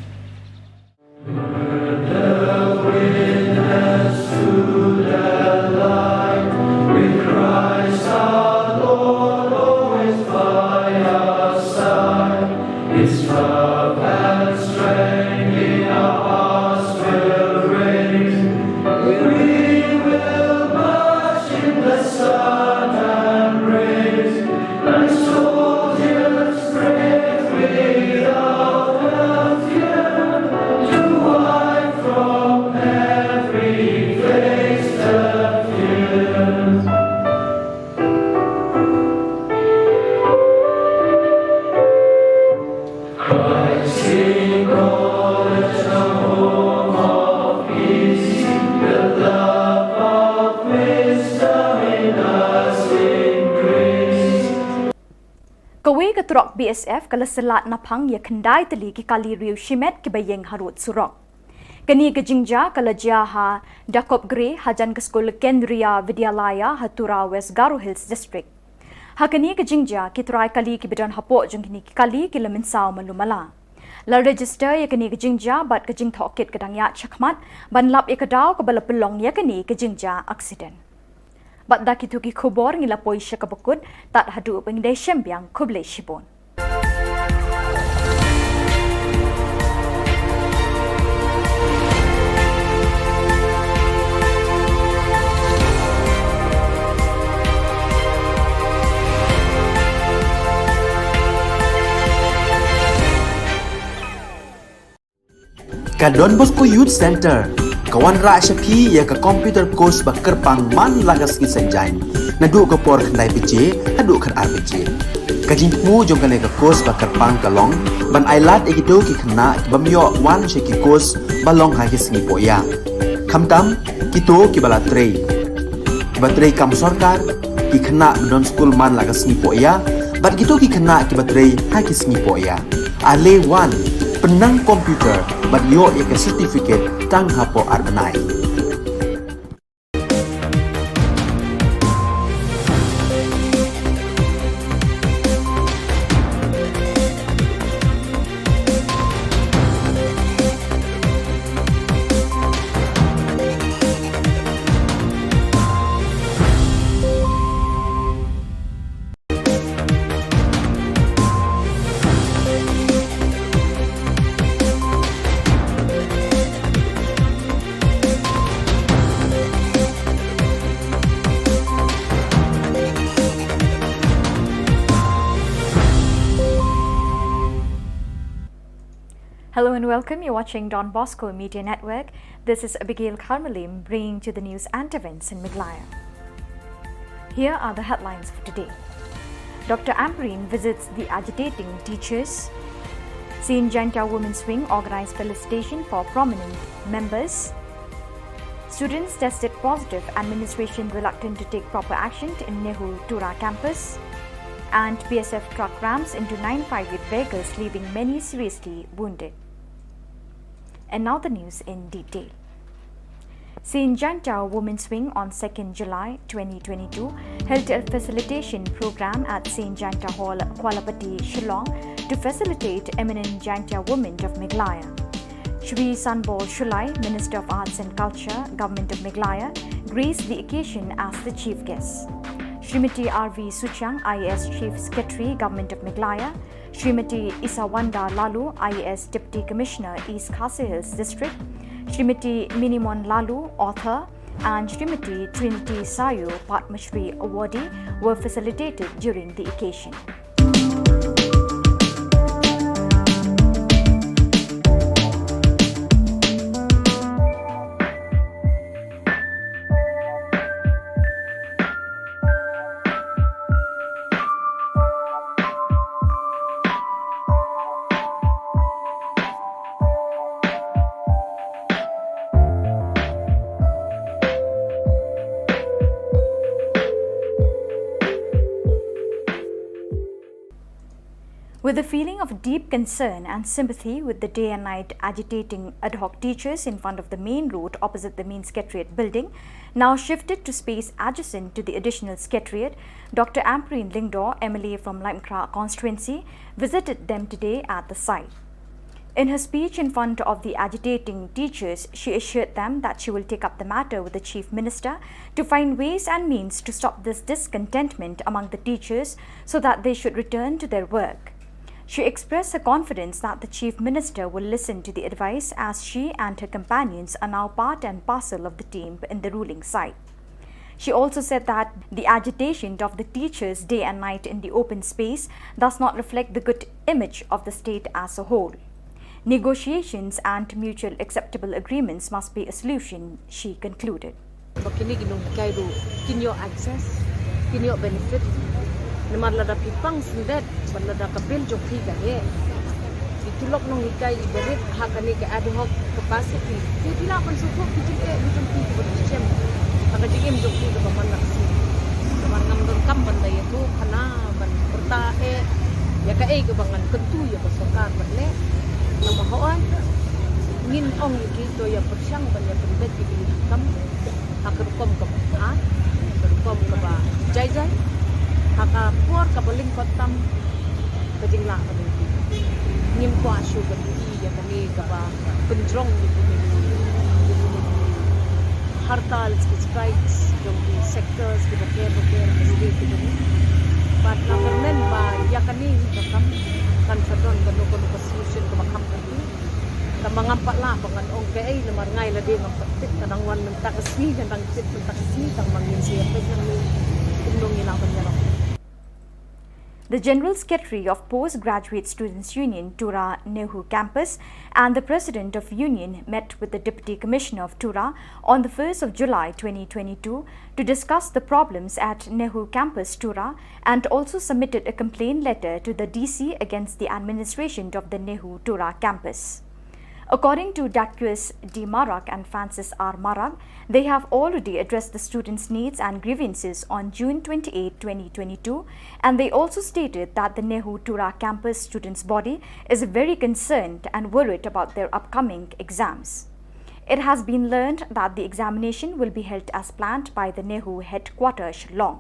Kawei ka trok B S F ka la syllat naphang ïa khyndai tylli ki kali riew shimet kiba ïeng harud surok. Kane ka jingjia ka la jia ha Dakopgre hajan ka skul Kendriya Vidyalaya ha Tura, West Garo Hills District. Ha kane ka jingjia ki trai kali kiba don hapoh jong kine ki kali ki la mynsaw malu mala. La register ïa kane ka jingjia bad ka jingtohkit ka dang ïaid shakhmat ban lap ïa ka daw kaba la pynlong ïa kane ka jingjia accident. Bad da kito ki khubor ngi la poi sha kaba kut, tad haduh ba ngin ïashem biang, khublei shibun. Ka Don Bosco Youth Centre ka wanrah sha phi ïa ka computer course ba kyrpang man la ka sngi Saitjaiñ, naduh ka por khyndai baje haduh khatar baje. Ka jingthmu jong kane ka course ba kyrpang ka long ban ailad ïa kito ki khynnah ki bym ïoh wan sha ki course ba long ha ki sngi pohïa, khamtam kito kiba la trei, kiba trei kam sorkar, ki khynnah ba don skul man la ka sngi pohïa, bad kito ki khynnah kiba trei ha ki sngi pohïa. Ale wan, pynnang computer bad ïoh ïa ka certificate tang hapoh ar bnai. Hello and welcome. You're watching Don Bosco Media Network. This is Abigail Kharmalim bringing to the news and events in Meghalaya. Here are the headlines for today. Doctor Ampareen visits the agitating teachers. Saint Jaintia Women's Wing organized felicitation for prominent members. Students tested positive, administration reluctant to take proper action in NEHU Tura campus. And B S F truck rams into nine private vehicles, leaving many seriously wounded. And now the news in detail. Saint Jaintia Women's Wing on second July twenty twenty-two held a facilitation program at Saint Jaintia Hall, Kwalapati, Shillong, to facilitate eminent Jaintia women of Meghalaya. Shri Sanbor Shullai, Minister of Arts and Culture, Government of Meghalaya, graced the occasion as the chief guest. Srimati R V Suchiang, I A S Chief Secretary, Government of Meghalaya, Srimati Isawanda Laloo, I A S Deputy Commissioner, East Khasi Hills District, Srimati Minimon Laloo, author, and Srimati Trinity Sayu, Padma Shri awardee, were facilitated during the occasion. With a feeling of deep concern and sympathy with the day and night agitating ad hoc teachers in front of the main road opposite the main secretariat building, now shifted to space adjacent to the additional secretariat, Doctor Ampareen Lyngdoh, M L A from Laitumkhrah constituency, visited them today at the site. In her speech in front of the agitating teachers, she assured them that she will take up the matter with the Chief Minister to find ways and means to stop this discontentment among the teachers so that they should return to their work. She expressed her confidence that the Chief Minister will listen to the advice, as she and her companions are now part and parcel of the team in the ruling side. She also said that the agitation of the teachers day and night in the open space does not reflect the good image of the state as a whole. Negotiations and mutual acceptable agreements must be a solution, she concluded. Ba kine ki nonghikai ruh kin ïoh access, kin ïoh benefit. Namar lada phi pang syndet, bad lada ka bill jong phi ka heh, ki tulop nonghikai iba rit ha kane ka ad hoc capacity, te phi lah ban sngewthuh ki jingeh ki jong phi kiba shem ha ka jingim jong phi kaba man la ka sngi. Namar ngam donkam ban da ïathuh khana ban pyrta eh ïa kaei kaba ngan kyntu ïa ka sorkar ban leh. Namar hooid ngin ong ïa ki to ïa pyrshang ban ïa pynbeit ïa ki kam ha ka rukom kaba bha, ha ka rukom kaba jai jai, ha ka por kaba lyngkot tam ka jinglah ka jong ki. Ngim kwah shuh ban ïohi ïa kane kaba pynjrong ïa kine ki hartal, ki strikes jong ki sectors kiba ker ba ker ka state ka jong ngi. Bad nga kyrmen ba ïa kane hi ka kam kan sa don kano kano ka solution kaba kham kati. Tangba ngam pat lah ba ngan ong kaei namar nga ïa lade ngam pat tip, ka dang wan mynta ka sngi, ka dang tip mynta ka sngi, tangba ngin sa ïa peit nangne kumno ngi lah ban ïarap. The General Secretary of Postgraduate Students Union, Tura NEHU Campus, and the President of Union met with the Deputy Commissioner of Tura on the first of July twenty twenty-two to discuss the problems at NEHU Campus, Tura, and also submitted a complaint letter to the D C against the administration of the NEHU Tura campus. According to Daquis D Marak and Francis R Marak, they have already addressed the students' needs and grievances on June twenty-eighth, twenty twenty-two, and they also stated that the NEHU Tura campus students' body is very concerned and worried about their upcoming exams. It has been learned that the examination will be held as planned by the NEHU headquarters, Shillong.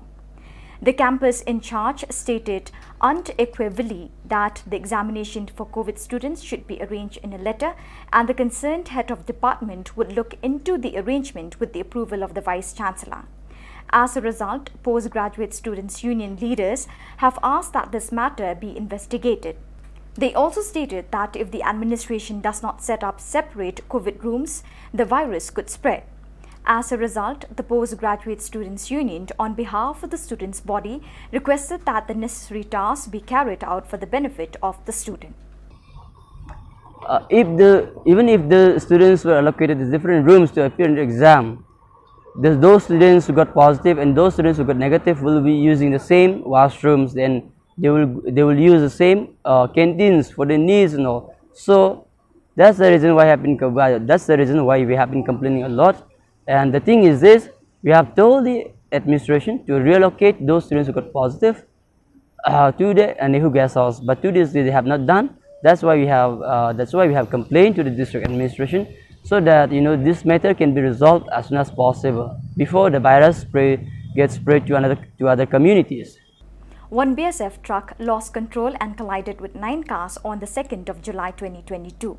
The campus in charge stated unequivocally that the examination for COVID students should be arranged in a letter, and the concerned head of department would look into the arrangement with the approval of the Vice Chancellor. As a result, Postgraduate Students Union leaders have asked that this matter be investigated. They also stated that if the administration does not set up separate COVID rooms, the virus could spread. As a result, the Postgraduate Students Union, on behalf of the students' body, requested that the necessary tasks be carried out for the benefit of the student. Uh, if the even if the students were allocated to different rooms to appear in the exam, the, those students who got positive and those students who got negative will be using the same washrooms, and they will they will use the same uh, canteens for their needs and all. So that's the reason why have been co- that's the reason why we have been complaining a lot. And the thing is this: we have told the administration to reallocate those students who got positive uh, to the uh, Nehu guest house, but to this day they have not done. That's why we have uh, that's why we have complained to the district administration, so that you know this matter can be resolved as soon as possible before the virus spread gets spread to another to other communities. One B S F truck lost control and collided with nine cars on the second of July twenty twenty-two.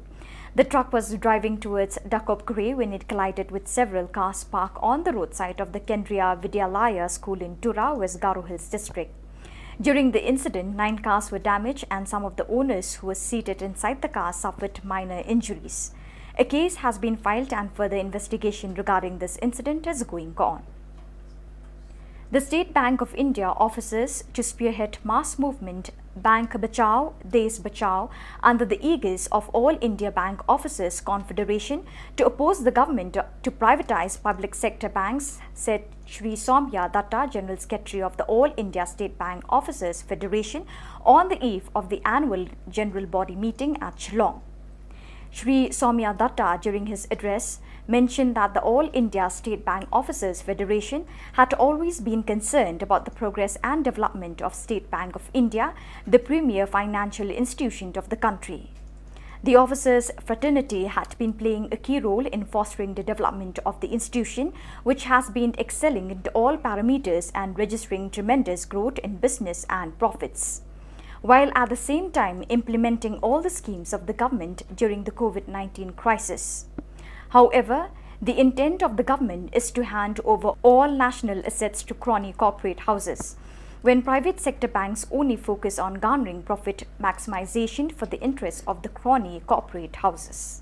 The truck was driving towards Dakopgre when it collided with several cars parked on the roadside of the Kendriya Vidyalaya school in Tura, West Garo Hills district. During the incident, nine cars were damaged and some of the owners who were seated inside the car suffered minor injuries. A case has been filed and further investigation regarding this incident is going on. The State Bank of India offices to spearhead mass movement Bank Bachao, Desh Bachao under the aegis of All India Bank Officers Confederation to oppose the government to privatize public sector banks, said Shri Somya Datta, General Secretary of the All India State Bank Officers Federation, on the eve of the annual general body meeting at Shillong. Shri Somya Datta, during his address, mentioned that the All India State Bank Officers Federation had always been concerned about the progress and development of State Bank of India, the premier financial institution of the country. The officers' fraternity had been playing a key role in fostering the development of the institution, which has been excelling in all parameters and registering tremendous growth in business and profits, while at the same time implementing all the schemes of the government during the COVID nineteen crisis. However, the intent of the government is to hand over all national assets to crony corporate houses, when private sector banks only focus on garnering profit maximization for the interests of the crony corporate houses.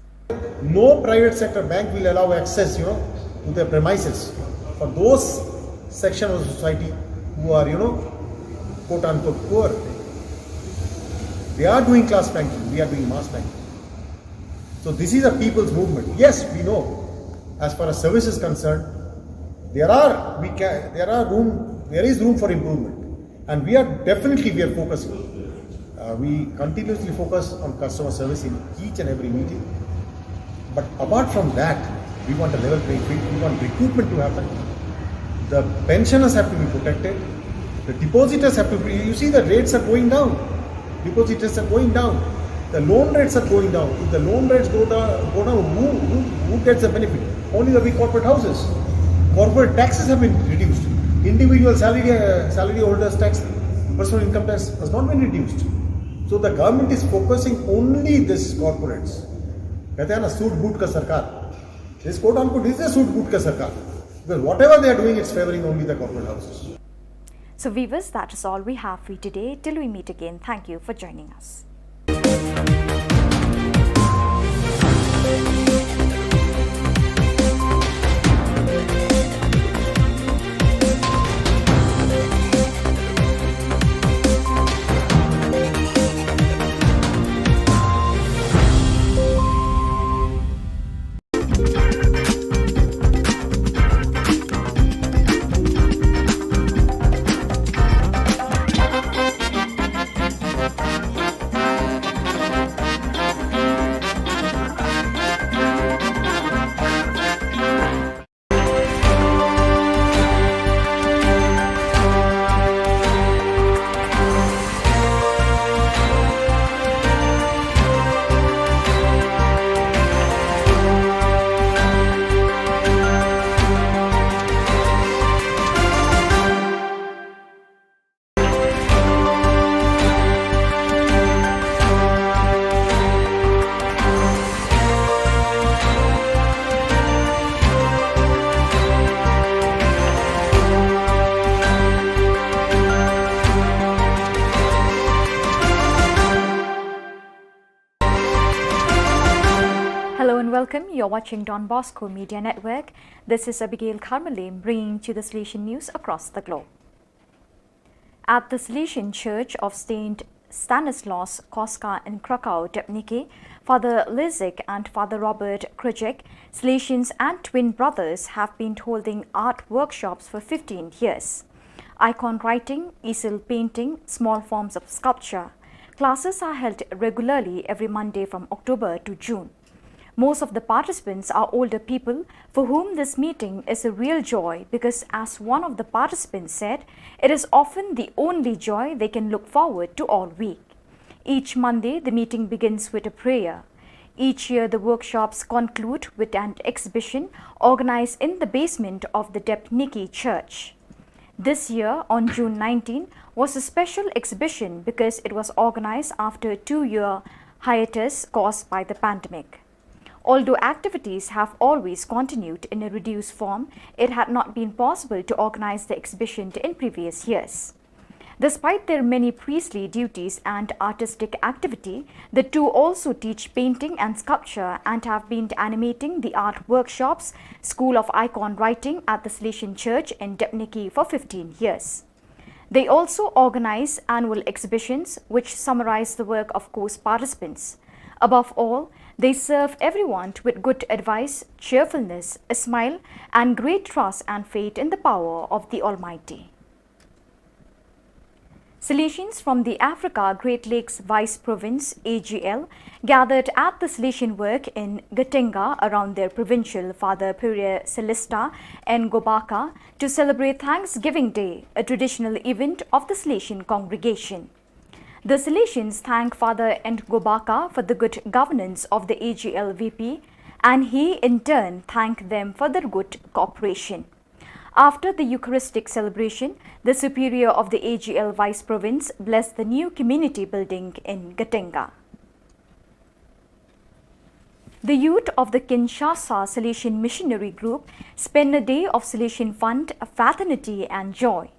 No private sector bank will allow access, you know, to their premises for those section of society who are, you know, quote unquote poor. They are doing class banking, we are doing mass banking. So this is a people's movement. Yes, we know, as far as service is concerned, there are we can there are room there is room for improvement, and we are definitely we are focusing. Uh, we continuously focus on customer service in each and every meeting. But apart from that, we want a level playing field. We want recruitment to happen. The pensioners have to be protected. The depositors have to be. You see, the rates are going down. Depositors are going down. The loan rates are going down. If the loan rates go down, go down, who, who, who gets the benefit? Only the big corporate houses. Corporate taxes have been reduced. Individual salary uh, salary holders tax, personal income tax has not been reduced. So the government is focusing only this corporates. कहते हैं ना सूट बूट का सरकार. This quote unquote is a सूट बूट का सरकार. Because whatever they are doing, it's favoring only the corporate houses. So, viewers, that is all we have for you today. Till we meet again, thank you for joining us. Hello and welcome. You're watching Don Bosco Media Network. This is Abigail Karmale bringing to the Salesian news across the globe. At the Salesian Church of Saint Stanislaus Koska in Krakow, Debniki, Father Lizik and Father Robert Krujek, Salesians and twin brothers, have been holding art workshops for fifteen years. Icon writing, easel painting, small forms of sculpture. Classes are held regularly every Monday from October to June. Most of the participants are older people for whom this meeting is a real joy because, as one of the participants said, it is often the only joy they can look forward to all week. Each Monday, the meeting begins with a prayer. Each year, the workshops conclude with an exhibition organized in the basement of the Debniki Church. This year, on June nineteen, was a special exhibition because it was organized after a two-year hiatus caused by the pandemic. Although activities have always continued in a reduced form, it had not been possible to organize the exhibition in previous years. Despite their many priestly duties and artistic activity, the two also teach painting and sculpture and have been animating the art workshops, School of Icon Writing at the Salesian Church in Debniki for fifteen years. They also organize annual exhibitions which summarize the work of course participants. Above all, they serve everyone with good advice, cheerfulness, a smile, and great trust and faith in the power of the Almighty. Salesians from the Africa Great Lakes Vice Province, A G L, gathered at the Salesian Work in Gatenga around their provincial Father Pure Celista Ngobaka to celebrate Thanksgiving Day, a traditional event of the Salesian congregation. The Salesians thank Father Ngobaka for the good governance of the A G L V P, and he in turn thanked them for their good cooperation. After the Eucharistic celebration, the Superior of the A G L Vice Province blessed the new community building in Gatenga. The youth of the Kinshasa Salesian Missionary Group spent a day of Salesian fun, fraternity, and joy.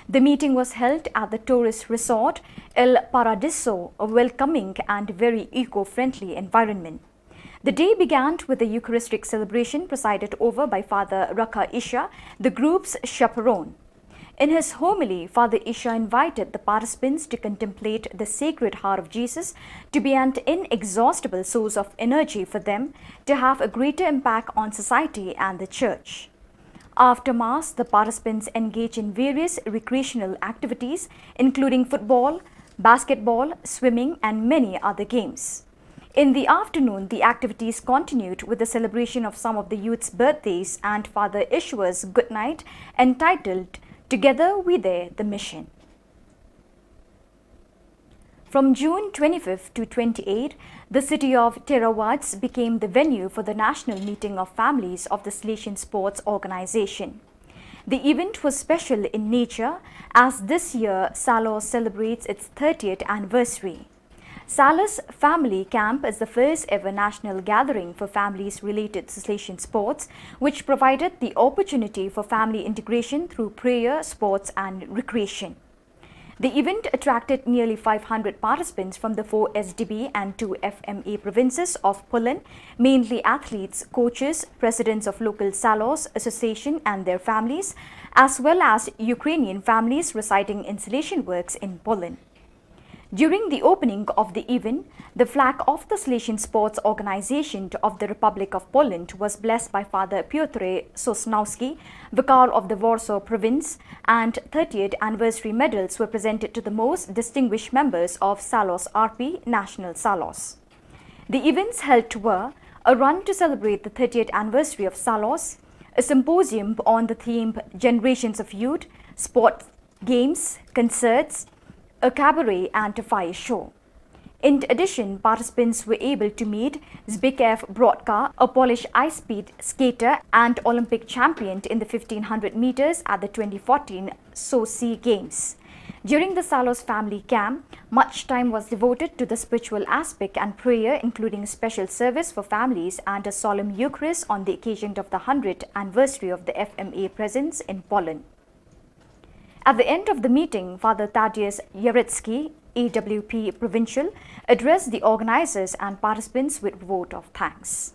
The meeting was held at the tourist resort El Paradiso, a welcoming and very eco-friendly environment. The day began with a Eucharistic celebration presided over by Father Rakha Isha, the group's chaperone. In his homily, Father Isha invited the participants to contemplate the Sacred Heart of Jesus to be an inexhaustible source of energy for them to have a greater impact on society and the church. After Mass, the participants engage in various recreational activities, including football, basketball, swimming, and many other games. In the afternoon, the activities continued with the celebration of some of the youth's birthdays and Father Issua's Good Night, entitled Together We Dare the Mission. From June twenty-fifth to twenty-eighth, the city of Theravats became the venue for the national meeting of families of the Salesian Sports Organization. The event was special in nature as this year Salos celebrates its thirtieth anniversary. Salos Family Camp is the first ever national gathering for families related to Salesian sports, which provided the opportunity for family integration through prayer, sports, and recreation. The event attracted nearly five hundred participants from the four S D B and two F M A provinces of Poland, mainly athletes, coaches, presidents of local Salos association and their families, as well as Ukrainian families residing in Salesian works in Poland. During the opening of the event, the flag of the Salesian Sports Organization of the Republic of Poland was blessed by Father Piotr Sosnowski, Vicar of the Warsaw Province, and thirtieth anniversary medals were presented to the most distinguished members of Salos R P National Salos. The events held were a run to celebrate the thirtieth anniversary of Salos, a symposium on the theme Generations of Youth, sport, games, concerts, a cabaret, and a fire show. In addition, participants were able to meet Zbigniew Brodka, a Polish ice speed skater and Olympic champion in the fifteen hundred meters at the twenty fourteen Sochi Games. During the Salos family camp, much time was devoted to the spiritual aspect and prayer, including special service for families and a solemn Eucharist on the occasion of the hundredth anniversary of the F M A presence in Poland. At the end of the meeting, Father Tadeusz Jarecki, A W P Provincial, addressed the organizers and participants with vote of thanks.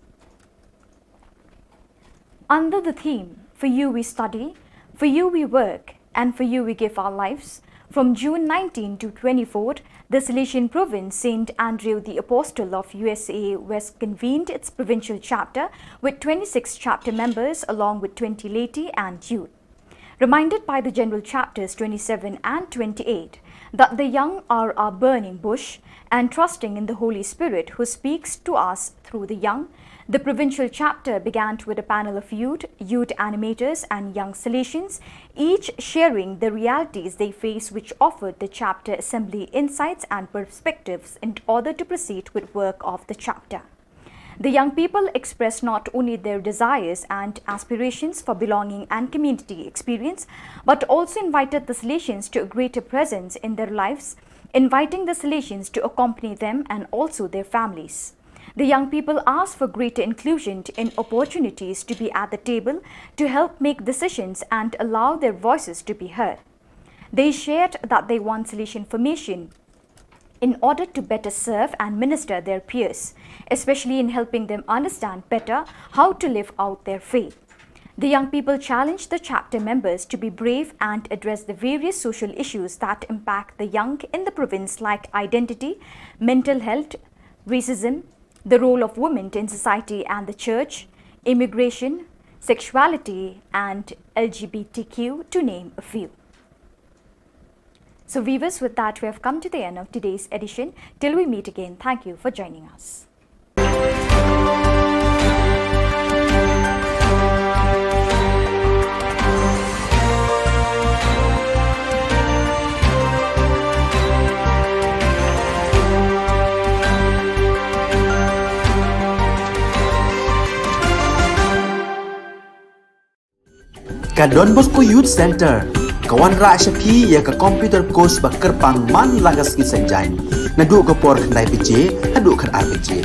Under the theme, "For you we study, for you we work, and for you we give our lives," From June nineteen to twenty-four, the Salesian province, Saint Andrew the Apostle of U S A, West, convened its provincial chapter with twenty-six chapter members along with twenty laity and youth. Reminded by the general chapters twenty-seven and twenty-eight that the young are our burning bush, and trusting in the Holy Spirit who speaks to us through the young, the provincial chapter began with a panel of youth, youth animators, and young Salesians, each sharing the realities they face, which offered the chapter assembly insights and perspectives in order to proceed with work of the chapter. The young people expressed not only their desires and aspirations for belonging and community experience, but also invited the Salesians to a greater presence in their lives, inviting the Salesians to accompany them and also their families. The young people asked for greater inclusion in opportunities to be at the table to help make decisions and allow their voices to be heard. They shared that they want Salesian formation in order to better serve and minister their peers, especially in helping them understand better how to live out their faith. The young people challenged the chapter members to be brave and address the various social issues that impact the young in the province, like identity, mental health, racism, the role of women in society and the church, immigration, sexuality, and L G B T Q, to name a few. So, viewers, with that, we have come to the end of today's edition. Till we meet again, thank you for joining us. Ka Don Bosco Youth Center ka wanrah sha phi ïa ka computer course ba kyrpang man la ka sngi Saitjaiñ, naduh ka por khyndai baje haduh khatar baje.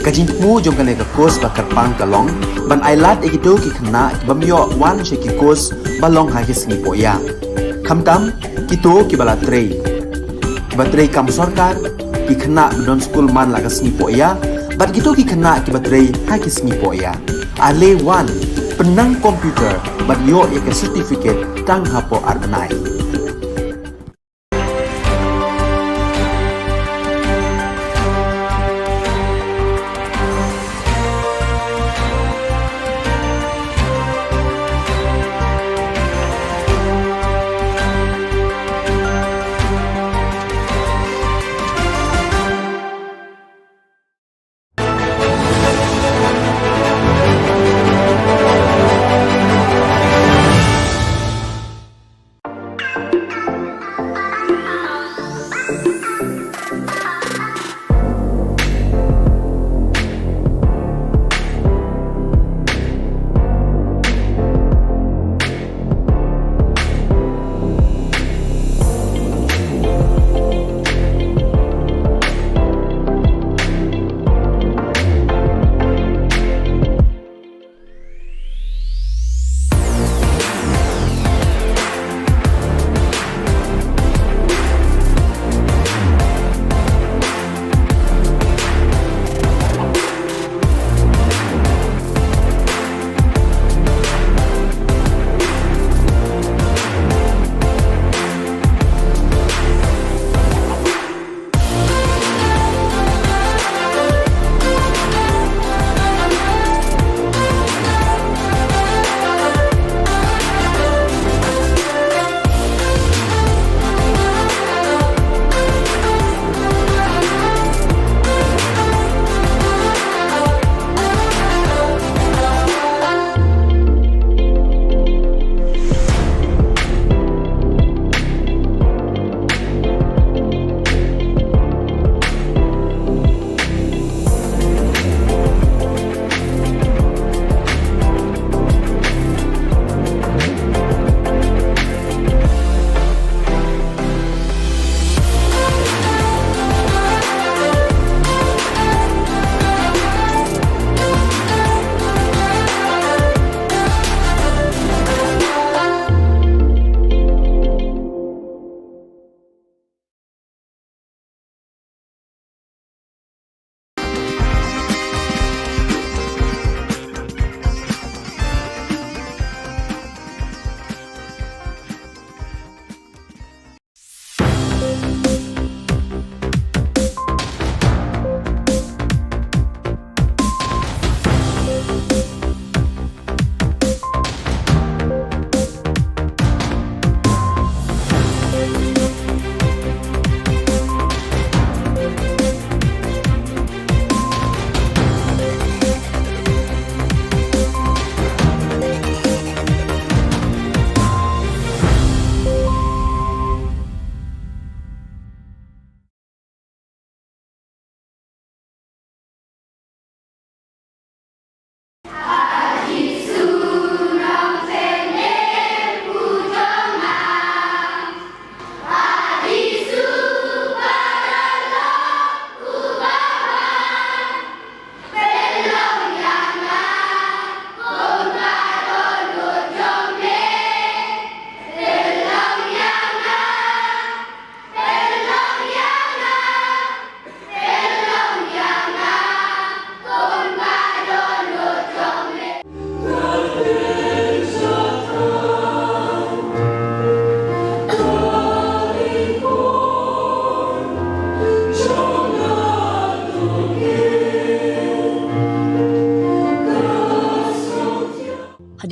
Ka jingthmu jong kane ka course ba kyrpang ka long ban ailad ïa kito ki khynnah ki bym ïoh wan sha ki course ba long ha ki sngi pohïa, khamtam kito kiba la trei, kiba trei kam sorkar, ki khynnah ba don skul man la ka sngi pohïa, bad kito ki khynnah kiba trei ha ki sngi pohïa. Ale wan, pynnang computer bad ïoh ïa ka certificate tang hapoh ar bnai.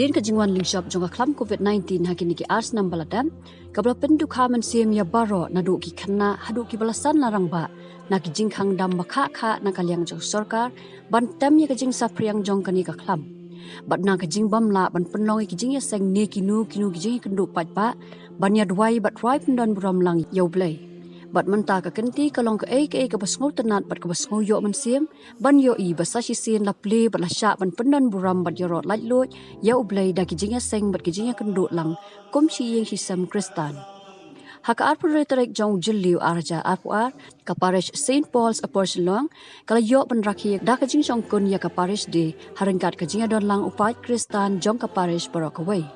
Hadien ka jingwan lyngshop jong ka khlam COVID nineteen ha kine ki ar snem ba la dep, kaba la pyndukha mynsiem ïa baroh naduh ki khynnah haduh kiba la san la rangbah na ki jingkhang dam ba khah khah na ka liang jong sorkar ban tem ïa ka jingsaphriang jong kane ka khlam. Bad na ka jingbym lah ban pynlong ïa ki jingïaseng ne kino kino ki jingïakynduh paidbah ban ïa duwai bad rwai pyndon burom lang ïa U Blei. Bad mynta ka kynti ka long kaei kaei kaba sngewtynnat bad kaba sngew ïoh mynsiem ban ïohi ba sa shisien la plie bad la shah ban pyndon burom bad ïaroh laitluid ïa U Blei da ki jingïaseng bad ki jingïakynduh lang kum shi ïing shi sem Khristan. Ha ka arphew tarik jong u Jylliew ar hajar arphew ar, ka Parish Saint Paul's Upper Shillong ka la ïoh ban rakhe da ka jingshongkun ïa ka Parish Day ha ryngkat ka jingïadon lang u paid Khristan jong ka Parish baroh kawei.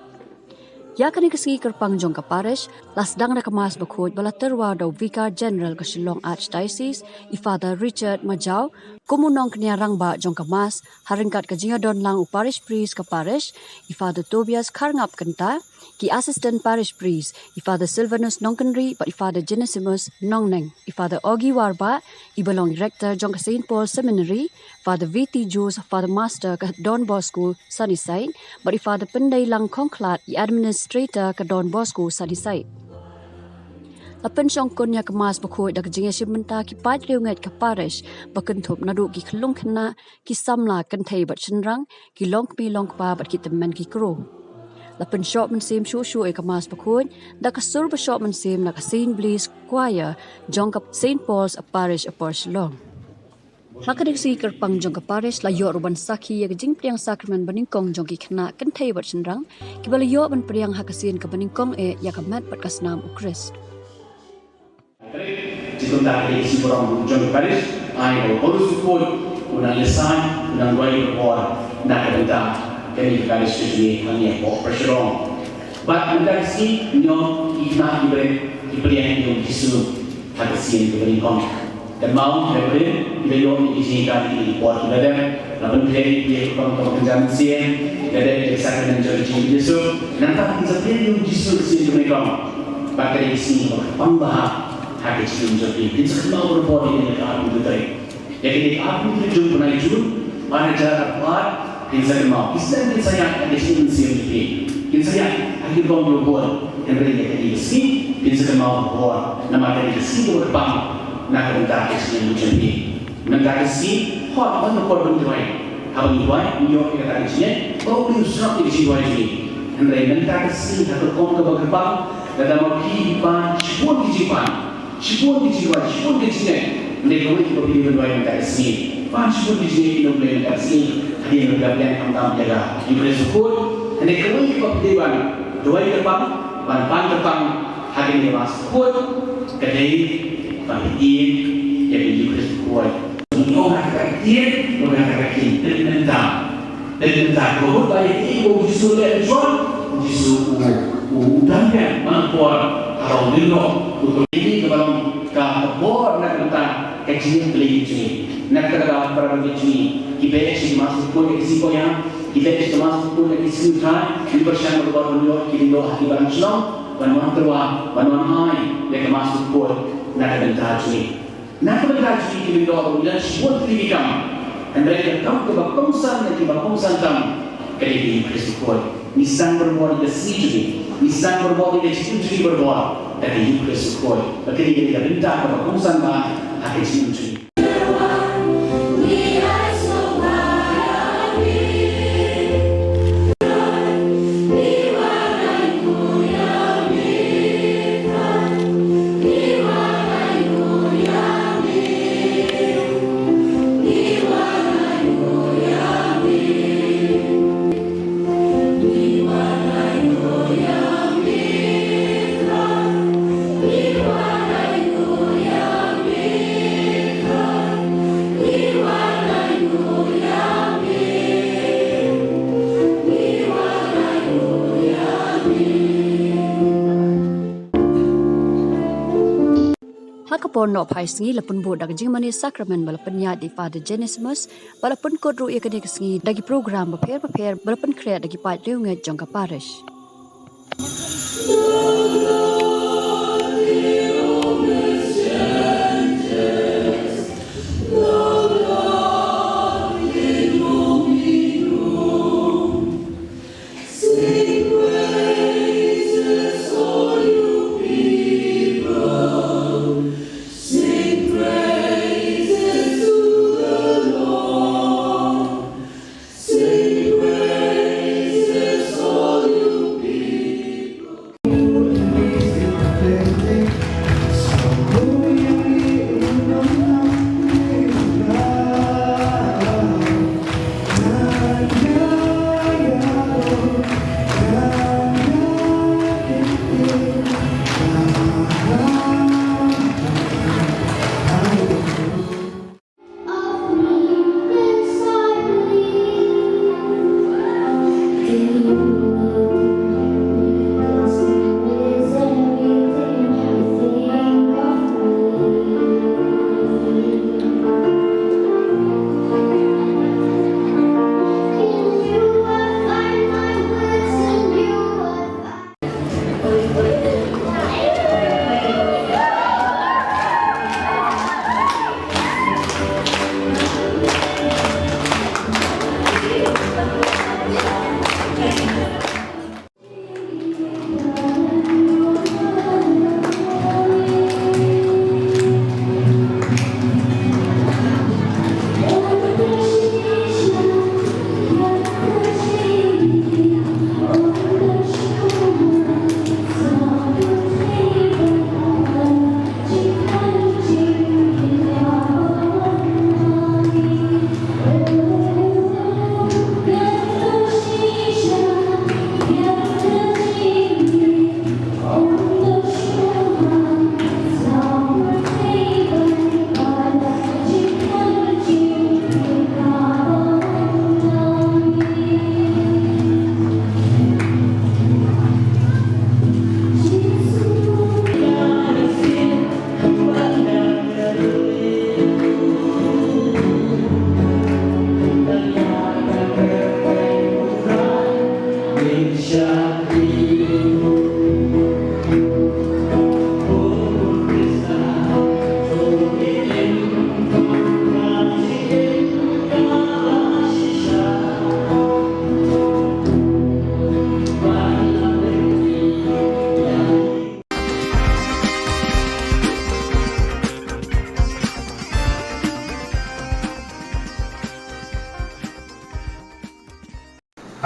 Ïa kane ka sngi kyrpang jong ka Parish la sdang da ka Mass bakhuid ba la tyrwa da u Vicar General ka Shillong Archdiocese, i Father Richard Majaw, kum u nongkñia rangbah jong ka Mass, ha ryngkat ka jingïadon lang u Parish Priest ka Parish, i Father Tobias Kharngap Kynta, ki Assistant Parish Priest, i Father Silvanus Nongkynrih bad i Father Genesimus Nongneng, i Father Ogi Warbah, iba long i Rector jong ka Saint Paul Seminary, Father V T Joseph, Father Master ka Don Bosco Sunnyside, bad i Father Pyndeilang Khongkhlad, i Administrator ka Don Bosco Sunnyside. La pynshongkun ïa ka Mass bakhuid da ka jingïashim bynta ki paid riewngeit ka Parish ba kynthup naduh ki khyllung khynnah, ki samla kynthei bad shynrang, ki longkmie longkpa bad ki tymmen ki kro. La pynshoh mynsiem shuh shuh ïa ka Mass bakhuid da ka sur ba shoh mynsiem na ka Saint Blaise Choir jong ka Saint Paul's Parish Upper Shillong. Ha kane ka sngi kyrpang jong ka Parish la ïoh ruh ban sakhi ïa ka jingpdiang sakramen banyngkong jong ki khynnah kynthei bad shynrang kiba la ïoh ban pdiang ha ka sien kaba nyngkong eh ïa ka met bad ka snam U Khrist. Te kumta ka dei ka sngi burom jong ka Parish, ai ba u Holy Spirit u nang ïasaid, u nang duwai barabor na ka bynta kane ka Parish ka jong ngi hangne hapoh Pyrshah. Bad mynta ka sngi ngi ong ki khynnah ki briew ki pdiang ïa u Jisu ha ka sien kaba nyngkong. Kynmaw, hynrei ki la ïoh ïa ki jinghikai ha ki por kiba la dep, la pynkhreh ïa ki kyrpang kaba kynja mynsiem, la dep ïa ka sakramen jong ka jingpynjah suk. Nangta kin sa pdiang ïa u Jisu ha ka sien kaba nyngkong. Bad ka dei ka sngi kaba kyrpang bha ha ka jingim jong phi. Kin sa kynmaw barabor ïa kane ka arphew tarik. Ïa kane ka arphew tarik jong u bnai Jun, ar hajar arphew ar, kin sa kynmaw. Ki snem kin sa ïaid ha ka jingim mynsiem jong phi. Kin sa ïaid ha ki rukom kiba bun. Hynrei ïa kane ka sngi kin sa kynmaw barabor. Namar ka dei ka sngi kaba kyrpang na ka bynta ka jingim jong phi. Mynta ka sngi, hooid, ban da por ban duwai. Haba ngi duwai, ngi ïoh ïa kata ka jingngeit ba U Blei u sngap ïa ka jingduwai jong ngi. Hynrei mynta ka sngi ha ka rukom kaba kyrpang, lada ma phi i pan shibun ki jingpan, shibun ki jingduwai, shibun ki jingngeit. Hynrei kawei kaba phi dei ban duwai mynta ka sngi, pan shibun ki jingngeit na U Blei mynta ka sngi. Hadien ba phi la pdiang khamtam ïa ka Eucharist bakhuid, hynrei kawei kaba phi dei ban duwai kyrpang, ban pan kyrpang ha kane ka Mass bakhuid, ka dei ba phi ïeit ïa ka Eucharist bakhuid. Ngi ong ha kata ka ïeit, ong ha kata ka ïeit, pynmynta. Pynmynta, ka mut ba ïa kaei ba u Jisu u leh, u Jisu u, u, u dang pynmynta man ka por haba u lyngngoh, u, kaba long ka, ka bor na ka bynta ka jingim Blei jong ngi. Na kata ka daw para bangeit jong ngi, ki beh sha ka Mass bakhuid ïa ki sngi koit ïam, ki beh sha ka Mass bakhuid ïa ki sngi U Trai, ngi pyrshang barabor ban ïoh ki lyngdoh ha ki balang shnong ban wan tyrwa, ban wan ai ïa ka Mass bakhuid na ka bynta jong ngi. Na ka bynta jong ngi ki lyngdoh ruh ngi don shibun tylli ki kam. Hynrei ka kam kaba kongsan na kiba kongsan tam ka dei ka Eucharist bakhuid. Ngi sdang barabor ïa ka sngi jong ngi, ngi sdang barabor ïa ka jingim jong ngi barabor da ka Eucharist bakhuid. Ba ka dei ka bynta kaba kongsan bha ha ka jingim jong ngi. Ha ka por nohphai sngi la pynbud da ka jingmane sakramen ba la pynïaid da i Father Genesimus, ba la pynkut ruh ïa kane ka sngi da ki program bapher bapher ba la pynkhreh da ki paid riewngeit jong ka parish.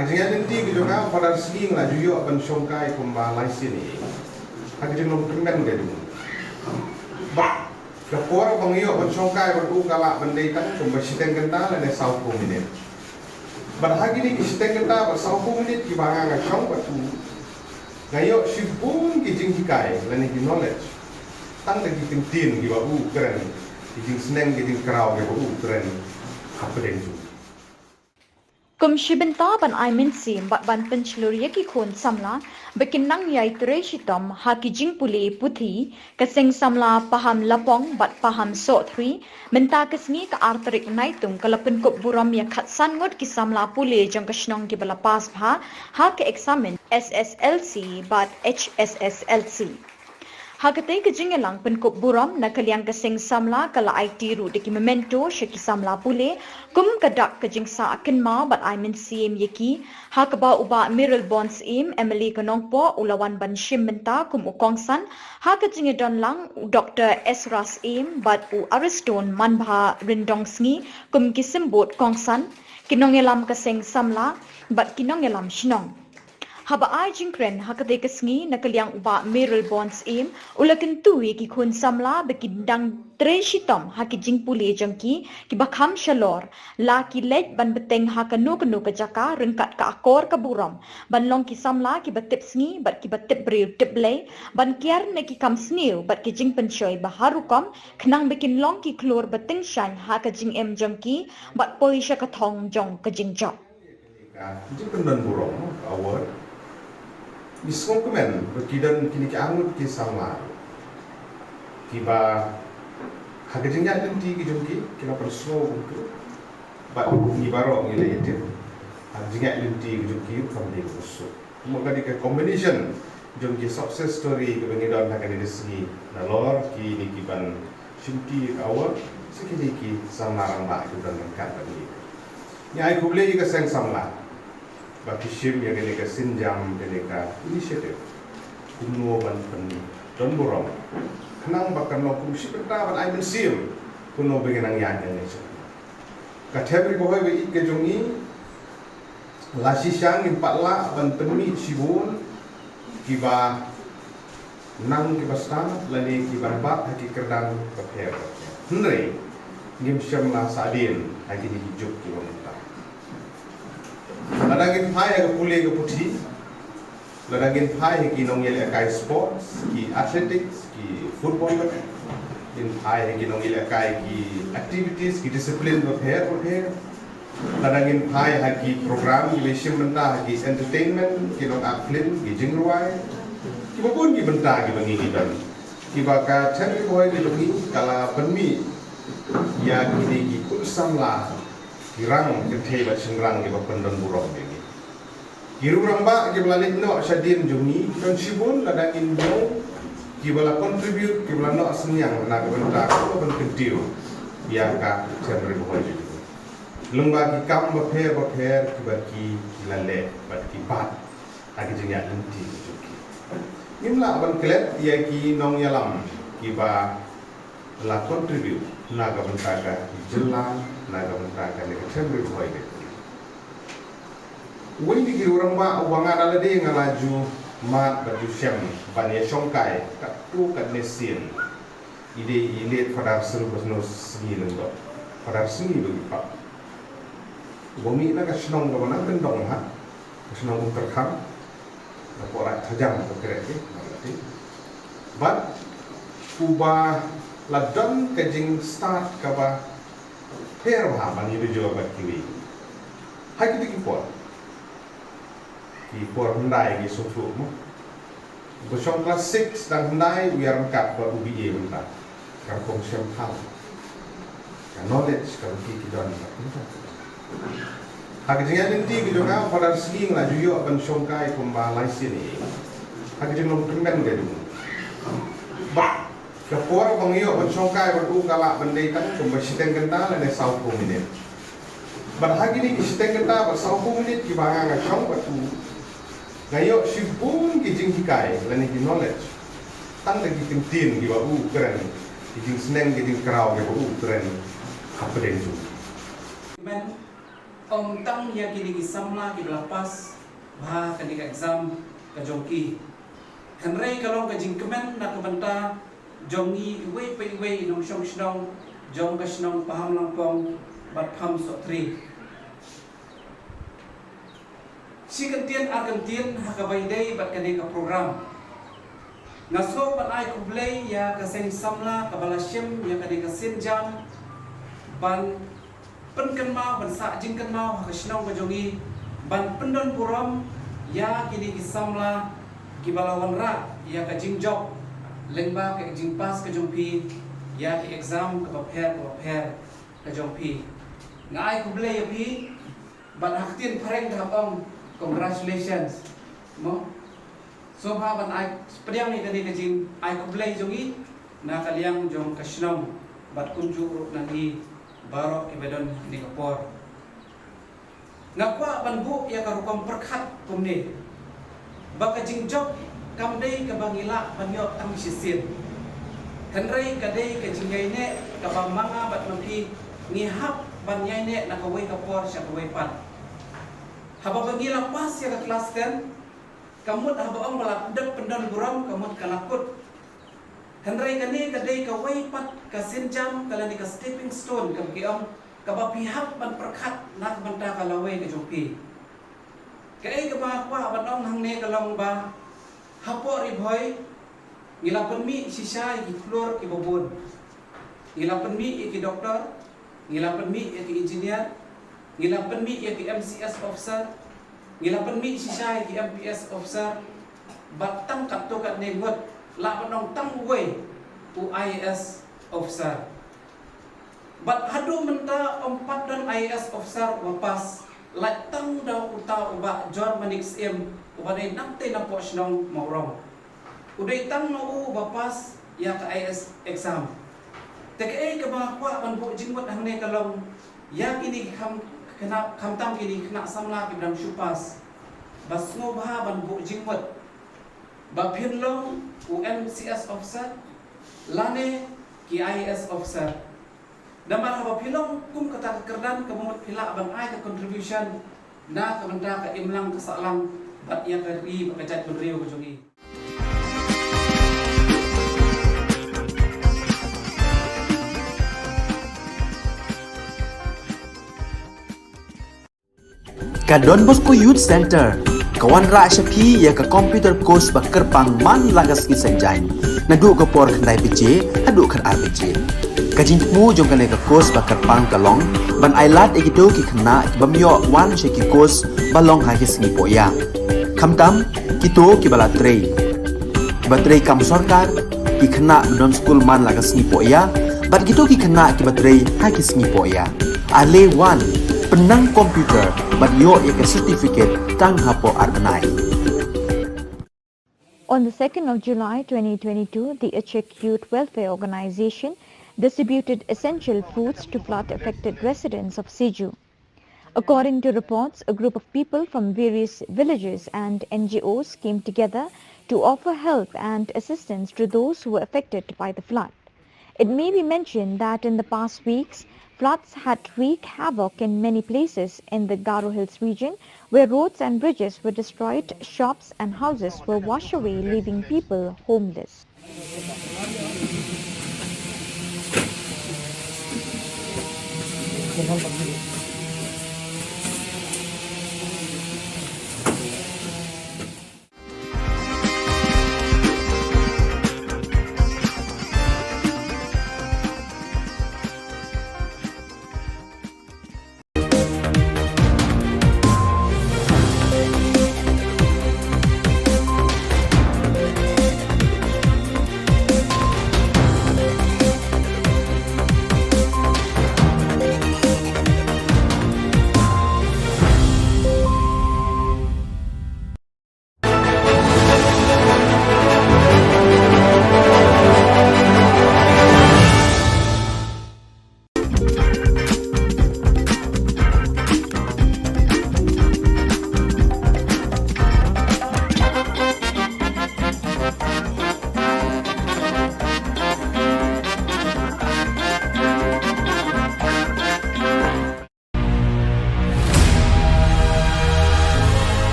Ka jingïaid lynti ka jong nga, Father Sngi, nga la ju ïoh ban shongkai kumba lai sien ïa i ha ka jinglong kyrmen ka jong u. Bad ka por ba nga ïoh ban shongkai bad u ka lah ban dei tang kumba shiteng kynta lane sawphew minit. Bad ha kine ki shiteng kynta bad sawphew minit kiba nga nga shong bad u, nga ïoh shibun ki jinghikai lane ki knowledge tang da ki kyntien kiba u kren, ki jingsneng ki jingkraw kiba u kren hapdeng jong u. Kum shi bynta ban ai mynsiem bad ban pynshlur ïa ki khun samla ba kin nang ïai trei shitom ha ki jingpule puthi, ka seng samla Paham Lapong bad Paham Sohthri mynta ka sngi ka ar tarik Naitung ka la pynkup burom ïa khatsan ngut ki samla pule jong ka shnong kiba la pass bha ha ka eksamin S S L C bad H S S L C. Ha katei ka jingïalang pynkup burom na ka liang ka seng samla ka la aiti ruh da ki memento sha ki samla pule kum ka dak ka jingsah kynmaw bad ai mynsiem ïa ki, ha kaba u Bah Mayralborn Syiem, M L A ka Nongpoh, u la wan ban shim bynta kum u kongsan, ha ka jingïadon lang u Doktor Ezra Syiem bad u Ariston Manbha Ryndongsngi kum ki symbud kongsan, ki nongïalam ka seng samla bad ki nongïalam shnong. Haba ai jingkren ha katei ka sngi na ka liang u Bah Mayralborn Syiem u la kyntu ïa ki khun samla ba kin dang trei shitom ha ki jingpule jong ki kiba kham shalor, la ki leit ban bteng ha kano kano ka jaka ryngkat ka akor ka burom ban long ki samla kiba tip sngi bad kiba tip briew tip Blei, ban kiar na ki kam sniew bad ki jingpynshoi ba har rukom khnang ba kin long ki khlur ba tyngshaiñ ha ka jingim jong ki bad poi sha ka thong jong ka jingjop. Ka jingpyndon burom, award. Ngi sngewkmen ba ki don kine ki arngut ki samla kiba ha ka jingïaid lynti ki jong ki, ki la pynsngew kumtu. Bad ngi baroh ngi la ïatip ha ka jingïaid lynti ki jong ki ruh kam dei kaba suk. Kumba ka dei ka combination jong ki success story kaba ngi don ha kane ka sngi, nalor kine kiban shimti ka award, sa kine ki samla rangbah kiba don ryngkat bad ngi. Ngi ai khublei ïa ka seng samla ba ki shim ïa kane ka sienjam, kane ka initiative, kumno ban pyndon burom, khnang ba kan long kum shi bynta ban ai mynsiem kumno ba ngin nang ïaid ïa kane. Ka Them Ri Bhoi ba ïeit ka jong ngi, la shisha ngim pat lah ban pynmih shibun kiba nang kiba stad lane kiban bat ha ki kyrdan bapher bapher. Hynrei ngim shym la sahdien ha kine ki juk kiba mynta. Lada ngin phai ha ka pule ka puthi, lada ngin phai ha ki nongïalehkai sports, ki athletics, ki football, ngin phai ha ki nongïalehkai ki activities, ki discipline bapher bapher, lada ngin phai ha ki program kiba shim bynta ha ki entertainment, ki nongact film, ki jingrwai, kiba bun ki bynta kiba ngi ngi don, kiba ka Them Ri Bhoi ka jong ngi ka la pynmih ïa kine ki khun samla, ki rang kynthei bad shynrang kiba pyndon burom ïa ngi. Ki rangbah kiba la leit noh shadien jong ngi ki don shibun, lada ngin ïoh kiba la contribute, kiba la noh synñiang na ka bynta kaba ban kyntiew ïa ka Them Ri Bhoi jong ngi lyngba ki kam bapher bapher kiba ki la leh bad ki bat ha ki jingïaid lynti ki jong ki. Ngim lah ban klet ïa ki nongïalam kiba la contribute na ka bynta ka jylla, na ka bynta kane ka Them Ri Bhoi ka jong ngi. Uwei na ki rangbah uba nga da lade nga la ju mad bad ju shem ban ïashongkai katto katne sien, i dei i late Father Silvanus Sngi Lyngdoh, Father Sngi ba ngi pap. Uba mih na ka shnong kaba nang kyndong ha ka shnong Umtyrkhang, na Pohraj Thajang ba kren ki, na ka ti. Bad uba la don ka jingstad kaba pher bha ban ïa jor bad kiwei. Ha kito ki por, ki por hyndai ngi sngewthuh mo. Ba shong class six dang hyndai u ïa ryngkat bad u B A mynta. Ka rukom shem phang, ka knowledge kaba ki ki don mynta. Ha ka jingïaid lynti ka jong nga, Father Sngi, nga la ju ïoh ban shongkai kumba lai sien ïa i ha ka jinglong kyrmen ka jong u. Bad ka por ba nga ïoh ban shongkai bad u ka lah ban dei tang kumba shiteng kynta lane sawphew minit. Bad ha kine ki shiteng kynta bad sawphew minit kiba nga nga shong bad u, nga ïoh shibun ki jinghikai lane ki knowledge tang da ki kyntien kiba u kren, ki jingsneng ki jingkraw kiba u kren hapdeng jong u. Ym tang ïa kine ki samla kiba la pass bha kane ka exam ka jong ki, hynrei ka long ka jingkmen na ka bynta jong ngi iwei pa iwei i nongshong shnong jong ka shnong Pahamlangpong bad Pamsohtrei. Shi kyntien ar kyntien ha kaba ïadei bad kane ka program. Nga sngew ban ai khublei ïa ka seng samla kaba la shim ïa kane ka sienjam ban pynkynmaw, ban sah jingkynmaw ha ka shnong ka jong ngi, ban pyndon burom ïa kine ki samla kiba la wanrah ïa ka jingjop lyngba ka jingpass ka jong phi ïa ki exam kaba pher kaba pher ka jong phi. Nga ai khublei ïa phi, bad ha ktien phareng te hap ong congratulations, mo. Sngewbha ban ai pdiang ïa kane ka jingai khublei jong ngi na ka liang jong ka shnong bad kumjuh ruh na ngi baroh kiba don ha kane ka por. Nga kwah ban buh ïa ka rukom pyrkhat kumne, ba ka jingjop kam dei kaba ngi lah ban ïoh tang shisien, hynrei ka dei ka jingïaineh kaba ma nga bad ma phi ngi hap ban ïaineh na kawei ka por sha kawei pat. Haba ba ngi la pass ïa ka klas ten, ka mut haba ong ba la dep pyndon burom, ka mut ka la kut. Hynrei kane ka dei kawei pat ka sienjam, ka lane ka stepping stone kaba ki ong, kaba phi hap ban pyrkhat na ka bynta ka lawei ka jong phi. Kaei kaba nga kwah ban ong hangne ka long ba hapoh Ri Bhoi ngi la pynmih shisha ïa ki khlur kiba bun. Ngi la pynmih ïa ki doktor, ngi la pynmih ïa ki engineer, ngi la pynmih ïa ki M C S officer, ngi la pynmih shisha ïa ki M P S officer, bad tang katto katne ngut, lah ban ong tang uwei u I A S officer. Bad haduh mynta ym pat don I A S officer uba pass, lait tang da uta u Bah John Manik Syiem uba dei nangtei napoh shnong Mawrong. U dei tang ma u uba pass ïa ka I A S exam. Te kaei kaba nga kwah ban buh jingmut hangne ka long, ïa kine ki kham, khynnah, khamtam kine ki khynnah samla kiba dang shu pass, ba sngewbha ban buh jingmut ba phin long u M C S officer lane ki I A S officer. Namar haba phi long kum kata ka kyrdan, ka mut phi lah ban ai ka contribution na ka bynta ka imlang ka sahlang bad ïa ka ri bad ka jaitbynriew ka jong ngi. Ka Don Bosco Youth Centre ka wanrah sha phi ïa ka computer course ba kyrpang man la ka sngi Saitjaiñ, naduh ka por khyndai baje haduh khatar baje. Ka jingthmu jong kane ka course ba kyrpang ka long ban ailad ïa kito ki khynnah ki bym ïoh wan sha ki course ba long ha ki sngi pohïa, khamtam kito kiba la trei, kiba trei kam sorkar, ki khynnah ba don skul man la ka sngi pohïa, bad kito ki khynnah kiba trei ha ki sngi pohïa. Ale wan, pynnang computer bad ïoh ïa ka certificate tang hapoh ar bnai. On the second of July twenty twenty-two, the Achik Youth Welfare Organization distributed essential foods to flood-affected residents of Siju. According to reports, a group of people from various villages and N G Os came together to offer help and assistance to those who were affected by the flood. It may be mentioned that in the past weeks, floods had wreaked havoc in many places in the Garo Hills region, where roads and bridges were destroyed, shops and houses were washed away, leaving people homeless.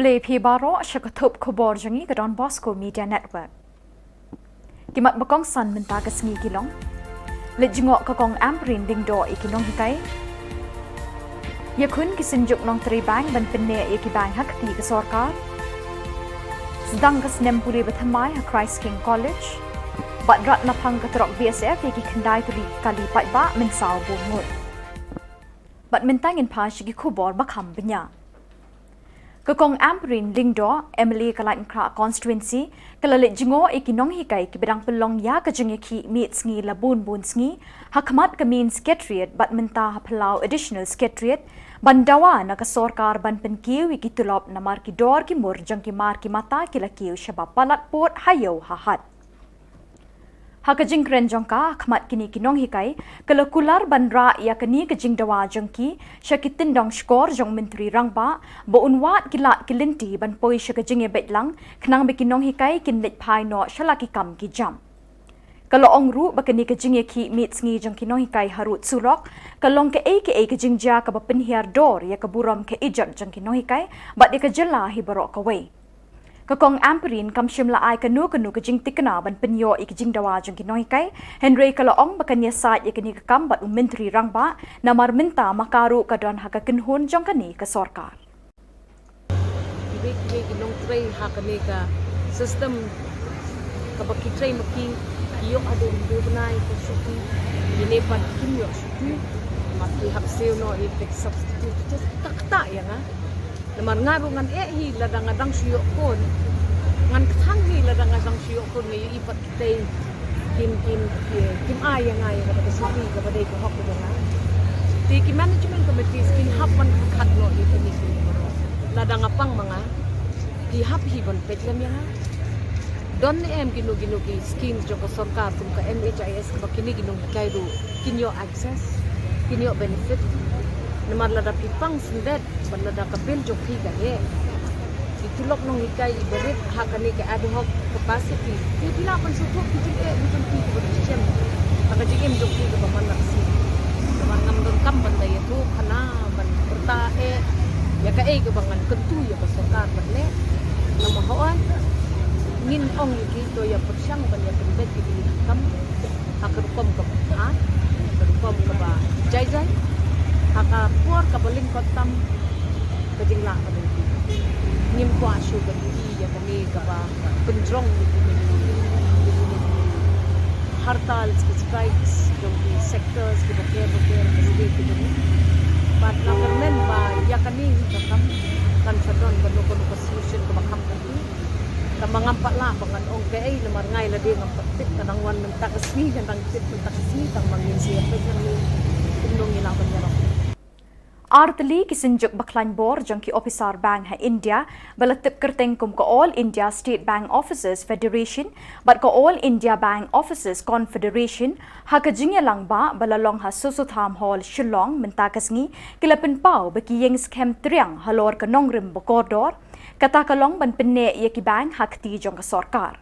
Khublei phi baroh sha ka thup khubor jong ngi ka Don Bosco Media Network. Ki mat ba kongsan mynta ka sngi ki long: Leit jngoh ka Kong Ampareen Lyngdoh ïa ki nonghikai. Ïakhun ki synjuk nongtrei bank ban pynneh ïa ki bank ha kti ka sorkar. Sdang ka snem pule ba thymmai ha Christ King College. Bad rat naphang ka trok B S F ïa ki khyndai tylli ki kali paidbah mynsaw bun ngut. Bad mynta ngin phai sha ki khubor ba kham bniah. Ka Kong Ampareen Lyngdoh, M L A ka Laitumkhrah Constituency, ka la leit jngoh ïa ki nonghikai kiba dang pynlong ïa ka jingïakhih miet sngi la bun bun sngi ha khmat ka Main Secretariat bad mynta ha Phyllaw Additional Secretariat, ban dawa na ka sorkar ban pynkiew ïa ki tulop namar ki dor ki mur jong ki mar ki mata ki la kiew shaba palat pud ha ïew ha hat. Ha ka jingkren jong ka ha khmat kine ki nonghikai, ka la kular ban rah ïa kane ka jingdawa jong ki sha ki tyndong shkor jong u Myntri Rangbah ba un wad ki lad ki lynti ban poi sha ka jingïabeit lang, khnang ba ki nonghikai kin leit phai noh sha la ki kam ki jam. Ka la ong ruh ba kane ka jingïakhih miet sngi jong ki nonghikai harud surok ka long kaei kaei ka jingjia kaba pynhiar dor ïa ka burom ka ijot jong ki nonghikai bad ïa ka jylla hi baroh kawei. Ka Kong Ampareen kam shym la ai kano kano ka jingtikna ban pynïoh ïa ka jingdawa jong ki nonghikai, hynrei ka la ong ba kan ïasaid ïa kane ka kam bad u Myntri Rangbah namar mynta ma ka ruh ka don ha ka kynhun jong kane ka sorkar. Kiwei kiwei ki nongtrei ha kane ka system kaba ki trei ma ki, ki ïoh haduh hynriew bnai ka shuti, ine pat kim ïoh shuti. Ma ki hap siew noh ïa ki substitute, just tak tak ïa nga. Namar nga ruh ngan eh hi lada nga dang shu ïoh khun. Ngan kthang hi lada nga dang shu ïoh khun, nga ïohi pat kitei kim, kim, kim, kim ai ïa nga ïa kata ka shuti kaba dei ka hok ka jong nga. Te ki management committees kin hap ban khat noh ïa kine ki. Lada nga pang ma nga, ki hap hi ban peit lem ïa nga. Don ne em kino kino ki schemes jong ka sorkar kum ka M H I S kaba kine ki nonghikai ruh kin ïoh access, kin ïoh benefit. Namar lada phi pang syndet, bad lada ka bill jong phi ka heh, ki tulop nonghikai iba rit ha kane ka ad hoc capacity, phi, phi lah ban sngewthuh ki jingeh jong phi kiba phi shem ha ka jingim jong phi kaba man la ka sngi. Namar ngam donkam ban da ïathuh khana ban pyrta eh ïa kaei kaba ngan kyntu ïa ka sorkar ban leh. Namar hooid ngin ong ïa ki to ïa pyrshang ban ïa pynbeit ïa ki kam ha ka rukom kaba bha, ha ka rukom kaba jai jai, ha ka por kaba lyngkot tam ka jinglah ka lynti. Ngim kwah shuh ban ïohi ïa kane kaba pynjrong ïa kine ki, ïa kine ki hartal, ki strikes jong ki sectors kiba ker ba ker, kiba ker, kiba ker. Bad nga kyrmen ba ïa kane hi ka kam kan sa don kano kano ka solution kaba kham kyrkieh. Tang ba ngam pat lah ba ngan ong kaei namar nga lade ngam pat tip, ka dang wan mynta ka sngi, ka dang tip mynta ka sngi, tang ba ngin sa ïa peit nangne kumno ngi lah ban ïarap. Artylli ki synjuk ba khlaiñ bor jong ki ophisar bank ha India ba la tip kyrteng kum ka All India State Bank Officers Federation bad ka All India Bank Officers Confederation ha ka jingïalang ba ba la long ha Sossotham Hall, Shillong mynta ka sngi, ki la pynpaw ba ki ïeng skhem triang halor ka nongrim ba kordor, kata ka long ban pynneh ïa ki bank ha kti jong ka sorkar.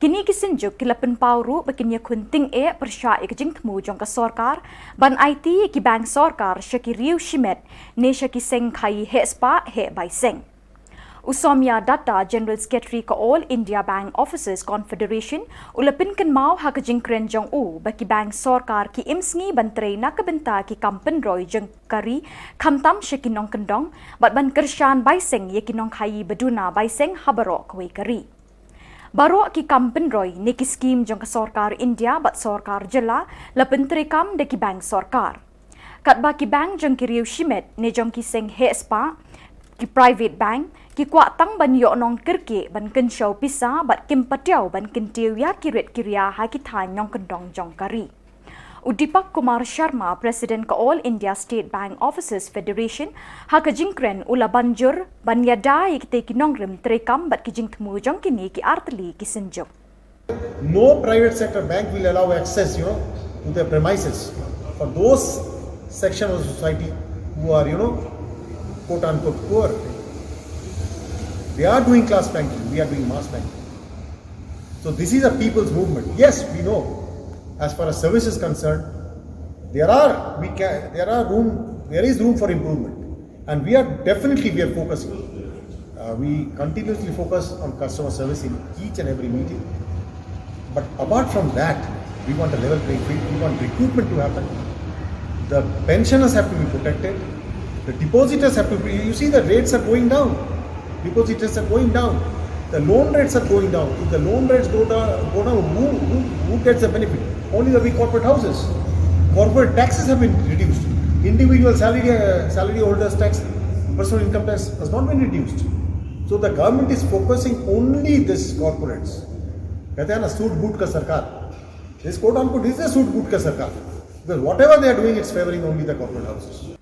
Kine ki synjuk ki la pynpaw ruh ba kin ïakhun tyngeh pyrshah ïa ka jingthmu jong ka sorkar ban aiti ïa ki bank sorkar sha ki riew shimet ne sha ki seng khaïi heh spah heh bai seng. U Soumya Datta, General Secretary ka All India Bank Officers Confederation, u la pynkynmaw ha ka jingkren jong u ba ki bank sorkar ki im sngi ban trei na ka bynta ki kam pynroi jong ka ri, khamtam sha ki nongkyndong, bad ban kyrshan bai seng ïa ki nongkhaïi ba duna bai seng ha baroh kawei ka ri. Baroh ki kam pynroi ne ki skim jong ka sorkar India bad sorkar jylla la pyntreikam da ki bank sorkar. Katba ki bank jong ki riew shimet ne jong ki seng heh spah, ki private bank, ki kwah tang ban ïoh nongkyrkieh ban kynshew pisa bad kim patiaw ban kyntiew ïa ki rit ki ria ha ki thaiñ nongkyndong jong ka ri. U Deepak Kumar Sharma, President ka All India State Bank Officers Federation, ha ka jingkren u la ban jur ban ïada ïa kitei ki nongrim treikam bad ki jingthmu jong kine ki artylli ki synjuk. No private sector bank will allow access, you know, to their premises for those section of the society who are, you know, quote unquote poor. They are doing class banking, we are doing mass banking. So this is a people's movement. Yes, we know, as far as service is concerned, there are, we can, there are room, there is room for improvement. And we are definitely, we are focusing. Uh, We continuously focus on customer service in each and every meeting. But apart from that, we want a level playing field. We want recruitment to happen. The pensioners have to be protected. The depositors have to be. You see, the rates are going down. Depositors are going down. The loan rates are going down. If the loan rates go down, go down, who, who, who gets the benefit? Only the big corporate houses. Corporate taxes have been reduced. Individual salary, uh, salary holders tax, personal income tax has not been reduced. So the government is focusing only this corporates. कहते हैं ना, सूट बूट का सरकार. This, quote unquote, is a सूट बूट का सरकार. Because whatever they are doing, it's favoring only the corporate houses.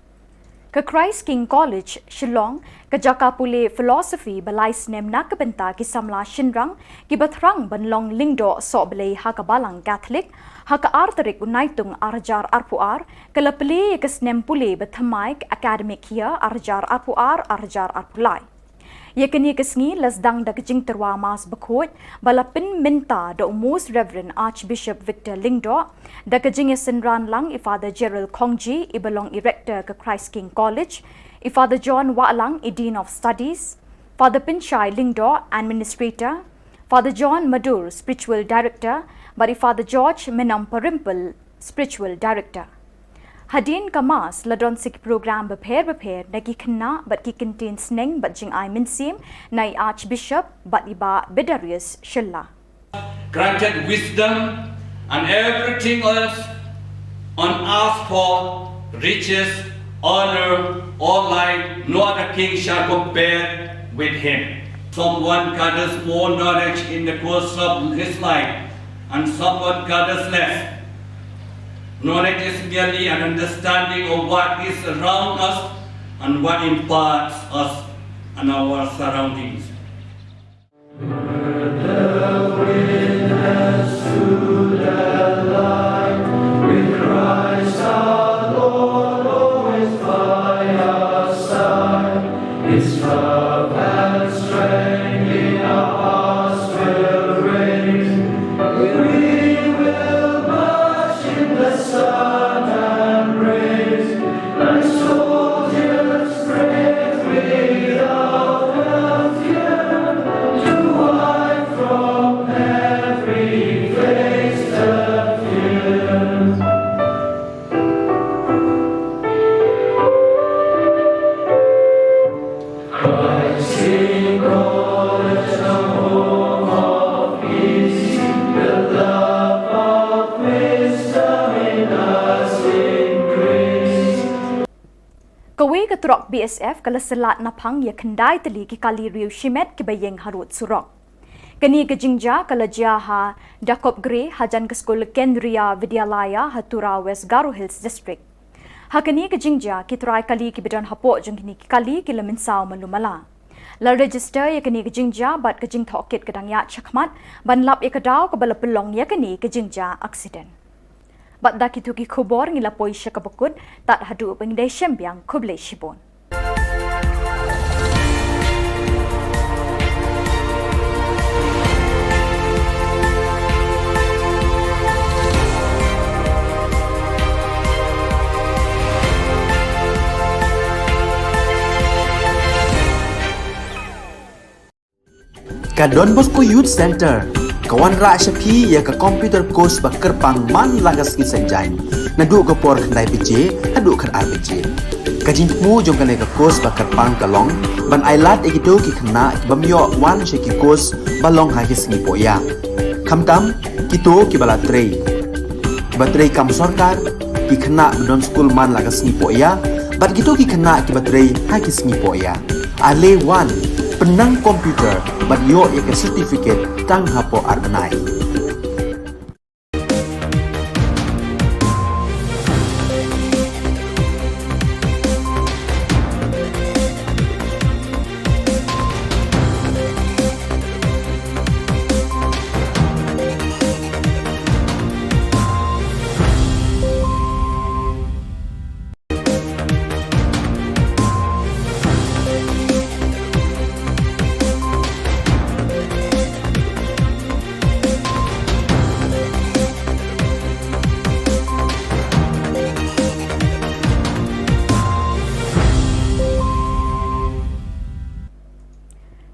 Ka Christ King College, Shillong, ka jaka pule philosophy ba lai snem na ka bynta ki samla shynrang kiba thrang ban long lyngdoh sohblei ha ka Balang Catholic, ha ka ar tarik u Naitung ar hajar arphew ar, ka la plie ïa ka snem pule ba thymmai ka academic year ar hajar arphew ar, ar hajar arphew lai. Ïa kane ka sngi la sdang da ka jingtyrwa Mass bakhuid ba la pynmynta da u Most Reverend Archbishop Victor Lyngdoh, da ka jingïasynran lang i Father Gerald Khongji, iba long i Rector ka Christ King College, i Father John Wahlang, i Dean of Studies, Father Pynshai Lyngdoh, Administrator, Father John Madur, Spiritual Director, bad i Father George Menamparimpal, Spiritual Director. Hadien ka Mass la don sa ki program bapher bapher na ki khynnah bad ki kyntien sneng bad jingai mynsiem na i Archbishop bad i Bah Bedarius Shylla. Granted wisdom and everything else on earth for riches, honor, or life, no other king shall compare with him. Someone gathers more knowledge in the course of his life, and someone gathers less. Knowledge is merely an understanding of what is around us and what imparts us and our surroundings. Kawei ka trok B S F ka la syllat naphang ïa khyndai tylli ki kali riew shimet kiba ïeng harud surok. Kane ka jingjia ka la jia ha Dakopgre hajan ka skul Kendriya Vidyalaya ha Tura, West Garo Hills District. Ha kane ka jingjia ki trai kali kiba don hapoh jong kine ki kali ki la mynsaw malu mala. La register ïa kane ka jingjia bad ka jingtohkit ka dang ïaid shakhmat ban lap ïa ka daw kaba la pynlong ïa kane ka jingjia accident. Bad da kito ki khubor ngi la poi sha kaba kut, tad haduh ba ngin ïashem biang, khublei shibun. Ka Don Bosco Youth Centre ka wanrah sha phi ïa ka computer course ba kyrpang man la ka sngi Saitjaiñ, naduh ka por khyndai baje haduh khatar baje. Ka jingthmu jong kane ka course ba kyrpang ka long ban ailad ïa kito ki khynnah ki bym ïoh wan sha ki course ba long ha ki sngi pohïa, khamtam kito kiba la trei, kiba trei kam sorkar, ki khynnah ba don skul man la ka sngi pohïa, bad kito ki khynnah kiba trei ha ki sngi pohïa. Ale wan, pynnang computer bad ïoh ïa ka certificate tang hapoh ar bnai.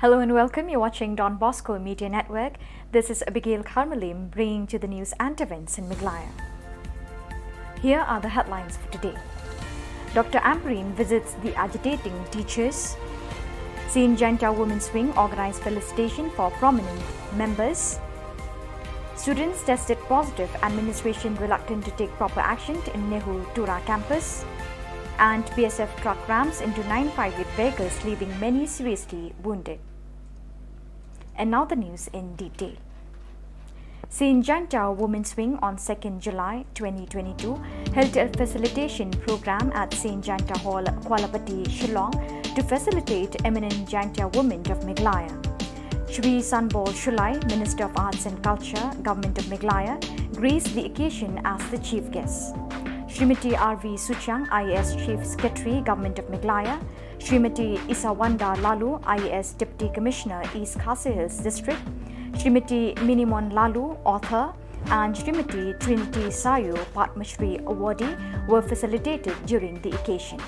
Hello and welcome. You're watching Don Bosco Media Network. This is Abigail Kharmalim bringing to the news and events in Meghalaya. Here are the headlines for today. Doctor Ampareen visits the agitating teachers. Saint Jaintia Women's Wing organized felicitation for prominent members. Students tested positive, administration reluctant to take proper action in Nehu Tura campus. And B S F truck rams into nine five eight vehicles, leaving many seriously wounded. And now the news in detail. Saint Jaintia Women's Wing on second July twenty twenty-two held a facilitation program at Saint Jaintia Hall, Kualapati, Shillong to facilitate eminent Jaintia women of Meghalaya. Shri Sanbor Shullai, Minister of Arts and Culture, Government of Meghalaya, graced the occasion as the chief guest. Srimati R V Suchiang, I A S Chief Secretary, Government of Meghalaya, Srimati Isawanda Laloo, I A S Deputy Commissioner, East Khasi Hills District, Srimati Minimon Laloo, author, and Srimati Trinity Sayu, Padma Shri awardee, were facilitated during the occasion.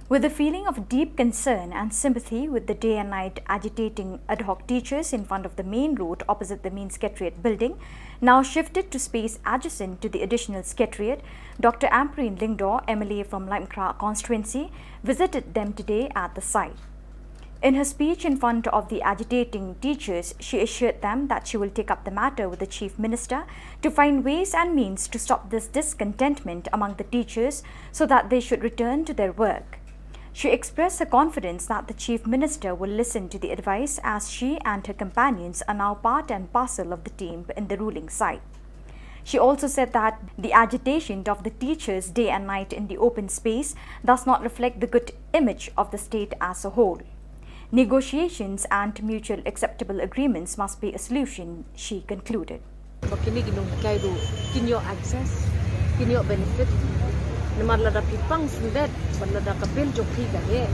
With a feeling of deep concern and sympathy with the day and night agitating ad hoc teachers in front of the main road opposite the main secretariat building, now shifted to space adjacent to the additional secretariat, Doctor Ampareen Lyngdoh, M L A from Laitumkhrah constituency, visited them today at the site. In her speech in front of the agitating teachers, she assured them that she will take up the matter with the Chief Minister to find ways and means to stop this discontentment among the teachers so that they should return to their work. She expressed her confidence that the Chief Minister will listen to the advice, as she and her companions are now part and parcel of the team in the ruling side. She also said that the agitation of the teachers day and night in the open space does not reflect the good image of the state as a whole. Negotiations and mutual acceptable agreements must be a solution, she concluded. Ba kine ki nonghikai ruh kin ïoh access, kin ïoh benefit. Namar lada phi pang syndet, bad lada ka bill jong phi ka heh,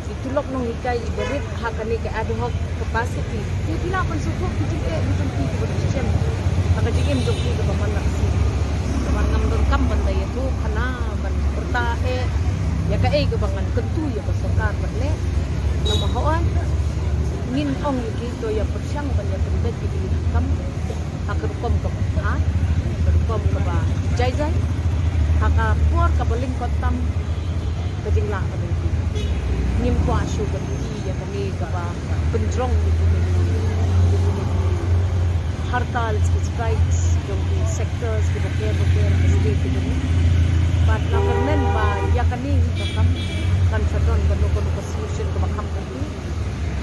ki tulop nonghikai i ba rit ha kane ka ad hoc capacity, te phi lah ban sngewthuh ki jingeh ki jong phi kiba phi shem ha ka jingim jong phi kaba man la ka sngi. Namar ngam donkam ban da ïathuh khana ban pyrta eh ïa kaei kaba ngan kyntu ïa ka sorkar ban leh. Namar hooid, ngin ong ïa ki to ïa pyrshang ban ïa pynbeit ïa ki kam ha ka rukom kaba bha, ka rukom kaba jai jai, ha ka por kaba lyngkot tam. Ka jinglah ka dei, ngim kwah shuh ban ïohi ïa kane kaba pynjrong ïa kine ki, ïa kine ki hartal, ki strikes jong ki sectors kiba ker ba ker ha state kiba ni. Bad nga kyrmen ba ïa kane hi ka kam, kan sa don kano kano ka solution kaba kham kati.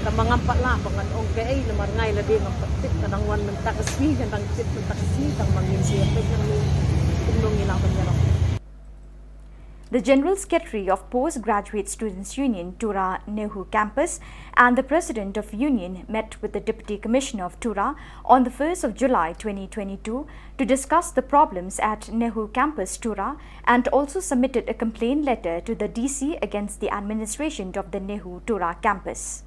Tangba ngam pat lah ba ngan ong kaei namar nga lade ngam pat tip, ka dang wan mynta ka sngi, ka dang tip mynta ka sngi, tangba ngin sa ïa peit hangne kumno ngi lah ban ïarap. The General Secretary of Postgraduate Students Union, Tura Nehu Campus, and the President of Union met with the Deputy Commissioner of Tura on the first of July twenty twenty-two to discuss the problems at Nehu Campus, Tura, and also submitted a complaint letter to the D C against the administration of the Nehu Tura campus.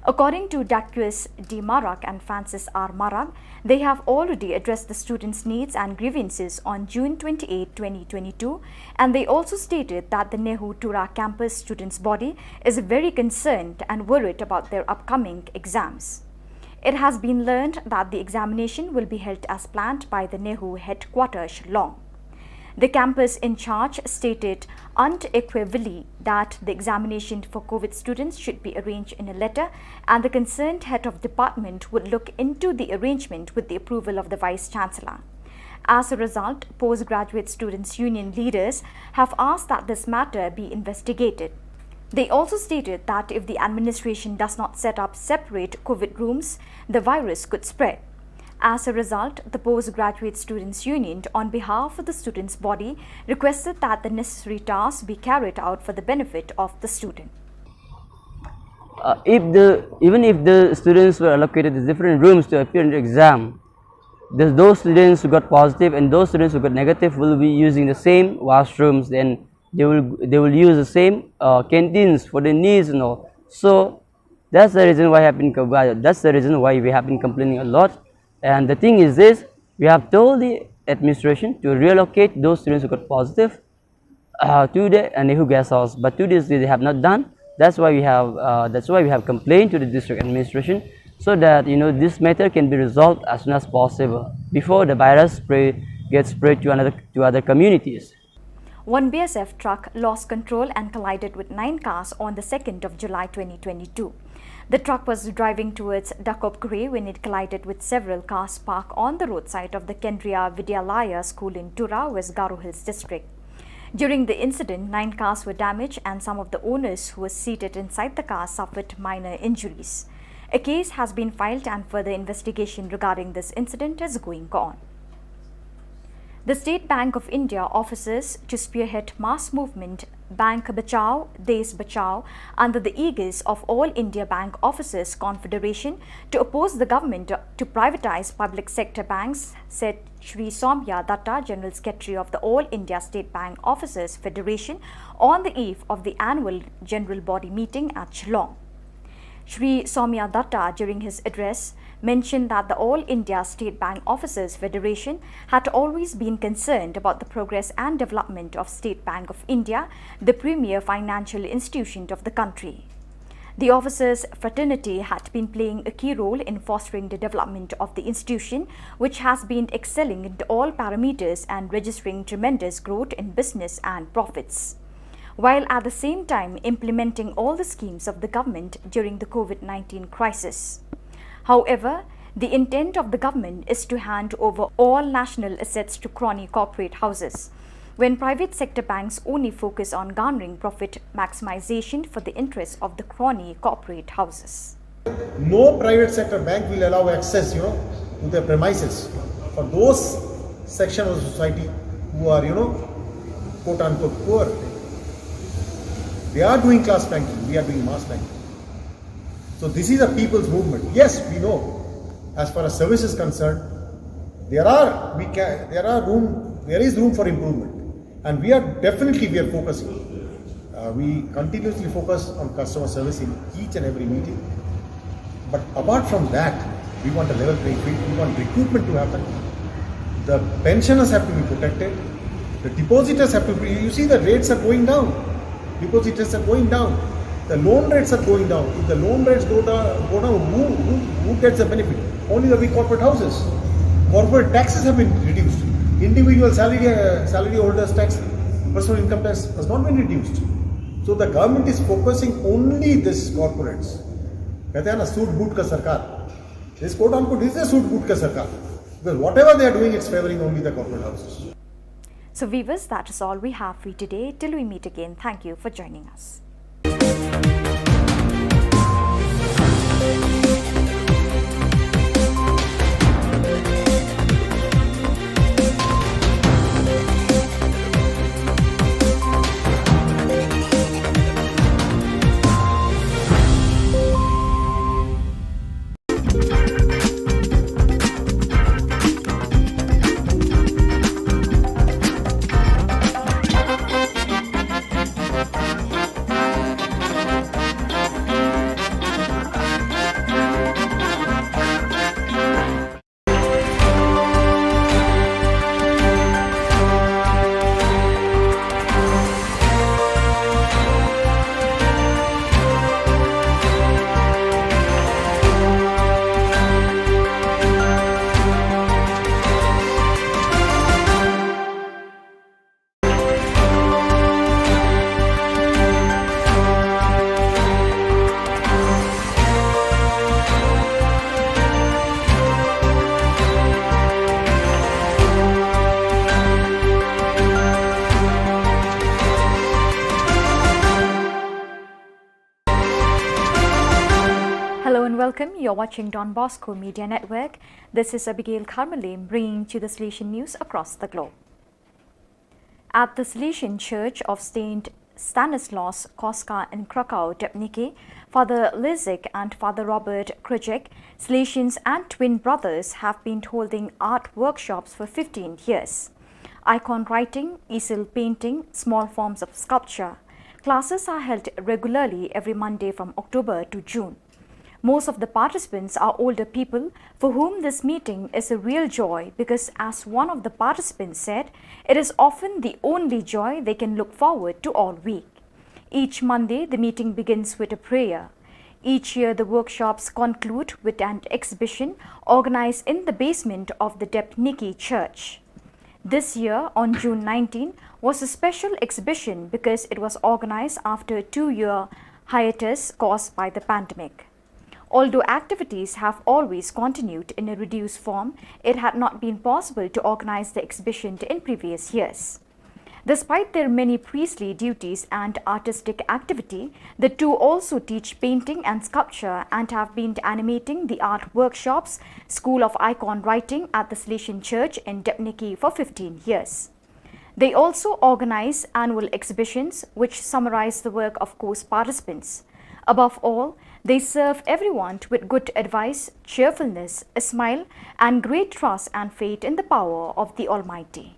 According to Daquis D Marak and Francis R Marak, they have already addressed the students' needs and grievances on June twenty-eighth, twenty twenty-two, and they also stated that the Nehu Tura campus students' body is very concerned and worried about their upcoming exams. It has been learned that the examination will be held as planned by the Nehu headquarters, Shillong. The campus in charge stated unequivocally that the examination for COVID students should be arranged in a letter, and the concerned head of department would look into the arrangement with the approval of the Vice Chancellor. As a result, Postgraduate Students Union leaders have asked that this matter be investigated. They also stated that if the administration does not set up separate COVID rooms, the virus could spread. As a result, the Postgraduate Students Union, on behalf of the students' body, requested that the necessary tasks be carried out for the benefit of the student. Uh, if the even if the students were allocated to different rooms to appear in the exam, the, those students who got positive and those students who got negative will be using the same washrooms, and they will they will use the same uh, canteens for their needs and all. So that's the reason why I've been co- that's the reason why we have been complaining a lot. And the thing is this: we have told the administration to reallocate those students who got positive uh, to the uh, NEHU guest house, but to this day they have not done. That's why we have uh, that's why we have complained to the district administration, so that you know this matter can be resolved as soon as possible before the virus spread gets spread to another to other communities. One B S F truck lost control and collided with nine cars on the second of July twenty twenty-two. The truck was driving towards Dakopgre when it collided with several cars parked on the roadside of the Kendriya Vidyalaya school in Tura, West Garo Hills district. During the incident, nine cars were damaged and some of the owners who were seated inside the car suffered minor injuries. A case has been filed and further investigation regarding this incident is going on. The State Bank of India offices to spearhead mass movement Bank Bachao, Desh Bachao under the aegis of All India Bank Officers Confederation to oppose the government to privatize public sector banks, said Shri Somya Datta, General Secretary of the All India State Bank Officers Federation, on the eve of the annual general body meeting at Shillong. Shri Somya Datta, during his address, mentioned that the All India State Bank Officers Federation had always been concerned about the progress and development of State Bank of India, the premier financial institution of the country. The officers' fraternity had been playing a key role in fostering the development of the institution, which has been excelling in all parameters and registering tremendous growth in business and profits, while at the same time implementing all the schemes of the government during the COVID nineteen crisis. However, the intent of the government is to hand over all national assets to crony corporate houses, when private sector banks only focus on garnering profit maximization for the interests of the crony corporate houses. No private sector bank will allow access, you know, to their premises for those section of the society who are, you know, quote unquote poor. They are doing class banking, we are doing mass banking. So this is a people's movement. Yes, we know, as far as service is concerned, there are we can there are room there is room for improvement, and we are definitely we are focusing. Uh, we continuously focus on customer service in each and every meeting. But apart from that, we want a level playing field. We want recruitment to happen. The pensioners have to be protected. The depositors have to be. You see, the rates are going down. Depositors are going down. The loan rates are going down. If the loan rates go down, go down, who, who, who gets the benefit? Only the big corporate houses. Corporate taxes have been reduced. Individual salary uh, salary holders tax, personal income tax has not been reduced. So the government is focusing only this corporates. कहते हैं ना सूट बूट का सरकार. This quote unquote is a सूट बूट का सरकार. Because whatever they are doing, it's favoring only the corporate houses. So, viewers, that is all we have for you today. Till we meet again, thank you for joining us. Hello and welcome. You're watching Don Bosco Media Network. This is Abigail Karmalim bringing to the Salesian news across the globe. At the Salesian Church of Saint Stanislaus Koska in Krakow, Debniki, Father Lizik and Father Robert Krujek, Salesians and twin brothers, have been holding art workshops for fifteen years. Icon writing, easel painting, small forms of sculpture. Classes are held regularly every Monday from October to June. Most of the participants are older people for whom this meeting is a real joy because, as one of the participants said, it is often the only joy they can look forward to all week. Each Monday, the meeting begins with a prayer. Each year, the workshops conclude with an exhibition organized in the basement of the Debniki Church. This year, on June nineteen, was a special exhibition because it was organized after a two-year hiatus caused by the pandemic. Although activities have always continued in a reduced form, it had not been possible to organize the exhibition in previous years. Despite their many priestly duties and artistic activity, the two also teach painting and sculpture and have been animating the art workshops, School of Icon Writing at the Salesian Church in Debniki for fifteen years. They also organize annual exhibitions which summarize the work of course participants. Above all, they serve everyone with good advice, cheerfulness, a smile, and great trust and faith in the power of the Almighty.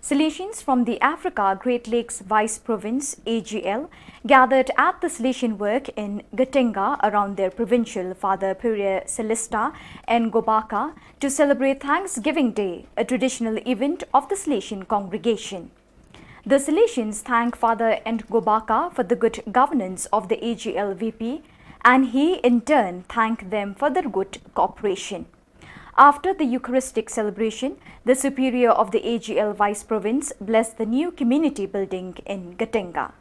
Salesians from the Africa Great Lakes Vice Province, A G L, gathered at the Salesian Work in Gatenga around their provincial Father Pierre Celestin Ngobaka to celebrate Thanksgiving Day, a traditional event of the Salesian congregation. The Salesians thank Father Ngobaka for the good governance of the A G L V P, and he in turn thanked them for their good cooperation. After the Eucharistic celebration, the Superior of the A G L Vice Province blessed the new community building in Gatenga.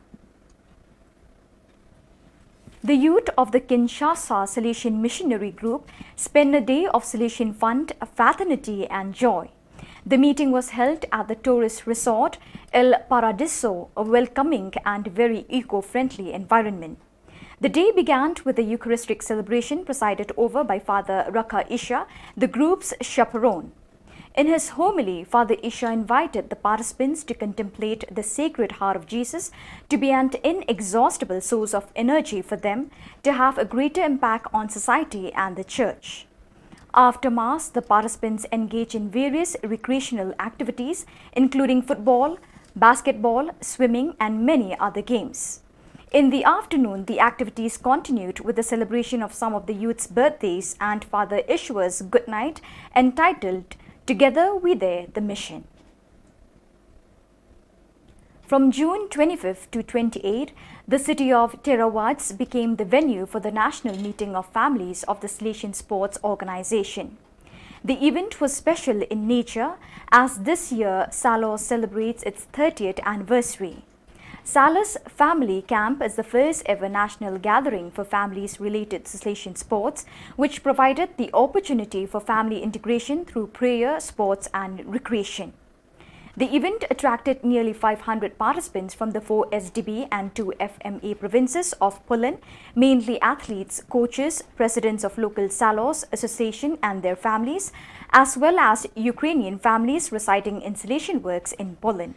The youth of the Kinshasa Salesian Missionary Group spent a day of Salesian fun, fraternity, and joy. The meeting was held at the tourist resort El Paradiso, a welcoming and very eco-friendly environment. The day began with a Eucharistic celebration presided over by Father Raka Isha, the group's chaperone. In his homily, Father Isha invited the participants to contemplate the Sacred Heart of Jesus to be an inexhaustible source of energy for them to have a greater impact on society and the church. After Mass, the participants engage in various recreational activities, including football, basketball, swimming, and many other games. In the afternoon, the activities continued with the celebration of some of the youth's birthdays and Father Ishua's good night, entitled Together We Dare the Mission. From June twenty-fifth to twenty-eighth, the city of Theravats became the venue for the national meeting of families of the Salesian Sports Organization. The event was special in nature as this year Salos celebrates its thirtieth anniversary. Salos Family Camp is the first ever national gathering for families related to Salesian sports, which provided the opportunity for family integration through prayer, sports, and recreation. The event attracted nearly five hundred participants from the four S D B and two F M A provinces of Poland, mainly athletes, coaches, presidents of local Salos association and their families, as well as Ukrainian families residing in Salesian works in Poland.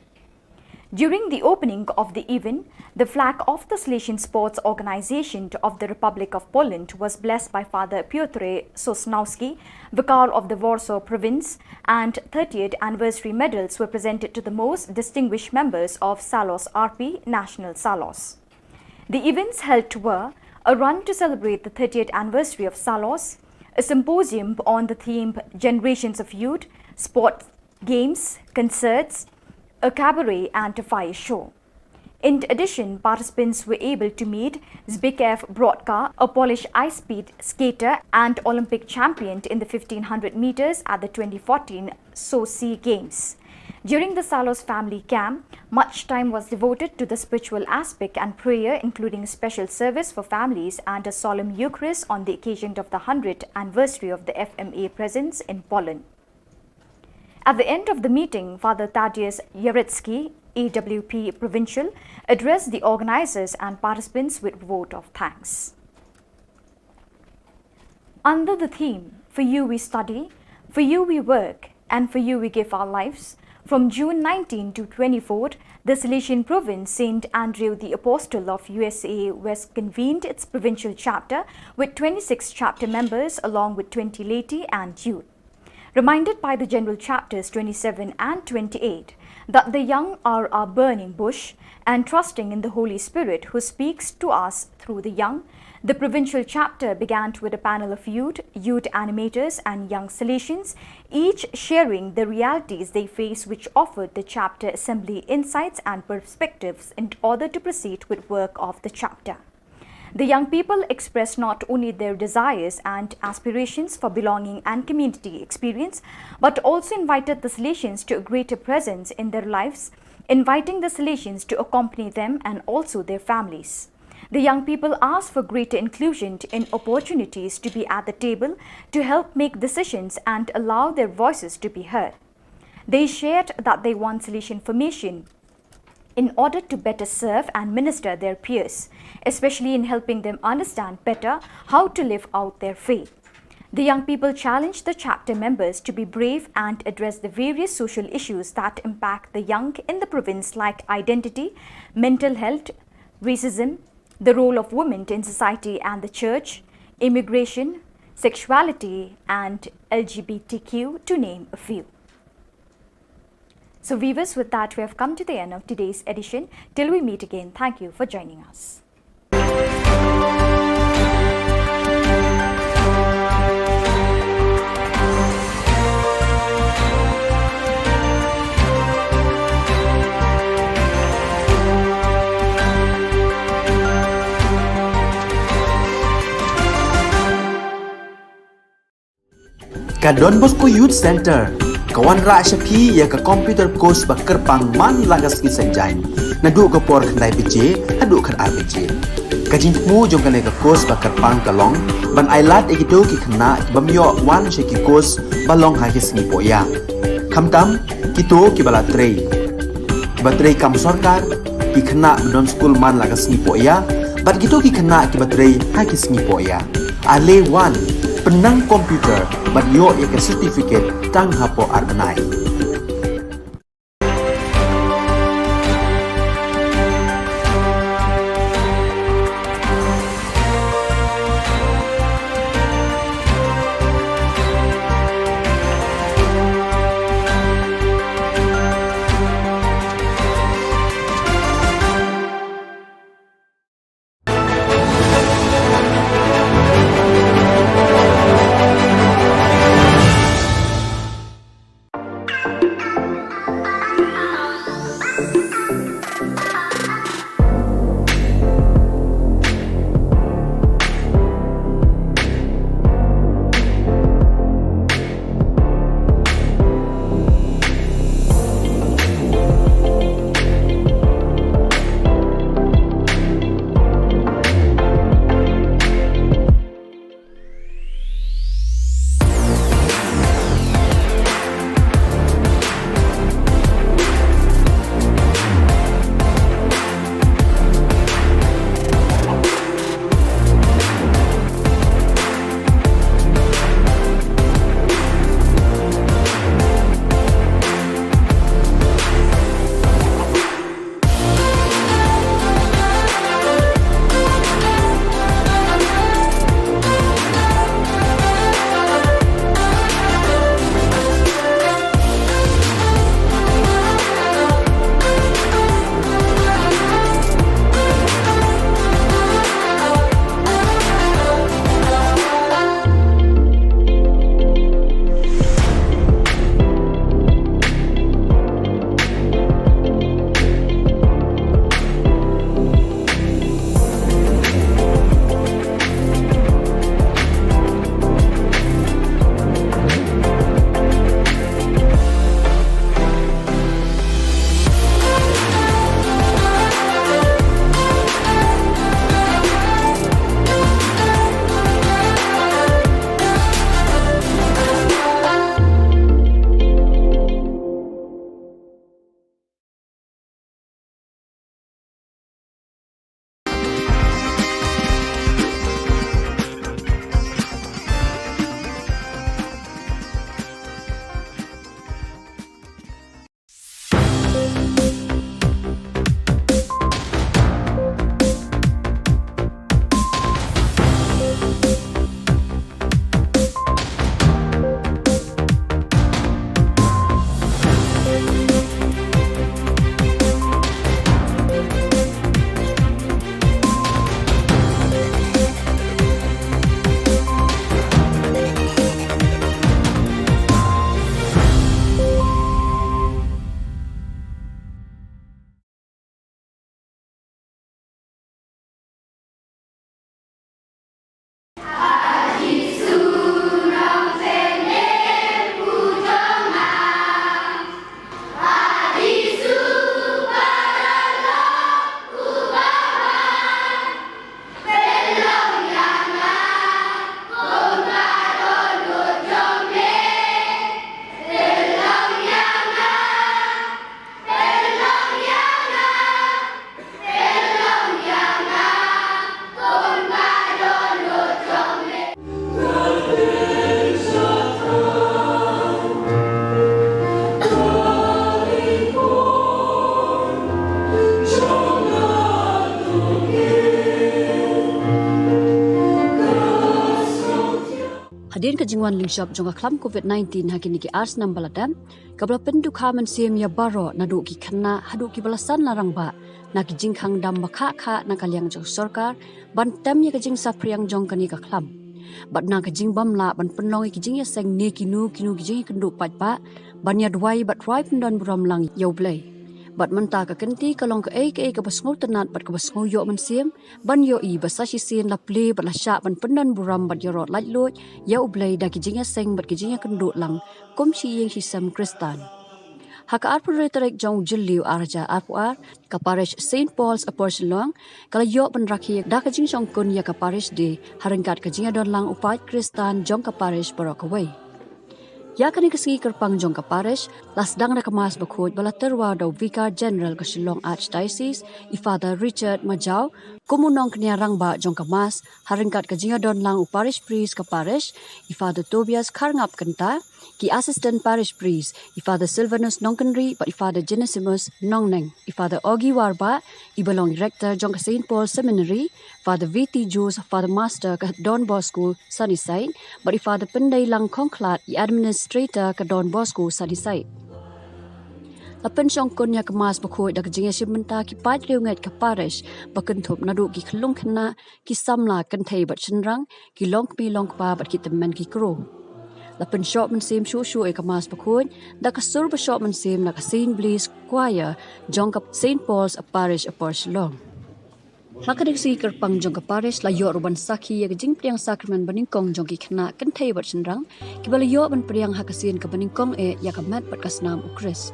During the opening of the event, the flag of the Salesian Sports Organization of the Republic of Poland was blessed by Father Piotr Sosnowski, Vicar of the Warsaw Province, and thirtieth anniversary medals were presented to the most distinguished members of Salos R P National Salos. The events held were a run to celebrate the thirtieth anniversary of Salos, a symposium on the theme Generations of Youth, Sport, Games, Concerts, a cabaret, and a fire show. In addition, participants were able to meet Zbigniew Brodka, a Polish ice speed skater and Olympic champion in the fifteen hundred meters at the twenty fourteen Sochi Games. During the Salos family camp, much time was devoted to the spiritual aspect and prayer, including special service for families and a solemn Eucharist on the occasion of the hundredth anniversary of the F M A presence in Poland. At the end of the meeting, Father Tadeusz Jarecki, A W P Provincial, addressed the organizers and participants with vote of thanks. Under the theme, "For you we study, for you we work, and for you we give our lives," From June nineteen to twenty-four, the Salesian province, Saint Andrew the Apostle of U S A, West, convened its provincial chapter with twenty-six chapter members along with twenty laity and youth. Reminded by the General Chapters twenty-seven and twenty-eight that the young are our burning bush, and trusting in the Holy Spirit who speaks to us through the young, the provincial chapter began with a panel of youth, youth animators, and young Salesians, each sharing the realities they face, which offered the chapter assembly insights and perspectives in order to proceed with work of the chapter. The young people expressed not only their desires and aspirations for belonging and community experience, but also invited the Salesians to a greater presence in their lives, inviting the Salesians to accompany them and also their families. The young people asked for greater inclusion in opportunities to be at the table to help make decisions and allow their voices to be heard. They shared that they want Salesian formation in order to better serve and minister their peers, especially in helping them understand better how to live out their faith. The young people challenged the chapter members to be brave and address the various social issues that impact the young in the province, like identity, mental health, racism, the role of women in society and the church, immigration, sexuality, and L G B T Q, to name a few. So, viewers, with that, we have come to the end of today's edition. Till we meet again, thank you for joining us. Ka Don Bosco Youth Centre ka wanrah sha phi ïa ka computer course ba kyrpang man la ka sngi Saitjaiñ, naduh ka por khyndai baje haduh khatar baje. Ka jingthmu jong kane ka course ba kyrpang ka long ban ailad ïa kito ki khynnah ki bym ïoh wan sha ki course ba long ha ki sngi pohïa, khamtam kito kiba la trei, kiba trei kam sorkar, ki khynnah ba don skul man la ka sngi pohïa, bad kito ki khynnah kiba trei ha ki sngi pohïa. Ale wan, pynnang computer bad ïoh ïa ka certificate tang hapoh ar bnai. Hadien ka jingwan lyngshop jong ka khlam COVID nineteen ha kine ki ar snem ba la dep, kaba la pyndukha mynsiem ïa baroh naduh ki khynnah haduh kiba la san la rangbah na ki jingkhang dam ba khah khah na ka liang jong ka sorkar ban tem ïa ka jingsaphriang jong kane ka khlam. Bad na ka jingbym lah ban pynlong ïa ki jingïaseng ne kino kino ki jingïakynduh paidbah ban ïa duwai bad rwai pyndonburom lang ïa U Blei. Bad mynta ka kynti ka long kaei kaei kaba sngewtynnat bad kaba sngew ïoh mynsiem ban ïohi ba sa shisien la plie bad la shah ban pyndonburom bad ïaroh laitluid ïa U Blei da ki jingïaseng bad ki jingïakynduh lang kum shi ïing shi sem Khristan. Ha ka arphew tarik jong u Jylliew ar hajar arphew ar, ka Parish Saint Paul's Upper Shillong ka la ïoh ban rakhe da ka jingshongkun ïa ka Parish Day ha ryngkat ka jingïadon lang u paid Khristan jong ka Parish baroh kawei. Ïa kane ka sngi kyrpang jong ka Parish la sdang da ka Mass bakhuid ba la tyrwa da u Vicar General ka Shillong Archdiocese, i Father Richard Majaw, kum u nongkñia rangbah jong ka Mass, ha ryngkat ka jingïadon lang u Parish Priest ka Parish, i Father Tobias Kharngap Kynta, ki Assistant Parish Priest, i Father Sylvanus Nongkynrih bad i Father Genesimus Nongneng, i Father Ogi Warbah, iba long i Rector jong ka Saint Paul Seminary, Father V T Joseph, Father Master ka Don Bosco Sunnyside, bad i Father Pyndeilang Khongkhlad, i Administrator ka Don Bosco Sunnyside. La pynshongkun ïa ka Mass bakhuid da ka jingïashim bynta ki paid riewngeit ka Parish ba kynthup naduh ki khyllung khynnah, ki samla kynthei bad shynrang, ki longkmie longkpa bad ki tymmen ki kro. La pynshoh mynsiem shuh shuh ïa ka Mass bakhuid da ka sur ba shoh mynsiem na ka Saint Blaise Choir jong ka Saint Paul's Parish Upper Shillong. Ha kane ka sngi kyrpang jong ka Parish la ïoh ruh ban sakhi ïa ka jingpdiang sakramen banyngkong jong ki khynnah kynthei bad shynrang kiba la ïoh ban pdiang ha ka sien kaba nyngkong eh ïa ka met bad ka snam U Khrist.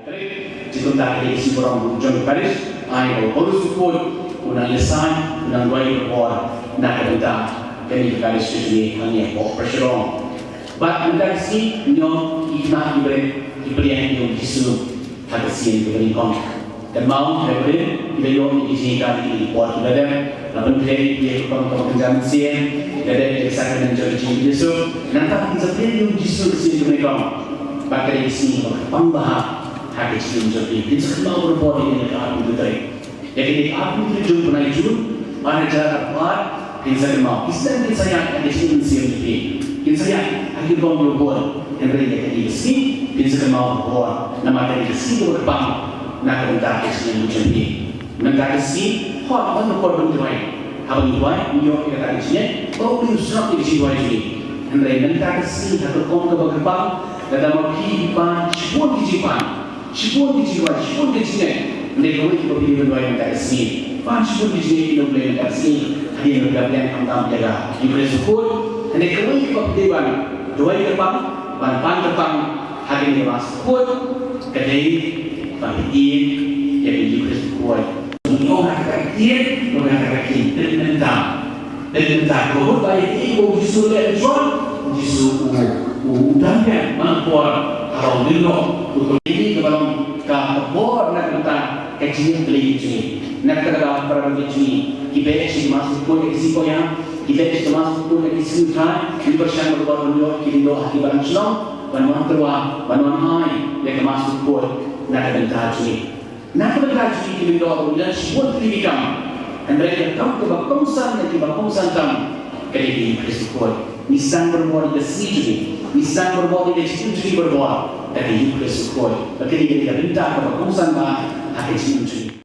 Te kumta ka dei ka sngi burom jong ka Parish, ai ba u Paulus u Khuid u nang lehse, u nang duwai barabor na ka bynta kane ka Parish ka jong ngi hangne hapoh Pyrshah. Bad mynta ka sngi ngi ong ki khynnah ki briew ki pdiang ïa u Jisu ha ka sien kaba nyngkong. Kynmaw, hynrei ki la ïoh ïa ki jinghikai ha ki por kiba la dep, la pynkhreh ïa ki rukom kaba kynja mynsiem, ki la dep ïa ka sakramen jong ka jingim u Jisu. Nangta kin sa pdiang ïa u Jisu ha ka sien kaba nyngkong. Bad ka dei ka sngi kaba kyrpang bha ha ka jingim jong ki. Kin sa kynmaw barabor ïa kane ka arphew tarik. Ïa kane ka arphew tarik jong u bnai Jun, ar hajar arphew ar, kin sa kynmaw. Ki snem kin sa ïaid ha ka jingim mynsiem jong phi. Kin sa ïaid ha ki rukom kiba bun. Hynrei ïa kane ka sngi kin sa kynmaw barabor. Namar ka dei ka sngi kaba kyrpang na ka bynta ka jingim jong phi. Mynta ka sngi, hooid, ban da kordon duwai. Haba ngi duwai, ngi ïoh ïa kata ka jingngeit ba U Blei u sngap ïa ka jingduwai jong ngi. Hynrei mynta ka sngi ha ka rukom kaba kyrpang, lada ma phi phi pan shibun ki jingpan, shibun ki jingduwai, shibun ki jingngeit. Hynrei kawei kaba phi dei ban duwai mynta ka sngi, pan shibun ki jingngeit na U Blei mynta ka sngi. Hadien ba phi la pdiang khamtam ïa ka Eucharist bakhuid, hynrei kawei kaba phi dei ban duwai kyrpang, ban pan kyrpang ha kane ka Mass bakhuid, ka dei ba phi ïeit ïa ka Eucharist bakhuid. Ngi ong ha kata ka ïeit, ngi ong ha kata ka ïeit, pynmynta. Pynmynta, ka mut ba ïa kaei ba u Jisu u leh ha John, u Jisu u, u, u dang biang man ka por haba u lyngngoh, u, u, ïa kaba long ka, ka bor na ka bynta ka jingim Blei jong ngi. Na kata ka daw para bangeit jong ngi, ki beh sha ka Mass bakhuid ïa ki sngi koit, ki beh sha ka Mass bakhuid ïa ki sngi U Trai, ngi pyrshang ban ïoh ki lyngdoh ha ki balang shnong ban wan tyrwa, ban wan ai ïa ka Mass bakhuid na ka bynta jong ngi. Na ka bynta jong ngi ki lyngdoh ruh ngi don shibun tylli ki kam. Hynrei ka kam kaba kongsan na kiba kongsan tam ka dei ka Eucharist bakhuid. Ngi sdang barabor ïa ka sngi jong ngi, ngi sdang barabor ïa ka jingim jong ngi barabor da ka Eucharist bakhuid. Ba ka dei ka bynta kaba kongsan bha ha ka jingim jong ngi.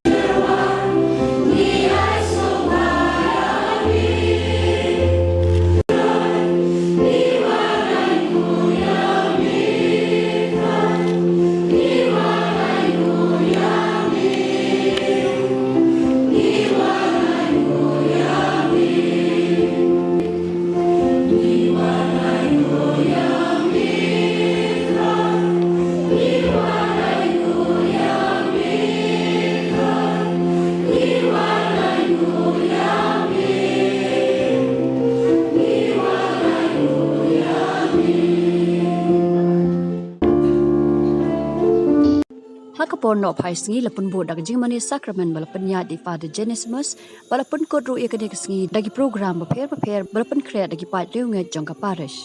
Ha ka por nohphai sngi la pynbud da ka jingmane sakramen ba la pynïaid da i Father Genesimus, ba la pynkut ruh ïa kane ka sngi da ki program bapher bapher ba la pynkhreh da ki paid riewngeit jong ka parish.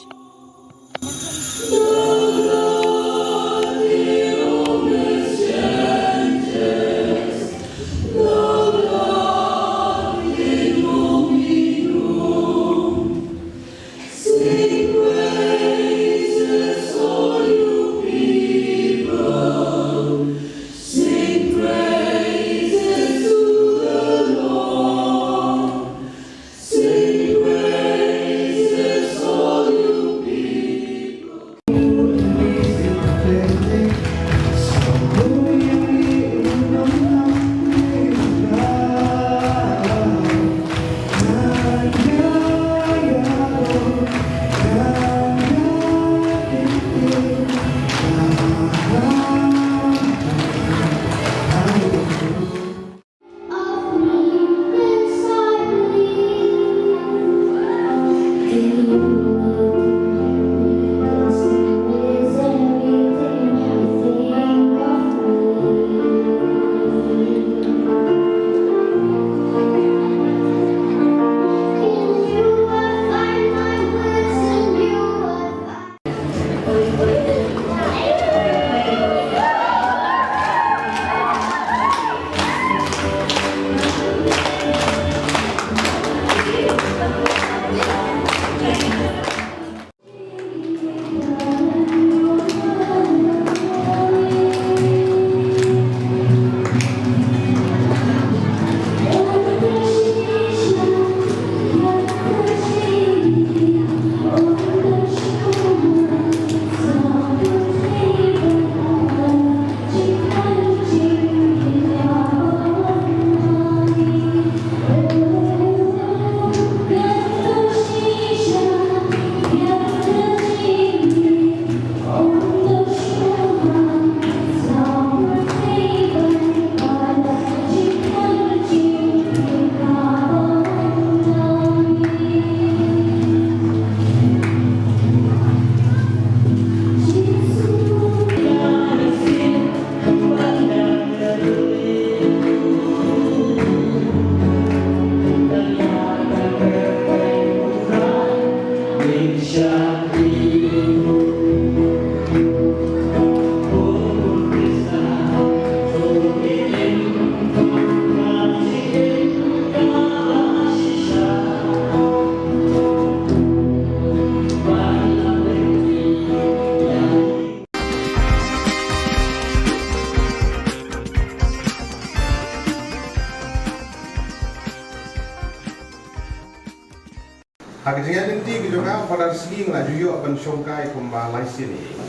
Ha ka jingïaid lynti ka jong nga, Father Sngi nga la ju ïoh ban shongkai kumba lai sien ïa i.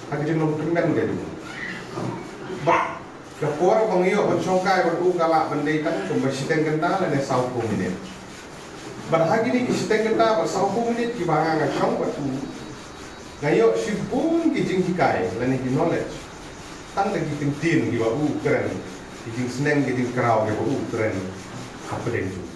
Ha ka jinglong kyrmen ka jong u. Bad ka por ba nga ïoh ban shongkai bad u ka lah ban dei tang kumba shiteng kynta lane sawphew minit. Bad ha kine ki shiteng kynta bad sawphew minit kiba nga nga shong bad u, nga ïoh shibun ki jinghikai lane ki knowledge. Tang da ki kyntien kiba u kren, ki jingsneng ki jingkraw kiba u kren hapdeng jong u.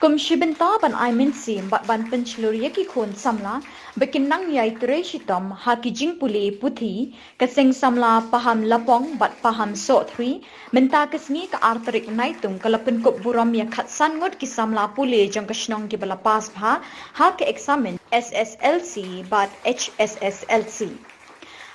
Kum shi bynta ban ai mynsiem bad ban pynshlur ïa ki khun samla ba kin nang ïai trei shitom ha ki jingpule puthi, ka seng samla Paham Lapong bad Paham Sohtri mynta ka sngi ka ar tarik Naitung ka la pynkup burom ïa khatsan ngut ki samla pule jong ka shnong kiba la pass bha ha ka eksamin S S L C bad H S S L C.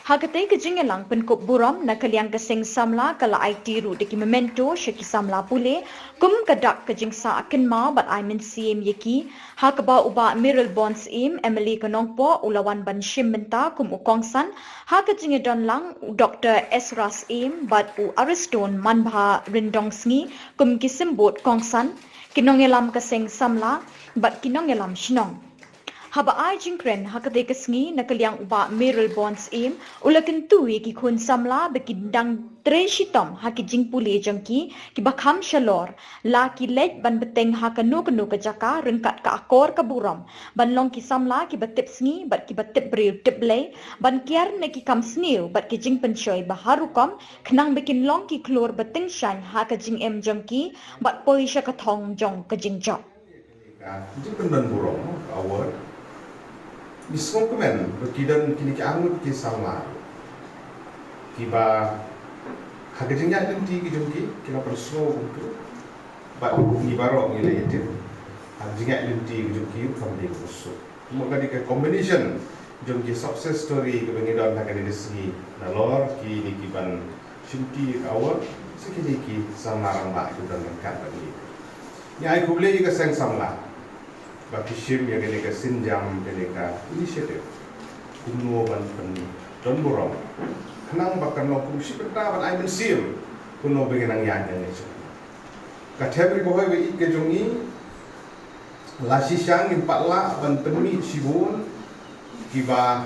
Ha katei ka jingïalang pynkup burom na ka liang ka seng samla ka la aiti ruh da ki memento sha ki samla pule kum ka dak ka jingsah kynmaw bad ai mynsiem ïa ki, ha kaba u Bah Mayralborn Syiem, M L A ka Nongpoh, u la wan ban shim bynta kum u kongsan, ha ka jingïadon lang u Doktor Ezra Syiem bad u Ariston Manbha Ryndongsngi kum ki symbud kongsan, ki nongïalam ka seng samla bad ki nongïalam shnong. Haba ai jingkren ha katei ka sngi na ka liang u Bah Mayralborn Syiem, u la kyntu ïa ki khun samla ba kin dang trei shitom ha ki jingpule jong ki kiba kham shalor, la ki leit ban bteng ha kano kano ka jaka ryngkat ka akor ka burom ban long ki samla kiba tip sngi bad kiba tip briew tip Blei, ban kiar na ki kam sniew bad ki jingpynshoi ba har rukom khnang ba kin long ki khlur ba tyngshaiñ ha ka jingim jong ki bad poi sha ka thong jong ka jingjop. Ka jingpynbeit burom, award. Ngi sngewkmen ba ki don kine ki arngut ki samla kiba ha ka jingïaid lynti ki jong ki, ki la pynsngew kumtu. Bad ngi baroh ngi la ïatip ha ka jingïaid lynti ki jong ki, kam dei kaba suk. Mo ka dei ka combination jong ki success story kaba ngi don ha kane ka sngi, nalor kine kiban shim ti ka award, sa kine ki samla rangbah kiba don ryngkat bad ngi. Ngi ai khublei ïa ka seng samla ba ki shim ïa kane ka sienjam, kane ka initiative, kumno ban pyndon burom, khnang ba kan long kum shi bynta ban ai mynsiem kumno ba ngin nang ïaid ïa kane. Ka Them Ri Bhoi ba ïeit ka jong ngi, la shisha ngim pat lah ban pynmih shibun kiba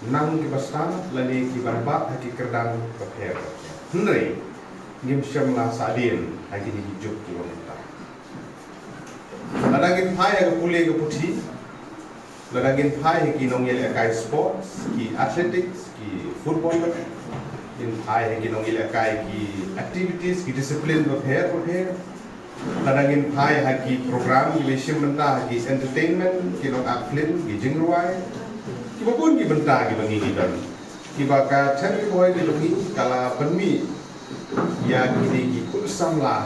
nang kiba stad lane kiban bat ha ki kyrdan bapher bapher. Hynrei ngim shym la sahdien ha kine ki juk kiba mynta. Lada ngin phai ha ka pule ka puthi, lada ngin phai ha ki nongïalehkai sports, ki athletics, ki football, ngin phai ha ki nongïalehkai ki activities, ki discipline bapher bapher. Lada ngin phai ha ki program kiba shim bynta ha ki entertainment, ki nongact film, ki jingrwai, kiba bun ki bynta kiba ngi ngi don, kiba ka Them Ri Bhoi ka jong ngi ka la pynmih ïa kine ki khun samla,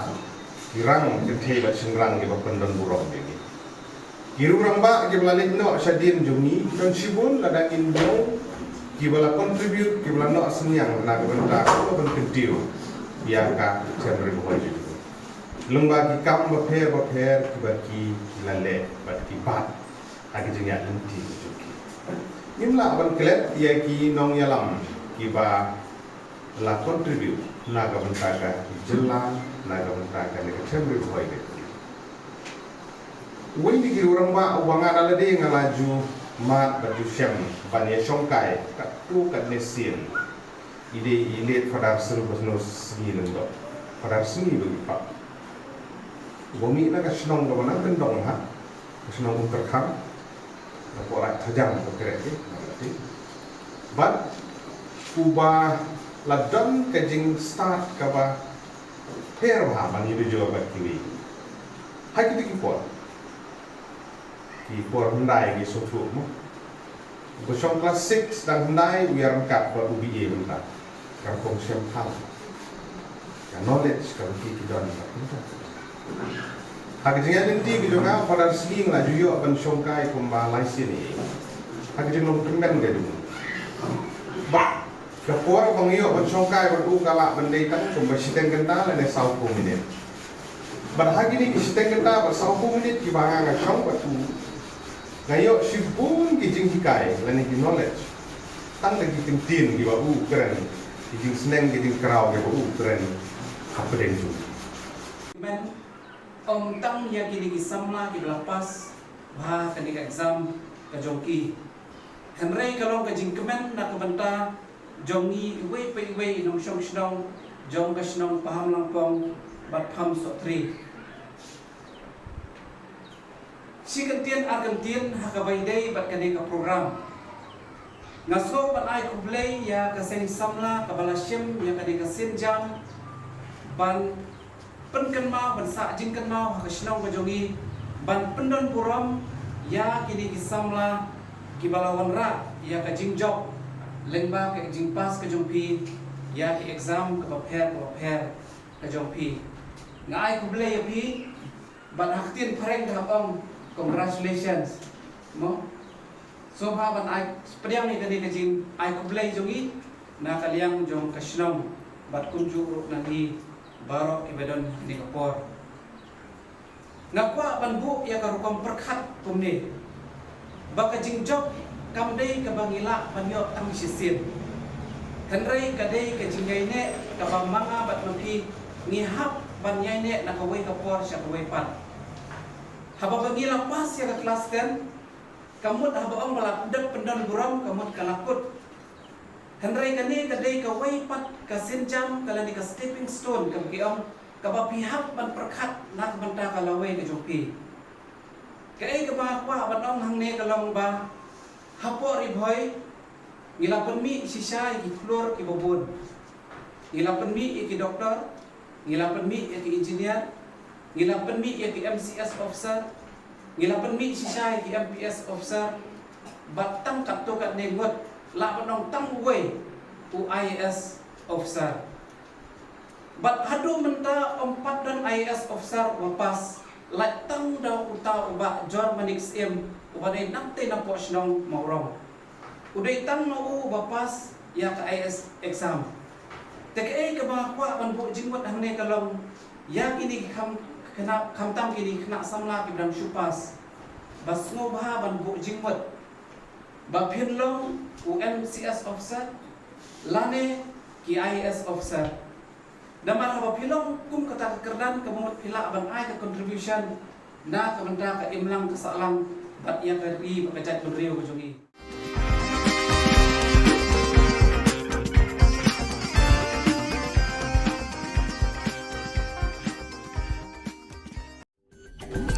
ki rang kynthei bad shynrang kiba pyndon burom ïa ngi. Ki riew rangbah kiba la leit noh shadien jong ngi ki don shibun, lada ngin ïoh kiba la contribute, kiba la noh synñiang na ka bynta kaba ban kyntiew ïa ka Them Ri Bhoi jong ngi. Lyngba ki kam bapher bapher kiba ki la leh bad ki bat ha ki jingïaid lynti ki jong ki. Ngim lah ban klet ïa ki nongïalam kiba la contribute na ka bynta ka jylla, na ka bynta kane ka Them Ri Bhoi ka jong ngi. Uwei na ki riew rangbah uba nga da lade nga la ju mad bad ju shem ban ïa shongkai katto katne sien, i dei i late Father Silvanus Sngi Lyngdoh, Father Sngi ba ki pap. Uba mih na ka shnong kaba nang kyndong ha ka shnong Umtyrkhang, na Pohlait Thajang ba kyreh ki, na ka ti. Bad uba la don ka jingstad kaba pher bha ban ïa jor bad kiwei. Ha kito ki por, ki por hyndai ngi sngewthuh mo. Ba shong class six dang hyndai u ïa ryngkat bad u B A mynta. Ka rukom shem phang, ka knowledge kaba ki ki don mynta. Ha ka jingïaid lynti ka jong nga, Father Sngi nga la ju ïoh ban shongkai kumba lai sien ïa i. Ha ka jinglong kyrmen ka jong u. Bad ka por ba nga ïoh ban shongkai bad u ka lah ban dei tang kumba shiteng kynta lane sawphew minit. Bad ha kine ki shiteng kynta bad sawphew minit kiba nga nga shong bad u, nga ïoh shibun ki jinghikai lane ki knowledge. Tang da ki kyntien kiba u kren, ki jingsneng ki jingkraw kiba u kren hapdeng jong u. Amen. Ym tang ïa kine ki samla kiba la pass bha kane ka exam ka jong ki, hynrei ka long ka jingkmen na ka bynta jong ngi iwei pa iwei i nongshong shnong jong ka shnong Pahamlangpong bad Pahamsohtrei. Shi kyntien ar kyntien ha kaba ïadei bad kane ka program. Nga sngew ban ai khublei ïa ka seng samla kaba la shim ïa kane ka sienjam ban pynkynmaw, ban sah jingkynmaw ha ka shnong ka jong ngi, ban pyndon burom ïa kine ki samla kiba la wanrah ïa ka jingjop lyngba ka jingpass ka jong phi ïa ki exam kaba pher kaba pher ka jong phi. Nga ai khublei ïa phi. Bad ha ktien phareng te hap ong congratulations. Mo? Sngewbha ban ai pdiang ïa kane ka jingai khublei jong ngi na ka liang jong ka shnong bad kumjuh ruh na ngi baroh kiba don ha kane ka por. Nga kwah ban buh ïa ka rukom pyrkhat kumne, ba ka jingjop kam dei kaba ngi lah ban ïoh tang shisien, hynrei ka dei ka jingïaineh kaba ma nga bad ma phi ngi hap ban ïaineh na kawei ka por sha kawei pat. Haba ba ngi la pass ïa ka klas ten, ka mut haba ong ba la dep pyndon burom ka mut ka la kut. Hynrei kane ka dei kawei pat ka sienjam, ka lane ka stepping stone kaba ki ong, kaba phi hap ban pyrkhat na ka bynta ka lawei ka jong phi. Kaei kaba nga kwah ban ong hangne ka long ba hapoh Ri Bhoi ngi la pynmih shisha ïa ki khlur kiba bun. Ngi la pynmih ïa ki doktor, ngi la pynmih ïa ki engineer, ngi la pynmih ïa ki M C S officer, ngi la pynmih shisha ïa ki M P S officer, bad tang katto katne ngut lah ban ong tang uwei u I A S officer. Bad haduh mynta ym pat don I A S officer uba pass, lait tang da uta u Bah Jor Manik Syiem uba dei nangtei napoh shnong Mawrong. U dei tang ma u uba pass ïa ka I A S exam. Te kaei kaba nga kwah ban buh jingmut hangne ka long ïa kine ki kham, khynnah, khamtam kine ki khynnah samla kiba dang shu pass, ba sngewbha ban buh jingmut ba phin long u M C S officer lane ki I A S officer. Namar haba phi long kum kata ka kyrdan ka mut phi lah ban ai ka contribution na ka bynta ka imlang ka sahlang bad ïa ka ri bad ka jaitbynriew ka jong ngi.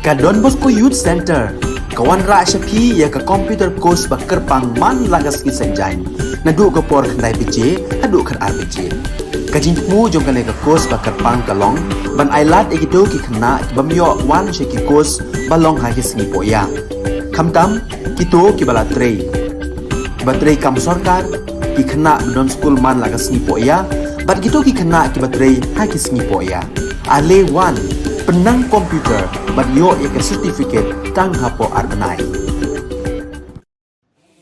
Ka Don Bosco Youth Centre ka wanrah sha phi ïa ka computer course ba kyrpang man la ka sngi Saitjaiñ, naduh ka por khyndai baje haduh khatar baje. Ka jingthmu jong kane ka course ba kyrpang ka long ban ai lad ïa kito ki khynnah kiba ym ïoh wan sha ki course ba long ha ki sngi pohïa, khamtam kito kiba la trei, kiba trei kam sorkar, ki khynnah ba don skul man la ka sngi pohïa, bad kito ki khynnah kiba trei ha ki sngi pohïa. Ale wan, pynnang computer bad ïoh ïa ka certificate tang hapoh ar bnai.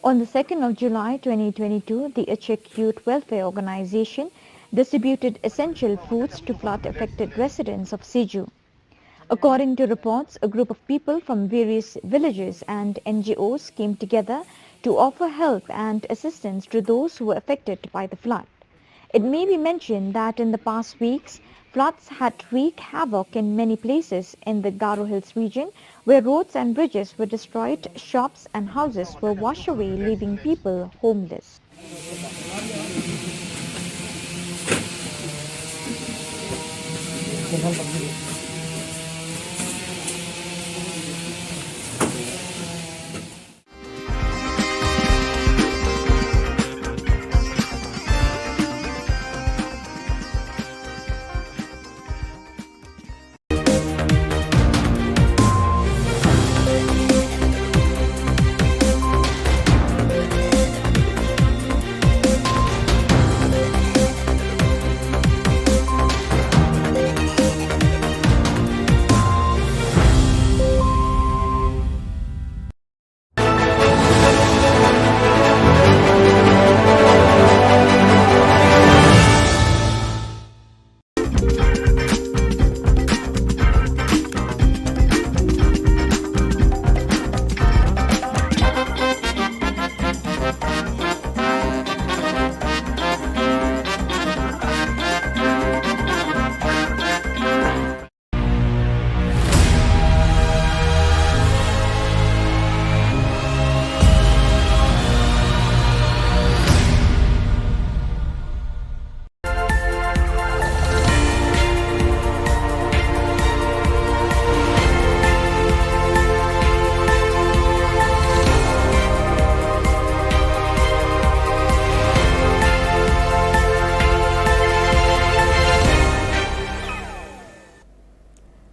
On the second of July twenty twenty-two, the Achik Youth Welfare Organization distributed essential foods to flood affected residents of Siju. According to reports, a group of people from various villages and N G Os came together to offer help and assistance to those who were affected by the flood. It may be mentioned that in the past weeks, floods had wreaked havoc in many places in the Garo Hills region, where roads and bridges were destroyed, shops and houses were washed away, leaving people homeless.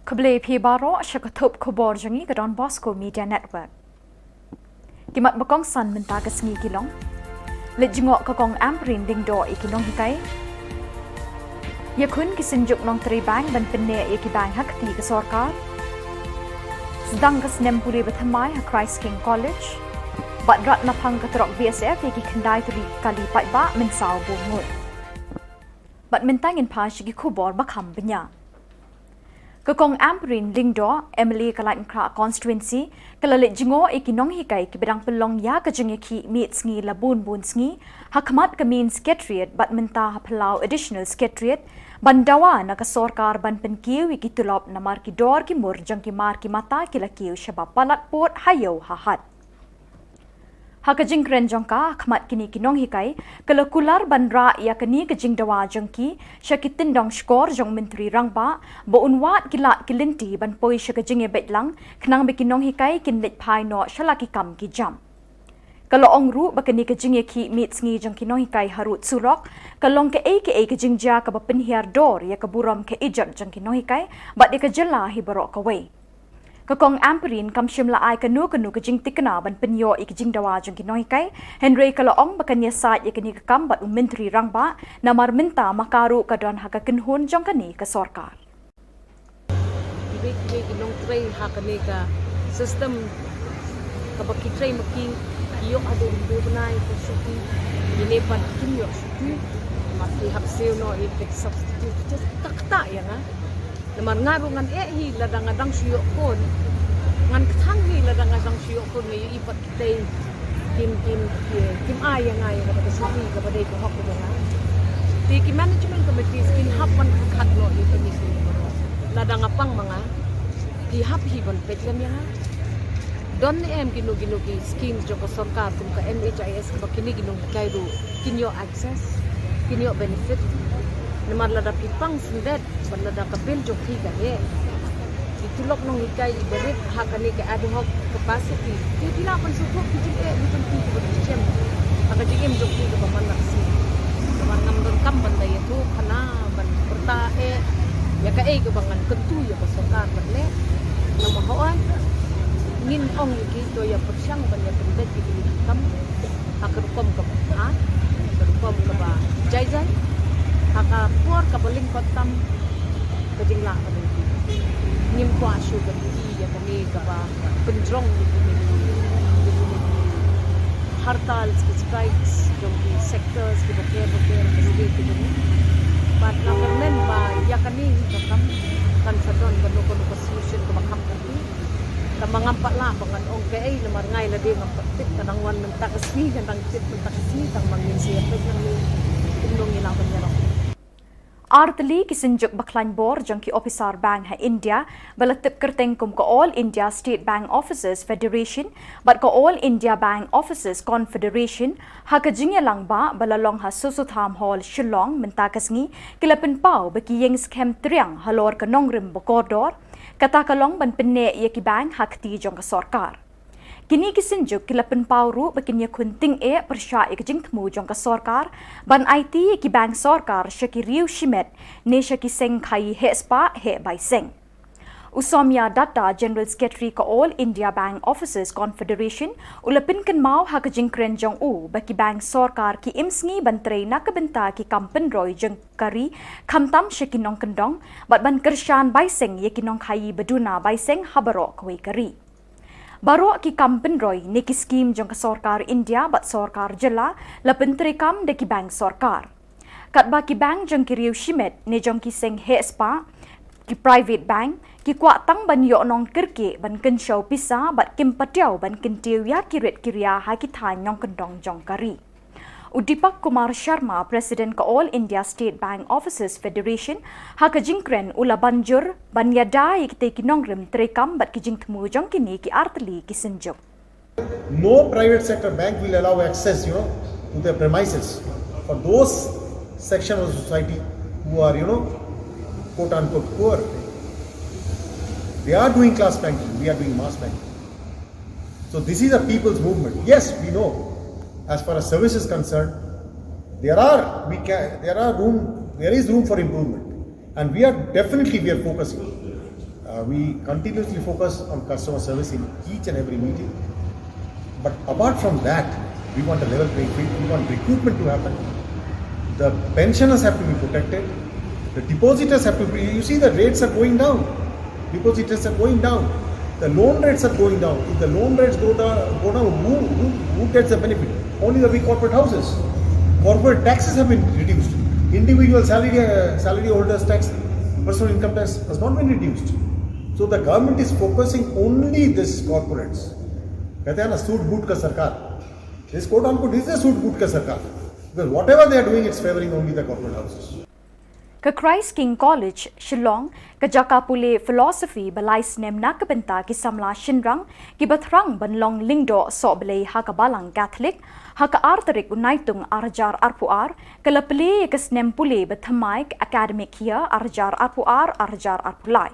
Khublei phi baroh sha ka thup khubor jong ngi ka Don Bosco Media Network. Ki mat ba kongsan mynta ka sngi ki long: Leit jngoh ka Kong Ampareen Lyngdoh ïa ki nonghikai. Ïakhun ki synjuk nongtrei bank ban pynneh ïa ki bank ha kti ka sorkar. Sdang ka snem pule ba thymmai ha Christ King College. Bad rat na phang ka trok B S F ïa ki khyndai tylli ki kali paidbah mynsaw bun ngut. Bad mynta ngin phai sha ki khubor ba kham bniah. Ka Kong Ampareen Lyngdoh, M L A ka Laitumkhrah Constituency, ka la leit jngoh ïa ki nonghikai kiba dang pynlong ïa ka jingïakhih miet sngi la bun bun sngi ha khmat ka Main Secretariat bad mynta ha Phyllaw Additional Secretariat, ban dawa na ka sorkar ban pynkiew ïa ki tulop namar ki dor ki mur jong ki mar ki mata ki la kiew shaba palat pud ha ïew ha hat. Ha ka jingkren jong ka ha khmat kine ki nonghikai, ka la kular ban rah ïa kane ka jingdawa jong ki sha ki tyndong shkor jong u Myntri Rangbah ba un wad ki lad ki lynti ban poi sha ka jingïabeit lang khnang ba ki nonghikai kin leit phai noh sha la ki kam ki jam. Ka la ong ruh ba kane ka jingïakhih miet sngi jong ki nonghikai harud surok ka long kaei kaei ka jingjia kaba pynhiar dor ïa ka burom ka ijot jong ki nonghikai bad ïa ka jylla hi baroh kawei. Ka Kong Ampareen kam shym la ai kano kano ka jingthikna ban pynïoh ïa ka jingdawa jong ki nonghikai, hynrei ka la ong ba kan ïasaid ïa kane ka kam bad u Myntri Rangbah namar mynta ma ka ruh ka don ha ka kynhun jong kane ka sorkar. Kiwei kiwei ki nongtrei ha kane ka system kaba ki trei ma ki, ki ïoh haduh hynriew bnai ka shuti, kine pat kim ïoh shuti. Ma ki hap siew noh ïa ki substitute, just ka kata ïa nga. Namar nga ruh ngan eh hi lada nga dang shu ïoh khun. Ngan kthang hi lada nga dang shu ïoh khun, nga ïohi pat kitei kim, kim, kim, kim ai ïa nga ïa kata ka shuti kaba dei ka hok jong nga. Te ki management committees kin hap ban khat noh ïa kine ki. Lada nga pang ma nga, ki hap hi ban peit lem ïa nga. Don ne em kino kino ki schemes jong ka sorkar kum ka N H I S kaba kine ki nonghikai ruh kin ïoh access, kin ïoh benefit. Namar lada phi pang syndet bad lada ka bill jong phi ka heh, ki tulop nonghikai i ba rit ha kane ka ad hoc capacity, te phi lah ban sngewthuh ki jingeh ki jong phi kiba phi shem ha ka jingim jong phi kaba man la ka sngi. Namar ngam donkam ban da ïathuh khana ban pyrta eh ïa kaei kaba ngan kyntu ïa ka sorkar ban leh. Namar hooid ngin ong ïa ki to ïa pyrshang ban ïa pynbeit ïa kine ki kam ha ka rukom kaba, ha ka rukom kaba jai jai, ha ka por kaba lyngkot tam, ka jinglah ka jong ki. Ngim kwah shuh ban ïohi ïa kane kaba pynjrong ïa kine ki, ïa kine ki hartals, ki strikes jong ki sectors kiba pher ba pher, kine ki jong. Bad nga kyrmen ba ïa kane hi ka kam kan sa don kano kano ka solution kaba kham kati. Tangba ngam pat lah ba ngan ong kaei namar nga ïa lade ngam pat tip, ka dang wan mynta ka sngi, ka dang tip mynta ka sngi, tangba ngin sa ïa peit nangne kumno ngi lah ban ïarap. Artylli ki synjuk ba khlaiñ bor jong ki ophisar bank ha India ba la tip kyrteng kum ka All India State Bank Officers Federation bad ka All India Bank Officers Confederation ha ka jingïalang ba ba la long ha Soso Tham Hall, Shillong mynta ka sngi, ki la pynpaw ba ki ïeng skhem triang halor ka nongrim ba kordor, kata ka long ban pynneh ïa ki bank ha kti jong ka sorkar. Kine ki synjuk ki la pynpaw ruh ba kin ïakhun tyngeh pyrshah ïa ka jingthmu jong ka sorkar ban aiti ïa ki bank sorkar sha ki riew shimet ne sha ki seng khaii heh spah heh bai seng. U Soumya Datta, General Secretary ka All India Bank Officers Confederation, u la pynkynmaw ha ka jingkren jong u ba ki bank sorkar ki im sngi ban trei na ka bynta ki kam pynroi jong ka ri, khamtam sha ki nongkyndong, bad ban kyrshan bai seng ïa ki nongkhaii ba duna bai seng ha baroh kawei ka ri. Baroh ki kam pynroi ne ki skim jong ka sorkar India bad sorkar jylla la pyntreikam da ki bank sorkar. Katba ki bank jong ki riew shimet ne jong ki seng heh spah, ki private bank, ki kwah tang ban ïoh nongkyrkieh ban kynshew pisa bad kim patiaw ban kyntiew ïa ki rit ki ria ha ki thaiñ nongkyndong jong ka ri. U Deepak Kumar Sharma, President ka All India State Bank Officers Federation, ha ka jingkren u la ban jur ban ïada ïa kitei ki nongrim treikam bad ki jingthmu jong kine ki artylli ki synjuk. No private sector bank will allow access, you know, to their premises for those section of the society who are, you know, quote unquote poor. They are doing class banking, we are doing mass banking. So this is a people's movement. Yes, we know. As far as service is concerned, there are we can there are room there is room for improvement, and we are definitely we are focusing. Uh, Uh, we continuously focus on customer service in each and every meeting. But apart from that, we want a level playing field. We want recruitment to happen. The pensioners have to be protected. The depositors have to be. You see, the rates are going down. Depositors are going down. The loan rates are going down. If the loan rates go down, go down, who, who, who gets the benefit? Only the big corporate houses. Corporate taxes have been reduced. Individual salary, uh, salary holders tax, personal income tax has not been reduced. So the government is focusing only this corporates. कहते हैं ना, सूट बूट का सरकार. This, quote unquote, is a सूट बूट का सरकार. Because whatever they are doing, it's favoring only the corporate houses. Ka Christ King College, Shillong, ka jaka pule philosophy ba lai snem na ka bynta ki samla shynrang kiba thrang ban long lyngdoh sohblei ha ka Balang Catholic, ha ka ar tarik u Naitung ar hajar arphew ar, ka la plie ïa ka snem pule ba thymmai academic year ar hajar arphew ar, ar hajar arphew lai.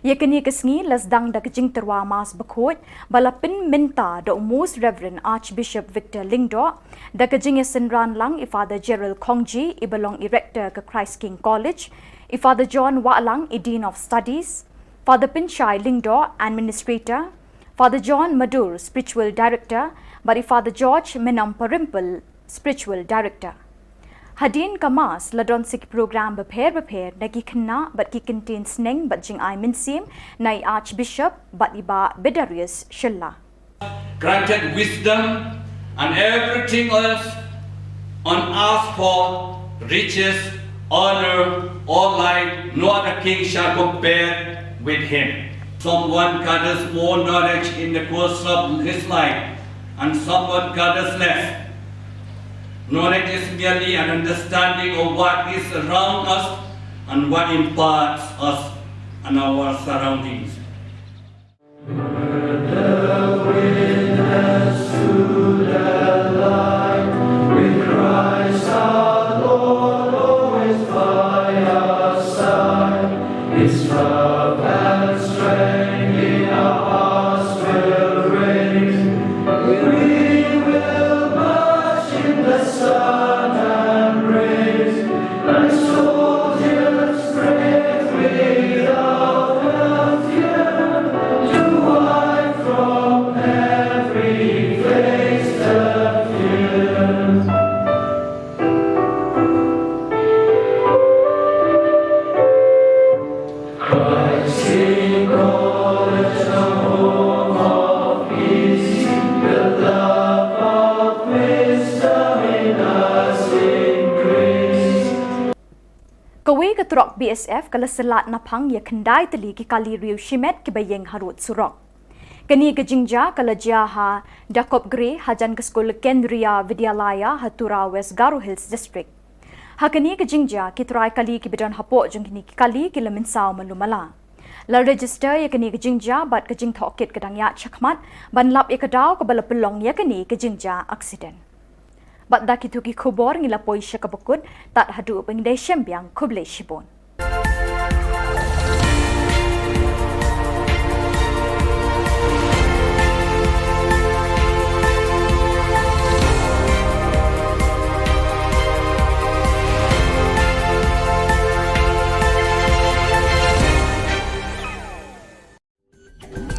Ïa kane ka sngi la sdang da ka jingtyrwa Mass Bakhuid ba la pynmynta da u Most Reverend Archbishop Victor Lyngdoh, da ka jingïasynran lang i Father Gerald Khongji, iba long i Rector ka Christ King College, i Father John Wahlang, i Dean of Studies, Father Pynshai Lyngdoh, Administrator, Father John Madur, Spiritual Director, bad i Father George Menamparimpal, Spiritual Director. Hadien ka Mass la don sa ki program bapher bapher na ki khynnah bad ki kyntien sneng bad jingai mynsiem na i Archbishop bad i Bah Bedarius Shylla. Granted wisdom and everything else on earth for riches, honor, or life, no other king shall compare with him. Someone gathers more knowledge in the course of his life, and someone gathers less. Knowledge is merely an understanding of what is around us and what imparts us and our surroundings. Kawei ka trok B S F ka la syllat naphang ïa khyndai tylli ki kali riew shimet kiba ïeng harud surok. Kane ka jingjia ka la jia ha Dakopgre hajan ka skul Kendriya Vidyalaya ha Tura, West Garo Hills District. Ha kane ka jingjia ki trai kali kiba don hapoh jong kine ki kali ki la mynsaw malu mala. La register ïa kane ka jingjia bad ka jingtohkit ka dang ïaid shakhmat ban lap ïa ka daw kaba la pynlong ïa kane ka jingjia accident. Bad da kito ki khubor ngi la poi sha kaba kut, tad haduh ba ngin ïashem biang, khublei shibun.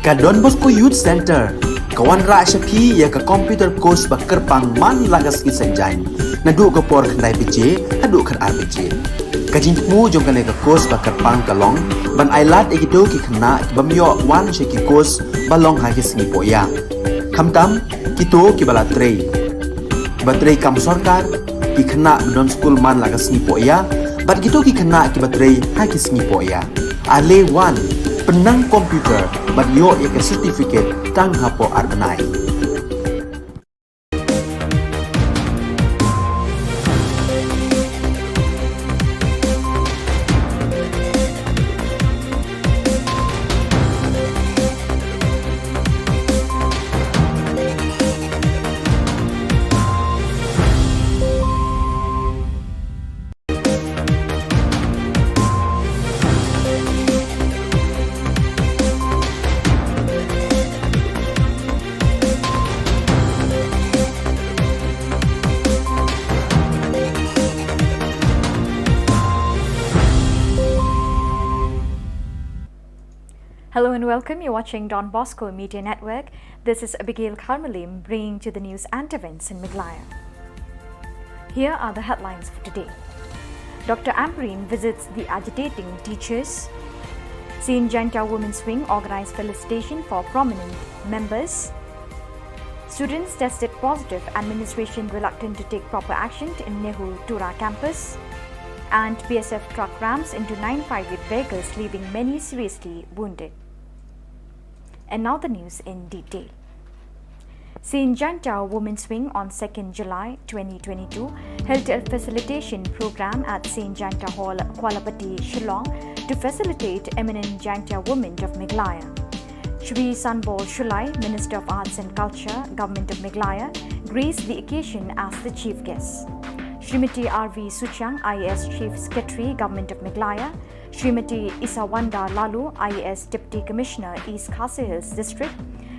Ka Don Bosco Youth Centre ka wanrah sha phi ïa ka computer course ba kyrpang man la ka sngi Saitjaiñ, naduh ka por khyndai baje haduh khatar baje. Ka jingthmu jong kane ka course ba kyrpang ka long ban ailad ïa kito ki khynnah ki bym ïoh wan sha ki course ba long ha ki sngi pohïa, khamtam kito kiba la trei, kiba trei kam sorkar, ki khynnah ba don skul man la ka sngi pohïa, bad kito ki khynnah kiba trei ha ki sngi pohïa. Ale wan, pynnang computer bad ïoh ïa ka certificate tang hapoh ar bnai. Hello and welcome. You're watching Don Bosco Media Network. This is Abigail Kharmalim bringing to the news and events in Meghalaya. Here are the headlines for today. Doctor Ampareen visits the agitating teachers. Saint Jaintia Women's Wing organized felicitation for prominent members. Students tested positive, administration reluctant to take proper action in Nehru Tura campus. And B S F truck rams into nine five eight vehicles, leaving many seriously wounded. And now the news in detail. Saint Jaintia Women's Wing on second July twenty twenty-two held a facilitation program at Saint Jaintia Hall, Kwalapati, Shillong, to facilitate eminent Jaintia women of Meghalaya. Shri Sanbor Shullai, Minister of Arts and Culture, Government of Meghalaya, graced the occasion as the chief guest. Srimati R V Suchiang, I A S Chief Secretary, Government of Meghalaya, Srimati Isawanda Laloo, I A S Deputy Commissioner, East Khasi Hills District,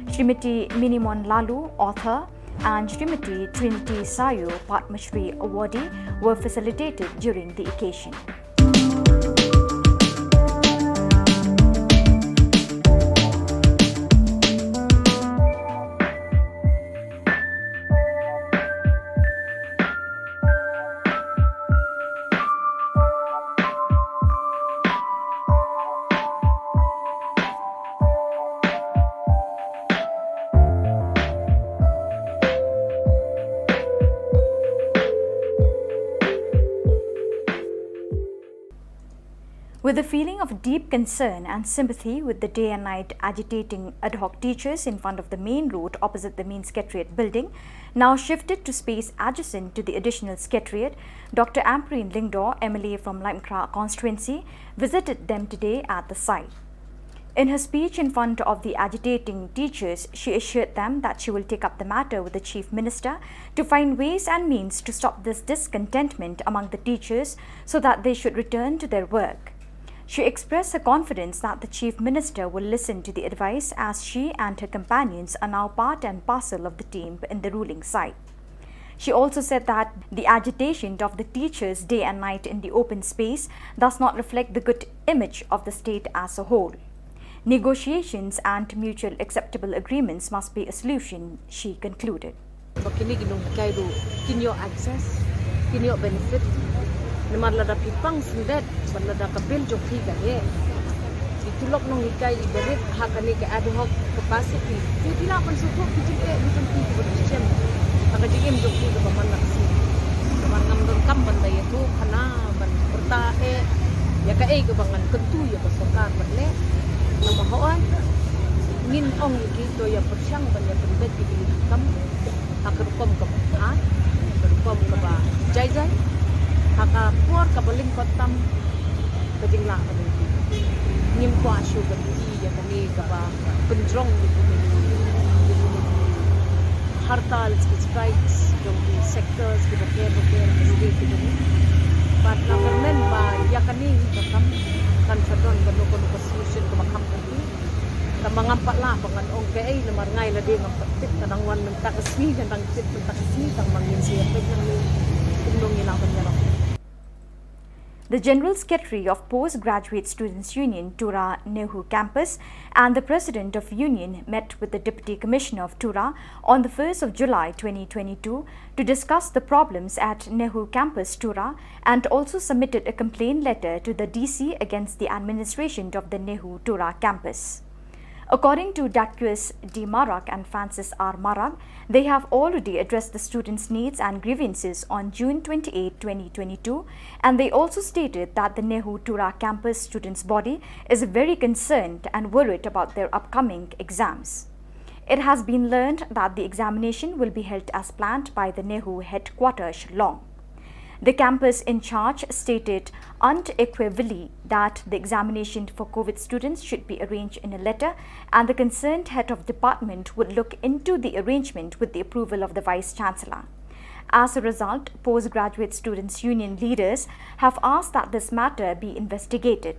Srimati Minimon Laloo, author, and Srimati Trinity Sayu, Padma Shri awardee, were facilitated during the occasion. With a feeling of deep concern and sympathy with the day and night agitating ad hoc teachers in front of the main road opposite the main secretariat building, now shifted to space adjacent to the additional secretariat, Doctor Ampareen Lyngdoh, M L A from Laitumkhrah constituency, visited them today at the site. In her speech in front of the agitating teachers, she assured them that she will take up the matter with the Chief Minister to find ways and means to stop this discontentment among the teachers so that they should return to their work. She expressed her confidence that the Chief Minister will listen to the advice, as she and her companions are now part and parcel of the team in the ruling side. She also said that the agitation of the teachers day and night in the open space does not reflect the good image of the state as a whole. Negotiations and mutual acceptable agreements must be a solution, she concluded. Ba kine ki nonghikai ruh kin ïoh access, kin ïoh benefit. Namar lada phi pang sngewbha, bad lada ka bill jong phi ka heh, ki tulop nonghikai iba rit ha kane ka ad hoc capacity, te phi lah ban sngewthuh ki jingeh ki jong phi kiba shem ha ka jingim jong phi kaba man la ka sngi. Namar ngam donkam ban da ïathuh khana ban pyrta eh ïa kaei kaba ngan kyntu ïa ka sorkar ban leh. Namar hooid ngin ong ïa ki to ïa pyrshang ban ïa pynbeit ïa ki kam ha ka rukom kaba bha, ha ka rukom kaba jai jai, ha ka por kaba lyngkot tam ka jinglah ka jong ki. Ngim kwah shuh ban ïohi ïa kane kaba pynjrong ïa kine ki, ïa kine ki hartal, ki strikes jong ki sectors kiba pher ba pher, ki state ki jong ngi. Bad nga kyrmen ba ïa kane hi ka kam kan sa don kano kano ka solution kaba kham kati. Tang ba ngam pat lah ba ngan ong kaei namar nga lade ngam pat tip, ka dang wan mynta ka sngi, ka dang tip mynta ka sngi, tang ba ngin sa ïa peit nangne kumno ngi lah ban ïarap. The General Secretary of Postgraduate Students Union, Tura Nehru Campus, and the President of Union met with the Deputy Commissioner of Tura on the first of July twenty twenty-two to discuss the problems at Nehru Campus, Tura, and also submitted a complaint letter to the D C against the administration of the Nehru Tura campus. According to Daquis D Marak and Francis R Marak, they have already addressed the students' needs and grievances on June twenty-eighth, twenty twenty-two, and they also stated that the Nehru Tura campus students' body is very concerned and worried about their upcoming exams. It has been learned that the examination will be held as planned by the Nehru headquarters, Shillong. The campus in charge stated unequivocally that the examination for COVID students should be arranged in a letter, and the concerned head of department would look into the arrangement with the approval of the Vice Chancellor. As a result, Postgraduate Students Union leaders have asked that this matter be investigated.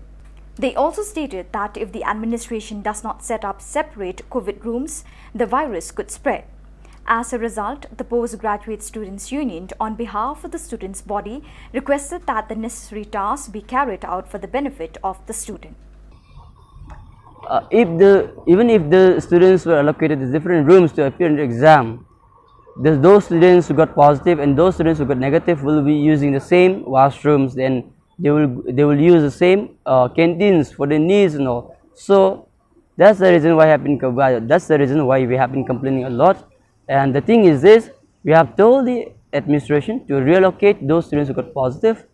They also stated that if the administration does not set up separate COVID rooms, the virus could spread. As a result, the Postgraduate Students Union, on behalf of the students' body, requested that the necessary tasks be carried out for the benefit of the student. Uh, if the even if the students were allocated to different rooms to appear in the exam, the, those students who got positive and those students who got negative will be using the same washrooms, and they will they will use the same uh, canteens for their needs and all. So that's the reason why have been co- that's the reason why we have been complaining a lot. And the thing is this: we have told the administration to reallocate those students who got positive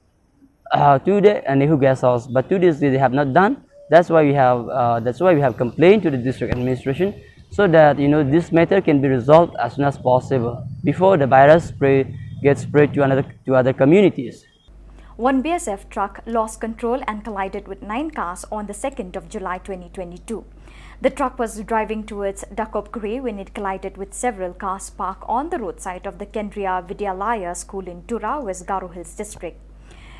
uh, to the uh, Nehu guest house, but to this day they have not done. That's why we have uh, that's why we have complained to the district administration, so that you know this matter can be resolved as soon as possible before the virus spread gets spread to another to other communities. One B S F truck lost control and collided with nine cars on the second of July twenty twenty-two. The truck was driving towards Dakopgre when it collided with several cars parked on the roadside of the Kendriya Vidyalaya school in Tura, West Garo Hills district.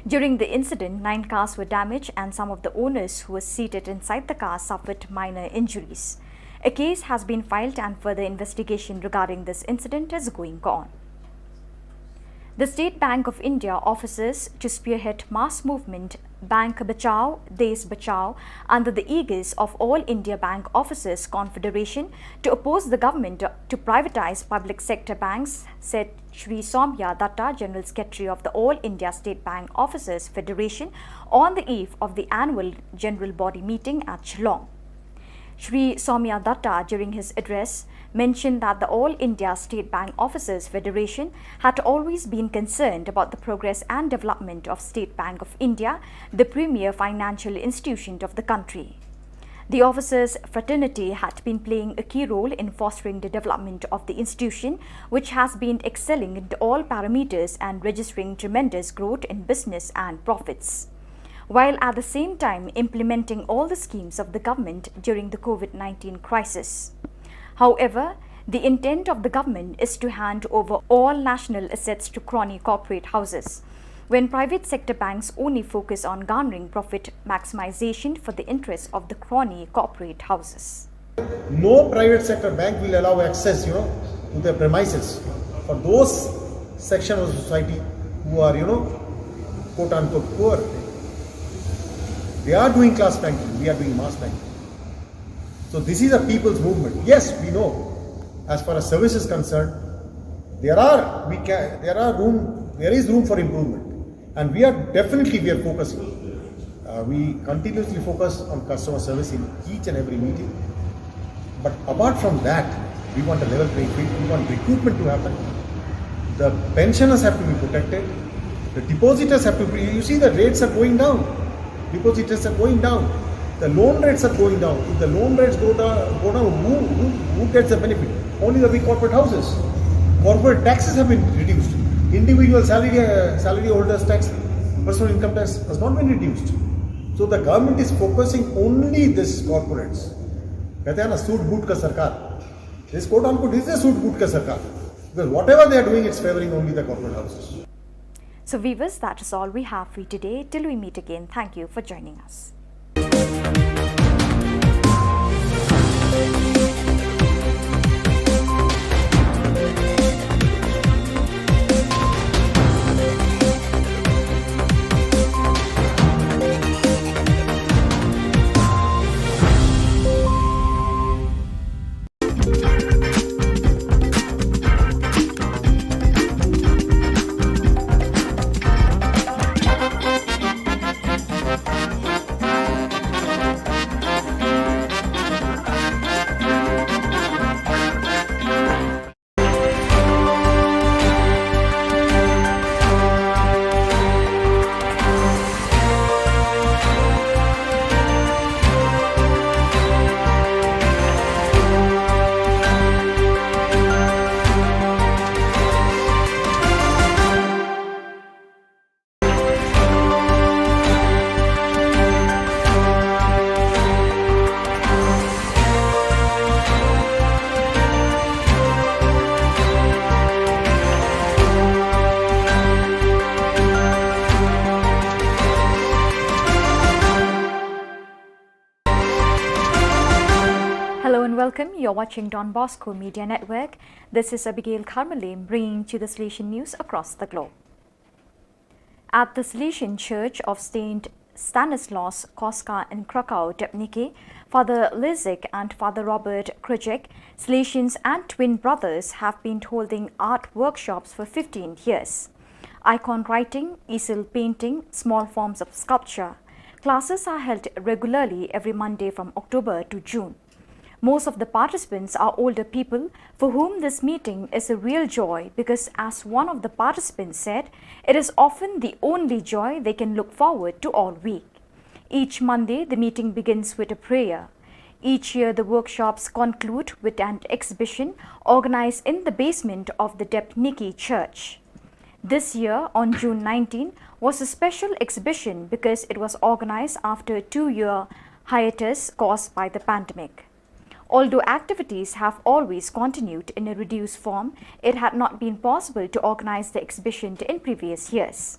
During the incident, nine cars were damaged and some of the owners who were seated inside the car suffered minor injuries. A case has been filed and further investigation regarding this incident is going on. The State Bank of India offices to spearhead mass movement Bank Bachao, Desh Bachao under the aegis of All India Bank Officers Confederation to oppose the government to privatize public sector banks, said Shri Soumya Datta, General Secretary of the All India State Bank Officers Federation, on the eve of the annual general body meeting at Shillong. Shri Soumya Datta, during his address, mentioned that the All India State Bank Officers Federation had always been concerned about the progress and development of State Bank of India, the premier financial institution of the country. The officers' fraternity had been playing a key role in fostering the development of the institution, which has been excelling in all parameters and registering tremendous growth in business and profits, while at the same time implementing all the schemes of the government during the COVID nineteen crisis. However, the intent of the government is to hand over all national assets to crony corporate houses, when private sector banks only focus on garnering profit maximization for the interests of the crony corporate houses. No private sector bank will allow access, you know, to their premises for those section of society who are, you know, quote unquote poor. They are doing class banking, we are doing mass banking. So this is a people's movement. Yes, we know, as far as service is concerned, there are we can there are room there is room for improvement, and we are definitely we are focusing. Uh, we continuously focus on customer service in each and every meeting. But apart from that, we want a level playing field. We want recruitment to happen. The pensioners have to be protected. The depositors have to be. You see, the rates are going down. Depositors are going down. The loan rates are going down. If the loan rates go down, go down, who, who, who gets the benefit? Only the big corporate houses. Corporate taxes have been reduced. Individual salary uh, salary holders tax, personal income tax has not been reduced. So the government is focusing only this corporates. कहते हैं ना सूट बूट का सरकार. This quote unquote is a सूट बूट का सरकार. Because whatever they are doing, it's favoring only the corporate houses. So, viewers, that is all we have for you today. Till we meet again, thank you for joining us. Hello and welcome. You're watching Don Bosco Media Network. This is Abigail Karmalim bringing to you the Salesian news across the globe. At the Salesian Church of Saint Stanislaus Koska in Krakow, Debniki, Father Lizik and Father Robert Krujek, Salesians and twin brothers, have been holding art workshops for fifteen years. Icon writing, easel painting, small forms of sculpture. Classes are held regularly every Monday from October to June. Most of the participants are older people for whom this meeting is a real joy because, as one of the participants said, it is often the only joy they can look forward to all week. Each Monday, the meeting begins with a prayer. Each year, the workshops conclude with an exhibition organized in the basement of the Debniki Church. This year, on June nineteen, was a special exhibition because it was organized after a two-year hiatus caused by the pandemic. Although activities have always continued in a reduced form, it had not been possible to organize the exhibition in previous years.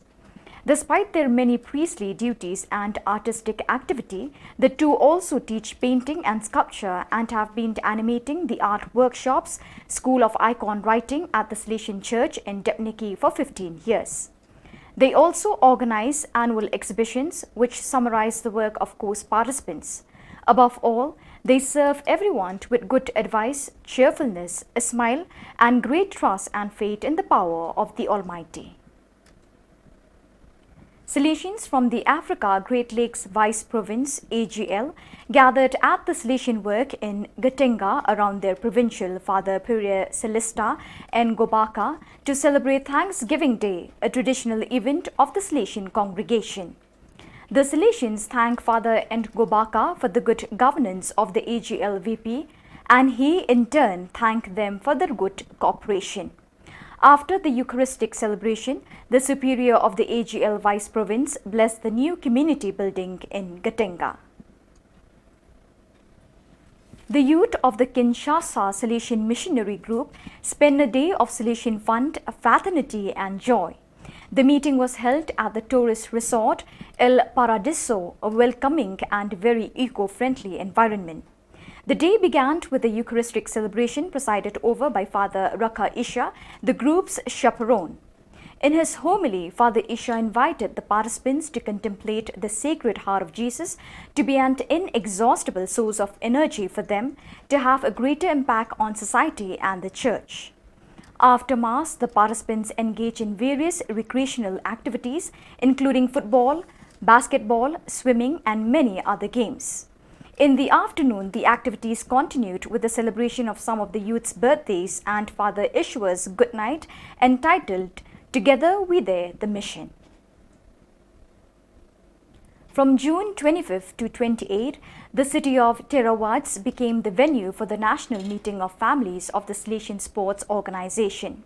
Despite their many priestly duties and artistic activity, the two also teach painting and sculpture and have been animating the art workshops, School of Icon Writing at the Salesian Church in Debniki for fifteen years. They also organize annual exhibitions which summarize the work of course participants. Above all, they serve everyone with good advice, cheerfulness, a smile, and great trust and faith in the power of the Almighty. Salesians from the Africa Great Lakes Vice Province, A G L, gathered at the Salesian Work in Gatenga around their provincial Father Pierre Celestin Ngobaka to celebrate Thanksgiving Day, a traditional event of the Salesian congregation. The Salesians thank Father Ngobaka for the good governance of the A G L V P, and he in turn thanked them for their good cooperation. After the Eucharistic celebration, the Superior of the A G L Vice Province blessed the new community building in Gatenga. The youth of the Kinshasa Salesian Missionary Group spent a day of Salesian fun, fraternity, and joy. The meeting was held at the tourist resort El Paradiso, a welcoming and very eco-friendly environment. The day began with a Eucharistic celebration presided over by Father Raka Isha, the group's chaperone. In his homily, Father Isha invited the participants to contemplate the Sacred Heart of Jesus to be an inexhaustible source of energy for them to have a greater impact on society and the church. After Mass, the participants engage in various recreational activities, including football, basketball, swimming, and many other games. In the afternoon, the activities continued with the celebration of some of the youth's birthdays and Father Ishua's good night, entitled Together We Dare the Mission. From June twenty-fifth to twenty-eighth, the city of Theravats became the venue for the national meeting of families of the Salesian Sports Organization.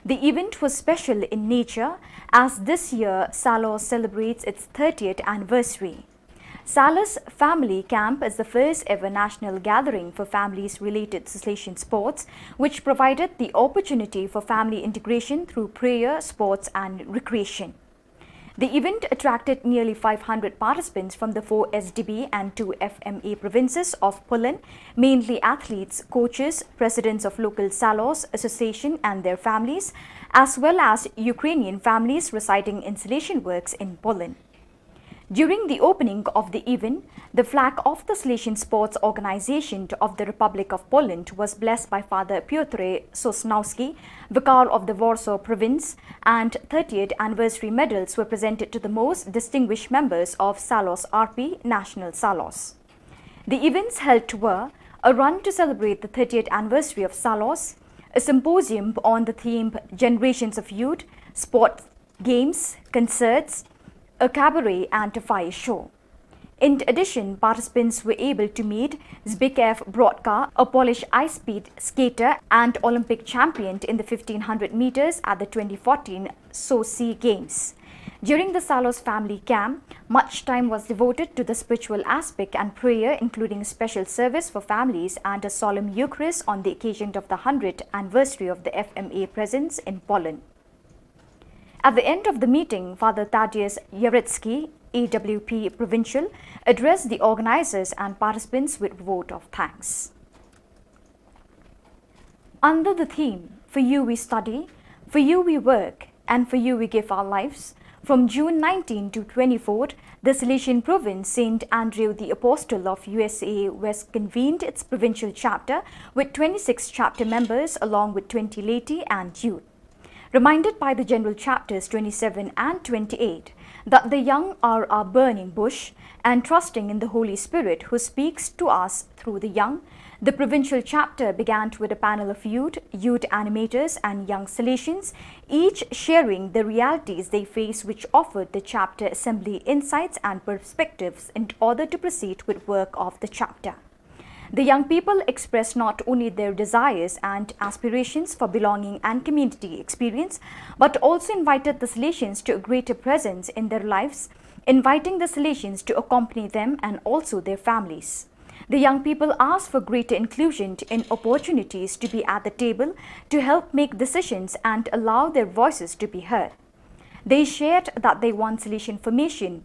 The event was special in nature as this year Salos celebrates its thirtieth anniversary. Salos Family Camp is the first ever national gathering for families related to Salesian sports, which provided the opportunity for family integration through prayer, sports, and recreation. The event attracted nearly five hundred participants from the four S D B and two F M A provinces of Poland, mainly athletes, coaches, presidents of local Salos association and their families, as well as Ukrainian families residing in Salesian works in Poland. During the opening of the event, the flag of the Salesian Sports Organization of the Republic of Poland was blessed by Father Piotr Sosnowski, Vicar of the Warsaw Province, and thirtieth anniversary medals were presented to the most distinguished members of Salos R P National Salos. The events held were a run to celebrate the thirtieth anniversary of Salos, a symposium on the theme Generations of Youth, Sport, Games, Concerts, a cabaret, and a fire show. In addition, participants were able to meet Zbigniew Brodka, a Polish ice speed skater and Olympic champion in the fifteen hundred meters at the twenty fourteen Sochi Games. During the Salos family camp, much time was devoted to the spiritual aspect and prayer, including a special service for families and a solemn Eucharist on the occasion of the hundredth anniversary of the F M A presence in Poland. At the end of the meeting, Father Tadeusz Jarecki, A W P Provincial, addressed the organizers and participants with vote of thanks. Under the theme, "For you we study, for you we work, and for you we give our lives," From June nineteen to twenty-four, the Salesian province, Saint Andrew the Apostle of U S A, West, convened its provincial chapter with twenty-six chapter members along with twenty laity and youth. Reminded by the General Chapters twenty-seven and twenty-eight that the young are our burning bush, and trusting in the Holy Spirit who speaks to us through the young, the provincial chapter began with a panel of youth, youth animators, and young Salesians, each sharing the realities they face, which offered the chapter assembly insights and perspectives in order to proceed with work of the chapter. The young people expressed not only their desires and aspirations for belonging and community experience, but also invited the Salesians to a greater presence in their lives, inviting the Salesians to accompany them and also their families. The young people asked for greater inclusion in opportunities to be at the table to help make decisions and allow their voices to be heard. They shared that they want Salesian formation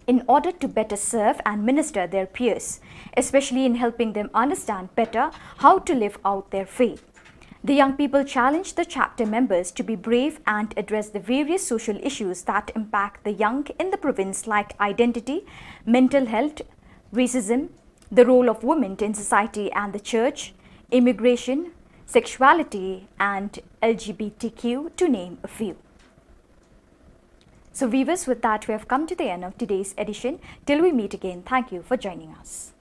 in order to better serve and minister their peers, especially in helping them understand better how to live out their faith. The young people challenged the chapter members to be brave and address the various social issues that impact the young in the province, like identity, mental health, racism, the role of women in society and the church, immigration, sexuality, and L G B T Q, to name a few. So, viewers, with that, we have come to the end of today's edition. Till we meet again, thank you for joining us.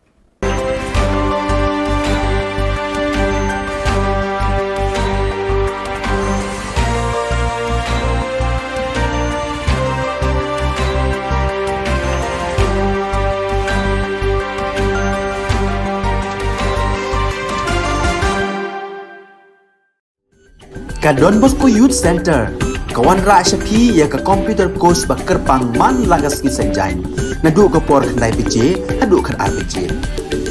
Ka Don Bosco Youth Center ka wanrah sha phi ïa ka computer course ba kyrpang man la ka sngi Saitjaiñ, naduh ka por khyndai baje haduh khatar baje.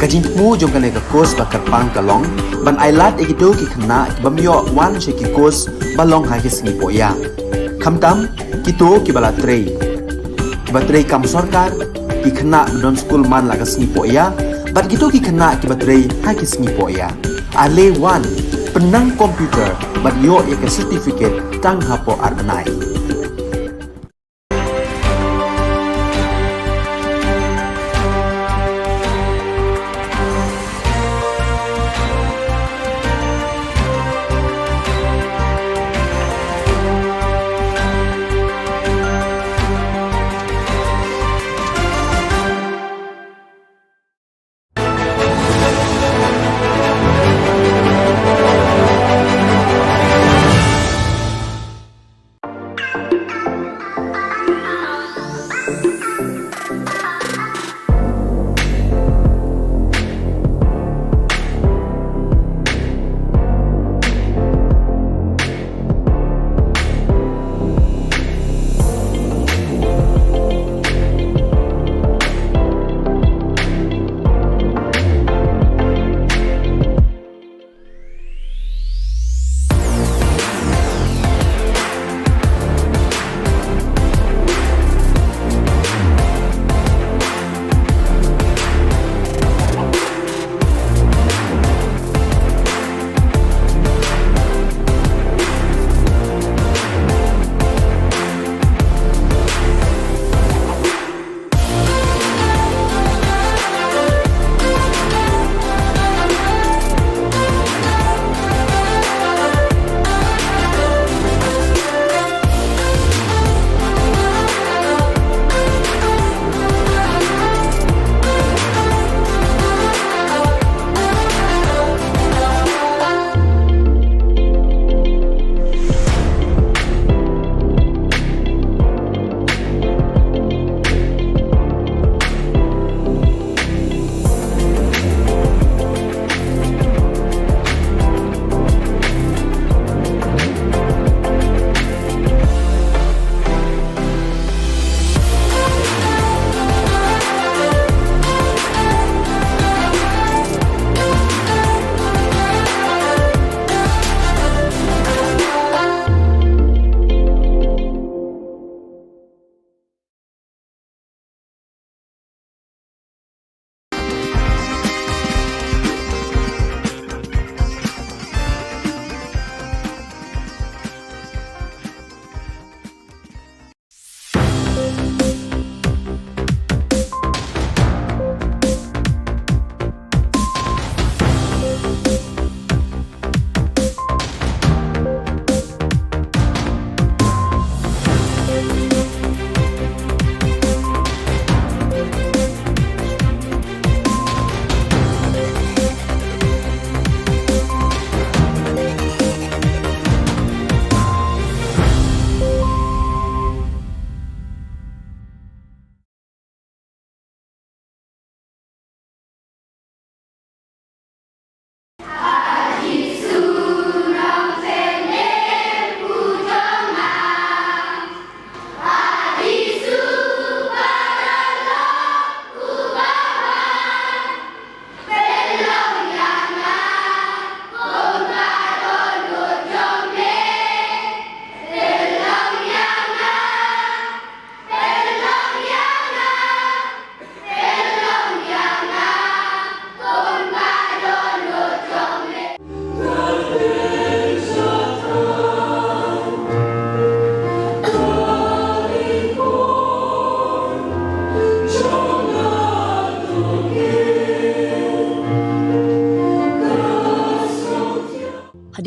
Ka jingthmu jong kane ka course ba kyrpang ka long ban ailad ïa kito ki khynnah ki bym ïoh wan sha ki course ba long ha ki sngi pohïa, khamtam kito kiba la trei, kiba trei kam sorkar, ki khynnah ba don skul man la ka sngi pohïa, bad kito ki khynnah kiba trei ha ki sngi pohïa. Ale wan, pynnang computer bad ïoh ïa ka certificate tang hapoh ar bnai.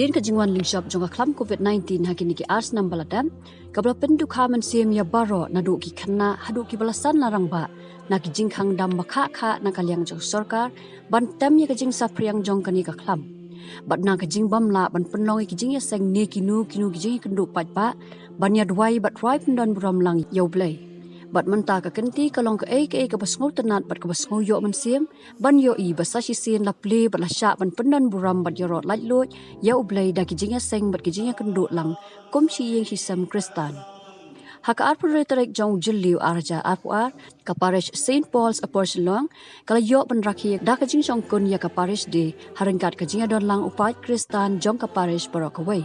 Hadien ka jingwan lyngshop jong ka khlam covid nineteen ha kine ki ar snem ba la dep, kaba la pyndukha mynsiem ïa baroh naduh ki khynnah haduh kiba la san la rangbah na ki jingkhang dam ba khah khah na ka liang jong sorkar ban tem ïa ka jingsaphriang jong kane ka khlam. Bad na ka jingbym lah ban pynlong ïa ki jingïaseng ne kino kino ki jingïakynduh paidbah ban ïa duwai bad rwai pyndonburom lang ïa U Blei. Bad mynta ka kynti ka long kaei kaei kaba sngewtynnat bad kaba sngew ïoh mynsiem ban ïohi ba sa shisien la plie bad la shah ban pyndonburom bad ïaroh laitluid ïa U Blei da ki jingïaseng bad ki jingïakynduh lang kum shi ïing shi sem Khristan. Ha ka arphew hynriew tarik jong u Jylliew ar hajar arphew ar, ka Parish Saint Paul's Upper Shillong ka la ïoh ban rakhe da ka jingshongkun ïa ka Parish Day ha ryngkat ka jingïadon lang u paid Khristan jong ka Parish baroh kawei.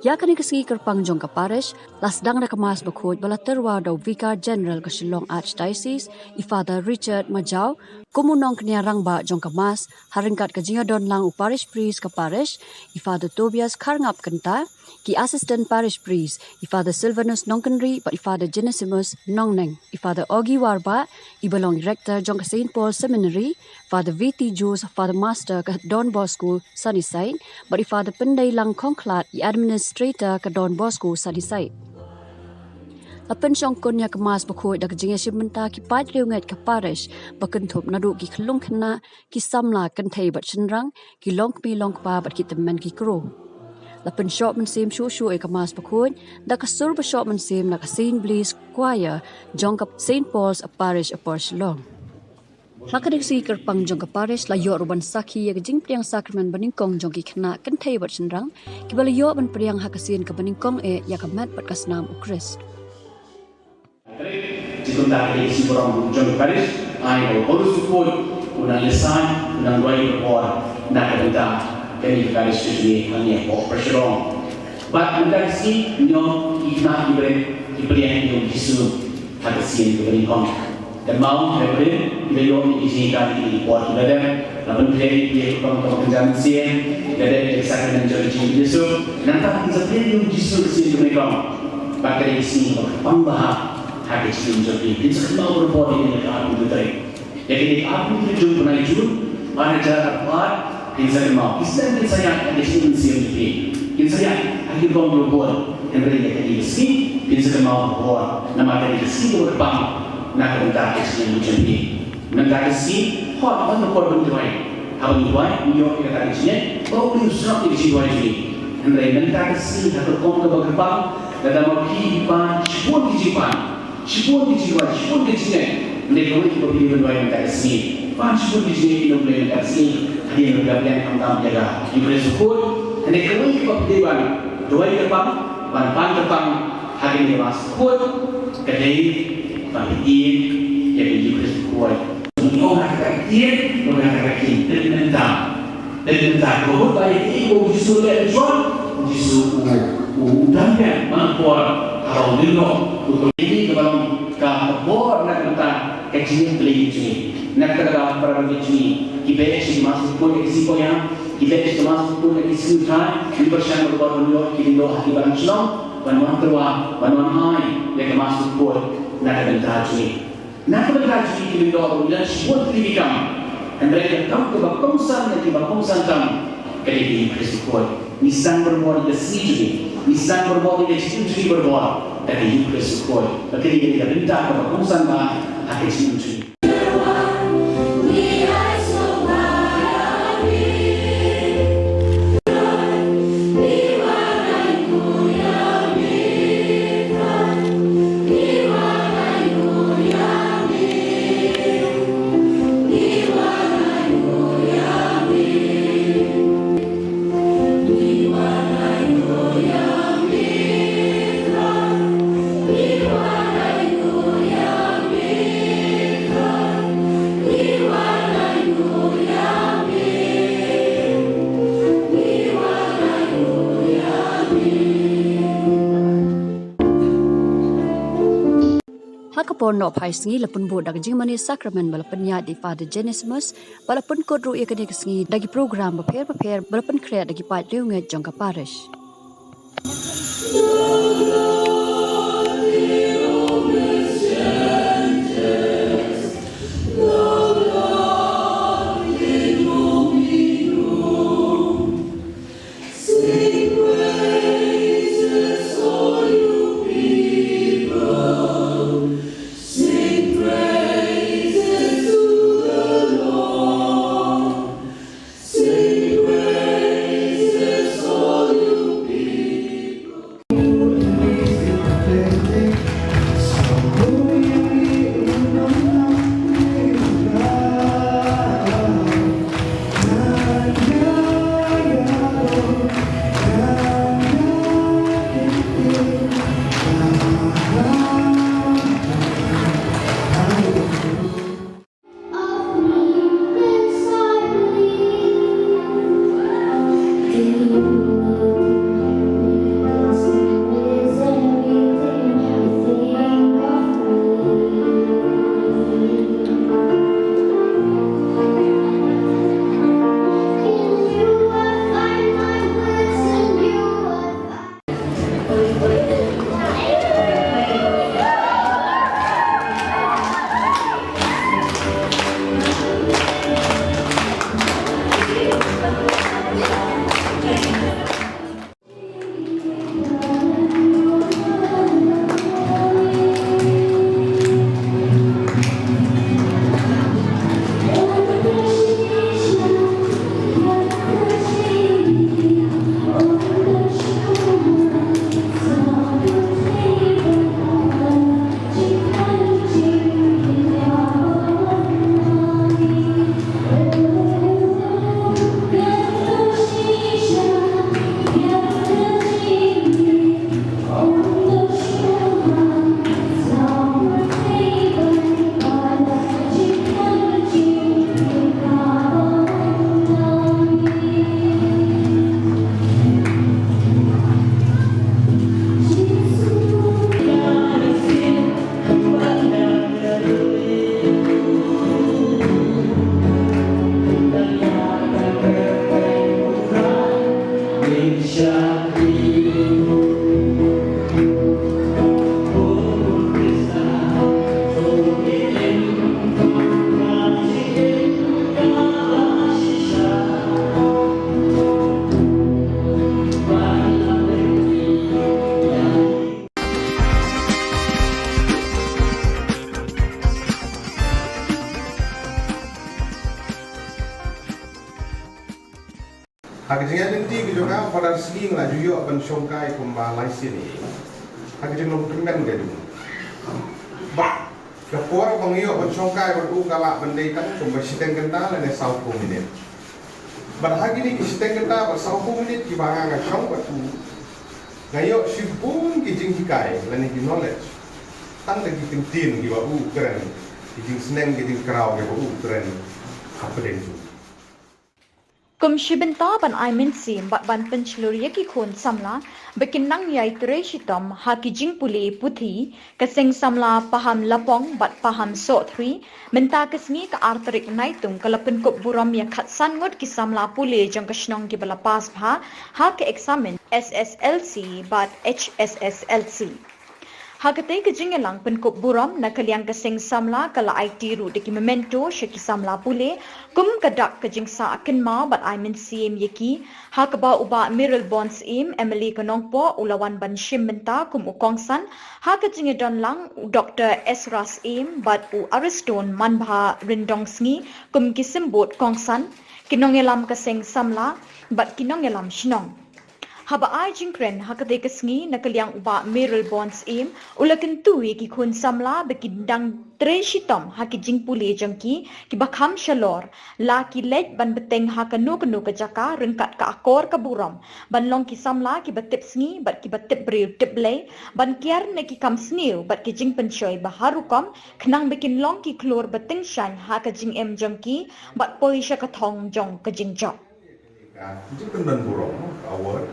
Ïa kane ka sngi kyrpang jong ka Parish la sdang da ka Mass bakhuid ba la tyrwa da u Vicar General ka Shillong Archdiocese, i Father Richard Majaw, kum u nongkñia rangbah jong ka Mass, ha ryngkat ka jingïadon lang u Parish Priest ka Parish, i Father Tobias Kharngap Kynta, ki Assistant Parish Priest, i Father Silvanus Nongkynrih bad i Father Genesimus Nongneng, i Father Ogi Warbah, iba long Rector jong ka Saint Paul Seminary, Father V T Joseph, Father Master ka Don Bosco Sunnyside, bad i Father Pyndeilang Khongkhlad, i Administrator ka Don Bosco Sunnyside. La pynshongkun ïa ka Mass bakhuid da ka jingïashim bynta ki paid riewngeit ka Parish ba kynthup naduh ki khyllung khynnah, ki samla kynthei bad shynrang, ki longkmie longkpa bad ki tymmen ki kro. La pynshoh mynsiem shuh shuh ïa ka Mass bakhuid da ka sur ba shoh mynsiem na ka Saint Blaise Choir jong ka Saint Paul's Parish Upper Shillong. Ha kane ka sngi kyrpang jong ka Parish la ïoh ruh ban sakhi ïa ka jingpdiang sakramen banyngkong jong ki khynnah kynthei bad shynrang kiba la ïoh ban pdiang ha ka sien kaba nyngkong eh ïa ka met bad ka snam U Khrist. Te kumta ka dei ka sngi burom jong ka Parish, ai ba u Paulus u Khuid un nang ïasaid, un nang duwai barabor na ka bynta kane ka Parish ka jong ngi hangne hapoh Pyrshah. Bad mynta ka sngi ngi ong ki khynnah ki briew ki pdiang ïa u Jisu ha ka sien kaba nyngkong. Kynmaw, ha ka bynta ki la ïoh ïa ki jingïakal ha kine ki por kiba la dep, la pynkhreh ïa ki kyrpang kaba kynja mynsiem, la dep ïa ka sakramen jong ka jingïasyllok. Nangta kin sa pdiang ïa u Jisu ha ka sien kaba nyngkong. Bad ka dei ka sngi kaba kyrpang bha ha ka jingim jong phi. Kin sa kynmaw barabor ïa kane ka arphew hynriew tarik. Ïa kane ka arphew hynriew tarik jong u bnai Jun, ar hajar arphew ar, kin sa kynmaw. Ki snem kin sa ïaid ha ka jingim mynsiem jong phi. Kin sa ïaid ha ki rukom jong u bun. Hynrei ïa kane ka sngi kin sa kynmaw barabor. Namar ka dei ka sngi kaba kyrpang na ka bynta ka jingim jong phi. Mynta ka sngi, hooid, hooid, hooid, ban duwai. Haba ngi duwai, ngi ïoh ïa kata ka jingngeit ba U Blei u sngap ïa ka jingduwai jong ngi. Hynrei mynta ka sngi ha ka rukom kaba kyrpang, lada ma phi i pan shibun ki jingpan, shibun ki jingduwai, shibun ki jingngeit. Hynrei kawei kaba phi dei ban duwai mynta ka sngi, pan shibun ki jingngeit ïa U Blei mynta ka sngi. Hadien ba phi la pdiang khamtam ïa ka Eucharist bakhuid, hynrei kawei kaba phi dei ban duwai kyrpang, ban pan kyrpang ha kane ka Mass bakhuid, ka dei ba phi ïeit ïa ka Eucharist bakhuid. Ngi ong ha kata ka ktien, ong ha kata ka ktien, pynmynta. Pynmynta, ka mut ba ïa kaei ba u Jisu u leh, u Jisu u, u, u dang biang man ka por haba u lyngngoh, u, ïa kaba long ka, ka bor na ka bynta ka jingïeit Blei jong ngi. Na kata ka para bangeit jong ngi, ki beh sha ka Mass bakhuid ïa ki sngi koit ïa, ki beh sha ka Mass bakhuid ïa ki sngi U Trai, ngi pyrshang ban ïoh ki lyngdoh ha ki balang shnong ban wan tyrwa, ban wan ai ïa ka Mass bakhuid na ka bynta jong ngi. Na ka bynta jong ngi ki lyngdoh ruh ngi don shibun tylli ki kam. Hynrei ka kam kaba kongsan na kiba kongsan tam ka dei ka Eucharist bakhuid. Ngi sdang barabor ïa ka sngi jong ngi. Ngi sdang barabor ïa ka jingim jong ngi barabor da ka Eucharist bakhuid. Ba ka dei ka bynta kaba kongsan bha ha ka jingim jong ngi. Ha ka por nohphai sngi la pynbud da ka jingmane sakramen ba la pynïaid da i Father Genesimus, ba la pynkut ruh ïa kane ka sngi da ki program bapher bapher ba la pynkhreh da ki paid riewngeit jong ka parish. Ha ka jingïaid lynti ka jong nga, Father Sngi nga la ju ïoh ban shongkai kumba lai sien ïa. Ha ka jinglong tymmen ka jong u. Bad ka por ba nga ïoh ban shongkai bad u ka lah ban dei tang kumba shiteng kynta lane sawphew minit. Bad ha kine ki shiteng kynta bad sawphew minit kiba nga nga shong bad u, nga ïoh shibun ki jinghikai lane ki knowledge. Tang da ki ktien kiba u kren, ki jingsneng ki jingkraw kiba u kren hapdeng jong u. Kum shi bynta ban ai mynsiem bad ban pynshlur ïa ki khun samla ba kin nang ïai trei shitom ha ki jingpule puthi, ka seng samla Paham Lapong bad Paham Sohthri mynta ka sngi ka ar tarik Naitung ka la pynkup burom ïa khatsan ngut ki samla pule jong ka shnong kiba la pass bha ha ka eksamin S S L C bad H S S L C. Ha katei ka jingïalang pynkup burom na ka liang ka seng samla ka la aiti ruh da ki memento sha ki samla pule kum ka dak ka jingsah kynmaw bad ai mynsiem ïa ki, ha kaba u Bah Mayralborn Syiem, M L A ka Nongpoh, u la wan ban shim bynta kum u kongsan, ha ka jingïadon lang u Doktor Ezra Syiem bad u Ariston Manbha Ryndongsngi kum ki symbud kongsan, ki nongïalam ka seng samla bad ki nongïalam shnong. Haba ai jingkren ha katei ka sngi na ka liang u Bah Mayralborn Syiem, u la kyntu ïa ki khun samla ba kin dang trei shitom ha ki jingpule jong ki kiba kham shalor, la ki leit ban bteng ha kano kano ka jaka ryngkat ka akor ka burom ban long ki samla kiba tip sngi bad kiba tip briew tip Blei, ban kiar na ki kam sniew bad ki jingpynshoi ba har rukom khnang ba kin long ki khlur ba tyngshaiñ ha ka jingim jong ki bad poi sha ka thong jong ka jingjop. Ka jingpynbeit burom, award.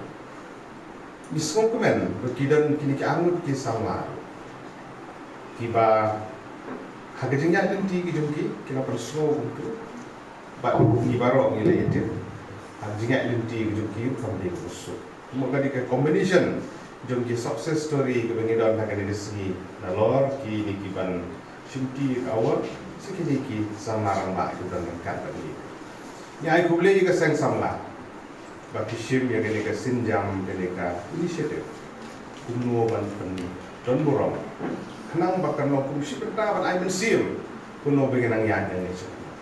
Ngi sngewkmen ba ki don kine ki arngut ki samla kiba ha ka jingïaid lynti ki jong ki, ki la pynsngew kumtu. Bad ngi baroh ngi la ïatip ha ka jingïaid lynti ki jong ki kam dei ka suk. Kumba ka dei ka combination jong ki success story kiba ngi don ha kane ka sngi, nalor kine kiban shim ti ka award, sa kine ki samla rangbah kiba don ryngkat bad ngi. Ngi ai khublei ïa ka seng samla ba ki shim ïa kane ka sienjam, kane ka initiative, kumno ban pyndon burom, khnang ba kan long kum shi bynta ban ai mynsiem kumno ba ngin nang ïaid nangne sha khmat.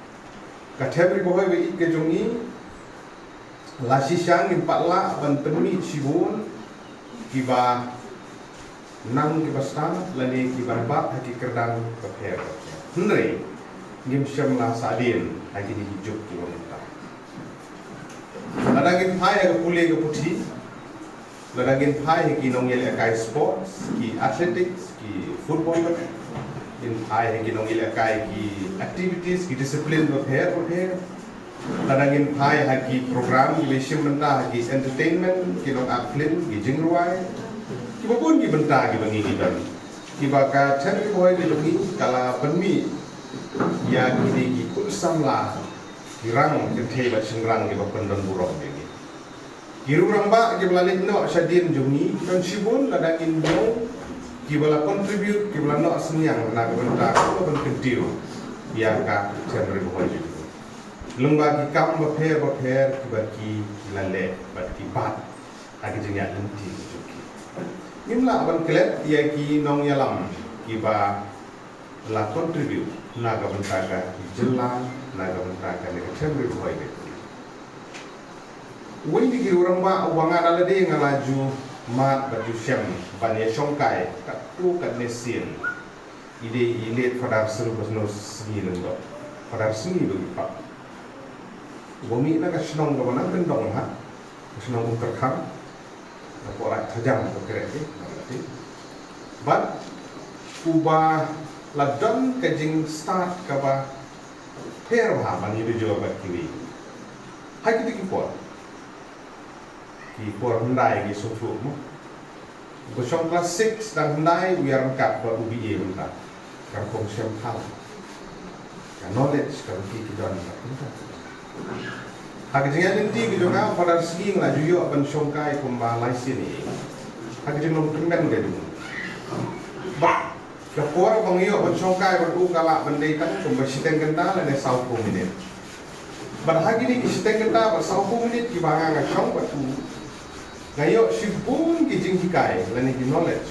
Ka Them Ri Bhoi ba ïeit ka jong ngi, la shisha ngim pat lah ban pynmih shibun kiba nang kiba stad lane kiban bat ha ki kyrdan bapher bapher. Hynrei ngim shym la sahdien ha kine ki juk kiba mynta. Lada ngin phai ha ka pule ka puthi, lada ngin phai ha ki nongïalehkai sports, ki athletics, ki football, ngin phai ha ki nongïalehkai ki activities, ki discipline bapher bapher, lada ngin phai ha ki program kiba shim bynta ha ki entertainment, ki nong act film, ki jingrwai, kiba bun ki bynta kiba ngi ngi don, kiba ka Them Ri Bhoi ka jong ngi ka la pynmih ïa kine ki khun samla, ki rang kynthei bad shynrang kiba pyndon burom ïa ngi. Ki riew rangbah kiba la leit noh shadien jong ngi ki don shibun, lada ngin ïoh kiba la contribute, kiba la noh synñiang na ka bynta kaba ban kyntiew ïa ka Them Ri Bhoi jong ngi. Lyngba ki kam bapher bapher kiba ki la leh bad ki bat ha ki jingïaid lynti ki jong ki. Ngim lah ban klet ïa ki nongïalam kiba la contribute na ka bynta ka jylla, na ka bynta kane ka Them Ri Bhoi ka jong ngi. Uwei na ki riew rangbah uba nga da lade nga la ju mad bad ju shem ban ïa shongkai katto katne sien, i dei i late Father Silvanus Sngi Lyngdoh, Father Sngi ba ngi pap. Uba mih na ka shnong kaba nang kyndong ha ka shnong Umtyrkhang, na Pohlait Thajang ba kren ki, na ka ti. Bad uba la don ka jingstad kaba pher bha ban ïa jur bad kiwei. Ha kito ki por, ki por hyndai ngi sngewthuh mo. Ba shong klas six dang hyndai u ïa ryngkat bad u B A mynta. Ka rukom shem phang, ka knowledge kaba ki ki don mynta. Ha ka jingïaid lynti ka jong nga, Father Sngi nga la ju ïoh ban shongkai kumba lai sien ïa. Ha ka jinglong tymmen ka jong u. Bad ka por ba nga ïoh ban shongkai bad u ka lah ban dei tang kumba shiteng kynta lane sawphew minit. Bad ha kine ki shiteng kynta bad sawphew minit kiba nga nga shong bad u, nga ïoh shibun ki jinghikai lane ki knowledge.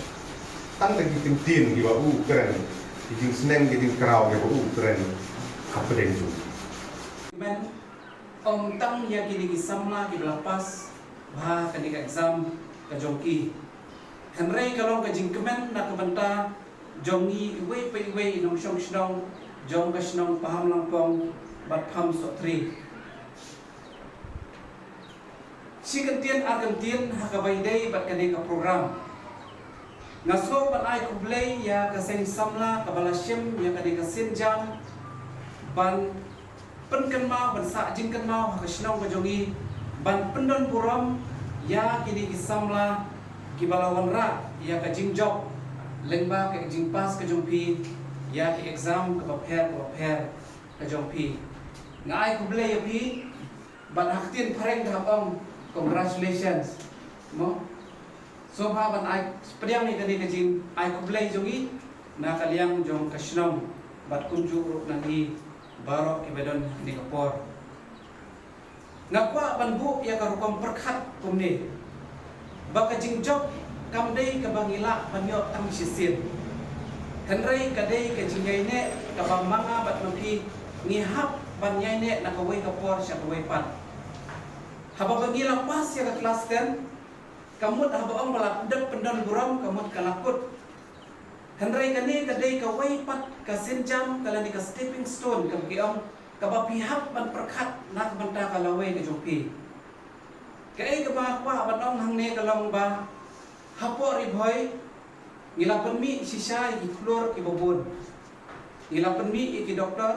Tang da ki ktien kiba u kren, ki jingsneng ki jingkraw kiba u kren hapdeng jong u. Ym tang ïa kine ki samla kiba la pass bha kane ka exam ka jong ki, hynrei ka long ka jingkmen na ka bynta jong ngi iwei pa iwei i nongshong shnong jong ka shnong Pahamlangpong bad Pahamsohtrei. Shi kyntien ar kyntien ha kaba ïadei bad kane ka program. Nga sngew ban ai khublei ïa ka seng samla kaba la shim ïa kane ka sienjam ban pynkynmaw, ban sah jingkynmaw ha ka shnong ka jong ngi, ban pyndon burom ïa kine ki samla kiba la wanrah ïa ka jingjop lyngba ka jingpass ka jong phi ïa ki exam kaba pher kaba pher ka jong phi. Nga ai khublei ïa phi. Bad ha ktien phareng ka hap ong congratulations. Mo? Sngewbha ban ai pdiang ïa kane ka jingai khublei jong ngi na ka liang jong ka shnong bad kumjuh ruh na ngi baroh kiba don ha kane ka por. Nga kwah ban buh ïa ka rukom pyrkhat kumne, ba ka jingjop kam dei kaba ngi lah ban ïoh tang shisien, hynrei ka dei ka jingïaineh kaba ma nga bad ma phi ngi hap ban ïaineh na kawei ka por sha kawei pat. Haba ba ngi la pass ïa ka klas ten, ka mut haba ong ba la pyndep pyndon burom ka mut ka la kut. Hynrei kane ka dei kawei pat ka sienjam ka lane ka stepping stone kaba ki ong, kaba phi hap ban pyrkhat na ka bynta ka lawei ka jong phi. Kaei kaba kwah ban ong hangne ka long ba hapoh Ri Bhoi ngi la pynmih shisha ïa ki khlur kiba bun. Ngi la pynmih ïa ki doktor,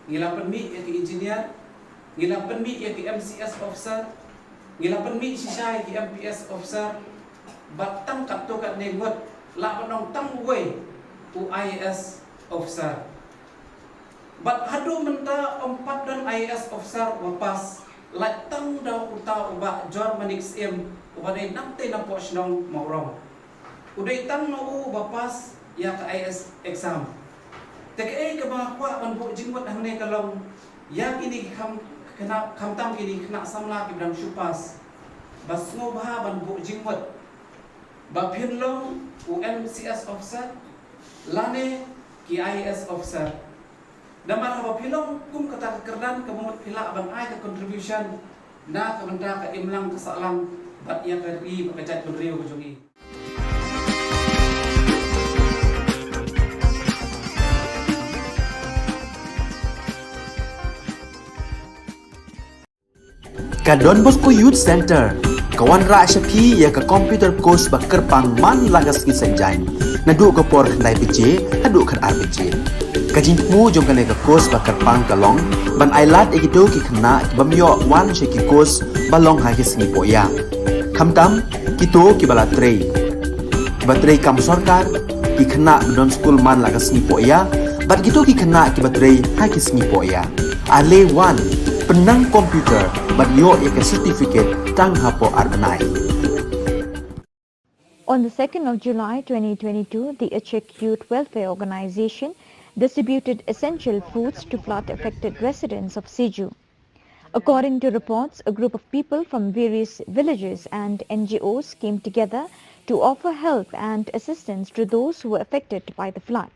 ngi la pynmih ïa ki engineer, ngi la pynmih ïa ki M C S officer, ngi la pynmih shisha ïa ki M P S officer, bad tang katto katne ngut lah ban ong tang uwei u I A S officer. Bad haduh mynta ym pat don I A S officer uba pass, lait tang da uta u Bah Jor Manik Syiem uba dei nangtei napoh shnong Mawrong. U dei tang ma u uba pass ïa ka I A S exam. Te kaei kaba kwah ban buh jingmut hangne ka long ïa kine ki kham, khynnah, khamtam kine ki khynnah samla kiba dang shu pass, ba sngewbha ban buh jingmut ba phin long u M C S officer lane ki I A S officer. Namar haba phi long kum kata ka kyrdan ka mut phi lah ban ai ka contribution na ka bynta ka imlang ka sahlang bad ïa ka ri bad ka jaitbynriew ka jong ngi. Ka Don Bosco Youth Centre ka wanrah sha phi ïa ka computer course ba kyrpang man la ka sngi Saitjaiñ, naduh ka por khyndai baje haduh khatar baje. Ka jingthmu jong kane ka course ba kyrpang ka long ban ai lad ïa kito ki khynnah ki bym ïoh wan sha ki course ba long ha ki sngi pohïa, khamtam kito kiba la trei, kiba trei kam sorkar, ki khynnah ba don skul man la ka sngi pohïa, bad kito ki khynnah kiba trei ha ki sngi pohïa. Ale wan, pynnang computer bad ïoh ïa ka certificate tang hapoh ar bnai. On the second of July twenty twenty-two, the Achik Youth Welfare Organization distributed essential foods to flood-affected residents of Siju. According to reports, a group of people from various villages and N G Os came together to offer help and assistance to those who were affected by the flood.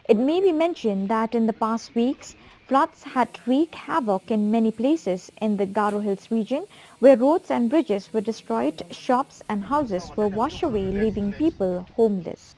It may be mentioned that in the past weeks, floods had wreaked havoc in many places in the Garo Hills region, where roads and bridges were destroyed, shops and houses were washed away, leaving people homeless.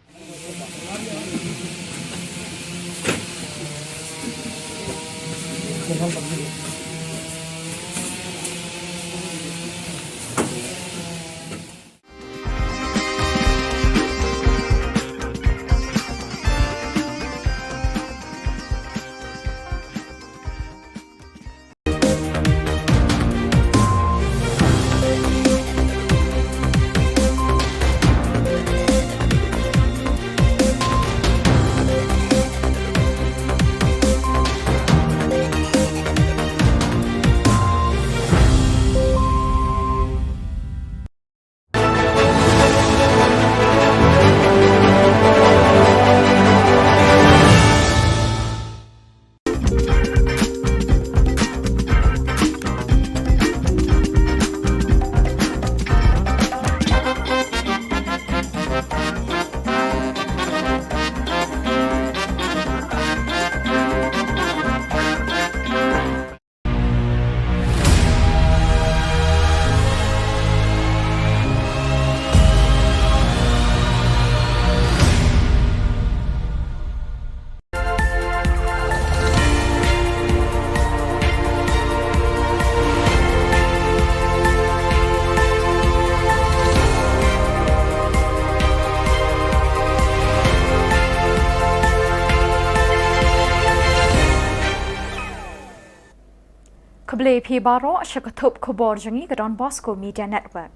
Khublei phi baroh sha ka thup khubor jong ngi ka Don Bosco Media Network.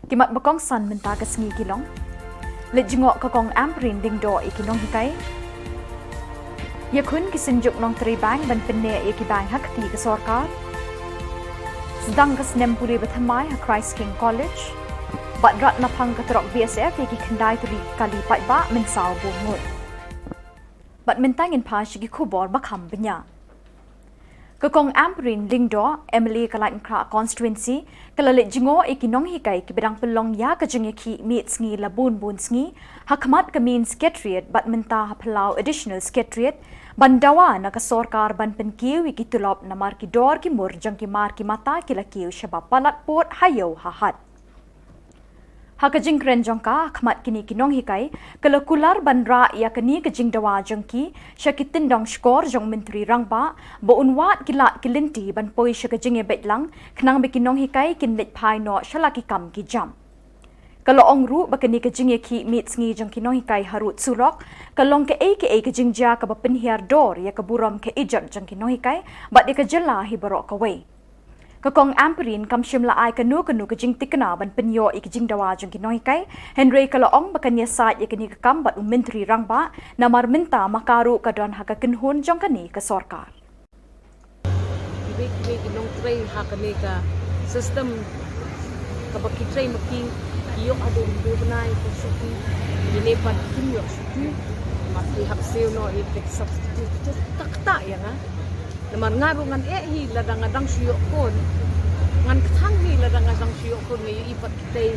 Ki mat ba kongsan mynta ka sngi ki long: Leit jngoh ka Kong Ampareen Lyngdoh ïa ki nonghikai. Ïakhun ki synjuk nongtrei bank ban pynneh ïa ki bank ha kti ka sorkar. Sdang ka snem pule ba thymmai ha Christ King College. Bad rat naphang ka trok B S F ïa ki khyndai tylli ki kali paidbah mynsaw bun ngut. Bad mynta ngin phai sha ki khubor ba kham bniah. Ka Kong Ampareen Lyngdoh, M L A ka Laitumkhrah Constituency, ka la leit jngoh ïa ki nonghikai kiba dang pynlong ïa ka jingïakhih miet sngi la bun bun sngi ha khmat ka Main Secretariat bad mynta ha Phyllaw Additional Secretariat, ban dawa na ka sorkar ban pynkiew ïa ki tulop namar ki dor ki mur jong ki mar ki mata ki la kiew shaba palat pud ha ïew ha hat. Ha ka jingkren jong ka ha khmat kine ki nonghikai, ka la kular ban rah ïa kane ka jingdawa jong ki sha ki tyndong shkor jong u Myntri Rangbah ba un wad ki lad ki lynti ban poi sha ka jingïabeit lang khnang ba ki nonghikai kin leit phai noh sha la ki kam ki jam. Ka la ong ruh ba kane ka jingïakhih miet sngi jong ki nonghikai harud surok ka long kaei kaei ka jingjia kaba pynhiar dor ïa ka burom ka ijot jong ki nonghikai bad ïa ka jylla hi baroh kawei. Ka Kong Ampareen kam shym la ai kano kano ka jingtikna ban pynïoh ïa ka jingdawa jong ki nonghikai, hynrei ka la ong ba kan ïasaid ïa kane ka kam bad u Myntri Rangbah namar mynta ma ka ruh ka don ha ka kynhun jong kane ka sorkar. Kiwei kiwei ki nongtrei ha kane ka system kaba ki trei ma ki, ki ïoh haduh hynriew bnai ka shuti, kine pat kim ïoh shuti. Ma ki hap siew noh ïa ki substitute, just tak tak ïa nga. Namar nga ruh ngan eh hi lada nga dang shu ïoh khun. Ngan kthang hi lada nga dang shu ïoh khun, nga ïohi pat kitei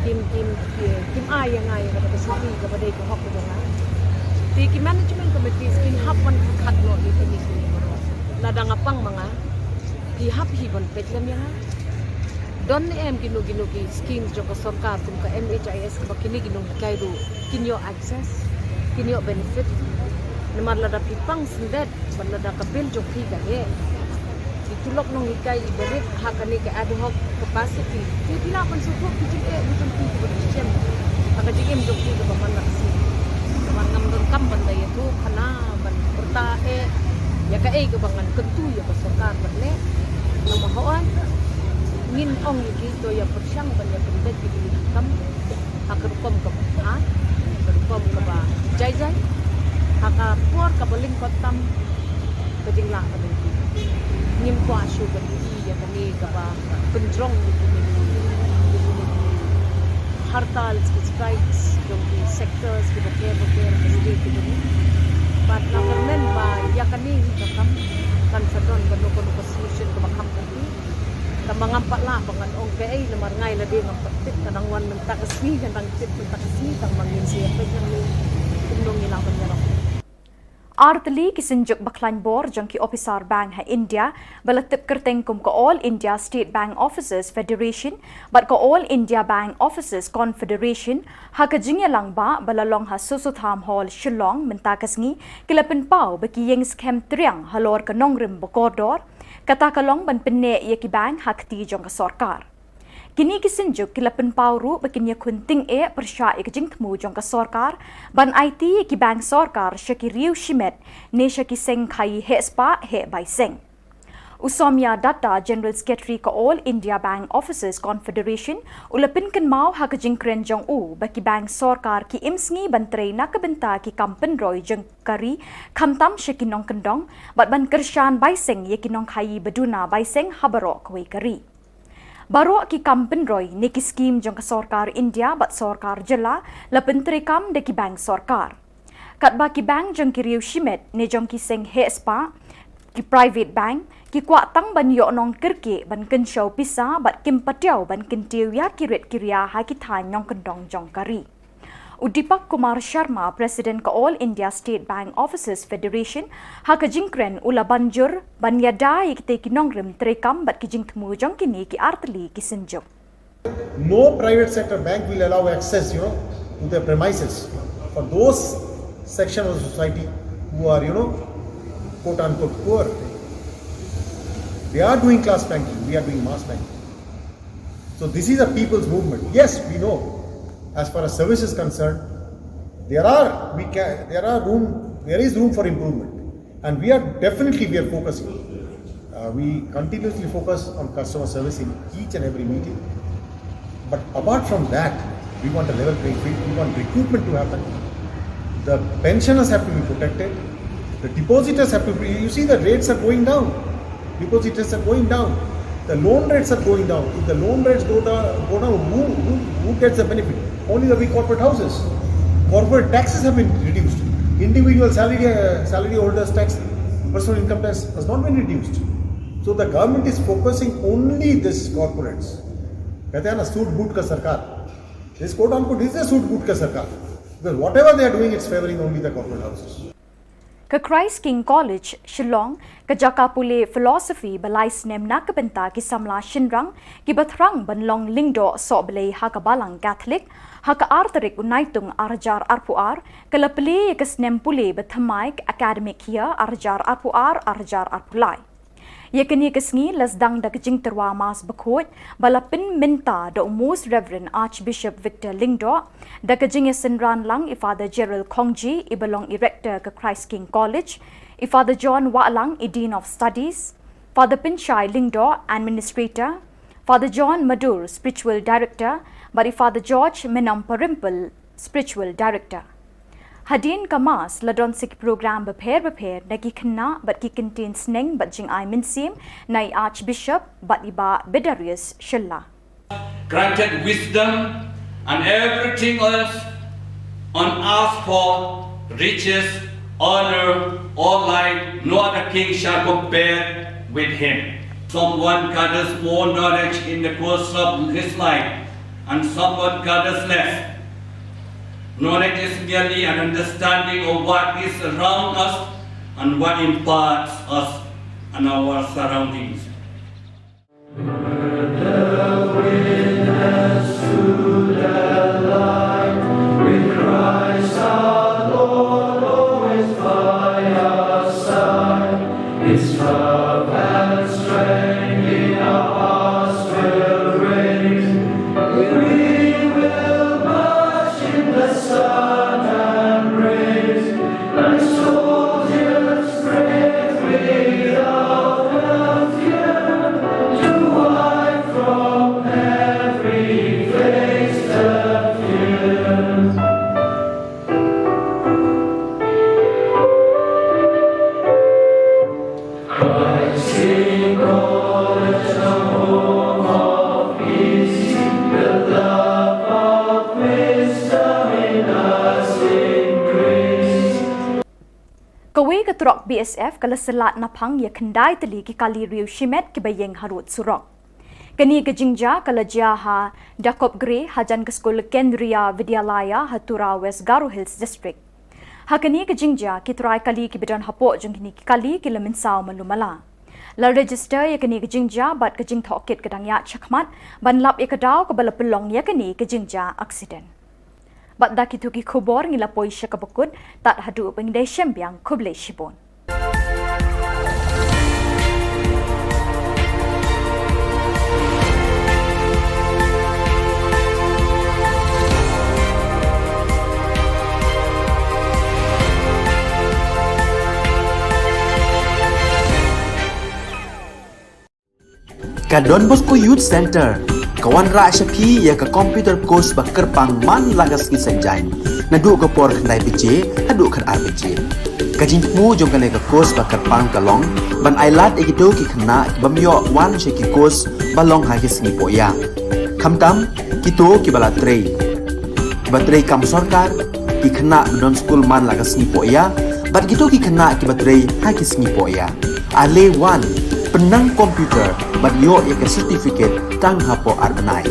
kim, kim, kim, kim ai ïa nga ïa kata ka shuti kaba dei ka hok ka jong nga. Te ki management committees kin hap ban pyrkhat noh ïa kine ki. Lada nga pang ma nga, ki hap hi ban peit lem ïa nga. Don ne em kino kino ki schemes jong ka sorkar kum ka M H I S kaba kine ki nonghikai ruh kin ïoh access, kin ïoh benefit. Namar lada phi pang syndet bad lada ka bill jong phi ka heh, ki tulop nonghikai i ba rit ha kane ka ad hoc capacity, phi, phi lah ban sngewthuh ki jingeh ki jong phi kiba phi shem ha ka jingim jong phi kaba man la ka sngi. Namar ngam donkam ban da ïathuh khana ban pyrta eh ïa kaei kaba ngan kyntu ïa ka sorkar ban leh. Namar hooid ngin ong ïa ki to ïa pyrshang ban ïa pynbeit ïa ki kam ha ka rukom kaba bha, ha ka rukom kaba jai jai, ha ka por kaba lyngkot tam ka jinglah ka lynti. Ngim kwah shuh ban ïohi ïa kane kaba pynjrong ïa kine ki, ïa kine ki hartal, ki strikes jong ki sectors kiba ter ba ter ha ka state kiba ni. Bad nga kyrmen ba ïa kane hi ka kam kan sa don kano kano ka solution kaba kham kati. Tang ba ngam pat lah ba ngan ong kaei namar nga ïa lade ngam pat tip, ka dang wan mynta ka sngi, ka dang tip mynta ka sngi, tang ba ngin sa ïa peit nangne kumno ngi lah ban ïarap. Artylli ki synjuk ba khlaiñ bor jong ki ophisar bank ha India ba la tip kyrteng kum ka All India State Bank Officers Federation bad ka All India Bank Officers Confederation ha ka jingïalang ba ba la long ha Sosotham Hall, Shillong mynta ka sngi, ki la pynpaw ba ki ïeng skhem triang halor ka nongrim ba kordor, kata ka long ban pynneh ïa ki bank ha kti jong ka sorkar. Kine ki synjuk ki la pynpaw ruh ba kin ïakhun tyngeh pyrshah ïa ka jingthmu jong ka sorkar ban aiti ïa ki bank sorkar sha ki riew shimet ne sha ki seng khaïi heh spah heh bai seng. U Soumya Datta, General Secretary ka All India Bank Officers Confederation, u la pynkynmaw ha ka jingkren jong u ba ki bank sorkar ki im sngi ban trei na ka bynta ki kam pynroi jong ka ri, khamtam sha ki nongkyndong, bad ban kyrshan bai seng ïa ki nongkhaïi ba duna bai seng ha baroh kawei ka ri. Baroh ki kam pynroi ne ki skim jong ka sorkar India bad sorkar jylla la pyntreikam da ki bank sorkar. Katba ki bank jong ki riew shimet ne jong ki seng heh spah, ki private bank, ki kwah tang ban ïoh nongkyrkieh ban kynshew pisa bad kim patiaw ban kyntiew ïa ki rit ki ria ha ki thaiñ nongkyndong jong ka ri. U Deepak Kumar Sharma, President ka All India State Bank Officers Federation, ha ka jingkren u la ban jur ban ïada ïa kitei ki nongrim treikam bad ki jingthmu jong kine ki artylli ki synjuk. No private sector bank will allow access, you know, to their premises for those section of the society who are, you know, quote unquote poor. They are doing class banking, we are doing mass banking. So this is a people's movement. Yes, we know. As far as service is concerned, there are we can there are room there is room for improvement, and we are definitely we are focusing. Uh, We continuously focus on customer service in each and every meeting. But apart from that, we want a level playing field, we want recruitment to happen. The pensioners have to be protected, the depositors have to be, you see, the rates are going down. Depositors are going down. The loan rates are going down. If the loan rates go down, go down, who, who, who gets the benefit? Only the big corporate houses. Corporate taxes have been reduced. Individual salary, uh, salary holders tax, personal income tax has not been reduced. So the government is focusing only this corporates. कहते हैं ना, सूट बूट का सरकार. This, quote unquote, is a सूट बूट का सरकार. Because whatever they are doing, it's favoring only the corporate houses. Ka Christ King College, Shillong, ka jaka pule philosophy ba lai snem na ka bynta ki samla shynrang kiba thrang ban long lyngdoh sohblei ha ka Balang Catholic, ha ka ar tarik u Naitung ar hajar arphew ar, ka la plie ïa ka snem pule ba thymmai ka academic year ar hajar arphew ar, ar hajar arphew lai. Ïa kane ka sngi la sdang da ka jingtyrwa Mass bakhuid ba la pynmynta da u Most Reverend Archbishop Victor Lyngdoh, da ka jingïasynran lang i Father Gerald Khongji, iba long i Rector ka Christ King College, i Father John Wahlang, i Dean of Studies, Father Pynshai Lyngdoh, Administrator, Father John Madur, Spiritual Director, bad i Father George Menamparimpal, Spiritual Director. Hadien ka Mass la don sa ki program bapher bapher na ki khynnah bad ki kyntien sneng bad jingai mynsiem na i Archbishop bad i Bah Bedarius Shylla. Granted wisdom and everything else on earth for riches, honor, or life, no other king shall compare with him. Someone gathers more knowledge in the course of his life, and someone gathers less. Knowledge is merely an understanding of what is around us and what imparts us and our surroundings. Kawei ka trok B S F ka la syllat naphang ïa khyndai tylli ki kali riew shimet kiba ïeng harud surok. Kane ka jingjia ka la jia ha Dakopgre hajan ka skul Kendriya Vidyalaya ha Tura, West Garo Hills District. Ha kane ka jingjia ki trai kali kiba don hapoh jong kine ki kali ki la mynsaw malu mala. La register ïa kane ka jingjia bad ka jingtohkit ka dang ïaid shakhmat ban lap ïa ka daw kaba la pynlong ïa kane ka jingjia accident. Bad da kito ki khubor ngi la poi sha kaba kut, tad haduh ba ngin ïashem biang, khublei shibun. Ka Don Bosco Youth Centre ka wanrah sha phi ïa ka computer course ba kyrpang man la ka sngi Saitjaiñ, naduh ka por khyndai baje haduh khatar baje. Ka jingthmu jong kane ka course ba kyrpang ka long ban ailad ïa kito ki khynnah ki bym ïoh wan sha ki course ba long ha ki sngi pohïa, khamtam kito kiba la trei, kiba trei kam sorkar, ki khynnah ba don skul man la ka sngi pohïa, bad kito ki khynnah kiba trei ha ki sngi pohïa. Ale wan, pynnang computer bad ïoh ïa ka certificate tang hapoh ar bnai.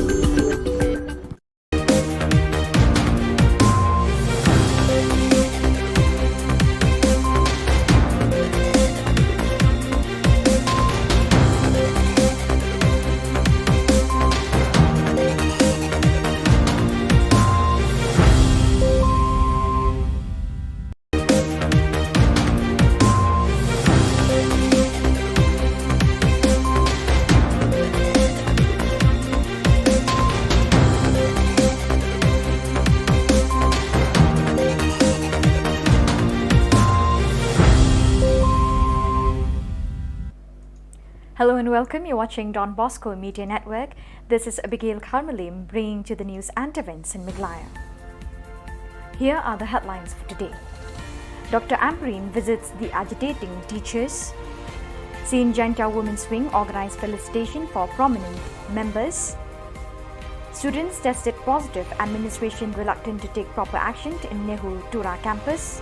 Hello and welcome. You're watching Don Bosco Media Network. This is Abigail Kharmalim bringing to the news and events in Meghalaya. Here are the headlines for today. Doctor Ampareen visits the agitating teachers. Saint Jaintia Women's Wing organized felicitation for prominent members. Students tested positive, administration reluctant to take proper action in NEHU Tura campus.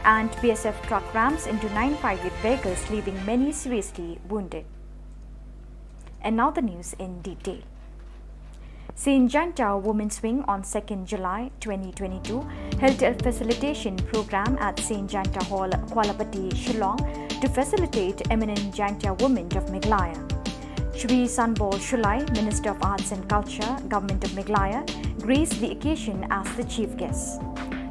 And B S F truck rams into nine private vehicles, leaving many seriously wounded. And now the news in detail. Saint Jaintia Women's Wing on second July twenty twenty-two held a facilitation program at Saint Jaintia Hall, Kwalapati, Shillong, to facilitate eminent Jaintia women of Meghalaya. Shri Sanbor Shullai, Minister of Arts and Culture, Government of Meghalaya, graced the occasion as the chief guest.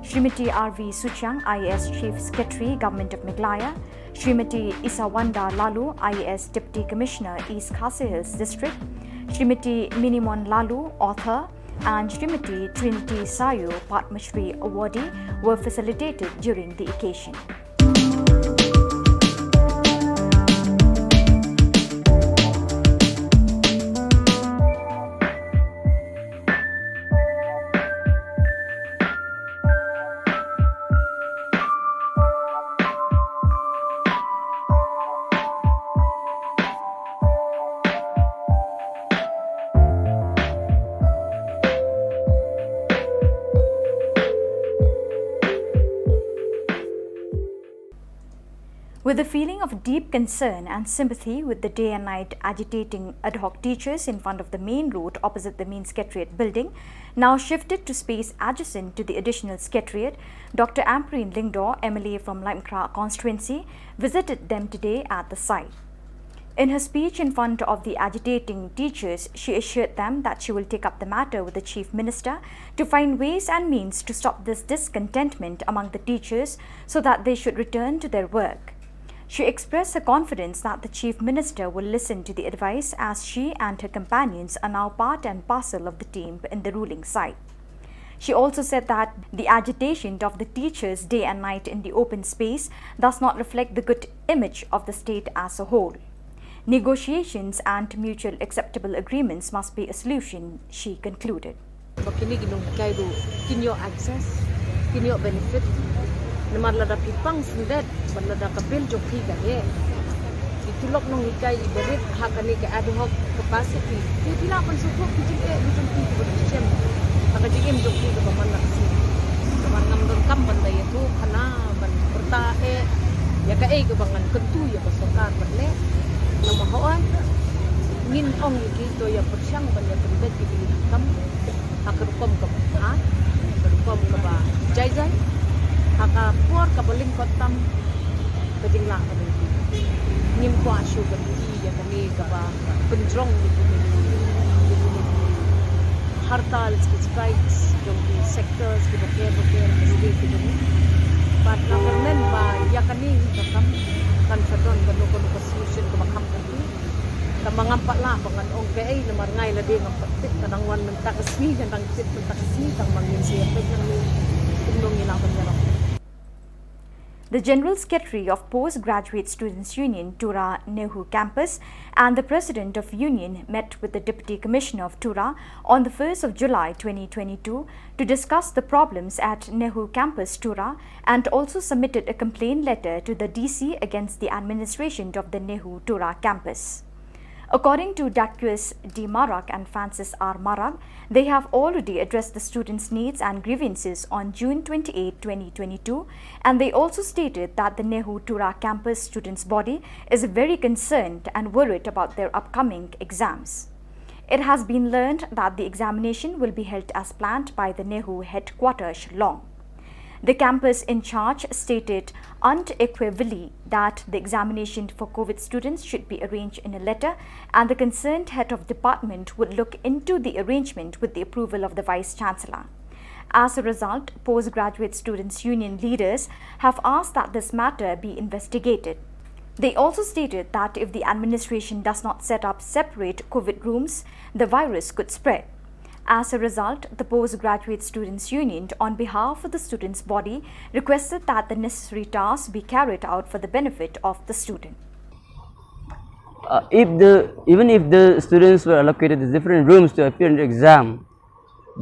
Srimati R V Suchiang, I A S Chief Secretary, Government of Meghalaya, Srimati Isawanda Laloo, I A S Deputy Commissioner, East Khasi Hills District, Srimati Minimon Laloo, author, and Srimati Trinity Sayu, Padma Shri awardee, were facilitated during the occasion. With a feeling of deep concern and sympathy with the day and night agitating ad hoc teachers in front of the main road opposite the main secretariat building, now shifted to space adjacent to the additional secretariat, Doctor Ampareen Lyngdoh, M L A from Laitumkhrah constituency, visited them today at the site. In her speech in front of the agitating teachers, she assured them that she will take up the matter with the Chief Minister to find ways and means to stop this discontentment among the teachers so that they should return to their work. She expressed her confidence that the Chief Minister will listen to the advice, as she and her companions are now part and parcel of the team in the ruling side. She also said that the agitation of the teachers day and night in the open space does not reflect the good image of the state as a whole. Negotiations and mutual acceptable agreements must be a solution, she concluded. Ba kine ki nonghikai ruh kin ïoh access, kin ïoh benefit. Namar lada phi pang sngewdep, bad lada ka bill jong phi ka heh, ki tulop nonghikai i barit ha kane ka ad hoc capacity, te phi lah ban sngewthuh ki jingeh ki jong phi kiba phi shem ha ka jingim jong phi kaba man la ka sngi. Namar ngam donkam ban da ïathuh khana ban pyrta eh ïa kaei kaba ngan kyntu ïa ka sorkar ban leh. Namar hooid ngin ong ïa ki to ïa pyrshang ban ïa pynbeit ïa ki kam ha ka rukom kaba bha, ha ka rukom kaba jai jai, ha ka por kaba lyngkot tam ka jinglah ka jong ki. Ngim kwah shuh ban ïohi ïa kane kaba pynjrong ïa kine ki, ïa kine ki hartal, ki strikes jong ki sectors kiba pher ba pher, ki jong ki. Bad nga kyrmen ba ïa kane hi ka kam kan sa don kano kano ka solution kaba kham kati. Tang ba ngam pat lah ba ngan ong kaei namar nga ïa lade ngam pat tip, ka dang wan mynta ka sngi, ka dang tip mynta ka sngi, tang ba ngin sa ïa peit nangne kumno ngi lah ban ïarap. The General Secretary of Postgraduate Students Union, Tura NEHU Campus, and the President of Union met with the Deputy Commissioner of Tura on the first of July twenty twenty-two to discuss the problems at NEHU Campus, Tura, and also submitted a complaint letter to the D C against the administration of the NEHU Tura campus. According to Daquis D Marak and Francis R Marak, they have already addressed the students' needs and grievances on June twenty-eighth, twenty twenty-two, and they also stated that the NEHU Tura campus students' body is very concerned and worried about their upcoming exams. It has been learned that the examination will be held as planned by the NEHU headquarters, Shillong. The campus in charge stated unequivocally that the examination for COVID students should be arranged in a letter, and the concerned head of department would look into the arrangement with the approval of the Vice Chancellor. As a result, Postgraduate Students Union leaders have asked that this matter be investigated. They also stated that if the administration does not set up separate COVID rooms, the virus could spread. As a result, the Postgraduate Students Union, on behalf of the students' body, requested that the necessary tasks be carried out for the benefit of the student. Uh, if the even if the students were allocated to different rooms to appear in the exam,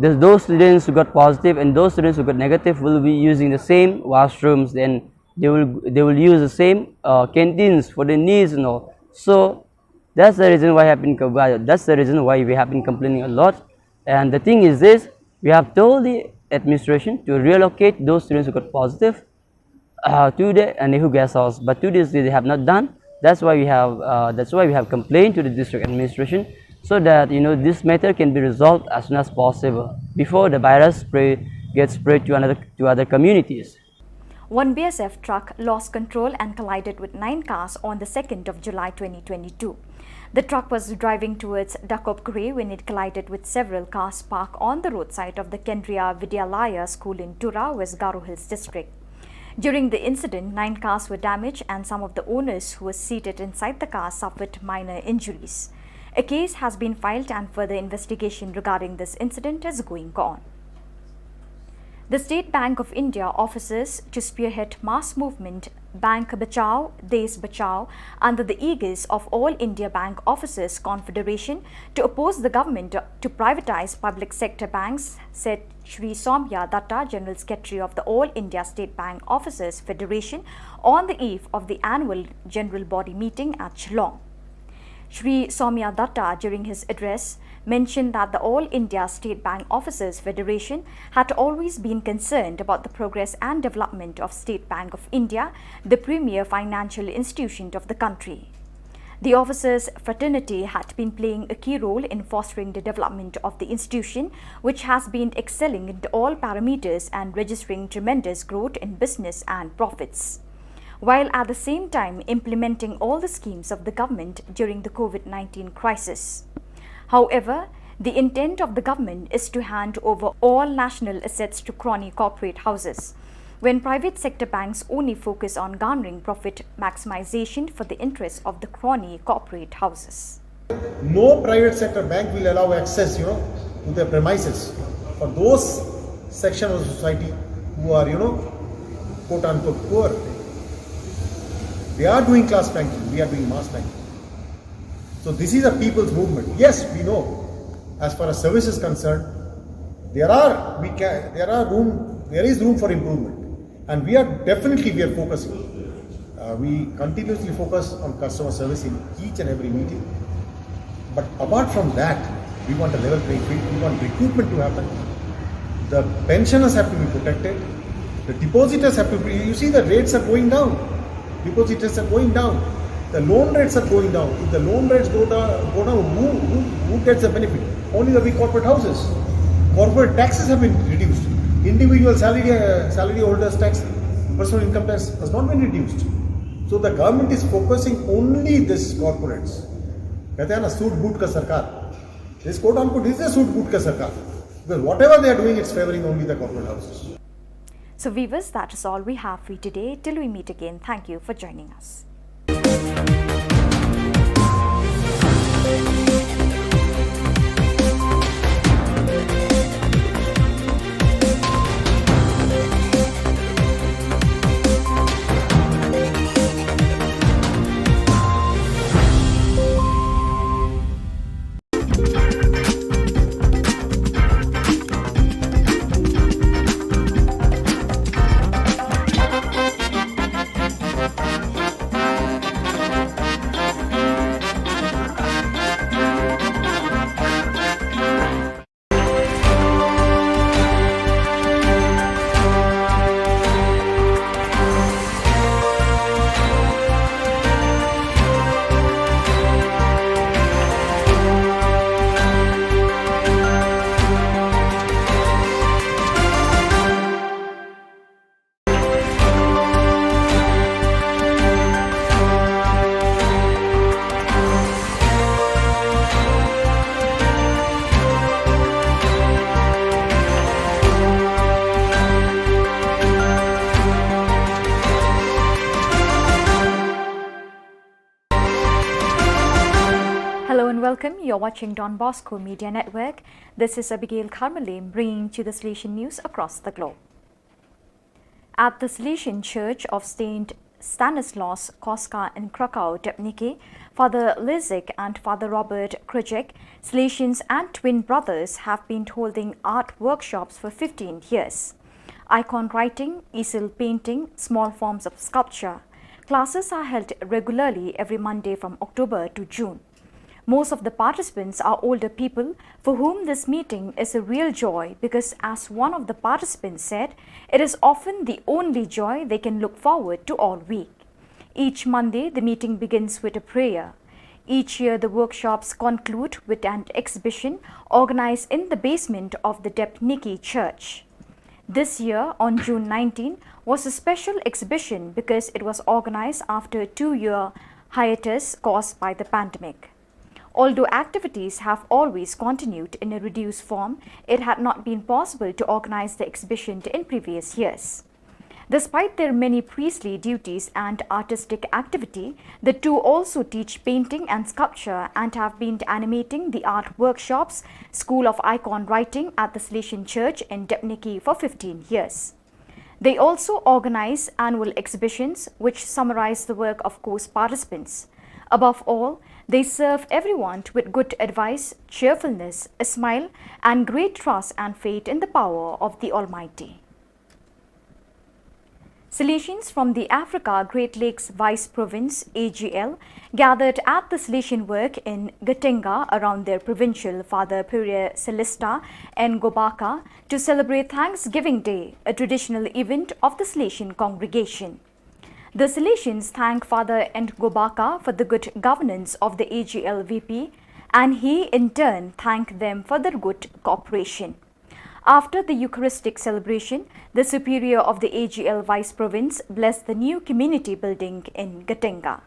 the, those students who got positive and those students who got negative will be using the same washrooms, and they will they will use the same uh, canteens for their needs and all. So that's the reason why have been co- that's the reason why we have been complaining a lot. And the thing is this: we have told the administration to reallocate those students who got positive uh, to the uh, Nehu guest house, but to this day they have not done. That's why we have uh, that's why we have complained to the district administration, so that you know this matter can be resolved as soon as possible before the virus spread gets spread to another to other communities. One B S F truck lost control and collided with nine cars on the second of July twenty twenty-two. The truck was driving towards Dakopgre when it collided with several cars parked on the roadside of the Kendriya Vidyalaya school in Tura, West Garo Hills district. During the incident, nine cars were damaged and some of the owners who were seated inside the car suffered minor injuries. A case has been filed and further investigation regarding this incident is going on. The State Bank of India offices to spearhead mass movement Bank Bachao, Desh Bachao under the aegis of All India Bank Officers Confederation to oppose the government to privatize public sector banks, said Shri Somya Datta, General Secretary of the All India State Bank Officers Federation, on the eve of the annual general body meeting at Shillong. Shri Somya Datta, during his address, mentioned that the All India State Bank Officers Federation had always been concerned about the progress and development of State Bank of India, the premier financial institution of the country. The officers' fraternity had been playing a key role in fostering the development of the institution, which has been excelling in all parameters and registering tremendous growth in business and profits, while at the same time implementing all the schemes of the government during the COVID nineteen crisis. However, the intent of the government is to hand over all national assets to crony corporate houses, when private sector banks only focus on garnering profit maximization for the interests of the crony corporate houses. No private sector bank will allow access, you know, to their premises for those section of the society who are, you know, quote unquote poor. They are doing class banking, we are doing mass banking. So this is a people's movement. Yes, we know, as far as service is concerned, there are we can there are room there is room for improvement, and we are definitely we are focusing. Uh, we continuously focus on customer service in each and every meeting. But apart from that, we want a level playing field. We want recruitment to happen. The pensioners have to be protected. The depositors have to be. You see, the rates are going down. Depositors are going down. The loan rates are going down. If the loan rates go down, go down, who, who, who gets the benefit? Only the big corporate houses. Corporate taxes have been reduced. Individual salary uh, salary holders tax, personal income tax has not been reduced. So the government is focusing only this corporates. कहते हैं ना सूट बूट का सरकार. This quote unquote is a सूट बूट का सरकार. Because whatever they are doing, it's favoring only the corporate houses. So, viewers, that is all we have for you today. Till we meet again, thank you for joining us. Hello and welcome. You're watching Don Bosco Media Network. This is Abigail Karmalim bringing to the Salesian news across the globe. At the Salesian Church of Saint Stanislaus Koska in Krakow, Debniki, Father Lizik and Father Robert Krujek, Salesians and twin brothers, have been holding art workshops for fifteen years. Icon writing, easel painting, small forms of sculpture. Classes are held regularly every Monday from October to June. Most of the participants are older people for whom this meeting is a real joy because, as one of the participants said, it is often the only joy they can look forward to all week. Each Monday, the meeting begins with a prayer. Each year, the workshops conclude with an exhibition organized in the basement of the Debniki Church. This year, on June nineteen, was a special exhibition because it was organized after a two-year hiatus caused by the pandemic. Although activities have always continued in a reduced form, it had not been possible to organize the exhibition in previous years. Despite their many priestly duties and artistic activity, the two also teach painting and sculpture and have been animating the art workshops, School of Icon Writing at the Salesian Church in Debniki for fifteen years. They also organize annual exhibitions which summarize the work of course participants. Above all, they serve everyone with good advice, cheerfulness, a smile, and great trust and faith in the power of the Almighty. Salesians from the Africa Great Lakes Vice Province, A G L, gathered at the Salesian Work in Gatenga around their provincial Father Pierre Celestin Ngobaka to celebrate Thanksgiving Day, a traditional event of the Salesian congregation. The Salesians thank Father Ngobaka for the good governance of the A G L V P, and he in turn thanked them for their good cooperation. After the Eucharistic celebration, the Superior of the A G L Vice Province blessed the new community building in Gatenga.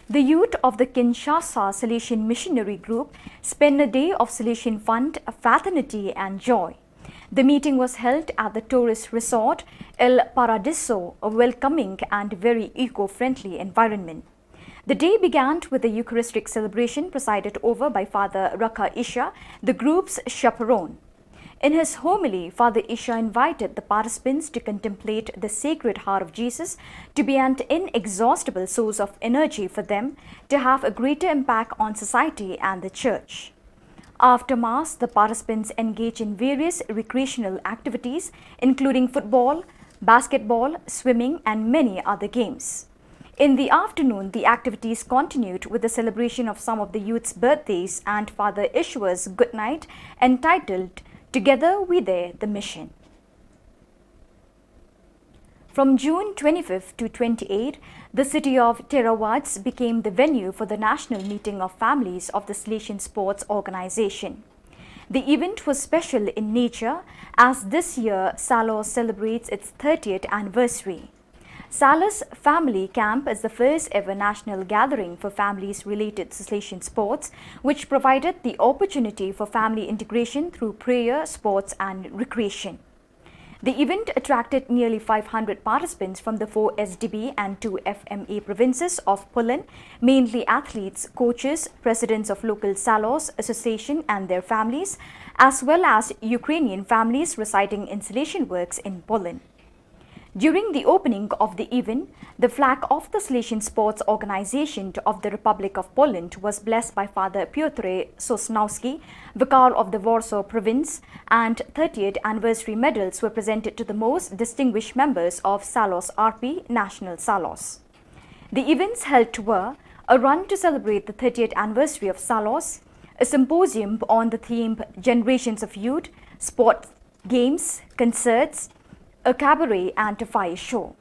The youth of the Kinshasa Salesian Missionary Group spent a day of Salesian fun, fraternity, and joy. The meeting was held at the tourist resort El Paradiso, a welcoming and very eco-friendly environment. The day began with a Eucharistic celebration presided over by Father Raka Isha, the group's chaperone. In his homily, Father Isha invited the participants to contemplate the Sacred Heart of Jesus to be an inexhaustible source of energy for them to have a greater impact on society and the church. After Mass, the participants engage in various recreational activities, including football, basketball, swimming, and many other games. In the afternoon, the activities continued with the celebration of some of the youth's birthdays and Father Isha's goodnight, entitled Together We Dare the Mission. From June twenty-fifth to twenty-eighth, the city of Theravats became the venue for the national meeting of families of the Salesian Sports Organization. The event was special in nature as this year Salos celebrates its thirtieth anniversary. Salos Family Camp is the first ever national gathering for families related to Salesian sports, which provided the opportunity for family integration through prayer, sports, and recreation. The event attracted nearly five hundred participants from the four S D B and two F M A provinces of Poland, mainly athletes, coaches, presidents of local Salos association and their families, as well as Ukrainian families residing in Salesian works in Poland. During the opening of the event, the flag of the Salesian Sports Organization of the Republic of Poland was blessed by Father Piotr Sosnowski, Vicar of the Warsaw Province, and thirtieth anniversary medals were presented to the most distinguished members of Salos R P National Salos. The events held were a run to celebrate the thirtieth anniversary of Salos, a symposium on the theme Generations of Youth, sport, games, concerts, a cabaret, and a fire show.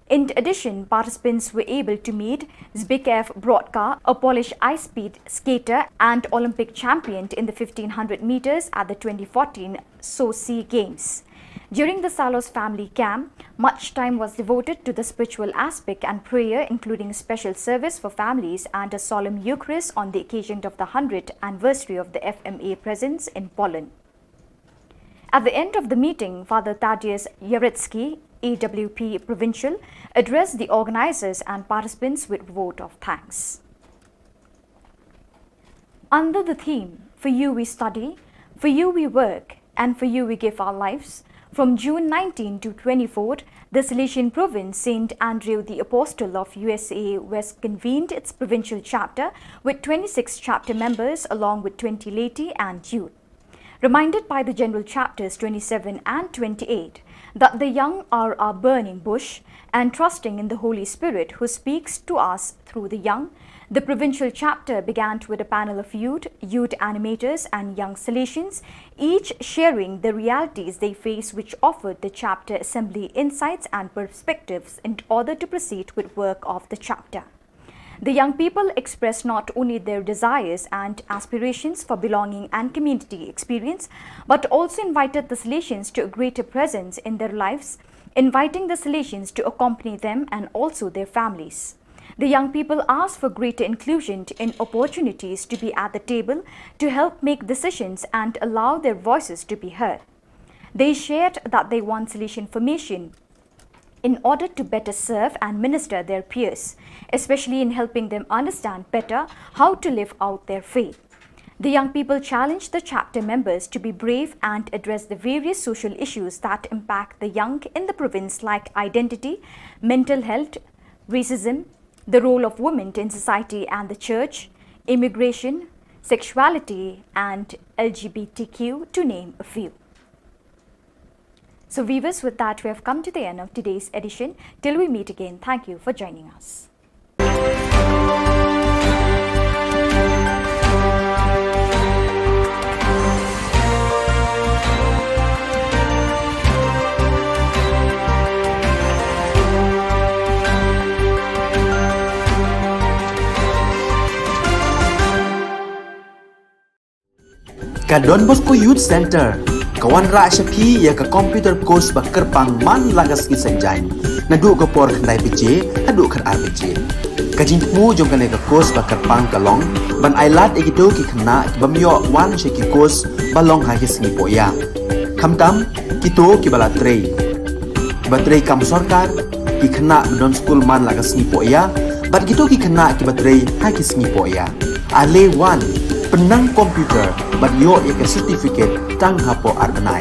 In addition, participants were able to meet Zbigniew Brodka, a Polish ice speed skater and Olympic champion in the fifteen hundred meters at the twenty fourteen Sochi Games. During the Salos family camp, much time was devoted to the spiritual aspect and prayer, including special service for families and a solemn Eucharist on the occasion of the hundredth anniversary of the F M A presence in Poland. At the end of the meeting, Father Tadeusz Jarecki, A W P Provincial, addressed the organizers and participants with vote of thanks. Under the theme, "For you we study, for you we work, and for you we give our lives," From June nineteen to twenty-four, the Salesian province, Saint Andrew the Apostle of U S A, West, convened its provincial chapter with twenty-six chapter members along with twenty laity and youth. Reminded by the general chapters twenty-seven and twenty-eight that the young are our burning bush, and trusting in the Holy Spirit who speaks to us through the young, the provincial chapter began with a panel of youth, youth animators, and young Salesians, each sharing the realities they face, which offered the chapter assembly insights and perspectives in order to proceed with work of the chapter. The young people expressed not only their desires and aspirations for belonging and community experience, but also invited the Salesians to a greater presence in their lives, inviting the Salesians to accompany them and also their families. The young people asked for greater inclusion in opportunities to be at the table to help make decisions and allow their voices to be heard. They shared that they want Salesian formation in order to better serve and minister their peers, especially in helping them understand better how to live out their faith. The young people challenged the chapter members to be brave and address the various social issues that impact the young in the province, like identity, mental health, racism, the role of women in society and the church, immigration, sexuality, and L G B T Q, to name a few. So, viewers, with that, we have come to the end of today's edition. Till we meet again, thank you for joining us. Ka Don Bosco Youth Center ka wanrah sha phi ïa ka computer course ba kyrpang man la ka sngi Saitjaiñ, naduh ka por khyndai baje haduh khatar baje. Ka jingthmu jong kane ka course ba kyrpang ka long ban ailad ïa kito ki khynnah ki bym ïoh wan sha ki course ba long ha ki sngi pohïa, khamtam kito kiba la trei, kiba trei kam sorkar, ki khynnah ba don skul man la ka sngi pohïa, bad kito ki khynnah kiba trei ha ki sngi pohïa. Ale wan, pynnang computer bad ïoh ïa ka certificate tang hapoh ar bnai.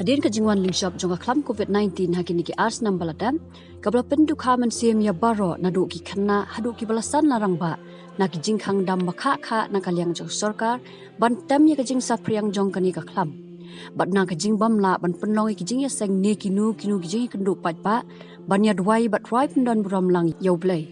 Hadien ka jingwan lyngshop jong ka khlam covid nineteen ha kine ki ar snem ba la dep, kaba la pyndukha mynsiem ïa baroh naduh ki khynnah haduh kiba la san la rangbah na ki jingkhang dam ba khah khah na ka liang jong sorkar ban tem ïa ka jingsaphriang jong kane ka khlam. Bad na ka jingbym lah ban pynlong ïa ki jingïaseng ne kino kino ki jingïakynduh paidbah ban ïa duwai bad rwai pyndon burom lang ïa U Blei.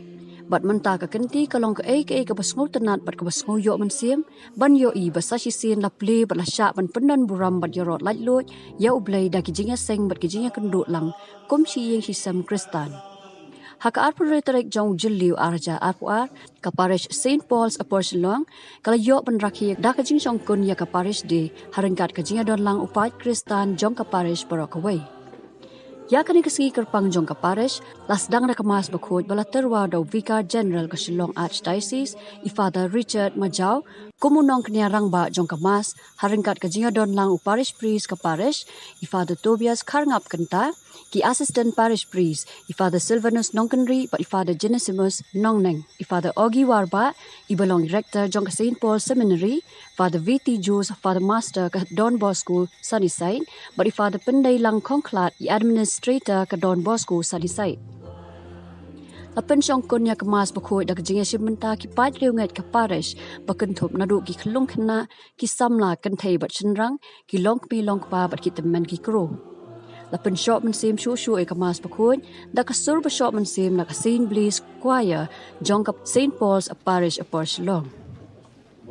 Bad mynta ka kynti ka long kaei kaei kaba sngewtynnat bad kaba sngew ïoh mynsiem ban ïohi ba sa shisien la plie bad la shah ban pyndon burom bad ïaroh laitluid ïa U Blei da ki jingïaseng bad ki jingïakynduh lang kum shi ïing shi sem Khristan. Ha ka arphew tarik jong u Jylliew ar hajar arphew ar, ka Parish Saint Paul's Upper Shillong ka la ïoh ban rakhe da ka jingshongkun ïa ka Parish Day ha ryngkat ka jingïadon lang u paid Khristan jong ka Parish baroh kawei. Ïa kane ka sngi kyrpang jong ka Parish la sdang da ka Mass bakhuid ba la tyrwa da u Vicar General ka Shillong Archdiocese, i Father Richard Majaw, kum u nongkñia rangbah jong ka Mass, ha ryngkat ka jingïadon lang u Parish Priest ka Parish, i Father Tobias Kharngap Kynta, ki Assistant Parish Priest, i Father Silvanus Nongkynrih bad i Father Genesimus Nongneng, i Father Ogi Warbah, iba long i Rector jong ka Saint Paul Seminary, Father V T Joseph, Father Master ka Don Bosco Sunnyside, bad i Father Pyndeilang Khongkhlad, i Administrator ka Don Bosco Sunnyside. La pynshongkun ïa ka Mass bakhuid da ka jingïashim bynta ki paid riewngeit ka Parish ba kynthup naduh ki khyllung khynnah, ki samla kynthei bad shynrang, ki longkmie longkpa bad ki tymmen ki kro. La pynshoh mynsiem shuh shuh ïa ka Mass bakhuid da ka sur ba shoh mynsiem na ka Saint Blaise Choir jong ka Saint Paul's Parish Upper Shillong.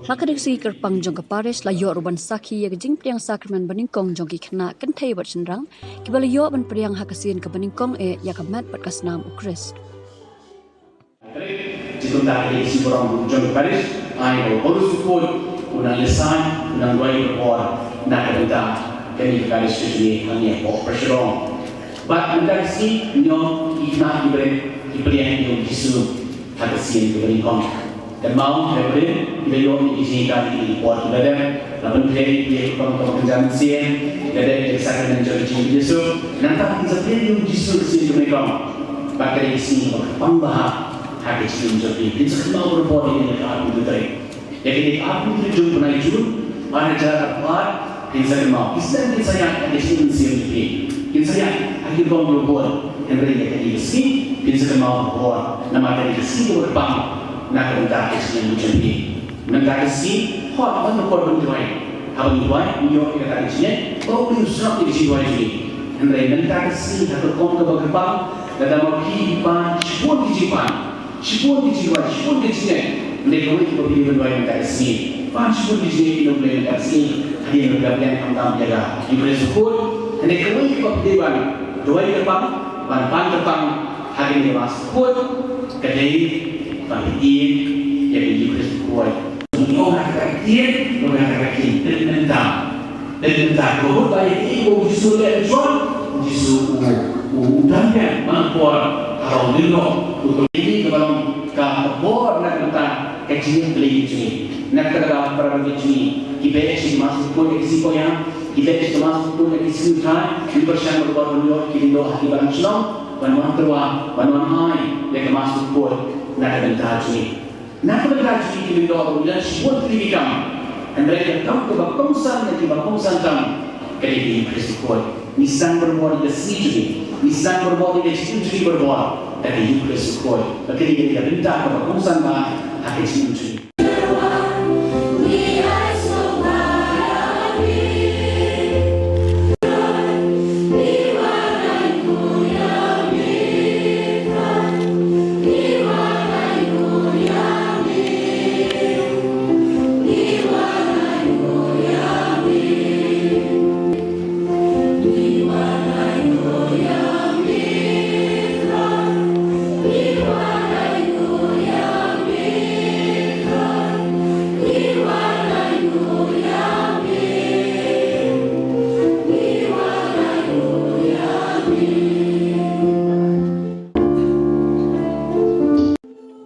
Ha kane ka sngi kyrpang jong ka Parish la ïoh ruh ban sakhi ïa ka jingpdiang sakramen banyngkong jong ki khynnah kynthei bad shynrang kiba la ïoh ban pdiang ha ka sien kaba nyngkong eh ïa ka met bad ka snam U Khrist. Jingkyrkhu ïa ka C E O jong ka Parish, ai ba u Holy Spirit un nang lehse, un nang duwai barabor na ka bynta kane ka Parish ka jong ngi hangne hapoh Pyrshah. Bad mynta ka sngi ngi ïoh ki khynnah ki briew ki pdiang ïa u Jisu ha ka sien kaba nyngkong. Te mo ha ka briew ki la ïoh ïa ki jinghikai ha ki por kiba la dep, la pynkhreh ïa ki kyrpang kaba kynja mynsiem, la dep ïa ka sakramen jong ka jingpynjah Jisu. Nangta kin sa pdiang ïa u Jisu ha ka sien kaba nyngkong. Bad ka dei ka sngi kaba kyrpang bha ha ka jingim jong phi. Kin sa kynmaw barabor ïa kane ka arphew tarik. Ïa kane ka arphew tarik jong u bnai Jun, ar hajar arphew ar, kin sa kynmaw. Ki snem kin sa ïaid ha ka jingim mynsiem jong phi. Kin sa ïaid ha ki bong ki bor. Hynrei ïa kane ka sngi kin sa kynmaw barabor. Namar ka dei ka sngi kaba kyrpang na ka bynta ka jingim jong phi. Mynta ka sngi, hooid, ban da por ban duwai. Haba ngi duwai, ngi ïoh ïa kata ka jingngeit ba U Blei u sngap ïa ka jingduwai jong ngi. Hynrei mynta ka sngi ha ka rukom kaba kyrpang, lada ma phi pan shibun ki jingpan, shibun ki jingduwai, shibun ki jingngeit, hynrei kawei kaba phi dei ban duwai mynta ka sngi. Pan shibun ki jingngeit ïa U Blei mynta ka sngi, hadien ba phi la pdiang khamtam ïa ka Eucharist bakhuid, hynrei kawei kaba phi dei ban duwai kyrpang, ban pan kyrpang ha kane ka Mass bakhuid, ka dei ba phi ïeit ïa ka Eucharist bakhuid. Ong ha kata ka ïeit, ong ha kata ka ïeit, pynmynta. Pynmynta, ka mut ba ïeit ba u Jisu u leh, u Jisu u, u, u don pynban man ka por haba u lyngngoh, u, u, ïeit kaba long ka bor na ka bynta ka jingim Blei jong ngi. Na kata ka daw para bangeit jong ngi, ki beh sha ka Mass bakhuid ïa ki sngi koit ïa, ki beh sha ka Mass bakhuid ïa ki sngi Trai, ki pyrshang barabor ban ïoh ki lyngdoh ha ki balang shnong ban wan tyrwa, ban wan ai ïa ka Mass bakhuid na ka bynta jong ngi. Na ka bynta jong ngi ki lyngdoh ruh ngi don shibun tylli ki kam. Hynrei ka kam kaba kongsan na kiba kongsan tam ka dei ka Eucharist bakhuid. Ngi sdang barabor ïa ka sngi jong ngi, ngi sdang barabor ïa ka jingim jong ngi barabor da ka Eucharist bakhuid. Ba ka dei ka bynta kaba kongsan bha ha ka jingim jong ngi.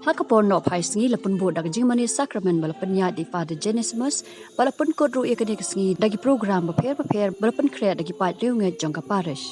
Ha ka por nohphai sngi la pynbud da ka jingmane sakramen ba la pynïaid da i Father Genesimus, ba la pynkut ruh ïa kane ka sngi da ki program bapher bapher ba la pynkhreh da ki paid riewngeit jong ka parish.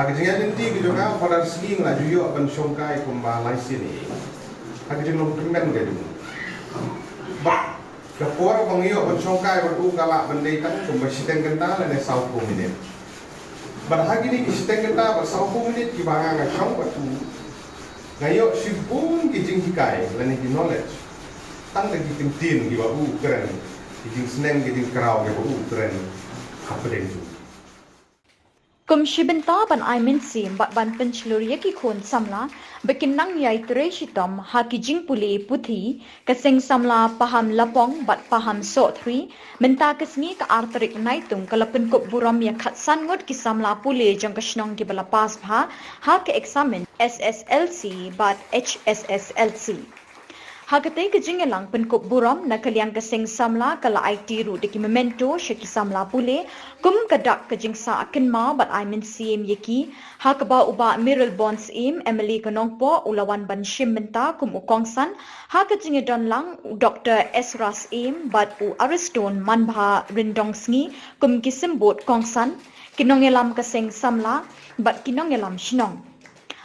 Ha ka jingïaid lynti ka jong nga, Father Sngi nga la ju ïoh ban shongkai kumba lai sien. Ha ka jinglong kmen ka jong u. Bad ka por ba nga ïoh ban shongkai bad u ka lah ban dei tang kumba shiteng kynta lane sawphew minit. Bad ha kine ki shiteng kynta bad sawphew minit kiba nga nga shong bad u, nga ïoh shibun ki jinghikai lane ki knowledge. Tang da ki ktien kiba u kren, ki jingsneng ki jingkraw kiba u kren hapdeng jong u. Kum shi bynta ban ai mynsiem bad ban pynshlur ïa ki khun samla ba kin nang ïai trei shitom ha ki jingpule puthi, ka seng samla Paham Lapong bad Paham Sohthri mynta ka sngi ka ar tarik Naitung ka la pynkup burom ïa khatsan ngut ki samla pule jong ka shnong kiba la pass bha ha ka eksamin S S L C bad H S S L C. Ha katei ka jingïalang pynkup burom na ka liang ka seng samla ka la aiti ruh da ki memento sha ki samla pule kum ka dak ka jingsah kynmaw bad ai mynsiem ïa ki, ha kaba u Bah Mayralborn Syiem, M L A ka Nongpoh, u la wan ban shim bynta kum u kongsan, ha ka jingïadon lang u Doktor Ezra Syiem bad u Ariston Manbharyndong Sngi kum ki symbud kongsan, ki nongïalam ka seng samla bad ki nongïalam shnong.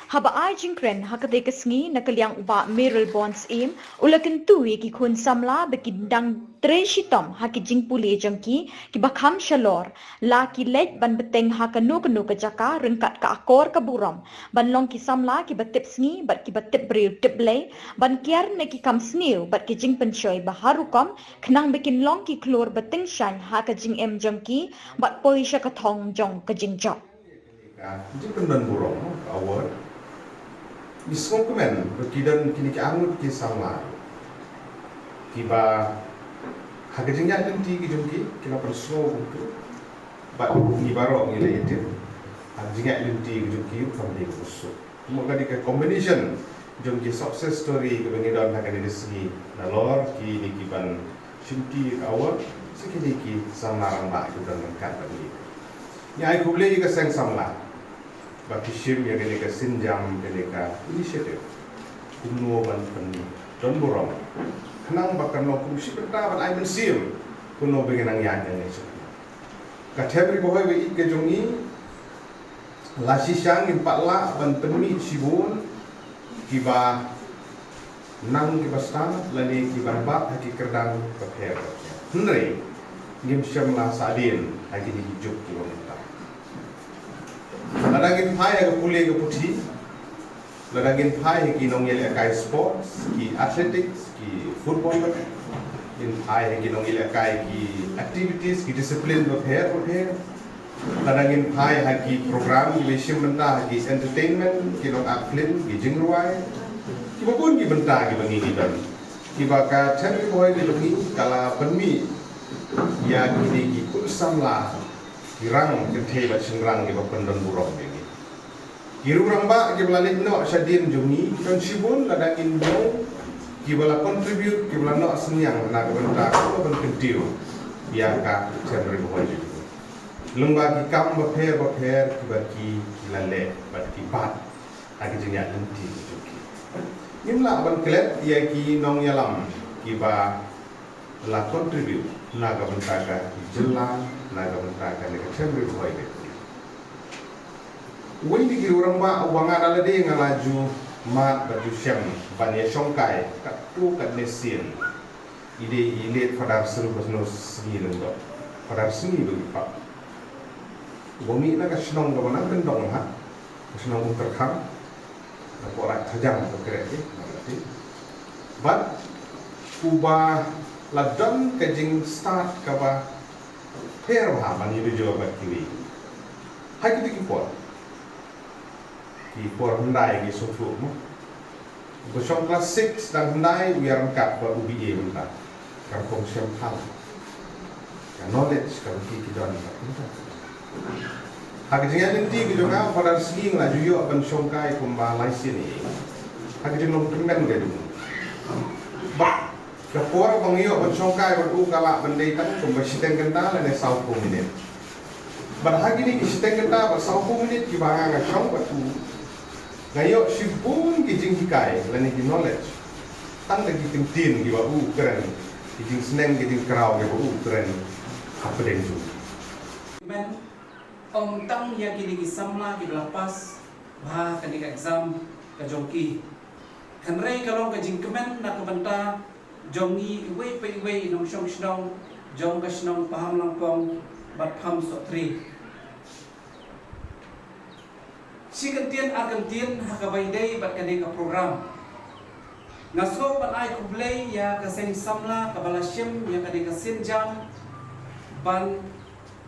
Haba ai jingkren ha katei ka sngi na ka liang u Bah Mayralborn Syiem, u la kyntu ïa ki khun samla ba kin dang trei shitom ha ki jingpule jong ki kiba kham shalor, la ki leit ban bteng ha kano kano ka jaka ryngkat ka akor ka burom ban long ki samla kiba tip sngi bad kiba tip briew tip Blei, ban kiar na ki kam sniew bad ki jingpynshoi ba har rukom khnang ba kin long ki khlur ba tyngshaiñ ha ka jingim jong ki bad poi sha ka thong jong ka jingjop. Ka jingpyndon burom, award. Ngi sngewkmen ba ki don kine ki arngut ki samla kiba ha ka jingïaid lynti ki jong ki, ki la pynsngew kumtu. Bad ngi baroh ngi la ïatip ha ka jingïaid lynti ki jong ki kam dei kaba suk. Kumba ka dei ka combination jong ki success story kaba ngi don ha kane ka sngi, nalor kine kiban shimti ka award, sa kine ki samla rangbah kiba don ryngkat bad ngi. Ngi ai khublei ïa ka seng samla ba ki shim ïa kane ka sienjam, kane ka initiative, kumno ban pyndon burom, khnang ba kan long kum shi bynta ban ai mynsiem kumno ba ngin nang ïaid nangne sha khmat. Ka Them Ri Bhoi ba ïeit ka jong ngi, la shisha ngim pat lah ban pynmih shibun kiba nang kiba stad lane kiban bat ha ki kyrdan bapher bapher. Hynrei ngim shym la sahdien ha kine ki juk kiba mynta. Lada ngin phai ha ka pule ka puthi, lada ngin phai ha ki nongïalehkai sports, ki athletics, ki football, ngin phai ha ki nongïalehkai ki activities, ki discipline bapher bapher, lada ngin phai ha ki program kiba shim bynta ha ki entertainment, ki nong act film, ki jingrwai, kiba bun ki bynta kiba ngi ngi don, kiba ka Them Ri Bhoi ka jong ngi ka la pynmih ïa kine ki khun samla, ki rang kynthei bad shynrang kiba pyndon burom ïa ngi. Ki riew rangbah kiba la leit noh shadien jong ngi ki don shibun, lada ngin ïoh kiba la contribute, kiba la noh synñiang na ka bynta kaba ban kyntiew ïa ka Them Ri Bhoi jong ngi. Lyngba ki kam bapher bapher kiba ki, ki la leh bad ki bat ha ki jingïaid lynti ki jong ki. Ngim lah ban klet ïa ki nongïalam kiba la contribute na ka bynta ka jylla, na ka bynta kane ka Them Ri Bhoi ka jong ngi. Uwei na ki riew rangbah uba nga da lade nga la ju mad bad ju shem ban ïa shongkai katto katne sien, i dei i late Father Silvanus Sngi Lyngdoh, Father Sngi ba ngi pap, uba mih na ka shnong kaba nang kyndong ha ka shnong Umtyrkhang, na Poraid Thajang ba kren, eh, na ka ti. Bad uba la don ka jingstad kaba pher bha ban ïa jor bad kiwei. Ha kito ki por, ki por hyndai ngi sngewthuh mo, uba shong class six dang hyndai u ïa ryngkat bad u B A mynta. Ka rukom shem phang, ka knowledge kaba ki, ki don mynta. Ha ka jingïaid lynti ka jong nga, Father Sngi nga la ju ïoh ban shongkai kumba lai sien. Ha ka jinglong kmen ka jong u. Bad ka por ba nga ïoh ban shongkai bad u ka lah ban dei tang kumba shiteng kynta lane sawphew minit. Bad ha kine ki shiteng kynta bad sawphew minit kiba nga nga shong bad u, nga ïoh shibun ki jinghikai lane ki knowledge. Tang da ki ktien kiba u kren, ki jingsneng ki jingkraw kiba u kren hapdeng jong u. Ym tang ïa kine ki samla kiba la pass bha kane ka exam ka jong ki, hynrei ka long ka jingkmen na ka bynta jong ngi iwei pa iwei i nongshong shnong jong ka shnong Pahamlangpong bad Pahamsohtrei. Shi kyntien ar kyntien ha kaba ïadei bad kane ka program. Nga sngew ban ai khublei ïa ka seng samla kaba la shim ïa kane ka sienjam ban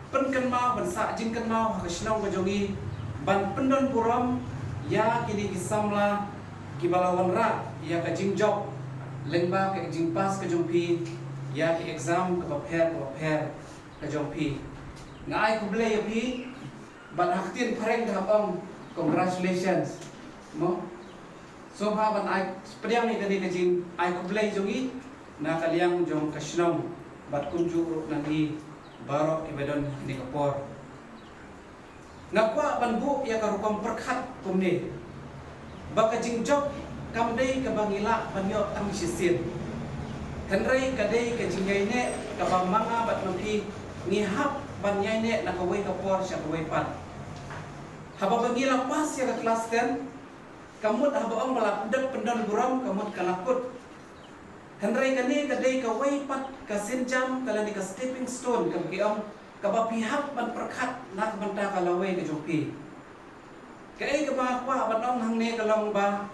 pynkynmaw, ban sah jingkynmaw ha ka shnong ka jong ngi, ban pyndon burom ïa kine ki samla kiba la wanrah ïa ka jingjop lyngba ka jingpass ka jong phi ïa ki exam kaba pher kaba pher ka jong phi. Nga ai khublei ïa phi. Bad ha ktien phareng ka hap ong congratulations. Mo? Sngewbha ban ai pdiang ïa kane ka jingai khublei jong ngi na ka liang jong ka shnong bad kumjuh ruh na ngi baroh kiba don ha kane ka por. Nga kwah ban buh ïa ka rukom pyrkhat kumne, ba ka jingjop kam dei kaba ngi lah ban ïoh tang shisien, hynrei ka dei ka jingïaineh kaba ma nga bad ma phi ngi hap ban ïaineh na kawei ka por sha kawei pat. Haba ba ngi la pass ïa ka klas ten, ka mut haba ong ba la pyndep pyndon burom ka mut ka la kut. Hynrei kane ka dei kawei pat ka sienjam ka lane ka stepping stone kaba ki ong, kaba phi hap ban pyrkhat na ka bynta ka lawei ka jong phi. Kaei kaba kwah ban ong hangne ka long ba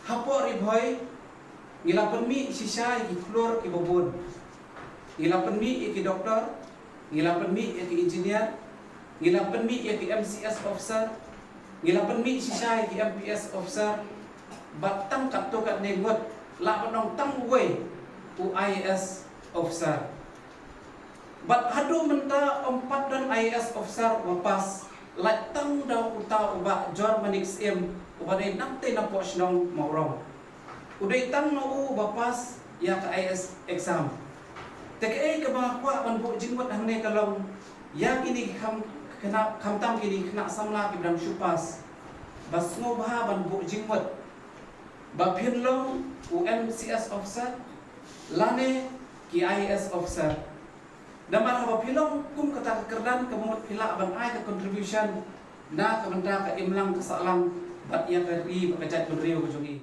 hapoh Ri Bhoi ngi la pynmih shisha ïa ki khlur kiba bun. Ngi la pynmih ïa ki doktor, ngi la pynmih ïa ki engineer, ngi la pynmih ïa ki M C S officer, ngi la pynmih shisha ïa ki M P S officer, bad tang katto katne ngut lah ban ong tang uwei u I A S officer. Bad haduh mynta ym pat don I A S officer uba pass, lait tang da uta u Bah Jor Manik Syiem uba dei nangtei napoh shnong Mawrong. U dei tang na u uba pass ïa ka I A S exam. Te kaei kaba kwah ban buh jingmut hangne ka long ïa kine ki kham, khynnah, khamtam kine ki khynnah samla kiba dang shu pass, ba sngewbha ban buh jingmut ba phin long u M C S officer lane ki I A S officer. Namar haba phi long kum kata ka kyrdan ka mut phi lah ban ai ka contribution na ka bynta ka imlang ka sahlang bad ïa ka ri bad ka jaitbynriew ka jong ngi.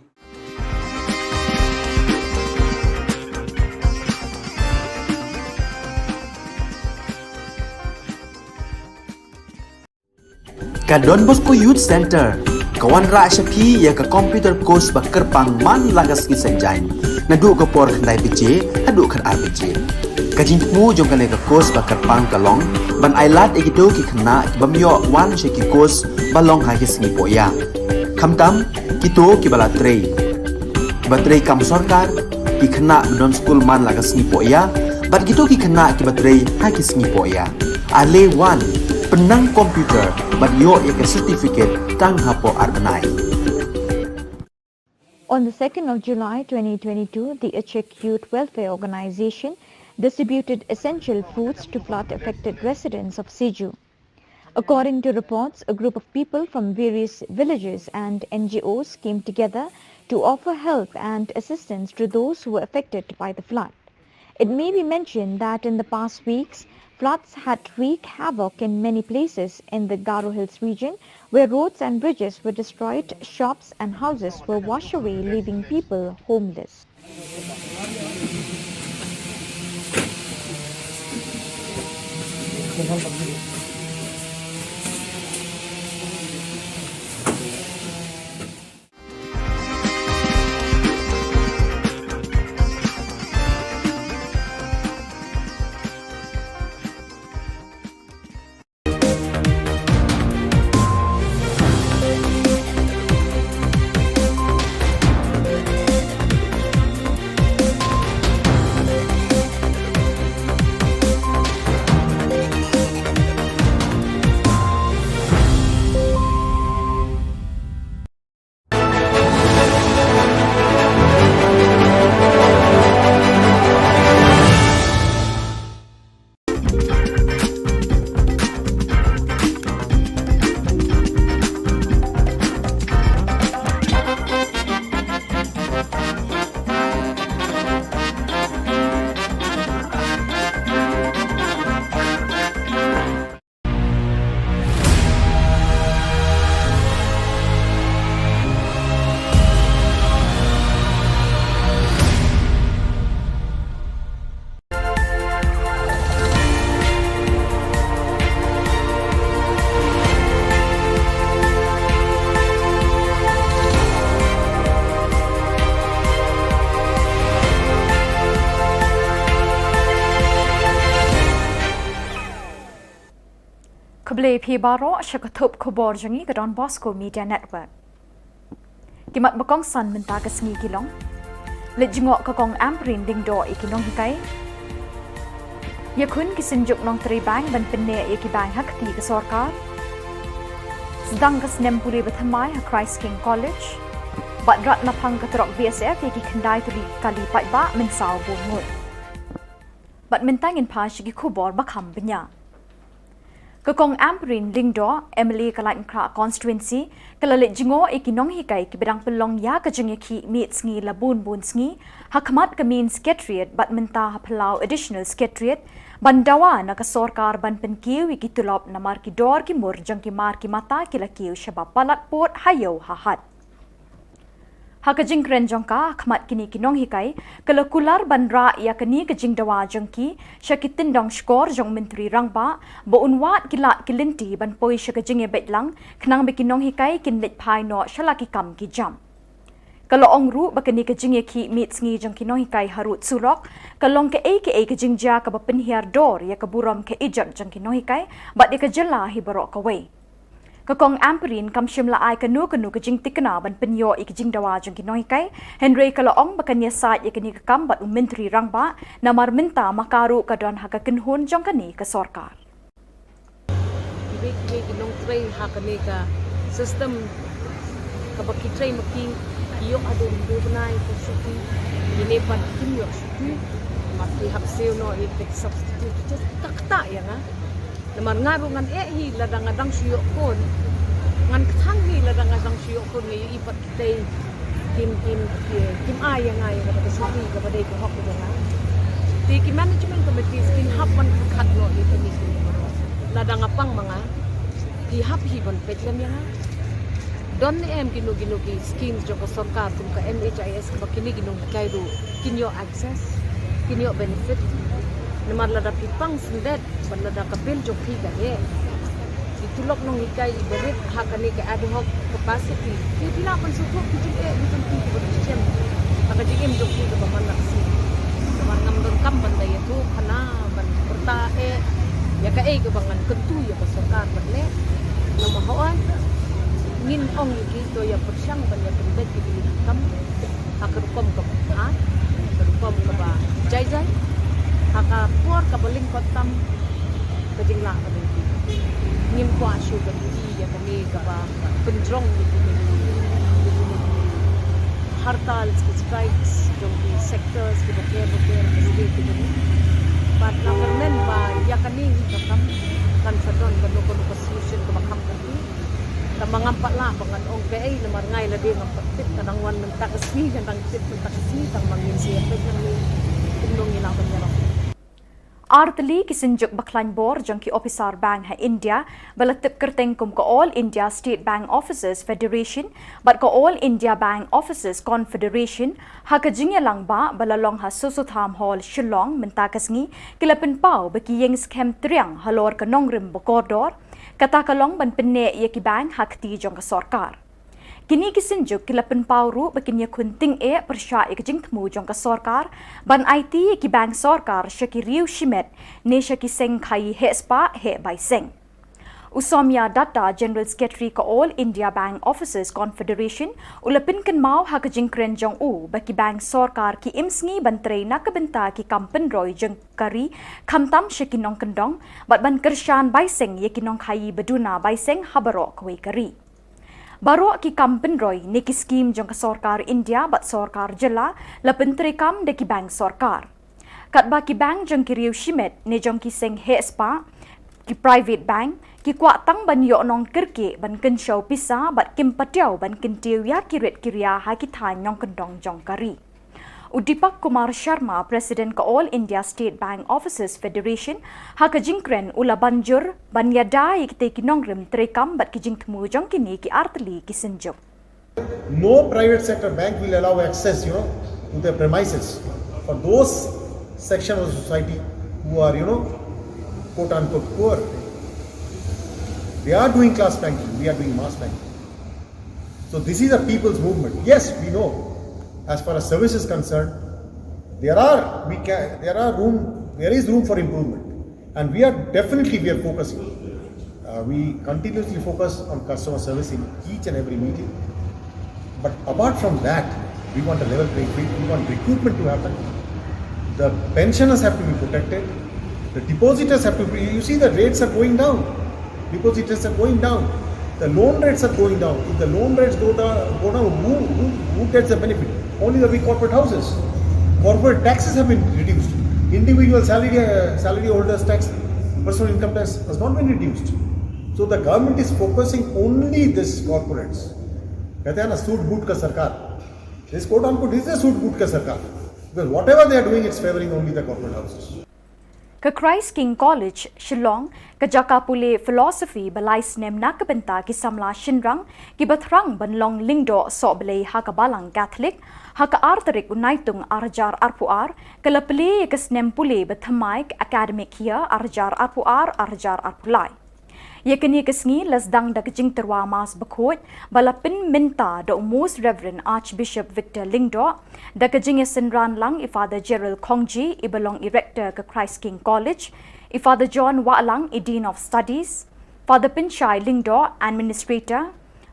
Ka Don Bosco Youth Centre ka wanrah sha phi ïa ka computer course ba kyrpang man la ka sngi Saitjaiñ, naduh ka por khyndai baje haduh khatar baje. Ka jingthmu jong kane ka course ba kyrpang ka long ban ai lad ïa kito ki khynnah kiba ym ïoh wan sha ki course ba long ha ki sngi pohïa, khamtam kito kiba la trei, kiba trei kam sorkar, ki khynnah ba don skul man la ka sngi pohïa, bad kito ki khynnah kiba trei ha ki sngi pohïa. Ale wan, pynnang computer bad ïoh ïa ka certificate tang hapoh ar bnai. On the second of July twenty twenty-two, the Achik Youth Welfare Organization distributed essential foods to flood-affected residents of Siju. According to reports, a group of people from various villages and N G Os came together to offer help and assistance to those who were affected by the flood. It may be mentioned that in the past weeks, floods had wreaked havoc in many places in the Garo Hills region, where roads and bridges were destroyed, shops and houses were washed away, leaving people homeless. Khublei phi baroh sha ka thup khubor jong ngi ka Don Bosco Media Network. Ki mat ba kongsan mynta ka sngi ki long: Leit jngoh ka Kong Ampareen Lyngdoh ïa ki nonghikai. Ïakhun ki synjuk nongtrei bank ban pynneh ïa ki bank ha kti ka sorkar. Sdang ka snem pule ba thymmai ha Christ King College. Bad rat naphang ka trok B S F ïa ki khyndai tylli ki kali paidbah mynsaw bun ngut. Bad mynta ngin phai sha ki khubor ba kham bniah. Ka Kong Ampareen Lyngdoh, M L A ka Laitumkhrah Constituency, ka la leit jngoh ïa ki nonghikai kiba dang pynlong ïa ka jingïakhih miet sngi la bun bun sngi ha khmat ka Main Secretariat bad mynta ha Phyllaw Additional Secretariat, ban dawa na ka sorkar ban pynkiew ïa ki tulop namar ki dor ki mur jong ki mar ki mata ki la kiew shaba palat pud ha ïew ha hat. Ha ka jingkren jong ka ha khmat kine ki nonghikai, ka la kular ban rah ïa kane ka jingdawa jong ki sha ki tyndong shkor jong u Myntri Rangbah ba un wad ki lad ki lynti ban poi sha ka jingïabeit lang khnang ba ki nonghikai kin leit phai noh sha la ki kam ki jam. Ka la ong ruh ba kane ka jingïakhih miet sngi jong ki nonghikai harud surok ka long kaei kaei ka jingjia kaba pynhiar dor ïa ka burom ka ijot jong ki nonghikai bad ïa ka jylla hi baroh kawei. Ka Kong Ampareen kam shym la ai kano kano ka jingtikna ban pynïoh ïa ka jingdawa jong ki nonghikai, hynrei ka la ong ba kan ïasaid ïa kane ka kam bad u Myntri Rangbah namar mynta ma ka ruh ka don ha ka kynhun jong kane ka sorkar. Kiwei kiwei ki nongtrei ha kane ka system kaba ki trei ma ki, ki ïoh haduh hynriew bnai ka shuti, kine pat kim ïoh shuti. Ma ki hap siew noh ïa ki substitute teachers, ka ktah ïa nga. Namar nga ruh ngan eh hi lada nga dang shu ïoh khun. Ngan kthang hi lada nga dang shu ïoh khun, nga ïohi pat kitei kim, kim, kim, kim ai ïa nga ïa kata ka shuti kaba dei ka hok jong nga. Te ki management committees kin hap ban pyrkhat noh ïa kine ki. Lada nga pang ma nga, ki hap hi ban peit lem ïa nga. Don ne em kino kino ki schemes jong ka sorkar kum ka M H I S kaba kine ki nonghikai ruh kin ïoh access, kin ïoh benefit. Namar lada phi pang syndet bad lada ka bill jong phi ka heh, ki tulop nonghikai iba rit ha kane ka ad hoc capacity, phi, phi lah ban sngewthuh ki jingeh ki jong phi kiba phi shem ha ka jingim jong phi kaba man la ka sngi. Namar ngam donkam ban da ïathuh khana ban pyrta eh ïa kaei kaba ngan kyntu ïa ka sorkar ban leh. Namar hooid ngin ong ïa ki to ïa pyrshang ban ïa pynbeit ïa ki kam ha ka rukom kaba, ha ka rukom kaba jai jai, ha ka por kaba lyngkot tam ka jinglah ka lynti. Ngim kwah shuh ban ïohi ïa kane kaba pynjrong ïa kine ki, ïa kine ki hartal, ki strikes jong ki sectors kiba ker ba ker, kiba ker, kiba ker. Bad nga kyrmen ba ïa kane hi ka kam kan sa don kano kano ka solution kaba kham kyrkieh. Tang ba ngam pat lah ba ngan ong kaei namar nga ïa lade ngam pat tip, ka dang wan mynta ka sngi, ka dang tip mynta ka sngi, tang ba ngin sa ïa peit nangne kumno ngi lah ban ïarap. Artylli ki synjuk ba khlaiñ bor jong ki ophisar bank ha India ba la tip kyrteng kum ka All India State Bank Officers Federation bad ka All India Bank Officers Confederation ha ka jingïalang ba ba la long ha Soso Tham Hall, Shillong mynta ka sngi, ki la pynpaw ba ki ïeng skhem triang halor ka nongrim ba kordor, kata ka long ban pynneh ïa ki bank ha kti jong ka sorkar. Kine ki synjuk ki la pynpaw ruh ba kin ïakhun tyngeh pyrshah ïa ka jingthmu jong ka sorkar ban aiti ïa ki bank sorkar sha ki riew shimet ne sha ki seng khaïi heh spah heh bai seng. U Somya Datta, General Secretary ka All India Bank Officers Confederation, u la pynkynmaw ha ka jingkren jong u ba ki bank sorkar ki im sngi ban trei na ka bynta ki kam pynroi jong ka ri, khamtam sha ki nongkyndong, bad ban kyrshan bai seng ïa ki nongkhaïi ba duna bai seng ha baroh kawei ka ri. Baroh ki kam pynroi ne ki skim jong ka sorkar India bad sorkar jylla la pyntreikam da ki bank sorkar. Katba ki bank jong ki riew shimet ne jong ki seng heh spah, ki private bank, ki kwah tang ban ïoh nongkyrkieh ban kynshew pisa bad kim patiaw ban kyntiew ïa ki rit ki ria ha ki thaiñ nongkyndong jong ka ri. U Deepak Kumar Sharma, President ka All India State Bank Officers Federation, ha ka jingkren u la ban jur ban ïada ïa kitei ki nongrim treikam bad ki jingthmu jong kine ki artylli ki synjuk. No private sector bank will allow access, you know, to their premises for those section of the society who are, you know, quote unquote poor. They are doing class banking, we are doing mass banking. So this is a people's movement. Yes, we know. As far as service is concerned, there are, we can, there are room, there is room for improvement, and we are definitely, we are focusing. Uh, We continuously focus on customer service in each and every meeting. But apart from that, we want a level playing field, we want recruitment to happen. The pensioners have to be protected. The depositors have to be, you see, the rates are going down. Depositors are going down. The loan rates are going down. If the loan rates go down, go down, who, who, who gets the benefit? Only the big corporate houses. Corporate taxes have been reduced. Individual salary, uh, salary holders tax, personal income tax has not been reduced. So the government is focusing only this corporates. कहते हैं ना, सूट बूट का सरकार. This, quote unquote, is a सूट बूट का सरकार. Because whatever they are doing, it's favoring only the corporate houses. Ka Christ King College, Shillong, ka jaka pule philosophy ba lai snem na ka bynta ki samla shynrang kiba thrang ban long lyngdoh sohblei ha ka Balang Catholic, ha ka ar tarik u Naitung ar hajar arphew ar, ka la plie ïa ka snem pule ba thymmai ka academic year ar hajar arphew ar, ar hajar arphew lai. Ïa kane ka sngi la sdang da ka jingtyrwa Mass bakhuid ba la pynmynta da u Most Reverend Archbishop Victor Lyngdoh, da ka jingïasynran lang i Father Gerald Khongji, iba long i Rector ka Christ King College, i Father John Wahlang, i Dean of Studies, Father Pynshai Lyngdoh, Administrator,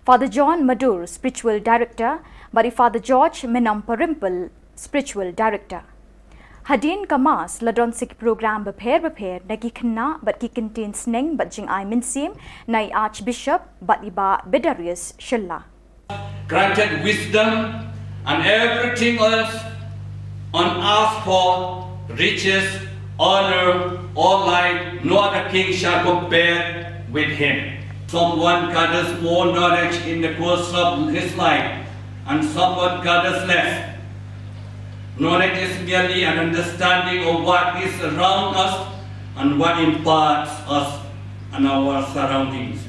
Father John Madur, Spiritual Director, bad i Father George Menamparimpal, Spiritual Director. Hadien ka Mass la don sa ki program bapher bapher na ki khynnah bad ki kyntien sneng bad jingai mynsiem na i Archbishop bad i Bah Bedarius Shylla. Granted wisdom and everything else on earth for riches, honor, or life, no other king shall compare with him. Someone gathers more knowledge in the course of his life, and someone gathers less. Knowledge is merely an understanding of what is around us and what imparts us and our surroundings.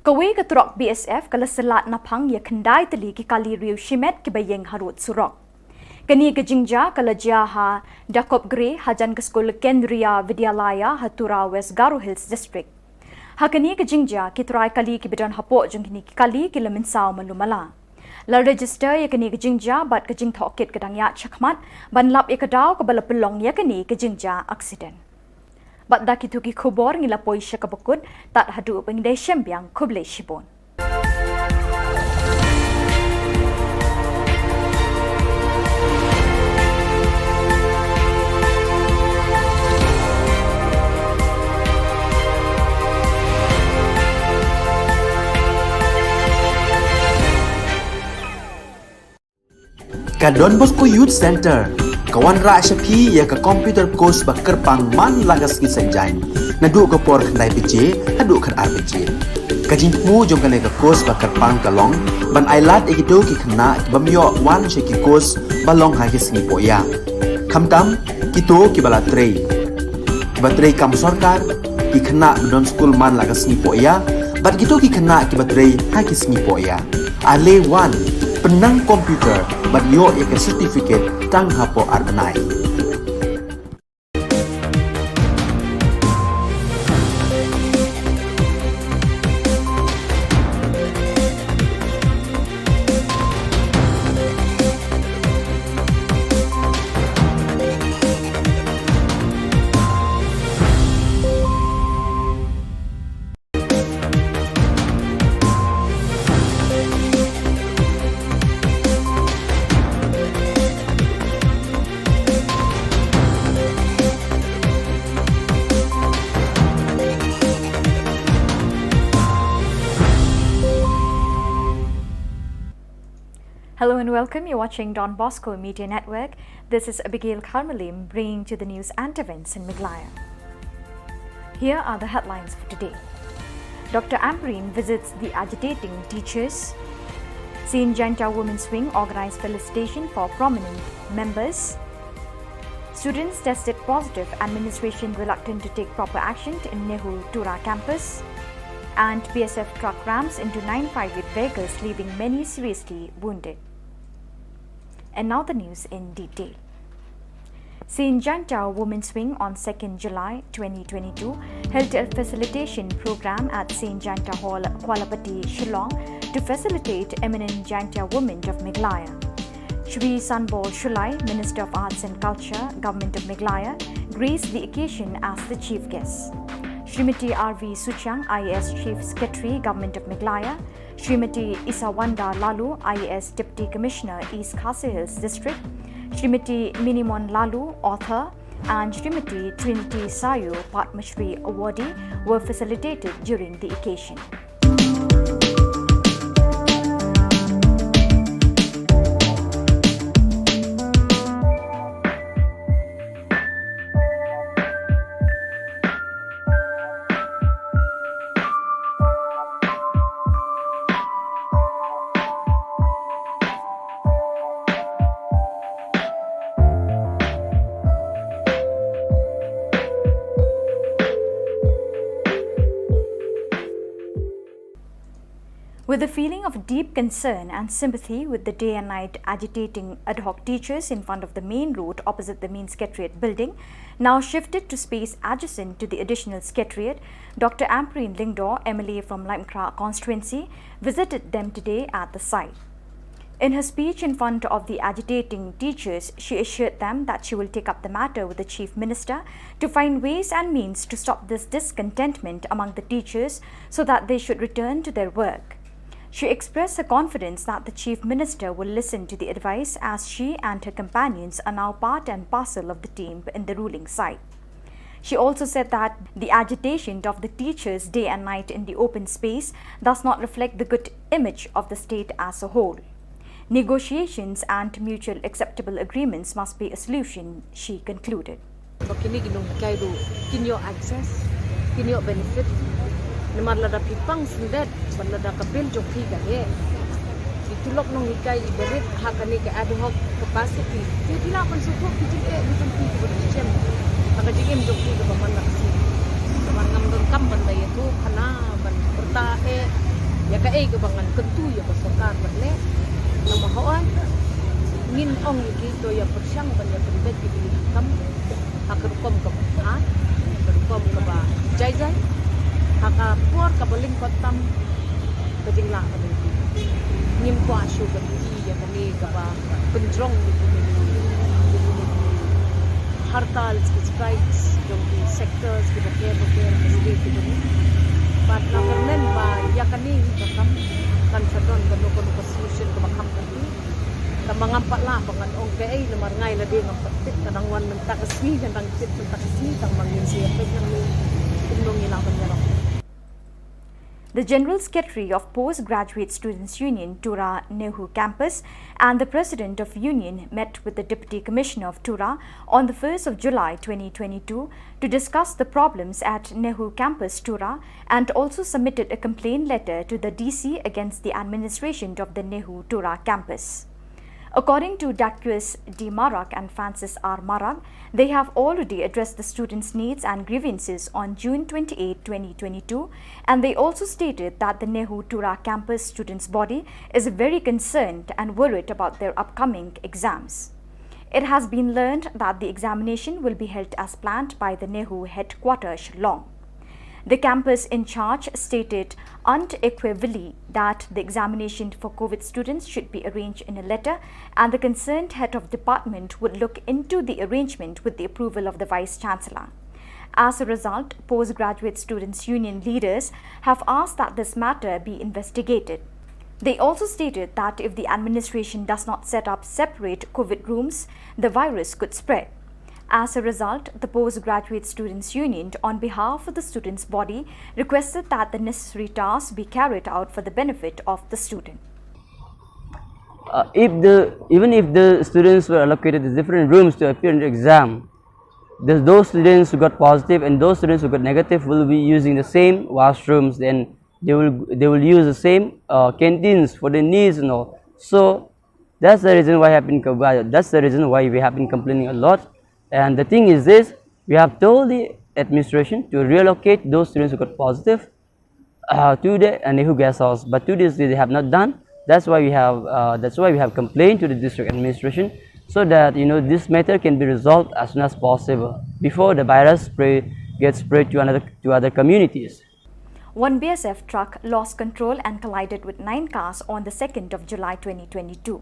Kawei ka trok B S F ka la syllat naphang ïa khyndai tylli ki kali riew shimet kiba ïeng harud surok. Kane ka jingjia ka la jia ha Dakopgre hajan ka skul Kendriya Vidyalaya ha Tura, West Garo Hills District. Ha kane ka jingjia ki trai kali kiba don hapoh jong kine ki kali ki la mynsaw malu mala. La register ïa kane ka jingjia bad ka jingtohkit ka dang ïaid shakhmat ban lap ïa ka daw kaba la pynlong ïa kane ka jingjia accident. Bad da kito ki khubor ngi la poi sha kaba kut, tad haduh ba ngin ïashem biang, khublei shibun. Ka Don Bosco Youth Centre ka wanrah sha phi ïa ka computer course ba kyrpang man la ka sngi Saitjaiñ, naduh ka por khyndai baje haduh khatar baje. Ka jingthmu jong kane ka course ba kyrpang ka long ban ailad ïa kito ki khynnah ki bym ïoh wan sha ki course ba long ha ki sngi pohïa, khamtam kito kiba la trei, kiba trei kam sorkar, ki khynnah ba don skul man la ka sngi pohïa, bad kito ki khynnah kiba trei ha ki sngi pohïa. Ale wan, pynnang computer bad ïoh ïa ka certificate tang hapoh ar bnai. Hello and welcome. You're watching Don Bosco Media Network. This is Abigail Kharmalim bringing to the news and events in Meghalaya. Here are the headlines for today. Doctor Ampareen visits the agitating teachers. Saint Jaintia Women's Wing organized felicitation for prominent members. Students tested positive, administration reluctant to take proper action in NEHU Tura campus. And B S F truck rams into nine five eight vehicles, leaving many seriously wounded. And now the news in detail. Saint Jaintia Women's Wing on second July twenty twenty-two held a facilitation program at Saint Jaintia Hall, Kwalapati, Shillong, to facilitate eminent Jaintia women of Meghalaya. Shri Sanbor Shullai, Minister of Arts and Culture, Government of Meghalaya, graced the occasion as the chief guest. Srimati R V Suchiang, I A S Chief Secretary, Government of Meghalaya, Srimati Isawanda Laloo, I A S Deputy Commissioner, East Khasi Hills District, Srimati Minimon Laloo, author, and Srimati Trinity Sayu, Padma Shri awardee, were facilitated during the occasion. With a feeling of deep concern and sympathy with the day and night agitating ad hoc teachers in front of the main road opposite the main secretariat building, now shifted to space adjacent to the additional secretariat, Doctor Ampareen Lyngdoh, M L A from Laitumkhrah constituency, visited them today at the site. In her speech in front of the agitating teachers, she assured them that she will take up the matter with the Chief Minister to find ways and means to stop this discontentment among the teachers so that they should return to their work. She expressed her confidence that the Chief Minister will listen to the advice, as she and her companions are now part and parcel of the team in the ruling side. She also said that the agitation of the teachers day and night in the open space does not reflect the good image of the state as a whole. Negotiations and mutual acceptable agreements must be a solution, she concluded. Ba kine ki nonghikai ruh kin ïoh access, kin ïoh benefit. Namar lada phi pang syndet, bad lada ka bill jong phi ka heh, ki tulop nonghikai i barit ha kane ka ad hoc capacity, te phi lah ban sngewthuh ki jingeh ki jong phi kiba shem ha ka jingim jong phi kaba man la ka sngi. Namar ngam donkam ban da ïathuh khana ban pyrta eh ïa kaei kaba ngan kyntu ïa ka sorkar ban leh. Namar hooid ngin ong ïa ki to ïa pyrshang ban ïa pynbeit ïa ki kam ha ka rukom kaba bha, ha ka rukom kaba jai jai, ha ka por kaba lyngkot tam ka jinglah ka jong ki. Ngim kwah shuh ban ïohi ïa kane kaba pynjrong ïa kine ki, ïa kine ki hartal, ki strikes jong ki sectors kiba ker ba ker ka state ka jong ngi. Bad nga kyrmen ba ïa kane hi ka kam kan sa don kano kano ka solution kaba kham kati. Tang ba ngam pat lah ba ngan ong kaei namar nga ïa lade ngam pat tip, ka dang wan mynta ka sngi, ka dang tip mynta ka sngi, tang ba ngin sa ïa peit nangne kumno ngi lah ban ïarap. The General Secretary of Postgraduate Students Union, Tura NEHU Campus, and the President of Union met with the Deputy Commissioner of Tura on the first of July twenty twenty-two to discuss the problems at NEHU Campus, Tura, and also submitted a complaint letter to the D C against the administration of the NEHU Tura campus. According to Daquis D Marak and Francis R Marak, they have already addressed the students' needs and grievances on June twenty-eighth, twenty twenty-two, and they also stated that the NEHU Tura campus students' body is very concerned and worried about their upcoming exams. It has been learned that the examination will be held as planned by the NEHU headquarters, Shillong. The campus in charge stated unequivocally that the examination for COVID students should be arranged in a letter, and the concerned head of department would look into the arrangement with the approval of the Vice Chancellor. As a result, Postgraduate Students Union leaders have asked that this matter be investigated. They also stated that if the administration does not set up separate COVID rooms, the virus could spread. As a result, the Postgraduate Students Union, on behalf of the students' body, requested that the necessary tasks be carried out for the benefit of the student. Uh, if the even if the students were allocated the different rooms to appear in the exam, the, those students who got positive and those students who got negative will be using the same washrooms. Then they will they will use the same uh, canteens for the needs and all. So that's the reason why have been co- that's the reason why we have been complaining a lot. And the thing is this: we have told the administration to reallocate those students who got positive uh, to the uh, Nehu guest house, but to this day they have not done. That's why we have uh, that's why we have complained to the district administration, so that you know this matter can be resolved as soon as possible before the virus spread gets spread to another to other communities. One B S F truck lost control and collided with nine cars on the second of July twenty twenty-two.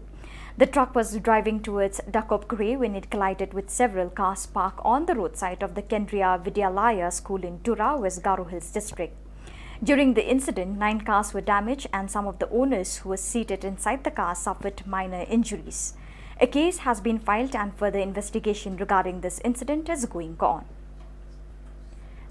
The truck was driving towards Dakopgre when it collided with several cars parked on the roadside of the Kendriya Vidyalaya school in Tura, West Garo Hills district. During the incident, nine cars were damaged and some of the owners who were seated inside the car suffered minor injuries. A case has been filed and further investigation regarding this incident is going on.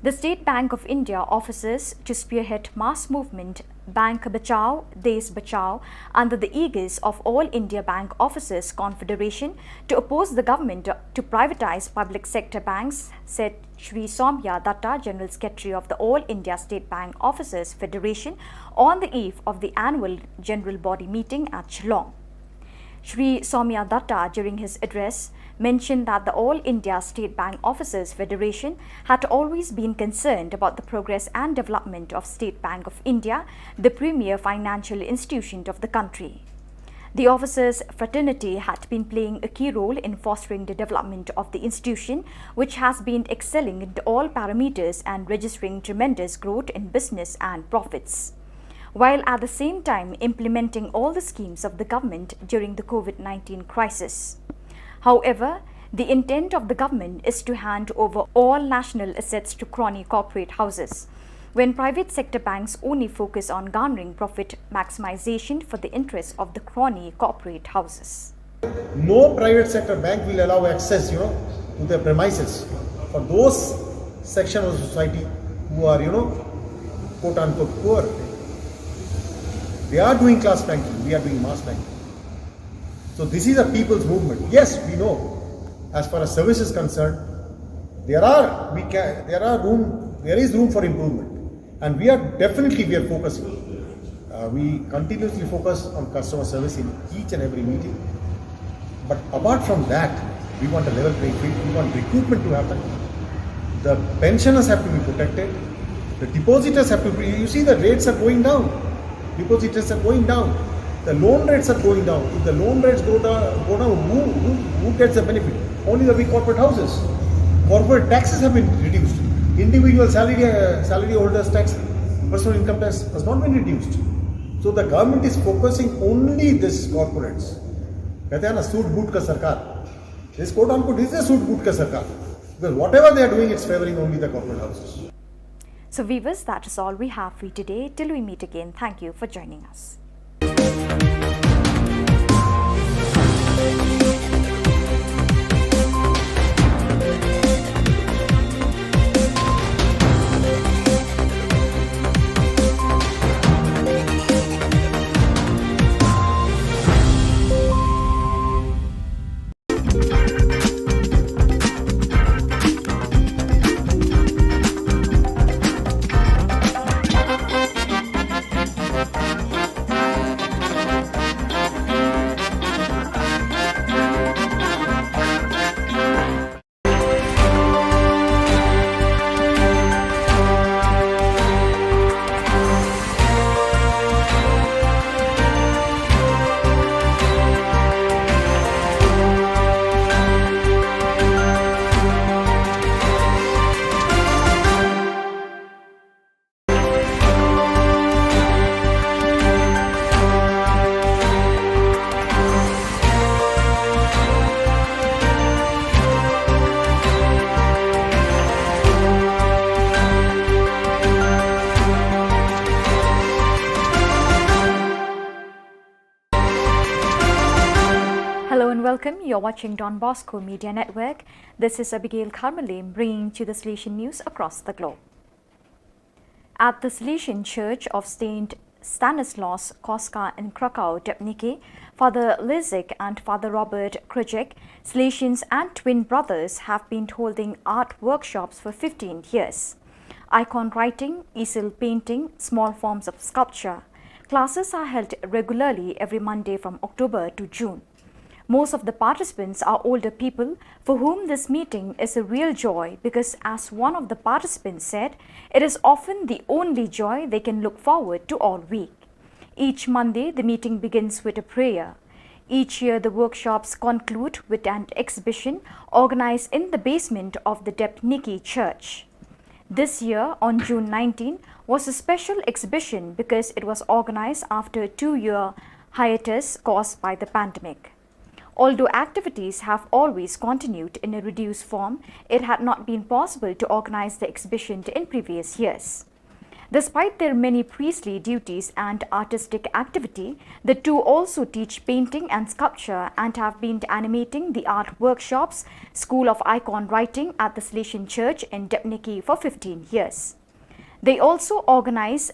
The State Bank of India offices to spearhead mass movement Bank Bachao, Desh Bachao under the aegis of All India Bank Officers Confederation to oppose the government to privatize public sector banks, said Shri Somya Datta, General Secretary of the All India State Bank Officers Federation, on the eve of the annual general body meeting at Shillong. Shri Somya Datta, during his address, mentioned that the All India State Bank Officers Federation had always been concerned about the progress and development of State Bank of India, the premier financial institution of the country. The officers' fraternity had been playing a key role in fostering the development of the institution, which has been excelling in all parameters and registering tremendous growth in business and profits, while at the same time implementing all the schemes of the government during the COVID nineteen crisis. However, the intent of the government is to hand over all national assets to crony corporate houses, when private sector banks only focus on garnering profit maximization for the interests of the crony corporate houses. No private sector bank will allow access, you know, to their premises for those section of the society who are, you know, quote unquote poor. They are doing class banking, we are doing mass banking. So this is a people's movement. Yes, we know, as far as service is concerned, there are we can there are room there is room for improvement, and we are definitely we are focusing. Uh, we continuously focus on customer service in each and every meeting. But apart from that, we want a level playing field. We want recruitment to happen. The pensioners have to be protected. The depositors have to be. You see, the rates are going down. Depositors are going down. The loan rates are going down. If the loan rates go down, go down, who, who, who gets the benefit? Only the big corporate houses. Corporate taxes have been reduced. Individual salary uh, salary holders tax, personal income tax has not been reduced. So the government is focusing only this corporates. कहते हैं ना सूट बूट का सरकार. This quote unquote is a सूट बूट का सरकार. Because whatever they are doing, it's favoring only the corporate houses. So, viewers, that is all we have for you today. Till we meet again, thank you for joining us. Hello and welcome. You're watching Don Bosco Media Network. This is Abigail Karmalim bringing to the Salesian news across the globe. At the Salesian Church of Saint Stanislaus Koska in Krakow, Debniki, Father Lizik and Father Robert Krujek, Salesians and twin brothers, have been holding art workshops for fifteen years. Icon writing, easel painting, small forms of sculpture. Classes are held regularly every Monday from October to June. Most of the participants are older people for whom this meeting is a real joy because, as one of the participants said, it is often the only joy they can look forward to all week. Each Monday, the meeting begins with a prayer. Each year, the workshops conclude with an exhibition organized in the basement of the Debniki Church. This year, on June nineteen, was a special exhibition because it was organized after a two-year hiatus caused by the pandemic. Although activities have always continued in a reduced form, it had not been possible to organize the exhibition in previous years. Despite their many priestly duties and artistic activity, the two also teach painting and sculpture and have been animating the art workshops, School of Icon Writing at the Salesian Church in Debniki for fifteen years. They also organize